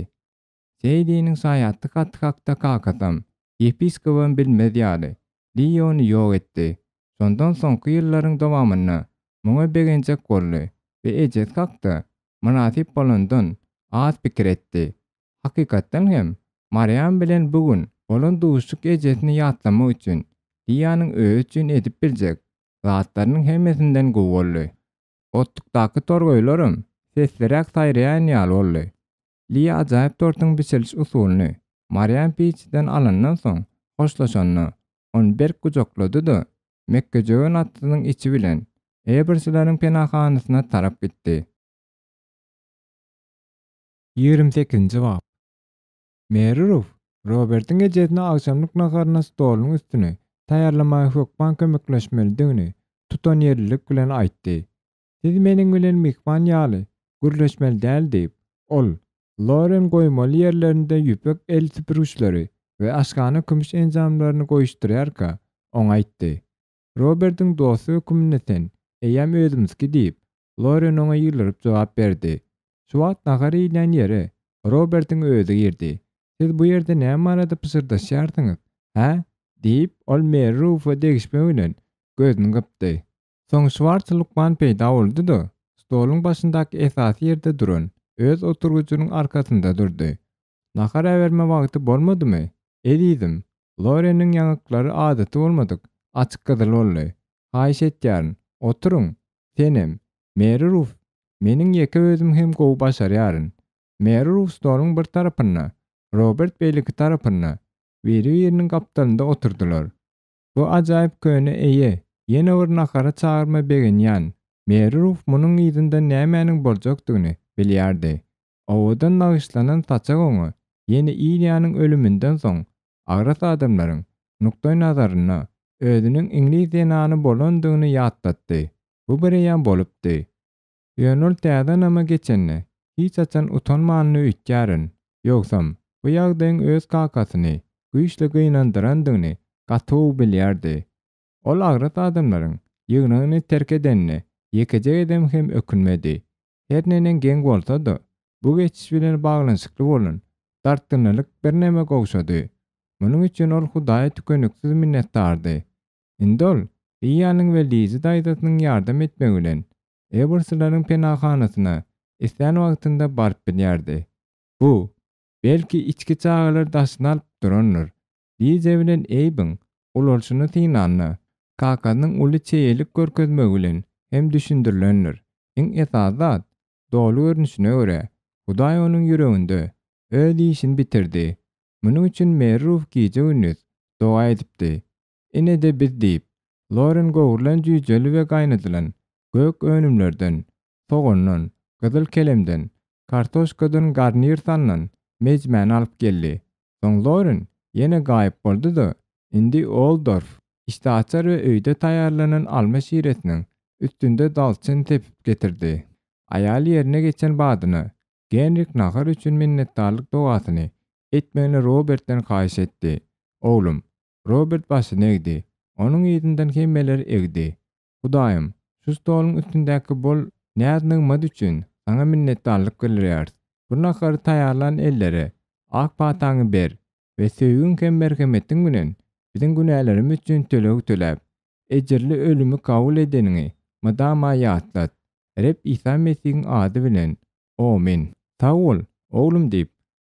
Seýdiniň şaýatlyk haty hakda kakasam, ýepiskopam bilmez ýaly, Li ony ýok etdi. Şondan soňky ýyllaryň dowamynda muňa begenjek boldy we ejesi hakda mynasyp bolandan az pikir etdi. Hakykatdan hem, Mariam bilen bu gün bolan duşuşyk ejesini ýatlamak üçin Liýanyň özi üçin edip biljek zatlarynyň hemmesinden gowy boldy. Otlukdaky torgaýlaram sesliräk saýraýan ýaly boldy. Liýa ajaýyp tortuň bişiriliş usulyny Mariam Piçiden alandan soň hoşlaşanda, ony berk gujaklady-da, mekgejöwen atsyzyň içi bilen Ebersleriň penahanasyna tarap gitdi. Ýigrimi sekizinji bap. Meri Ruf Robertiň ejesine agşamlyk naharyna stoluň üstüni taýýarlamaga hökman kömekleşmelidigini tutanýerlilik bilen aýtdy. Siz meniň bilen myhman ýaly gürleşmeli däl diýip, ol, Loren goýmaly ýerlerinde ýüpek el süpürgiçleri we aşhana kümüş enjamlaryny goýuşdyrýarka, oňa aýtdy. Robertiň dosty höküminde sen, eýýäm özümizki diýip, Loren oňa ýylgyryp jogap berdi. Şu wagt nahar iýilýän ýere Robertiň özi girdi. Siz bu ýerde näme barada pyşyrdaşýarsyňyz, hä? diýip, ol Meri Rufa degişme bilen gözüni gypdy. Soň Şwarts lukman peýda boldy-da, stoluň başyndaky esasy ýerde duran öz oturgyjynyň arkasynda durdy. Nahar äberme wagty bolmadymy, ezizim? Loreniň ýaňaklary adaty bolmadyk açyk gyzyl boldy. Haýyş etýärin, oturyň, senem, Meri Ruf, meniň ýeke özüm hem gowy başarýaryn. Meri Ruf stoluň bir tarapynda, Robert beýleki tarapynda, biri-biriniň gapdalynda oturdylar. Bu ajaýyp köne eýe ýene bir nahara çagyrma begenýän Meri Ruf munuň yzynda nämäniň boljakdygyny bilýärdi. Owadan nagyşlanan saçak oňa ýene Ilýanyň ölüminden soň agras adamlaryň nukdaýnazarynda özüniň iňlis zenany bolandygyny ýatlatdy. Bu bireýýäm bolupdy. Ýöne ol täze ynama geçende hiç haçan utanmanyny öýtýärin. Ýogsam, bu ýagdaýyň öz kakasyny güýçli gynandyrandygyny gaty gowy bilýärdi. Ol agras adamlaryň ýygnagyny terk edenine ýekeje gezem hem ökünmedi. Her neneň geň bolsa-da, bu geçiş bilen baglanyşykly bolan dartgynlylyk birneme gowşady. Munuň üçin ol Hudaýa tükeniksiz minnetdardy. Indi ol Liýanyň we Lizi daýzasynyň ýardam etmegi bilen Ewerslaryň penahanasyna islän wagtynda baryp bilýärdi. Bu, belki, içki çagalar daşyny alyp durandyr. Liza bilen Eýbiň ulalşyny synanda, kakasynyň uly çeýelik görkezmegi bilen hem düşündirilendir. Iň esasy zat, doly görnüşine görä, Hudaý onuň ýüreginde Öz işini bitirdi. Munuň üçin Meri Ruf gije-gündiz doga edipdi. Ine-de biz diýip, Loren gowrulan jüýjeli we gaýnadylan gök önümlerden, sogandan, gyzyl kelemden, kartoşkadan garnir salnan mejmäni alyp geldi. Soň Loren ýene gaýyp boldy-da, indi Oldorf işdäaçar we öýde taýýarlanan alma şiresiniň üstünde dalçyn sepip getirdi. Aýaly ýerine geçen badyna, Genrik nahar üçin minnetdarlyk dogasyny etmegini Robertden haýyş etdi. Oglum, Robert başyny egdi. Onuň yzyndan hemmeler egdi. Hudaýym, şu stoluň üstündäki bol näz-nygmat üçin Saňa minnetdarlyk bildirýäris. Bu nahary taýýarlan ellere ak pataňy ber we söýgiň hem merhemetiň bilen biziň günälerimiz üçin töleg töläp, ejirli ölümi kabul edeniňi mydama ýatlat. Reb Isa Mesihiň ady bilen. Omyn. Sag bol, oglum diýip,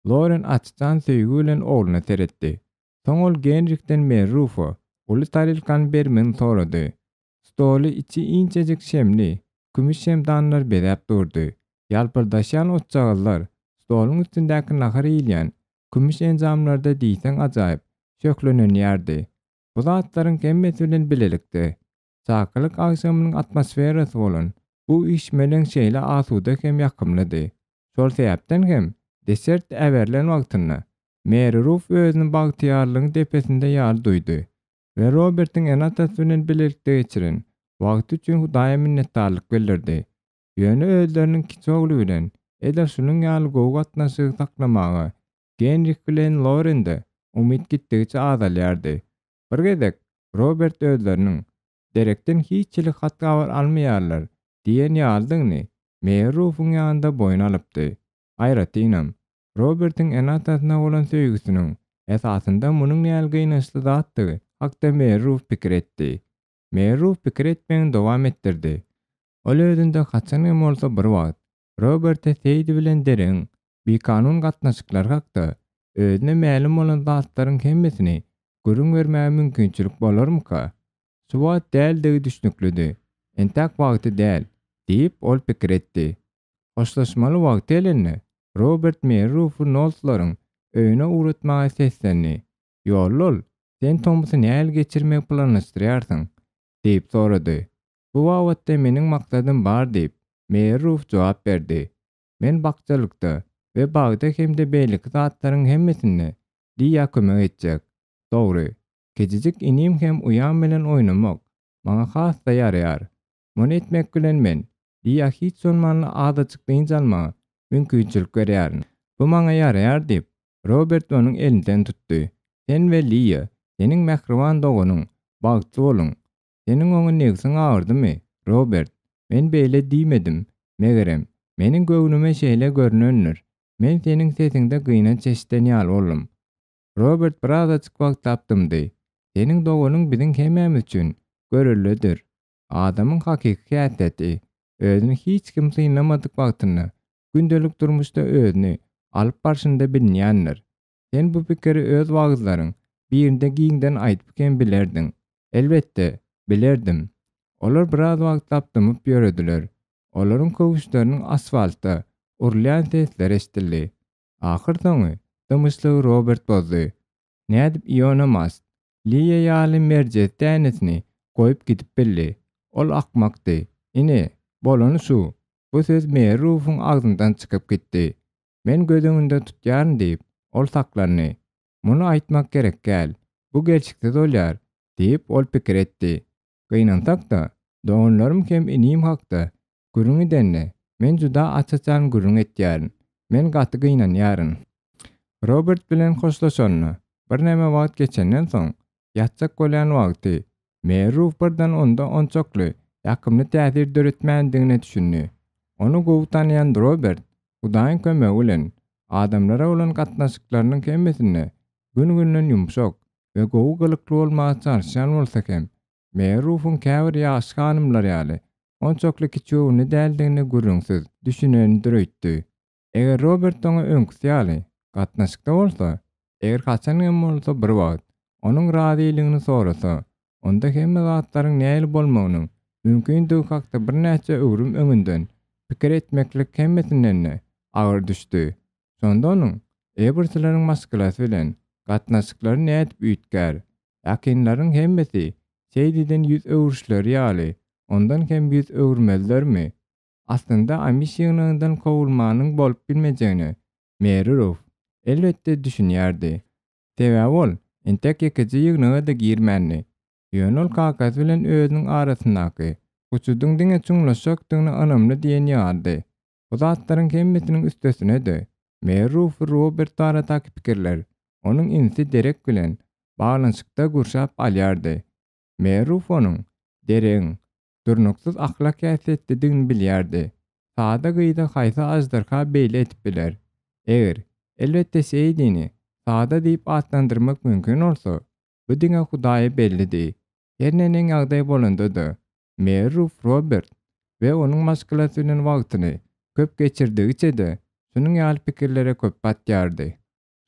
Loren açjan söýgi bilen ogluna seretdi. Soň ol Genrihden Meri Rufa uly tarelkany bermegini sorady. Stoly içi inçejik şemli, kümüş şemdanlar bezäp durdy. Ýalpyldaşýan otjagazlar stoluň üstündäki nahar iýilýän kümüş enjamlarda diýseň ajaýyp şöhlenenýärdi. Bu zatlaryň hemmesi bilen bilelikde, çakylyk agşamynyň atmosferasy bolan bu üýşmeleň şeýle asuda hem ýakymlydy. Şol sebäpden hem desert äberilen wagtynda Meri Ruf özüni bagtyýarlygyň depesinde ýaly duýdy we Robertiň ene-atasy bilen bilelikde geçiren wagty üçin Hudaýa minnetdarlyk bildirdi. Ýöne özleriniň kiçi ogly bilen. Edil şunuň ýaly gowy gatnaşygy saklamaga Genrih bilen Lorende umyt gitdigiçe azalýardy. Bir gezek Robert özleriniň Derekden hiç hili hat-habar almaýarlar diýen ýalydygyny Meýer Rufuň ýanynda boýun alypdy. Aýratynam, Robertiň ene-atasyna bolan söýgüsiniň esasynda munuň nähili gynançly zatdygy hakda Meýer Ruf pikir etdi. Meýer Ruf pikir etmegini dowam etdirdi. Ol özünde haçan hem bolsa bir wagt Roberte Seýdi bilen Deregiň bikanun gatnaşyklary hakda özüne mälim bolan zatlaryň hemmesini gürrüň bermäge mümkinçilik bolarmyka? Şu wagt däldigi düşnüklidi. Entäk wagty däl, diýip, ol pikir etdi. Hoşlaşmaly wagty gelende, Robert Meri Rufy Nolslaryň öýüne ugratmaga seslendi. Ýolda ol, Sen tomusy nähili geçirmegi planlaşdyrýarsyň? diýip sorady. Bu babatda meniň maksadym bar diýip, Meýer Ruf jogap berdi. Men bakjalykda we bagda hem-de beýleki zatlaryň hemmesinde Liýa kömek etjek. Dogry, kiçijik inim hem uýam bilen oýnamak maňa has-da ýaraýar. Muny etmek bilen men Liýa hiç bolmanda azajyk dynç almaga mümkinçilik berýärin. Bu maňa ýaraýar diýip, Robert onuň elinden tutdy. Sen we Liýa, seniň mähriban doganyň, bagtly boluň. Seniň oňa nebsiň agyrdymy, Robert? Men beýle diýmedim. Megerem, meniň göwnüme şeýle görnendir. Men seniň sesiňde gynanç eşiden ýaly boldum. Robert birazajyk wagtlap dymdy. Seniň doganyň biziň hemmämiz üçin göreldedir. Adamyň hakyky häsiýeti, özüni hiç kim synlamadyk wagtynda, gündelik durmuşda özüni alyp barşynda bilinýändir. Sen bu pikiri öz wagyzlaryň birinde giňden aýdyp hem bilerdiň. Elbetde, bilerdim. Olar biraz wagtlap dymyp ýörediler. Olaryň köwüşleriniň asfalta urulýan sesleri eşidildi. Ahyrsoňy dymyşlygy Robert bozdy. Nädip Iona Mast, Liýa ýaly merjez dänesini goýup gidip bildi? Ol akmakdy. Ine, bolany şu. Bu söz Meri Rufuň agzyndan çykyp gitdi. Men göz öňünde tutýaryn diýip, ol saklandy. Muny aýtmak gerek däl. Bu gelşiksiz bolýar, diýip, ol pikir etdi. Gynansak-da, doganlarym hem inim hakda gürrüň edende, men juda aç-açan gürrüň etýärin. Men gaty gynanýaryn. Robert bilen hoşlaşanyna birneme wagt geçenden soň, ýatjak bolýan wagty, Meri Ruf birden onda onçakly ýakymly täsir döretmändigine düşündi. Ony gowy tanaýan Robert Hudaýyň kömegi bilen adamlara bolan gatnaşyklarynyň hemmesinde gün-günden ýumşak we gowy gylykly bolmaga çalyşýan bolsa hem, Meri Rufuň käbir ýaş hanymlar ýaly onçakly kiçigöwünli däldigine gürrüňsiz düşünenidir öýtdi. Eger Robert oňa öňküsi ýaly gatnaşykda bolsa, eger haçan hem bolsa bir wagt onuň razylygyny sorasa, onda hemme zatlaryň nähili bolmagynyň mümkindigi hakda birnäçe öwrüm öňünden pikir etmeklik hemmesinden-de agyr düşdi. Şonda onuň Ebersleriň maşgalasy bilen gatnaşyklary nädip üýtgär? Ýakynlaryň hemmesi Seýdiden ýüz öwrüşleri ýaly, ondan hem ýüz öwürmezlermi? Aslynda Amiş ýygnagyndan kowulmanyň bolup bilmejegine Meri Ruf, elbetde, düşünýärdi. Sebäbi ol entek ýekeje ýygnaga-da girmändi. Ýöne ol kakasy bilen özüniň arasyndaky uçudyň diňe çuňlaşjakdygyna ynamly diýen ýalydy. Bu zatlaryň hemmesiniň üstesine-de, Meri Rufy Robert baradaky pikirler onuň inisi Derek bilen baglanyşykda gurşap alýardy. Meri Ruf onuň, Deregiň, durnuksyz ahlak häsiýetlidigini bilýärdi. Sada gyza haýsy aždarha beýle edip biler? Eger, elbetde Seýdini sada diýip atlandyrmak mümkin bolsa, bu diňe Hudaýa bellidi. Her neneň ýagdaý bolanda-da, Meri Ruf Robert we onuň maşgalasy bilen wagtyny köp geçirdigiçe-de şunuň ýaly pikirlere köp batýardy.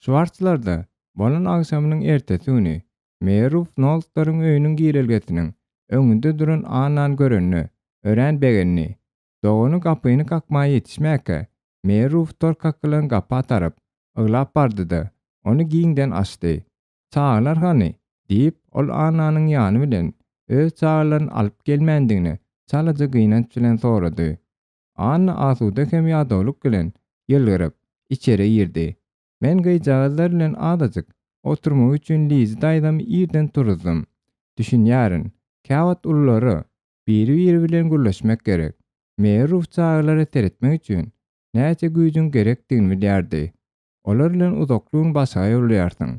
Şwarslarda bolan agşamynyň ertesi güni Meýeruf Nolslaryň öýüniň girelgesiniň öňünde duran Annany görende, örän begendi. Dogany gapyny kakmaga ýetişmäkä, Meýeruf tor kakylan gapa tarap yglap bardy-da, ony giňden açdy. Çagalar hany? diýip, ol Annanyň ýany bilen öz çagalaryny alyp gelmändigine çalaja gynanç bilen sorady. Anna asuda hem ýadawlyk bilen ýylgyryp, içeri girdi. Men gyzjagazlar bilen azajyk oturmak üçin Lizi daýzamy irden turuzdym. Düşünýärin, käwagt ululara biri-biri bilen gürleşmek gerek. Meýeruf çagalara seretmek üçin. näçe güýjüň gerekdigini bilýärdi. Olar bilen uzakly gün başagaý bolýarsyň.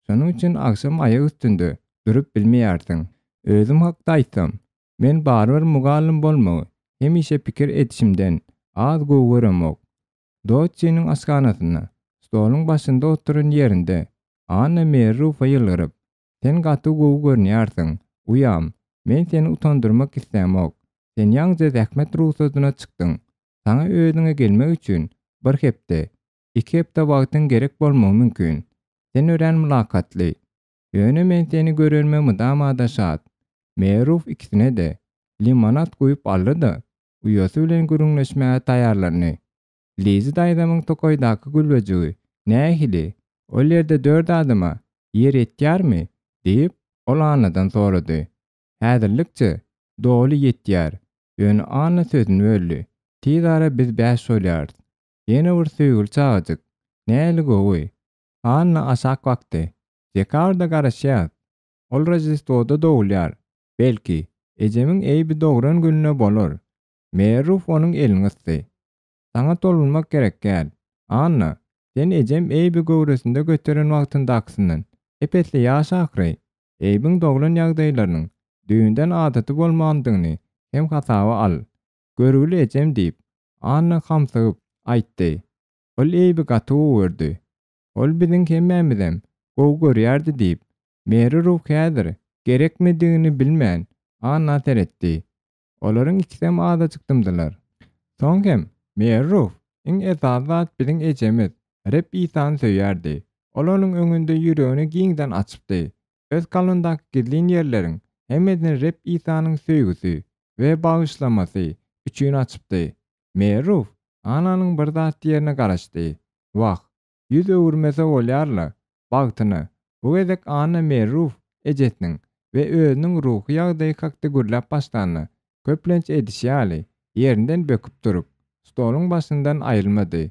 Şonuň üçin agşam aýak üstünde durup bilmeýärsiň. Özüm hakda aýtsam, men barybir mugallym bolmagy hemişe pikir edişimden az gowy göremok. Dotçiniň aşhanasynda, stoluň başynda oturan ýerinde Anna Merrufa ýylgyryp, Sen gaty gowy görünýärsiň, uýam. Men seni utandyrmak islämok. Sen ýaňja zähmet rugsadyna çykdyň. Saňa özüňe gelmek üçin bir hepde, iki hepde wagtyň gerek bolmagy mümkin. Sen örän mylakatly. Ýöne men seni görenime mydama-da şat. Meruf ikisine-de limonad guýup aldy-da, uýasy bilen gürrüňleşmäge taýýarlandy. Lizi daýzamyň tokaýdaky gülbejigi nähili? Ol ýerde dört adama ýer ýetýärmi? diýip, ol Annadan sorady. Häzirlikçe doly ýetýär. Ýöne Anna sözüni böldi. Tiz ara biz bäş bolýarys. Ýene bir söýgüli çagajyk. Nähili gowy. Anna aşak bakdy. Dekabrda garaşýas. Ol Roždestwoda dogulýar. Belki, ejemiň Eýbi dogran gününe bolar. Merruf onuň elini gysdy. Saňa tolgunmak gerek däl. Anna, sen ejem Eýbi göwresinde göteren wagtyndakysyndan ep-esli ýaş ahyry. Eýbiň doglan ýagdaýlarynyň düýnden adaty bolmandygyny hem hasaba al. Görgüli ejem diýip, Anna hamsygyp aýtdy. Ol Eýbi gaty gowy gördi. Ol biziň hemmämizem gowy görýärdi diýip, Meri Ruf häzir gerekmidigini bilmän, Anna seretdi. Olaryň ikisem azajyk dymdylar. Soň hem, Merruf, iň esasy zat biziň ejemiz Reb Isany söýýärdi. Ol onuň öňünde ýüregini giňden açypdy. Öz kalbyndaky gizlin ýerleriň hemmesini Reb Isanyň söýgüsi we bagyşlamasy üçin açypdy. Merruf Ananyň bir zat diýerine garaşdy. Wah, Ýüz öwürmese bolýar-la, bagtyna. Bu gezek Anna Merruf ejesiniň we özüniň ruhy ýagdaýy hakda gürläp başlanda, köplenç edişi ýaly, ýerinden böküp turup, stoluň başyndan aýrylmady.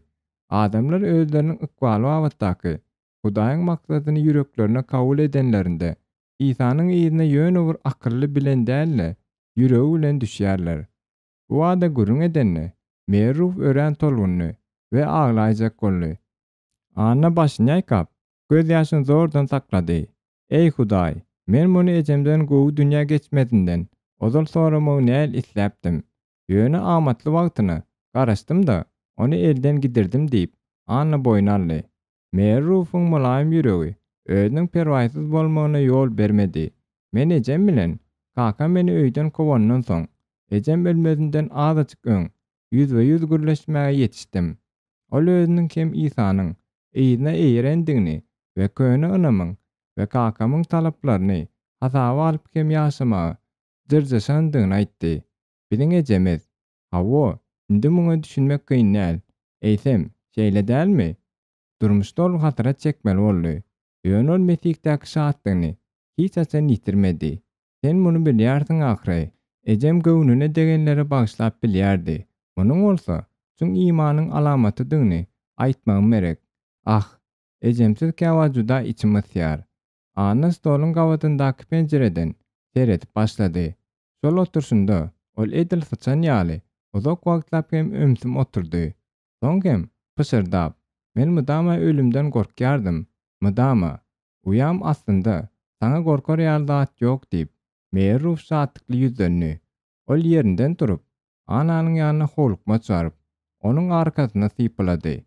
Adamlar özleriniň ykbaly babatdaky Hudaýyň maksadyny ýüreklerine kabul edenlerinde, Isanyň yzyna ýöne bir akylly bilen däl-de, ýüregi bilen düşýärler. Bu barada gürrüň edende, Merruf örän tolgundy we aglaýjak boldy. Anna başyny ýaýkap, gözýaşyny zordan saklady. Eý, Hudaý, men muny ejemden gowy dünýä geçmezinden ozal soramagy näl isläpdim. Ýöne amatly wagtyna garaşdym-da, ony elden gidirdim diýip, Anna boýun aldy. Merrufyň mylaýym ýüregi özüniň perwaýsyz bolmagyna ýol bermedi. Men ejem bilen kakam meni öýden kowandan soň, ejem ölmezinden azajyk öň, ýüzbe-ýüz gürleşmäge ýetişdim. Ol özüniň hem Isanyň yzyna eýerendigini we köne ynamyň we kakamyň talaplaryny hasaba alyp hem ýaşamaga dyrjaşandygyny aýtdy. Biziň ejemiz, Hawa, indi muňa düşünmek kyn däl. Eýsem, şeýle dälmi? Durmuşda ol hasrat çekmeli boldy. Ýöne ol Mesihdäki şatlygyny hiç haçan ýitirmedi. Sen muny bilýärsiň ahyry. Ejem göwnüne degenleri bagyşlap bilýärdi. Munuň bolsa, çuň imanyň alamatydygyny aýtmagym gerek. Ah, ejemsiz käwagt juda içim gysýar. Anna stoluň gabadyndaky penjireden seredip başlady. Şol oturyşynda ol edil syçan ýaly uzak wagtlap hem ümsüm oturdy. Soň hem pyşyrdap, Men mydama ölümden gorkýardym. Mydama. Uýam aslynda, saňa gorkar ýaly zat ýok diýip, Meýerruf şatlykly ýüzlendi. Ol ýerinden turup, Annanyň ýanyna howlukmaç baryp, onuň arkasyna sypalady.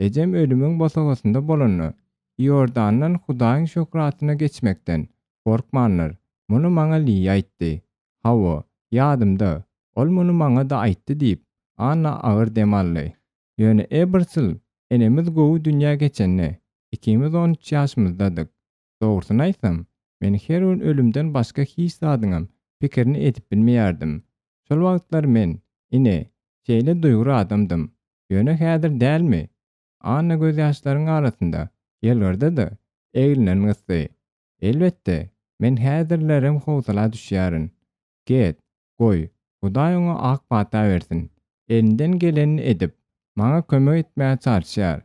Ejem ölümiň bosagasynda bolanda, Iordandan Hudaýyň şöhratyna geçmekden gorkmandyr. Muny maňa Liýa aýtdy. Hawa, ýadymda, ol muny maňa-da aýtdy diýip, Anna agyr dem aldy. Ýöne Ebersil enemiz gowy dünýä geçende, ikimiz on üç ýaşymyzdadyk. Dogrusyny aýtsam, men her gün ölümden başga hiç zadyňam pikirini edip bilmeýärdim. Şol wagtlar men, ine, şeýle duýgur adamdym. Ýöne häzir dälmi? Anna gözýaşlaryň arasynda ýylgyrdy-da, egninden gysdy. Elbetde, men häzirlerem howsala düşýärin. Get, goý, Hudaý oňa ak pata bersin. Elinden gelenini edip, maňa kömek etmäge çalyşýar.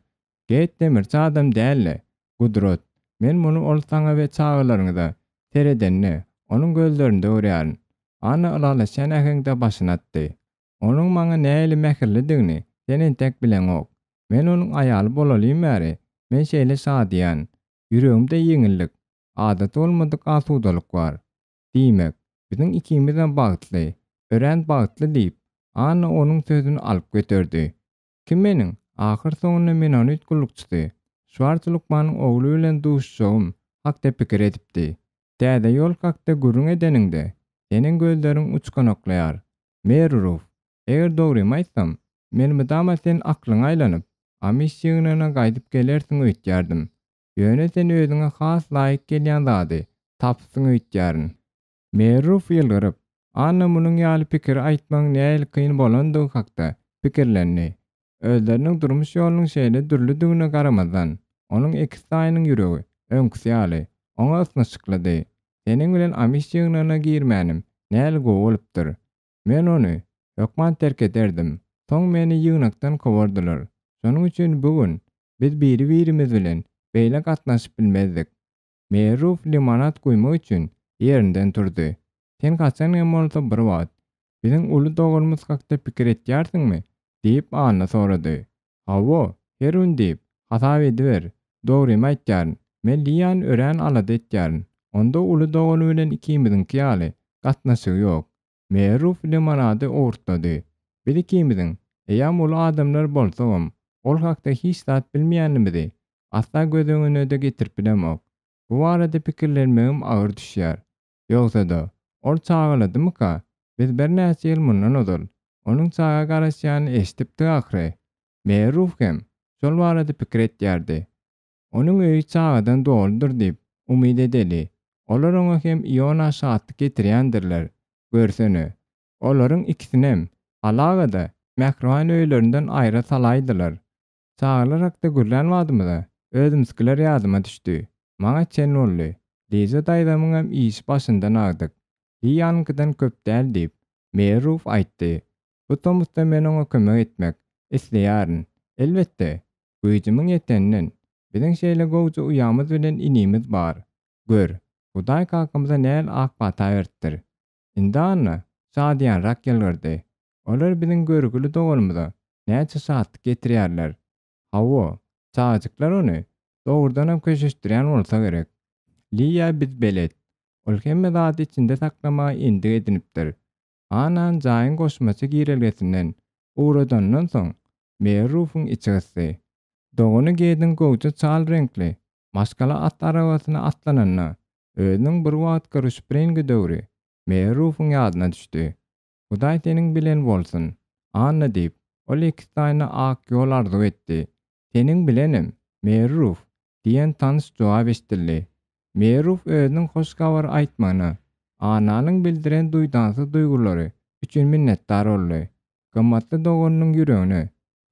Get demirçi adam däl-de, gudrat. Men muny ol saňa we çagalaryňyza seredende, onuň gözlerinde görýärin. Anna ylalaşýan äheňde başyny atdy. Onuň maňa nähili mähirlidigini. Sen entek bileňok. Men onuň aýaly bolalym bäri, men şeýle şadyýan. Ýüregimde ýeňillik, adaty bolmadyk asudalyk bar. Diýmek, biziň ikimizem bagtly, örän bagtly diýip, Anna onuň sözüni alyp göterdi. Kim meniň, ahyrsoňunda menonit gullukçysy, Şwarts lukmanyň ogly bilen duşuşjagym hakda pikir edipdi. Täze ýol hakda gürrüň edeniňde, seniň gözleriň uçganaklaýar. Meri Ruf, eger dogrymy aýtsam, men mydama sen aklyňa aýlanyp, Amiş ýygnagyna gaýdyp gelersiň öýtýärdim. Ýöne sen özüňe has laýyk gelýän zady tapypsyň öýtýärin. Merruf ýylgyryp, Anna munuň ýaly pikiri aýtmagyň nähili kyn bolandygy hakda pikirlendi. Özleriniň durmuş ýolunyň şeýle dürlüdigine garamazdan, onuň ekiz daýynyň ýüregi, öňküsi ýaly, oňa ysnyşyklydy. Seniň bilen Amiş ýygnagyna girmänim nähili gowy bolupdyr. Men ony hökman terk ederdim. Soň meni ýygnakdan kowardylar. Şonuň üçin bu gün biz biri-birimiz bilen beýle gatnaşyp bilmezdik. Merruf limonad guýmak üçin ýerinden turdy. Sen haçan hem bolsa bir wagt, biziň uly doganymyz hakda pikir etýärsiňmi? diýip, Anna sorady. Hawa, her gün diýip, hasap ediber. Dogrymy aýtýaryn, men Liýany örän alada etýärin. Onda uly dogany bilen ikimiziňki ýaly gatnaşygy ýok. Merruf limonady owurtlady. Biz ikimiziň, eýýäm uly adamlar bolsagam, ol hakda hiç zat bilmeýänimizi asla göz öňüne-de getirip bilemok. Bu barada pikirlenmegim agyr düşýär. Ýogsa-da, ol çagaladymyka? Biz birnäçe ýyl mundan ozal, onuň çaga garaşýanyny eşidipdik ahyry. Merruf hem şol barada pikir etýärdi. Onuň öýi çagadan doludyr diýip, umyt edeli. Olar oňa hem Iona şatlyk getirýändirler. Görsene, olaryň ikisinem, alaga-da, mähriban öýlerinden aýra salaýdylar. Çagalar hakda gürlän badymyza, özümizkiler ýadyma düşdi. Maňa çen boldy. Liza daýzamyňam işi başyndan agdyk. Liýanyňkydan köp däl diýip, Merruf aýtdy. Bu tomusda men oňa kömek etmek isleýärin. Elbetde, güýjümiň ýeteninden. Biziň şeýle gowja uýamyz bilen inimiz bar. Gör, Hudaý kakamyza näl ak pata beripdir. Indi Anna şadyýanrak ýylgyrdy. Olar biziň görgüli doganymyza näçe şatlyk getirýärler. Hawa, çagajyklar ony dogrudanam köşeşdirýän bolsa gerek. Liýa biz belet. Ol hemme zady içinde saklamagy endik edinipdir. Anany jaýyň goşmaça girelgesinden ugradanyndan soň, Merrufuň içi gysdy. Dogany Gediň gowja çal reňkli maşgala at arabasyna atlananda, özüniň bir wagtky Ruşpringi döwri Merrufuň ýadyna düşdi. Hudaý seniň bilen bolsun, Anna diýip, ol ekiztaýyna ak ýol arzuw etdi. Seniň bilenem, Merruf, diýen tanyş jogap eşidildi. Merruf özüniň hoş habary aýtmagyna, Annanyň bildiren duýdansyz duýgulary üçin minnetdar boldy. Gymmatly doganynyň ýüregine,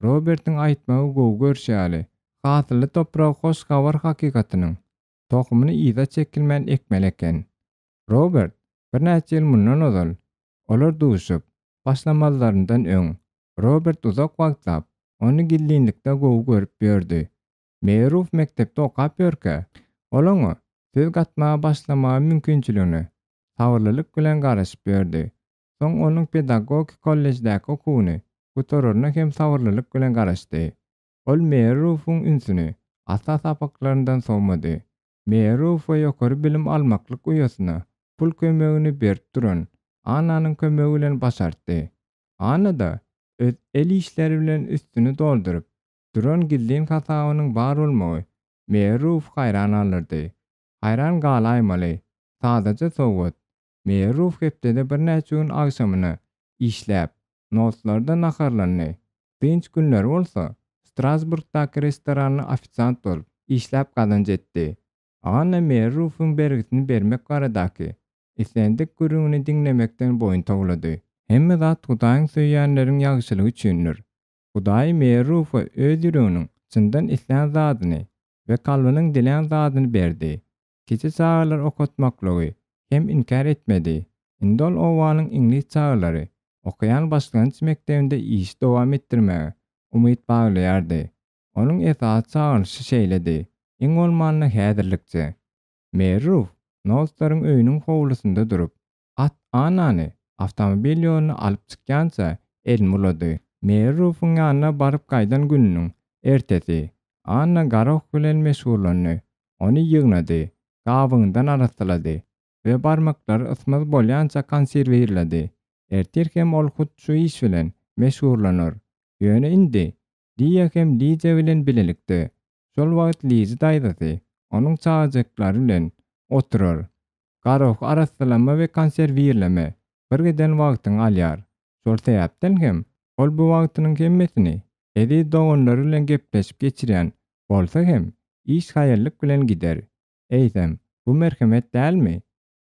Robertiň aýtmagy gowy görşi ýaly, hasylly topraga hoş habar hakykatynyň tohumyny yza çekilmän ekmeli eken. Robert birnäçe ýyl mundan ozal, olar duşup başlamazlaryndan öň, Robert uzak wagtlap ony gizlinlikde gowy görüp ýördi. Meýruf mekdepde okap ýörkä, ol oňa söz gatmaga başlamaga mümkinçiligine sabyrlylyk bilen garaşyp ýördi. Soň onuň pedagogiki kollejdäki okuwyny gutararyna hem sabyrlylyk bilen garaşdy. Ol Meýrufuň ünsüni asla sapaklaryndan sowmady. Meýrufa ýokary bilim almaklyk uýasyna pul kömegini berip duran Annanyň kömegi bilen başartdy. Anna-da öz el işleri bilen üstüni dolduryp duran gizlin hasabynyň bar bolmagy Meýrufy haýran galdyrdy. Haýran galaýmaly, sadaja sowgat. Meýruf hepdede birnäçe gün agşamyna işläp, notlarda naharlandy. Dynç günleri bolsa Strasburgdaky restoranda ofisiant bolup işläp gazanç etdi. Anna Merrufyň bergisini bermek baradaky islendik gürrüňini diňlemekden boýun towlady. Hemme zat Hudaýyň söýýänleriň ýagşylygy üçindir. Hudaý Merrufa öz ýüreginiň çyndan islän zadyny we kalbynyň dilän zadyny berdi. Kiçi çagalary okatmaklygy hem inkär etmedi. Indi ol obanyň iňlis çagalary okaýan başlangyç mekdebinde işi dowam etdirmäge umyt baglaýardy. Onuň esasy çagyryşy şeýledi, iň bolmanda häzirlikçe. Merruf Nolslaryň öýüniň howlusynda durup, at Annany awtomobil ýoluna alyp çykýança elini bulady. Meri Rufuň ýanyna baryp gaýdan gününiň ertesi Anna garoh bilen meşgullandy. Ony ýygnady, gabygyndan arassalady we barmaklary ysmaz bolýança konserwirledi. Ertir hem ol hut şu iş bilen meşgurlanar. Ýöne indi Liýa hem Liza bilen bilelikde. Şol wagt Lizi daýzasy onuň çagajyklary bilen oturar. Garohy arassalama we konserwirleme bir giden wagtyňy alýar. Şol sebäpden hem ol bu wagtynyň hemmesini eziz doganlary bilen gepleşip geçirýän bolsa hem iş haýallyk bilen gider. Eýsem, bu merhemet dälmi?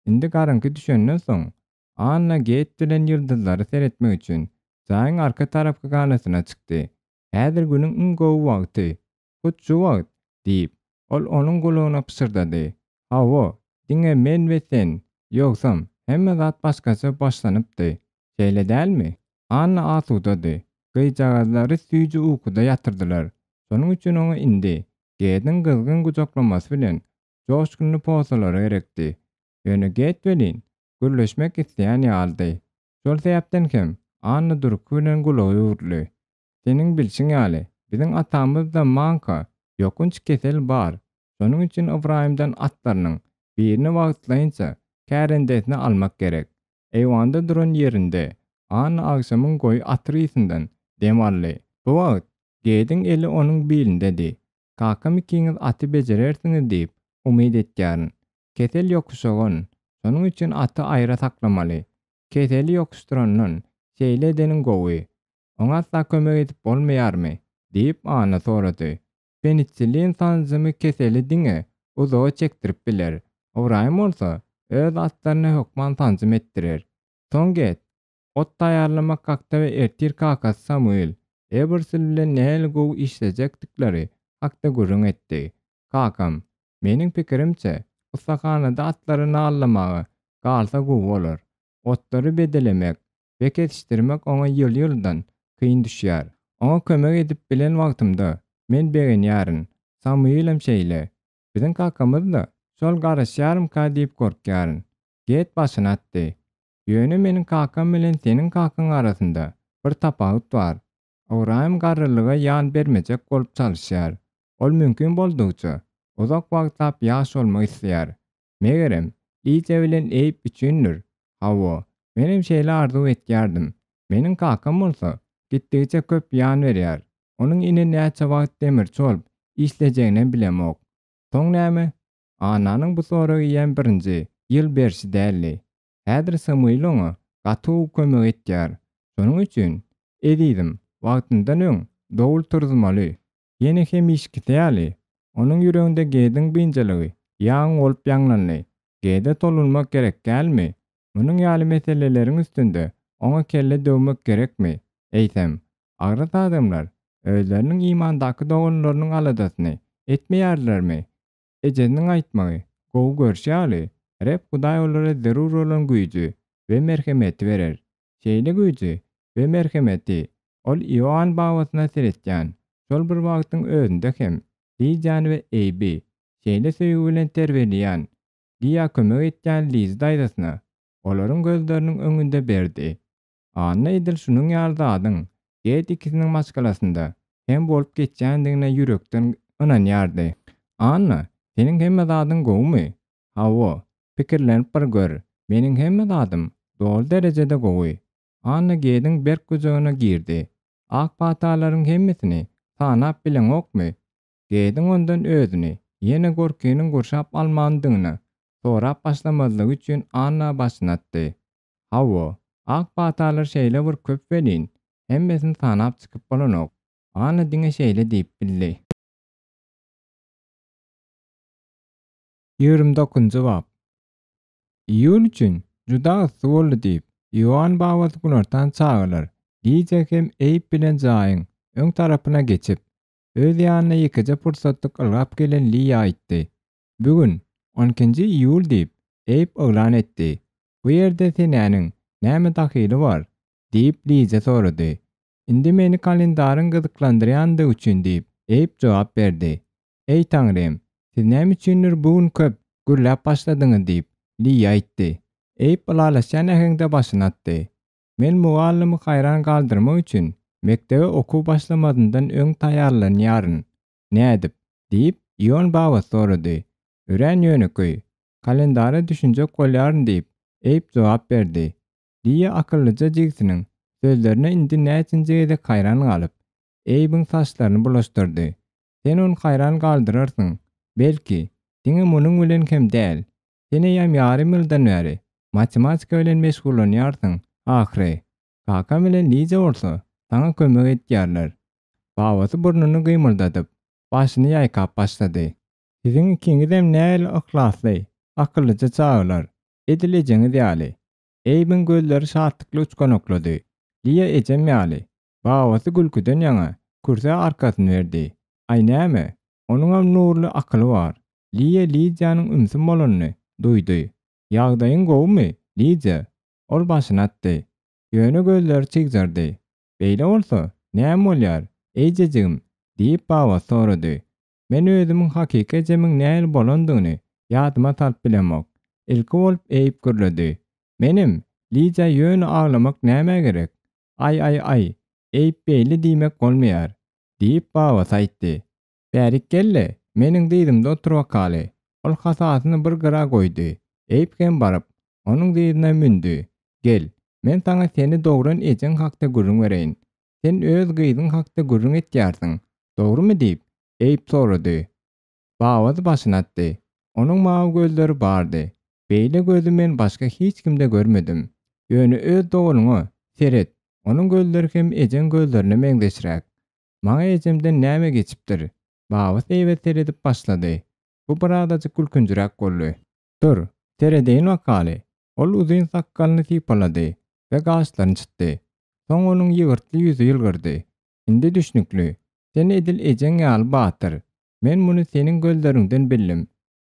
Indi garaňky düşenden soň, Anna Geýt bilen ýyldyzlara seretmek üçin jaýyň arka tarapky ganatyna çykdy. Häzir günüň iň gowy wagty. Hut şu wagt, diýip, ol onuň gulagyna pyşyrdady. Hawa, diňe men we sen. Ýogsam, hemme zat başgaça başlanypdy. Şeýle dälmi? Anna asudady. Gyzjagazlary süýji ukuda ýatyrdylar. Şonuň üçin oňa indi Gediň gyzgyn gujaklamasy bilen joşgunly posalary gerekdi. Ýöne Ged welin, gürleşmek isleýän ýalydy. Şol sebäpden hem Anna durky bilen gulagy öwrüldi. Seniň bilşiň ýaly, biziň atamyzda maňka, ýokanç kesel bar. Şonuň üçin Ybraýymdan atlarynyň birini wagtlaýynça kärendesine almak gerek. Eýwanda duran ýerinde Anna agşamyň goýy atyr ysyndan dem aldy. Bu wagt Gediň eli onuň bilindedi. Kakam ikiňiz aty bejerersiňiz diýip, umyt etýärin. Kesel ýokuşagan, şonuň üçin aty aýra saklamaly. Keseli ýokuşdyrandan, şeýle edeniň gowy. Oňa asla kömek edip bolmaýarmy? diýip, Anna sorady. Penisillin sanjymy keseli diňe uzaga çekdirip biler. Ybraýym bolsa, öz atlaryna hökman sanjym etdirer. Soň get, ot taýýarlamak hakda we ertir kakasy Samuel Ebersol bilen nähili gowy işlejekdikleri hakda gürrüň etdi. Kakam, meniň pikirimçe, ussahanada atlary nallamaga galsa gowy bolar. Otlary bedelemek we kesişdirmek oňa ýyl-ýyldan kyn düşýär. Oňa kömek edip bilen wagtymda, men begenýärin. Samuilem şeýle. Biziň kakamyz-da şol garaşýarmyka diýip gorkýaryn. Get başyny atdy. Ýöne meniň kakam bilen seniň kakaň arasynda bir tapawut bar. Ybraýym garrylyga ýan bermejek bolup çalyşýar. Ol mümkin boldugyça, uzak wagtlap ýaş bolmak isleýär. Megerem, Lidiýa bilen Eýp üçindir. Hawa, menem şeýle arzuw etýärdim. Meniň kakam bolsa, gitdigiçe köp ýan berýär. Onuň ine näçe wagt demirçi bolup işlejeginem bilemok. Soň näme? Annanyň bu soragy eýýäm birinji ýyl berşi däldi. Häzir Samuil oňa gaty gowy kömek etýär. Şonuň üçin, ezizim, wagtyndan öň dowul turuzmaly. Ýene hemişkisi ýaly, onuň ýüreginde Gediň biynjalygy ýaň bolup ýaňlandy. Gede tolgunmak gerek dälmi? Munuň ýaly meseleleriň üstünde oňa kelle döwmek gerekmi? Eýsem, agras adamlar özleriniň imandaky doganlarynyň aladasyny etmeýärlermi? Ejesiniň aýtmagy, gowy görşi ýaly, Reb Hudaý olara zerur bolan güýji we merhemeti berer. Şeýle güýji we merhemeti Ol Ioann babasyna seretýän, şol bir wagtyň özünde hem Lidiýany we Eýbi şeýle söýgi bilen terbiýeleýän, Liýa kömek etýän Lizi daýzasyna olaryň gözleriniň öňünde berdi. Anna edil şunuň ýaly zadyň Geýt ikisiniň maşgalasynda hem bolup geçýändigine ýürekden ynanýardy. Anna, seniň hemme zadyň gowumy? Hawa, pikirlenip bir gör, meniň hemme zadym doly derejede gowy. Anna Geýdiň berk gujagyna girdi. Ak patalaryň hemmesini sanap bileňokmy? Geýdiň ondan özüni ýene gorkynyň gurşap almandygyny sorap başlamazlygy üçin Anna başyny atdy. Hawa, ak patalar şeýle bir köp welin, hemmesini sanap çykyp bolanok. Anna diňe şeýle diýip bildi. 29-njy bap. Iýul üçin juda yssy boldy diýip, Ioann babasy günortan çagalar Lidiýa hem Eýb bilen jaýyň öň tarapyna geçip, öz ýanyna ýekeje pursatlyk ylgap gelen Liýa aýtdy. Bu gün, on ikinji iýul diýip, Eýb yglan etdi. Bu ýerde senäniň näme dahyly bar? diýip, Liza sorady. Indi meni kalendaryň gyzyklandyrýandygy üçin diýip, Eýb jogap berdi. Eý, Taňrym, siz näme üçindir bu gün köp gürläp başladyňyz diýip, Liýa aýtdy. Eýb ylalaşýan äheňde başyny atdy. Men mugallymy haýran galdyrmak üçin. Mekdebe okuw başlamazyndan öň taýýarlanýaryn. Nädip? diýip, Ion babasy sorady. Örän ýönekeý. Kalendara düşünjek bolýaryn diýip, Eýb jogap berdi. Liýa akyllyja jigisiniň sözlerine indi näçinji gezek haýran galyp, Eýbiň saçlaryny bulaşdyrdy. Sen ony haýran galdyrarsyň. Belki, diňe munuň bilen hem däl. Sen eýýäm ýarym ýyldan bäri matematika bilen meşgullanýarsyň ahyry. Kakam bilen Liza bolsa saňa kömek edýärler. Babasy burnuny gymyldadyp, başyny ýaýkap başlady. Siziň ikiňizem nähili yhlasly, akyllyja çagalar, edil ejeňiz ýaly. Eýbiň gözleri şatlykly uçganaklady. Liýa ejem ýaly. Babasy gülküden ýaňa kürsä arkasyny berdi. Aý näme, onuňam nurly akyly bar. Liýa Lidiýanyň ümsüm bolanyny duýdy. Ýagdaýyň gowumy, Lidiýa? Ol başyny atdy. Ýöne gözleri çygjardy. Beýle bolsa, näme bolýar, eýjejigim? diýip, babasy sorady. Men özümiň hakyky ejemiň nähili bolandygyny ýadyma salyp bilemok. Ilki bolup Eýip gürledi. Menem, Lidiýa ýöne aglamak nämä gerek? Aý-aý-aý, Eýip beýle diýmek bolmaýar, diýip, babasy aýtdy. Bärik gel-le, meniň dyzymda otur bakaly. Ol hasasyny bir gyra goýdy. Eýip hem baryp, onuň dyzyna mündi. Gel, men saňa seni dogran ejeň hakda gürrüň bereýin. Sen öz gyzyň hakda gürrüň etýärsiň, dogrumy diýip, Eýip sorady. Babasy başyny atdy. Onuň mawy gözleri bardy. Beýle gözi men başga hiç kimde görmedim. Ýöne öz doganyňa seret, onuň gözleri hem ejeň gözlerine meňzeşräk. Maňa ejemden näme geçipdir? Babasy Eýbe seredip başlady. Bu birazajyk gülkünjiräk boldy. Dur, seredeýin bakaly. Ol uzyn sakgalyny sypalady we gaşlaryny çytdy. Soň onuň ýygyrtly ýüzi ýylgyrdy. Indi düşnükli. Sen edil ejeň ýaly batyr. Men muny seniň gözleriňden bildim.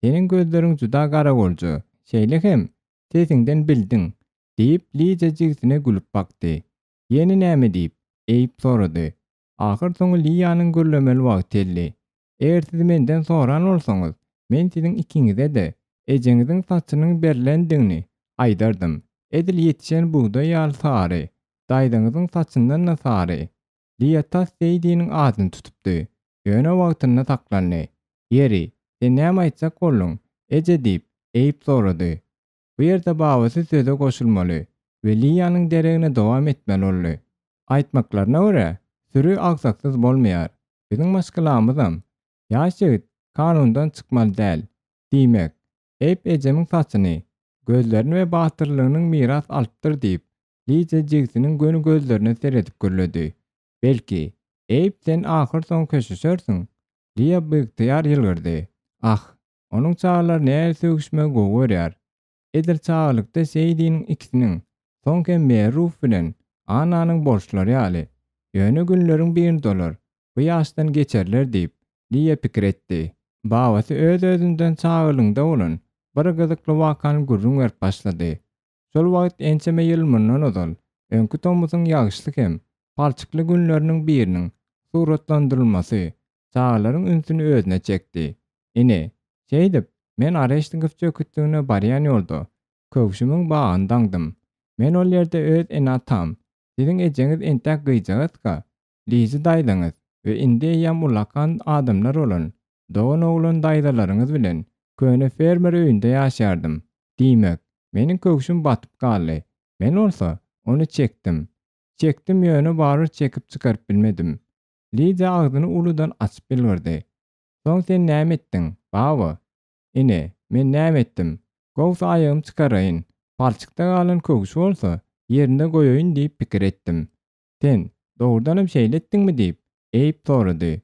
Seniň gözleriň juda garagolja. Şeýle hem sesiňden bildiň, diýip, Liza jigisine gülüp bakdy. Ýene näme diýip, Eýip sorady. Ahyrsoňy Liýanyň gürlemeli wagty geldi. Eger siz menden soran bolsaňyz, men siziň ikiňize-de ejeňiziň saçynyň berlendigini aýdardym. Edil ýetişen bugdaý ýaly sary, daýzaňyzyň saçyndan-da sary. Liýa tas Seýdiniň adyny tutupdy. Ýöne wagtynda saklandy. Ýeri, sen näme aýtjak bolduň, eje diýip, Eýip sorady. Bu ýerde babasy söze goşulmaly we Liýanyň deregine dowam etmeli boldy. Aýtmaklaryna görä, süri agsaksyz bolmaýar. Biziň maşgalamyzam. Ýaş ýigit kanundan çykmaly däl. Diýmek, Eýp ejemiň saçyny, gözlerini we batyrlygynyň miras alypdyr diýip, Liza jigisiniň göni gözlerine seredip gürledi. Belki, Eýp sen ahyrsoňy köşeşersiň? Liýa biygtyýar ýylgyrdy. Ah, Onuň çagalary nähili sögüşmegi gowy görýär. Edil çagalykda Seýdiniň ikisiniň, soň hem Meruf bilen Annanyň bolşlary ýaly. Ýöne günleriň birinde olar bu ýaşdan geçerler diýip, Liýa pikir etdi. Babasy öz-özünden çagalygynda bolan bir gyzykly wakany gürrüň berip başlady. Şol wagt ençeme ýyl mundan ozal, öňki tomusyň ýagyşly hem palçykly günleriniň biriniň suratlandyrylmasy çagalaryň ünsüni özüne çekdi. Ine, şeýdip, men Oreşnikow çöketligine barýan ýolda köwşümiň bagyny daňdym. Men ol ýerde öz ene-atam, siziň ejeňiz entäk gyjagazka, Lizi daýzaňyz we indi eýýäm ullakan adamlar bolan dogan-oglan daýzalaryňyz bilen köne fermer öýünde ýaşaýardym. Diýmek, meniň köwşüm batyp galdy. Men bolsa, ony çekdim. Çekdim, ýöne barybir çekip çykaryp bilmedim. Liza agzyny uludan açyp ýylgyrdy. Soň sen näme etdiň, baba? Ine, men näme etdim. Gowsy aýagymy çykaraýyn, palçykda galan köwşi bolsa, ýerinde goýaýyn diýip pikir etdim. Sen, dogrudanam şeýle etdiňmi diýip, Eýip sorady.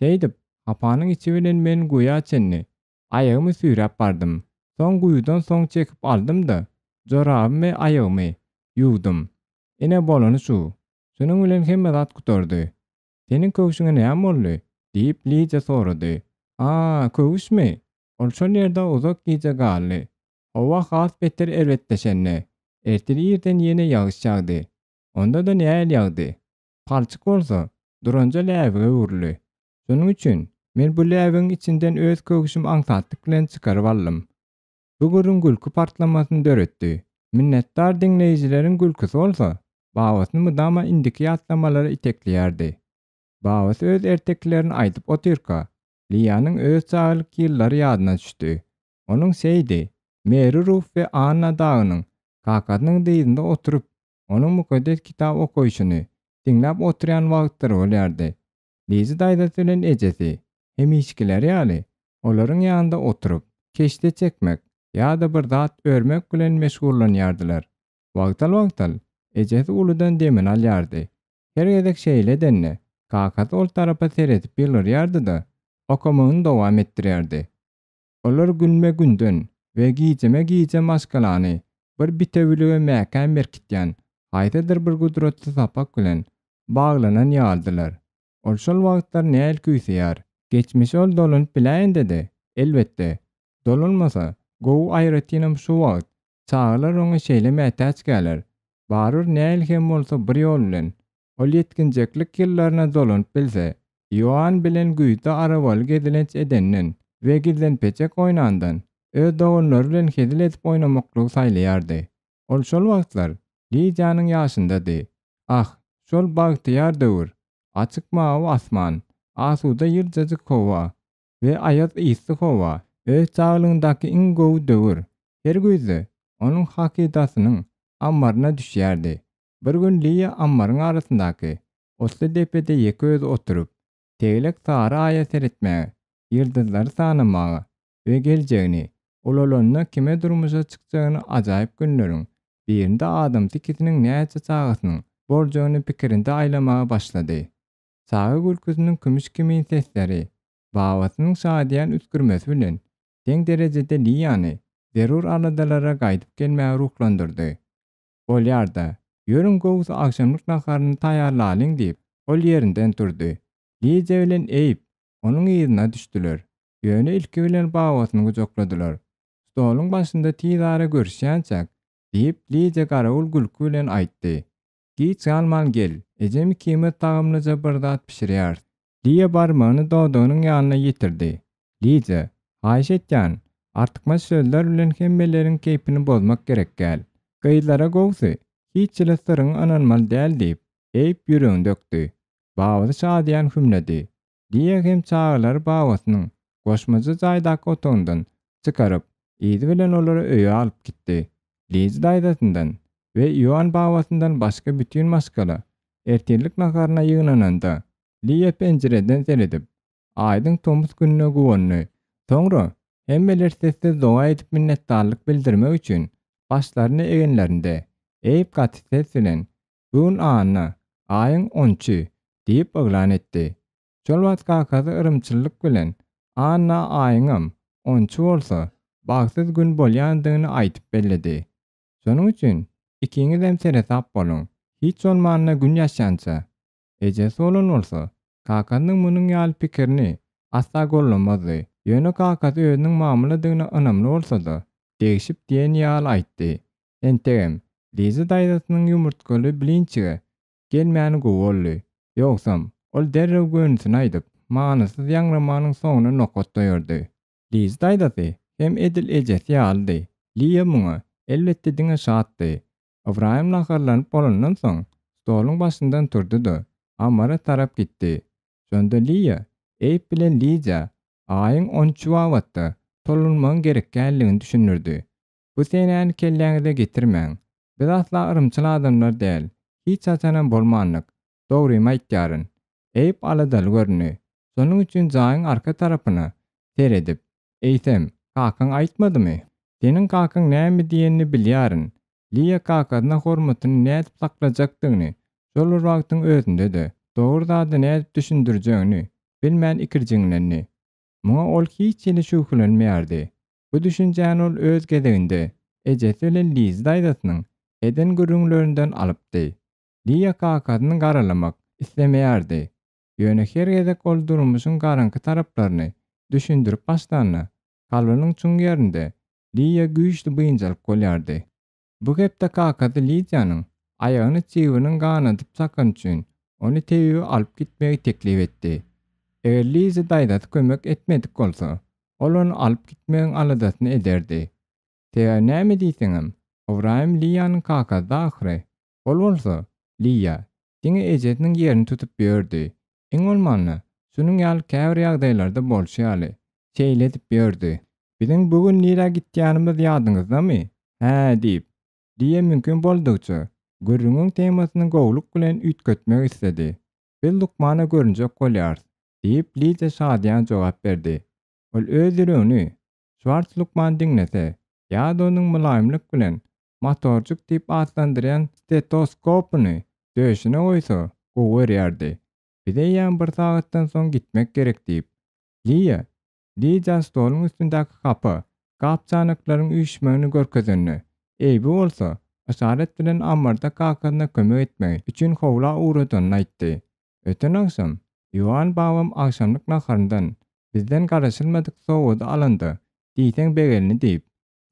Şeýdip, hapanyň içi bilen men guýa çenli aýagymy süýräp bardym. Soň guýudan soň çekip aldym-da, jorabymy we aýagymy ýuwdum. Ine bolany şu. Şunuň bilen hemme zat gutardy. Seniň köwşüňe näme boldy? diýip, Lidiýa sorady. A, köwüşmi? Ol şol ýerde uzak gije galdy. Howa has beter erbetleşende, ertir irden ýene ýagyş ýagdy. Onda-da nähili ýagdy? Palçyk bolsa, duranja läbige öwrüldi. Şonuň üçin, men bu läbigiň içinden öz köwşümi aňsatlyk bilen çykaryp aldym. Bu gürrüň gülki partlamasyny döretdi. Minnetdar diňleýjileriň gülküsi bolsa. babasyny mydama indiki ýatlamalara itekleýärdi. Babasy öz ertekilerini aýdyp otyrka, Liýanyň öz çagalyk ýyllary ýadyna düşdi. Onuň Seýdi, Meri Ruf we Anna dagynyň kakasynyň dyzynda oturyp, onuň Mukaddes Kitap okaýşyny diňläp oturýan wagtlary bolýardy. Lizi daýzasy bilen ejesi, hemişekileri ýaly, olaryň ýanynda oturyp, keşde çekmek ýa-da bir zat örmek bilen meşgullanýardylar. Wagtal-wagtal ejesi uludan demini alýardy. Her gezek şeýle edende, kakasy ol tarapa seredip ýylgyrýardy-da, okamagyny dowam etdirýärdi. Olar günbe-günden we gijeme-gije maşgalany bir bitewülige mäkäm berkitýän haýsydyr bir gudratly sapak bilen baglanan ýalydylar. Ol şol wagtlar näl küýseýär. Geçmişe ol dolanyp biläýende-de, elbetde, dolanmasa, gowy aýratynam şu wagt, çagalar oňa şeýle mätäçkäler, barybir näl hem bolsa bir ýol bilen, Ol ýetginjeklik ýyllaryna dolanyp bilse, Ioann bilen güýzde arabaly gezelenç edenden we gizlenpeçek oýnandan, öz doganlary bilen hezil edip oýnamaklygy saýlaýardy. Ol şol wagtlar Lidiýanyň ýaşyndady. Ah, şol bagtyýar döwür! Açyk mawy asman, asuda ýyljajyk howa we aýaz yssy howa, öz çagalygyndaky iň gowy döwür, her güýzde onuň hakydasynyň ammaryna düşýärdi. Bir gün Liýa ammaryň arasyndaky otly depede ýeke özi oturyp, tegelek sary aýa seretmäge, ýyldyzlary sanamaga we geljegini, ulalanda kime durmuşa çykjagyny ajaýyp günleriň birinde adamsy ikisiniň näçe çagasynyň boljagyny pikirinde aýlamaga başlady. Çaga gülküsiniň kümüş kimin sesleri, babasynyň şadyýan üsgürmesi bilen deň derejede Liýany zerur aladalara gaýdyp gelmäge ruhlandyrdy. Bolýar-da, ýörüň gowusy agşamlyk naharyny taýýarlalyň diýip, ol ýerinden turdy. Lidiýa bilen Eýb onuň yzyna düşdüler. Ýöne ilki bilen babasyny gujakladylar. Stoluň başynda tizara görüşýänçäk, diýip, Lidiýa garawul gülki bilen aýtdy. Giç galman gel, ejem ikimiz tagamlyja bir zat bişirýäris. Liýa barmagyny dodagynyň ýanyna ýetirdi. Liza, haýyş etýän, artykmaç sözler bilen hemmeleriň keýpini bozmak gerek däl. Gyzlara gowusy, hiç hili syryňy ynanmaly däl diýip, Eýp ýüregini dökdi. Babasy şadyýan hümledi. Liýa hem çagalary babasynyň goşmaça jaýdaky otagyndan çykaryp, yzy bilen olary öýe alyp gitdi. Liza daýzasyndan we Ioann babasyndan başga bütin maşgala ertirlik naharyna ýygnananda, Liýa penjireden seredip, aýdyň tomus gününe guwandy. Soňra hemmeler sessiz doga edip minnetdarlyk bildirmek üçin başlaryny egenlerinde, Eýb gaty ses bilen, Bu gün anna, aýyň on üçi, diýip yglan etdi. Şol wagt kakasy yrymçyllyk bilen Anna aýyňam on üçi bolsa, bagtsyz gün bolýandygyny aýdyp belledi. Şonuň üçin ikiňizem seresap boluň, hiç bolmanda gün ýaşýança. Ejesi bolan bolsa, kakasynyň munuň ýaly pikirini asla gollamazdy. Ýöne kakasy özüniň mamladygyna ynamly bolsa-da, degşip diýen ýaly aýtdy. Entegem, Liza daýzasynyň ýumurtgaly blinçige gelmäni gowy boldy. Ýogsam, ol derrew göwnüsini aýdyp, manysyz ýaňramanyň soňuna nokat goýardy. Liza daýzasy hem edil ejesi ýalydy. Liýa muňa, elbetde, diňe şatdy. Ybraýym naharlanyp bolandan soň, stoluň başyndan turdy-da, ammara tarap gitdi. Şonda Liýa Eýb bilen Liza aýyň on üçi babatda tolgunmagyň gerekgänligini düşündirdi. Bu senäni kelläňize getirmäň. Biz asla yrymçyl adamlar däl. Hiç haçanam bolmandyk. Dogrymy aýtýaryn. Eýb aladaly göründi. Şonuň üçin jaýyň arka tarapyna seredip, Eýsem, kakaň aýtmadymy? Seniň kakaň näme diýenini bilýärin. Liýa kakasyna hormatyny nädip saklajakdygyny, şol bir wagtyň özünde-de, dogry zady nädip düşündirjegini bilmän ikirjiňlendi. Muňa ol hiç hili şübhelenmeýärdi. Bu düşünjäni ol öz gezeginde ejesi bilen Lizi daýzasynyň eden gürrüňlerinden alypdy. Liýa kakasyny garalamak islemeýärdi. Ýöne her gezek ol durmuşyň garaňky taraplaryny düşündirip başlanda, kalbynyň çuň ýerinde Liýa güýçli biynjalyk bolýardy. Bu hepde kakasy Lidiýanyň aýagyny çybynyň ganadyp çakany üçin ony tebibe alyp gitmegi teklip etdi. Eger Liza daýzasy kömek etmedik bolsa, ol ony alyp gitmegiň aladasyny ederdi. Sebäbi näme diýseňem, Ybraýym Liýanyň kakasy ahyry. Ol bolsa. Liýa, diňe ejesiniň ýerini tutup ýördi. Iň bolmanda, şunuň ýaly käbir ýagdaýlarda bolşy ýaly, şeýle edip ýördi. Biziň bu gün nirä gitýänimiz ýadyňyzdamy? Hä, diýip, Liýa mümkin boldugyça, gürrüňiň temasyny gowulyk bilen üýtgetmek isledi. Biz lukmana görünjek bolýarys, diýip, Lidiýa şadyýan jogap berdi. Ol öz ýüregini Şwarts lukman diňlese, ýa-da onuň mylaýymlyk bilen motorjyk diýip atlandyrýan stetoskopyny döşüne goýsa, gowy görýärdi. Bize eýýäm bir sagatdan soň gitmek gerek diýip, Liýa Lidiýa stoluň üstündäki hapa gap-çanaklaryň üýşmegini görkezende, Eýbi bolsa, yşarat bilen ammarda kakasyna kömek etmegi üçin howla ugradanyny aýtdy. Öten agşam Iwan babam agşamlyk naharyndan bizden garaşylmadyk sowgady alanda, diýseň begendi diýip,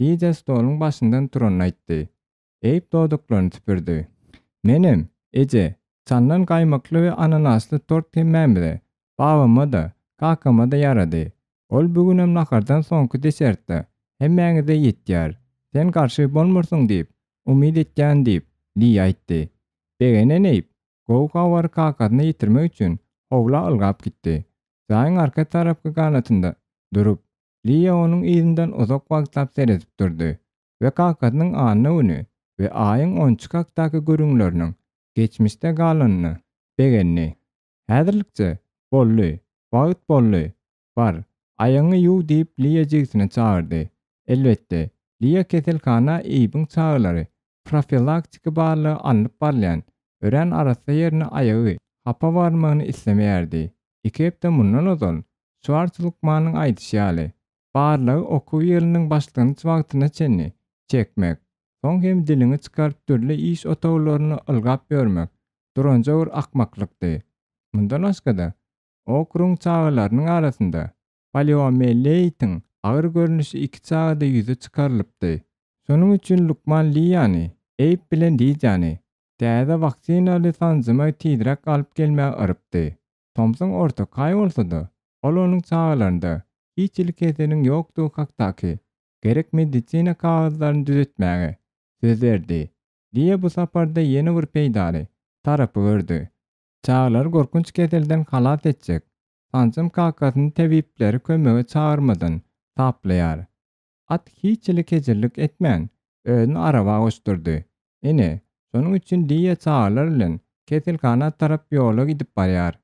Lidiýa stoluň başyndan turanyny aýtdy. Eýp dodaklaryny süpürdi. Menem, eje, çalnan gaýmakly we ananasly tort hemmämize, babama-da, kakama-da ýarady. Ol bu günem nahardan soňky desertde hemmäňize ýetýär. Sen garşy bolmarsyň diýip, umyt etýän diýip, Liýa aýtdy. Begenen Eýp, gowy habary kakasyna ýetirmek üçin howla ylgap gitdi. Jaýyň arka tarapky ganatynda durup, Liýa onuň yzyndan uzak wagtlap seredip durdy we kakasynyň anna güni we aýyň onçy hakdaky gürrüňleriniň geçmişde galanyna begendi. Häzirlikçe, boldy, wagt boldy, bar, aýagyňy ýuw diýip Liýa jigisini çagyrdy. Elbetde, Liýa keselhana Eýbiň çagalary profilaktiki barlagy alnyp barylýan örän arassa ýerine aýagy hapa barmagyny islemeýärdi. Iki hepde mundan ozal, Şwarts lukmanyň aýdyşy ýaly, barlagy okuw ýylynyň başlangyç wagtyna çenli çekmek, soň hem diliňi çykaryp dürli iş otaglaryna ylgap ýörmek duranja bir akmaklykdy. Mundan başga-da, okrugyň çagalarynyň arasynda poliomielitiň agyr görnüşi iki çagada ýüze çykarylypdy. Şonuň üçin lukman Liýany, Eýb bilen Lidiýany täze waksinaly sanjymy tizräk alyp gelmäge yrypdy. Tomsuň ortaky aýy bolsa-da, ol onuň çagalarynda hiç hili keseliň ýokdugy hakdaky gerek medisina kagyzlaryny düzetmäge söz berdi. Liýa bu saparda ýene bir peýdaly tarapy gördi. Çagalary gorkunç keselden halas etjek sanjym kakasyny tebipleri kömege çagyrmadan taplaýar. At hiç hili kejirlik etmän, özüni araba goşdurdy. Ine, şonuň üçin Liýa çagalar bilen keselhana tarap ýola gidip barýar.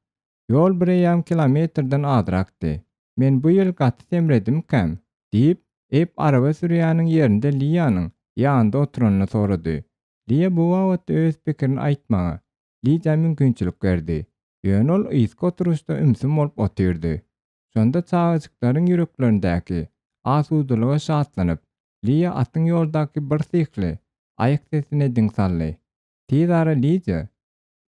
Ýol bireýýäm kilometrden azrakdy. Men bu ýyl gaty semredimkäm? diýip, Eýp araba sürýäniň ýerinde Liýanyň ýanynda oturanyny sorady. Liýa bu babatda öz pikirini aýtmaga Lidiýa mümkinçilik berdi. Ýöne ol yzky oturyşda ümsüm bolup otyrdy. Şonda çagajyklaryň ýüreklerindäki asudalyga şatlanyp, Liýa atyň ýoldaky birsyhly aýak sesine diň saldy. Tizara Lidiýa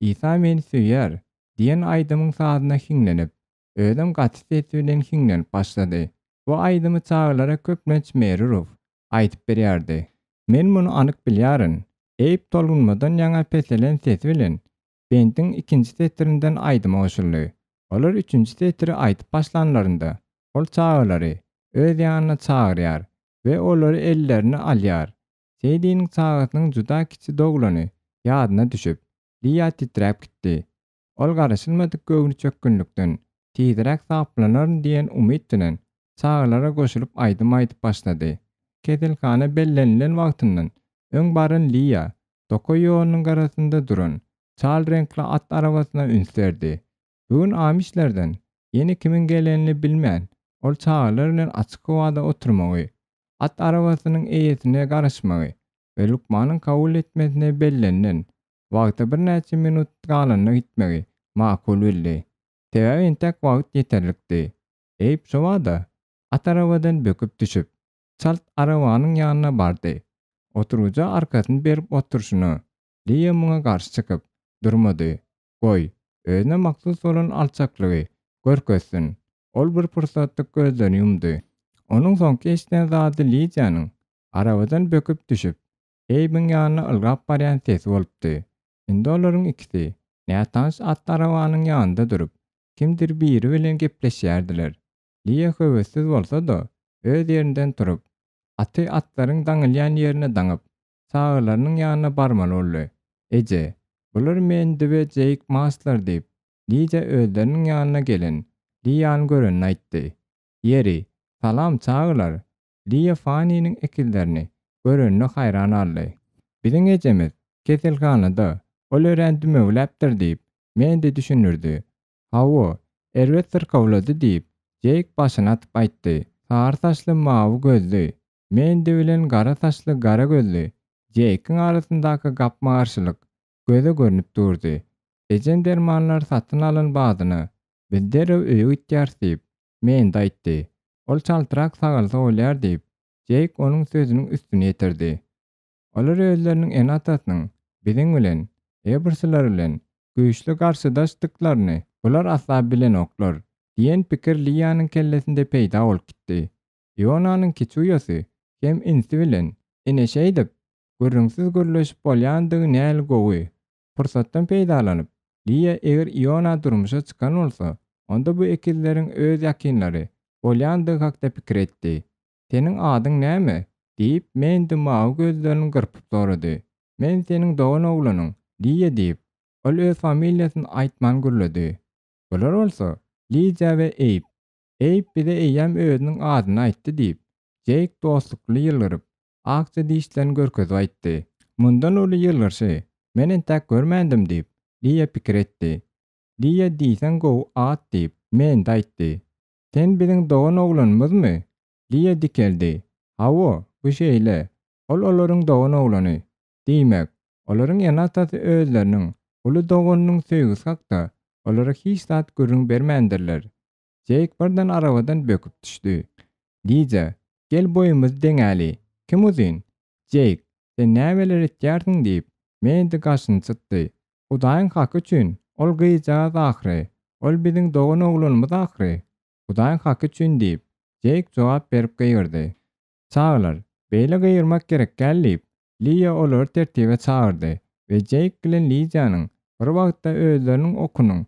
Isa meni söýýär diýen aýdymyň sazyna hiňlenip, özem gaty sesi bilen hiňlenip başlady. Bu aýdymy çagalara köplenç Meri Ruf aýdyp berýärdi. Men muny anyk bilýärin. Eýb tolgunmadan ýaňa peselen sesi bilen bendiň ikinji setirinden aýdyma goşuldy. Olar üçünji setiri aýdyp başlanlarynda, ol çagalary öz ýanyna çagyrýar we olary ellerine alýar. Seýdiniň çagasynyň juda kiçi doglany ýadyna düşüp, Liýa titräp gitdi. Ol garaşylmadyk göwnüçökgünlikden tizräk saplanaryn diýen umyt bilen çagalara goşulyp aýdym aýdyp başlady. Keselhana bellenilen wagtyndan öň baran Liýa tokaý ýolunyň gyrasynda duran çal reňkli at arabasyna üns berdi. Bu gün amişlerden ýene kimiň gelenini bilmän, ol çagalar bilen açyk howada oturmagy, at arabasynyň eýesine garaşmagy we lukmanyň kabul etmesine bellenilen wagta birnäçe minut galanda gitmegi makul bildi. Sebäbi entek wagt ýeterlikdi. Eýp şobada at arabadan böküp düşüp, çalt arabanyň ýanyna bardy. Oturgyja arkasyny berip oturyşyna, Liýa muňa garşy çykyp, durmady. Goý, özüne mahsus bolan alçaklygy görkezsin. Ol bir pursatlyk gözlerini ýumdy. Onuň soňky eşiden zady Lidiýanyň arabadan böküp düşüp, Eýbiň ýanyna ylgap barýan sesi bolupdy. Indi olaryň ikisi nätanyş atly arabanyň ýanynda durup, kimdir biri bilen gepleşýärdiler. Liýa höwessiz bolsa-da, öz ýerinden turup, aty atlaryň daňylýan ýerine daňyp, çagalarynyň ýanyna barmaly boldy. Eje! Bular Mendi we Jeýk Maslar diýip, Lidiýa özleriniň ýanyna gelen Liýany görenini aýtdy. Ýeri, salam, çagalar! Liýa Faniniň ekizlerini görenine haýran galdy. Biziň ejemiz keselhanada, ol örän dümewläpdir diýip, Mendi düşündirdi. Hawa, erbet syrkawlady diýip, Jeýk başyny atyp aýtdy. Sary saçly mawy gözli Mendi bilen gara saçly gara gözli Jeýkiň arasyndaky gapma-garşylyk göze görnüp durdy. Ejem dermanlary satyn alan badyna, Biz derrew öýe gitýäris diýip, Mendi aýtdy. Ol çaltrak sagalsa bolýar diýip, Jeýk onuň sözüniň üstüni ýetirdi. Olar özleriniň ene-atasynyň biziň bilen, Ebrsler bilen güýçli garşydaşdyklaryny bular asla bilenoklar diýen pikir Liýanyň kellesinde peýda bolup gitdi. Ionanyň kiçi uýasy hem inisi bilen, ine şeýdip, gürrüňsiz gürleşip bolýandygy näli gowy. Pursatdan peýdalanyp, Liýa eger Iona durmuşa çykan bolsa, onda bu ekizleriň öz ýakynlary bolýandygy hakda pikir etdi. Seniň adyň näme? diýip, Mendi mawy gözlerini gyrpyp sorady. Men seniň dogan oglanyň, Liýa diýip, ol öz familiýasyny aýtman gürledi. Bular bolsa, Lidiýa we Eýb. Eýb bize eýýäm özüniň adyny aýtdy diýip, Jeýk dostlukly ýylgyryp, akja dişlerini görkezip aýtdy. Mundan uly ýylgyrşy men entäk görmändim diýip, Liýa pikir etdi. Liýa diýseň gowy at diýip, Mendi aýtdy. Sen biziň dogan oglanymyzmy? Liýa dikeldi. Hawa, bu şeýle. Ol olaryň dogan oglany. Diýmek, olaryň ene-atasy özleriniň uly doganynyň söýgüsi hakda olara hiç zat gürrüň bermändirler. Jeýk birden arabadan böküp düşdi. Lija, gel boýumyzy deňäli. Kim uzyn? Jeýk, sen nämeler etýärsiň diýip, Mendi gaşyny çytdy. Hudaýyň haky üçin, ol gyzjagaz ahyry. Ol biziň dogan oglanymyz ahyry. Hudaýyň haky üçin diýip, Jeýk jogap berip gygyrdy. Çagalar, beýle gygyrmak gerek däl diýip, Liýa olary tertibe çagyrdy we Jeýk bilen Lidiýanyň bir wagtda özleriniň okunyň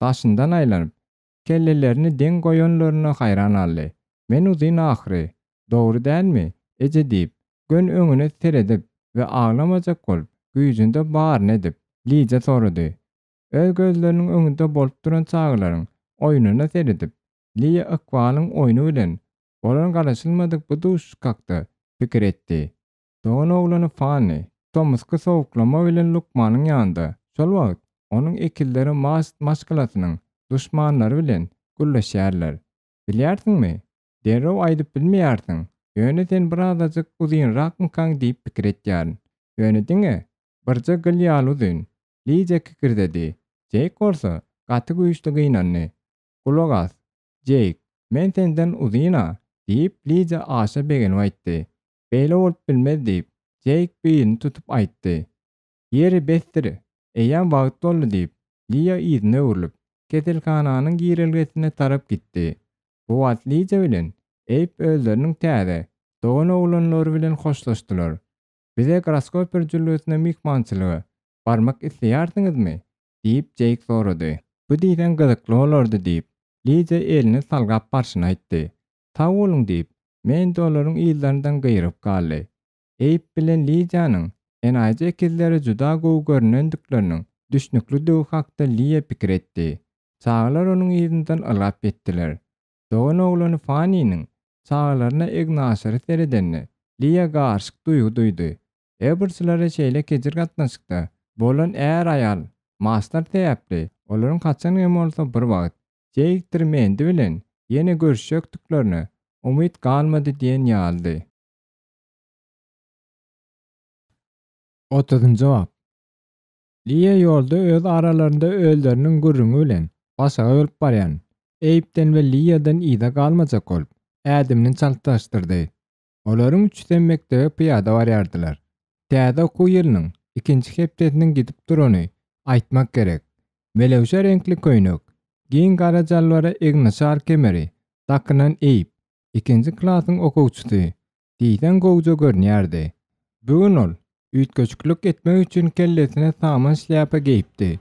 daşyndan aýlanyp, kellelerini deň goýanlaryna haýran galdy. Men uzyn ahyry, dogry dälmi, eje diýip, göni öňüne seredip we aglamajak bolup, güýjünde baryny edip, Lidiýa sorady. Öz gözleriniň öňünde bolup duran çagalaryň oýnuna seredip, Liýa ykbalyň oýny bilen bolan garaşylmadyk bu duşuşyk hakda pikir etdi. Dogan oglany Fanny tomusky sowuklama bilen lukmanyň ýanynda. Şol wagt onuň ekizleri Mast maşgalasynyň duşmanlary bilen gürleşýärler. Bilýärsiňmi, derrew aýdyp bilmeýärsiň, ýöne sen birazajyk uzynrakmykaň diýip pikir etýärin. Ýöne diňe birje gyl ýaly uzyn. Lidiýa kikirdedi. Jeýk bolsa gaty güýçli gynandy. Gulak as, Jeýk, men senden uzyn-a, diýip, Lidiýa aşa begenip aýtdy. Beýle bolup bilmez diýip, Jeýk birini tutup aýtdy. Ýeri, besdir, eýýäm wagt boldy diýip, Liýa yzyna öwrülip, keselhananyň girelgesine tarap gitdi. Bu wagt Lidiýa bilen Eýb özleriniň täze, dogan oglanlary bilen hoşlaşdylar. Bize Graskoper jülgesine myhmançylyga barmak isleýärsiňizmi? diýip, Jeýk sorady. Bu diýseň gyzykly bolardy diýip, Lidiýa elini salgap barşyna aýtdy. Sag boluň diýip, Mendi olaryň yzlaryndan gygyryp galdy. Eýb bilen Lidiýanyň enaýyja ekizlere juda gowy görünendikleriniň düşnüklidigi hakda Liýa pikir etdi. Çagalar onuň yzyndan ylgap ýetdiler. Dogan oglany Faniniň çagalaryna egnaşyry seredende, Liýa garyşyk duýgy duýdy. Ebrslara şeýle kejir gatnaşykda bolan är-aýal Maslar sebäpli olaryň haçan hem bolsa bir wagt Jeýkdir Mendi bilen ýene görüşjekdiklerine umyt galmady diýen ýalydy. Otuzynjy bap. Liýa ýolda öz aralarynda özleriniň gürrüňi bilen başagaý bolup barýan Eýbden we Liýadan yza galmajak bolup, ädimini çaltlaşdyrdy. Olaryň üçüsem mekdebe pyýada barýardylar. Täze okuw ýylynyň ikinji hepdesiniň gidip durany aýtmak gerek. Melewşe reňkli köýnek, giň gara jalbara egnaşar kemeri dakynan Eýip, ikinji klasyň okuwçysy, diýseň gowuja görünýärdi. Bu gün ol üýtgeşiklik etmek üçin kellesine saman şlýapa geýipdi.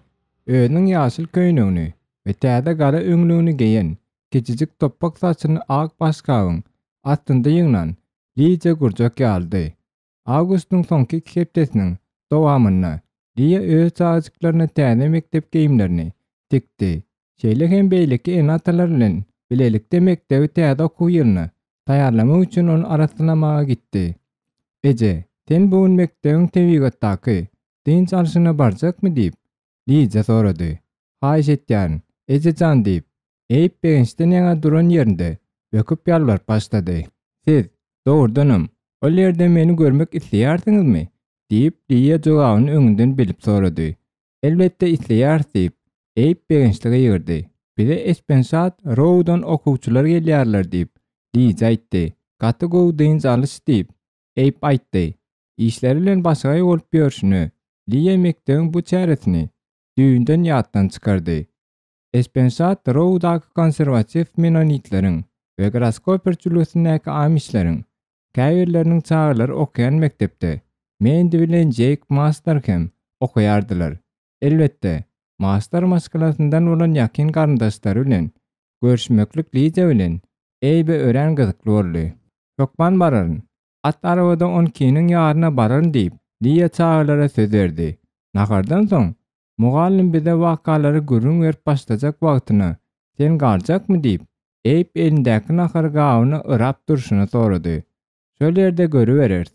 Özüniň ýaşyl köýnegini we täze gara öňlügini geýen, kiçijik topbak saçyny ak başgabyň astynda ýygnan Lidiýa gurjak ýalydy. Awgustyň soňky iki hepdesiniň dowamynda. Liýa öz çagajyklaryna täze mekdep geýimlerini tikdi. Şeýle hem beýleki ene-atalar bilen bilelikde mekdebi täze okuw ýylyna taýýarlamak üçin ony arassalamaga gitdi. Eje, sen bu gün mekdebiň tebigatdaky dynç alşyna barjakmy diýip, Lije sorady. Haýyş etýärin, eje jan diýip, Eýip begençden ýaňa duran ýerinde böküp ýalbaryp başlady. Siz, dogrudanam, ol ýerde meni görmek isleýärsiňizmi? diýip, Liýa jogabyny öňünden bilip sorady. Elbetde isleýäris diýip, Eýip begençli gygyrdy. Bize Espenşat Roudan okuwçylar gelýärler diýip, Lije aýtdy. Gaty gowy dynç alyş diýip, Eýip aýtdy. Işleri bilen başagaý bolup ýörşüne, Liýa mekdebiň bu çäresini düýbünden ýatdan çykardy. Espenşat Roudaky konserwatiw menonitleriň we Graskoper jülgesindäki amişleriň käbirleriniň çagalary okaýan mekdepde Mendi bilen Jeýk Master hem okaýardylar. Elbetde, Master maşgalasyndan bolan ýakyn garyndaşlary bilen görüşmeklik Lidiýa bilen Eýbe örän gyzykly boldy. Hökman bararyn. At arabada on ikiniň ýaryna bararyn diýip, Liýa çagalara söz berdi. Nahardan soň, mugallym bize wakalary gürrüň berip başlajak wagtyna, Sen galjakmy diýip, Eýp elindäki nahary gabyna yrap durşuna sorady. Şol ýerde görübereris.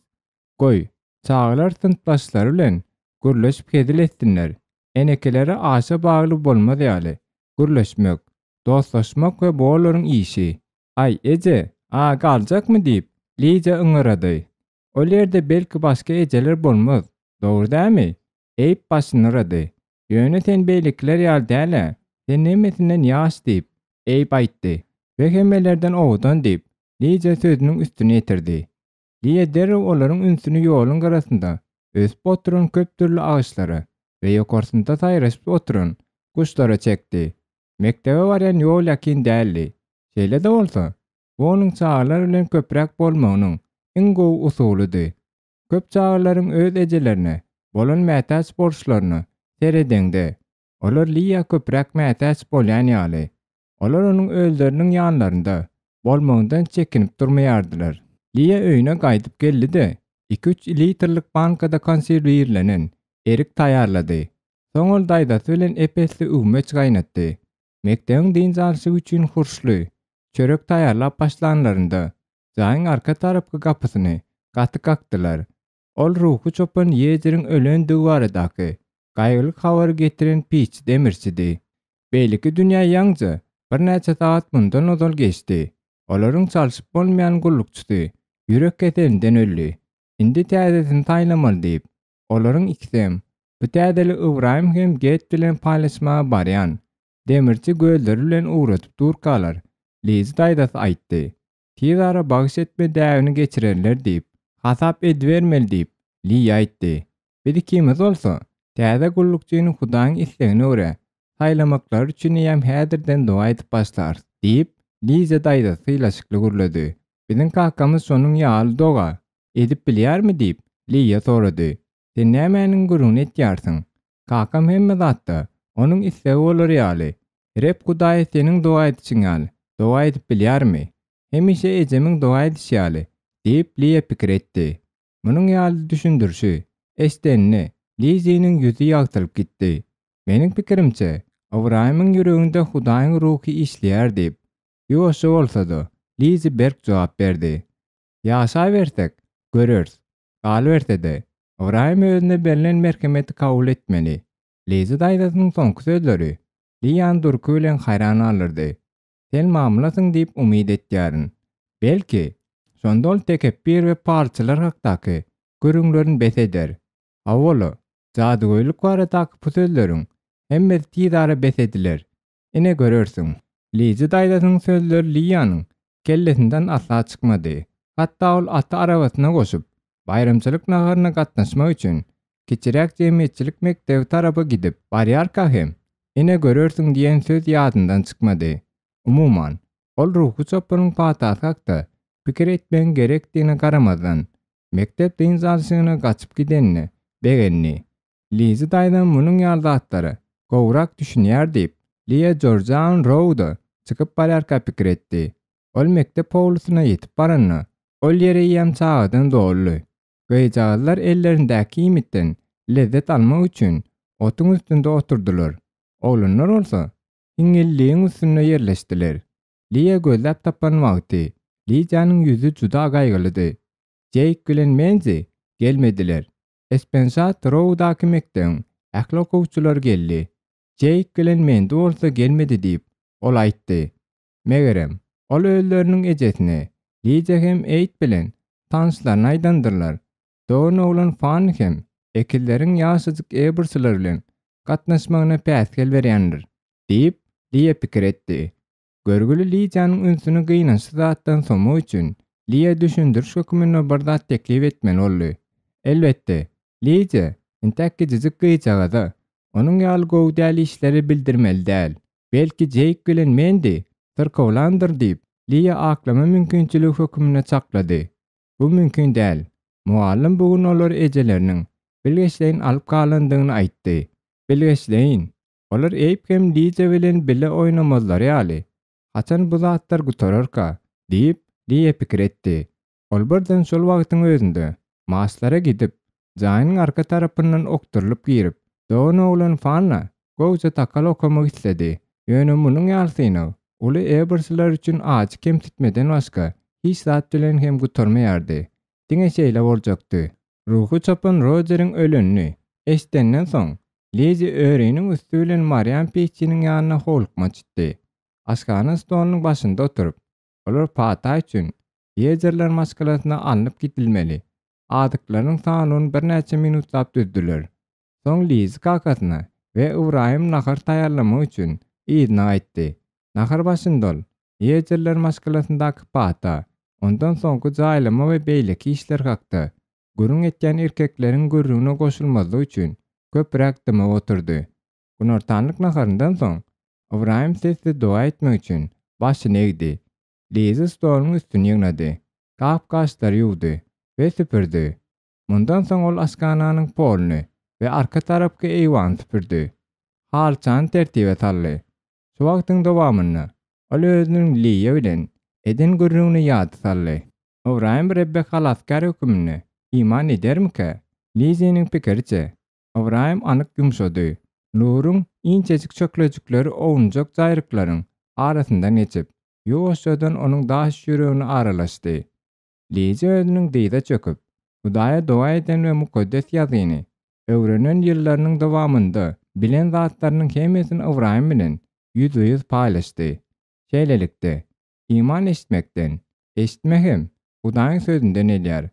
Goý, çagalar synpdaşlary bilen gürleşip hezil etsinler. Enekelere aşa bagly bolmaz ýaly, gürleşmek, dostlaşmak we bu olaryň işi. Aý, eje, a galjakmy diýip, Liza yňyrady. Ol ýerde belki başga ejeler bolmaz, dogry dämi? Eýip başyny yrady. Ýöne sen beýlekiler ýaly däl-ä, sen hemmesinden ýaş diýip, Eýip aýtdy. We hemmelerden owadan diýip, Liza sözüniň üstüni ýetirdi. Liýa derrew olaryň ünsüni ýoluň gyrasynda ösüp oturan köp dürli agaçlara we ýokarsynda saýraşyp oturan guşlara çekdi. Mekdebe barýan ýol ýakyn däldi. Şeýle-de bolsa, bu onuň çagalar bilen köpräk bolmagynyň iň gowy usulydy. Köp çagalaryň öz ejelerine bolan mätäç boluşlaryna seredeňde, olar Liýa köpräk mätäç bolýan ýaly. Olar onuň özleriniň ýanlarynda bolmagyndan çekinip durmaýardylar. Liýa öýüne gaýdyp geldi-de, iki-üç litrlik bankada konserwirlenen erik taýýarlady. Soň ol daýzasy bilen ep-esli üwmeç gaýnatdy. Mekdebiň dynç alşy üçin hurşly çörek taýýarlap başlanlarynda, jaýyň arka tarapky gapysyny gaty kakdylar. Ol ruhy çopan Ýejiriň ölendigi baradaky gaýgyly habary getiren piçi demirçidi. Beýleki dünýä ýaňja birnäçe sagat mundan ozal geçdi. Olaryň çalşyp bolmaýan gullukçysy ýürek keselinden öldi. Indi täzesini saýlamaly diýip, olaryň ikisem bu täzeligi Ybraýym hem Get bilen paýlaşmaga barýan demirçi gözleri bilen ugradyp durkalar, Lizi daýzasy aýtdy. Tiz ara bagyş etme däbini geçirerler diýip, hasap edibermeli diýip, Liýa aýtdy. Biz ikimiz bolsa, täze gullukçyny Hudaýyň islegine görä saýlamaklary üçin eýýäm häzirden doga edip başlarys, diýip, Liza daýzasy sylaşykly gürledi. Biziň kakamyz şonuň ýaly doga edip bilýärmi diýip, Liýa sorady. Sen nämäniň gürrüňini etýärsiň? Kakam hemme zatda, Onuň islegi bolar ýaly, Reb Hudaýa seniň doga edişiň ýaly, doga edip bilýärmi? Hemişe ejemiň doga edişi ýaly, diýip, Liýa pikir etdi. Munuň ýaly düşündirişi eşidenine Liziniň ýüzi ýagtylyp gitdi. Meniň pikirimçe, Ybraýymyň ýüreginde Hudaýyň Ruhy işleýär diýip, ýuwaşja bolsa-da, Lizi berk jogap berdi. Ýaşabersek, göreris. Galyberse-de, Ybraýym özüne berlen merhemeti kabul etmeli. Lizi daýzasynyň soňky sözleri Liýany durky bilen haýran galdyrdy. Sen mamlasyň diýip umyt etýärin. Belki, şonda ol tekepbir we palçylar hakdaky gürrüňlerini bes eder. Hawa-la, jadygöýlük baradaky bu sözleriň hemmesi tizara bes ediler. Ine görersiň. Lizi daýzasynyň sözleri Liýanyň kellesinden asla çykmady. Hatda ol aty arabasyna goşup, baýramçylyk naharyna gatnaşmak üçin kiçiräk jemgyýetçilik mekdebi tarapa gidip barýarka hem Ine görersiň diýen söz ýadyndan çykmady. Umuman, ol ruhy çopanyň patasy hakda pikir etmegiň gerekdigine garamazdan, mekdep dynç alşygyna gaçyp gidenine begendi. Lizi daýzam munuň ýaly zatlara gowurak düşünýär diýip, Liýa Jorjaun Rouda çykyp barýarka pikir etdi. Ol mekdep howlusyna ýetip baranda, ol ýer eýýäm çagadan doldy. Gyzjagazlar ellerindäki iýmitden. lezzet almak üçin otuň üstünde oturdylar. Oglanlar bolsa hiňňilligiň üstünde ýerleşdiler. Liýa gözläp tapan wagty Lidiýanyň ýüzi juda gaýgylydy. Jeýk bilen Menzi gelmediler. Espenşat Roudaky mekdebiň ähli okuwçylary geldi. Jeýk bilen Mendi bolsa gelmedi diýip, ol aýtdy. Megerem, ol özleriniň ejesine, Lidiýa hem Eýd bilen tanyşlaryna aýdandyrlar. Dogan oglan Fanny hem ekizleriň ýaşajyk Ebersler bilen gatnaşmagyna päsgel berýändir, diýip, Liýa pikir etdi. Görgüli Lidiýanyň ünsüni gynançly zatdan sowmak üçin, Liýa düşündiriş hökmünde bir zat teklip etmeli boldy. Elbetde, Lidiýa entäk kiçijik gyzjagaza onuň ýaly gowy däl işleri bildirmeli däl. Belki Jeýk bilen Mendi syrkawlandyr diýip, Liýa aklama mümkinçiligi hökmünde çaklady. Bu mümkin däl. Mugallym bu gün olary ejeleriniň bilgeşleýin alyp galandygyny aýtdy. Bilgeşleýin. Olar Eýp hem Liza bilen bile oýnamazlary ýaly. Haçan bu zatlar gutararka? diýip, Liýa pikir etdi. Ol birden şol wagtyň özünde Marslara gidip, jaýynyň arka tarapyndan okdurylyp girip, dogan oglan Fanna gowja takal okamak isledi. Ýöne munuň ýaly synag uly Ebersler üçin ajy kemsitmeden başga hiç zat bilen hem gutarmaýardy. Diňe şeýle boljakdy. Ruhy çopan Rojeriň ölenini eşidenden soň, Lizi öriniň üsti bilen Marian peçiniň ýanyna howlukmaç gitdi. Aşhana stolunyň başynda oturyp, olar pata üçin Ýejerler maşgalasyna alnyp gidilmeli azyklaryň sanawyny birnäçe minutlap düzdüler. Soň Lizi kakasyna we Ybraýym nahar taýýarlamak üçin yzyna gaýtdy. Nahar başynda ol Ýejerler maşgalasyndaky pata, ondan soňky jaýlama we beýleki işler hakda gürrüň etýän erkekleriň gürrüňine goşulmazlyk üçin köpräk dymyp oturdy. Günortanlyk naharyndan soň Ybraýym sessiz doga etmek üçin başyny egdi. Liza stoluň üstüni ýygnady, gap-gaçlary ýuwdy we süpürdi. Mundan soň ol aşhananyň poluny we arka tarapky eýwany süpürdi. Halyçany tertibe saldy. Şu wagtyň dowamynda ol özüniň Liýa bilen eden gürrüňini ýada saldy. Ybraýym Rebbe halasgär höküminde iman edermikä? Liziniň pikiriçe, Ybraýym anyk ýumşady. Nuruň inçejik şöhlejikleri ownujak jaýryklaryň arasyndan geçip, ýuwaşjadan onuň daş ýüregine aralaşdy. Lije özüniň dyza çöküp, Hudaýa doga eden we Mukaddes Ýazgyny öwrenen ýyllarynyň dowamynda bilen zatlarynyň hemmesini Ybraýym bilen ýüzbe-ýüz paýlaşdy. Şeýlelikde, iman eşitmekden, eşitme hem Hudaýyň Sözünden gelýär.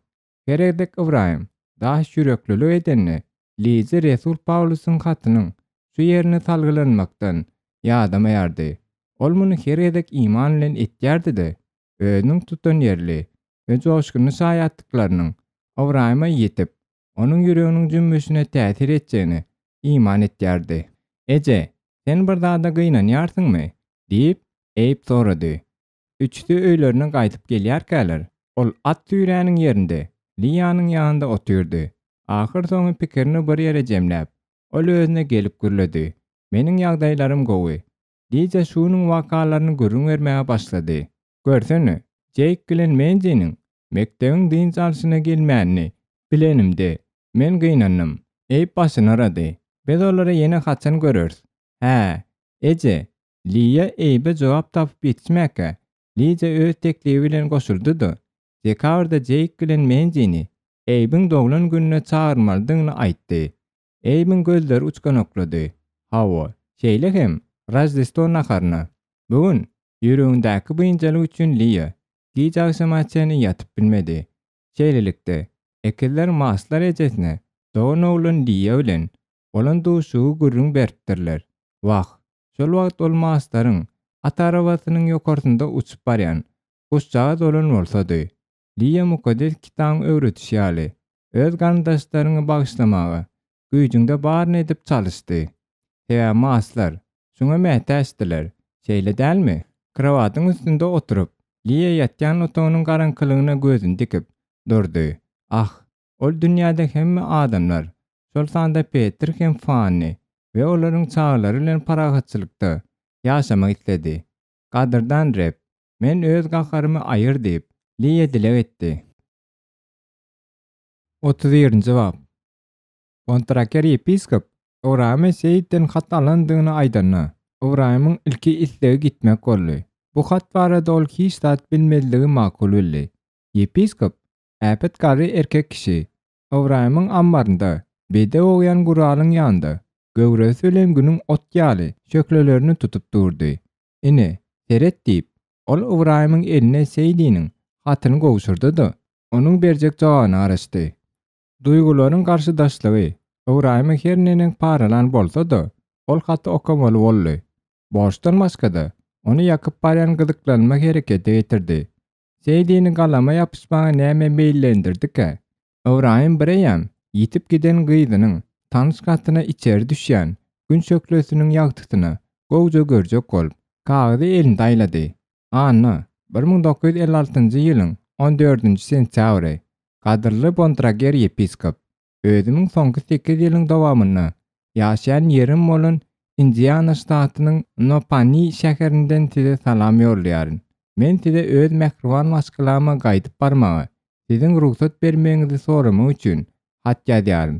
Her gezek Ybraýym daş ýüreklilik edende, Lizi resul Pawlusyň hatynyň şu ýerine salgylanmakdan ýadamaýardy. Ol muny her gezek iman bilen etýärdi-de, özüniň tutanýerli we joşgunly şaýatlyklarynyň Ybraýyma ýetip, onuň ýüreginiň jümmüşine täsir etjegine iman etýärdi. Eje, sen bir zada gynanýarsyňmy? diýip, Eýp sorady. Üçüsi öýlerine gaýdyp gelýärkäler, ol at süýräniň ýerinde, Liýanyň ýanynda otyrdy. Ahyrsoňy pikirini bir ýere jemläp, ol özüne gelip gürledi, Meniň ýagdaýlarym gowy. Liza şu günüň wakalaryny gürrüň bermäge başlady. Görsene, Jeýk bilen Mendiniň mekdebiň dynç alşyna gelmänini bilenimde, men gynandym. Eýp başyny yrady. Biz olary ýene haçan göreris? Hä, eje, Liýa Eýbe jogap tapyp ýetişmäkä, Liza öz teklibi bilen goşuldy-da, dekabrda Jeýk bilen Mendini Eýbiň doglan gününe çagyrmalydygyny aýtdy. Eýbiň gözleri uçganaklady. Hawa, şeýle hem Roždestwo naharyna. Bu gün ýüregindäki biynjalyk üçin Liýa giç agşama çenli ýatyp bilmedi. Şeýlelikde, ekizler Maslar ejesine dogan oglan Liýa bilen bolan duşuşygy gürrüň beripdirler. Wah, şol wagt ol Maslaryň at arabasynyň ýokarsynda uçup barýan guşjagaz bolan bolsady. Liýa Mukaddes Kitabyň öwredişi ýaly, öz garyndaşlaryňy bagyşlamaga güýjüňde baryny edip çalyşdy. Sebäbi maslar şuňa mätäçdiler, şeýle dälmi? Krowatyň üstünde oturyp, Liýa ýatýan otagynyň garaňkylygyna gözüni dikip durdy. Ah, ol dünýäde hemme adamlar, şol sanda Petr hem Fanni we olaryň çagalary bilen parahatçylykda ýaşamak isledi. Gadyrdan Reb, men öz gaharymy aýyr diýip, Liýa dileg etdi. 31-nji bap. Bontraker ýepiskop Ybraýyma Seýitden hat alandygyny aýdanda, Ybraýymyň ilki islegi gitmek boldy. Bu hat barada ol hiç zat bilmezligi makul bildi. Ýepiskop, äpet garry erkek kişi, Ybraýymyň ammarynda, bedew ogýan guralyň ýanynda, göwresi bilen günüň ot ýaly şöhlelerini tutup durdy. Ine, seret diýip, ol Ybraýymyň eline Seýdiniň hatyny gowşurdy-da, onuň berjek jogabyna garaşdy. Duýgularyň garşydaşlygy Ybraýymy her neneň paralan bolsa-da, ol haty okamaly boldy. Borçdan başga-da, ony ýakyp barýan gyzyklanma herekete getirdi. Seýdini galama ýapyşmaga näme meýillendirdikä? Ybraýym bireýýäm ýitip giden gyzynyň tanyş gatyna içeri düşýän Gün şöhlesiniň ýagtysyna gowja görjek bolup, kagyzy elinde aýlady. Anna, 1956-njy ýylyň on dördünji sentýabry. Gadyrly Bontrager ýepiskop, özümiň soňky sekiz ýylyň dowamynda ýaşaýan ýerim bolan Indiana ştatynyň Nopani şäherinden size salam ýollaýaryn. Men size öz mähriban maşgalama gaýdyp barmaga siziň rugsat bermegiňizi soramak üçin hat ýazýaryn.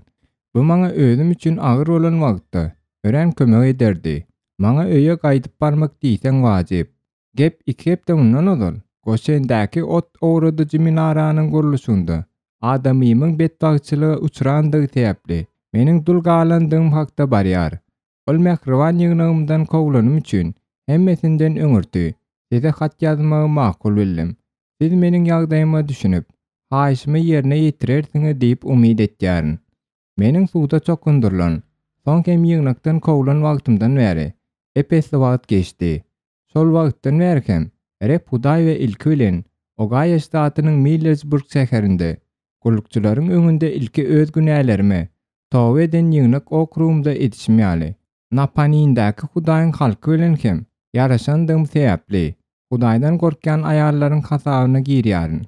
Bu maňa özüm üçin agyr bolan wagtda örän kömek ederdi. Maňa öýe gaýdyp barmak diýseň wajyp. Gep iki hepde mundan ozal Goşendäki ot owradyjy minaranyň gurluşygynda adamymyň betbagtçylyga uçrandygy sebäpli meniň dul galandygym hakda barýar. Ol mähriban ýygnagymdan kowlanym üçin hemmesinden öňürti size hat ýazmagy makul bildim. Siz meniň ýagdaýyma düşünip, haýyşymy ýerine ýetirersiňiz diýip umyt etýärin. Meniň suwda çokundyrylan, soň hem ýygnakdan kowlan wagtymdan bäri ep-esli wagt geçdi. Şol wagtdan bäri hem Reb Hudaý we ilki bilen Ogaýa ştatynyň Millersburg şäherinde gullukçylaryň öňünde ilki öz günälerime toba eden ýygnak okrugymda edişim ýaly, Napanindäki Hudaýyň halky bilen hem ýaraşandygym sebäpli, Hudaýdan gorkýan aýallaryň hasabyna girýärin.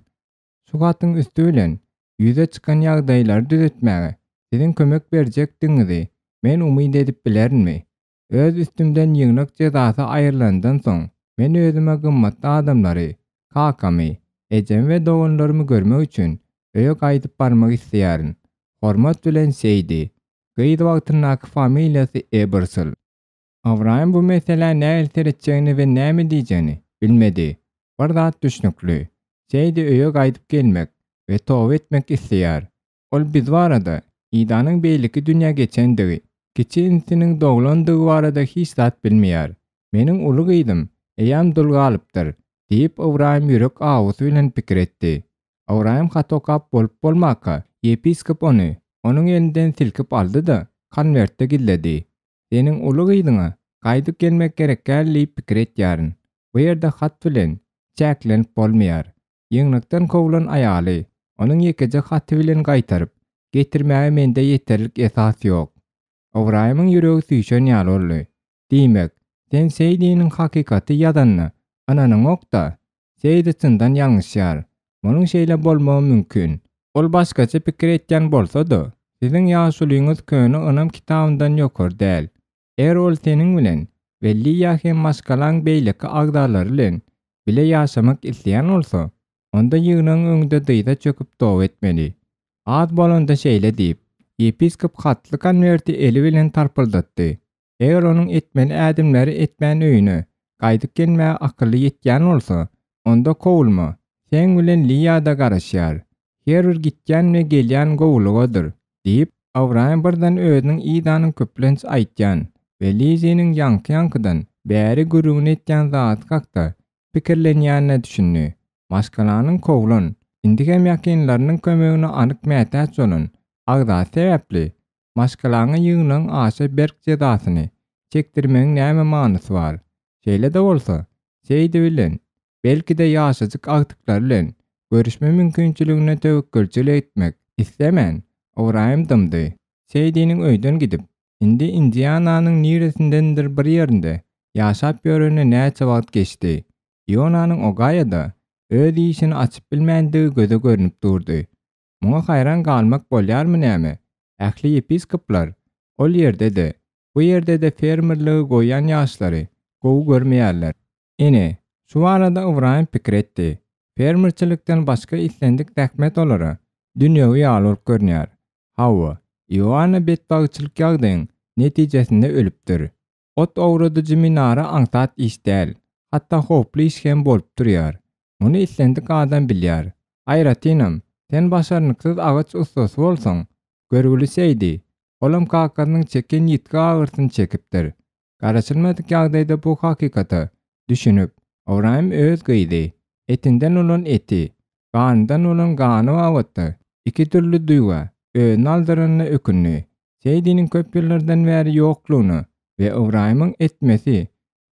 Şu hatyň üsti bilen ýüze çykan ýagdaýlary düzetmäge siziň kömek berjekdigiňizi men umyt edip bilerinmi? Öz üstümden ýygnak jezasy aýrylandan soň, men özüme gymmatly adamlary, kakamy, ejemi we doganlarymy görmek üçin öýe gaýdyp barmak isleýärin. Hormat bilen Seýdi. Gyz wagtyndaky familiýasy Ebersol. Ybraýym bu meselä nähili seretjegini we näme diýjegini bilmedi. Bir zat düşnükli, Seýdi öýe gaýdyp gelmek we toba etmek isleýär. Ol biz barada, Idanyň beýleki dünýä geçendigi, kiçi inisiniň doglandygy barada hiç zat bilmeýär. Meniň uly gyzym eýýäm dul galypdyr, diýip, Ybraýym ýürek awusy bilen pikir etdi. Ybraýym hat okap bolup-bolmaka, ýepiskop ony onuň elinden silkip aldy-da, konwertde gizledi. Seniň uly gyzyňa gaýdyp gelmek gerek däl diýip pikir etýärin. Bu ýerde hat bilen çäklenip bolmaýar. Ýygnakdan kowlan aýaly onuň ýekeje haty bilen gaýtaryp getirmäge mende ýeterlik esas ýok. Ybraýymyň ýüregi süýşen ýaly boldy. Diýmek, sen Seýdiniň hakykaty ýazanyna ynanyňok-da? Seýdi çyndan ýalňyşýar. Munuň şeýle bolmagy mümkin. Ol başgaça pikir etýän bolsa-da, siziň ýaşulyňyz köne ynam kitabyndan ýokary däl. Eger ol seniň bilen we Liýa hem maşgalaň beýleki agzalary bilen bile ýaşamak isleýän bolsa, onda ýygnagyň öňünde dyza çöküp doga etmeli. Az bolanda şeýle diýip, ýepiskop hatly konwerti eli bilen tarpyldatdy. Eger onuň etmeli ädimleri etmän öýüne gaýdyp gelmäge akyly ýetýän bolsa, onda kowulma, seň bilen Liýa-da garaşýar. Her bir gitýän we gelýän gowulygadyr, diýip, Ybraýym birden özüniň Idanyň köplenç aýtýan we Liziniň ýaňky-ýaňkydan bäri gürrüňini etýän zady hakda pikirlenýänine düşündi. Maşgalanyň kowlan, indi hem ýakynlarynyň kömegine anyk mätäç bolan agzasy sebäpli, maşgalaňa ýygnagyň aşa berk jezasyny çekdirmegiň näme manysy bar? Şeýle-de bolsa, Seýdi bilen, belki-de ýaşajyk agtyklary bilen görüşme mümkinçiligine töwekgelçilik etmek islemän, Ybraýym dymdy. Seýdiniň öýden gidip, indi Indiananyň niresindendir bir ýerinde ýaşap ýörenine näçe wagt geçdi. Ionanyň Ogaýada öz işini açyp bilmändigi göze görnüp durdy. Muňa haýran galmak bolýarmy näme? Ähli ýepiskoplar ol ýerde-de, bu ýerde-de fermerligi goýýan ýaşlary gowy görmeýärler. Ine, şu barada Ybraýym pikir etdi. Fermerçilikden başga islendik zähmet olara dünýewi ýaly bolup görünýär. Hawa, Ioanna betbagtçylyk ýagdaýyň netijesinde ölüpdir. Ot owradyjy minara aňsat iş däl, hatda howply iş hem bolup durýar. Muny islendik adam bilýär. Aýratynam, sen başarnyksyz agaç ussasy bolsaň, görgüli Seýdi, olam kakasynyň çeken ýitgi agyrsyny çekipdir. Garaşylmadyk ýagdaýda bu hakykata düşünip, Ybraýym öz gyzy, etinden bolan eti, ganyndan bolan gany babatda iki dürli duýga özüni aldyranyna ökündi. Seýdiniň köp ýyllardan bäri ýoklugyna we Ybraýymyň etmesi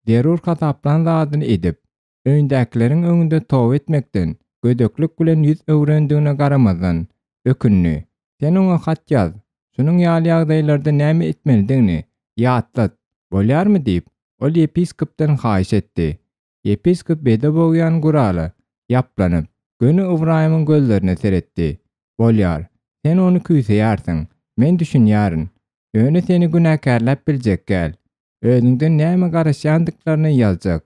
zerur hasaplan zadyny edip, öýündäkileriň öňünde toba etmekden gödeklik bilen ýüz öwrendigine garamazdan, ökündi. Sen oňa hat ýaz, şunuň ýaly ýagdaýlarda näme etmelidigini ýatlat, bolýarmy diýip, ol ýepiskopdan haýyş etdi. Ýepiskop bede bogýan gurala ýaplanyp, göni Ybraýymyň gözlerine seretdi. Bolýar. Sen ony küýseýärsiň. Men düşünýärin. Ýöne seni günäkärläp biljek däl. Özüňden näme garaşýandyklaryny ýazjak.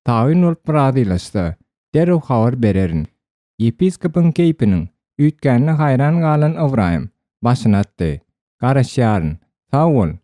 Taýyn bolup razylaşsa, derrew habar bererin. Ýepiskopyň keýpiniň üýtgänine haýran galan Ybraýym başyny atdy. Garaşýaryn. Sag bol.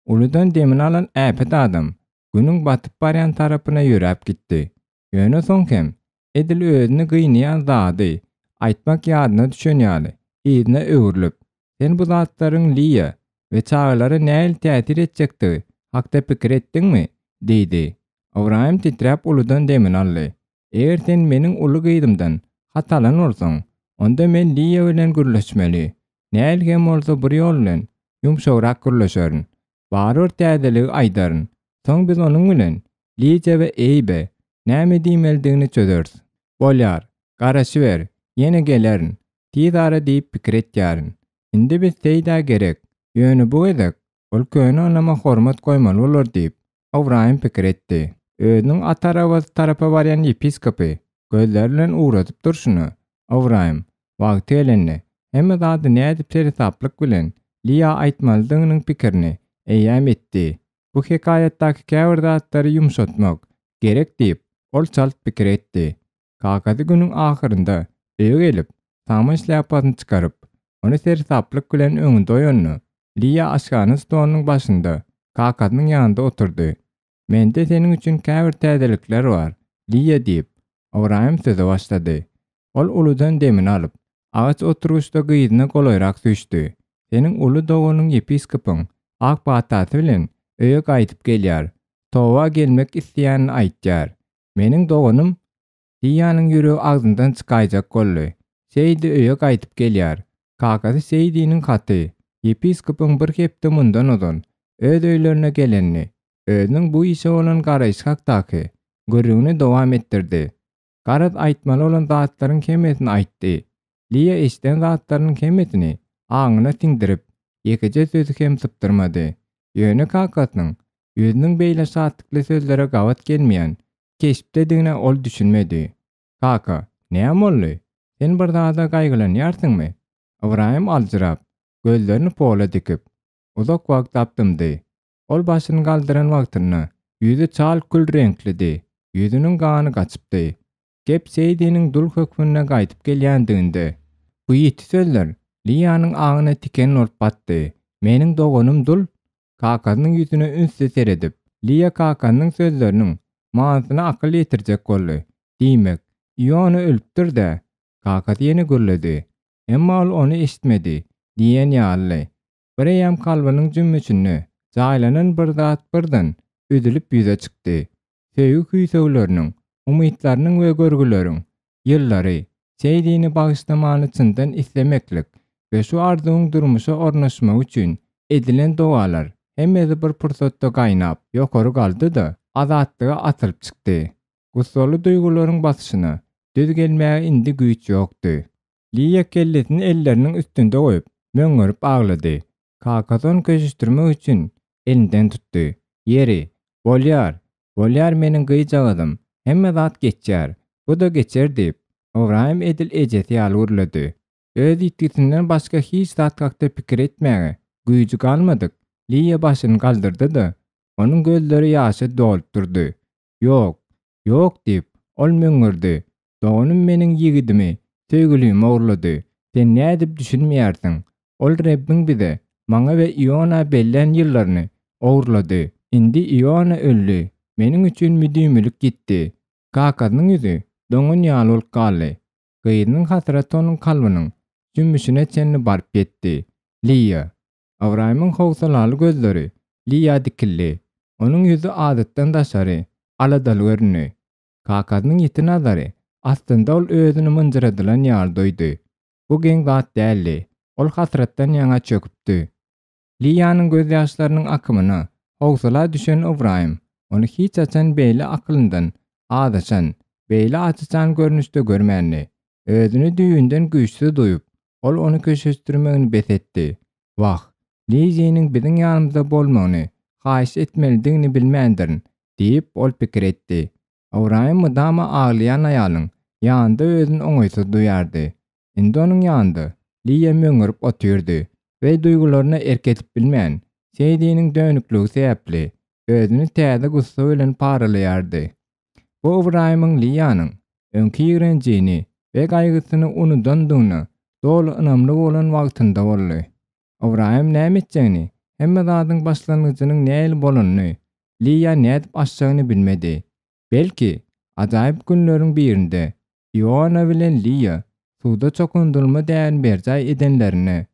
Uludan demini alan äpet adam Günüň batyp barýan tarapyna ýöräp gitdi. Ýöne soň hem, edil özüni gynaýan zady aýtmak ýadyna düşen ýaly, yzyna öwrülip, Sen bu zatlaryň Liýa we çagalara nähili täsir etjekdigi hakda pikir etdiňmi? diýdi. Ybraýym titräp uludan demini aldy. Eger sen meniň uly gyzymdan hat alan bolsaň, onda men Liýa bilen gürleşmeli. Nähili hem bolsa bir ýol bilen ýumşagrak gürleşerin. Barybir täzeligi aýdaryn. Soň biz onuň bilen Lidiýa we Eýbe näme diýmelidigini çözeris. Bolýar, garaşyber, ýene gelerin. Tiz ara diýip pikir etýärin. Indi biz Seýdä gerek. Ýöne bu gezek ol köne ynama hormat goýmaly bolar diýip, Ybraýym pikir etdi. Özüniň at arabasy tarapa barýan ýepiskopy gözleri bilen ugradyp durşuna, Ybraýym, wagty gelende, hemme zady nädip seresaplyk bilen Liýa aýtmalydygynyň pikirini eýýäm etdi. Bu hekaýatdaky käbir zatlary ýumşatmak gerek diýip, ol çalt pikir etdi. Kakasy günüň ahyrynda öýe gelip, saman şlýapasyny çykaryp, ony seresaplyk bilen öňünde goýanda, Liýa aşhana stolunyň başynda kakasynyň ýanynda oturdy. Mende seniň üçin käbir täzelikler bar, Liýa diýip, Ybraýym söze başlady. Ol uludan demini alyp, agaç oturgyçda gyzyna golaýrak süýşdi. Seniň uly doganyň ýepiskopyň ak patasy bilen öýe gaýdyp gelýär. Toba gelmek isleýänini aýtýar. Meniň doganym Liýanyň ýüregi agzyndan çykaýjak boldy. Seýdi öýe gaýdyp gelýär. Kakasy Seýdiniň haty, ýepiskopyň bir hepde mundan ozal öz öýlerine gelenini, özüniň bu işe bolan garaýşy hakdaky gürrüňini dowam etdirdi. Garaz aýtmaly bolan zatlaryň hemmesini aýtdy. Liýa eşiden zatlarynyň hemmesini aňyna siňdirip, ýekeje sözi hem sypdyrmady. Ýöne kakasynyň ýüzüniň beýle şatlykly sözlere gabat gelmeýän keşpdedigine ol düşünmedi. Kaka, näme boldy? Sen bir zada gaýgylanýarsyňmy? Ybraýym aljyrap, gözlerini pola dikip, uzak wagtlap dymdy. Ol başyny galdyran wagtynda ýüzi çal kül reňklidi, ýüzüniň gany gaçypdy. Gep Seýdiniň dul hökmünde gaýdyp gelýändiginde. Bu ýiti sözler Liýanyň aňyna tiken bolup batdy. Meniň doganym dul? Kakasynyň ýüzüne ünsli seredip, Liýa kakanyň sözleriniň manysyna akyl ýetirjek boldy. Diýmek, Iona ölüpdir-dä? Kakasy ýene gürledi. Emma ol ony eşitmedi diýen ýalydy. Bireýýäm kalbynyň jümmüşinde jaýlanan bir zat birden üzülip ýüze çykdy. Söýgi küýsegleriniň, umytlarynyň we görgüleriň ýyllary, Seýdini bagyşlamany çyndan islemeklik we şu arzuwyň durmuşa ornaşmagy üçin edilen dogalar hemmesi bir pursatda gaýnap, ýokary galdy-da, azatlyga atylyp çykdy. Gussaly duýgularyň basyşyna döz gelmäge indi güýç ýokdy. Liýa kellesini elleriniň üstünde goýup, möňňürip aglady. Kakasy ony köşeşdirmek üçin elinden tutdy. Ýeri, bolýar, bolýar meniň gyzjagazym, hemme zat geçýär, bu-da geçer diýip, Ybraýym edil ejesi ýaly gürledi. Öz ýitgisinden başga hiç zat hakda pikir etmäge güýji galmadyk Liýa başyny galdyrdy-da, onuň gözleri ýaşa dolup durdy. Ýok, ýok diýip, ol möňňürdi. Doganym meniň ýigidimi, söýgülimi ogurlady. Sen nädip düşünmeýärsiň? Ol Rebbiň bize. maňa we Iona bellän ýyllaryny ogurlady. Indi Iona öldi, meniň üçin müdimilik ýitdi. Kakasynyň ýüzi doňan ýaly bolup galdy. Gyzynyň hasraty onuň kalbynyň jümmüşine çenli baryp ýetdi. Liýa! Ybraýymyň howsalaly gözleri Liýa dikildi. Onuň ýüzi adatdan daşary aladaly göründi. Kakasynyň ýiti nazary astynda ol özüni mynjyradylan ýaly duýdy. Bu geň zat däldi. Ol hasratdan ýaňa çöküpdi. Liýanyň gözýaşlarynyň akymyna howsala düşen Ybraýym ony hiç haçan beýle akylyndan azaşan, beýle açyçan görnüşde görmändi. Özüni düýbünden güýçsüz duýup, ol ony köşeşdirmegini bes etdi. Wah, Liziniň biziň ýanymyzda bolmagyny haýyş etmelidigini bilmändirin, diýip, ol pikir etdi. Ybraýym mydama aglaýan aýalyň ýanynda özüni oňaýsyz duýardy. Indi onuň ýanynda Liýa möňňürip otyrdy we duýgularyna erk edip bilmän, Seýdiniň dönükligi sebäpli, özüni täze gussa bilen paralaýardy. Bu Ybraýymyň Liýanyň öňki ýigrenjini we gaýgysyny unudandygyna doly ynamly bolan wagtynda boldy. Ybraýym näme etjegini, hemme zadyň başlangyjynyň nähili bolanyny, Liýa nädip açjagyny bilmedi. Belki, ajaýyp günleriň birinde Iona bilen Liýa suwda çokundyrma däbini berjaý edenlerinde,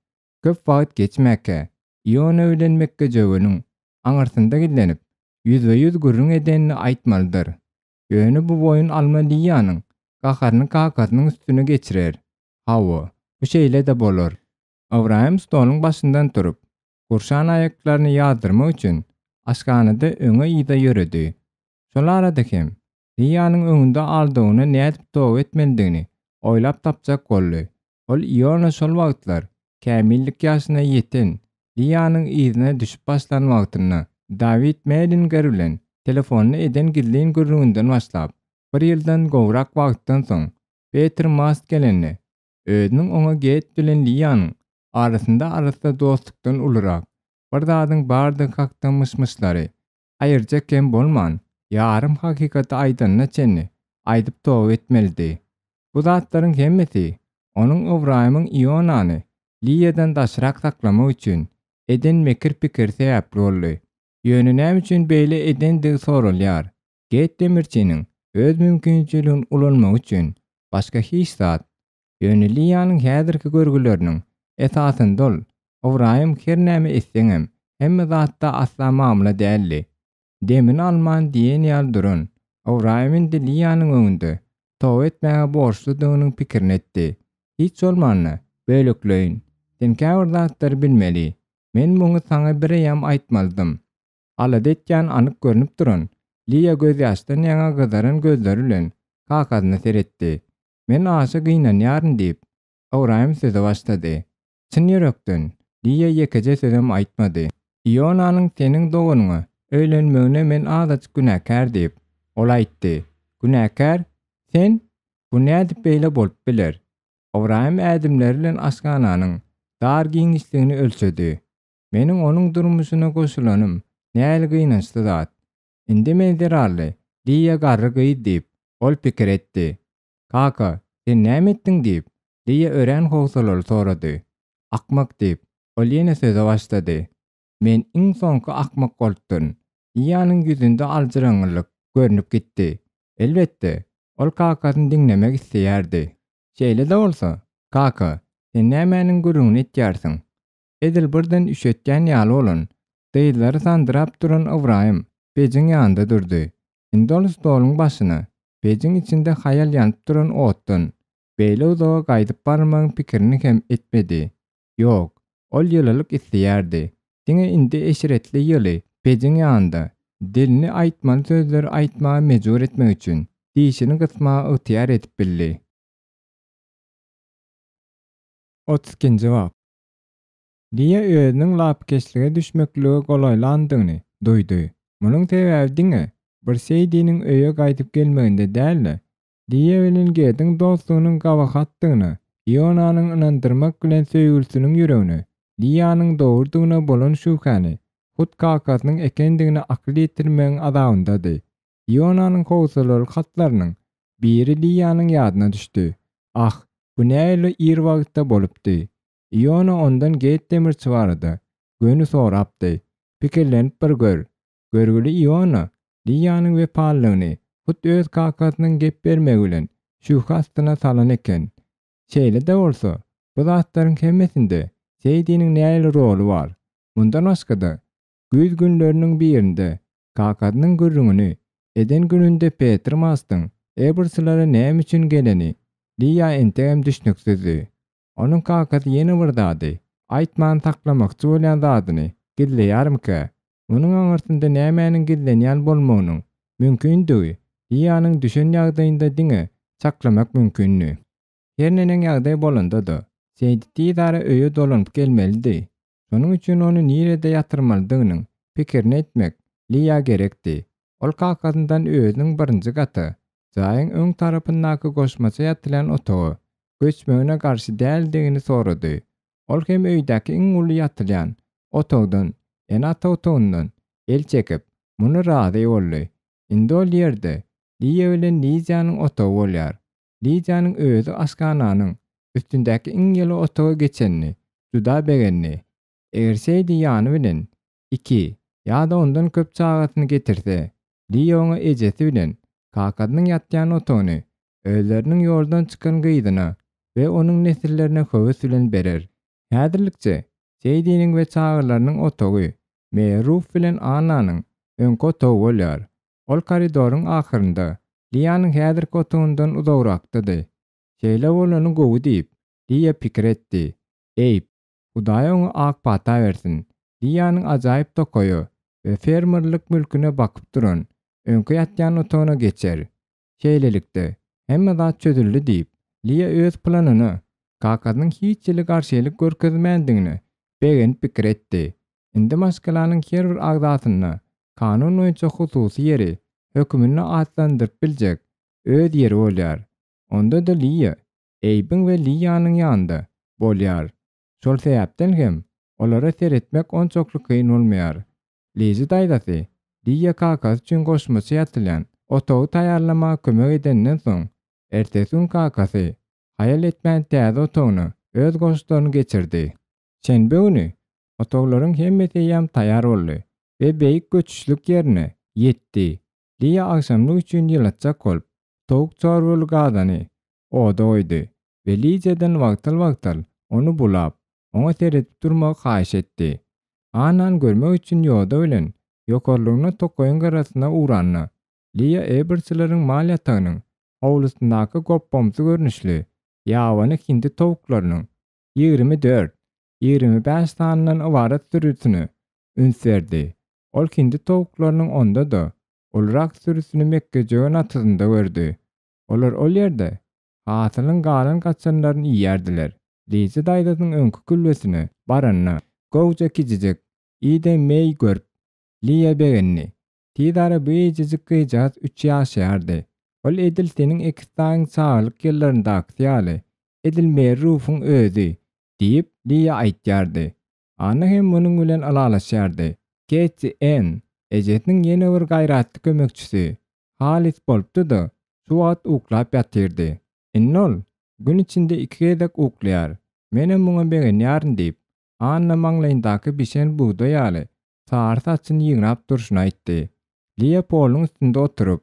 köp wagt geçmäkä, Iona bilen mekgejöweniň aňyrsynda gizlenip, ýüzbe-ýüz gürrüň edenini aýtmalydyr. Ýöne bu boýun alma Liýanyň gaharyny kakasynyň üstüne geçirer. Hawa, bu şeýle-de bolar. Ybraýym stoluň başyndan turup, gurşan aýaklaryny ýazdyrmak üçin aşhanada öňe-yza ýöredi. Şol arada hem Liýanyň öňünde aldawyna nädip toba etmelidigini oýlap tapjak boldy. Ol Iona şol wagtlar kämillik ýaşyna ýeten Liýanyň yzyna düşüp başlan wagtynda Dawid Melinger bilen telefonda eden gizlin gürrüňinden başlap, bir ýyldan gowrak wagtdan soň Peter Mast gelende, özüniň oňa Get bilen Liýanyň arasynda arassa dostlukdan ulurak bir zadyň bardygy hakda myş-myşlary aýyrjak hem bolman, ýarym hakykaty aýdanyna çenli aýdyp toba etmelidi. Bu zatlaryň hemmesi onuň Ybraýymyň Ionany Liýadan daşrak saklamak üçin eden mekir pikiri sebäpli boldy. Ýöne näme üçin beýle edendigi soralýar. Get demirçiniň öz mümkinçiligini ulanmagy üçin başga hiç zat. Ýöne Liýanyň häzirki görgüleriniň esasynda ol, Ybraýym her näme etseňem, hemme zatda asla mamla däldi. Demini alman diýen ýaly duran Ybraýym indi Liýanyň öňünde toba etmäge borçludygynyň pikirini etdi. Hiç bolmanda, bölekleýin, sen käbir zatlary bilmeli. Men muny saňa bireýýäm aýtmalydym. Alada etýän anyk görnüp duran Liýa gözýaşdan ýaňa gyzaran gözleri bilen kakasyna seretdi. Men aşa gynanýaryn diýip, Ybraýym söze başlady. Çyn ýürekden, Liýa ýekeje sözem aýtmady. Ionanyň seniň doganyňa öýlenmegine men azajyk günäkär diýip, ol aýtdy. Günäkär? Sen? Bu nädip beýle bolup biler? Ybraýym ädimleri bilen aşhananyň dar giňişligini ölçedi. Meniň onuň durmuşyna goşulanym nähili gynançly zat. Indi men zerarly, Liýa garry gyz diýip, ol pikir etdi. Kaka, sen näme etdiň diýip, Liýa örän howsalaly sorady. Akmak diýip, ol ýene söze başlady. Men iň soňky akmak bolupdyryn. Liýanyň ýüzünde aljyraňňylyk görnüp gitdi. Elbetde, ol kakasyny diňlemek isleýärdi. Şeýle-de bolsa, kaka, sen nämäniň gürrüňini etýärsiň? Edil birden üşetýän ýaly bolan, dyzlary sandyrap duran Ybraýym pejiň ýanynda durdy. Indi ol stoluň başyna, pejiň içinde haýal ýanyp duran otdan, beýle uzaga gaýdyp barmagyň pikirini hem etmedi. Ýok, ol ýylylyk isleýärdi. Diňe indi eşretli ýyly pejiň ýanynda, dilini aýtmaly sözleri aýtmaga mejbur etmek üçin, dişini gysmaga ygtyýar edip bildi. 32-nji bap. Liýa özüniň lapykeçlige düşmeklige golaýlandygyny duýdy. Munuň sebäbi diňe bir Seýdiniň öýe gaýdyp gelmeginde däl-de, Liýa bilen Gediň dostlugynyň gabahatdygyna Ionanyň ynandyrmak bilen söýgülisiniň ýüregine Liýanyň dogrudygyna bolan şübhäni hut kakasynyň ekendigine akyl ýetirmegiň azabyndady. Ionanyň howsalaly hatlarynyň biri Liýanyň ýadyna düşdi. Ah, bu nähili ir wagtda bolupdy. Iona ondan Geýt demirçi barada. göni sorapdy. Pikirlenip bir gör, görgüli Iona Liýanyň wepalylygyny hut öz kakasynyň gep bermegi bilen şübhe astyna salan eken. Şeýle-de bolsa, bu zatlaryň hemmesinde Seýdiniň nähili roly bar? Mundan başga-da, güýz günleriniň birinde kakasynyň gürrüňini eden gününde Petr Mastyň Eberslara näme üçin geleni Liýa entegem düşnüksizdi. Onuň kakasy ýene bir zady, aýtman saklamakçy bolýan zadyny gizleýärmikä? Munuň aňyrsynda nämäniň gizlenýän bolmagynyň mümkindigi Liýanyň düşen ýagdaýynda diňe çaklamak mümkindi. Her neneň ýagdaý bolanda-da, Seýdi tizara öýe dolanyp gelmelidi. Şonuň üçin ony nirede ýatyrmalydygynyň pikirini etmek Liýa gerekdi. Ol kakasyndan özüniň birinji gata, jaýyň öň tarapyndaky goşmaça ýatylýan otaga göçmegine garşy däldigini sorady. Ol hem öýdäki iň uly ýatylýan otagdan, ene-ata otagyndan el çekip, muny razy boldy. Indi ol ýerde Liýa bilen Liziýanyň otagy bolýar. Lidiýanyň özi aşhananyň üstündäki iň ýyly otaga geçenini juda begendi. Eger Seýdi ýany bilen iki ýa-da ondan köp çagasyny getirse, Liýa oňa ejesi bilen kakasynyň ýatýan otagyny özleriniň ýoldan çykan gyzyna we onuň nesillerine höwes bilen berer. Häzirlikçe Seýdiniň we çagalarynyň otagy Meruf bilen Annanyň öňki otagy bolýar. Ol koridoryň ahyrynda, Liýanyň häzirki otagyndan uzagrakdady. Şeýle bolany gowy diýip, Liýa pikir etdi. Eýp, Hudaý oňa ak pata bersin. Liýanyň ajaýyp tokaýa we fermerlik mülküne bakyp duran, öňki ýatýan otagyna geçer. Şeýlelikde, hemme zat çözüldi diýip, Liýa öz planyna kakasynyň hiç hili garşylyk görkezmändigine begenip pikir etdi. Indi maşgalanyň her bir agzasynda kanun boýunça hususy ýeri höküminde atlandyryp biljek öz ýeri bolýar. Onda-da Liýa Eýbiň we Liýanyň ýanynda bolýar. Şol sebäpden hem olara seretmek onçakly kyn bolmaýar. Lizi daýzasy Liýa kakasy üçin goşmaça ýatylýan otagy taýýarlamaga kömek edenden soň, ertesi gün kakasy haýal etmän täze otagyna öz goşlaryny geçirdi. Şenbe güni otaglaryň hemmesi eýýäm taýýar boldy we beýik göçüşlik ýerine ýetdi. Liýa agşamlyk üçin ýylatjak bolup, towuk çorbaly gazany oda goýdy we Lidiýadan wagtal-wagtal ony bulap, oňa seredip durmagy haýyş etdi. Annany görmek üçin ýoda bilen ýokarlygyna tokaýyň gyrasyna ugranda, Liýa Eberçileriň mal ýatagynyň howlusyndaky gopbamsy görnüşli ýabany hindi towuklarynyň 24, 25 sanyndan ybarat sürüsine üns berdi. Ol hindi towuklarynyň onda-da ulurak sürüsini mekgejöwen atyzynda gördi. Olar ol ýerde hasylyň galan-gaçanlaryny iýýärdiler. Liza daýzasynyň öňki külbesine baranda, gowja kiçijik Ida Meý görüp, Liýa begendi. Tizara bu eýjejik gyzjagaz üç ýaşaýardy. Ol edil seniň ekiz daýyň çagalyk ýyllaryndaky ýaly, edil Meri Rufuň özi, diýip, Liýa aýtýardy. Anna hem munuň bilen ylalaşýardy. Ketti Enn, ejesiniň ýene bir gaýratly kömekçisi, halys bolupdy-da, şu wagt uklap ýatyrdy. Indi ol gün içinde iki gezek uklaýar. Menem muňa begenýärin diýip, Anna maňlaýyndaky bişen bugdaý ýaly sary saçyny ýygnap durşuna aýtdy. Liýa poluň üstünde oturyp,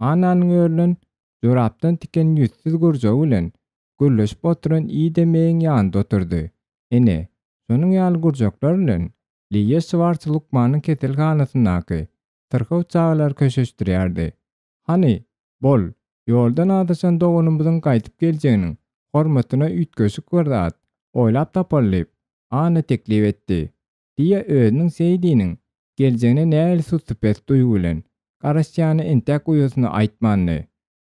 Annanyň örülen jorapdan tiken ýüzsüz gurjagy bilen gürleşip oturan Ida Meýiň ýanynda oturdy. Ine, şonuň ýaly gurjaklar bilen Liýa Şwarts lukmanyň keselhanasyndaky syrkaw çagalary köşeşdirýärdi. Hany, bol, ýoldan azaşan doganymyzyň gaýdyp geljeginiň hormatyna üýtgeşik bir zat oýlap tapaly diýip, Anna teklip etdi. Liýa özüniň Seýdiniň geljegine nähili sussupes duýgy bilen garaşýanyny entäk uýasyna aýtmandy.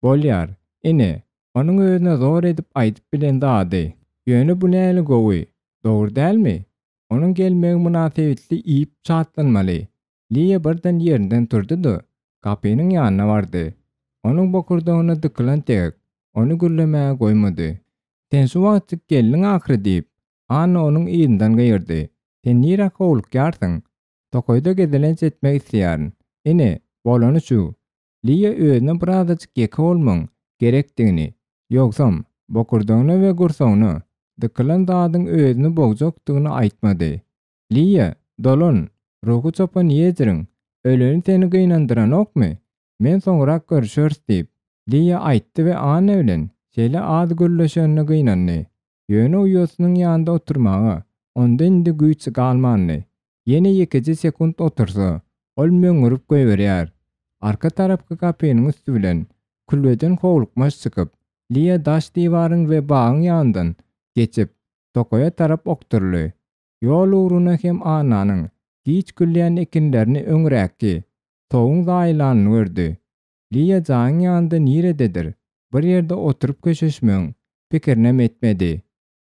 Bolýar, ine, onuň özüne zor edip aýdyp bilen zady. Ýöne bu nähili gowy, dogry dälmi? Onuň gelmegi mynasybetli iýip şatlanmaly. Liýa birden ýerinden turdy-da, gapynyň ýanyna bardy. Onuň bokurdagyna dykylan tegek ony gürlemäge goýmady. Sen şu wagtjyk geldiň ahyry diýip, Anna onuň yzyndan gygyrdy. Sen nirä howlukýarsyň? Tokaýda gezelenç etmek isleýärin. Ine, bolany şu. Liýa özüne birazajyk ýeke bolmagyň gerekdigini, ýogsam, bokurdagyna we gursagyna dykylan zadyň özüni bogjakdygyny aýtmady. Liýa! Dolan, ruhy çopan Ýezeriň öleni seni gynandyranokmy? Men soňrak görüşeris diýip, Liýa aýtdy we Anna bilen şeýle az gürleşenine gynandy. Ýöne uýasynyň ýanynda oturmaga onda indi güýç galmandy. Ýene ýekeje sekunt otursa, ol möňňürip goýberýär. Arka tarapky gapynyň üsti bilen külbeden howlukmaç çykyp, Liýa daş diwaryň we bagyň ýanyndan geçip, tokaýa tarap okduryldy. Ýol ugruna hem Annanyň giç güllän ekinlerini öňräkki towyň zaýalanyny gördi. Liýa jaýyň ýanynda nirededir bir ýerde oturyp köşeşmegiň pikirinem etmedi.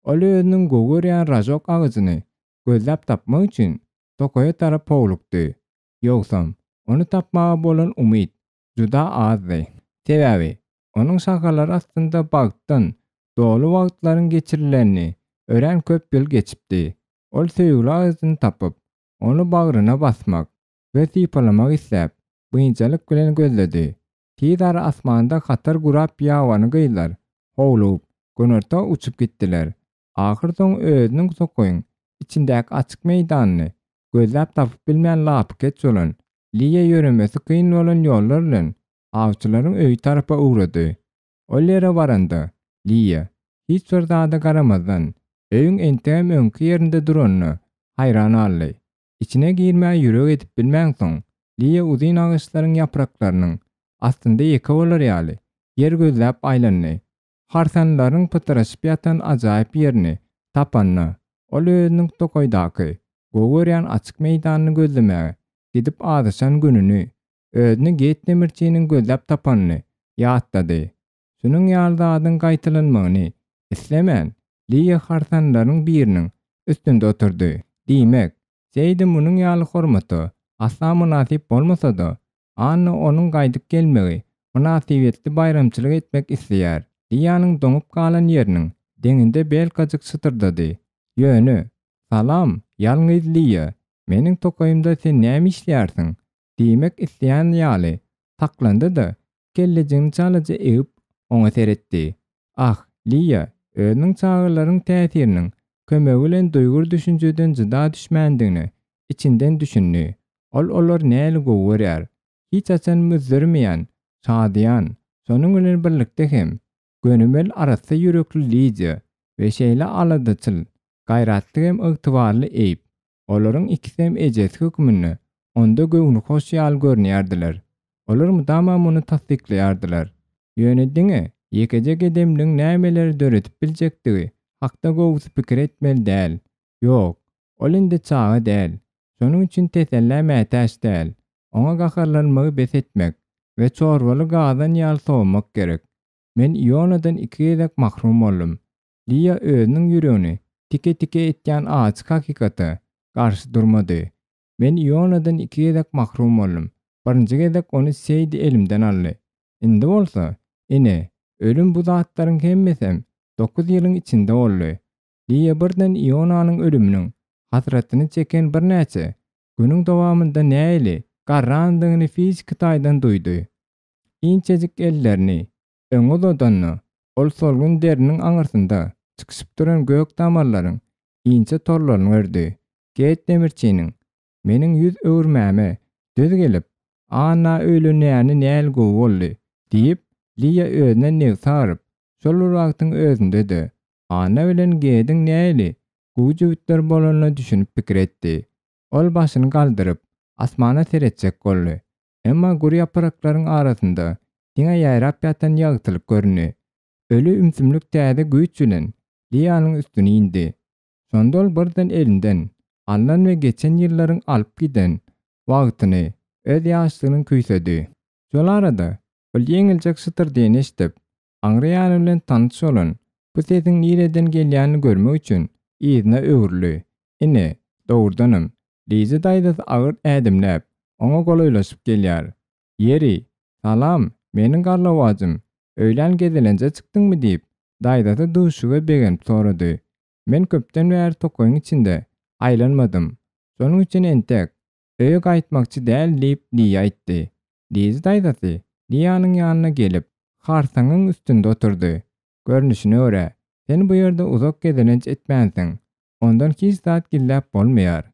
Ol özüniň gowy görýän ražok agajyny gözläp tapmak üçin tokaýa tarap howlukdy. Ýogsam, ony tapmaga bolan umyt juda azdy. Sebäbi, onuň şahalary astynda bagtdan doly wagtlaryň geçirilenini örän köp ýyl geçipdi. Ol söýgüli agajyny tapyp, ony bagryna basmak we sypalamak isläp, biynjalyk bilen gözledi. Tiz ara asmanda hatar gurap ýabany gyzlar howlugyp, günorta uçup gitdiler. Ahyrsoňy özüniň tokaýyň içindäki açyk meýdanyny gözläp tapyp bilmän lapykeç bolan Liýa ýöremesi kyn bolan ýollar bilen awçylaryň öýi tarapa ugrady. Ol ýere baranda, Liýa, hiç bir zada garamazdan, öýüň entegem öňki ýerinde duranyna haýran galdy. Içine girmäge ýürek edip bilmänsoň, Liýa uzyn agaçlaryň ýapraklarynyň astynda ýeke bolar ýaly, ýer gözläp aýlandy. Harsanlaryň pytraşyp ýatan ajaýyp ýerini tapanda, ol özüniň tokaýdaky gowy görýän açyk meýdanyny gözlemäge gidip azaşan gününi, özüni Geýt demirçiniň gözläp tapanyny ýatlady. Şunuň ýaly zadyň gaýtalanmagyny islemän, Liýa harsanlaryň biriniň üstünde oturdy. Diýmek, Seýdi munuň ýaly hormata asla mynasyp bolmasa-da, Anna onuň gaýdyp gelmegi mynasybetli baýramçylyk etmek isleýär. Liýanyň doňup galan ýeriniň deňinde belkajyk şytyrdady. Ýöne, Salam, ýalňyz Liýa, meniň tokaýymda sen näme işleýärsiň? diýmek isleýän ýaly saklandy-da, kellejigini çalaja egip, oňa seretdi. Ah, Liýa, özüniň çagalaryň täsiriniň kömegi bilen duýgur düşünjeden jyda düşmändigine içinden düşündi. Ol olary näli gowy görýär. Hiç haçan müzzermeýän, şadyýan, şonuň bilen birlikde hem, gönümel arassa ýürekli Lidiýa we şeýle aladaçyl, gaýratly hem ygtybarly Eýb. Olaryň ikisem ejesi hökmünde onda göwnühoş ýaly görünýärdiler. Olar mydama muny tassyklaýardylar. Ýöne diňe ýekeje gedemligiň nämeleri döredip biljekdigi hakda gowusy pikir etmeli däl. Ýok, ol indi çaga däl. Şonuň üçin tesellä mätäç däl. Oňa gaharlanmagy bes etmek we çorbaly gazan ýaly sowmak gerek. Men Ionadan iki gezek mahrum boldum. Liýa özüniň ýüregini tike-tike etýän ajy hakykata garşy durmady. Men Ionadan iki gezek mahrum boldum. Birinji gezek ony Seýdi elimden aldy. Indi bolsa, ine, ölüm bu zatlaryň hemmesem dokuz ýylyň içinde boldy. Liýa birden Ionanyň ölüminiň hasratyny çeken birnäçe günüň dowamynda nähili garrandygyny fiziki taýdan duýdy. Inçejik ellerini Öňe uzadanda, ol solgun deriniň aňyrsynda çykyşyp duran gök damarlaryň inçe torlaryny gördi. Geýt demirçiniň meniň ýüz öwürmäme döz gelip, Anna öýlenýäni näl gowy boldy, diýip, Liýa özüne nebsi agyryp, şol bir wagtyň özünde-de, Anna bilen Gediň nähili gowy jübütler bolanyna düşünip pikir etdi. Ol başyny galdyryp, asmana seretjek boldy. Emma gür ýapraklaryň arasynda diňe ýaýrap ýatan ýagtylyk göründi. Öli ümsümlik täze güýç bilen Liýanyň üstüne indi. Şonda ol birden elinden alnan we geçen ýyllaryň alyp giden wagtyny, öz ýaşlygyny küýsedi. Şol arada ol ýeňiljek şytyrdyny eşidip, aňry ýany bilen tanyş bolan bu sesiň nireden gelýänini görmek üçin yzyna öwrüldi. Ine, dogrudanam, Liza daýzasy agyr ädimläp, oňa golaýlaşyp gelýär. Ýeri, salam, meniň garlawajym, öýlän gezelenje çykdyňmy diýip, daýzasy duşuga begenip sorady. Men köpden bäri tokaýyň içinde aýlanmadym. Şonuň üçin entek öýe gaýtmakçy däl diýip, Liýa aýtdy. Liza daýzasy Liýanyň ýanyna gelip, harsaňyň üstünde oturdy. Görnüşine görä, sen bu ýerde uzak gezelenç etmänsiň. Ondan hiç zat gizläp bolmaýar.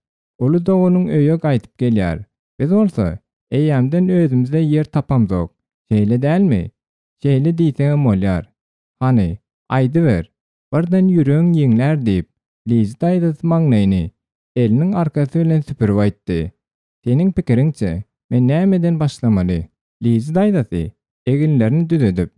Uly doganyň öýe gaýdyp gelýär. Biz bolsa, eýýämden özümize ýer tapamzok. Şeýle dälmi? Şeýle diýseňem bolýar. Hany, aýdyber. Birden ýüregiň ýeňlär diýip, Lizi daýzasy maňlaýyny eliniň arkasy bilen süpürip aýtdy. Seniň pikiriňçe, men nämeden başlamaly? Lizi daýzasy eginlerini düzedip,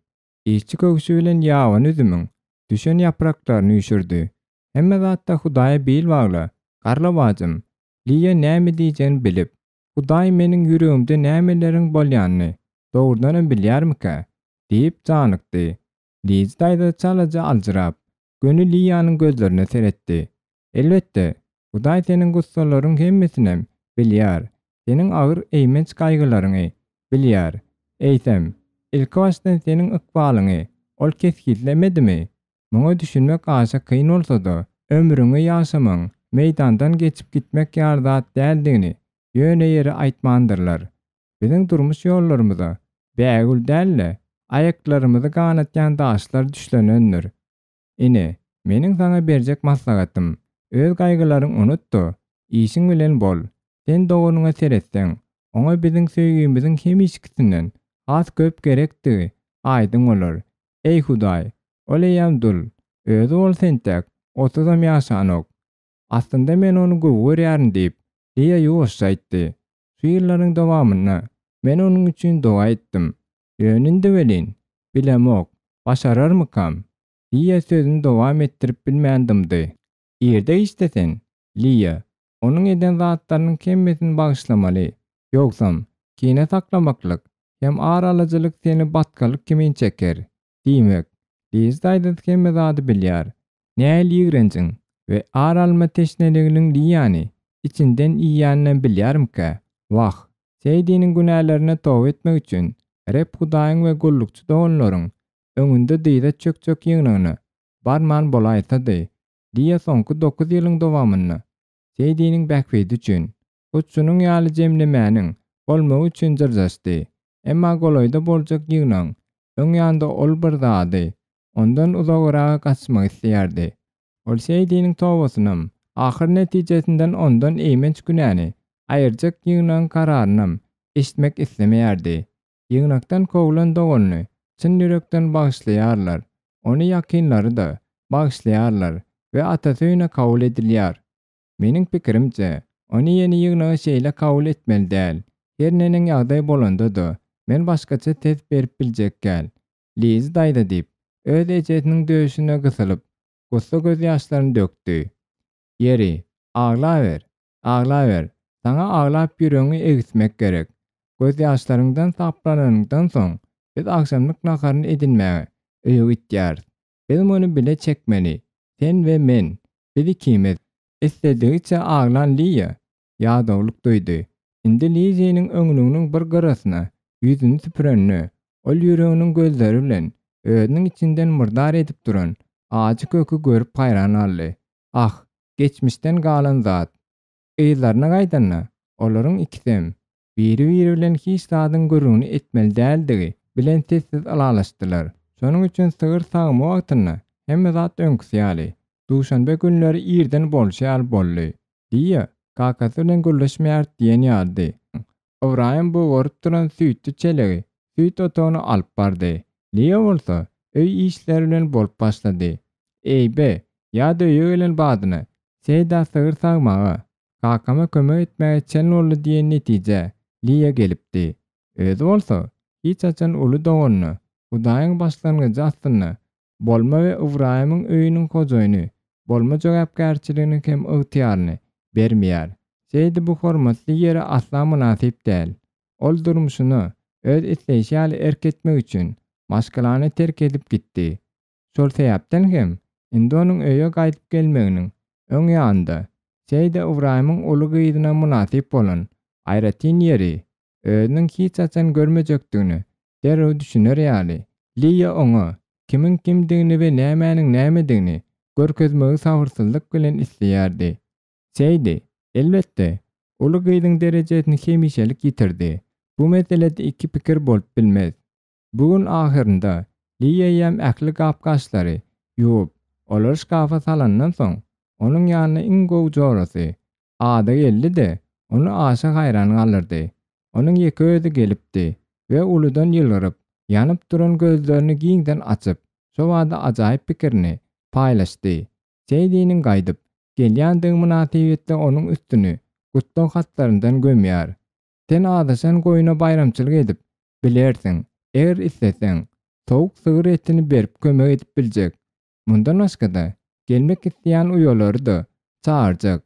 işçi köwşi bilen ýabany üzümiň düşen ýapraklaryny üýşürdi. Hemme zatda Hudaýa bil bagla, garlawajym. Liýa näme diýjegini bilip, Hudaý meniň ýüregimde nämeleriň bolýanyny dogrudanam bilýärmikä? diýip janykdy. Lizi daýza çalaja aljyrap, göni Liýanyň gözlerine seretdi. Elbetde, Hudaý seniň gussalaryň hemmesinem bilýär, seniň agyr eýmenç gaýgylaryňy bilýär. Eýsem, ilkibaşdan seniň ykbalyňy Ol kesgitlemedimi? Muňa düşünmek aşa kyn bolsa-da, ömrüňi ýaşamagyň meýdandan geçip gitmek ýaly zat däldigini ýöne ýere aýtmandyrlar. Biziň durmuş ýollarymyza bägül däl-de, aýaklarymyzy ganatýan daşlar düşlenendir. Ine, meniň saňa berjek maslahatym, öz gaýgylaryňy unut-da, işiň bilen bol. Sen doganyňa seretseň, oňa biziň söýgimiziň hemişekisinden has köp gerekdigi aýdyň bolar. Eý, Hudaý, ol eýýäm dul, özi bolsa entek otuzam ýaşanok. Aslynda men ony gowy görýärin diýip, Liýa ýuwaşja aýtdy. Şu ýyllaryň dowamynda men onuň üçin doga etdim. Ýöne indi welin, bilemok, başararmykam? Liýa sözüni dowam etdirip bilmän dymdy. Irde-giçde sen, Liýa, onuň eden zatlarynyň hemmesini bagyşlamaly. Ýogsam, kine saklamaklyk hem ar alyjylyk seni batgalyk kimin çeker. Diýmek, Liz daýzasy hemme zady bilýär. Nähili ýigrenjiň we ar alma teşneliginiň Liýany içinden iýýäninem bilýärmikä? Wah, Seýdiniň günälerine toba etmek üçin Reb Hudaýyň we gullukçy doganlaryň öňünde dyza çökjek ýygnagyna barman bolaýsady, Liýa soňky dokuz ýylyň dowamynda Seýdiniň bähbidi üçin, hut şunuň ýaly jemlemäniň bolmagy üçin dyrjaşdy. Emma golaýda boljak ýygnagyň öň ýanynda ol bir zady, ondan uzagyraga gaçmak isleýärdi. Ol Seýdiniň tobatynam, ahyr netijesinden ondan eýmenç günäni aýyrjak ýygnagyň kararynam eşitmek islemeýärdi. Ýygnakdan kowlan doganyny çyn ýürekden bagyşlaýarlar. Ony ýakynlary-da bagyşlaýarlar we atasy öýüne kabul edilýär. Meniň pikirimçe, ony ýene ýygnaga şeýle kabul etmeli däl. Her neneň ýagdaý bolanda-da, men başgaça ses berip biljekgäl. Lizi daýza diýip, öz ejesiniň döşüne gysylyp, gussa gözýaşlaryny dökdi. Ýeri, aglaber, aglaber, saňa aglap ýüregiňi egismek gerek. Gözýaşlaryňdan saplananyňdan soň, biz agşamlyk naharyny edinmäge öýe gitýäris. Biz muny bile çekmeli, sen we men, biz ikimiz. Isledigiçe aglan Liýa ýadawlyk duýdy. Indi Liziniň öňlüginiň bir gyrasyna ýüzüni süpürende, ol ýüreginiň gözleri bilen özüniň içinden myrdar edip duran ajy köki görüp haýran galdy. Ah, geçmişden galan zat! Yzlaryna gaýdanda, olaryň ikisem biri-biri bilen hiç zadyň gürrüňini etmeli däldigi bilen sessiz ylalaşdylar. Şonuň üçin sygyr sagymy wagtynda hemme zat öňküsi ýaly, duşenbe günleri irden bolşy ýaly boldy. Diýe, kakasy bilen gürleşmeýär diýen ýalydy. Ybraýym bugaryp duran süýtli çelegi süýt otagyna alyp bardy. Liýa bolsa öý işleri bilen bolup başlady. Eýbe, ýa-da öýe gelen badyna Seýda sygyr sagmaga, kakama kömek etmäge çen boldy diýen netijä Liýa gelipdi. Özi bolsa hiç haçan uly doganyna Hudaýyň başlangyjy astynda bolma we Ybraýymyň öýüniň hojaýyny bolma jogapkärçiligini hem ygtyýaryny bermeýär. Şeýdi bu hormatly ýere asla mynasyp däl. Ol durmuşyna öz isleýşi ýaly erk etmek üçin maşgalany terk edip gitdi. Şol sebäpden hem indi onuň öýe gaýdyp gelmeginiň öň ýanynda Seýde Ybraýymyň uly gyzyna mynasyp bolan aýratyn ýeri özüniň hiç haçan görmejekdigine derrew düşüner ýaly, Liýa oňa kimiň kimdigini we nämäniň nämedigini görkezmegi sabyrsyzlyk bilen isleýärdi. Seýdi, elbetde, uly gyzyň derejesini hemişelik ýitirdi. Bu meselede iki pikir bolup bilmez. Bu gün ahyrynda Liýa eýýäm ähli gap-gaçlary ýuwup, olary şkafa salandan soň, onuň ýanyna iň gowy jorasy. Ada geldi-de, ony aşa haýran galdyrdy. Onuň ýeke özi gelipdi we uludan ýylgyryp, ýanyp duran gözlerini giňden açyp, şobada ajaýyp pikirini paýlaşdy. Seýdiniň gaýdyp gelýändigi mynasybetli onuň üstüni gutlag hatlaryndan gömýär. Sen azaşan goýuna baýramçylyk edip bilersiň, eger isleseň, sowuk sygyr etini berip kömek edip biljek. Mundan başga-da, gelmek isleýän uýalary-da çagyrjak.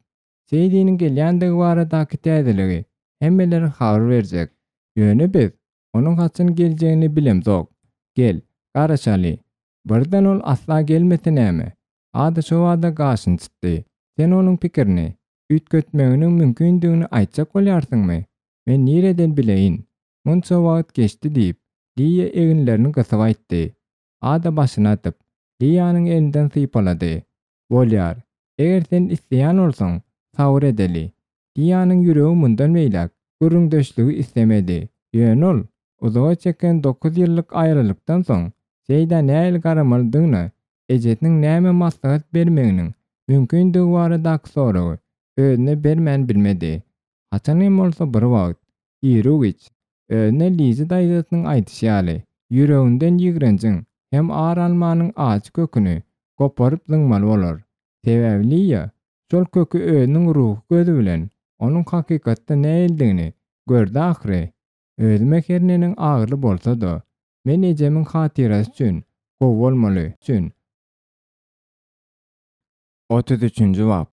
Seýdiniň gelýändigi baradaky täzeligi hemmelere habar berjek. Ýöne biz onuň haçan geljegini bilemzok. Gel, garaşaly. Birden ol asla gelmese näme? Ada şobada gaşyny çytdy. Sen onuň pikirini üýtgetmeginiň mümkindigini aýtjak bolýarsyňmy? Men nireden bileýin? Munça wagt geçdi diýip, Liýa eginlerini gysyp aýtdy. Ada başyny atyp, Liýanyň elinden sypalady. Bolýar. Eger sen isleýän bolsaň, sabyr edeli. Liýanyň ýüregi mundan beýläk gürrüňdeşligi islemedi. Ýöne ol uzaga çeken dokuz ýyllyk aýralykdan soň Seýdä nähili garamalydygyna, ejesiniň näme maslahat bermeginiň mümkindigi baradaky soragy özüne bermän bilmedi. Haçan hem bolsa bir wagt, iru-giç, özüne Lizi daýzasynyň aýdyşy ýaly, ýüreginden ýigrenjiň hem ar almanyň ajy köküni goparyp zyňmaly bolar. Sebäbi Liýa şol köki özüniň ruhy gözi bilen onuň hakykatda nähilidigini gördi ahyry. Özüme her neneň agyryly bolsa-da, men ejemiň hatyrasy üçin gowy bolmaly. Üçin. 33-nji bap.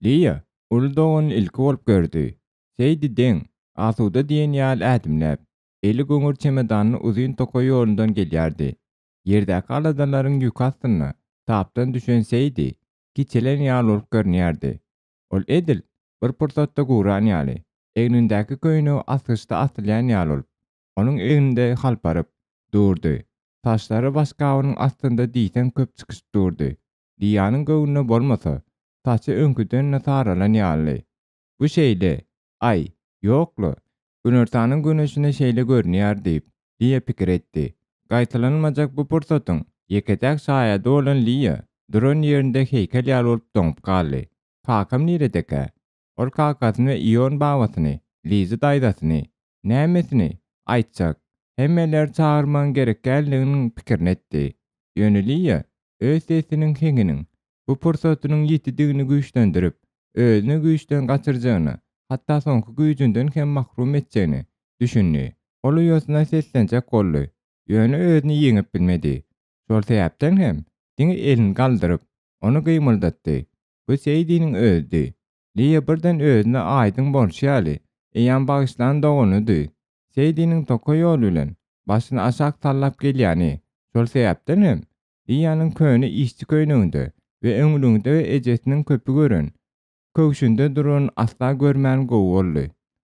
Liýa uly doganyny ilki bolup gördi. Seýdi deň, asuda diýen ýaly ädimläp, eli goňur çemodanly uzyn tokaý ýolundan gelýärdi. Ýerdäki aladalaryň ýüki astynda tapdan düşen Seýdi kiçelen ýaly bolup görünýärdi. Ol edil bir pursatda guran ýaly, egnindäki köýnegi asgyçda asylýan ýaly bolup, onuň egninde halparyp durdy. Saçlary başgabynyň astynda diýseň köp çykyşyp durdy. Liýanyň göwnüne bolmasa, saçy öňküden-de saralan ýalydy. Bu şeýle, aý, ýok-la, günortanyň güneşine şeýle görünýär diýip, Liýa pikir etdi. Gaýtalanmajak bu pursatyň ýeke-täk şaýady bolan Liýa duran ýerinde heýkel ýaly bolup doňup galdy. Kakam niredekä? Ol kakasyny we Ion babasyny, Lizi daýzasyny, nämesini aýtjak, hemmeleri çagyrmagyň gerek däldiginiň pikirini etdi. Ýöne Liýa öz sesiniň heňiniň bu pursatynyň ýitidigini güýçlendirip, özüni güýçden gaçyrjagyna, hatda soňky güýjünden hem mahrum etjegine düşündi. Ol uýasyna seslenjek boldy, ýöne özüni ýeňip bilmedi. Şol sebäpden hem diňe elini galdyryp, ony gymyldatdy. Bu Seýdiniň özüdi. Liýa birden özüne aýdyň bolşy ýaly, eýýäm bagyşlan doganydy. Seýdiniň tokaý ýoly bilen başyny aşak sallap gelýäni, şol sebäpden hem Liýanyň köne işçi köýneginde we öňlüginde we ejesiniň köpi gören köwşünde duranyny asla görmän gowy boldy.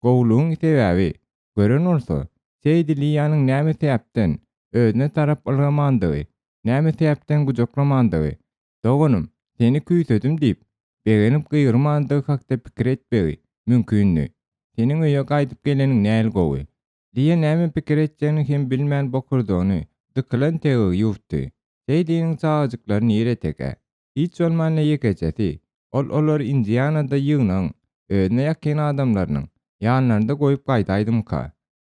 Gowulygyň sebäbi, gören bolsa, Seýdi Liýanyň näme sebäpden özüne tarap ylgamandygy, näme sebäpden gujaklamandygy, Doganym, seni küýsedim diýip, begenip gygyrmandygy hakda pikir etmegi mümkindi. Seniň öýe gaýdyp geleniň näl gowy. Liýa näme pikir etjegini hem bilmän bokurdagyny dykylan tegegi ýuwtdy. Seýdiniň çagajyklary niredekä? Hiç bolmanda ýekejesi. Ol olary Indianada ýygnagyň, özüne ýakyn adamlarynyň, ýanlarynda goýup gaýdaýdymyka?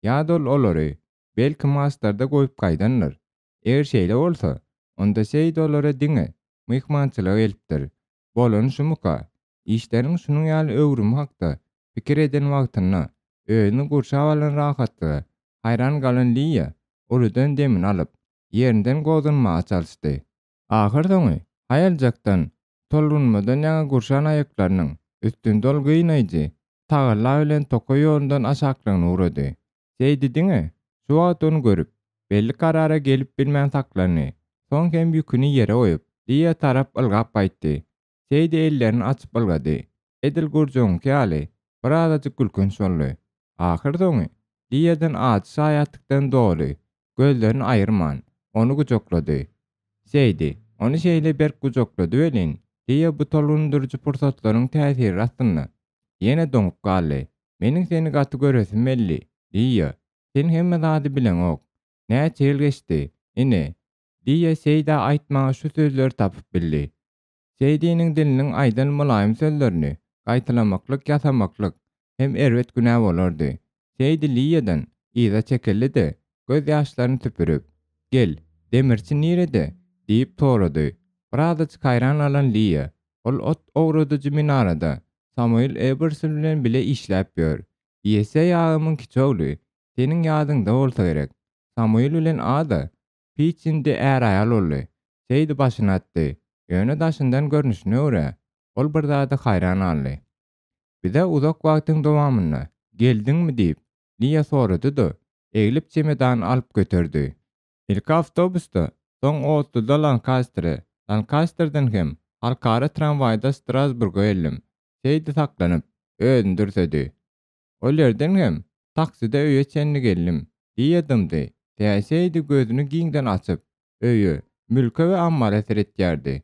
Ýa-da ol olary, belki, Marslarda goýup gaýdandyr? Eger şeýle bolsa, onda Seýdi olara diňe myhmançylyga gelipdir. Bolany şumuka? Işleriň şunuň ýaly öwrümi hakda pikir eden wagtynda özüni gurşap alan rahatlyga haýran galan Liýa uludan demini alyp, ýerinden gozganmaga çalyşdy. Ahyrsoňy, haýaljakdan, tolgunmadan ýaňa gurşan aýaklarynyň üstünde ol gynaýjy tagalla bilen tokaý ýolundan aşaklygyna ugrady. Seýdi diňe şu wagt ony görüp, belli karara gelip bilmän saklandy. Soň hem ýüküni ýere goýup, Liýa tarap ylgap gaýtdy. Seýdi ellerini açyp ylgady. Edil gurjagyňky ýaly, birazajyk gülkünç boldy. Ahyrsoňy, Liýadan ajy şaýatlykdan doly gözlerini aýyrman, ony gujaklady. Seýdi, ony şeýle berk gujaklady welin, Liýa bu tolgundyryjy pursatlaryň täsiri astynda ýene doňup galdy. Meniň seni gaty göresim geldi, Liýa. Sen hemme zady bileňok. Näçe ýyl geçdi, ine, Liýa Seýdä aýtmaga şu sözleri tapyp bildi. Seýdiniň diliniň aýdan mylaýym sözlerini gaýtalamaklyk ýasamaklyk hem erbet günä bolardy. Seýdi Liýadan yza çekildi-de, göz ýaşlaryny süpürip, Gel, demirçi nirede? diýip sorady. Birazajyk haýran galan Liýa, Ol ot owradyjy minarada Samuil Ebersol bilen bile işläp ýör. Ýeseý agamyň kiçi ogly, seniň ýadyňda bolsa gerek. Samuil bilen Ada Piç indi är-aýal boldy. Seýdi başyny atdy. Ýöne daşyndan görnüşine görä, ol bir zada haýran galdy. Bize uzak wagtyň dowamynda geldiňmi diýip, Liýa sorady-da, eglip çemedany alyp göterdi. Ilki awtobusda, soň otluda Lankastere, Lankasterden hem halkara tramwaýda Strasburga geldim. Seýdi saklanyp, özüni dürsedi. Ol ýerden hem takside öýe çenli geldim. Liýa dymdy. Täseýdi gözüni giňden açyp, öýe, mülke we ammara seretýärdi.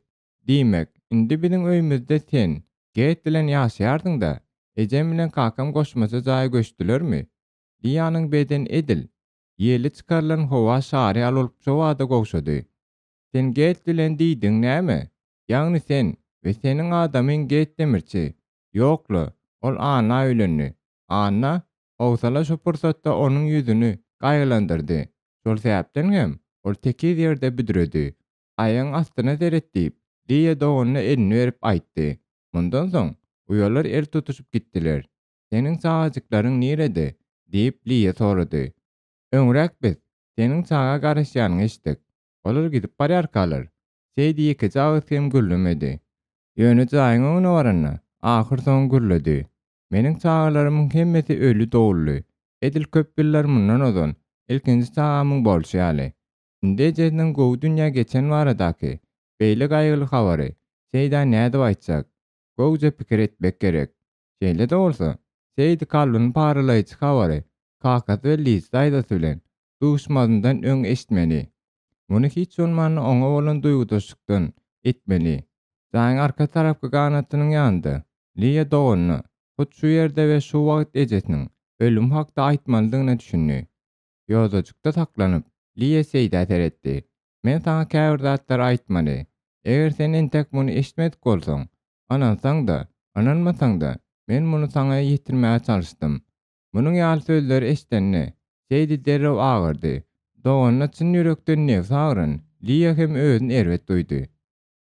Diýmek, indi biziň öýümizde sen, Get bilen ýaşaýarsyň-da? Ejem bilen kakam goşmaça jaýa göçdülermi? Liýanyň bedeni edil, ýeli çykarylan howa şary ýaly bolup şobada gowşady. Sen Get bilen diýdigiň näme? Ýagny sen we seniň adamyň Get demirçi? Ýok-la, ol Anna öýlendi. Anna? Howsala şu pursatda onuň ýüzüni gaýgylandyrdy. Şol sebäpden hem ol tekiz ýerde büdredi. Aýagyň astyna seret diýip, Liýa doganyna elini berip aýtdy. Mundan soň, uýalar el tutuşyp gitdiler. Seniň çagajyklaryň nirede? diýip, Liýa sorady. Öňräk biz seniň çaga garaşýanyňy eşitdik. Olar gidip barýarkalar, Seýdi ýekeje agyz hem gürlemedi. Ýöne jaýyň öňüne baranda, ahyrsoňy gürledi. Meniň çagalarymyň hemmesi öli doguldy. Edil köp ýyllar mundan ozal, ilkinji çagamyň bolşy ýaly. Indi ejesiniň gowy dünýä geçen baradaky beýle gaýgyly habary Seýdä nädip aýtjak? Gowja pikir etmek gerek. Şeýle-de bolsa, Seýdi kalbyny paralaýjy habary kakasy we Liz daýzasy bilen duşmazyndan öň eşitmeli. Muny hiç bolmanda oňa bolan duýgudaşlykdan etmeli. Jaýyň arka tarapky ganatynyň ýanynda Liýa doganyna hut şu ýerde we şu wagt ejesiniň ölümi hakda aýtmalydygyna düşündi. Ýodajykda saklanyp, Liýa Seýdä seretdi. Men saňa käbir zatlary aýtmaly. Eger sen entek muny eşitmedik bolsaň, ynansaň-da, ynanmasaň-da, men muny saňa ýetirmäge çalyşdym. Munuň ýaly sözleri eşidende, Seýdi derrew agyrdy. Doganyna çyn ýürekden nebsi agyran Liýa hem özüni erbet duýdy.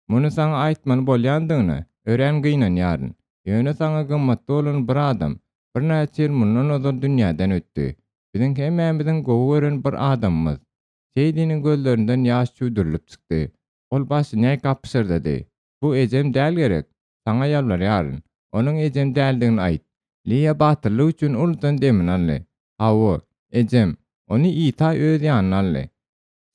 Muny saňa aýtmaly bolýandygyna örän gynanýaryn. Ýöne saňa gymmatly bolan bir adam birnäçe ýyl mundan ozal dünýäden ötdi. Biziň hemmämiziň gowy gören bir adamymyz. Seýdiniň gözlerinden ýaş çüwdürilip çykdy. Ol başyny ýaýkap pyşyrdady. Bu ejem däl gerek? Saňa ýalbarýaryn, onuň ejem däldigini aýt. Liýa batyrlyk üçin uludan demini aldy. Hawa, ejem. Ony Isa öz ýanyna aldy.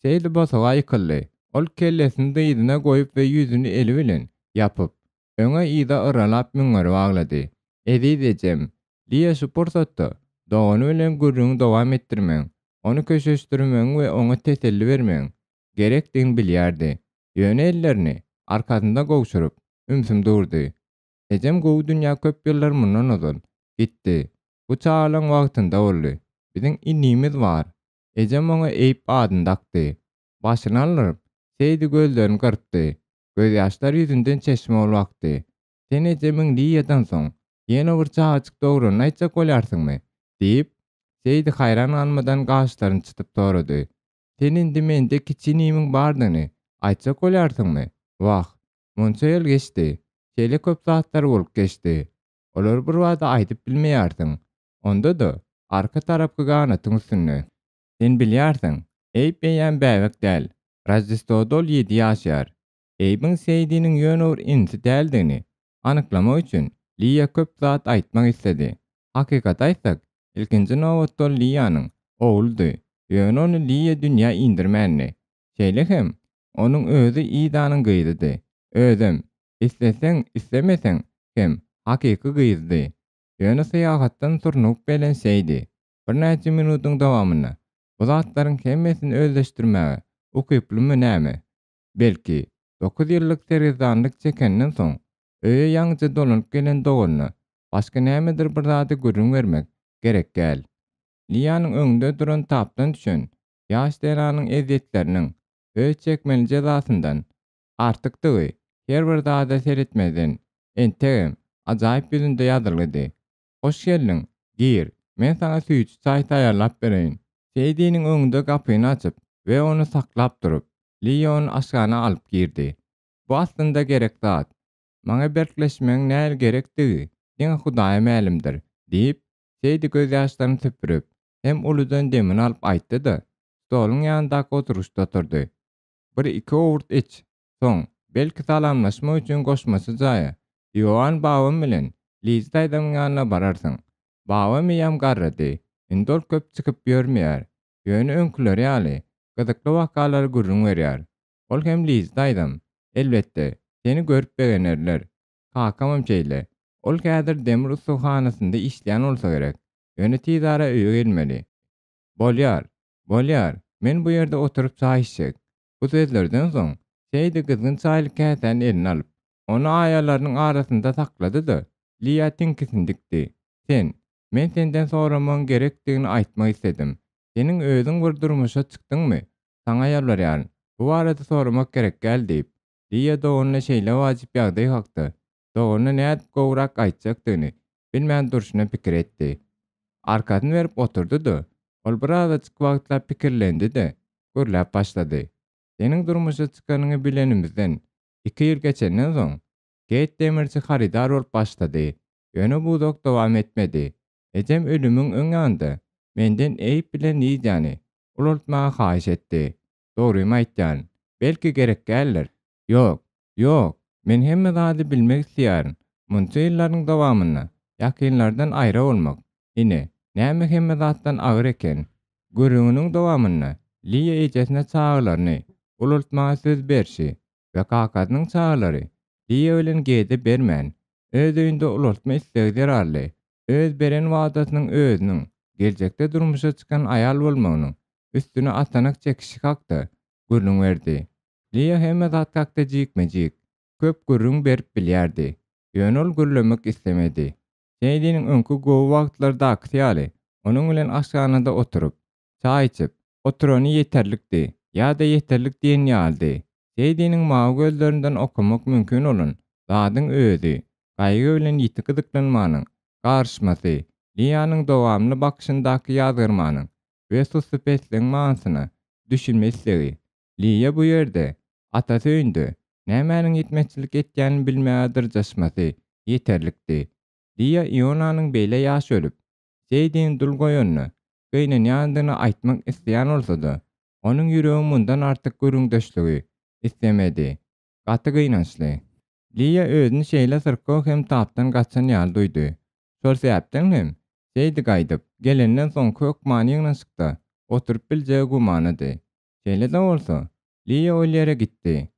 Şeýdip bosaga ýykyldy. Ol kellesini dyzyna goýup we ýüzüni eli bilen ýapyp, öňe-yza yralap müňňürip aglady. Eziz ejem! Liýa şu pursatda dogany bilen gürrüňi dowam etdirmegiň, ony köşeşdirmegiň we oňa teselli bermegiň gerekdigini bilýärdi. Ýöne ellerini arkasynda gowşuryp, ümsüm durdy. Ejem gowy dünýä köp ýyllar mundan ozal gitdi. Bu çagalaň wagtynda boldy. Biziň inimiz bar. Ejem oňa Eýip adyny dakdy. Başyny aldyryp, Seýdi gözlerini gyrpdy. Gözýaşlar ýüzünden çeşme bolup akdy. Sen ejemiň Liýadan soň, ýene bir çagajyk dogranyny aýtjak bolýarsyňmy? diýip, Seýdi haýran galmadan gaşlaryny çytyp sorady. Sen indi mende kiçi inimiň bardygyny aýtjak bolýarsyňmy? Wah, munça ýyl geçdi. Şeýle köp zatlar bolup geçdi. Olary birbada aýdyp bilmeýärsiň. Onda-da, arka tarapky ganatyň üstünde. Sen bilýärsiň, Eýp eýýäm bäbek däl. Roždestwoda ol ýedi ýaşaýar. Eýbiň Seýdiniň ýöne bir inisi däldigini anyklamak üçin Liýa köp zat aýtmak isledi. Hakykaty aýtsak, ilkinji nobatda ol Liýanyň ogludy, ýöne ony Liýa dünýä indirmändi. Şeýle hem, onuň özi Idanyň gyzydy. Özem, isleseň, islemeseň hem, hakyky gyzydy. Ýöne syýahatdan surnugyp gelen Seýdi, birnäçe minutyň dowamynda bu zatlaryň hemmesini özleşdirmäge ukyplymy näme? Belki, dokuz ýyllyk sergezdanlyk çekenden soň, öýe ýaňyja dolanyp gelen doganyna başga nämedir bir zady gürrüň bermek gerek däl. Liýanyň öňünde duran tapdan düşen ýaş zenanyň ezýetleriniň öz çekmeli jezasyndan artykdygy. Her bir zada seretmezden, entegem, ajaýyp ýüzünde ýazylgydy. Hoş geldiň, gir, men saňa süýji çaý taýýarlap bereýin. Seýdiniň öňünde gapyny açyp we ony saklap durup, Liýa ony aşhana alyp girdi. Bu aslynda gerek zat. Maňa berkleşmegiň nähili gerekdigi diňe Hudaýa mälimdir, diýip, Seýdi gözýaşlaryny süpürip, hem uludan demini alyp aýtdy-da, stoluň ýanyndaky oturgyçda oturdy. Bir-iki owurt iç, soň, belki salamlaşmak üçin goşmaça jaýa, Ioan babam bilen Lizi daýzamyň ýanyna bararsyň. Babam eýýäm garrady, indi ol köp çykyp ýörmeýär, ýöne öňküleri ýaly, gyzykly wakalary gürrüň berýär. Ol hem Lizi daýzam, elbetde, seni görüp begenerler. Kakamam şeýle. Ol häzir demir ussahanasynda işleýän bolsa gerek. Ýöne tizara öýe gelmeli. Bolýar, bolýar, men bu ýerde oturyp çaý içjek. Bu sözlerden soň, Seýdi gyzgyn çaýly käsäni eline alyp, ony aýalarynyň arasynda saklady-da, Liýa tiňkesini dikdi. Sen, men senden soramagyň gerekdigini aýtmak isledim. Seniň özüň bir durmuşa çykdyňmy? Saňa ýalbarýaryn, bu barada soramak gerek däl diýip, Liýa doganyna şeýle wajyp ýagdaý hakda doganyna nädip gowurak aýtjakdygyny bilmän durşuna pikir etdi. Arkasyny berip oturdy-da, ol birazajyk wagtlap pikirlendi-de, gürläp başlady. Seniň durmuşa çykanyňy bilenimizden iki ýyl geçenden soň, Keýt demirçi harydar bolup başlady. Ýöne bu uzak dowam etmedi. Ejem ölümiň öň ýanynda menden Eýb bilen Lidiýany ulaltmagy haýyş etdi. Dogrymy aýtýan, belki gerek däldir. Ýok, ýok, men hemme zady bilmek isleýärin. Munça ýyllaryň dowamynda ýakynlardan aýra bolmak, ine, näme hemme zatdan agyr eken. Gürrüňiniň dowamynda Liýa ejesine çagalaryny ulaltmaga söz berşi we kakasynyň çagalary Liýa bilen Gede bermän, öz öýünde ulaltma islegi zerarly öz beren wadasynyň özüniň geljekde durmuşa çykan aýal bolmagynyň üstüne atanak çekişi hakda gürrüň berdi. Liýa hemme zat hakda jikme-jik, köp gürrüň berip bilýärdi. Ýöne ol gürlemek islemedi. Seýdiniň öňki gowy wagtlardakysy ýaly, onuň bilen aşhanada oturyp, çaý içip, oturany ýeterlikdi ýa-da ýeterlik diýen ýalydy. Seýdiniň mawy gözlerinden okamak mümkin bolan zadyň özi, gaýgy bilen ýiti gyzyklanmanyň garyşmasy, Liýanyň dowamly bakyşyndaky ýazgarmanyň we sussupesligiň manysyna düşünme islegi. Liýa bu ýerde, atasy öýünde, nämäniň ýetmezçilik etýänini bilmäge dyrjaşmasy ýeterlikdi. Liýa Ionanyň beýle ýaş ölüp, Seýdini dul goýanyna gynanýandygyny aýtmak isleýän bolsa-da, onuň ýüregi mundan artyk gürrüňdeşligi islemedi. Gaty gynançly. Liýa özüni şeýle syrkaw hem tapdan gaçan ýaly duýdy. Şol sebäpden hem, Seýdi gaýdyp gelenden soňky hökmany ýygnanyşykda oturyp biljegi gümanady. Şeýle-de bolsa, Liýa ol ýere gitdi.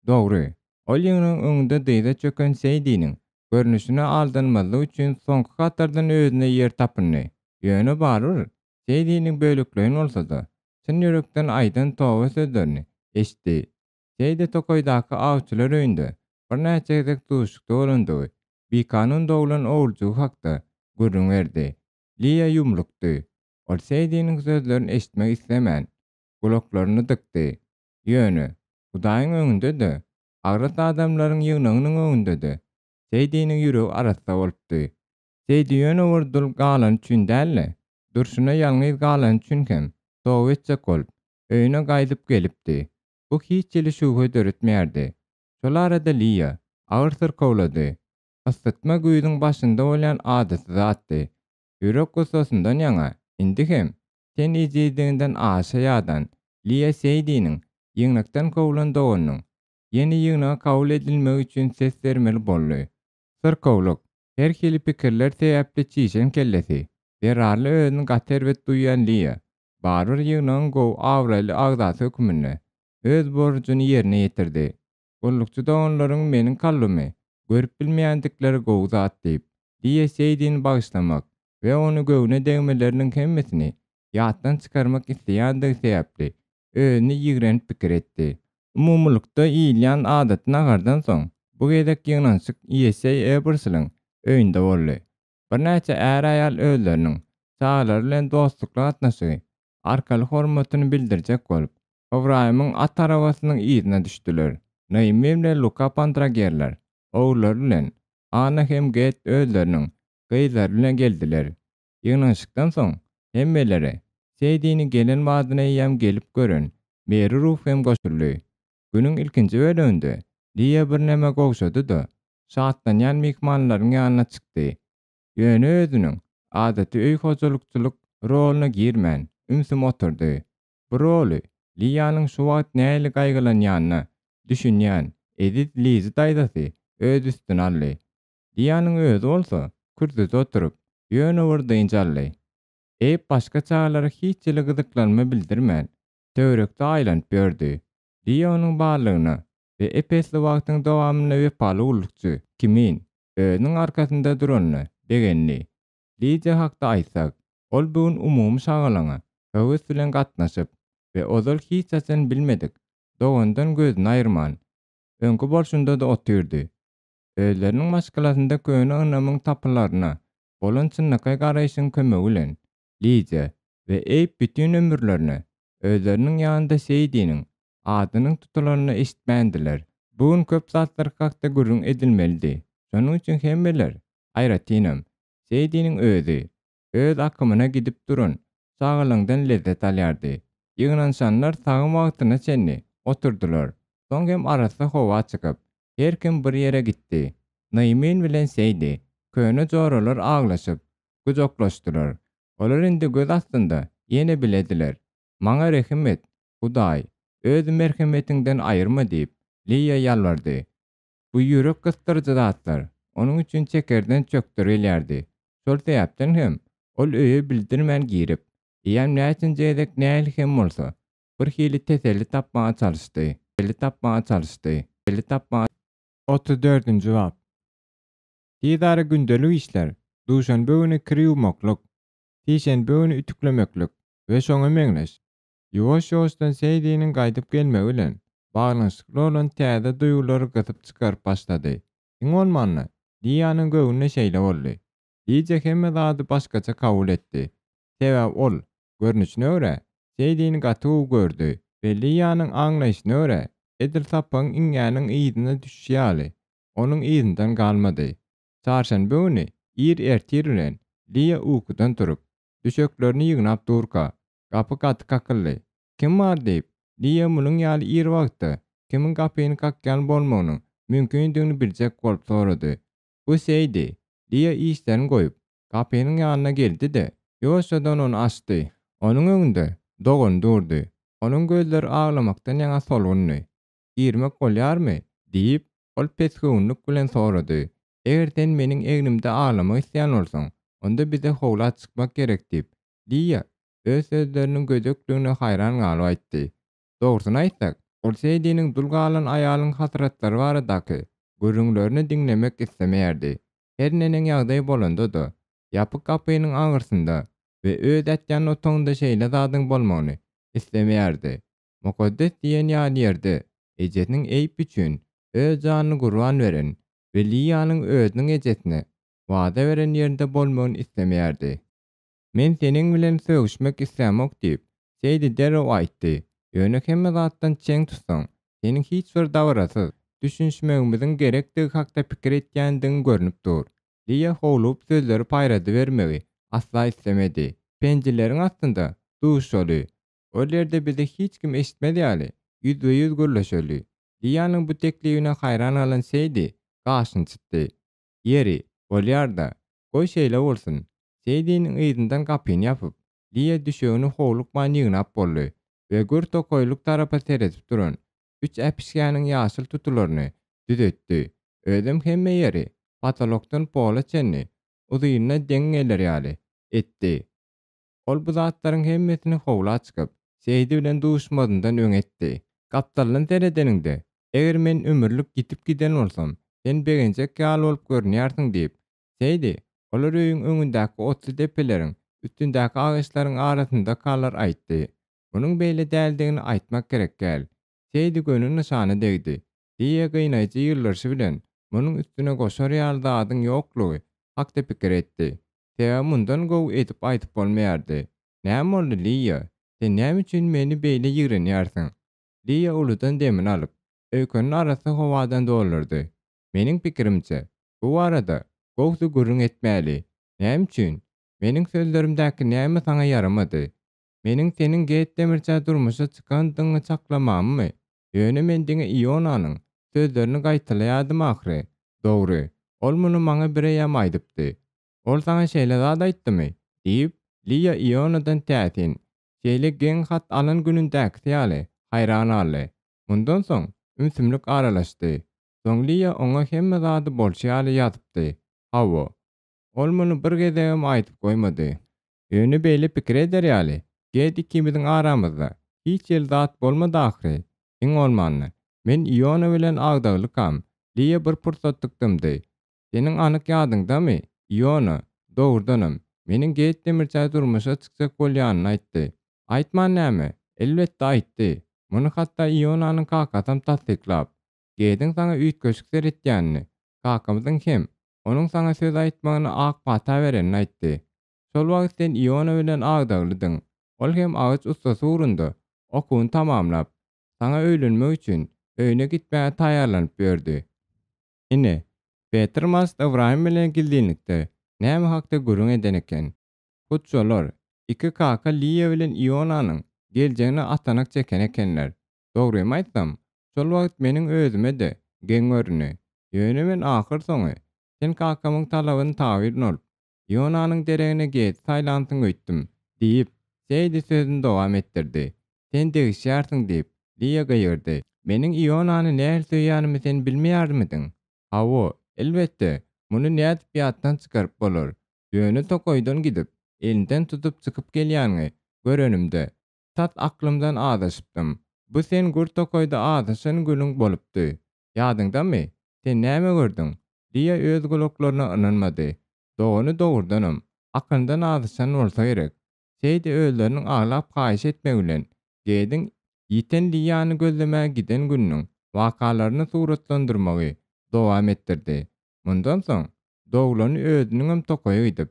Dogry, ol ýygnagyň öňünde dyza çöken Seýdiniň görnüşine aldanmazlyk üçin soňky hatardan özüne ýer tapyndy. Ýöne barybir, Seýdiniň bölekleýin bolsa-da, çyn ýürekden aýdan toba sözlerini eşitdi. Seýdi tokaýdaky awçylar öýünde birnäçe gezek duşuşykda bolandygy, bikanun doglan oguljygy hakda gürrüň berdi. Liýa ýumlukdy. Ol Seýdiniň sözlerini eşitmek islemän, gulaklaryny dykdy. Ýöne, Hudaýyň öňünde-de, agras adamlaryň ýygnagynyň öňünde-de Seýdiniň ýüregi arassa bolupdy. Seýdi ýöne bir dul galany üçin däl-de, durşuna ýalňyz galany üçin hem toba etjek bolup, öýüne gaýdyp gelipdi. Bu hiç hili şübhe döretmeýärdi. Şol arada Liýa agyr syrkawlady. Ysytma güýzüň başynda bolýan adaty zatdy. Ýürek gussasyndan ýaňa indi hem ten ejizliginden aşa ýadan Liýa Seýdiniň ýygnakdan kowlan doganynyň ýene ýygnaga kabul edilmegi üçin ses bermeli boldy. Syrkawlyk, her hili pikirler sebäpli çişen kellesi zerarly özüni gaty erbet duýýan Liýa, barybir ýygnagyň gowy abraýly agzasy hökmünde öz borjuny ýerine ýetirdi. Gullukçy doganlaryň meniň kalbymy görüp bilmeýändikleri gowy zat diýip, Liýa Seýdini bagyşlamak we ony göwne degmeleriniň hemmesini ýatdan çykarmak isleýändigi sebäpli özüni ýigrenip pikir etdi. Umumylykda iýilýän adaty nahardan soň, bu gezek ýygnanyşyk Ýeseý Ebersliň öýünde boldy. Birnäçe är-aýal özleriniň çagalary bilen dostlukly gatnaşygy arkaly hormatyny bildirjek bolup, Ybraýymyň at arabasynyň yzyna düşdüler. Noemi bilen Luka Pantragerler ogullary bilen, Anna hem Get özleriniň gyzlary bilen geldiler. Ýygnanyşykdan soň hemmelere Seýdini gelen badyna eýýäm gelip gören Meri Ruf hem goşuldy. Günüň ilkinji böleginde Liýa birneme gowşady-da, şatlanýan myhmanlaryň ýanyna çykdy. Ýöne özüniň adaty öý hojalykçylyk roluna girmän, ümsüm oturdy. Bu roly Liýanyň şu wagt nähili gaýgylanýanyna düşünýän eziz Lizi daýzasy öz üstüne aldy. Liýanyň özi bolsa kürsüde oturyp, ýöne bir dynç aldy. Eýp başga çagalara hiç hili gyzyklanma bildirmän, töwerekde aýlanyp ýördi. Liýa onuň barlygyna we ep-esli wagtyň dowamynda wepaly gullukçy kimin özüniň arkasynda duranyna begendi. Lidiýa hakda aýtsak, ol bu gün umumy şagalaňa höwes bilen gatnaşyp we ozal hiç haçan bilmedik dogandan gözüni aýyrman, öňki bolşunda-da otyrdy. Özleriniň maşgalasynda köne ynamyň tapylaryna bolan çynlakaý garaýşyň kömegi bilen Lidiýa we Eýb bütin ömürlerine özleriniň ýanynda Seýdiniň adynyň tutulanyny eşitmändiler. Bu gün köp zatlar hakda gürrüň edilmelidi. Şonuň üçin hemmeler, aýratynam, Seýdiniň özi, öz akymyna gidip duran şagalaňdan lezzet alýardy. Ýygnanyşanlar sagym wagtyna çenli oturdylar. Soň hem arassa howa çykyp, her kim bir ýere gitdi. Nyýmin bilen Seýdi, köne joralar aglaşyp, gujaklaşdylar. Olar indi göz astynda ýene bilediler. Maňa rehim et, Hudaý, öz merhemetiňden aýyrma diýip, Liýa ýalbardy. Bu ýürek gysdyryjy zatlar onuň üçin çekerden çökder gelýärdi. Şol sebäpden hem ol öýe bildirmän girip, eýýäm näçenji gezek nähili hem bolsa, bir hili teselli tapmaga çalyşdy. Teselli tapmaga çalyşdy. Teselli tapmaga. Otuz dördünji bap. Tizara gündelik işler, duşenbe güni kir ýuwmaklyk, sişenbe güni ütüklemeklik we şoňa meňzeş. Ýuwaş-ýuwaşdan Seýdiniň gaýdyp gelmegi bilen baglanyşykly bolan täze duýgulary gysyp çykaryp başlady. Iň bolmanda, Liýanyň göwnüne şeýle boldy. Lidiýa hemme zady başgaça kabul etdi. Sebäbi ol, görnüşine görä, Seýdini gaty gowy gördi we Liýanyň aňlaýşyna görä, edil sapagyň iňňäniň yzyna düşüşi ýaly, onuň yzyndan galmady. Çarşenbe güni ir ertir bilen Liýa ukudan turup, düşeklerini ýygnap durka, gapy gaty kakyldy. Kim bar diýip, Liýa munuň ýaly ir wagtda kimiň gapyny kakýan bolmagynyň mümkindigini biljek bolup sorady. Bu Seýdi. Liýa işlerini goýup, gapynyň ýanyna geldi-de, ýuwaşjadan ony açdy. Onuň öňünde dogany durdy. Onuň gözleri aglamakdan ýaňa solgundy. Girmek bolýarmy? diýip, ol pesgöwünlik bilen sorady. Eger sen meniň egnimde aglamak isleýän bolsaň, onda bize howla çykmak gerek diýip, Liýa öz sözleriniň gödekligine haýran galyp aýtdy. Dogrusyny aýtsak, ol Seýdiniň dul galan aýalyň hasratlary baradaky gürrüňlerini diňlemek islemeýärdi. Her neneň ýagdaý bolanda-da, ýapyk gapynyň aňyrsynda we öz ýatýan otagynda şeýle zadyň bolmagyny islemeýärdi. Mukaddes diýen ýaly ýerde ejesiniň Eýp üçin öz janyny gurban beren we Liýanyň özüniň ejesine wada beren ýerinde bolmagyny islemeýärdi. Men seniň bilen sögüşmek islämok diýip, Seýdi derrew aýtdy. Ýöne hemme zatdan çen tutsaň, seniň hiç bir dabarasyz, düşünişmegimiziň gerekdigi hakda pikir etýändigiň görnüp dur. Liýa howlugyp sözleri paýradybermegi asla islemedi. Penjireleriň astynda duşaly. Ol ýerde bizi hiç kim eşitmez ýaly, ýüzbe-ýüz gürleşeli. Liýanyň bu teklibine haýran galan Seýdi gaşyny çytdy. Ýeri, bolýar-da, goý şeýle bolsun. Seýdiniň yzyndan gapyny ýapyp, Liýa düşegini howlukman ýygnap boldy we gür tokaýlyk tarapa seredip duran üç äpişgäniň ýaşyl tutularyny düzetdi. Özem hemme ýeri, potolokdan pola çenli uzynyna deň geler ýaly etdi. Ol bu zatlaryň hemmesini howla çykyp, Seýdi bilen duşmazyndan öň etdi. Gapdaldan seredeniňde, eger men ömürlik ýitip giden bolsam, sen begenjek ýaly bolup görünýärsiň diýip, Seýdi, olar öýüň öňündäki otly depeleriň üstündäki agaçlaryň arasyndakalar aýtdy. Munuň beýle däldigini aýtmak gerek däl. Seýdi göni nyşana degdi. Diýe gynaýjy ýylgyryşy bilen munuň üstüne goşar ýaly zadyň ýoklugy hakda pikir etdi. Sebäbi mundan gowy edip aýdyp bolmaýardy. Näme boldy, Liýa? Sen näme üçin meni beýle ýigrenýärsiň? Liýa uludan demini alyp. öýkenini arassa howadan doldurdy. Meniň pikirimçe, bu barada gowsy gürrüň etmäli. Näme üçin? Meniň sözlerimdäki näme saňa ýaramady? Meniň seniň Geýt demirçä durmuşa çykandygyňy çaklamamymy? Ýöne men diňe Ionanyň sözlerini gaýtalaýardym ahyry. Dogry, ol muny maňa bireýýäm aýdypdy. Ol saňa şeýle zat aýtdymy? diýip, Liýa Ionadan täsin, şeýle geň hat alan günündäkisi ýaly, haýran galdy. Mundan soň ümsümlik aralaşdy. Soň Liýa oňa hemme zady bolşy ýaly ýazypdy. Hawa, Ol muny bir gezegem aýdyp goýmady. Ýöne beýle pikir eder ýaly, Ged ikimiziň aramyzda hiç hili zat bolmady ahyry. Iň bolmanda, men Iona bilen agdaglykam, Liýa bir pursatlyk dymdy. Seniň anyk ýadyňdamy, Iona, dogrudanam, meniň Ged demirçä durmuşa çykjak bolýanyny aýtdy. Aýtman näme, elbetde aýtdy. Muny hatda Ionanyň kakasam tassyklap, Gediň saňa üýtgeşik seretýänini, kakamyzyň hem onuň saňa söz aýtmagyna ak pata berenini aýtdy. Şol wagt sen Iona bilen agdaglydyň. Ol hem agaç ussasy ugrunda okuwyny tamamlap, saňa öýlenmek üçin öýüne gitmäge taýýarlanyp ýördi. Ine, Petr Mast Ybraýym bilen gizlinlikde näme hakda gürrüň eden eken. Hut şolar, iki kaka Liýa bilen Ionanyň geljegine atanak çeken ekenler. Dogrymy aýtsam, şol wagt meniň özüme-de geň göründi. Ýöne men ahyrsoňy sen kakamyň talabyny tabyn bolup, Ionanyň deregine Gedi saýlansyň öýtdüm, diýip, Seýdi sözüni dowam etdirdi. Sen degişýärsiň, diýip, Liýa gygyrdy. Meniň Ionany nähili söýýänimi sen bilmeýärmidiň? Hawa, elbetde, muny nädip ýatdan çykaryp bolar? Ýöne tokaýdan gidip, elinden tutup çykyp gelýäniňi görenimde, Tas aklymdan azaşypdym. Bu sen gür tokaýda azaşan günüň bolupdy. Ýadyňdamy? Sen näme gördüň? Liýa öz gulaklaryna ynanmady. Dogany dogrudanam, akylyndan azaşan bolsa gerek. Şeýdi özleriniň aglap haýyş etmegi bilen, Gediň ýiten Liýany gözlemäge giden gününiň wakalaryny suratlandyrmagy dowam etdirdi. Mundan soň, doglany özüniňem tokaýa gidip,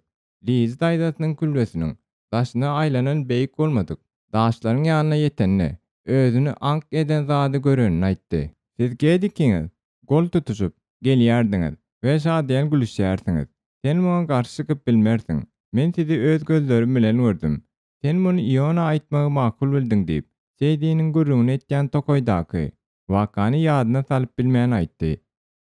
Lizi daýzasynyň külbesiniň daşyna aýlanan beýik bolmadyk daşlaryň ýanyna ýetende, özüni aňk eden zady görenini aýtdy. Siz Ged ikiňiz gol tutuşyp gelýärdiňiz we şadyýan gülüşýärsiňiz. Sen muňa garşy çykyp bilmersiň. Men sizi öz gözlerim bilen gördüm. Sen muny Iona aýtmagy makul bildiň diýip, Seýdiniň gürrüňini etýän tokaýdaky wakany ýadyna salyp bilmän aýtdy.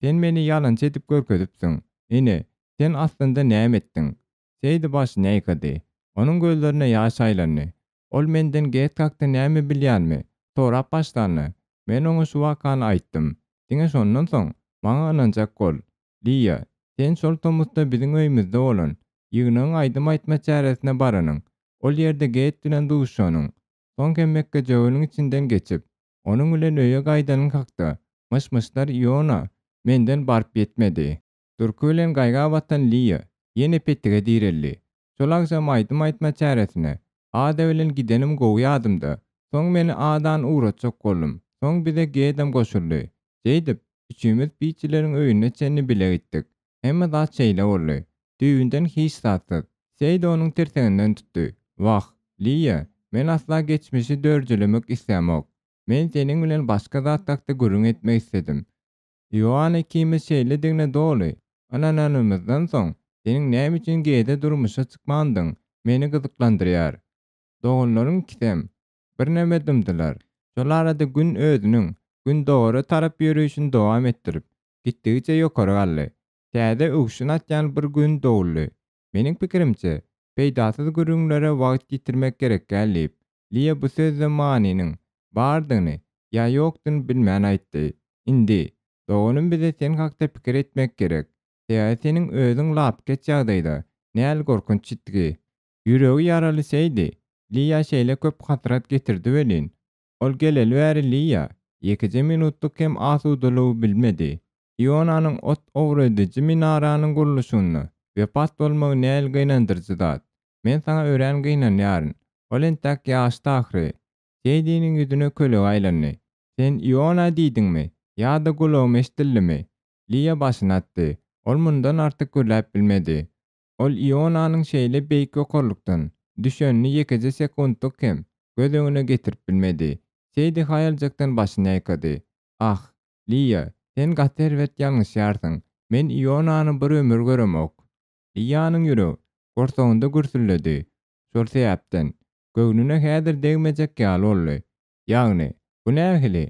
Sen meni ýalançy edip görkezipsiň. Ine, sen aslynda näme etdiň? Seýdi başyny ýaýkady. Onuň gözlerine ýaş aýlandy. Ol menden Get hakda näme bilýänimi sorap başlanda, men oňa şu wakany aýtdym. Diňe şondan soň, maňa ynanjak bol. Liýa, sen şol tomusda biziň öýümizde bolan, ýygnagyň aýdym aýtma çäresine baranyň, ol ýerde Get bilen duşuşanyň, soň hem mekgejöweniň içinden geçip, Onuň bilen öýe gaýdanyň hakda myş-myşlar Iona menden baryp ýetmedi. Durky bilen gaýga batan Liýa ýene petige direldi. Şol agşam aýdym aýtma çäresine Ada bilen gidenim gowy ýadymda. Soň meni Adany ugratjak boldum. Soň bize Gedem goşuldy. Şeýdip, üçimiz Piçileriň öýüne çenli bile gitdik. Hemme zat şeýle boldy. Düýbünden hiç zatsyz. Seýdi onuň tirseginden tutdy. Wah, Liýa, men asla geçmişi dörjelemek islämok. Men seniň bilen başga zat hakda gürrüň etmek isledim. Ioann ikimiz şeýledigine doly ynananymyzdan soň, seniň näme üçin Gede durmuşa çykmandygyň meni gyzyklandyrýar. Doganlaryň ikisem birneme dymdylar. Şol arada gün özüniň gündogara tarap ýörişini dowam etdirip, gitdigiçe ýokary galdy. Täze öwşün atýan bir gün doguldy. Meniň pikirimçe, peýdasyz gürrüňlere wagt ýitirmek gerek däl diýip, Liýa bu sözde manynyň bardygyny ýa ýokdugyny bilmän aýtdy. Indi, doganym bize sen hakda pikir etmek gerek. Sebäbi seniň özüň lapykeç ýagdaýda, näl gorkunç ýitgi. Ýüregi ýaraly Seýdi, Liýa şeýle köp hasrat getirdi welin, Ol geleli bäri Liýa ýekeje minutlyk hem asudalygy bilmedi. Ionanyň ot owradyjy minaranyň gurluşygynda wepat bolmagy näl gynandyryjy zat. Men saňa örän gynanýaryn. Ol entäk ýaşdy ahyry. Seýdiniň ýüzüne kölege aýlandy. Sen Iona diýdiňmi? Ýa-da gulagyma eşidildimi? Liýa başyny atdy. Ol mundan artyk gürläp bilmedi. Ol Ionanyň şeýle beýik ýokarlykdan düşenini ýekeje sekuntlyk hem göz öňüne getirip bilmedi. Seýdi haýaljakdan başyny ýaýkady. Ah! Liýa, sen gaty erbet ýalňyşýarsyň. Men Ionany bir ömür göremok. Liýanyň ýüregi gursagynda gürsüldedi. Şol sebäpden, göwnüne häzir degmejek ýaly boldy. Ýagny, bu nähili?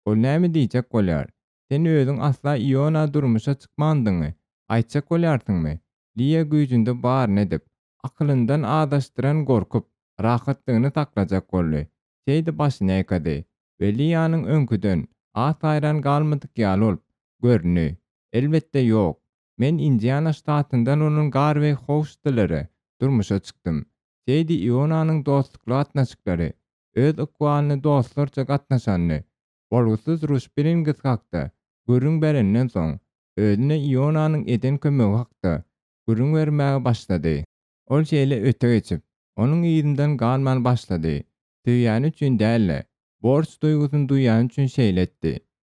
Ol näme diýjek bolýar? Sen özüň asla Iona durmuşa çykmandygyňy aýtjak bolýarsyňmy? Liýa güýjünde baryny edip, akylyndan azaşdyran gorkup, rahatlygyny saklajak boldy. Şeýdip başyny ýaýkady we Liýanyň öňküden az haýran galmadyk ýaly bolup göründi. Elbetde ýok. Men Indiana ştatyndan bolan Garweý Howstelere durmuşa çykdym. Seýdi Ionanyň dostlukly gatnaşyklary, öz ykbalyny dostlarça gatnaşanyny, bolgusyz Ruşpiringis hakda gürrüň berenden soň, özüne Ionanyň eden kömegi hakda gürrüň bermäge başlady. Ol şeýle öte geçip, onuň yzyndan galman başlady. Söýýäni üçin däl-de, borç duýgusyny duýýany üçin şeýle etdi.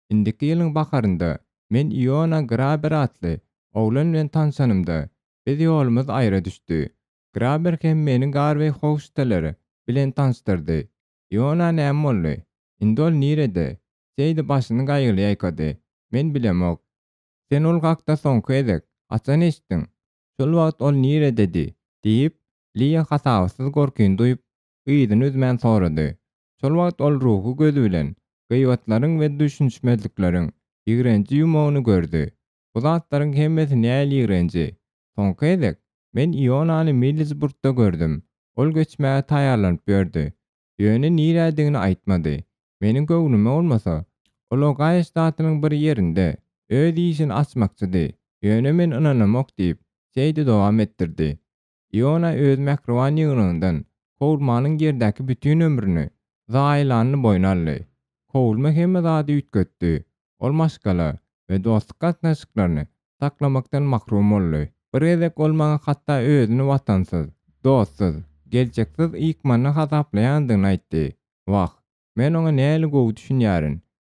Indiki ýylyň baharynda men Iona Graber atly oglan bilen tanşanymda, biz ýolumyz aýra düşdi. Graber hem meni Garweý Howşteler bilen tanyşdyrdy. Iona näme boldy? Indi ol nirede? Seýdi başyny gaýgyly ýaýkady. Men bilemok. Sen ol hakda soňky gezek haçan eşitdiň? Şol wagt ol nirededi? diýip, Liýa hasabatsyz gorkyny duýup, yzyny üzmän sorady. Şol wagt ol ruhy gözi bilen gyýbatlaryň we düşünişmezlikleriň ýigrenji ýumagyny gördi. Bu zatlaryň hemmesi nähili ýigrenji! Soňky gezek men Ionany Millsburgda gördüm. Ol göçmäge taýýarlanyp ýördi. Ýöne nirädigini aýtmady. Meniň göwnüme bolmasa, ol Ogaýa ştatynyň bir ýerinde öz işini açmakçydy. Ýöne men ynanamok diýip, Seýdi dowam etdirdi. Iona öz mähriban ýygnagyndan kowulmanyň ýerdäki bütin ömrüni zaýalanyny boýun aldy. Kowulma hemme zady üýtgetdi. Ol maşgala we dostluk gatnaşyklaryny saklamakdan mahrum boldy. Bir gezek ol maňa hatda özüni watansyz, dostsuz, geljeksiz ykmanda hasaplaýandygyny aýtdy. Wah, men oňa nähili gowy düşünýärin.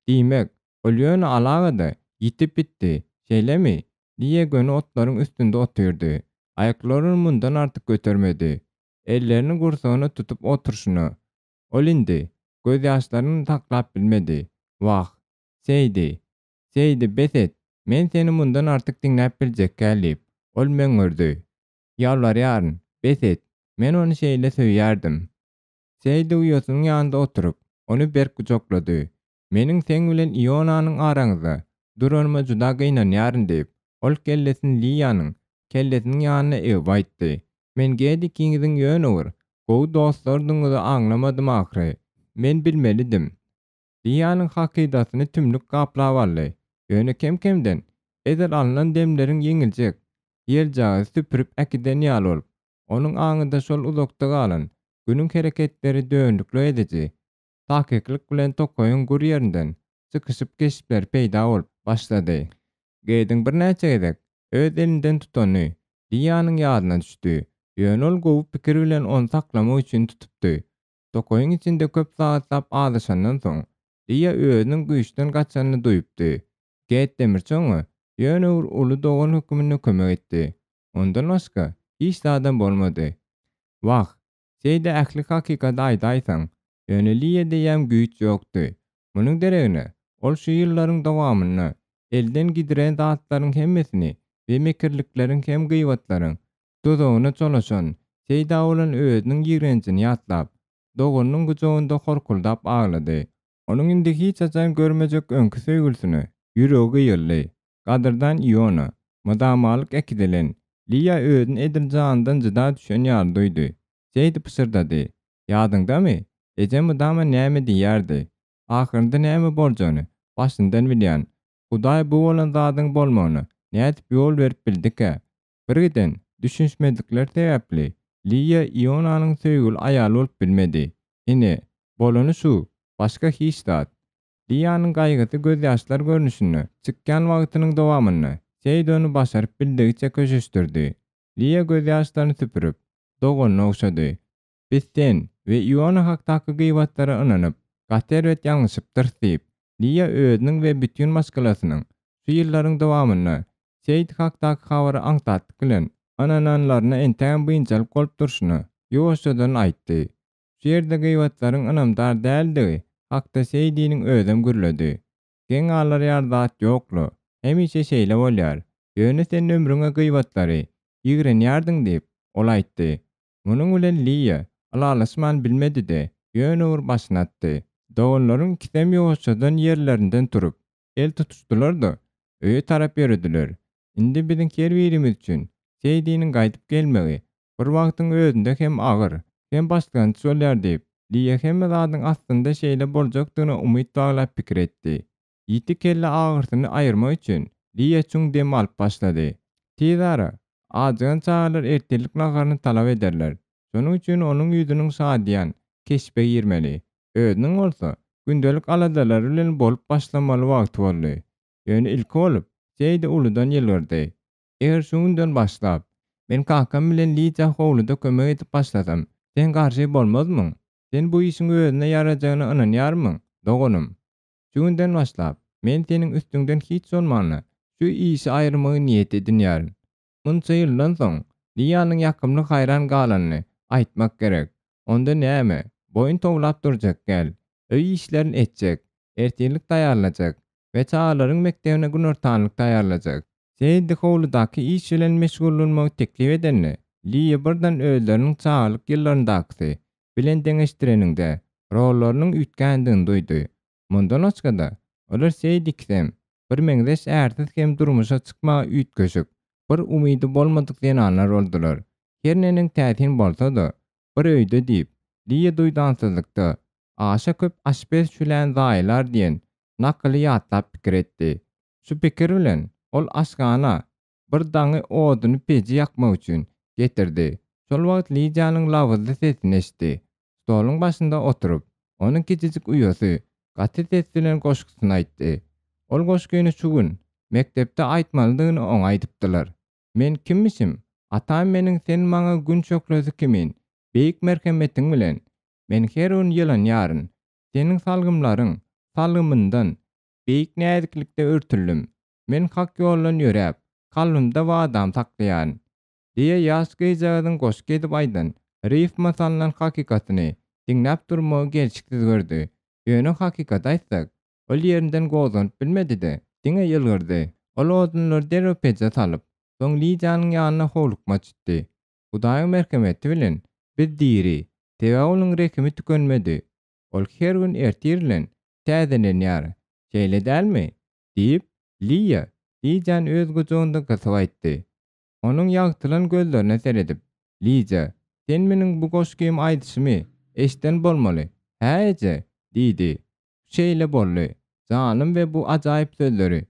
Diýmek, ol ýöne alagada ýitip gitdi, şeýlemi? Liýa göni otlaryň üstünde otyrdy. Aýaklaryny mundan artyk götermedi. Ellerini gursagyna tutup oturyşyna, ol indi gözýaşlaryny saklap bilmedi. Wah, Seýdi, Seýdi, bes et! Men seni mundan artyk diňläp biljekgäl diýip, ol möňňürdi. Ýalbarýaryn, bes et! Men ony şeýle söýýärdim. Seýdi uýasynyň ýanynda oturyp, ony berk gujaklady. Meniň seň bilen Ionanyň araňyzda duranyma juda gynanýaryn diýip, ol kellesini Liýanyň kellesiniň ýanyna egip aýtdy. Men Ged ikiňiziň ýöne bir gowy dostlardygyňyzy aňlamadym ahyry. Men bilmelidim. Liýanyň hakydasyny tümlük gaplap aldy. Ýöne kem-kemden, edil alnan demleriň ýeňiljek ýeljagazy süpürip äkiden ýaly bolup, Onuň aňynda şol uzakda galan Günüň hereketleri dönüklik ediji takyklyk bilen tokaýyň gür ýerinden çykyşyp keşpleri peýda bolup başlady. Geýdiň birnäçe gezek öz elinden tutany Liýanyň ýadyna düşdi. Ýöne ol gowy pikir bilen ony saklamak üçin tutupdy. Tokaýyň içinde köp sagatlap azaşandan soň, Liýa özüniň güýçden gaçanyny duýupdy. Geýt demirçi oňa ýöne bir uly dogan höküminde kömek etdi. Ondan başga hiç zadam bolmady. Wah, şeýde ähli hakykaty aýdaýsaň, ýöne Liýa diýýän güýç ýokdy. Munuň deregine, ol şu ýyllaryň dowamynda elden gidiren zatlaryň hemmesini we mekirlikleriň hem gyýbatlaryň duzagyna çolaşan Seýda bolan özüniň ýigrenjini ýatlap, doganynyň gujagynda horkuldap aglady. Onuň indi hiç haçan görmejek öňki söýgülisine ýüregi gyýyldy. Gadyrdan Iona, mydamalyk äkidilen Liýa özüni edil janyndan jyda düşen ýaly duýdy. Şeýdip pyşyrdady, Ýadyňdamy, ejem mydama näme diýerdi? Ahyrynda näme boljagyny başyndan bilýän. Hudaý bu bolan zadyň bolmagyna nädip ýol berip bildikä? Birgiden düşünişmezlikler sebäpli Liýa Ionanyň söýgüli aýaly bolup bilmedi. Ine, bolany şu, başga hiç zat. Liýanyň gaýgysy gözýaşlar görnüşinde çykýan wagtynyň dowamynda Seýdi ony başaryp bildigiçe köşeşdirdi. Liýa gözýaşlaryny süpürip, doganyny ogşady. Biz sen we Iona hakdaky gybatlara ynanyp, gaty erbet ýalňyşypdyrys diýip, Liýa özüniň we bütin maşgalasynyň şu ýyllaryň dowamynda Seýdi hakdaky habara aňsatlyk bilen ynananlaryna entegem biynjalyk bolup durşuna ýuwaşjadan aýtdy. Şu ýerde gybatlaryň ynamdar däldigi hakda Seýdiniň özem gürledi. Geň galar ýaly zat ýok-la. Hemişe şeýle bolýar. Ýöne sen ömrüňe gyýbatlary ýigrenýärdiň diýip, ol aýtdy. Munuň bilen Liýa ylalaşman bilmedi-de, ýöne bir başyny atdy. Doganlaryň ikisem ýuwaşjadan ýerlerinden turup, el tutuşdylar-da, öýe tarap ýörediler. Indi biziň her birimiz üçin Seýdiniň gaýdyp gelmegi bir wagtyň özünde hem agyr, hem başlangyç bolýar diýip, Liýa hemme zadyň aslynda şeýle boljakdygyna umyt baglap pikir etdi. Ýiti kelle agyrsyny aýyrmak üçin Liýa çuň dem alyp başlady. Tiz ara, ajygan çagalar ertirlik naharyny talap ederler. Şonuň üçin onuň ýüzüniň şadyýan keşbe girmeli, özüniň bolsa gündelik aladalary bilen bolup başlamaly wagty boldy. Ýöne ilki bolup, Seýdi uludan ýylgyrdy. Eger şu günden başlap, men kakam bilen Lidiýa howluda kömek edip başlasam, sen garşy bolmazmyň? Sen bu işiň özüne ýarajagyna ynanýarmyň, doganym? Şu günden başlap, men seniň üstüňden hiç bolmanda, şu işi aýyrmagy niýet edinýärin. Munça ýyldan soň, Liýanyň ýakymly haýran galanyny aýtmak gerek. Onda näme, boýun towlap durjak däl. Öý işlerini etjek, ertirlik taýýarlajak we çagalaryň mekdebine günortanlyk taýýarlajak. Seýdi howludaky iş bilen meşgullanmagy teklip edende, Liýa birden özleriniň çagalyk ýyllaryndakyzy bilen deňeşdireniňde, rollarynyň üýtgändigini duýdy. Mundan başga-da, olar Seýdi ikisem birmeňzeş ärsiz hem durmuşa çykmaga üýtgeşik bir umydy bolmadyk zenanlar boldular. Her neneň täsin bolsa-da, bir öýde diýip, Liýa duýdansyzlykda, Aşa köp aşpez şülän zaýalar diýen nakyly ýatlap pikir etdi. Şu pikir bilen ol aşhana bir daňy oduny peji ýakmak üçin getirdi. Şol wagt Lidiýanyň labyzly sesini eşitdi. Stoluň başynda oturyp, onuň kiçijik uýasy gaty ses bilen goşgusyny aýtdy. Ol goşgyny şu gün mekdepde aýtmalydygyny oňa aýdypdylar. Men kimmişim? Atam meniň sen maňa gün şöhlesi kimin, beýik merhemetiň bilen, men her gün ýylanýaryn. Seniň salgymlaryň salgymyndan beýik näziklikde örtüldim. Men hak ýoldan ýöräp, kalbymda wadamy saklaýaryn. Diýe ýaş gyzjagazyň goşgy edip aýdan, rifma salnan hakykatyny diňläp durmagy gelşiksiz gördi. Ýöne hakykaty aýtsak, ol ýerinden gozganyp bilmedi-de, diňe ýylgyrdy. Ol odunlary derrew peje salyp, soň Lidiýanyň ýanyna howlukmaç gitdi. Hudaýyň merhemeti bilen biz diri, sebäbi onuň rehimi tükenmedi. Ol her gün ertir bilen täzelenýär, şeýle dälmi? diýip, Liýa Lidiýany öz gujagynda gysyp aýtdy. Onuň ýagtylan gözlerine seredip, Lidiýa, sen meniň bu goşgymy aýdyşymy eşiden bolmaly, hä eje? diýdi. Şeýle boldy, janym we bu ajaýyp sözleri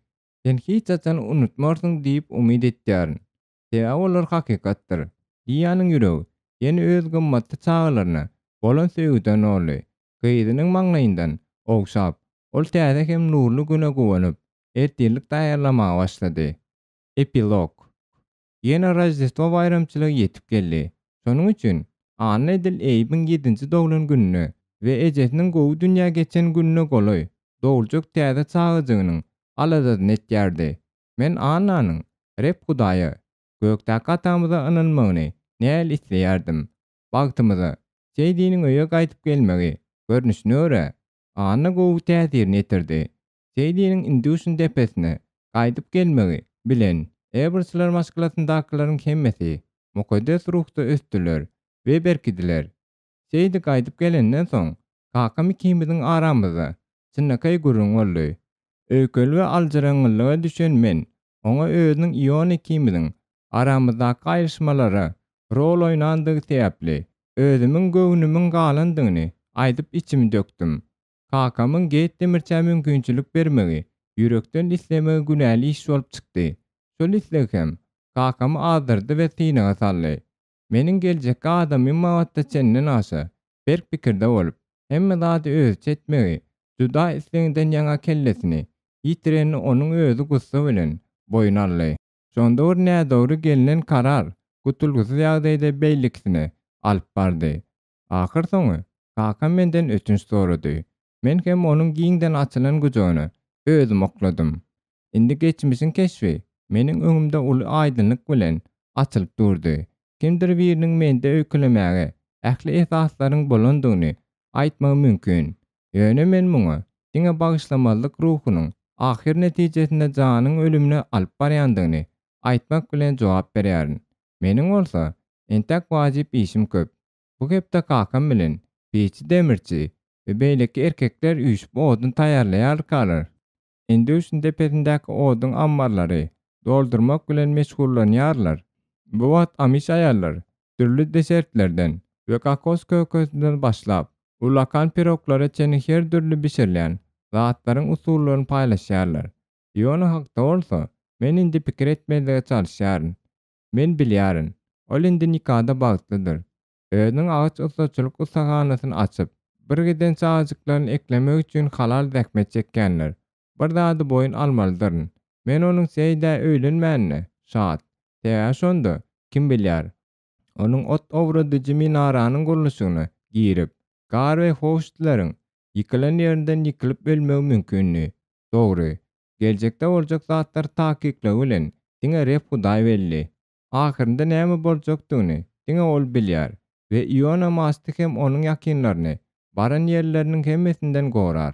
sen hiç haçan unutmarsyň diýip umyt etýärin. Sebäbi olar hakykatdyr. Liýanyň ýüregi ýene öz gymmatly çagalaryna bolan söýgüden doldy. Gyzynyň maňlaýyndan ogşap, ol täze hem nurly güne guwanyp, ertirlik taýýarlamaga başlady. Epilog. Ýene Roždestwo baýramçylygy ýetip geldi. Şonuň üçin Anna edil Eýbiň ýedinji doglan gününe we ejesiniň gowy dünýä geçen gününe golaý doguljak täze çagajygynyň aladasyny etýärdi. Men Annanyň Reb Hudaýa, gökdäki Atamyza ynanmagyny näl isleýärdim. Bagtymyza, Seýdiniň öýe gaýdyp gelmegi, görnüşine görä, Anna gowy täsirini ýetirdi. Seýdiniň Induşyň depesine gaýdyp gelmegi bilen Ebersler maşgalasyndakylaryň hemmesi Mukaddes Ruhda ösdüler we berkidiler. Seýdi gaýdyp gelenden soň, kakam ikimiziň aramyzda çynlakaý gürrüň boldy. Öýkeli we aljyraňňylyga düşen men oňa özüniň Iona ikimiziň aramyzdaky aýryşmalara rol oýnandygy sebäpli, özümiň göwnümiň galandygyny aýdyp içimi dökdüm. Kakamyň Geýt demirçä mümkinçilik bermegi, ýürekden islemegi günäli iş bolup çykdy. Şol isleg hem kakamy azdyrdy we synaga saldy. Meniň geljekki adamym babatda çenden aşa berk pikirde bolup, hemme zady özüçe etmegi juda isleginden ýaňa kellesini ýitirenini onuň özi gussa bilen boýun aldy. Şonda bir nädogry gelnen karar gutulgysyz ýagdaýda beýlekisine alyp bardy. Ahyrsoňy kakam menden ötünç sorady. Men hem onuň giňden açylan gujagyna özümi okladym. Indi geçmişiň keşbi meniň öňümde uly aýdyňlyk bilen açylyp durdy. Kimdir biriniň mende öýkelemäge ähli esaslaryň bolandygyny aýtmagy mümkin. Ýöne men muňa diňe bagyşlamazlyk ruhunyň. ahyr netijesinde janyň ölümine alyp barýandygyny aýtmak bilen jogap berýärin. Meniň bolsa entäk wajyp işim köp. Bu hepde kakam bilen peçi demirçi we beýleki erkekler üýşüp odun taýýarlaýarkalar, Induşyň depesindäki oduň ammarlary doldurmak bilen meşgullanýarlar. Bu wagt amiş aýallar dürli desertlerden we kokos kökesinden başlap, ullakan piroglara çenli her dürli bişirilýän zatlaryň usullaryny paýlaşýarlar. Iona hakda bolsa, men indi pikir etmezlige çalyşýaryn. Men bilýärin, ol indi nikada bagtlydyr. Özüniň agaç ussaçylyk ussahanasyny açyp, birgiden çagajyklaryny eklemek üçin halal zähmet çekýändir. Bir zady boýun almalydyryn, men onuň Seýdä öýlenmänine şat. Sebäbi şonda, kim bilýär, onuň ot owradyjy minaranyň gurluşygyna girip, gar we Howştleriň ýykylan ýerinden ýykylyp ölmegi mümkindi. Dogry, geljekde boljak zatlar takyklygy bilen diňe Reb Hudaý belli. Ahyrynda näme boljakdygyny diňe ol bilýär we Iona Masty hem onuň ýakynlaryny baran ýerleriniň hemmesinden gorar.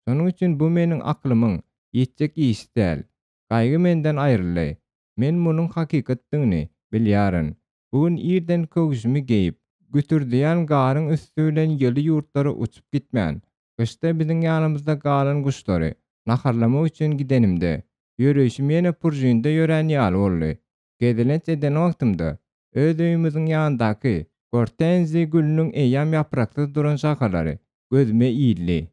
Şonuň üçin bu meniň aklymyň ýetjek işi däl. Gaýgy menden aýryldy. Men munuň hakykatdygyny bilýärin. Bu gün irden köwşümi geýip, güsürdeýän garyň üsti bilen ýyly ýurtlara uçup gitmän, gyşda biziň ýanymyzda galan guşlary naharlamak üçin gidenimde, ýöreýşim ýene puržinde ýörän ýaly boldy. Gezelenç eden wagtymda, öz öýümiziň ýanyndaky gortenziýa gülüniň eýýäm ýapraksyz duran şahalary gözüme ildi.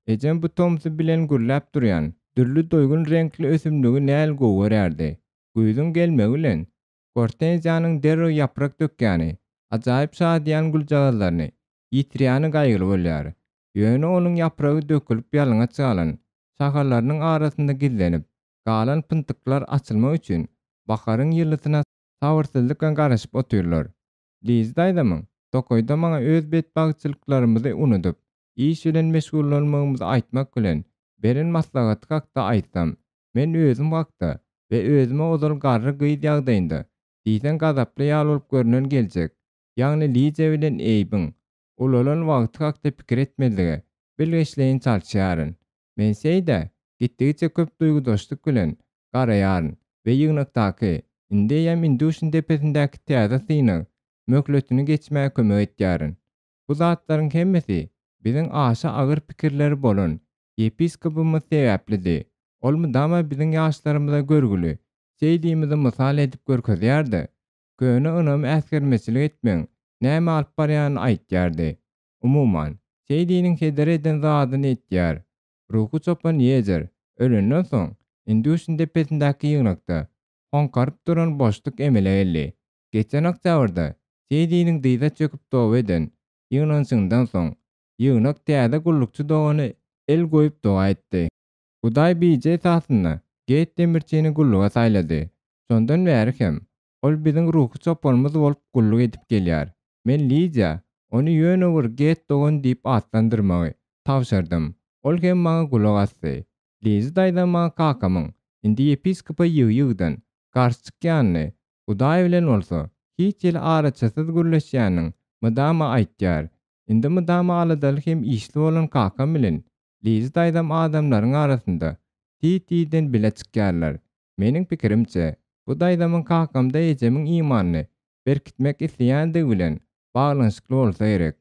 Ejem bu tomsy bilen gürläp durýan, dürli doýgun reňkli ösümligi näl gowy görýärdi. Güýzüň gelmegi bilen, gortenziýanyň derrew ýaprak dökýäni, ajaýyp şadyýan güljagazlaryny ýitirýäni gaýgyly bolýar. Ýöne onuň ýapragy dökülip ýalaňaç galan şahalarynyň arasynda gizlenip galan pyntyklar açylmak üçin baharyň ýylysyna sabyrsyzlyk bilen garaşyp otyrlar. Lizi daýzamyň tokaýda maňa öz betbagtçylyklarymyzy unudyp, iş bilen meşgullanmagymyzy aýtmak bilen beren maslahaty hakda aýtsam, men özüm hakda we özüme ozal garry gyz ýagdaýynda diýseň gazaply ýaly bolup görnen geljek, ýagny Liza bilen Eýbiň ulalan wagty hakda pikir etmezlige bilgeşleýin çalyşýaryn. Men Seýdä gitdigiçe köp duýgudaşlyk bilen garaýaryn we ýygnakdaky, indi eýýäm Induşyň depesindäki täze synag möhletini geçmäge kömek etýärin. Bu zatlaryň hemmesi biziň aşa agyr pikirleri bolan ýepiskopymyz sebäplidi. Ol mydama biziň ýaşlarymyza görgüli Seýdimizi mysal edip görkezýär-de, köne ynamy äsgermezçilik etmegiň nämä alyp barýanyny aýtýardy. Umuman, Seýdiniň heder eden zadyny etýär. Ruhy çopan Ýezer ölenden soň, Induşyň depesindäki ýygnakda hoňkaryp duran boşluk emele geldi. Geçen oktýabrda Seýdiniň dyza çöküp toba eden ýygnanyşygyndan soň, ýygnak täze gullukçy dogany el goýup doga etdi. Hudaý bije esasynda Geýt demirçini gulluga saýlady. Şondan bäri hem ol biziň ruhy çopanymyz bolup gulluk edip gelýär. Men Lidiýa ony ýöne bir Geýt dogan diýip atlandyrmagy tabşyrdym. Ol hem maňa gulak asdy. Lizi daýzam maňa kakamyň indi ýepiskopa ýygy-ýygydan garşy çykýanyny, Hudaý bilen bolsa hiç hili araçysyz gürleşýänini mydama aýtýar. Indi mydama aladaly hem işli bolan kakam bilen Lizi daýzam adamlaryň arasynda tiz-tizden bile çykýarlar. Meniň pikirimçe, bu daýzamyň kakamda ejemiň imanyny berkitmek isleýändigi bilen baglanyşykly bolsa gerek.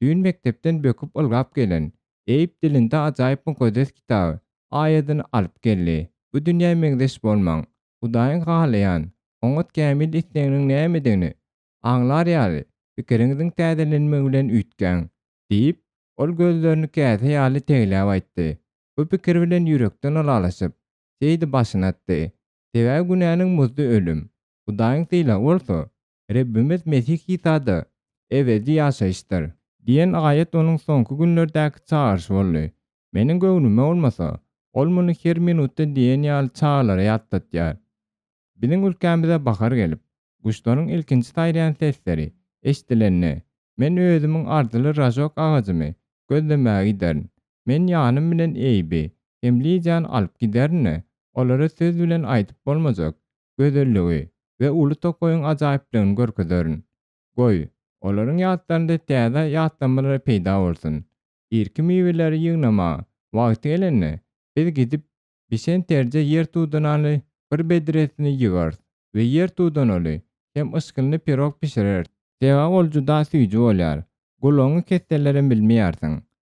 Düýn mekdepden böküp ylgap gelen Eýip dilinde ajaýyp Mukaddes Kitaby aýadyny alyp geldi. Bu dünýä meňzeş bolmaň. Hudaýyň halaýan, oňat kämil isleginiň nämedigini aňlar ýaly, pikiriňiziň täzelenmegi bilen üýtgäň, diýip, ol gözlerini käse ýaly tegläp aýtdy. Bu pikir bilen ýürekden ylalaşyp, Seýdi başyny atdy. Sebäbi günäniň muzdy ölüm, Hudaýyň sylagy bolsa, Rebbimiz Mesih Isada ebedi ýaşaýyşdyr. Diýen aýat onuň soňky günlerdäki çagyryşy boldy. Meniň göwnüme bolmasa, ol muny her minutda diýen ýaly çagalara ýatlatýar. Biziň ülkämize bahar gelip, guşlaryň ilkinji saýraýan sesleri eşidilende, men özümiň arzyly ražok agajymy gözlemäge giderin. Men ýanym bilen Eýbi hem Lidiýany alyp giderin-de, olara söz bilen aýdyp bolmajak gözelligi we uly tokaýyň ajaýyplygyny görkezerin. Goý, olaryň ýatlarynda täze ýatlamalar peýda bolsun. Irki miweleri ýygnamaga wagty gelende, biz gidip. Bişen terje ýer tudanaly bir bedresini ýygarys we ýer tudanaly hem yşgynly pirog bişireris. Sebäbi ol juda süýji bolýar. Gulagyňy kesselerem bilmeýärsiň.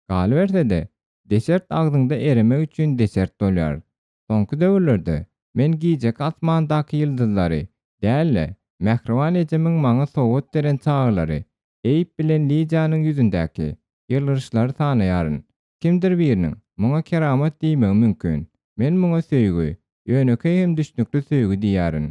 Galyberse-de, desert agzyňda eremek üçin desert bolýar. Soňky döwürlerde men gijeki asmandaky ýyldyzlary däl-de, mähriban ejemiň maňa sowgat beren çagalary, Eýp bilen Lidiýanyň ýüzündäki ýylgyryşlary sanaýaryn. Kimdir biriniň muňa keramat diýmegi mümkin. Men muňa söýgi, ýönekeý hem düşnükli söýgi diýýärin.